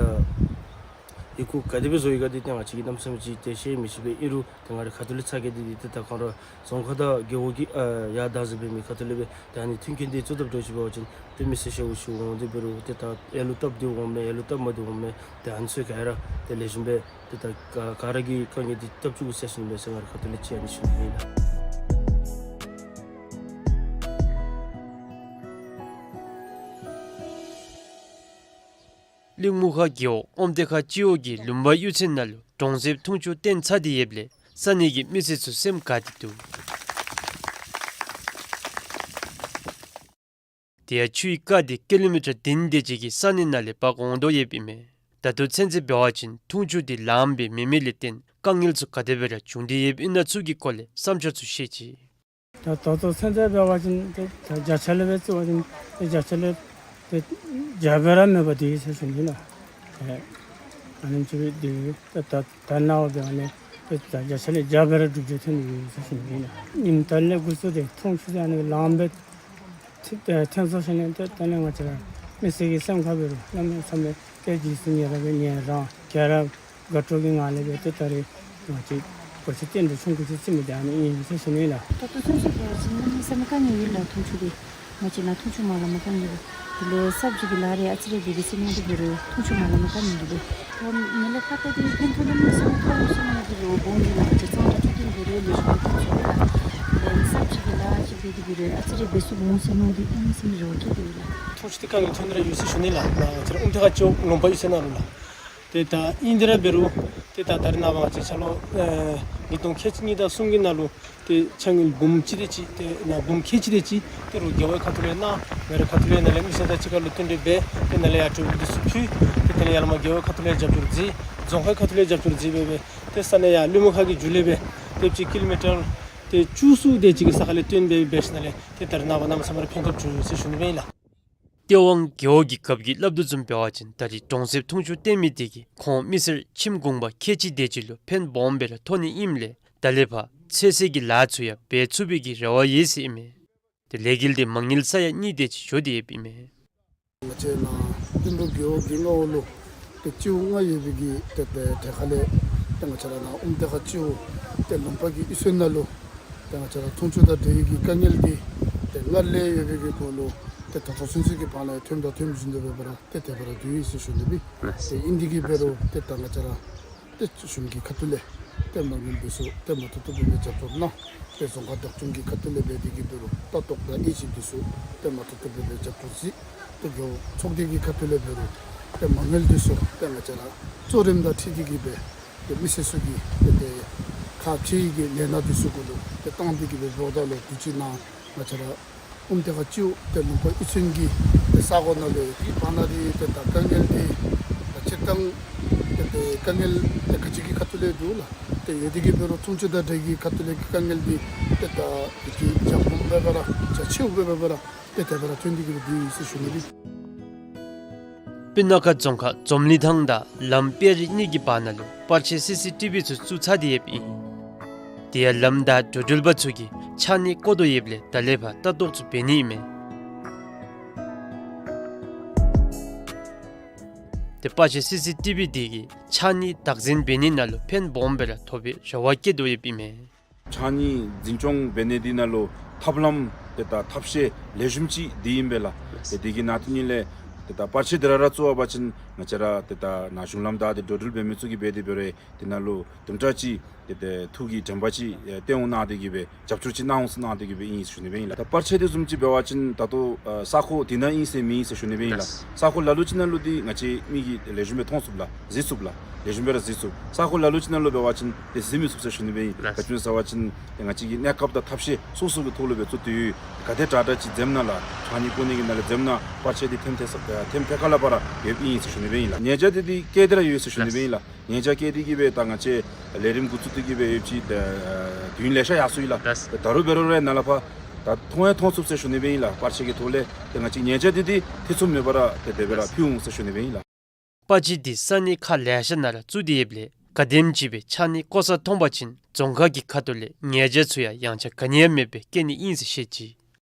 ཡི་གུ་ག་དེ་སྦེ་བཟོ་ཡི་ག་འདི་ཏེ་ང་བཅས་ཀྱིས་གནམ་མེད་ས་མེད་ཅིག་ཏེ་ཤེས་མི་ཤེས་པས། ཨིན་རུང་ཏེ་ང་རའི་ཁ་ཐུག་ལས་ཚ་གྱང་འདི་འདི་ཏེ་ད་ག་ར་རྫོང་ཁག་དང་རྒེད་འོག་གི་ཨ་ཡར་བདག་འཛིན་འབད་མི་ཁ་ཐུག་ལས་སྦེ་ཏེ་ཨ་ནི་མཐུན་རྐྱེན་འདི་བཙུགས་ད་འདྲཝ་ཅིག་འབད་བ་ཅིན་ཏེ་མི་སེར་ཤོརཝ་ཤོརཝ་འོང་སྟེ་འབད་རུང་ཏེ་ད་ཡར་ལུ་སྟབས་བདེཝ་འོང་མས་ཡར་ལུ་སྟབས་མ་བདེཝ་འོང་མས། ཏེ་ཨ་ནི་ཚུ་ག་ར་ཏེ་ལེགས་ཤོམ་སྦེ་ཏེ་ད་ག་ག་ར་གིས་དཀའ་ངལ་འདི་ཐབས་ཚུགས་ཟེར་ཞུ་ནི་ཨིན་པས་ཟེར་ང་རའི་ཁ་ཐུག་ལས་ཅིག་ཨ་ནི་ཞུ་ནི་ཨིན་ལགས། གླིང་མུ་ཁ་རྒེད་འོག་ཨོམ་ཏེ་ཁ་སྤྱི་འོག་གི་ལུང་པ་གཡུས་ཚན་ནང་ལུ་གྲོང་གསེབ་འཐུང་ཆུ་བཏོན་ཚར་ཏེ་ཡོདཔ་ལས་ས་གནས་ཀྱི་མི་སེར་ཚུ་སེམས་དགའ་སྟེ་འདུག། དེ་ཡང་ཆུའི་རྐ་དེ་ཀི་ལོ་མི་ཊར་བདུན་དེ་ཅིག་གིས་ས་གནས་ནང་ལས་འབག་འོང་དོ་ཡོདཔ་ཨིན་མས། ད་ལྟོ་ཚུན་ཚོད་འབད་བ་ཅིན་འཐུང་ཆུ་དེ་ལངམ་སྦེ་མེད་མི་ལས་བརྟེན་དཀའ་ངལ་ཚུ་ག་དེ་སྦེ་ར་བྱུང་སྟེ་ཡོདཔ་ཨིན་ན་ཚུ་གི་སྐོར་ལས་བསམ་འཆར་ཚུ་བཤད་ཅི། ད་ད་ལྟོ་ཚུན་ཚོད་འབད་བ་ཅིན་ཏེ་ད་བརྒྱ་ཆ་ལས་འབད་བརྩི་བ་ཅིན་ཏེ་བརྒྱ་ཆ་ལས་ཏེ་བརྒྱ་སྦེ་ར་མེད་པར་སྡོད་ཡི་ཟེར་ཞུ་ནི་ལགས། ཨེ་ཨ་ནེམ་ཅིག་སྦེ་སྡོད་ཡི། ད་ད་ད་ནངས་པ་འབད་བ་ཅིན་ཏེ་ད་བརྒྱ་ཆ་ལས་བརྒྱ་སྦེ་ར་འགྲུབ་འགྱོ་ཐོན་ཡི་ཟེར་ཞུ་ནི་ལགས། ཉིནམ་ད་ལས་འགོ་བཙུགས་ཏེ་འཐུང་ཆུ་དེ་ཨ་ནི་ལངམ་སྦེ་ཐོན་ཐོན་སོང་ཞིནམ་ལས་ཏེ་ད་ནི་ང་བཅས་ར་མི་སེར་གྱི་སེམས་ཁར་འབད་རུང་གནམ་མེད་ས་མེད་ཏེ་རྗེས་སུ་ཡི་རང་སྦེ་ཡི་རང་ག་ར་དགའ་སྤྲོ་གི་ངང་ལས་སྦེ་ཏེ་ད་རེས་ང་བཅས་གོ་ཆ་བཏོན་ཏེ་ཆུང་ཀུ་ཅིག་བཙིར་མི་དེ་ཨ་ནི་ཨིན་ཟེར་ཞུ་ནི་ལགས། ད་ལྟོ་ཚུན་ཚོད་འབད་བ་ཅིན་གནམ་མེད་ས་མེད་དཀའ་ངལ་ཡོད་ལགས། འཐུང་ཆུ་དེ་ང་བཅས་ནཱ་འཐུང་ཆུ་མ་ལངམ་དཀའ་ངལ་ཡོད། དེ་ལས་སབ་ཅིག་གི་ལཱ་རེ་ཨ་ཙི་རེ་འབད་དེ་ཟེར་མི་འདི་འབད་རུང་འཐུང་ཆུ་མ་ལངམ་དཀའ་ངལ་ཡོད། ད་ནཱ་ལས་ཁ་ཏ་དེ་ཕན་ཐོགས་གནམ་མེད་ས་མེད་ཐོགས་ཡོད་ཟེར་མི་འདི་འབད་རུང་སྦོམ་ཡོད་ལགས། ང་བཅས་ཚང་མ་འཐུང་ཆུ་འབད་རུང་ལེགས་ཤོམ་འཐུང་ཆུ་ཡོད་ལགས། དེ་ལས་སབ་ཅིག་གི་ལཱ་ཅིག་འབད་དེ་འབད་རུང་ཨ་ཙི་རེ་འབད་ཚུགས་འོང་ཟེར་མི་འདི་གནམ་མེད་ས་མེད་རེ་བ་བསྐྱེད་དེ་ཡོད་ལགས། འཐུང་ཆུ་འདི་དཀའ་ངལ་ཐོན་ཏེ་ར་ཡོད་ཟེར་ཞུ་ནི་ལགས། ང་བཅས་ར་ཨོམ་ཏེ་ཁ་སྤྱི་འོག་ལུང་པ་གཡུས་ཚན་ནང་ལུ་ལགས། ཏེ་ད་ཨིན་ཏེ་ར་འབད་རུང་ཏེ་ད་ད་རེས་ནངས་པ་ང་བཅས་ཆ་ལུ་ཨེ་ཉིས་སྟོང་ཁལ་གཅིག་གཉིས་དང་གསུམ་གྱི་ནང་ལུ་ཏེ་ཕྱག་དངུལ་འབུམ་གཅིག་དེ་ཅིག་ཏེ་ནཱ་འབུམ་ཁལ་གཅིག་དེ་ཅིག་ཏེ་རུང་རྒེད་འོག་ཁ་ཐུག་ལས་གནང་། ང་རའི་ཁ་ཐུག་ལས་ནཱ་ལས་མི་སེར་དང་གཅིག་ཁར་ལུ་བསྟུན་གྲོས་འབད། ཏེ་ནཱ་ལས་ཡར་སྤྲོ་འདི་ཚུ་ཕུལ། ཏེ་དེ་ལས་ཡར་ལས་མར་རྒེད་འོག་ཁ་ཐུག་ལས་རྒྱབ་སྐྱོར་མཛད། རྫོང་ཁག་ཁ་ཐུག་ལས་རྒྱབ་སྐྱོར་མཛད་སྦེ་སྦེ་ཏེ་ས་གནས་ཡར་གླིང་མུ་ཁ་གི་མཇུག་ལས་སྦེ་ཏེ་ཅིག་ཀི་ལོ་མི་ཊར་ཏེ་བཅུ་གསུམ་དེ་ཅིག་གི་ས་ཁ་ལས་བཏོན་སྦེ་འབད་ཞིནམ་ལས་ཏེ་ད་རེས་ནངས་པ་གནམ་མེད་ས་མེད་ར་ཕན་ཐོགས་བྱུང་ཡོད་ཟེར་ཞུ་ནི་སྦེ་ཨིན་ལགས། ཏེ་ཝང་རྒེད་འོག་གི་རྒཔོ་གིས་སླབ་དོ་བཟུམ་འབད་བ་ཅིན་ད་རེས་གྲོང་གསེབ་འཐུང་ཆུ་བཏོན་མི་དེ་གིས་ཁོང་མི་སེར་ཁྱིམ་གུང་པ་ཁལ་གཅིག་དེ་ཅིག་ལུ་ཕན་སྦོམ་སྦེ་ར་ཐོགས་ནི་ཨིནམ་ལས་ད་ལས་ཕར་ཚོད་བསྲེ་གི་ལཱ་ཚུ་ཡང་འབད་ཚུགས་པའི་གི་རེ་བ་ཡོད་ཟེར་ཨིན་མས། ཏེ་ལས་འགུལ་འདི་མ་དངུལ་ས་ཡ་གཉིས་དེ་ཅིག་ཞུ་སྟེ་ཡོདཔ་ཨིན་མས། ང་བཅས་ནཱ་གླིང་མུ་རྒེད་འོག་གི་མངའ་འོག་ལུ་ཏེ་སྤྱི་འོག་ལྔ་ཡོད་པའི་གི་ཏེ་ཏེ་གྲས་ཁ་ལས་ཏེ་ང་བཅས་ར་ནཱ་ཨོམ་ཏེ་ཁ་སྤྱི་འོག་ཏེ་ལུང་པ་གི་གཡུས་ཚན་ནང་ལུ་ཏེ་ང་བཅས་ར་འཐུང་ཆུ་དང་འབྲེལ་བའི་གི་དཀའ་ངལ་འདི་ཏེ་སྔར་ལས་ཡོད་པའི་གི་སྐོར་ལུ་ཏེ་ད་ལྟོ་ཚུན་ཚོད་ཀྱི་བར་ན་ཡང་ཐོནམ་དང་ཐོན་བཞིན་དུ་འབད་བར་ཏེ་དེ་སྦེ་ར་སྡོད་ཡི་ཟེར་ཞུ་ནི་སྦེ། ཏེ་ཨིན་དེ་གིས་འབད་རུང་ཏེ་ད་ང་བཅས་ར་ཏེ་གཞུང་གི་ཁ་ཐུག་ལས་ཏེ་མ་དངུལ་འདི་ཚུ་ཏེ་མ་ཐུབ་ཐུབ་སྦེ་རྒྱབ་སྐྱོར་གནང་། ཏེ་རྫོང་ཁག་བདག་སྐྱོང་གི་ཁ་ཐུག་ལས་འབད་དེ་གིས་འབད་རུང་ལྟ་རྟོག་དང་དབྱེ་ཞིབ་འདི་ཚུ་ཏེ་མ་ཐུབ་ཐུབ་སྦེ་རྒྱབ་སྐྱོར་མཛད། ཏེ་རྒེད་འོག་ཚོགས་སྡེ་གི་ཁ་ཐུག་ལས་འབད་རུང་ཏེ་མ་དངུལ་འདི་ཚུ་ཏེ་ང་བཅས་ར་གཙོ་རིམ་དང་འཁྲིལ་ཏེ་གིས་སྦེ་ཏེ་མི་སེར་ཚུ་གི་ཏེ་ཏེ་ཁག་ཆེ་བའི་གི་ལས་སྣ་འདི་ཚུ་གུ་ལུ་ཏེ་བཏང་སྟེ་གིས་སྦེ་འབདཝ་ད་ལུ་དུས་ཅི་ནཱ་ང་བཅས་ར་ཨོམ་ཏེ་ཁ་སྤྱི་འོག་ཏེ་ལུང་པ་གཡུས་ཚན་གྱི་ཏེ་ས་གོ་ནང་ལུ་ཡང་དེའི་བར་ན་འདི་ཏེ་ད་དཀའ་ངལ་འདི་ད་སྤྱིར་བཏང་ཏེ་ཏེ་དཀའ་ངལ་ཏེ་ག་ཅི་གི་ཁ་ཐུག་ལས་འདུག་ལགས། ཏེ་ཡོད་དེ་གིས་འབད་རུང་འཐུང་ཆུ་དང་འབྲེལ་གྱི་ཁ་ཐུག་ལས་ཀྱི་དཀའ་ངལ་འདི་ཏེ་ད་འདི་གིས་རྒྱ་སྦོམ་སྦེ་འབད་ར་རྒྱ་ཆེཝ་སྦེ་འབད་ར་ཏེ་དེ་སྦེ་ར་ཐོན་ཏེ་གིས་སྦེ་འདུག་ཟེར་ཞུ་ནི་ཨིན། སྤུ་ན་ཁ་རྫོང་ཁག་འཛོམ་གླིང་ཐང་དང་ལམ་དཔལ་རི་གཉིས་ཀྱི་བར་ན་ལུ་པར་ཆས་སི་སི་ཊི་བི་ཚུ་བཙུགས་ཚར་ཏེ་ཡོདཔ་ཨིན། དེ་ཡང་ལམ་བདའ་འགྲོ་འགྲུལ་པ་ཚུ་གིས་ཕྱགས་སྙིགས་བཀོ་དོ་ཡོདཔ་ལས་ད་ལས་ཕར་ལྟ་རྟོག་ཚུ་འབད་ནི་ཨིན་མས། ཏེ་པར་ཆས་སི་སི་ཊི་བི་དེ་གིས་ཕྱགས་སྙིགས་བདག་འཛིན་འབད་ནི་ནང་ལུ་ཕན་སྦོམ་སྦེ་ར་ཐོགས་པའི་རེ་བ་བསྐྱེད་དོ་ཡོདཔ་ཨིན་མས། ཕྱགས་སྙིགས་འཛིན་སྐྱོང་འབད་ནི་འདི་ནང་ལུ་ཐབས་ལམ་ཏེ་ད་ཐབས་ཤེས་ལེགས་ཤོམ་ཅིག་འདི་ཨིན་པས་ལགས། ཏེ་དེ་གི་ནང་དོན་ཉིད་ལས་ཏེ་ད་པར་ཆས་འདི་ར་ར་བཙུགས་པ་ཅིན་ང་བཅས་ར་ཏེ་ད་ནཱ་གཞུང་ལམ་བདའ་སྟེ་འགྲོ་འགྲུལ་འབད་མི་ཚུ་གིས་འབད་དེ་འབད་རུང་དེ་ནང་ལུ་དུམ་གྲ་ཅིག་ཏེ་ཏེ་ཐུགས་ཀྱི་དྲན་པ་ཅིག་ཨེ་བསྟེན་འོང་གནང་སྟེ་གིས་སྦེ་རྒྱབ་སྐྱོར་ཅིག་གནང་འོང་ཟེར་གནང་སྟེ་གིས་སྦེ་ཨིན་ཟེར་ཞུ་ནི་སྦེ་ཨིན་ལགས། ད་པར་ཆས་དེ་བཟུམ་ཅིག་འབད་བ་ཅིན་ད་ལྟོ་ཨ་ས་ཁོངས་དེ་ནང་ཨིན་ཟེར་མེན་ཟེར་ཞུ་ནི་སྦེ་ཨིན་ལགས། ལགས། ས་ཁོངས་ལ་ལུ་ཅིག་ནང་ལུ་འདི་ང་བཅས་མི་གིས་ལེགས་ཤོམ་སྦེ་མཐོང་ཚུགས་ལགས། གཟིགས་ཚུགས་ལགས། ལེགས་ཤོམ་སྦེ་ར་གཟིགས་ཚུགས། ས་ཁོངས་ལ་ལུ་ཅིག་ནང་ལུ་འབད་བ་ཅིན་ཏེ་གཟིགས་མི་ཚུགས་ཟེར་ཞུ་ནི་སྦེ་ཨིན། ལགས། ག་ཅི་སྨོ་ཟེར་བ་ཅིན་ཏེ་ང་བཅས་ཀྱི་གནས་སྐབས་དང་ཐབས་ཤེས་སོ་སོ་གི་ཐོག་ལུ་སྦེ་བཙུགས་ཏེ་ཡོད། ག་དེ་དྲག་དྲག་ཅིག་འཛེམ་ན་ལགས། ཕྱགས་སྙིགས་བཀོ་ནི་གི་ནང་ལས་འཛེམ་ན་པར་ཆས་འདི་ཐེམ་ཐེ་ས་ཨེ་ཐེམ་ཐེ་ཁ་ལས་ཕར་ར་ཡོདཔ་ཨིན་ཟེར་ཞུ་ནི་སྦེ་ཨིན་ལགས། ཉེས་བྱ་འདི་འདི་བཀལ་ཏེ་ར་ཡོད་ཟེར་ཞུ་ནི་སྦེ་ཨིན་ལགས། ཉེས་བྱ་བཀལ་ཏེ་གིས་སྦེ་ད་ང་བཅས་ལས་རིམ་འགོ་བཙུགས་ཏེ་གིས་སྦེ་ཡོད་ཅི་ད་དུས་ཡུན་ལེ་ཤ་ཡར་སོང་ཡི་ལགས། ད་རུང་འབད་རུང་ར་ནཱ་ལས་ཕར་ ད་མཐོང་ཡང་མཐོང་ཚུགས་ཟེར་ཞུ་ནི་སྦེ་ཨིན་ལགས། པར་ཆས་ཀྱི་ཐོག་ལས་ཏེ་ང་བཅས་ཉེས་བྱ་འདི་འདི་ཐེ་ཚོམ་མེད་པར་ཏེ་དེ་སྦེ་ར་ཕུལ་འོང་ཟེར་ཞུ་ནི་སྦེ་ཨིན་ལགས། པར་ཆས་འདི་ས་གནས་ཁག་ལེ་ཤ་ནང་ར་བཙུགས་ཏེ་ཡོདཔ་ལས་ག་དེམ་ཅིག་སྦེ་ཆགས་ནི་གོ་ས་མཐོང་པ་ཅིན་རྫོང་ཁག་གི་ཁ་ཐུག་ལས་ཉེས་བྱ་ཚུ་ཡང་ཡངས་ཆག་ག་ནི་ཡང་མེདཔ་སྦེ་བཀལ་ནི་ཨིན་ཟེར་བཤད་ཅི།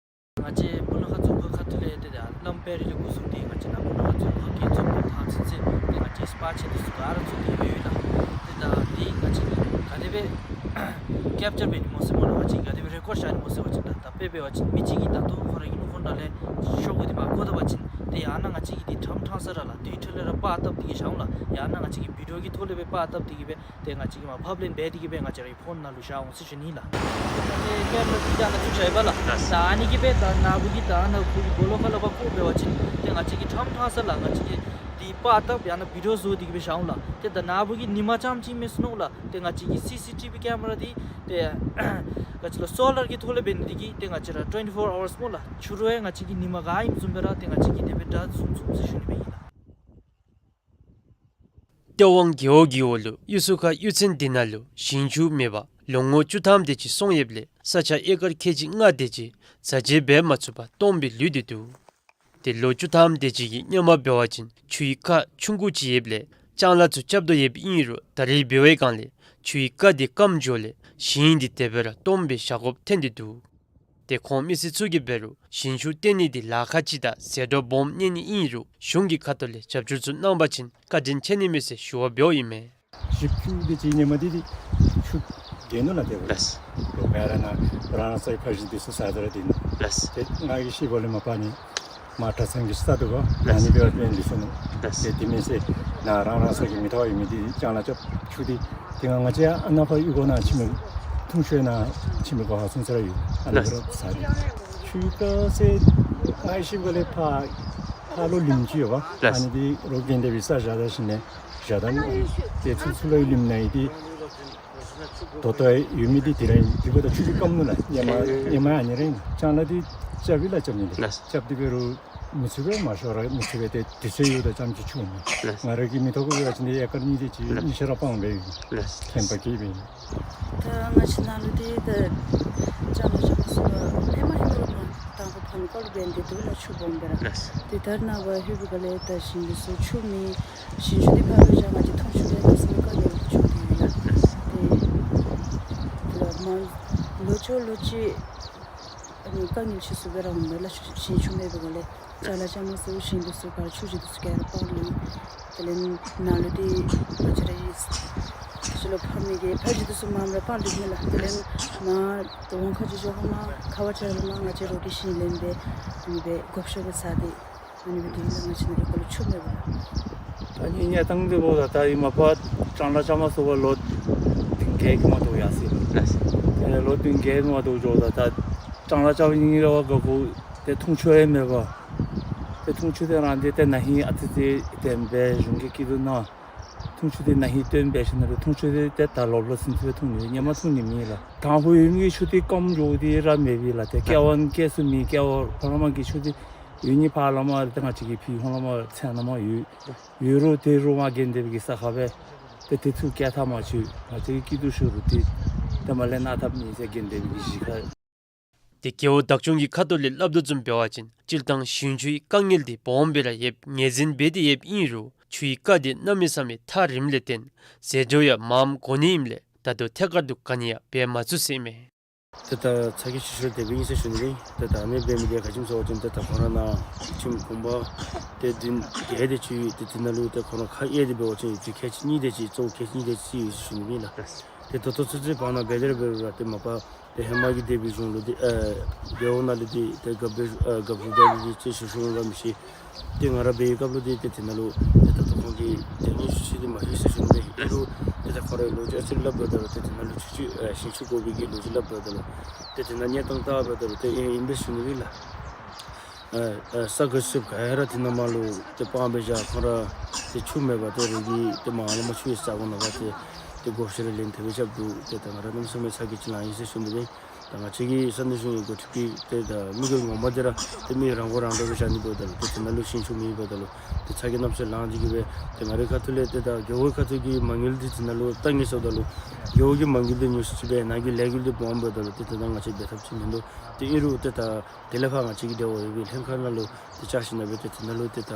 ང་བཅས་སྤུ་ན་ཁ་རྫོང་ཁག་ཁ་ཐུག་ལས་ཏེ་ད་བླམ་དཔལ་རི་ལས་འགོ་བཟུང་སྟེ་ང་བཅས་ནཱ་སྤུ་ན་ཁ་རྫོང་ཁག་གི་རྫོང་དཔོན་དང་ཚུན་ཚོད་ཏེ་ང་བཅས་པར་ཆས་འདི་ཚུ་ག་ར་བཙུགས་ཏེ་ཡོད་ཡོད་ལགས། ཏེ་ད་འདི་ང་བཅས་ཀྱིས་ག་དེ་སྦེ་ཀེཔ་ཅར་འབད་ནི་སྨོ་ཟེར་སྨོ་ལགས། ང་བཅས་ག་དེ་སྦེ་རེ་ཀོཌ་བཞག་ནི་སྨོ་ཟེར་བ་ཅིན་ད་ད་དཔེ་འབད་བ་ཅིན་མི་གཅིག་གིས་ད་ལྟོ་ཁོ་ར་གི་ལུ་ཁོང་ད་ལས་ཤོག་གུ་འདི་མར་བཀོ་ད་པ་ཅིན་ཏེ་ཡང་ན་ང་བཅས་ཀྱིས་འདི་ཕྲང་ཕྲང་ས་ར་ལགས་དུས་ཐོག་ལས་ར་པར་བཏབ་སྟེ་གིས་བཞག་འོང་ལགས། ཡང་ན་ང་བཅས་ཀྱིས་བི་ཌིའོ་གི་ཐོག་ལས་སྦེ་པར་བཏབ་སྟེ་གིས་སྦེ་ཏེ་ང་བཅས་ཀྱིས་མར་ཕབ་ལེན་འབད་དེ་གིས་སྦེ་ང་བཅས་རའི་ཕོན་ནང་ལུ་བཞག་འོང་ཟེར་ཞུ་ནི་ལགས། ཏེ་ཀེམ་ར་འདི་ད་ནཱ་བཙུགས་བཞག་ཡོདཔ་ལགས། ད་ཨ་ནི་གིས་སྦེ་ད་ནཱ་བུ་གིས་ད་ནཱ་ཁོ་གི་སྦོ་ལོགས་ཁ་ལས་ཕར་བཀོ་འབད་བ་ཅིན་ཏེ་ང་བཅས་ཀྱིས་ཕྲང་ཕྲང་ས་ལགས་ང་བཅས་ཀྱིས་འདི་པར་བཏབ་ཡང་ན་བི་ཌིའོ་བཟོ་སྟེ་གིས་སྦེ་བཞག་འོང་ལགས། ཏེ་ད་ནཱ་བུ་གིས་ཉིན་མ་རྐྱངམ་ཅིག་མེན་ཟེར་མནོ་ལགས། ཏེ་ང་བཅས་ཀྱིས་སི་སི་ཊི་བི་ཀེམ་ར་འདི་ཏེ་ག་ཅི་ལོ་སོ་ལར་གྱི་ཐོག་ལས་འབད་ནི་དེ་གིས་ཏེ་ང་བཅས་ར་ཊུ་ཝེན་ཊི་ཕོར་ཨ་ཝརསི་སྨོ་ལགས་ཕྱི་རུ་ཡང་ང་བཅས་ཀྱིས་ཉིན་མ་ག་ཨིནམ་བཟུམ་སྦེ་ར་ཏེ་ང་བཅས་ཀྱིས་དེ་སྦེ་དྲག་བཟུང་ཚུགས་ཟེར་ཞུ་ནི་སྦེ་ཨིན་ལགས། སྟེས་དབང་རྒེད་འོག་གི་འོག་ལུ་གཡུས་ཚུ་ཁར་གཡུས་ཚན་འདི་ནང་ལུ་ཞིང་ཆུ་མེད་པར་ལོ་ངོ་བཅུ་ཐམ་དེ་ཅིག་སོང་ཡོདཔ་ལས་ས་ཆ་ཨེ་ཀར་ཁལ་གཅིག་ལྔ་དེ་ཅིག་བཟའ་བཅའ་འབད་མ་ཚུགས་པར་སྟོངམ་སྦེ་ལུས་ཏེ་འདུག། ཏེ་ལོ་བཅུ་ཐམ་དེ་ཅིག་གི་སྔོན་མ་འབད་བ་ཅིན་ཆུའི་རྐ་ཆུང་ཀུ་ཅིག་ཡོདཔ་ལས་ལྕང་ལཱ་ཚུ་རྐྱབ་དོ་ཡོདཔ་ཨིན་རུང་ད་རེས་འབད་བའི་སྒང་ལས་ཆུའི་རྐ་དེ་སྐམ་འགྱོཝ་ལས་ཞིང་འདི་དེ་སྦེ་ར་སྟོངམ་སྦེ་བཞག་དགོཔ་ཐོན་ཏེ་འདུག། ཏེ་ཁོང་མི་སེར་ཚུ་གིས་འབད་རུང་ཞིང་ཆུ་བཏོན་ནི་འདི་ལཱ་ཁག་ཅིག་དང་ཟད་འགྲོ་སྦོམ་གནས་ནི་ཨིན་རུང་གཞུང་གི་ཁ་ཐུག་ལས་རྒྱབ་སྐྱོར་ཚུ་གནང་པ་ཅིན་བཀའ་དྲིན་ཆེ་ནི་མས་ཟེར་ཞུ་བ་འབདཝ་ཨིན་མས། ཞིབ་འཚོལ་འདི་ཅིག་ཉིན་མ་འདི་ཆུ་དེ་ནང་ལུ་ཏེ་ལགས། ལོག་པའི་ར་ནཱ་རང་རང་སའི་ཕ་གཞིས་འདི་ཚུ་ཟ་ད་ར་འདི་ནང་ལགས། ཏེ་ང་གིས་ཤེས་པ་ལས་མ་པ་ནི་མར་གྲྭ་ཚང་གི་ས་འདུག་གོ། ལགས། ཨ་ནི་འབད་བ་ཅིན་འདི་ཚུ་ནང་ལགས། ཏེ་དེ་མེན་ཟེར་ནཱ་རང་རང་སའི་མི་ཐོག་ཡོད་མི་འདི་ལྕང་ལཱ་རྐྱབ་ཆུ་འདི་ཏེ་ང་བཅས་ཨ་ནཱ་ཕར་གཡུས་སྒོ་ནང་ཁྱིམ་ཐུང་ཤོས་ནང་ཁྱིམ་སྒོ་ཧ་སོང་ས་ར་ཡོད། ཨ་ནི་ལགས། འབད་ར་ཟ་རེ་ཆུ་ཀ་ཟེར་ང་ཤེས་པ་ལས་ཕར་ཕར་ལུ་ལུངམ་ཅིག་ཡོད་པ། ལགས། ཨ་ནི་འདི་རོགས་རྐྱེན་དེ་སྦེ་ས་བཞག་ད་ཞིནམ་ལས་བཞག་ད་ནི་ཏེ་ཚུར་ཚུར་ལུ་ལུངམ་ནང་ཡོད་དེ། ད་ལྟོ་ཡོད་མི་འདི་དེ་ར་ཨིན། དེ་འབདཝ་ད་ཆུ་ཅིག་སྐམ་ནུག་ལགས། ཧེ་མ་ཧེ་མ་ཨ་ནི་ར་ཨིན། ལྕང་ལཱ་འདི་རྐྱབ་ཨིན་ལགས་རྐྱབ་ཨིན་ལགས། རྐྱབ་སྟེ་འབད་རུང་མི་ཚུགས་པས། མ་ཤོར་ར་མི་ཚུགས་པས། ཏེ་དུས་ཚོད་ཡོད་ད་རྐྱངམ་ཅིག་ཆུ་ཨིན། ལགས། ང་ར་གི་མི་ཐོག་གུ་འབད་བ་ཅིན་ཏེ་ཨེ་ཀར་གཉིས་དེ་ཅིག་ལགས། གཉིས་ཤར་ར་སྤང་སྦེ་ཨིན། ལགས། ཁྱིམ་པ་གིས་སྦེ་ཨིན། ད་ང་བཅས་ནཱ་ལུ་འདི་ད་ལྕང་ལཱ་རྐྱབ་མ་ཚུགས་པར་ཧེ་མ་ཧེ་མ་ལུ་ཕར་དང་ཕུ་ཕམ་ཀ་ལུ་འབད་ནི་འདི་འདུག་ལགས། ཆུ་སྦོམ་སྦེ་ར། ལགས། ཏེ་ད་ནངས་པ་ལྷོད་པའི་སྒང་ལས་ད་ཞིང་འདི་ཚུ་ཆུ་མེད། ཞིང་ཆུ་འདི་ཕར་ལུ་བཞག་ང་བཅས་འཐུང་ཆུ་འདི་ལགས་སེམས་དཀའ་ངལ་ཅིག་བྱུང་སྟེ་ཡོད་ལགས། ཏེ་ད་མ་ལོ་ཅིག་ལོ་ཅིག་ཨ་ནི་དཀའ་ངལ་ཆེ་སུ་སྦེ་ར་འོང་མས་ལགས། ཞིང་ཆུ་མེད་པའི་སྒང་ལས། ལྕང་ལཱ་རྐྱབ་མ་ཚུགས། ཞིང་འདི་ཚུ་ཕར་ཆུ་ཞིང་འདི་ཚུ་ག་ར་སྤང་ལུས། དེ་ལས་ནཱ་ལུ་འདི་ང་བཅས་རའི་ཕྱི་ལུ་ཕ་མའི་གི་ཕ་གཞིས་འདི་ཚུ་མངམ་ར་སྤང་ལུས་མས་ལགས། དེ་ལས་ནཱ་ད་རུང་ཁ་ཅིག་འགྱོ་ཧེ་མ་ཁ་བ་ཆགས་ཧེ་མ་ང་བཅས་རོགས་ཀྱི་ཞིང་ལེན་སྦེ་ཨ་ནི་སྦེ་མགོ་ཤོར་སྦེ་ཚར་ཏེ་ཨ་ནི་སྦེ་འདི་ལགས། ང་བཅས་ནཱ་ཨེ་ཀར་ལུ་ཆུ་མེད་པས་ལགས། ད་ཨ་ནི་གནས་སྟངས་འདི་འབདཝ་ད་ད་ཨིན་མ་པ་ལྕང་ལཱ་རྐྱབ་མ་ཚུགས་པར་ལོ་བདུན་བརྒྱད་ཀྱི་མ་གཏོགས་ཡར་སོ་ཡི། ལགས། ཨེ་ལོ་བདུན་བརྒྱད་ཀྱི་མ་གཏོགས་འགྱོཝ་ད་ད་ལྕང་ལཱ་རྐྱབ་ནི་ར་བ་དགའ་དགོ། ཏེ་འཐུང་ཆུ་ཡང་མེད་པ། ཏེ་འཐུང་ཆུ་དེ་རང་འདི་ཏེ་ན་ཧིང་ཨ་ཙི་ཅིག་དེ་སྦེ་གཞུང་གིས་སྐྱིད་སྡུག་གནང་། འཐུང་ཆུ་དེ་ན་ཧིང་བཏོན་འབད་ཞིནམ་ལས་འཐུང་ཆུ་དེ་ཏེ་ད་ལོག་ལོག་ཚུན་ཚོད་འཐུང་ནི་ཧེ་མ་འཐུང་ནི་མེད་ལགས། དང་ཕུ་ཡོད་མི་གི་ཆུ་དེ་སྐམ་འགྱོ་དེ་ར་མེད་པས་ལགས། ཏེ་ཀེ་ཝན་ཀེ་སུ་མེད། ཀེ་ཝན་ཕར་ལས་མར་གྱི་ཆུ་དེ་ཡོད་ནི་ཕར་ལས་མར་ཏེ་ང་བཅས་ཀྱི་ཕི་ཧོང་ལས་མར་ཚན་ལས་མར་ཡོད། ཡོད་རུང་དེ་རུང་མར་དགོན་སྡེ་གི་ས་ཁར་སྦེ་ཏེ་དེ་ཚུ་བཀལ་ཐབས་མ་བྱུང་། ང་བཅས་ཀྱིས་སྐྱིད་སྡུག་ཞུ་རུང་ཏེ་ཏེ་མ་ལེན་གནང་ཐབས་མེད་ཟེར་དགོན་སྡེ་གི་གཞིས་ཁར། ཏེ་རྒེད་འོག་བདག་སྐྱོང་གི་ཁ་ཐུག་ལས་སླབ་དོ་བཟུམ་འབད་བ་ཅིན་སྤྱིར་བཏང་ཞིང་ཆུའི་དཀའ་ངལ་འདི་སྦོམ་སྦེ་ར་ཡོདཔ་ངོས་འཛིན་འབད་དེ་ཡོདཔ་ཨིན་རུང་ཆུའི་རྐ་འདི་གནམ་མེད་ས་མེད་ཐག་རིངམ་ལས་བརྟེན་ཟད་འགྲོ་ཡང་མངམ་འགོ་ནི་ཨིནམ་ལས་ད་ལྟོ་ཐད་ཀར་དུ་ག་ནི་ཡང་འབད་མ་ཚུགས་ཟེར་ཨིན་མས། ཏེ་ད་ཚ་གྱང་ཆེ་ཤོས་དེ་སྦེ་ཨིན་ཟེར་ཞུ་ནི་ཨིན། ཏེ་ད་ཨ་ནི་འབད་མི་དེ་ག་ཅི་སྨོ་ཟེར་བ་ཅིན་ཏེ་ད་ཁོང་ར་ནཱ་ཁྱིམ་གུང་པ་ཏེ་བདུན་བརྒྱད་དེ་ཅིག་ཡོད། ཏེ་དེ་ནང་ལུ་ཏེ་ཁོང་ར་ཁ་གཡར་ཏེ་འབད་བ་ཅིན་ཡུདཔ་ཅིག་ཁལ་གཅིག་གཉིས་དེ་ཅིག་གཙོ་བོ་ཁལ་གཅིག་གཉིས་དེ་ཅིག་ཡོད་ཟེར་ཞུ་ནི་ཨིན་ལགས། ཏེ་ད་ལྟོ་ཚུན་ཚོད་བར་ན་འབད་དེ་ར་འབད་རུང་ར་ཏེ་མ་པ་ཏེ་ཧེ་མ་གི་སྡེ་པའི་གཞུང་ལུ་ཏེ་ཨེ་སྡེ་འོག་ནང་ལུ་ཏེ་ཏེ་རྒཔོ་སྦེ་ཨེ་རྒཔོ་ཞུ་ད་ལུ་ཏེ་ཅིག་ཞུ་ཞུཝ་འོང་ག་མི་ཤེས། ཏེ་ང་ར་འབད་བའི་སྐབས་ལུ་ཏེ་ཏེ་དེ་ནང་ལུ་ཏེ་ད་ལྟོ་ཁོང་གིས་ཏེ་ངོ་ཤེས་ཏེ་མ་ཤེས་ཟེར་ཞུ་ནི་ཨིན། ཨིན་རུང་ཏེ་ད་ཁོང་རའི་ལོ་རྒྱུས་ཨ་ཙི་སླབ་ད་ལུ་ཏེ་དེ་ནང་ལུ་ཆུ་ཆུ་ཨེ་ཞིང་ཆུ་དགོ་པའི་གི་ལོ་རྒྱུས་སླབ་ད་ལུ་ཏེ་དེ་ནང་གནས་སྟངས་བལྟ་བ་ད་ལུ་ཏེ་ཨིན་ཨིན་པས་ཟེར་ཞུ་ནི་ཨིན་ལགས། ཨེ་ཨེ་ས་ག་ཚུདཔ་ག་ཡ་ར་དེ་ནང་མར་ལུ་ཏེ་སྤང་སྦེ་བཞག། ཁོང་ར་ཏེ་ཆུ་མེད་པར་ཏེ་རོགས་ཀྱིས་ཏེ་མར་ལས་མར་ཆུ་ཡང་ཟ་དགོ་ནི་པ། ཏེ་ཏེ་བགོ་བཤའ་རེ་ལེན་ཐབས་ཡང་རྐྱབ་འདུག། ཏེ་ད་ང་ར་གནམ་མེད་ས་མེད་ཚ་གྱང་ཅིག་ལང་ཡི་ཟེར་ཞུ་ནི་ཨིན། ད་ང་བཅས་ཀྱི་ས་གནས་གཞུང་གི་འགོ་ཁྲིདཔ་གིས་ཏེ་ད་དམིགས་ཡུལ་ངོ་མ་འདི་ར་ཏེ་མི་རང་མགོ་རང་འདྲོངས་སྦེ་བཞག་ནི་འབདཝ་ད་ལུ་ཏེ་དེ་ནང་ལུ་ཞིང་ཆུ་མེད་པ་ད་ལུ་ཏེ་ཚ་གྱང་གནམ་མེད་ས་མེད་ལངས་ཏེ་གིས་སྦེ་ཏེ་ང་རའི་ཁ་ཐུག་ལས་ཏེ་ད་རྒེད་འོག་ཁ་ཐུག་གི་མ་དངུལ་འདི་དེ་ནང་ལུ་བཏང་ཡི་ཟེརཝ་ད་ལུ་རྒེད་འོག་གི་མ་དངུལ་འདི་ཉུང་སུ་ཅིག་སྦེ་ནང་གི་ལས་འགུལ་འདི་སྦོམ་འབདཝ་ད་ལུ་ཏེ་དེ་ནང་ང་བཅས་འབད་ཐབས་ཅིག་མིན་འདུག། ཏེ་ཨིན་རུང་ཏེ་ད་དེ་ལས་ཕར་ང་བཅས་ཀྱི་འབྲེལ་བ་ཡོད་པའི་ལྷན་ཁག་ནང་ལུ་ཏེ་བཅར་ཞིནམ་ལས་སྦེ་ཏེ་དེ་ནང་ལུ་ཏེ་ད་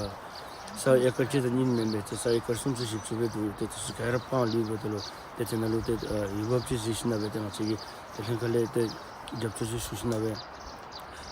ས་ཨེ་ཀར་གཅིག་དང་གཉིས་མེན་པར་ཏེ་ས་ཨེ་ཀར་སུམ་ཅུ་བཞི་བཅུ་སྦེ་འདུག། ཏེ་དེ་ཚུ་ག་ར་སྤང་ལུས་འབདཝ་ད་ལུ་ཏེ་དེ་ནང་ལུ་ཏེ་ཨ་འོས་འབབ་ཅིག་གཟིགས་ཞིནམ་ལས་སྦེ་ཏེ་ང་བཅས་ཀྱིས་ཏེ་ལྷན་ཁག་ལས་ཏེ་རྒྱབ་སྐྱོར་ཅིག་ཞུ་ཞིནམ་ལས་སྦེ་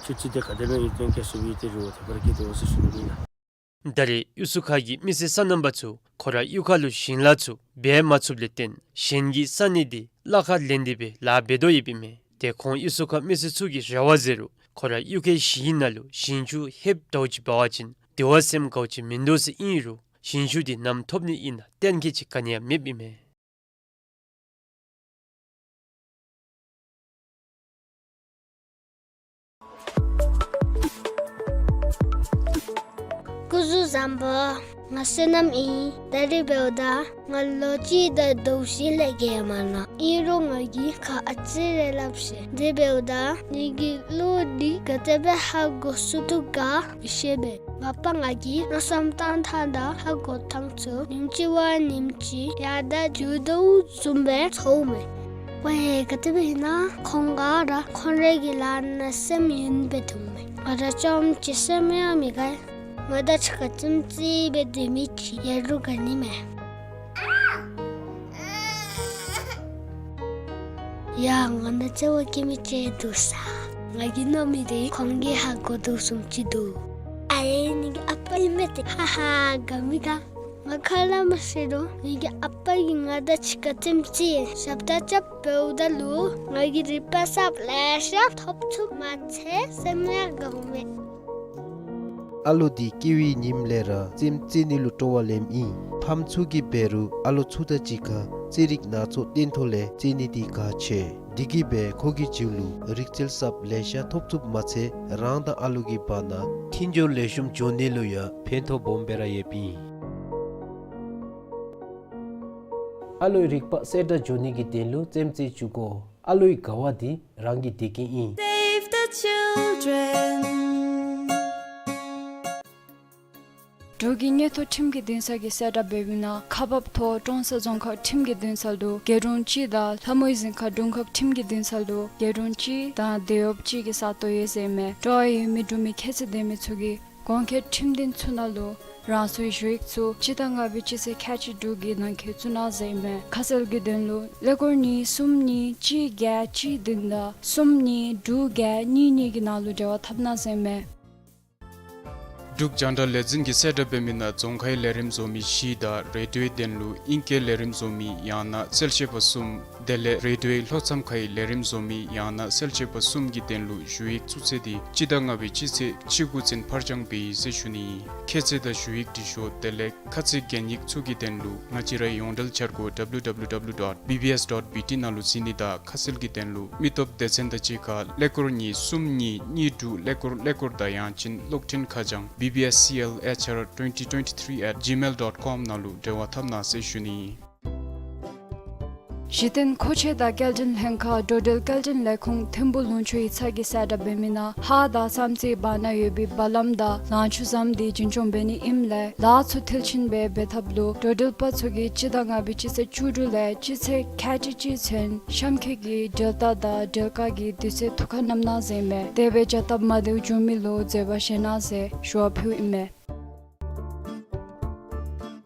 ཆུ་རྩི་འདི་ག་དེ་སྦེ་ཨིན་ཏེ་ག་སུ་སྦེ་ཏེ་རུང་ཏེ་ཕར་སྐྱེལ་དོ་ཟེར་ཞུ་ནི་ཨིན་ལགས། ད་རེས་གཡུས་ཚན་ཁག་གི་མི་སེར་སོ་ནམ་པ་ཚུ་ཁོང་རའི་གཡུས་ཁ་ལུ་ཞིང་ལཱ་ཚུ་འབད་མ་ཚུགསཔ་ལས་བརྟེན་ཞིང་གི་ས་གནས་འདི་གླ་ཁར་ལེན་ཏེ་སྦེ་ལཱ་འབད་དོ་ཡོདཔ་ཨིན་མས། ཏེ་ཁོང་གཡུས་ཚན་ཁག་མི་སེར་ཚུ་གིས་རེ་བ་ཟེར་རུང་ཁོང་རའི་གཡུས་ཁའི་ཞིང་ནང་ལུ་ཞིང་ཆུ་ཧེབ་དྲགཔ་ཅིག་འབད་བ་ཅིན་དེ་བ་སེམས་དགའཝ་ཅིག་མིན་འདུག་ཟེར་ཨིན་རུང་ཞིང་ཆུ་འདི་ནམ་ཐོབ་ནི་ཨིན་ན་གཏན་འཁེལ་ཅིག་ག་ནི་ཡང་མེདཔ་ཨིན་མས། སྐུ་གཟུགས་བཟང་པོ། ང་བསོད་ནམས་ཨིན། ད་རིས་འབདཝ་ད་ང་ལོ་གཅིག་དང་ཟླཝ་བཞི་ལས་བརྒལ་མ་ནུག། ཨིན་རུང་ང་གིས་ཁག་ཨ་ཙི་རེ་སླབ་ཤེས། དེ་འབདཝ་ད་ངེ་གི་གླུ་འདི་ག་དེ་སྦེ་ཧ་གོ་ཚུགས་དོ་ག་མི་ཤེས་པས། མ་པ་ང་གིས་མནོ་བསམ་བཏང་ཐངས་དང་ཧ་གོ་ཐངས་ཚུ་ཉིནམ་གཅིག་བ་ཉིནམ་གཅིག་ཡར་དང་འགྱོ་དོ་བཟུམ་སྦེ་ཚོརཝ་མས། ཝའེ་ག་དེ་སྦེ་ཨིན་ན་ཁོང་ག་ར་ཁོང་རའི་གི་ལཱ་ནང་སེམས་ཡེངས་སྦེ་འདུག་མས། ང་ར་རྐྱངམ་གཅིག་སེམས་ཡང་མི་དགའ། ང་དང་གཅིག་ཁར་ཙེམ་ཙེ་སྦེ་སྡོད་མི་ཅིག་ཡོད་རུང་ག་ནི་མས། ཡ་ང་ནང་བརྩེ་བ་བསྐྱེད་མི་ཅིག་འདུག་ས། ང་གིས་མནོ་མི་འདི་ཁོང་གིས་ཧ་གོ་དོ་བཟུམ་ཅིག་འདུག། ཨའེ་ངེ་གི་ཨ་པ་ཨིན་མས་ཏེ། ཧ་ཧ་དགའ་མི་དགའ། ང་ཁ་སླབ་མ་ཤེས་རུང་ངེ་གི་ཨ་པ་གིས་ང་དང་གཅིག་ཁར་ཙེམ་ཙེ་ཞབས་ཏོག་རྐྱབ་འབདཝ་ད་ལུ་ང་གིས་རིག་པ་གསརཔ་ལེ་ཤ་ཐོབ་ཚུགསཔ་མ་ཚད་སེམས་ཡང་དགའཝ་མས། ཨ་ལོ་འདི་སྐྱེ་བའི་ཉིནམ་ལས་ར་ཙེམ་ཙེ་ནི་ལུ་སྤྲོ་བ་ལེནམ་ཨིན། ཕམ་ཚུ་གིས་འབད་རུང་ཨ་ལོ་ཚུ་དང་གཅིག་ཁར་རྩེད་རིགས་སྣ་ཚོགས་སྟོན་ཐོག་ལས་རྩེད་ནི་འདི་གལ་ཆེ། དེ་གིས་སྦེ་ཁོ་གི་རྒྱུད་ལུ་རིག་རྩལ་གསརཔ་ལེ་ཤ་ཐོབ་ཚུགསཔ་མ་ཚད་རང་དང་ཨ་ལོ་གི་བར་ན་མཐུན་སྦྱོར་ལེགས་ཤོམ་འགྱོ་ནི་ལུ་ཡང་ཕན་ཐོགས་སྦོམ་སྦེ་ར་ཡོདཔ་ཨིན། ཨ་ལོའི་རིག་པ་གསལ་དྲགས་འགྱོ་ནི་གི་དོན་ལུ་རྩེདམོ་རྩེ་བཅུག་དགོ། ཨ་ལོའི་དགའ་བ་འདི་རང་གི་བདེ་སྐྱིད་ཨིན། Save the children. འབྲུག་གི་མངོན་མཐོ་ཁྲིམས་ཀྱི་འདུན་ས་གིས་གསལ་བསྒྲགས་འབད་མི་ནང་ཁག་འབགཔ་ཐོག་ཀྲོང་གསར་རྫོང་ཁག་ཁྲིམས་ཀྱི་འདུན་ས་ལུ་རྒེད་དྲུང་གཅིག་དང་ལྷ་མོའི་གཟིམ་ཁང་དྲུང་ཁག་ཁྲིམས་ཀྱི་འདུན་ས་ལུ་རྒེད་དྲུང་གཅིག་དང་སྡེ་གཡོགཔ་གཅིག་གི་ས་སྟོང་ཡོད་ཟེར་མས། སྤྲོ་བ་ཡོད་མི་འབྲུག་མི་ཁྱད་ཚད་ལྡན་མི་ཚུ་གིས་གོང་འཁོད་ཁྲིམས་འདུན་ཚུ་ནང་ལུ་རང་སོའི་ཞུ་ཡིག་ཚུ་སྤྱི་ཟླ་ལྔ་པའི་སྤྱི་ཚེས་ཁལ་གཅིག་དྲུག་གི་ནང་འཁོད་བཙུགས་གནང་ཟེར་མས། ཁ་གསལ་གྱི་དོན་ལུ་ཀླད་ཀོར་གཉིས་གསུམ་གཉིས་གཅིག་བརྒྱད་གཅིག་བདུན་དང་གསུམ་གཉིས་དྲུག་བརྒྱད་གཉིས་གཉིས་ཀྱི་ནང་ལུ་འབྲེལ་བ་འཐབ་གནང་ཟེར་མས། འབྲུག་རྒྱང་བསྒྲགས་ལས་འཛིན་གྱིས་གསལ་བསྒྲགས་འབད་མི་ནང་རྫོང་ཁའི་ལས་རིམ་བཟོ་མི་བཞི་དང་རེ་ཌིའོའི་དོན་ལུ་ཨིང་སྐད་ལས་རིམ་བཟོ་མི་ཡང་ན་གསལ་བཤད་པ་གསུམ་དེ་ལས་རེ་ཌིའོའི་ལྷོ་མཚམས་ཁའི་ལས་རིམ་བཟོ་མི་ཡང་ན་གསལ་བཤད་པ་གསུམ་གྱི་དོན་ལུ་ཞུ་ཡིག་བཙུགས་ཚེས་འདི་སྤྱི་ཟླ་ལྔ་པའི་སྤྱི་ཚེས་བཅུ་དགུ་ཚུན་ཕར་འགྱངས་འབད་ཡི་ཟེར་ཞུ་ནི། ཁྱད་ཚད་དང་ཞུ་ཡིག་འབྲི་ཤོག་དེ་ལས་ཁ་ཚིག་གན་ཡིག་ཚུ་གི་དོན་ལུ་ང་བཅས་རའི་ཡོངས་འབྲེལ་འཆར་སྒོ་W W W dot B B S dot B T ནང་ལུ་གཟིགས་ནི་དང་ཁ་གསལ་གྱི་དོན་ལུ་མི་སྟོབས་སྡེ་ཚན་དང་གཅིག་ཁར་ཀླད་ཀོར་གཉིས་གསུམ་གཉིས་གཉིས་དྲུག་ཀླད་ཀོར་ཀླད་ཀོར་དང་ཡང་ཅིན་གློག་འཕྲིན་ཁ་བྱང་B B S C L H R twenty twenty-three at gmail dot com ནང་ལུ་འབྲེལ་བ་འཐབ་གནང་ཟེར་ཞུ་ནི། གཞི་རྟེན་མཁོ་ཆས་དང་སྐྱེལ་འདྲེན་ལྷན་ཁག་འགྲོ་འགྲུལ་སྐྱེལ་འདྲེན་ལས་ཁུངས་ཐིམ་ཕུག་ལུང་ཕྱོགས་ཡིག་ཚང་གིས་གསལ་བསྒྲགས་འབད་མི་ནང་ཧཱ་དང་བསམ་རྩེའི་བར་ན་ཡོད་པའི་བ་ལམ་དང་ལང་ཕྱུགས་ཟམ་འདི་རྒྱུན་སྐྱོང་འབད་ནི་ཨིནམ་ལས་ལཱ་ཚུ་མཐིལ་ཕྱིན་སྦེ་འབད་ཐབས་ལུ་འགྲོ་འགྲུལ་པ་ཚུ་གིས་སྤྱི་ཟླ་ལྔ་པའི་སྤྱི་ཚེས་བཅུ་དྲུག་ལས་སྤྱི་ཚེས་ཁལ་གཅིག་གཅིག་ཚུན་གཤམ་འཁོད་ཀྱི་འགྲུལ་རྟ་དང་འགྲུལ་ཁག་གི་དུས་ཚོད་ཐུགས་ཁར་བསྣམ་གནང་ཟེར་མས། དེ་སྦེ་བྱ་སྟབས་མ་བདེཝ་བྱུང་མི་ལུ་འཛོལ་བ་བཞེས་གནང་ཟེར་ཞུ་བ་ཕུལཝ་ཨིན་མས།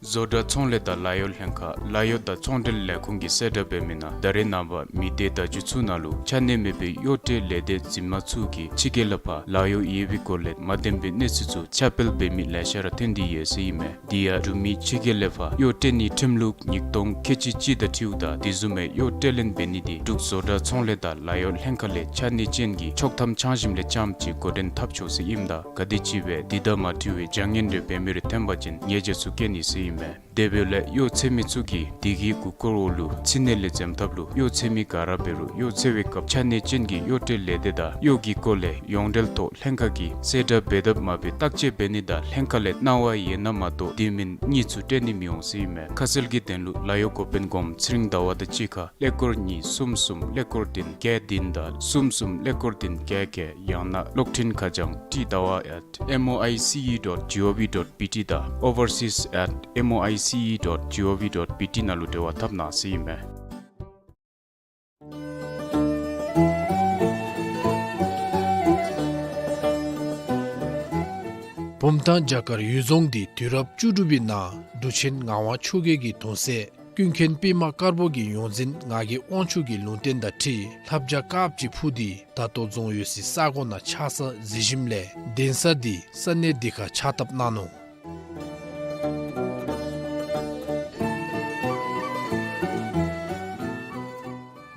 བཟོ་གྲྭ་ཚོང་ལས་དང་ལཱ་གཡོག་ལྷན་ཁག་ལཱ་གཡོག་དང་ཚོང་འབྲེལ་ལས་ཁུངས་ཀྱིས་གསལ་བསྒྲགས་འབད་མི་ནང་ད་རེས་ནངས་པ་མི་སྡེ་བརྡ་བརྒྱུད་ཚུ་ནང་ལུ་ཆ་གནས་མེད་པའི་གཡོག་སྤྲོད་ལས་སྡེ་འཛིན་མ་ཚུ་གིས་ཕྱི་རྒྱལ་ལས་ཕར་ལཱ་གཡོག་ཡོད་པའི་སྐོར་ལས་མ་བདེན་པའི་གནས་ཚུལ་ཚུ་ཁྱབ་སྤེལ་འབད་མི་ལེ་ཤ་ར་ཐོན་ཏེ་ཡོད་ཟེར་ཨིན་མས། དེ་ཡང་འབྲུག་མི་ཕྱི་རྒྱལ་ལས་ཕར་གཡོག་སྤྲོད་ནིའི་ཁྲིམས་ལུགས་ཉིས་སྟོང་ཁལ་གཅིག་གཅིག་དང་འཁྲིལཝ་ད་དེ་བཟུམ་མའི་གཡོག་སྤྲོད་ལེན་འབད་ནི་འདི་འབྲུག་བཟོ་གྲྭ་ཚོང་ལས་དང་ལཱ་གཡོག་ལྷན་ཁག་ལས་ཆ་གནས་ཅན་གྱི་ཆོག་ཐམ་འཆང་ཞིནམ་ལས་རྐྱངམ་ཅིག་འགོ་འདྲེན་འཐབ་ཆོག་ཟེར་ཨིནམ་ད་ག་དེམ་ཅིག་སྦེ་དེ་དང་མ་འཁྲིལ་བའི་བྱ་ངན་རེ་འབད་མི་རེ་ཐོན་པ་ཅིན་ཉེས་བྱ་ཚུ་བཀལ་ནི་ཟེར་ཨིན། མས། དེ་འབདཝ་ལས་གཡོག་འཚོལ་མི་ཚུ་གིས་དེ་གི་མགུ་སྐོར་འོག་ལུ་ཕྱི་ནང་ལས་འཛེམ་ཐབས་ལུ་གཡོག་འཚོལ་མི་ག་ར་འབད་རུང་གཡོག་འཚོལ་བའི་སྐབས་ཕྱགས་སྙིགས་ཅན་གྱི་གཡོག་བྲལ་ལས་སྡེ་དང་གཡོག་གི་སྐོར་ལས་ཡོངས་འབྲེལ་ཐོག་ལྷན་ཁག་གིས་གསལ་བསྒྲགས་འབད་དཔ་མ་འབད་བརྟག་དཔྱད་འབད་ནི་དང་ལྷན་ཁག་ལས་གནང་བ་ཡོད་ན་མ་གཏོགས་དེ་མིན་དངུལ་ཚུ་སྤྲོད་ནི་མི་འོང་ཟེར་ཨིན་མས། ཁ་གསལ་གྱི་དོན་ལུ་ལཱ་གཡོག་འགོ་དཔོན་སྒོམ་ཚེ་རིང་ཟླ་བ་དང་གཅིག་ཁར་ཀླད་ཀོར་གཉིས་གསུམ་གསུམ་ཀླད་ཀོར་བདུན་བརྒྱད་བདུན་དང་གསུམ་གསུམ་ཀླད་ཀོར་བདུན་བརྒྱད་བརྒྱད། ཡང་ན་གློག་འཕྲིན་ཁ་བྱང་ཏི་ཟླ་བ་at M O I C E dot G O V dot B T དང་overseas at M O I C E dot G O V dot B T ནང་ལུ་འབྲེལ་བ་འཐབ་གནང་ཟེར་ཨིན་མས། བུམ་ཐང་བྱ་དཀར་གཡུལ་རྫོང་འདི་དུས་རབས་བཅུ་དྲུག་པའི་ནང་འབྲུག་ཆེན་ངག་དབང་ཆོས་རྒྱལ་གྱི་གདུང་སྲས་ཀུན་མཁྱེན་པདྨ་དཀར་པོ་གི་ཡོངས་འཛིན་ངག་གི་དབང་ཕྱུག་གི་ལུང་བསྟན་དང་འཁྲིལ་ལྷ་བྱ་དཀརཔོ་ཅིག་འཕུར་ཏེ་ད་ལྟོ་རྫོང་ཡོད་སའི་ས་གོ་ནང་ཆགས་ས་གཟིགས་ཞིནམ་ལས་གདན་ས་འདི་ས་གནས་འདི་ཁར་ཕྱག་བཏབ་གནང་ནུག།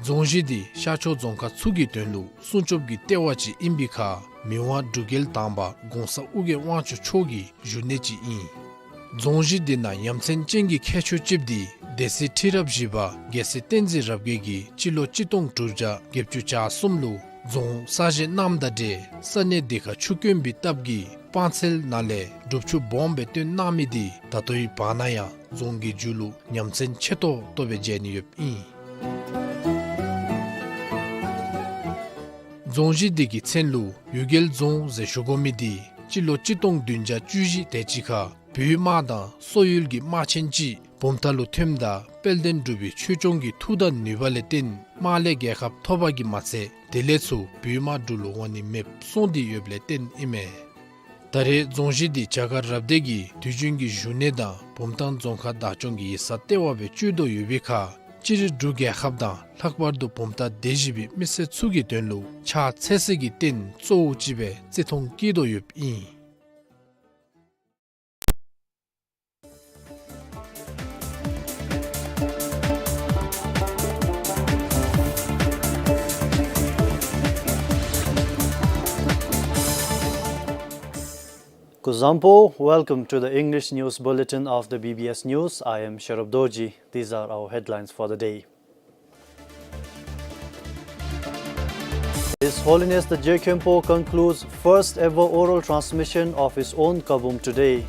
རྫོང་གཞི་འདི་ཤར་ཕྱོགས་རྫོང་ཁག་ཚུ་གི་དོན་ལུ་སྲུང་སྐྱོབ་ཀྱི་ལྟེ་བ་ཅིག་ཨིན་པའི་ཁར་མི་དབང་འབྲུག་རྒྱལ་དང་པ་གོང་ས་ཨོ་རྒྱན་དབང་ཕྱུག་མཆོག་གི་བཞུགས་གནས་ཅིག་ཨིན། རྫོང་གཞི་འདི་ནང་ཡ་མཚན་ཅན་གྱི་ཁྱད་ཆོས་ཅིག་འདི་སྡེ་སྲིད་ཁྲི་རབས་བཞི་པ་རྒྱལ་སྲས་བསྟན་འཛིན་རབ་རྒྱས་ཀྱིས་སྤྱི་ལོ་གཅིག་སྟོང་དྲུག་བརྒྱ་བརྒྱད་ཅུ་གྱ་གསུམ་ལུ་རྫོང་གསར་བཞེངས་གནངམ་དང་འབྲེལ་ས་གནས་འདི་ཁར་ཆུ་དཀོན་པའི་སྟབས་ཀྱིས་སྤང་ཚལ་ནང་ལས་སྒྲུབ་ཆུ་སྦོམ་སྦེ་བཏོན་གནང་མི་འདི་ད་ལྟོའི་བར་ན་ཡང་རྫོང་གི་མཇུག་ལུ་ཡ་མཚན་ཆེ་ཏོག་ཏོ་སྦེ་མཇལ་ནི་ཡོདཔ་ཨིན། རྫོང་གཞི་འདི་གི་མཚན་ལུ་གཡུལ་རྒྱལ་རྫོང་ཟེར་ཞུ་དགོ་མི་འདི་སྤྱི་ལོ་གཅིག་སྟོང་བདུན་བརྒྱ་བཅུ་བཞི་དེ་ཅིག་ཁར་བོད་དམག་དང་སོག་ཡུལ་གྱི་དམག་ཆེན་ཅིག་བུམ་ཐང་ལུ་ཐོནམ་ད་དཔལ་ལྡན་འབྲུག་པའི་ཆོས་སྐྱོང་གི་མཐུ་དང་ནུས་པ་ལས་བརྟེན་དམག་ལས་རྒྱལ་ཁ་ཐོབ་པ་གིས་མ་ཚད་དེ་ལས་ཚུར་བོད་དམག་འབྲུག་ལུ་འོང་ནི་མེདཔ་སོང་སྟེ་ཡོདཔ་ལས་བརྟེན་ཨིན་མས། ད་རེས་རྫོང་གཞི་འདི་བྱ་དཀར་རབ་སྡེ་གི་དུས་རྒྱུན་གྱི་བཞུགས་གནས་དང་བུམ་ཐང་རྫོང་ཁག་བདག་སྐྱོང་གི་ཡིག་ཚང་ལྟེ་བ་སྦེ་སྤྱོད་དོ་ཡོད་པའི་ཁར་སྤྱིར་འབྲུག་རྒྱལ་ཁབ་དང་ལྷག་པར་དུ་བུམ་ཐང་སྡེ་བཞི་པའི་མི་སེར་ཚུ་གི་དོན་ལུ་ཕྱག་འཚལ་སའི་རྟེན་གཙོ་བོ་ཅིག་སྦེ་བརྩི་མཐོང་བསྐྱེད་དོ་ཡོདཔ་ཨིན། Kuzuzangpo, welcome to the English News Bulletin of the B B S News. I am Sherub Dorji. These are our headlines for the day. His Holiness the Je Khenpo concludes first ever oral transmission of his own Kabum today.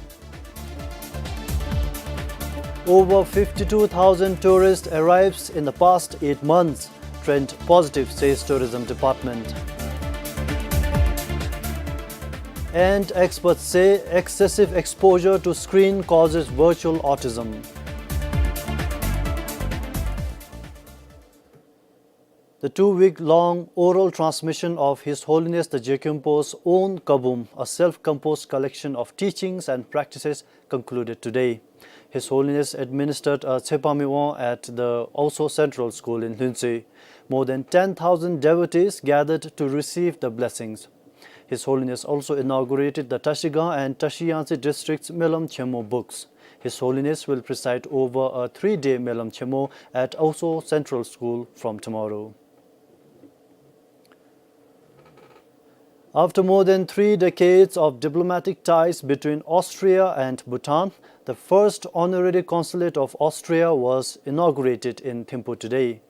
Over fifty-two thousand tourists arrives in the past eight months, trend positive, says Tourism Department. And experts say excessive exposure to screen causes virtual autism. The two-week-long oral transmission of His Holiness the Je Khenpo's own Kabum, a self-composed collection of teachings and practices, concluded today. His Holiness administered a Tshepami Won at the Aoso Central School in Hluentse. More than ten thousand devotees gathered to receive the blessings. His Holiness also inaugurated the Trashigang and Trashiyangtse districts' Melam Chenmo books. His Holiness will preside over a three-day Melam Chenmo at Aoso Central School from tomorrow. After more than three decades of diplomatic ties between Austria and Bhutan, the first honorary consulate of Austria was inaugurated in Thimphu today.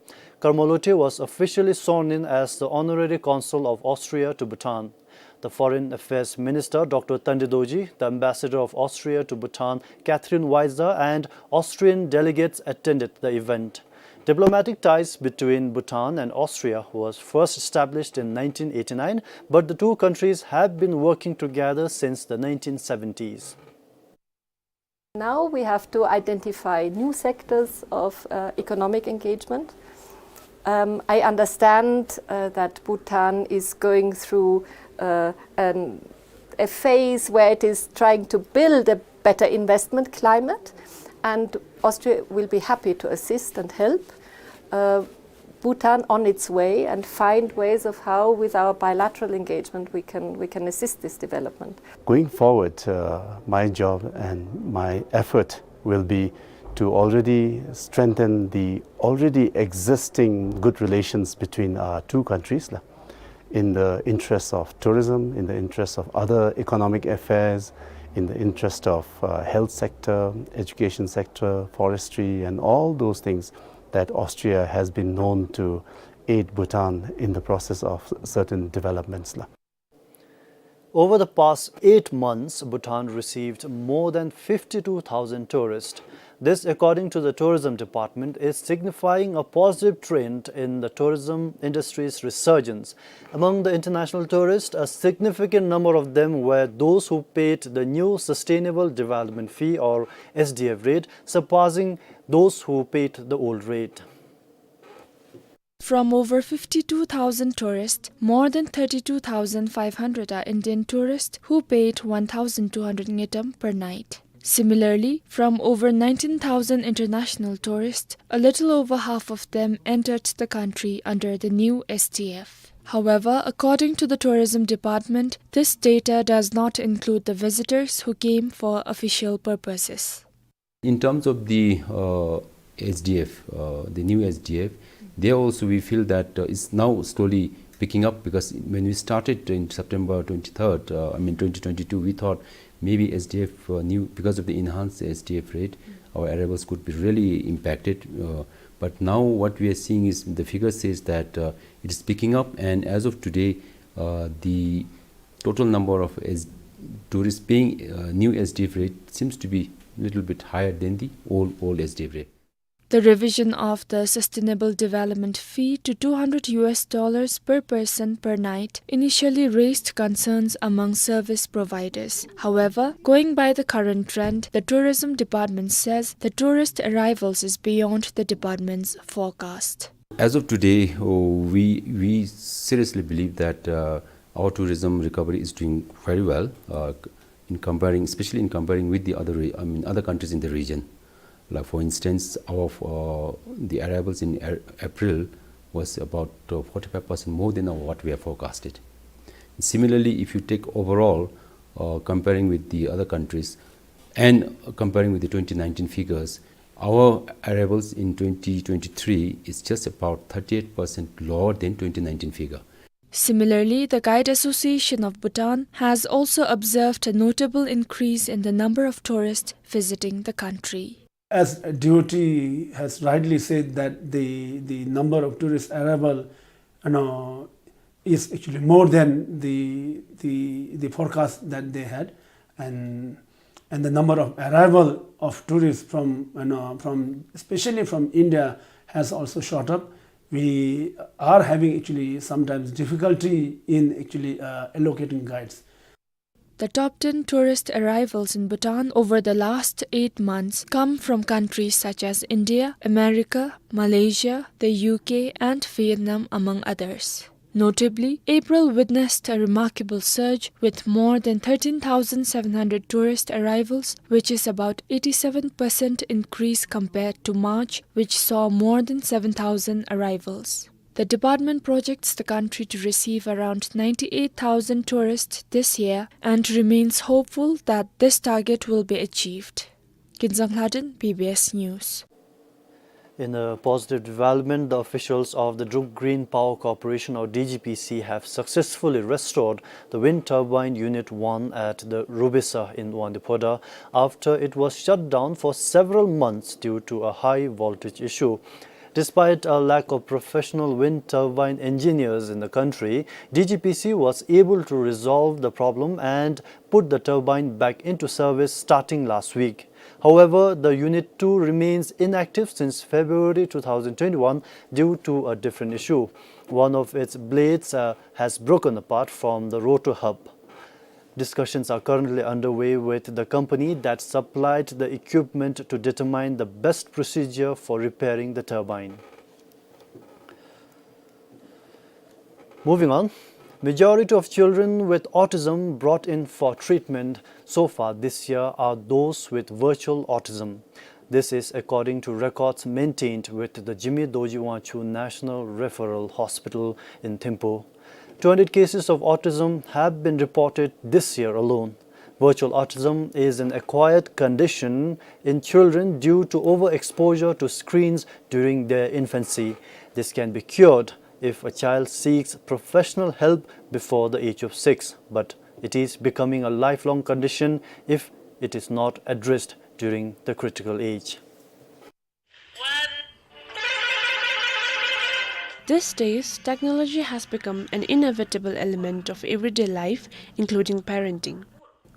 Karmalothe was officially sworn in as the honorary consul of Austria to Bhutan. The Foreign Affairs Minister, Doctor Tande Dorji, the Ambassador of Austria to Bhutan, Catherine Weiser, and Austrian delegates attended the event. Diplomatic ties between Bhutan and Austria was first established in nineteen eighty-nine, but the two countries have been working together since the nineteen seventies. Now we have to identify new sectors of, uh, economic engagement. Um, I understand, uh, that Bhutan is going through, uh, an, a phase where it is trying to build a better investment climate, and Austria will be happy to assist and help. Uh, Bhutan on its way and find ways of how, with our bilateral engagement, we can, we can assist this development. Going forward, uh, my job and my effort will be to already strengthen the already existing good relations between our two countries, la, in the interests of tourism, in the interests of other economic affairs, in the interest of, uh, health sector, education sector, forestry, and all those things that Austria has been known to aid Bhutan in the process of certain developments la. Over the past eight months, Bhutan received more than fifty-two thousand tourists. This, according to the tourism department, is signifying a positive trend in the tourism industry's resurgence. Among the international tourists, a significant number of them were those who paid the new Sustainable Development Fee, or S D F rate, surpassing those who paid the old rate. From over fifty-two thousand tourists, more than thirty-two thousand five hundred are Indian tourists who paid one thousand two hundred ngultrum per night. Similarly, from over nineteen thousand international tourists, a little over half of them entered the country under the new S D F. However, according to the tourism department, this data does not include the visitors who came for official purposes. In terms of the, uh, S D F, uh, the new S D F, there also we feel that, uh, it's now slowly picking up, because when we started in September twenty-third, uh, I mean twenty twenty-two, we thought maybe S D F, uh, new, because of the enhanced S D F rate, our arrivals could be really impacted. Uh, but now what we are seeing is the figure says that, uh, it is picking up, and as of today, uh, the total number of S-, tourists paying, uh, new S D F rate seems to be a little bit higher than the old, old S D F rate. The revision of the Sustainable Development Fee to two hundred U S dollars per person per night initially raised concerns among service providers. However, going by the current trend, the tourism department says the tourist arrivals is beyond the department's forecast. As of today, oh, we, we seriously believe that, uh, our tourism recovery is doing very well, uh, in comparing, especially in comparing with the other re-, I mean, other countries in the region. Like, for instance, our, uh, the arrivals in A-, April was about, uh, forty-five percent more than what we have forecasted. Similarly, if you take overall, uh, comparing with the other countries and comparing with the twenty nineteen figures, our arrivals in twenty twenty-three is just about thirty-eight percent lower than twenty nineteen figure. Similarly, the Guide Association of Bhutan has also observed a notable increase in the number of tourists visiting the country. As D O T has rightly said that the, the number of tourist arrival, you know, is actually more than the, the, the forecast that they had, and, and the number of arrival of tourists from, you know, from, especially from India, has also shot up. We are having actually sometimes difficulty in actually, uh, allocating guides. The top ten tourist arrivals in Bhutan over the last eight months come from countries such as India, America, Malaysia, the U K, and Vietnam, among others. Notably, April witnessed a remarkable surge with more than thirteen thousand seven hundred tourist arrivals, which is about eighty-seven percent increase compared to March, which saw more than seven thousand arrivals. The department projects the country to receive around ninety-eight thousand tourists this year and remains hopeful that this target will be achieved. Kinzang Lhaden, B B S News. In a positive development, the officials of the Druk Green Power Corporation, or D G P C, have successfully restored the wind turbine Unit one at the Rubesa in Wangdue Phodrang after it was shut down for several months due to a high voltage issue. Despite a lack of professional wind turbine engineers in the country, D G P C was able to resolve the problem and put the turbine back into service starting last week. However, the Unit two remains inactive since February two thousand twenty-one due to a different issue. One of its blades, uh, has broken apart from the rotor hub. Discussions are currently underway with the company that supplied the equipment to determine the best procedure for repairing the turbine. Moving on, majority of children with autism brought in for treatment so far this year are those with virtual autism. This is according to records maintained with the Jigme Dorji Wangchuck National Referral Hospital in Thimphu. Two hundred cases of autism have been reported this year alone. Virtual autism is an acquired condition in children due to overexposure to screens during their infancy. This can be cured if a child seeks professional help before the age of six, but It is becoming a lifelong condition if it is not addressed during the critical age. These days, technology has become an inevitable element of everyday life, including parenting.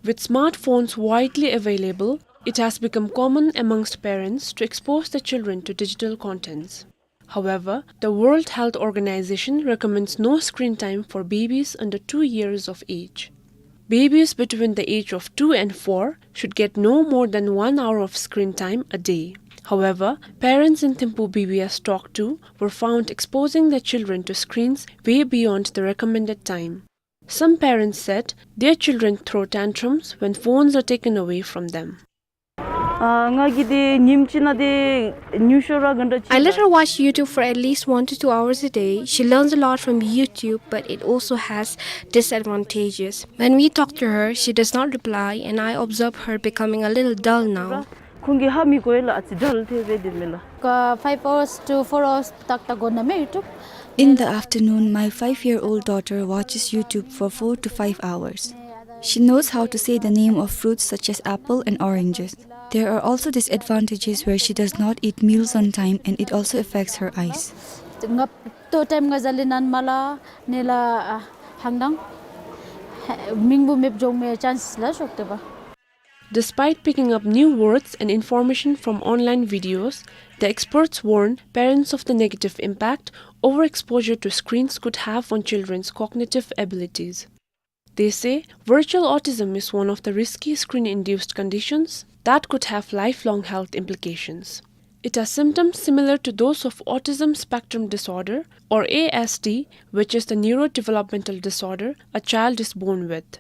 With smartphones widely available, it has become common amongst parents to expose their children to digital contents. However, the World Health Organization recommends no screen time for babies under two years of age. Babies between the age of two and four should get no more than one hour of screen time a day. However, parents in Thimphu B B S talked to were found exposing their children to screens way beyond the recommended time. Some parents said their children throw tantrums when phones are taken away from them. ཨ་ང་གིས་དེ་ཉིནམ་གཅིག་ནང་དེ་ཉུང་ཤོས་ར་ག་འདྲ་ཅིག I let her watch YouTube for at least one to two hours a day. She learns a lot from YouTube, but it also has disadvantages. When we talk to her, she does not reply, and I observe her becoming a little dull now. ཁོང་གིས་ཧ་མི་གོ་ཡ་ལགས། ཨ་ཙི་dull ཐལ་སྦེ་སྡོད་མས་ལགས། ཀ་five hours to four hours ཏག་ཏག་གོ་ནི་མས་YouTube. In the afternoon, my five-year-old daughter watches YouTube for four to five hours. She knows how to say the name of fruits such as apple and oranges. There are also disadvantages where she does not eat meals on time and it also affects her eyes. ང་ལྟོ་time ང་བཟའ་ལས་ནཱན་མ་ལ་ནི་ལ་ཨ་ཧང་དང་མིང་པོ་མེདཔ་འགྱོ་མི་chance ལ་ཤོར་ཏེ་པ། Despite picking up new words and information from online videos, the experts warn parents of the negative impact overexposure to screens could have on children's cognitive abilities. They say virtual autism is one of the risky screen-induced conditions that could have lifelong health implications. It has symptoms similar to those of autism spectrum disorder, or A S D, which is the neurodevelopmental disorder a child is born with.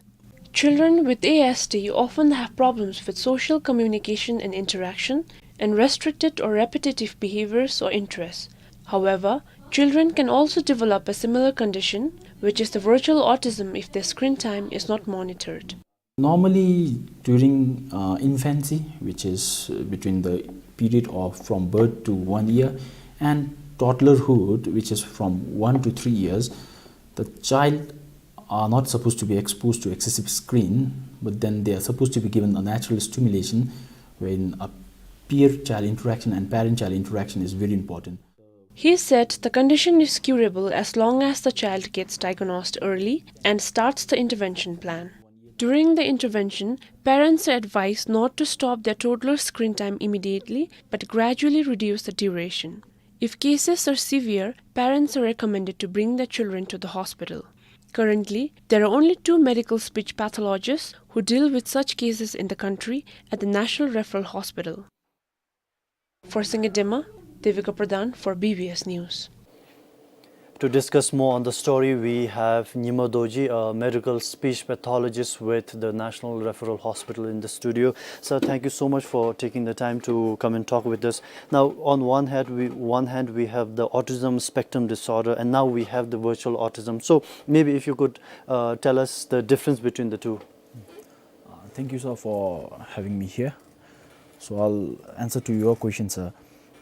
Children with A S D often have problems with social communication and interaction and restricted or repetitive behaviors or interests. However, children can also develop a similar condition, which is the virtual autism, if their screen time is not monitored. Normally, during uh, infancy, which is uh, between the period of from birth to one year, and toddlerhood, which is from one to three years, the child are not supposed to be exposed to excessive screen, but then they are supposed to be given a natural stimulation when a peer child interaction and parent child interaction is very important. He said the condition is curable as long as the child gets diagnosed early and starts the intervention plan. During the intervention, parents are advised not to stop their toddler's screen time immediately, but gradually reduce the duration. If cases are severe, parents are recommended to bring their children to the hospital. Currently, there are only two medical speech pathologists who deal with such cases in the country at the National Referral Hospital. For Singidema, Devika Pradhan for B B S News. To discuss more on the story, we have Nyima Dorji, a medical speech pathologist with the National Referral Hospital, in the studio. Sir, thank you so much for taking the time to come and talk with us. Now, on one hand, we, one hand, we have the autism spectrum disorder, and now we have the virtual autism. So, maybe if you could uh, tell us the difference between the two. Uh, thank you, sir, for having me here. So I'll answer to your question, sir.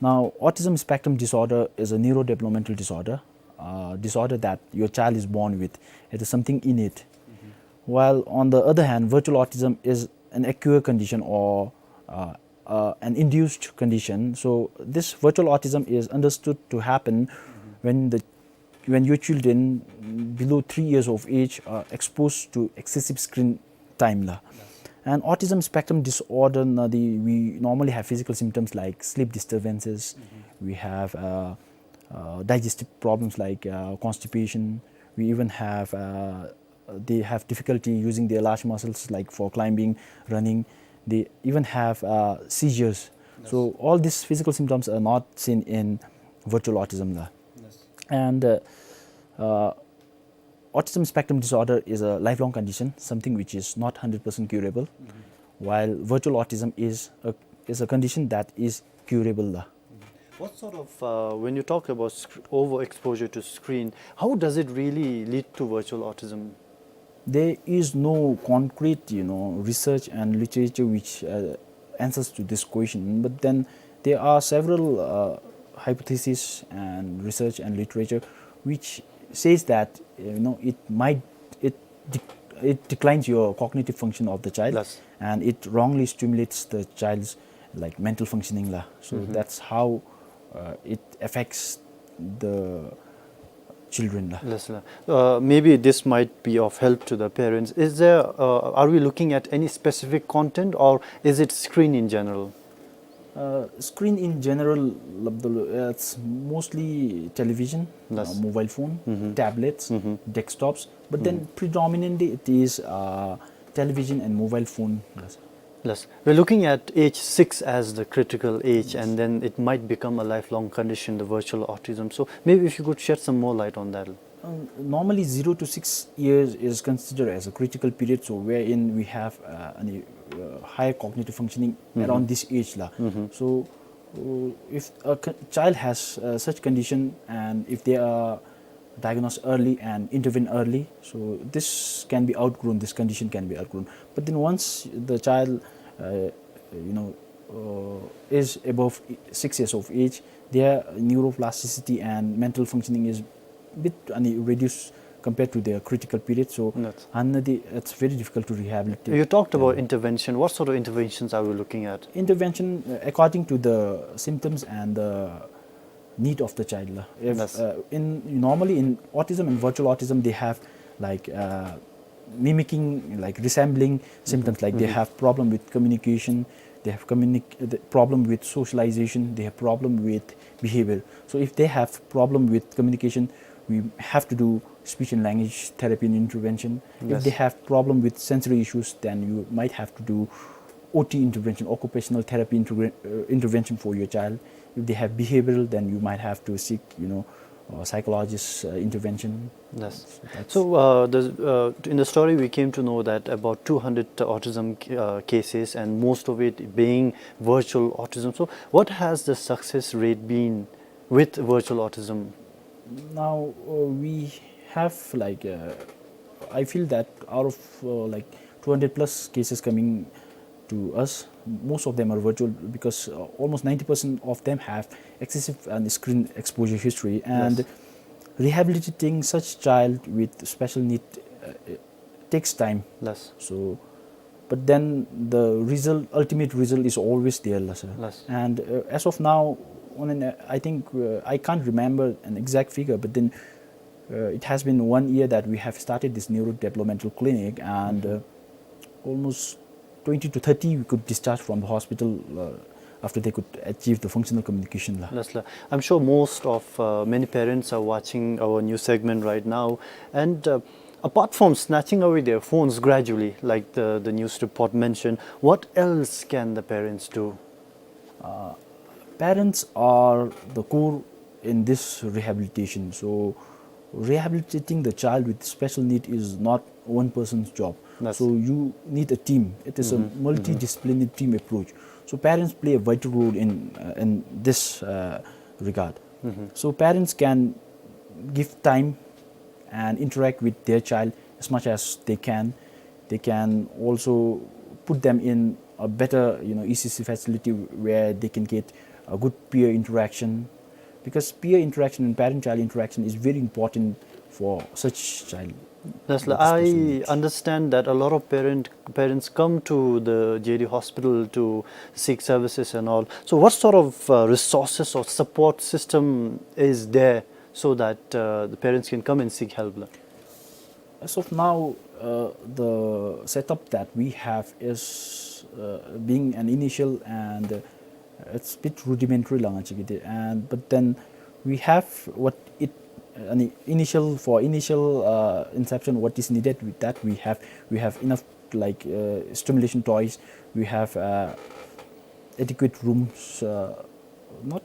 Now, autism spectrum disorder is a neurodevelopmental disorder, uh, disorder that your child is born with. It is something innate. Mm-hmm. While on the other hand, virtual autism is an acquired condition or uh, uh, an induced condition. So this virtual autism is understood to happen, mm-hmm, when the when your children below three years of age are exposed to excessive screen time la. Yes. And autism spectrum disorder, na, the, we normally have physical symptoms like sleep disturbances, mm-hmm, we have uh, uh, digestive problems like uh, constipation, we even have uh, they have difficulty using their large muscles like for climbing, running, they even have uh, seizures. Yes. So all these physical symptoms are not seen in virtual autism la. Yes. And uh, uh, autism spectrum disorder is a lifelong condition, something which is not hundred percent curable, mm-hmm, while virtual autism is a, is a condition that is curable la. Mm-hmm. What sort of, uh, when you talk about sc-, overexposure to screen, how does it really lead to virtual autism? There is no concrete, you know, research and literature which uh, answers to this question. But then there are several uh, hypotheses and research and literature which says that, you know, it might, it de- it declines your cognitive function of the child, and it wrongly stimulates the child's, like, mental functioning la. So that's how uh, it affects the children la. Yes, sir. Uh, maybe this might be of help to the parents. Is there, uh, are we looking at any specific content, or is it screen in general? Uh, screen in general, Abdul, uh, it's mostly television, uh, mobile phone, tablets, desktops, but then predominantly it is uh, television and mobile phone. Yes. Yes. We're looking at age six as the critical age, and then it might become a lifelong condition, the virtual autism. So maybe if you could shed some more light on that. Um, normally, zero to six years is considered as a critical period, so wherein we have uh, a uh, higher cognitive functioning around this age la. So uh, if a child has uh, such condition, and if they are diagnose early and intervene early. So this can be outgrown, this condition can be outgrown. But then once the child, uh, you know, uh, is above six years of age, their neuroplasticity and mental functioning is bit uh, reduced compared to their critical period. So it's very difficult to rehabilitate. You talked about intervention. What sort of interventions are we looking at? Intervention uh, according to the symptoms and the need of the child. If, uh, in normally in autism and virtual autism, they have like uh, mimicking, like resembling symptoms. Like they have problem with communication, they have communic- the problem with socialization, they have problem with behavior. So if they have problem with communication, we have to do speech and language therapy and intervention. If they have problem with sensory issues, then you might have to do O T intervention, occupational therapy interve- uh, intervention for your child. If they have behavioral, then you might have to seek, you know, uh, psychologist uh, intervention. Yes. So, uh, the, uh, in the story, we came to know that about two hundred autism uh, cases, and most of it being virtual autism. So, what has the success rate been with virtual autism? Now uh, we have like uh, I feel that out of uh, like two hundred plus cases coming to us, most of them are virtual because uh, almost ninety percent of them have excessive and screen exposure history, and rehabilitating such child with special need uh, takes time. Yes. So but then the result, ultimate result is always there la, sir. Yes. And uh, as of now, on an, I think uh, I can't remember an exact figure, but then uh, it has been one year that we have started this neurodevelopmental clinic, and uh, almost twenty to thirty we could discharge from the hospital uh, after they could achieve the functional communication la. Yes, la. I'm sure most of uh, many parents are watching our news segment right now, and uh, apart from snatching away their phones gradually, like the, the news report mentioned, what else can the parents do? Uh, parents are the core in this rehabilitation. So rehabilitating the child with special need is not one person's job. So you need a team. It is a multidisciplinary team approach. So parents play a vital role in uh, in this uh, regard. So parents can give time and interact with their child as much as they can. They can also put them in a better, you know, E C C facility where they can get a good peer interaction, because peer interaction and parent-child interaction is very important for such child. Yes, la, I understand that a lot of parent parents come to the J D hospital to seek services and all. So, what sort of uh, resources or support system is there so that uh, the parents can come and seek help? As of now, uh, the setup that we have is uh, being an initial and uh, it's a bit rudimentary la ngaji kide. And but then we have what it uh, initial for initial uh, inception, what is needed with that we have. We have enough like uh, stimulation toys. We have uh, adequate rooms, uh, not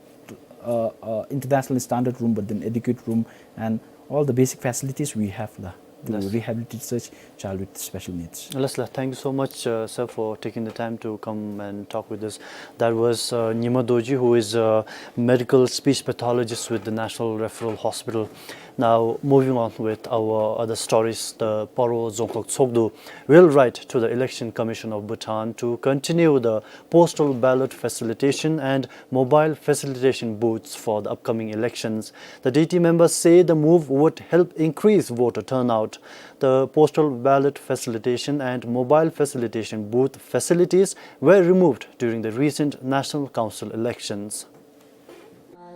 uh, uh, international standard room, but then adequate room and all the basic facilities we have la, to rehabilitate such child with special needs. Yes, la, thank you so much, uh, sir, for taking the time to come and talk with us. That was uh, Nyima Dorji, who is a medical speech pathologist with the National Referral Hospital. Now, moving on with our other stories, the Paro Dzongkhag Tshogdu will write to the Election Commission of Bhutan to continue the postal ballot facilitation and mobile facilitation booths for the upcoming elections. The D T members say the move would help increase voter turnout. The postal ballot facilitation and mobile facilitation booth facilities were removed during the recent National Council elections.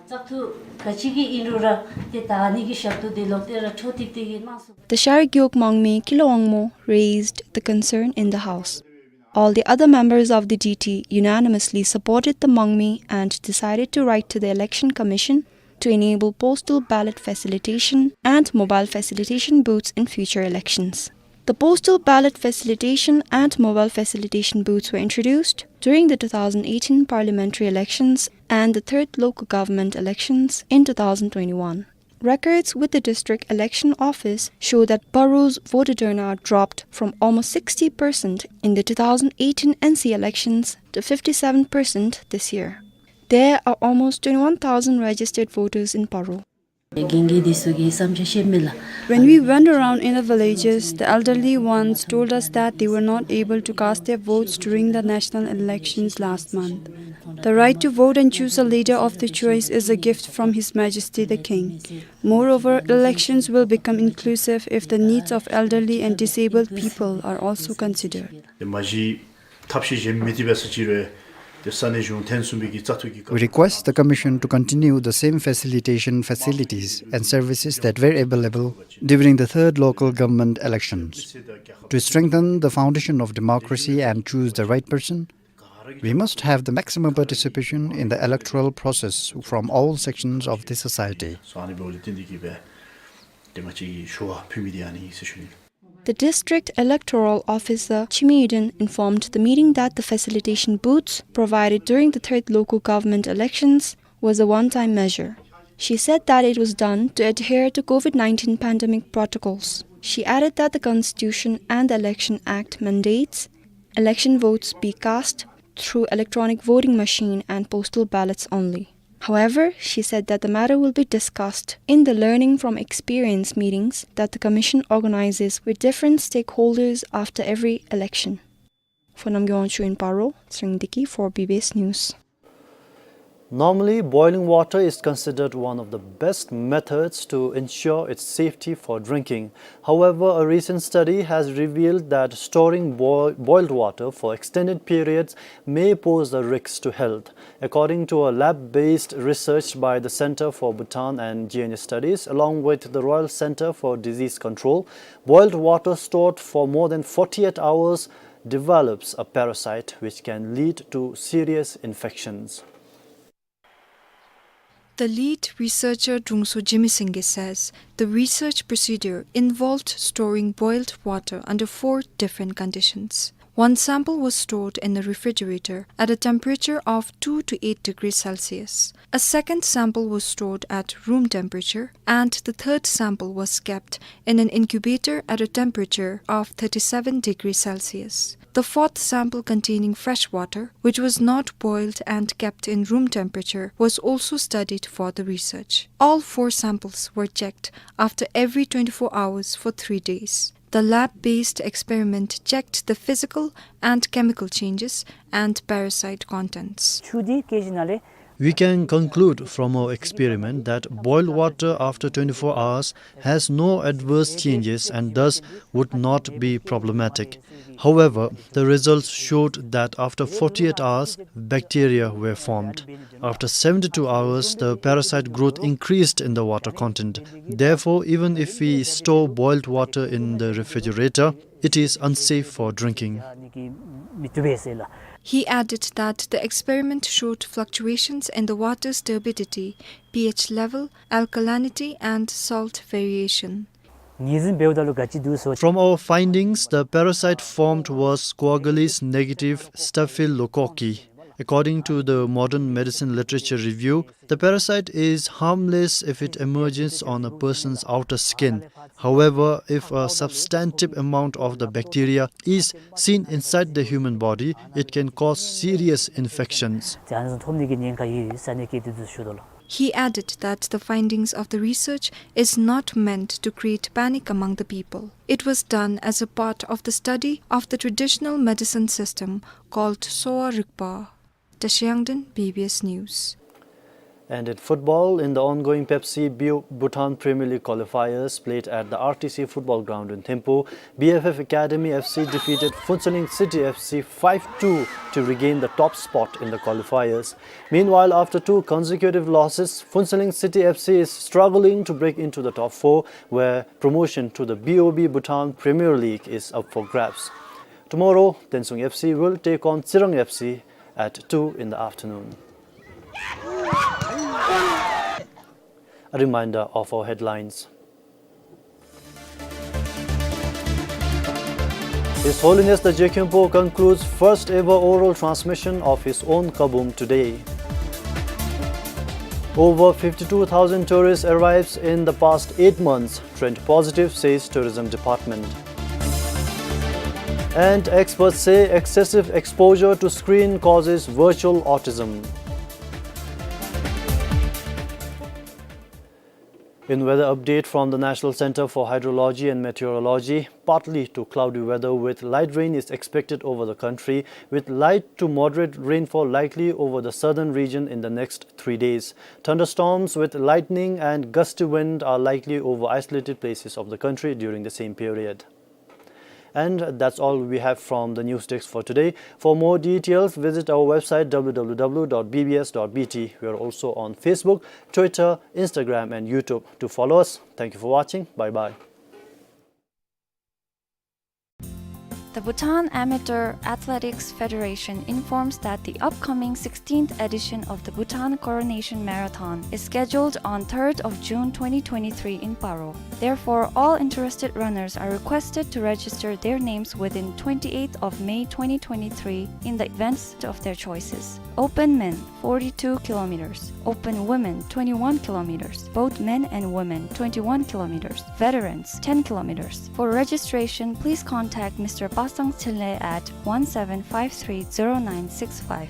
བཙག་འཐུ་ག་ཅི་གི་ཨིན་རུང་ར་ཏེ་ད་ཨ་ནི་གི་ཞབས་ཏོག་དེ་ལོག་སྟེ་ར་འཕྲོ་མཐུད་དེ་གི་གནང་སོང་། The Shargyoke Mangme Kilo Angmo raised the concern in the House. All the other members of the D T unanimously supported the Mangme and decided to write to the Election Commission to enable postal ballot facilitation and mobile facilitation booths in future elections. The postal ballot facilitation and mobile facilitation booths were introduced during the two thousand eighteen parliamentary elections and the third local government elections in two thousand twenty-one. Records with the district election office show that Paro's voter turnout dropped from almost sixty percent in the two thousand eighteen N C elections to fifty-seven percent this year. There are almost twenty-one thousand registered voters in Paro. When we went around in the villages, the elderly ones told us that they were not able to cast their votes during the national elections last month. The right to vote and choose a leader of their choice is a gift from His Majesty the King. Moreover, elections will become inclusive if the needs of elderly and disabled people are also considered. ཐབས་ཤེས་གཞན་མེད་དེ་འབད་ས་ཅིག་རུང་ཏེ་ས་གནས་གཞུང་ཐེངས་གསུམ་པའི་གི་བཙག་འཐུ་གི་We request the Commission to continue the same facilitation facilities and services that were available during the third local government elections to strengthen the foundation of democracy and choose the right person. We must have the maximum participation in the electoral process from all sections of the society. སོ་ཨ་ནི་འབདཝ་ལས་བརྟེན་ཏེ་གི་སྦེ་ཏེ་ང་བཅས་ཀྱི་ཞུ་བ་ཕུལ་མི་འདི་ཨ་ནི་ཨིན་ཟེར་ཞུ་ནི། The district electoral officer Chimi Yuden informed the meeting that the facilitation booths provided during the third local government elections was a one-time measure. She said that it was done to adhere to COVID nineteen pandemic protocols. She added that the Constitution and the Election Act mandates election votes be cast through electronic voting machine and postal ballots only. However, she said that the matter will be discussed in the learning from experience meetings that the Commission organizes with different stakeholders after every election. For Namgay Wangchuk in Paro, Tshering Deki for B B S News. Normally, boiling water is considered one of the best methods to ensure its safety for drinking. However, a recent study has revealed that storing boi-, boiled water for extended periods may pose a risk to health. According to a lab-based research by the Center for Bhutan and G N A Studies, along with the Royal Center for Disease Control, boiled water stored for more than forty-eight hours develops a parasite which can lead to serious infections. The lead researcher Drungso Jimmy Singye says the research procedure involved storing boiled water under four different conditions. One sample was stored in a refrigerator at a temperature of two to eight degrees Celsius. A second sample was stored at room temperature, and the third sample was kept in an incubator at a temperature of thirty-seven degrees Celsius. The fourth sample containing fresh water, which was not boiled and kept in room temperature, was also studied for the research. All four samples were checked after every twenty-four hours for three days. The lab-based experiment checked the physical and chemical changes and parasite contents. We can conclude from our experiment that boiled water after twenty-four hours has no adverse changes and thus would not be problematic. However, the results showed that after forty-eight hours, bacteria were formed. After seventy-two hours, the parasite growth increased in the water content. Therefore, even if we store boiled water in the refrigerator, it is unsafe for drinking. He added that the experiment showed fluctuations in the water's turbidity, pH level, alkalinity, and salt variation. From our findings, the parasite formed was Quercus negative staphylococci. According to the Modern Medicine Literature Review, the parasite is harmless if it emerges on a person's outer skin. However, if a substantive amount of the bacteria is seen inside the human body, it can cause serious infections. He added that the findings of the research is not meant to create panic among the people. It was done as a part of the study of the traditional medicine system called Sowa Rigpa. Tashiyangden, B B S News. And in football, in the ongoing Pepsi Bu-, Bhutan Premier League qualifiers played at the R T C football ground in Thimphu, B F F Academy F C defeated Phuentsholing City F C five two to regain the top spot in the qualifiers. Meanwhile, after two consecutive losses, Phuentsholing City F C is struggling to break into the top four, where promotion to the B O B Bhutan Premier League is up for grabs. Tomorrow, Tensung F C will take on Tsirang F C at two in the afternoon. A reminder of our headlines. His Holiness the Je Khenpo concludes first ever oral transmission of his own kabum today. Over fifty-two thousand tourists arrives in the past eight months, trend positive, says Tourism Department. And experts say excessive exposure to screen causes virtual autism. In weather update from the National Center for Hydrology and Meteorology, partly to cloudy weather with light rain is expected over the country, with light to moderate rainfall likely over the southern region in the next three days. Thunderstorms with lightning and gusty wind are likely over isolated places of the country during the same period. And that's all we have from the news desk for today. For more details, visit our website, W W W dot B B S dot B T. We are also on Facebook, Twitter, Instagram, and YouTube. To follow us. Thank you for watching. Bye-bye. The Bhutan Amateur Athletics Federation informs that the upcoming sixteenth edition of the Bhutan Coronation Marathon is scheduled on third of June twenty twenty-three in Paro. Therefore, all interested runners are requested to register their names within twenty-eighth of May twenty twenty-three in the events of their choices. Open men, forty-two kilometers. Open women, twenty-one kilometers. Both men and women, twenty-one kilometers. Veterans, ten kilometers. For registration, please contact Mister Pasang Thinley at one seven five three zero nine six five.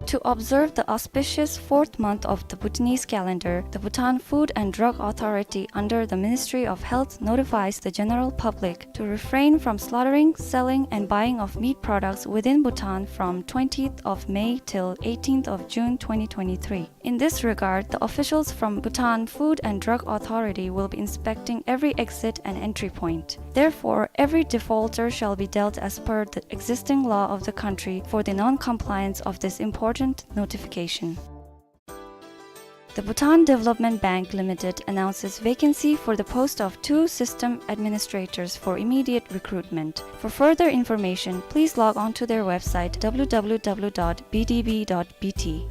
To observe the auspicious fourth month of the Bhutanese calendar, the Bhutan Food and Drug Authority under the Ministry of Health notifies the general public to refrain from slaughtering, selling, and buying of meat products within Bhutan from twentieth of May till eighteenth of June twenty twenty-three. In this regard, the officials from Bhutan Food and Drug Authority will be inspecting every exit and entry point. Therefore, every defaulter shall be dealt as per the existing law of the country for the non-compliance of this important notification. The Bhutan Development Bank Limited announces vacancy for the post of two system administrators for immediate recruitment. For further information, please log on to their website, W W W dot B D B dot B T.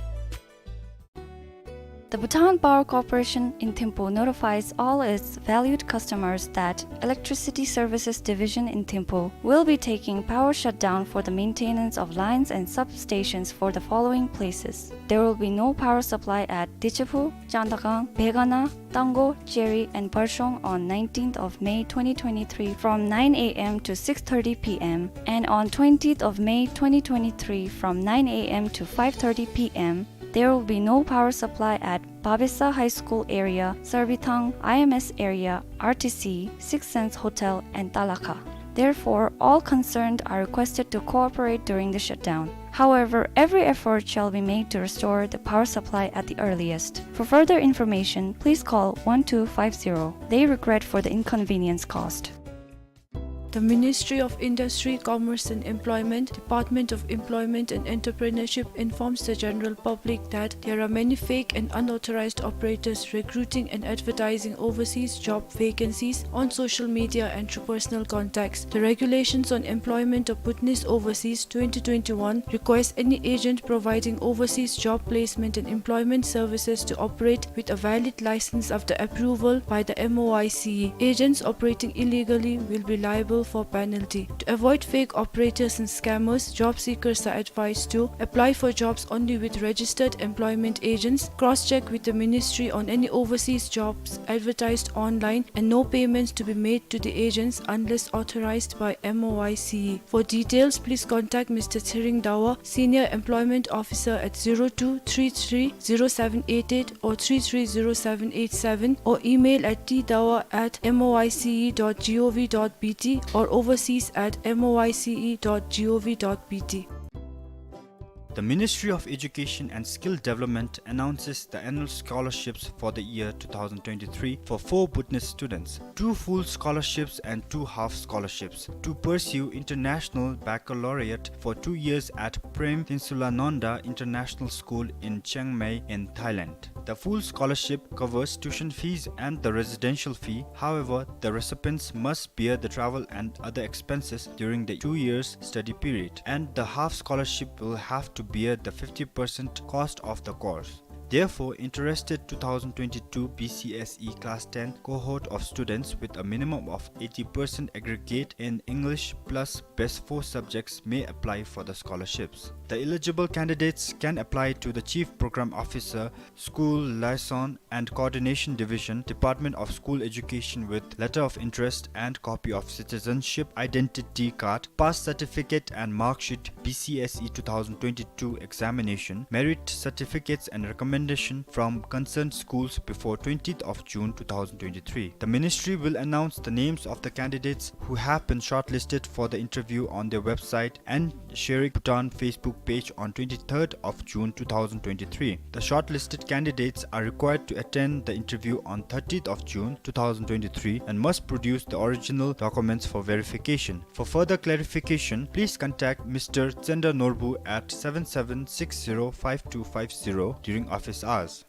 The Bhutan Power Corporation in Thimphu notifies all its valued customers that Electricity Services Division in Thimphu will be taking power shutdown for the maintenance of lines and substations for the following places. There will be no power supply at Dichephu, Chandakang, Begana, Tango, Cheri, and Barshong on nineteenth of May twenty twenty-three from nine A M to six thirty P M, and on twentieth of May twenty twenty-three from nine A M to five thirty P M. There will be no power supply at Babesa High School area, Sarbithang, I M S area, R T C, Six Sense Hotel, and Talakha. Therefore, all concerned are requested to cooperate during the shutdown. However, every effort shall be made to restore the power supply at the earliest. For further information, please call one two five zero. They regret for the inconvenience caused. The Ministry of Industry, Commerce and Employment, Department of Employment and Entrepreneurship informs the general public that there are many fake and unauthorized operators recruiting and advertising overseas job vacancies on social media and through personal contacts. The Regulations on Employment of Bhutanese Overseas twenty twenty-one requires any agent providing overseas job placement and employment services to operate with a valid license after approval by the M O I C E. Agents operating illegally will be liable for penalty. To avoid fake operators and scammers, job seekers are advised to apply for jobs only with registered employment agents, cross-check with the ministry on any overseas jobs advertised online, and no payments to be made to the agents unless authorized by M O I C E. For details, please contact Mister Tshering Dawa, Senior Employment Officer, at zero two three three zero seven eight eight or three three zero seven eight seven, or email at t dawa at m o i c e dot g o v dot b t or overseas at m o i c e dot g o v dot b t. The Ministry of Education and Skill Development announces the annual scholarships for the year two thousand twenty-three for four Bhutanese students, two full scholarships and two half scholarships, to pursue international baccalaureate for two years at Prem Tinsulanonda International School in Chiang Mai in Thailand. The full scholarship covers tuition fees and the residential fee. However, the recipients must bear the travel and other expenses during the two years study period, and the half scholarship will have to bear the fifty percent cost of the course. Therefore, interested two thousand twenty-two B C S E Class ten cohort of students with a minimum of eighty percent aggregate in English plus best four subjects may apply for the scholarships. The eligible candidates can apply to the Chief Program Officer, School Liaison and Coordination Division, Department of School Education, with letter of interest and copy of citizenship identity card, pass certificate and mark sheet, B C S E two thousand twenty-two examination, merit certificates and recommendation from concerned schools before twentieth of June two thousand twenty-three. The ministry will announce the names of the candidates who have been shortlisted for the interview on their website and Sherek Bhutan Facebook page on twenty-third of June two thousand twenty-three. The shortlisted candidates are required to attend the interview on thirtieth of June two thousand twenty-three and must produce the original documents for verification. For further clarification, please contact Mister Tsenda Norbu at seven seven six zero five two five zero during office hours.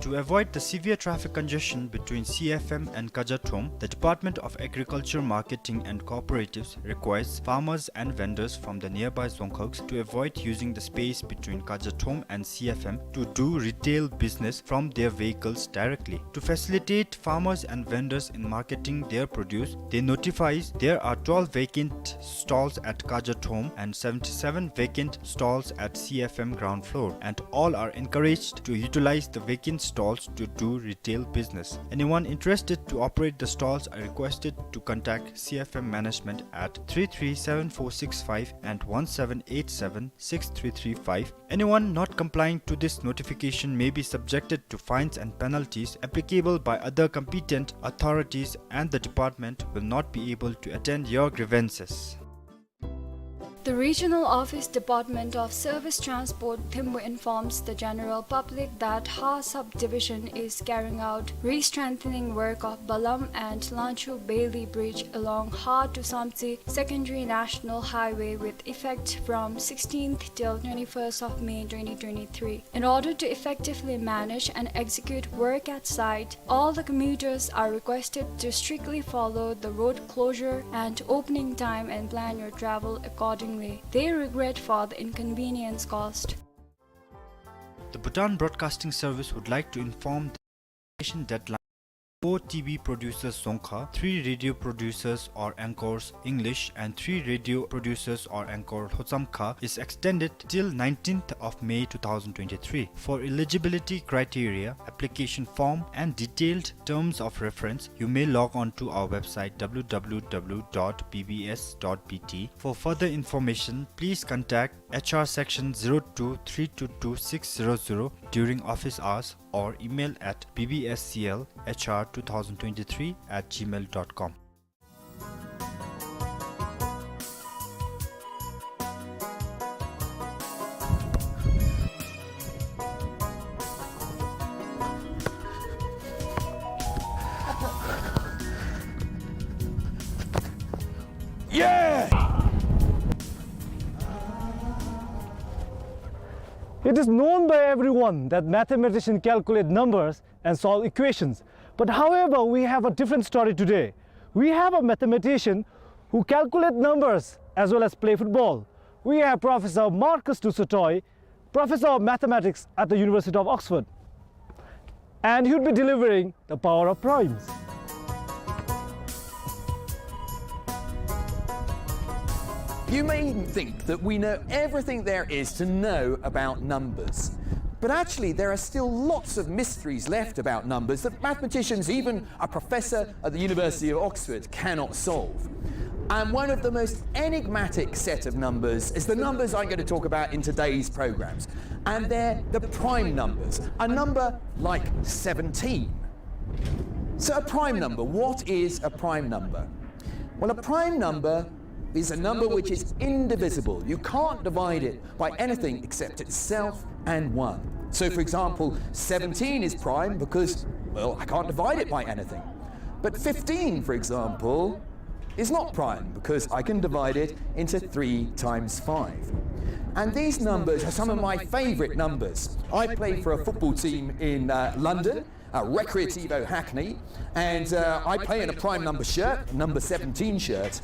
To avoid the severe traffic congestion between C F M and Kajathom, the Department of Agriculture, Marketing and Cooperatives requires farmers and vendors from the nearby dzongkhags to avoid using the space between Kajathom and C F M to do retail business from their vehicles directly. To facilitate farmers and vendors in marketing their produce, they notifies there are twelve vacant stalls at Kajathom and seventy-seven vacant stalls at C F M ground floor, and all are encouraged to utilize the vacant stalls to do retail business. Anyone interested to operate the stalls are requested to contact C F M management at three three seven four six five and one seven eight seven six three three five. Anyone not complying to this notification may be subjected to fines and penalties applicable by other competent authorities, and the department will not be able to attend your grievances. The Regional Office, Department of Service Transport, Thimphu informs the general public that Ha Subdivision is carrying out re-strengthening work of Balam and Lanchu Bailey Bridge along Ha to Samtse Secondary National Highway with effect from sixteenth till twenty-first of May twenty twenty-three. In order to effectively manage and execute work at site, all the commuters are requested to strictly follow the road closure and opening time and plan your travel accordingly. They regret for the inconvenience caused. The Bhutan Broadcasting Service would like to inform the deadline. Four T V producers Dzongkha, three radio producers or anchors English, and three radio producers or anchor Lhotshamkha is extended till nineteenth of May two thousand twenty-three. For eligibility criteria, application form, and detailed terms of reference, you may log on to our website w w w dot b b s dot b t. For further information, please contact H R section zero two three two two six zero zero during office hours or email at b b s c l h r two thousand twenty-three at gmail dot com. Yeah! It is known by everyone that mathematicians calculate numbers and solve equations. But however, we have a different story today. We have a mathematician who calculate numbers as well as play football. We have Professor Marcus du Sautoy, Professor of Mathematics at the University of Oxford. And he would be delivering the power of primes. You may think that we know everything there is to know about numbers. But actually, there are still lots of mysteries left about numbers that mathematicians, even a professor at the University of Oxford, cannot solve. And one of the most enigmatic set of numbers is the numbers I'm going to talk about in today's programs. And they're the prime numbers, a number like seventeen. So a prime number, what is a prime number? Well, a prime number is a number which is indivisible. You can't divide it by anything except itself and one. So, for example, seventeen is prime because, well, I can't divide it by anything. But fifteen, for example, is not prime because I can divide it into three times five. And these numbers are some of my favorite numbers. I play for a football team in, uh, London, uh, Recreativo Hackney, and, uh, I play in a prime number shirt, number seventeen shirt.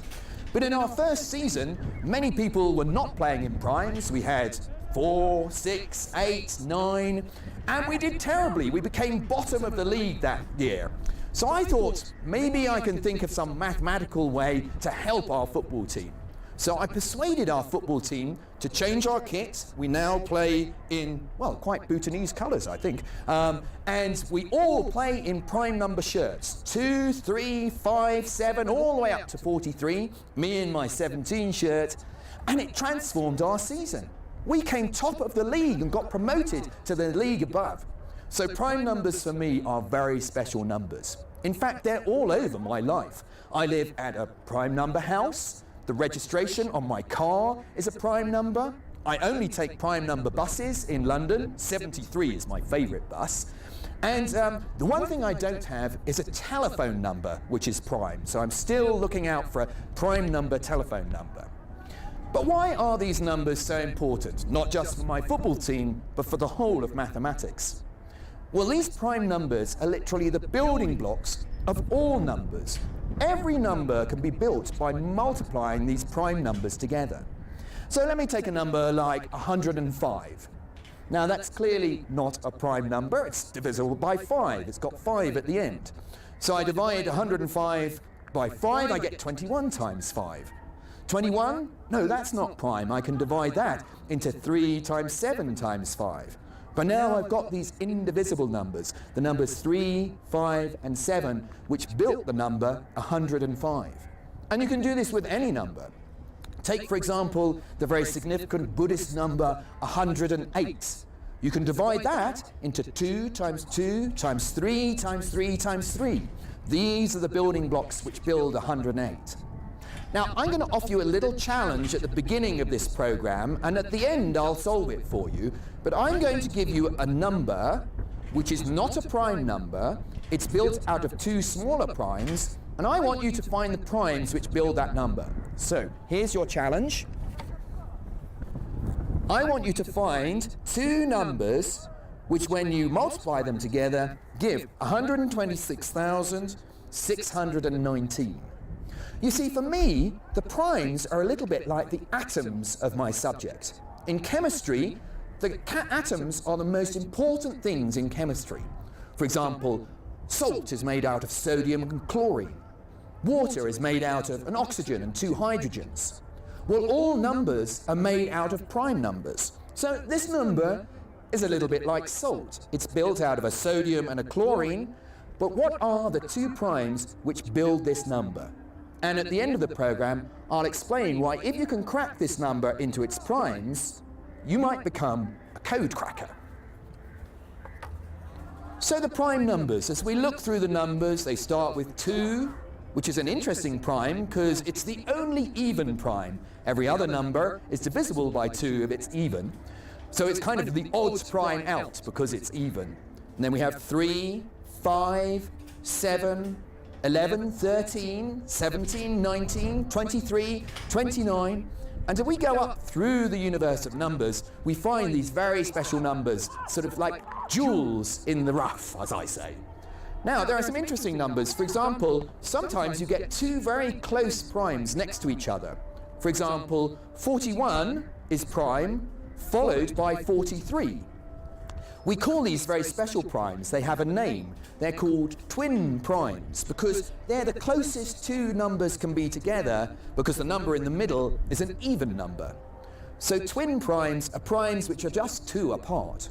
But in our first season, many people were not playing in primes. We had four, six, eight, nine, and we did terribly. We became bottom of the league that year. So I thought, maybe I can think of some mathematical way to help our football team. So I persuaded our football team to change our kit. We now play in, well, quite Bhutanese colours, I think. Um, and we all play in prime number shirts, two, three, five, seven, all the way up to forty-three, me in my seventeen shirt, and it transformed our season. We came top of the league and got promoted to the league above. So prime numbers for me are very special numbers. In fact, they're all over my life. I live at a prime number house. The registration on my car is a prime number. I only take prime number buses in London. Seventy-three is my favourite bus. And, um, the one thing I don't have is a telephone number which is prime. So I'm still looking out for a prime number telephone number. But why are these numbers so important, not just for my football team, but for the whole of mathematics? Well, these prime numbers are literally the building blocks of all numbers. Every number can be built by multiplying these prime numbers together. So let me take a number like a hundred and five. Now, that's clearly not a prime number. It's divisible by five. It's got five at the end. So I divide a hundred and five by five, I get twenty-one times five. Twenty-one? No, that's not prime. I can divide that into three times seven times five. But now I've got these indivisible numbers, the numbers three, five, and seven, which built the number a hundred and five. And you can do this with any number. Take, for example, the very significant Buddhist number a hundred and eight. You can divide that into two times two times three times three times three. These are the building blocks which build a hundred and eight. Now, I'm gonna offer you a little challenge at the beginning of this program, and at the end I'll solve it for you. But I'm going to give you a number which is not a prime number. It's built out of two smaller primes, and I want you to find the primes which build that number. So, here's your challenge. I want you to find two numbers which, when you multiply them together, give a hundred and twenty-six thousand six hundred and nineteen. You see, for me, the primes are a little bit like the atoms of my subject. In chemistry, the ca-, atoms are the most important things in chemistry. For example, salt is made out of sodium and chlorine. Water is made out of an oxygen and two hydrogens. Well, all numbers are made out of prime numbers. So this number is a little bit like salt. It's built out of a sodium and a chlorine, but what are the two primes which build this number? And at the end of the program, I'll explain why, if you can crack this number into its primes, you might become a code cracker. So the prime numbers, as we look through the numbers, they start with two, which is an interesting prime 'cause it's the only even prime. Every other number is divisible by two if it's even. So it's kind of the odd prime out because it's even. And then we have three, five, seven, eleven, thirteen, seventeen, nineteen, twenty-three, twenty-nine. And as we go up through the universe of numbers, we find these very special numbers, sort of like jewels in the rough, as I say. Now, there are some interesting numbers. For example, sometimes you get two very close primes next to each other. For example, forty-one is prime, followed by forty-three. We call these very special primes. They have a name. They're called twin primes because they're the closest two numbers can be together, because the number in the middle is an even number. So twin primes are primes which are just two apart.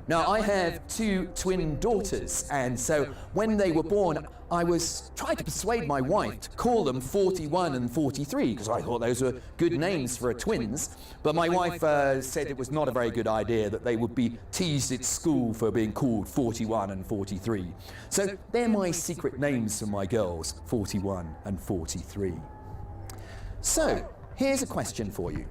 Now, I have two twin daughters, and so when they were born, I was trying to persuade my wife to call them forty-one and forty-three, 'cause I thought those were good names for a twins. But my wife, uh, said it was not a very good idea, that they would be teased at school for being called forty-one and forty-three. So they're my secret names for my girls, forty-one and forty-three. So, here's a question for you.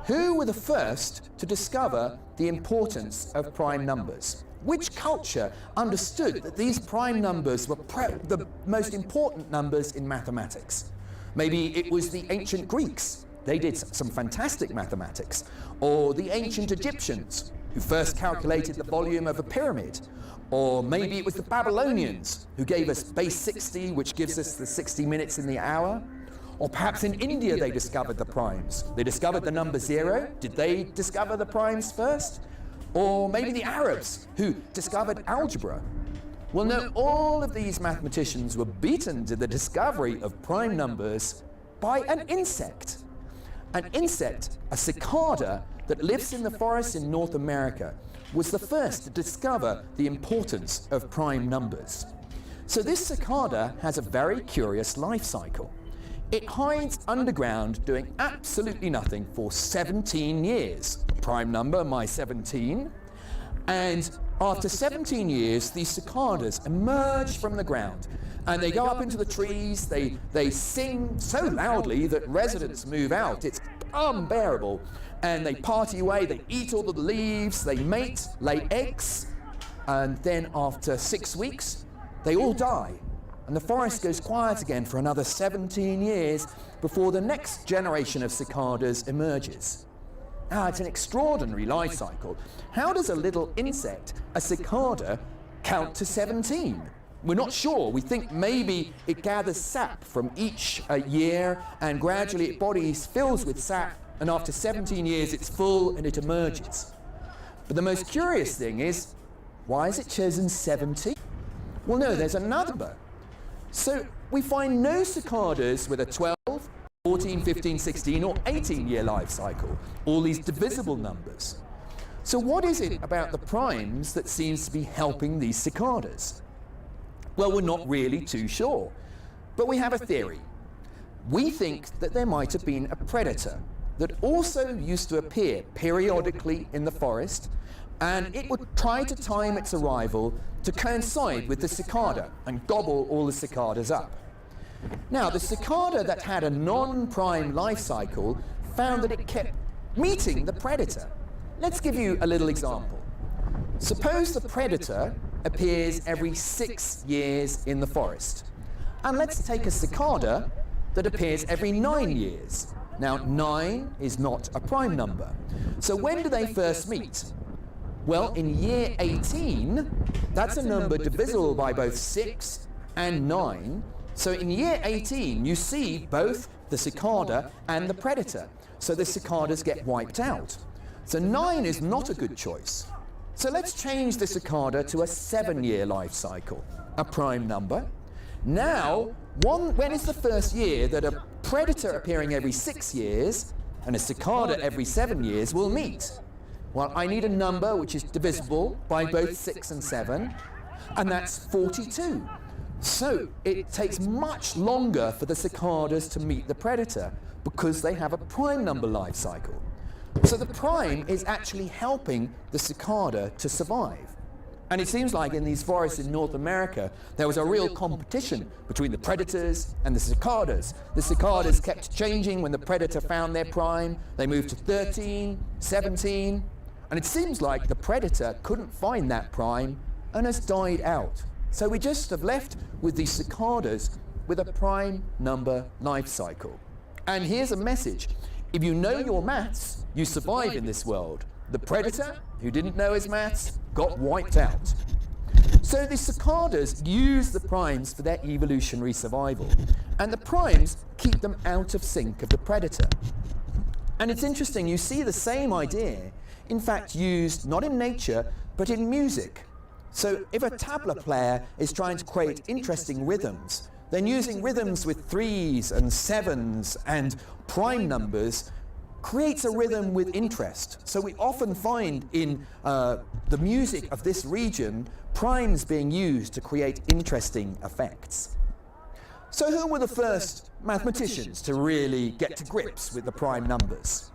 Who were the first to discover the importance of prime numbers? Which culture understood that these prime numbers were pre-, the most important numbers in mathematics? Maybe it was the ancient Greeks. They did s-, some fantastic mathematics. Or the ancient Egyptians, who first calculated the volume of a pyramid. Or maybe it was the Babylonians, who gave us base sixty, which gives us the sixty minutes in the hour. Or perhaps in India they discovered the primes. They discovered the number zero. Did they discover the primes first? Or maybe the Arabs, who discovered algebra. Well, no, all of these mathematicians were beaten to the discovery of prime numbers by an insect. An insect, a cicada, that lives in the forest in North America, was the first to discover the importance of prime numbers. So this cicada has a very curious life cycle. It hides underground doing absolutely nothing for seventeen years. Prime number, my seventeen. And after seventeen years, these cicadas emerge from the ground, and they go up into the trees. They, they sing so loudly that residents move out. It's unbearable. And they party away, they eat all the leaves, they mate, lay eggs, and then after six weeks, they all die. And the forest goes quiet again for another seventeen years before the next generation of cicadas emerges. Now, it's an extraordinary life cycle. How does a little insect, a cicada, count to seventeen? We're not sure. We think maybe it gathers sap from each, uh, year, and gradually its body fills with sap, and after seventeen years it's full and it emerges. But the most curious thing is, why is it chosen seventeen? Well, no, there's another number. So we find no cicadas with a twelve, fourteen, fifteen, sixteen, or eighteen year life cycle, all these divisible numbers. So what is it about the primes that seems to be helping these cicadas? Well, we're not really too sure, but we have a theory. We think that there might have been a predator that also used to appear periodically in the forest, and it would try to time its arrival to coincide with the cicada and gobble all the cicadas up. Now, the cicada that had a non-prime life cycle found that it kept meeting the predator. Let's give you a little example. Suppose the predator appears every six years in the forest. And let's take a cicada that appears every nine years. Now, nine is not a prime number. So when do they first meet? Well, in year eighteen, that's a number divisible by both six and nine. So in year eighteen, you see both the cicada and the predator. So the cicadas get wiped out. So nine is not a good choice. So let's change the cicada to a seven-year life cycle, a prime number. Now, one, when is the first year that a predator appearing every six years and a cicada every seven years will meet? Well, I need a number which is divisible by both six and seven, and that's forty-two. So it takes much longer for the cicadas to meet the predator because they have a prime number life cycle. So the prime is actually helping the cicada to survive. And it seems like in these forests in North America, there was a real competition between the predators and the cicadas. The cicadas kept changing. When the predator found their prime, they moved to thirteen, seventeen, and it seems like the predator couldn't find that prime and has died out. So we just have left with these cicadas with a prime number life cycle. And here's a message. If you know your maths, you survive in this world. The predator, who didn't know his maths, got wiped out. So the cicadas use the primes for their evolutionary survival, and the primes keep them out of sync of the predator. And it's interesting, you see the same idea in fact used not in nature, but in music. So if a tabla player is trying to create interesting rhythms, then using rhythms with threes and sevens and prime numbers creates a rhythm with interest. So we often find in, uh, the music of this region, primes being used to create interesting effects. So who were the first mathematicians to really get to grips with the prime numbers?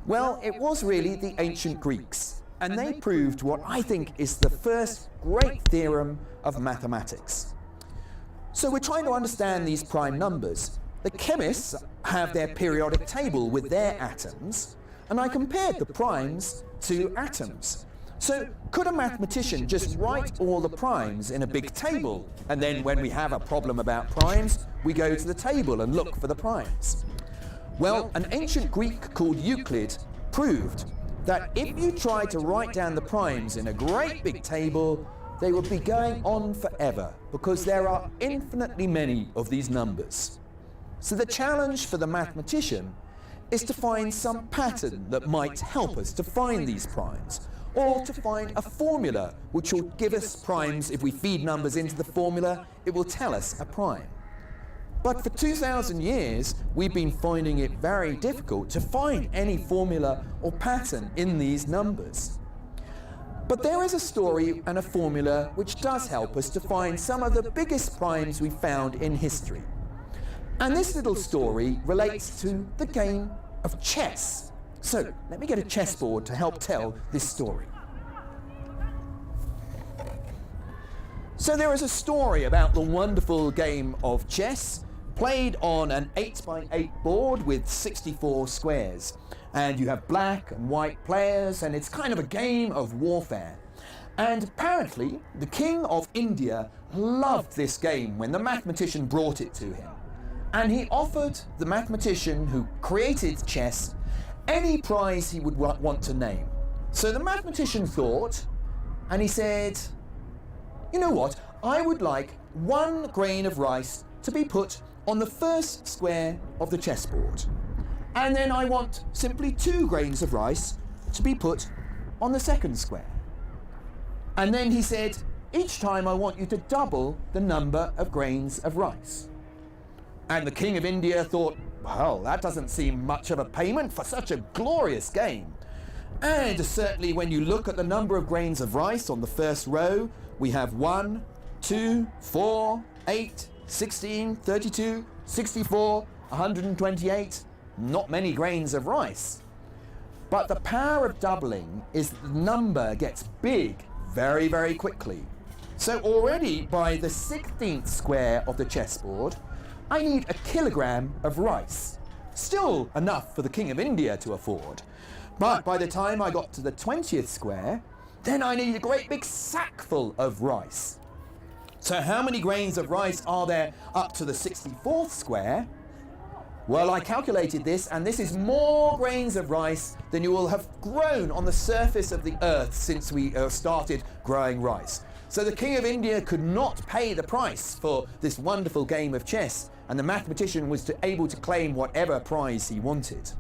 Well, it was really the ancient Greeks, and they proved what I think is the first great theorem of mathematics. So we're trying to understand these prime numbers. The chemists have their periodic table with their atoms, and I compared the primes to atoms. So could a mathematician just write all the primes in a big table, and then when we have a problem about primes, we go to the table and look for the primes? Well, an ancient Greek called Euclid proved that if you try to write down the primes in a great big table, they would be going on forever, because there are infinitely many of these numbers. So the challenge for the mathematician is to find some pattern that might help us to find these primes, or to find a formula which will give us primes. If we feed numbers into the formula, it will tell us a prime. But for two thousand years, we've been finding it very difficult to find any formula or pattern in these numbers. But there is a story and a formula which does help us to find some of the biggest primes we found in history. And this little story relates to the game of chess. So let me get a chessboard to help tell this story. So there is a story about the wonderful game of chess, played on an eight by eight board with sixty-four squares. And you have black and white players, and it's kind of a game of warfare. And apparently, the king of India loved this game when the mathematician brought it to him. And he offered the mathematician who created chess any prize he would wa-, want to name. So the mathematician thought, and he said, "You know what? I would like one grain of rice to be put on the first square of the chessboard. And then I want simply two grains of rice to be put on the second square." And then he said, "Each time I want you to double the number of grains of rice." And the king of India thought, "Well, that doesn't seem much of a payment for such a glorious game." And certainly when you look at the number of grains of rice on the first row, we have one, two, four, eight, sixteen, thirty-two, sixty-four, a hundred and twenty-eight, not many grains of rice. But the power of doubling is that the number gets big very, very quickly. So already by the sixteenth square of the chessboard, I need a kilogram of rice. Still enough for the King of India to afford. But by the time I got to the twentieth square, then I need a great big sackful of rice. So how many grains of rice are there up to the sixty-fourth square? Well, I calculated this, and this is more grains of rice than you will have grown on the surface of the earth since we, uh, started growing rice. So the King of India could not pay the price for this wonderful game of chess, and the mathematician was to, able to claim whatever prize he wanted.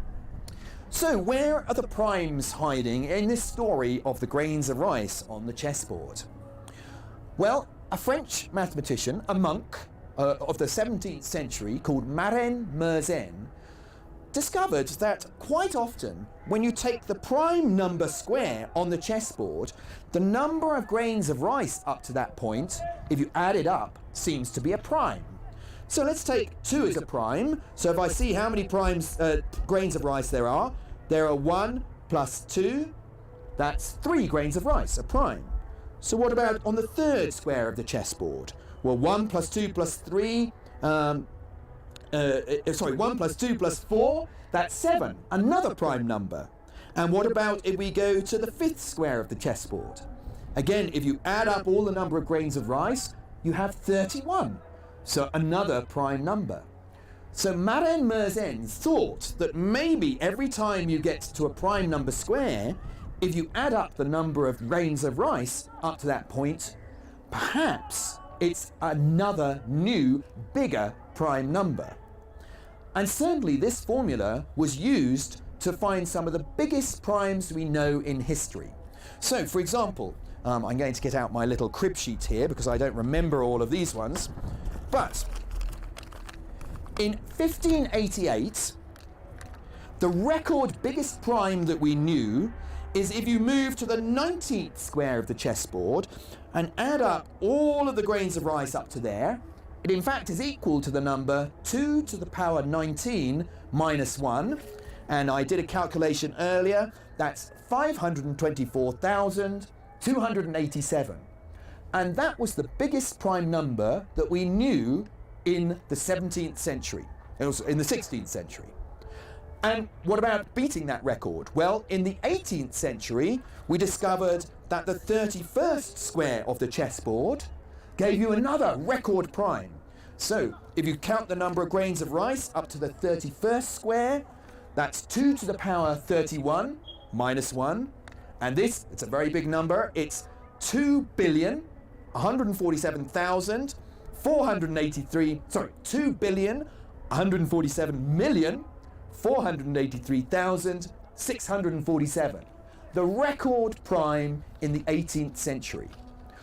So where are the primes hiding in this story of the grains of rice on the chessboard? Well, a French mathematician, a monk, uh, of the seventeenth century called Marin Mersenne discovered that quite often when you take the prime number square on the chessboard, the number of grains of rice up to that point, if you add it up, seems to be a prime. So let's take two as a prime. So if I see how many primes, uh, grains of rice there are, there are one plus two, that's three grains of rice, a prime. So what about on the third square of the chessboard? Well, one plus two plus three, um, uh, uh, sorry, one plus two plus four, that's seven, another prime number. And what about if we go to the fifth square of the chessboard? Again, if you add up all the number of grains of rice, you have thirty-one. So another prime number. So Marin Mersenne thought that maybe every time you get to a prime number square, if you add up the number of grains of rice up to that point, perhaps it's another new, bigger prime number. And certainly this formula was used to find some of the biggest primes we know in history. So, for example, um, I'm going to get out my little crib sheet here because I don't remember all of these ones. But in fifteen eighty-eight, the record biggest prime that we knew is if you move to the nineteenth square of the chessboard and add up all of the grains of rice up to there, it in fact is equal to the number two to the power nineteen minus one. And I did a calculation earlier, that's five hundred twenty-four thousand two hundred eighty-seven. And that was the biggest prime number that we knew in the seventeenth century. It was in the sixteenth century. And what about beating that record? Well, in the eighteenth century, we discovered that the thirty-first square of the chessboard gave you another record prime. So, if you count the number of grains of rice up to the thirty-first square, that's two to the power thirty-one minus one. And this, it's a very big number, it's two billion, one hundred forty-seven thousand, four hundred eighty-three, sorry, two billion, one hundred forty-seven million, four hundred eighty-three thousand, six hundred forty-seven. The record prime in the eighteenth century.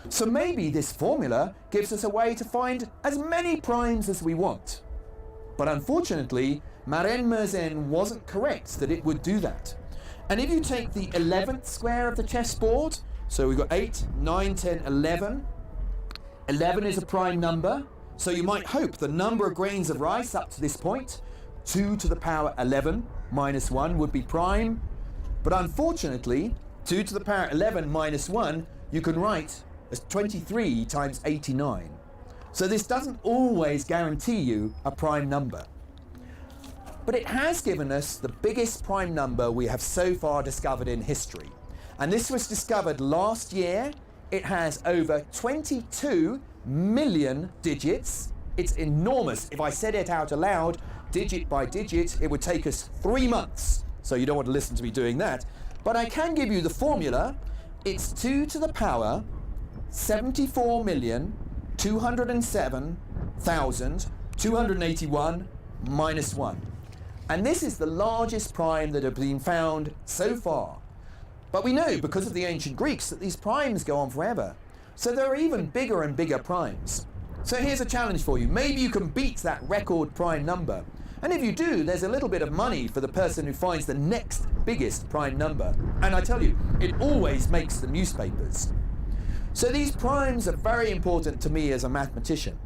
So maybe this formula gives us a way to find as many primes as we want. But unfortunately, Maren Mersenne wasn't correct that it would do that. And if you take the eleventh square of the chessboard, so we've got eight, nine, ten, eleven. Eleven is a prime number, so you might hope the number of grains of rice up to this point, two to the power eleven minus one, would be prime. But unfortunately, two to the power eleven minus one, you can write as twenty-three times eighty-nine. So this doesn't always guarantee you a prime number. But it has given us the biggest prime number we have so far discovered in history. And this was discovered last year. It has over twenty-two million digits. It's enormous. If I said it out aloud, digit by digit, it would take us three months. So you don't want to listen to me doing that. But I can give you the formula. It's two to the power seventy-four million two hundred seven thousand two hundred eighty-one minus one. And this is the largest prime that have been found so far. But we know, because of the ancient Greeks, that these primes go on forever. So there are even bigger and bigger primes. So here's a challenge for you. Maybe you can beat that record prime number. And if you do, there's a little bit of money for the person who finds the next biggest prime number. And I tell you, it always makes the newspapers. So these primes are very important to me as a mathematician.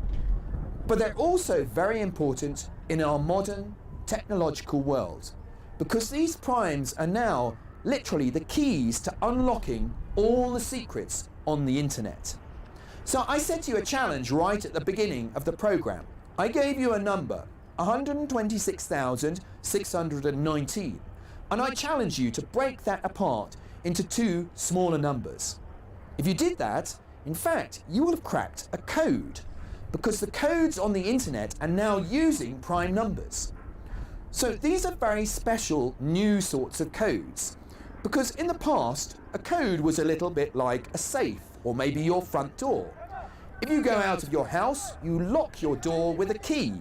But they're also very important in our modern technological world, because these primes are now literally the keys to unlocking all the secrets on the internet. So I set you a challenge right at the beginning of the program. I gave you a number, one hundred twenty-six thousand six hundred nineteen, and I challenge you to break that apart into two smaller numbers. If you did that, in fact, you will have cracked a code, because the codes on the internet are now using prime numbers. So these are very special new sorts of codes, because in the past, a code was a little bit like a safe or maybe your front door. If you go out of your house, you lock your door with a key.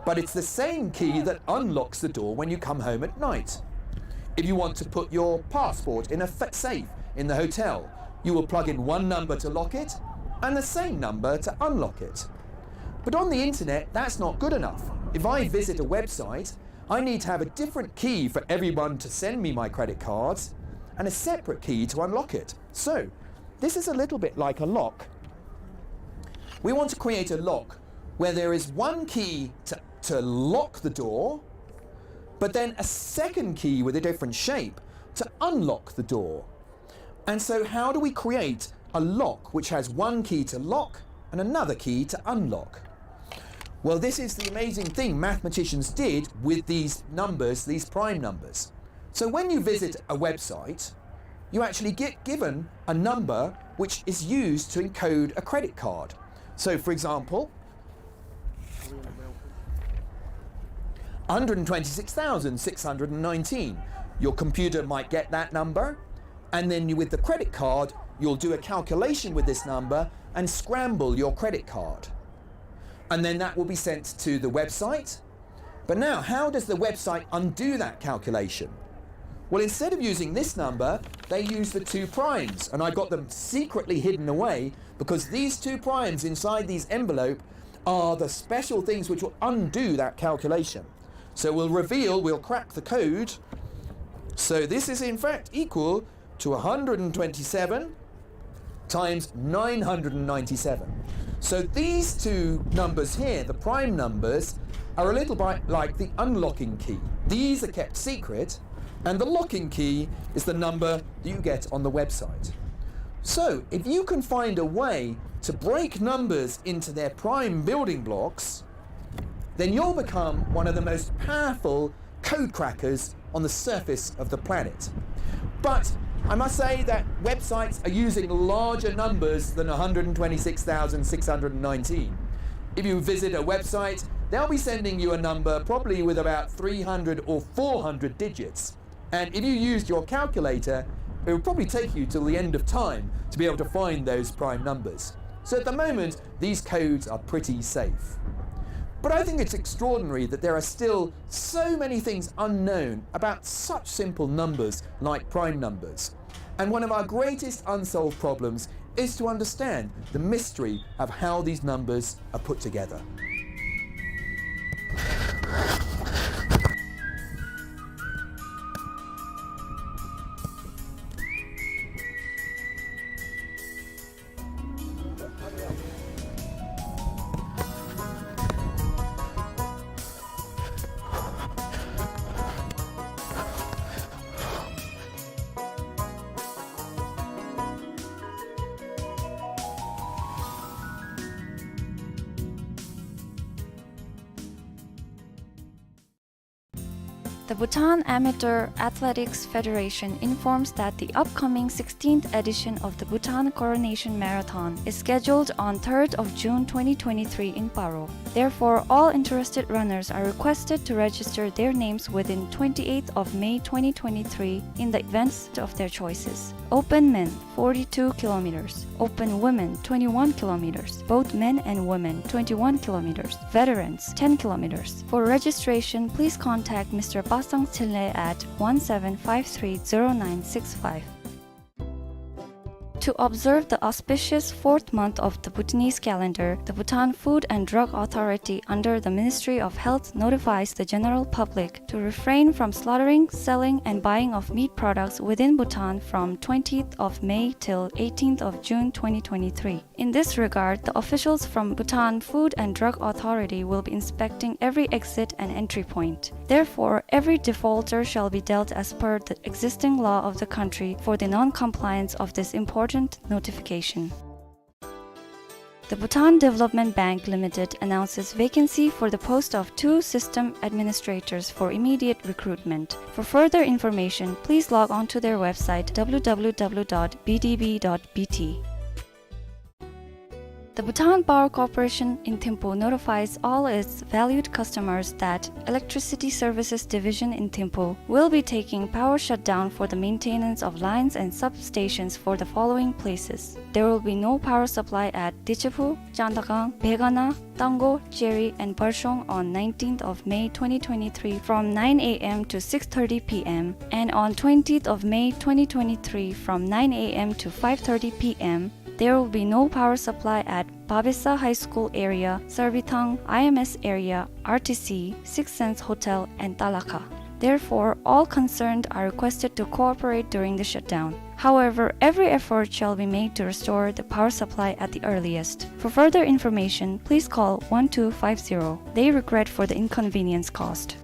But it's the same key that unlocks the door when you come home at night. If you want to put your passport in a fa-, safe in the hotel, you will plug in one number to lock it and the same number to unlock it. But on the internet, that's not good enough. If I visit a website, I need to have a different key for everyone to send me my credit cards and a separate key to unlock it. So, this is a little bit like a lock. We want to create a lock where there is one key to, to lock the door, but then a second key with a different shape to unlock the door. And so how do we create a lock which has one key to lock and another key to unlock? Well, this is the amazing thing mathematicians did with these numbers, these prime numbers. So when you visit a website, you actually get given a number which is used to encode a credit card. So, for example, one hundred twenty-six thousand six hundred nineteen. Your computer might get that number, and then you, with the credit card, you'll do a calculation with this number and scramble your credit card. And then that will be sent to the website. But now, how does the website undo that calculation? Well, instead of using this number, they use the two primes, and I got them secretly hidden away because these two primes inside these envelope are the special things which will undo that calculation. So we'll reveal, we'll crack the code. So this is in fact equal to a hundred and twenty-seven times nine hundred and ninety-seven. So these two numbers here, the prime numbers, are a little bit like the unlocking key. These are kept secret, and the locking key is the number that you get on the website. So if you can find a way to break numbers into their prime building blocks, then you'll become one of the most powerful code crackers on the surface of the planet. But I must say that websites are using larger numbers than a hundred and twenty-six thousand six hundred and nineteen. If you visit a website, they'll be sending you a number probably with about three hundred or four hundred digits. And if you used your calculator, it would probably take you till the end of time to be able to find those prime numbers. So at the moment, these codes are pretty safe. But I think it's extraordinary that there are still so many things unknown about such simple numbers like prime numbers. And one of our greatest unsolved problems is to understand the mystery of how these numbers are put together. The Bhutan Amateur Athletics Federation informs that the upcoming sixteenth edition of the Bhutan Coronation Marathon is scheduled on third of June twenty twenty-three in Paro. Therefore, all interested runners are requested to register their names within twenty-eighth of May twenty twenty-three in the events of their choices. Open men, forty-two kilometers. Open women, twenty-one kilometers. Both men and women, twenty-one kilometers. Veterans, ten kilometers. For registration, please contact Mister Pasang Chinle at one seven five three zero nine six five. To observe the auspicious fourth month of the Bhutanese calendar, the Bhutan Food and Drug Authority under the Ministry of Health notifies the general public to refrain from slaughtering, selling, and buying of meat products within Bhutan from twentieth of May till eighteenth of June twenty twenty-three. In this regard, the officials from Bhutan Food and Drug Authority will be inspecting every exit and entry point. Therefore, every defaulter shall be dealt as per the existing law of the country for the non-compliance of this important notification. The Bhutan Development Bank Limited announces vacancy for the post of two system administrators for immediate recruitment. For further information, please log on to their website, W W W dot B D B dot B T. The Bhutan Power Corporation in Thimphu notifies all its valued customers that Electricity Services Division in Thimphu will be taking power shutdown for the maintenance of lines and substations for the following places. There will be no power supply at Dichephu, Chandakang, Begana, Tanggo, Cheri, and Barshong on nineteenth of May twenty twenty-three from nine A M to six thirty P M, and on twentieth of May twenty twenty-three from nine A M to five thirty P M. There will be no power supply at Babesa High School area, Sarbithang I M S area, R T C, Six Sense Hotel, and Talakha. Therefore, all concerned are requested to cooperate during the shutdown. However, every effort shall be made to restore the power supply at the earliest. For further information, please call one two five zero. They regret for the inconvenience caused.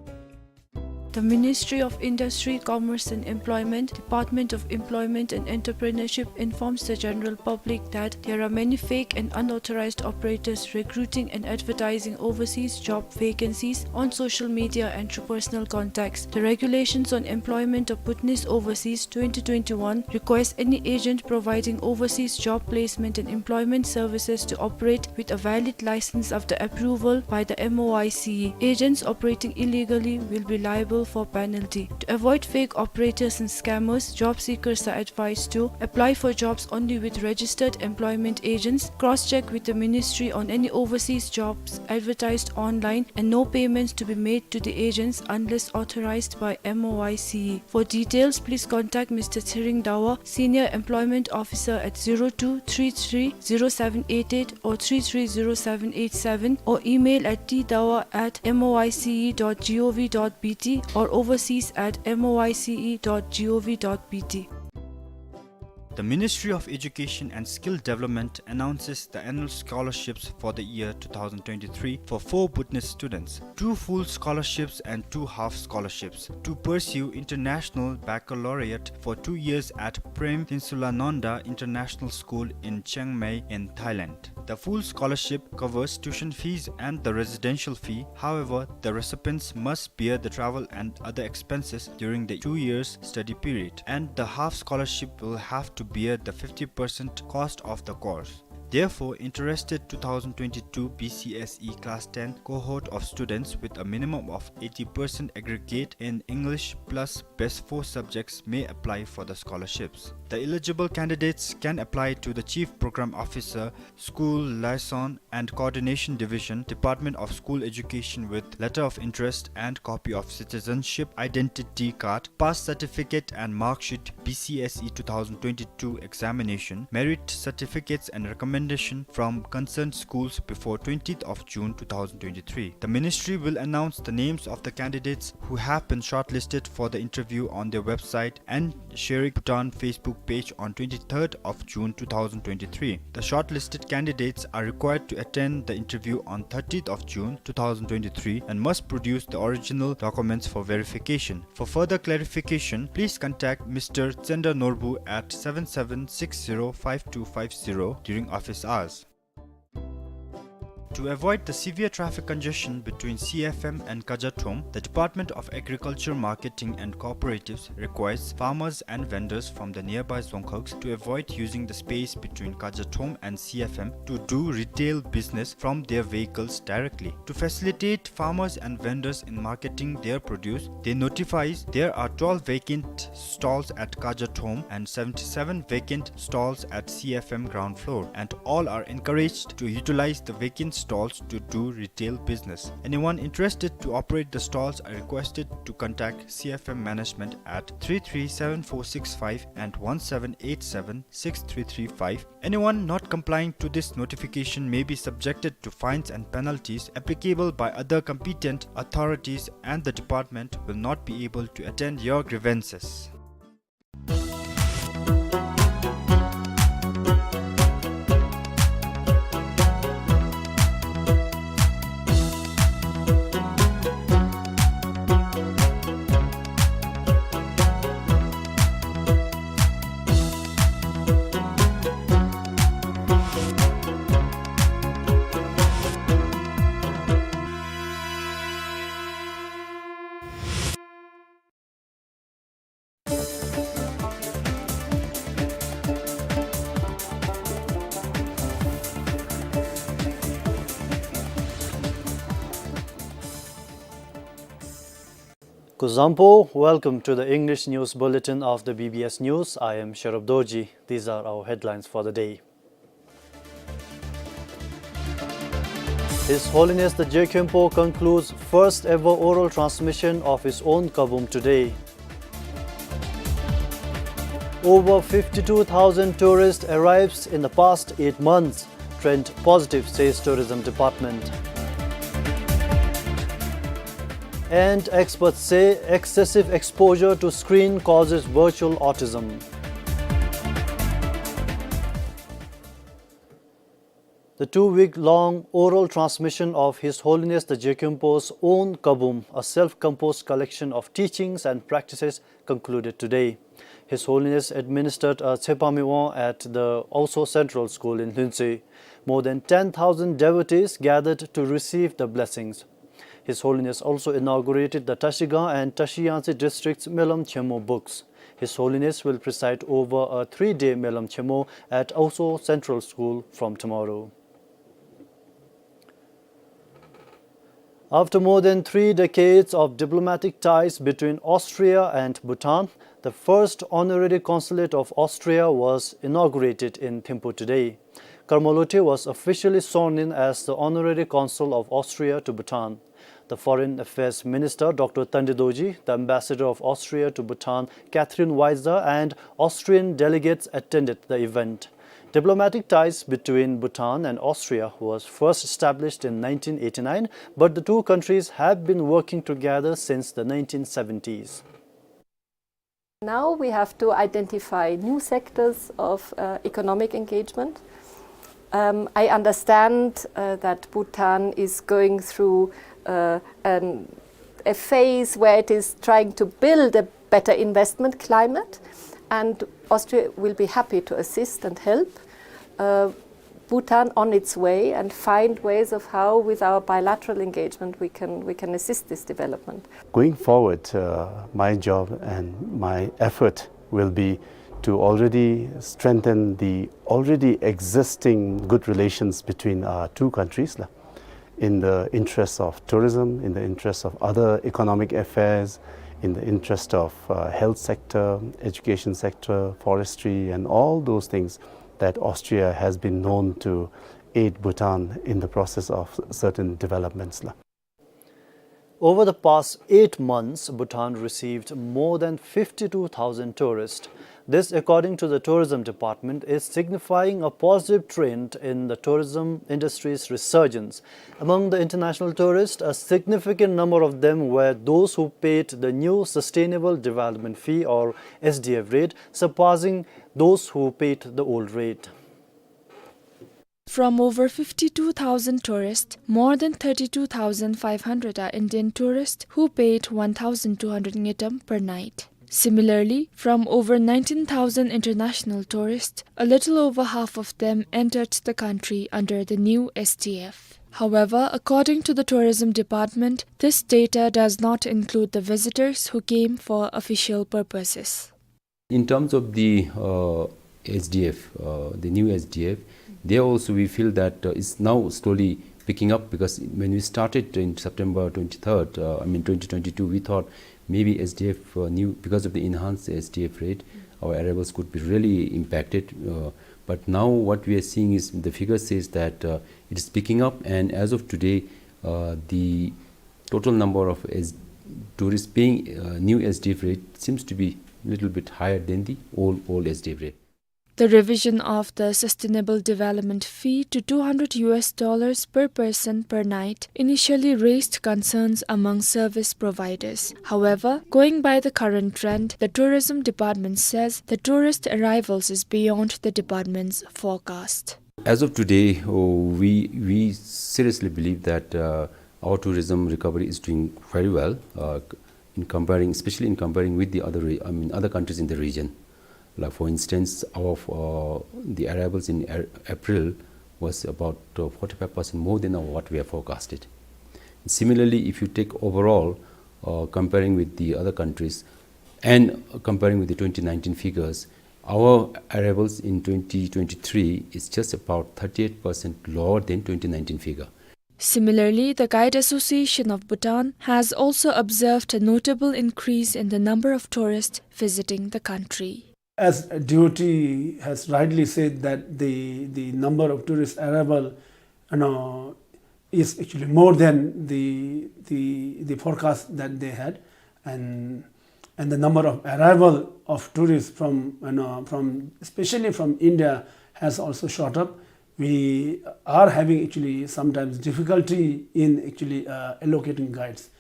The Ministry of Industry, Commerce and Employment, Department of Employment and Entrepreneurship informs the general public that there are many fake and unauthorized operators recruiting and advertising overseas job vacancies on social media and through personal contacts. The Regulations on Employment of Bhutanese Overseas twenty twenty-one requires any agent providing overseas job placement and employment services to operate with a valid license after approval by the M O I C E. Agents operating illegally will be liable for penalty. To avoid fake operators and scammers, job seekers are advised to apply for jobs only with registered employment agents, cross-check with the ministry on any overseas jobs advertised online, and no payments to be made to the agents unless authorized by M O I C E. For details, please contact Mister Tshering Dawa, Senior Employment Officer, at zero two three three zero seven eight eight or three three zero seven eight seven, or email at t dawa at moice dot gov dot bt or overseas at moice dot gov dot bt. The Ministry of Education and Skill Development announces the annual scholarships for the year two thousand twenty-three for four Bhutanese students, two full scholarships and two half scholarships, to pursue international baccalaureate for two years at Prem Tinsulananda International School in Chiang Mai in Thailand. The full scholarship covers tuition fees and the residential fee. However, the recipients must bear the travel and other expenses during the two years study period, and the half scholarship will have to bear the fifty percent cost of the course. Therefore, interested two thousand twenty-two B C S E Class ten cohort of students with a minimum of eighty percent aggregate in English plus best four subjects may apply for the scholarships. The eligible candidates can apply to the Chief Program Officer, School Liaison and Coordination Division, Department of School Education, with letter of interest and copy of citizenship identity card, pass certificate and mark sheet, B C S E two thousand twenty-two examination, merit certificates and recommendation from concerned schools before twentieth of June two thousand twenty-three. The ministry will announce the names of the candidates who have been shortlisted for the interview on their website and Sherek Bhutan Facebook page on twenty-third of June two thousand twenty-three. The shortlisted candidates are required to attend the interview on thirtieth of June two thousand twenty-three and must produce the original documents for verification. For further clarification, please contact Mister Tsenda Norbu at seven seven six zero five two five zero during office hours. To avoid the severe traffic congestion between C F M and Kajathom, the Department of Agriculture, Marketing and Cooperatives requires farmers and vendors from the nearby Dzongkhags to avoid using the space between Kajathom and C F M to do retail business from their vehicles directly. To facilitate farmers and vendors in marketing their produce, they notifies there are twelve vacant stalls at Kajathom and seventy-seven vacant stalls at C F M ground floor, and all are encouraged to utilize the vacant stalls to do retail business. Anyone interested to operate the stalls are requested to contact C F M management at three three seven four six five and one seven eight seven six three three five. Anyone not complying to this notification may be subjected to fines and penalties applicable by other competent authorities, and the department will not be able to attend your grievances. Kuzuzangpo, welcome to the English News Bulletin of the B B S News. I am Sherub Dorji. These are our headlines for the day. His Holiness the Je Khenpo concludes first ever oral transmission of his own Kabum today. Over fifty-two thousand tourists arrives in the past eight months, trend positive, says Tourism Department. And experts say excessive exposure to screen causes virtual autism. The two-week-long oral transmission of His Holiness the Je Khenpo's own Kabum, a self-composed collection of teachings and practices, concluded today. His Holiness administered a Tshepami Won at the Aoso Central School in Lhuentse. More than ten thousand devotees gathered to receive the blessings. His Holiness also inaugurated the Trashigang and Trashiyangtse districts' Melam Chenmo books. His Holiness will preside over a three-day Melam Chenmo at Aoso Central School from tomorrow. After more than three decades of diplomatic ties between Austria and Bhutan, the first honorary consulate of Austria was inaugurated in Thimphu today. Karma Lothe was officially sworn in as the honorary consul of Austria to Bhutan. The Foreign Affairs Minister, Doctor Tande Dorji, the Ambassador of Austria to Bhutan, Katherine Weiser, and Austrian delegates attended the event. Diplomatic ties between Bhutan and Austria was first established in nineteen eighty-nine, but the two countries have been working together since the nineteen seventies. Now we have to identify new sectors of, uh, economic engagement. Um, I understand, uh, that Bhutan is going through, uh, an, a phase where it is trying to build a better investment climate, and Austria will be happy to assist and help, uh, Bhutan on its way and find ways of how, with our bilateral engagement, we can, we can assist this development. Going forward, uh, my job and my effort will be to already strengthen the already existing good relations between our two countries, la, in the interest of tourism, in the interest of other economic affairs, in the interest of, uh, health sector, education sector, forestry, and all those things that Austria has been known to aid Bhutan in the process of certain developments, la. Over the past eight months, Bhutan received more than fifty-two thousand tourists. This, according to the tourism department, is signifying a positive trend in the tourism industry's resurgence. Among the international tourists, a significant number of them were those who paid the new Sustainable Development Fee, or S D F rate, surpassing those who paid the old rate. From over fifty-two thousand tourists, more than thirty-two thousand five hundred are Indian tourists who paid one thousand two hundred ngultrum per night. Similarly, from over nineteen thousand international tourists, a little over half of them entered the country under the new S D F. However, according to the tourism department, this data does not include the visitors who came for official purposes. In terms of the, uh, S D F, uh, the new S D F, there also we feel that, uh, it's now slowly picking up, because when we started in September twenty-third, uh, I mean twenty twenty-two, we thought maybe S D F, uh, new, because of the enhanced S D F rate, our arrivals could be really impacted. Uh, but now what we are seeing is the figure says that, uh, it is picking up, and as of today, uh, the total number of S-, tourists paying, uh, new S D F rate seems to be little bit higher than the old, old S D F rate. The revision of the Sustainable Development Fee to two hundred U S dollars per person per night initially raised concerns among service providers. However, going by the current trend, the tourism department says the tourist arrivals is beyond the department's forecast. As of today, oh, we, we seriously believe that, uh, our tourism recovery is doing very well, uh, in comparing, especially in comparing with the other re-, I mean, other countries in the region. Like, for instance, our, uh, the arrivals in A-, April was about, uh, forty-five percent more than what we have forecasted. Similarly, if you take overall, uh, comparing with the other countries and comparing with the twenty nineteen figures, our arrivals in twenty twenty-three is just about thirty-eight percent lower than twenty nineteen figure. Similarly, the Guide Association of Bhutan has also observed a notable increase in the number of tourists visiting the country. As D O T has rightly said that the, the number of tourist arrival, you know, is actually more than the, the, the forecast that they had, and, and the number of arrival of tourists from, you know, from, especially from India, has also shot up. We are having actually sometimes difficulty in actually, uh, allocating guides.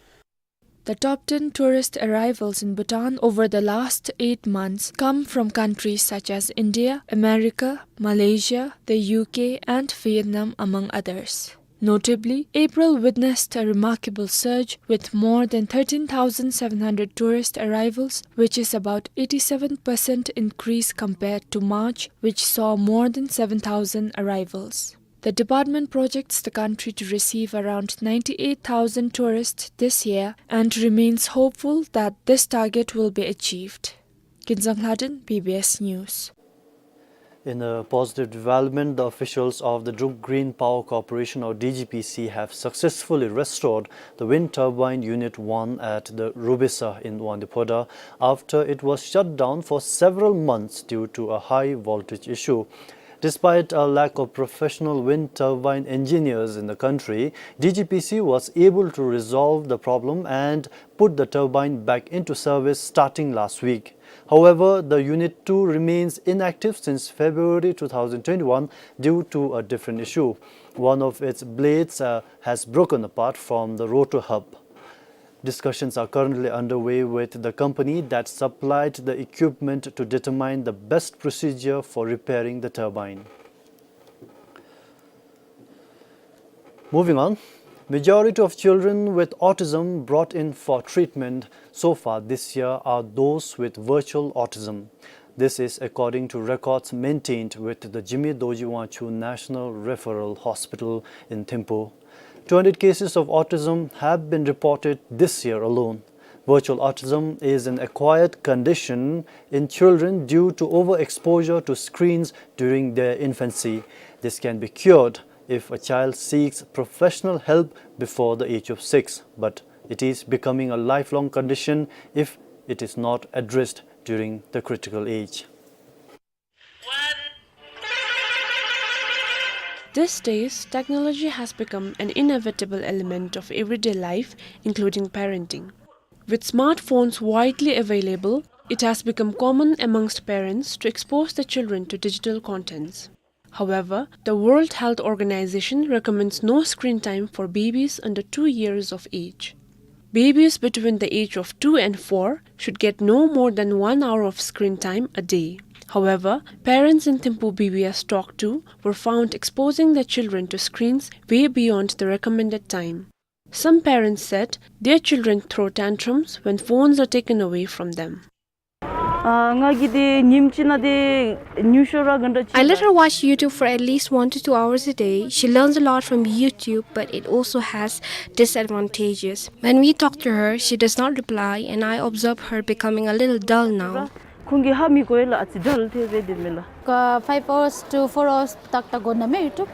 The top ten tourist arrivals in Bhutan over the last eight months come from countries such as India, America, Malaysia, the U K, and Vietnam, among others. Notably, April witnessed a remarkable surge with more than thirteen thousand seven hundred tourist arrivals, which is about eighty-seven percent increase compared to March, which saw more than seven thousand arrivals. The department projects the country to receive around ninety-eight thousand tourists this year and remains hopeful that this target will be achieved. Kinzang Lhaden, B B S News. In a positive development, the officials of the Druk Green Power Corporation, or D G P C, have successfully restored the wind turbine Unit one at the Rubesa in Wangdue Phodrang after it was shut down for several months due to a high voltage issue. Despite a lack of professional wind turbine engineers in the country, D G P C was able to resolve the problem and put the turbine back into service starting last week. However, the Unit two remains inactive since February two thousand twenty-one due to a different issue. One of its blades, uh, has broken apart from the rotor hub. Discussions are currently underway with the company that supplied the equipment to determine the best procedure for repairing the turbine. Moving on, majority of children with autism brought in for treatment so far this year are those with virtual autism. This is according to records maintained with the Jigme Dorji Wangchuck National Referral Hospital in Thimphu. Two hundred cases of autism have been reported this year alone. Virtual autism is an acquired condition in children due to overexposure to screens during their infancy. This can be cured if a child seeks professional help before the age of six, but it is becoming a lifelong condition if it is not addressed during the critical age. These days, technology has become an inevitable element of everyday life, including parenting. With smartphones widely available, it has become common amongst parents to expose their children to digital contents. However, the World Health Organization recommends no screen time for babies under two years of age. Babies between the age of two and four should get no more than one hour of screen time a day. However, parents in Thimphu B B S talked to were found exposing their children to screens way beyond the recommended time. Some parents said their children throw tantrums when phones are taken away from them. ང་གིས་དེ་ཉིནམ་གཅིག་ནང་དེ་ཉུང་ཤོས་ར་ག་འདྲ་ཅིག I let her watch YouTube for at least one to two hours a day. She learns a lot from YouTube, but it also has disadvantages. When we talk to her, she does not reply, and I observe her becoming a little dull now. ཁོང་གིས་ཧ་མི་གོ་ཡ་ལགས། ཨ་ཙི་ཌལ་ཐལ་སྦེ་སྡོདཔ་མས་ལགས། ཀ་five hours to four hours ཏག་ཏག་གོ་ན་མས་YouTube.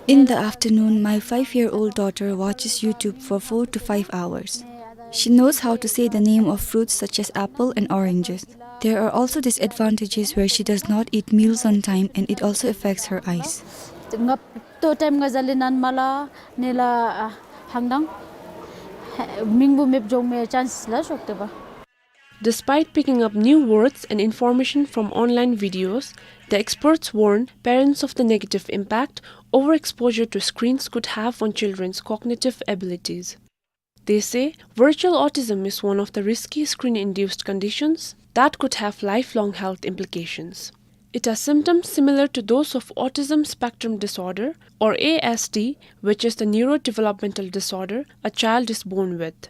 In the afternoon, my five-year-old daughter watches YouTube for four to five hours. She knows how to say the name of fruits such as apple and oranges. There are also disadvantages where she does not eat meals on time and it also affects her eyes. ང་ཏོག་ཊའིམ་ང་བཟའ་ལས་ནཱན་མ་ལ་ནི་ལགས་ཧང་དང་མིང་བུ་མེདཔ་འགྱོ་མི་ཅཱནསི་ལགས་ཤོར་ཏེ་པ། Despite picking up new words and information from online videos, the experts warn parents of the negative impact overexposure to screens could have on children's cognitive abilities. They say virtual autism is one of the risky screen-induced conditions that could have lifelong health implications. It has symptoms similar to those of autism spectrum disorder, or A S D, which is the neurodevelopmental disorder a child is born with.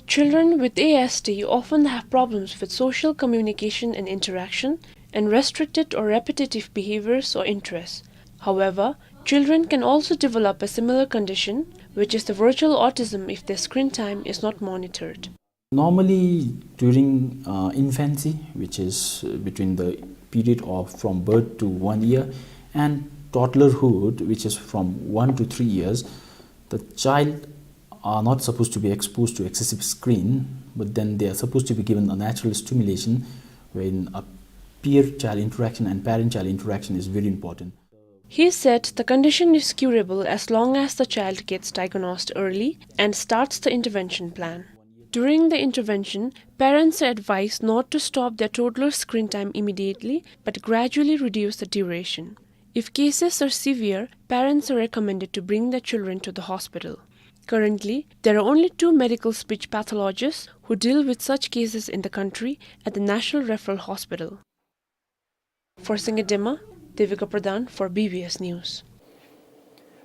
Children with A S D often have problems with social communication and interaction, and restricted or repetitive behaviors or interests. However, children can also develop a similar condition, which is the virtual autism, if their screen time is not monitored. Normally, during uh, infancy, which is between the period of from birth to one year, and toddlerhood, which is from one to three years, the child are not supposed to be exposed to excessive screen, but then they are supposed to be given a natural stimulation wherein a peer child interaction and parent child interaction is very important. He said the condition is curable as long as the child gets diagnosed early and starts the intervention plan. During the intervention, parents are advised not to stop their toddler's screen time immediately but gradually reduce the duration. If cases are severe, parents are recommended to bring their children to the hospital. Currently, there are only two medical speech pathologists who deal with such cases in the country at the National Referral Hospital. For Sangay Dema, Devika Pradhan for B B S News.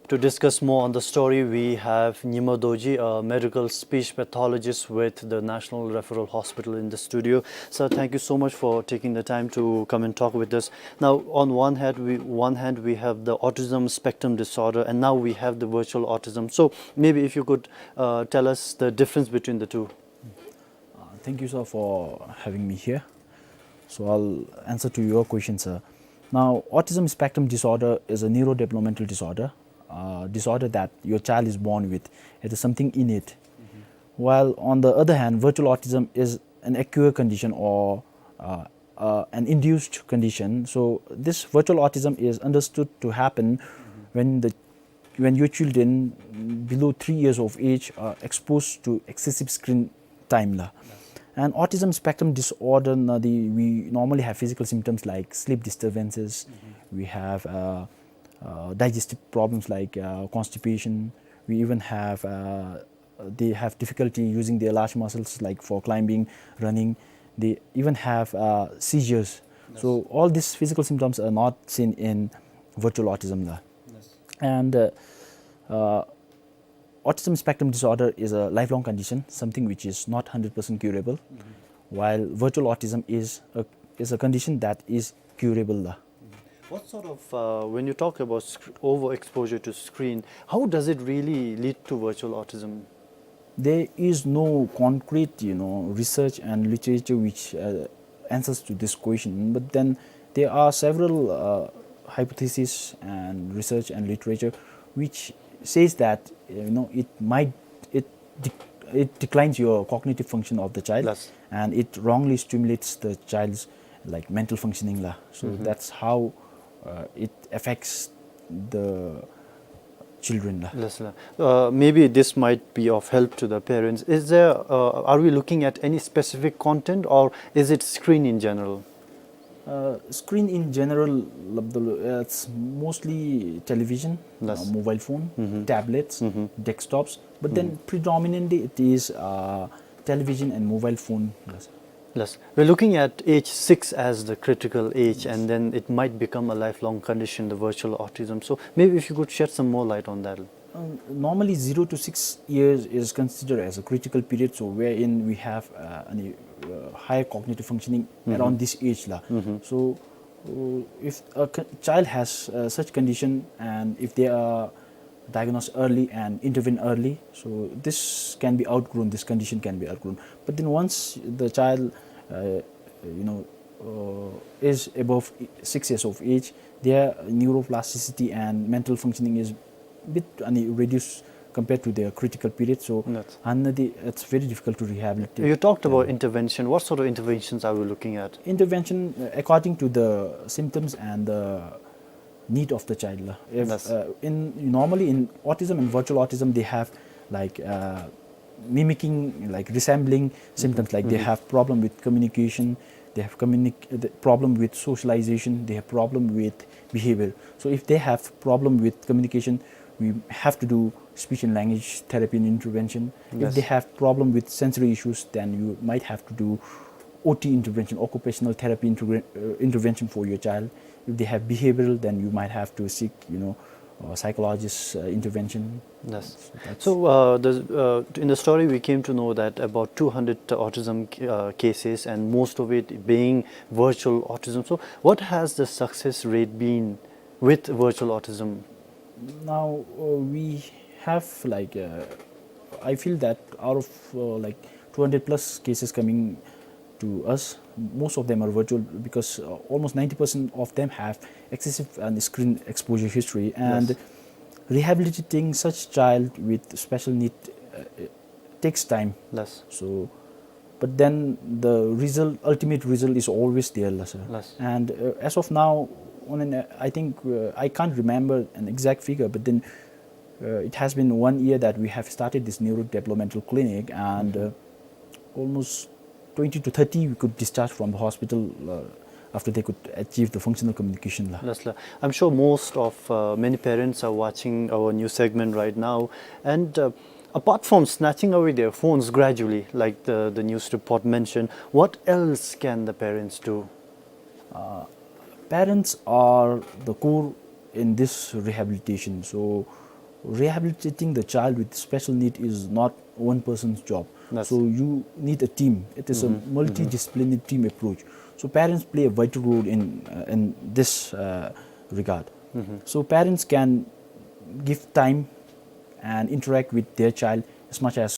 To discuss more on the story, we have Nyima Dorji, a medical speech pathologist with the National Referral Hospital, in the studio. Sir, thank you so much for taking the time to come and talk with us. Now, on one hand, we, one hand, we have the autism spectrum disorder, and now we have the virtual autism. So, maybe if you could uh, tell us the difference between the two. Uh, thank you, sir, for having me here. So I'll answer to your question, sir. Now, autism spectrum disorder is a neurodevelopmental disorder, uh, disorder that your child is born with. It is something innate. While on the other hand, virtual autism is an acquired condition or uh, uh, an induced condition. So this virtual autism is understood to happen when the when your children below three years of age are exposed to excessive screen time la. And autism spectrum disorder, na, the, we normally have physical symptoms like sleep disturbances. We have uh, uh, digestive problems like uh, constipation. We even have uh, they have difficulty using their large muscles, like for climbing, running. They even have uh, seizures. So all these physical symptoms are not seen in virtual autism la. And uh, uh, autism spectrum disorder is a lifelong condition, something which is not hundred percent curable, while virtual autism is a, is a condition that is curable la. What sort of, uh, when you talk about sc- overexposure to screen, how does it really lead to virtual autism? There is no concrete, you know, research and literature which uh, answers to this question. But then there are several uh, hypotheses and research and literature which says that, you know, it might it dec- it declines your cognitive function of the child, and it wrongly stimulates the child's, like, mental functioning la. So that's how uh, it affects the children la. Yes, sir. Uh, maybe this might be of help to the parents. Is there, uh, are we looking at any specific content, or is it screen in general? Uh, screen in general, Abdul, uh, it's mostly television, uh, mobile phone, tablets, desktops, but then predominantly it is uh, television and mobile phone. Yes. Yes. We're looking at age six as the critical age, and then it might become a lifelong condition, the virtual autism. So maybe if you could shed some more light on that. Um, normally, zero to six years is considered as a critical period, so wherein we have uh, an, uh, higher cognitive functioning around this age la. So, uh, if a co- child has uh, such condition and if they are diagnosed early and intervene early, so this can be outgrown, this condition can be outgrown. But then once the child, uh, you know, uh, is above six years of age, their neuroplasticity and mental functioning is bit, I mean, reduced compared to their critical period. So, and the, it's very difficult to rehabilitate. You talked about intervention. What sort of interventions are we looking at? Intervention, uh, according to the symptoms and the need of the child la. If uh, in normally in autism and virtual autism, they have, like, uh, mimicking, like, resembling symptoms. Like, they have problem with communication, they have communic- the problem with socialization, they have problem with behavior. So if they have problem with communication, we have to do speech and language therapy and intervention. If they have problem with sensory issues, then you might have to do O T intervention, occupational therapy interve- uh, intervention for your child. If they have behavioral, then you might have to seek, you know, uh, psychologist uh, intervention. Yes. So, uh, the, uh, in the story, we came to know that about two hundred autism uh, cases, and most of it being virtual autism. So, what has the success rate been with virtual autism? Now uh, we have, like, uh, I feel that out of uh, like two hundred plus cases coming to us, most of them are virtual because uh, almost ninety percent of them have excessive and screen exposure history, and rehabilitating such child with special need uh, takes time. Yes. So, but then the result, ultimate result, is always there la, sir. Yes. And uh, as of now, on an, I think uh, I can't remember an exact figure, but then uh, it has been one year that we have started this neurodevelopmental clinic, and uh, almost twenty to thirty we could discharge from the hospital uh, after they could achieve the functional communication la. Yes, la. I'm sure most of uh, many parents are watching our news segment right now, and uh, apart from snatching away their phones gradually, like the, the news report mentioned, what else can the parents do? Uh, parents are the core in this rehabilitation. So, rehabilitating the child with special need is not one person's job. So, you need a team. It is a multidisciplinary team approach. So, parents play a vital role in, uh, in this uh, regard. So, parents can give time and interact with their child as much as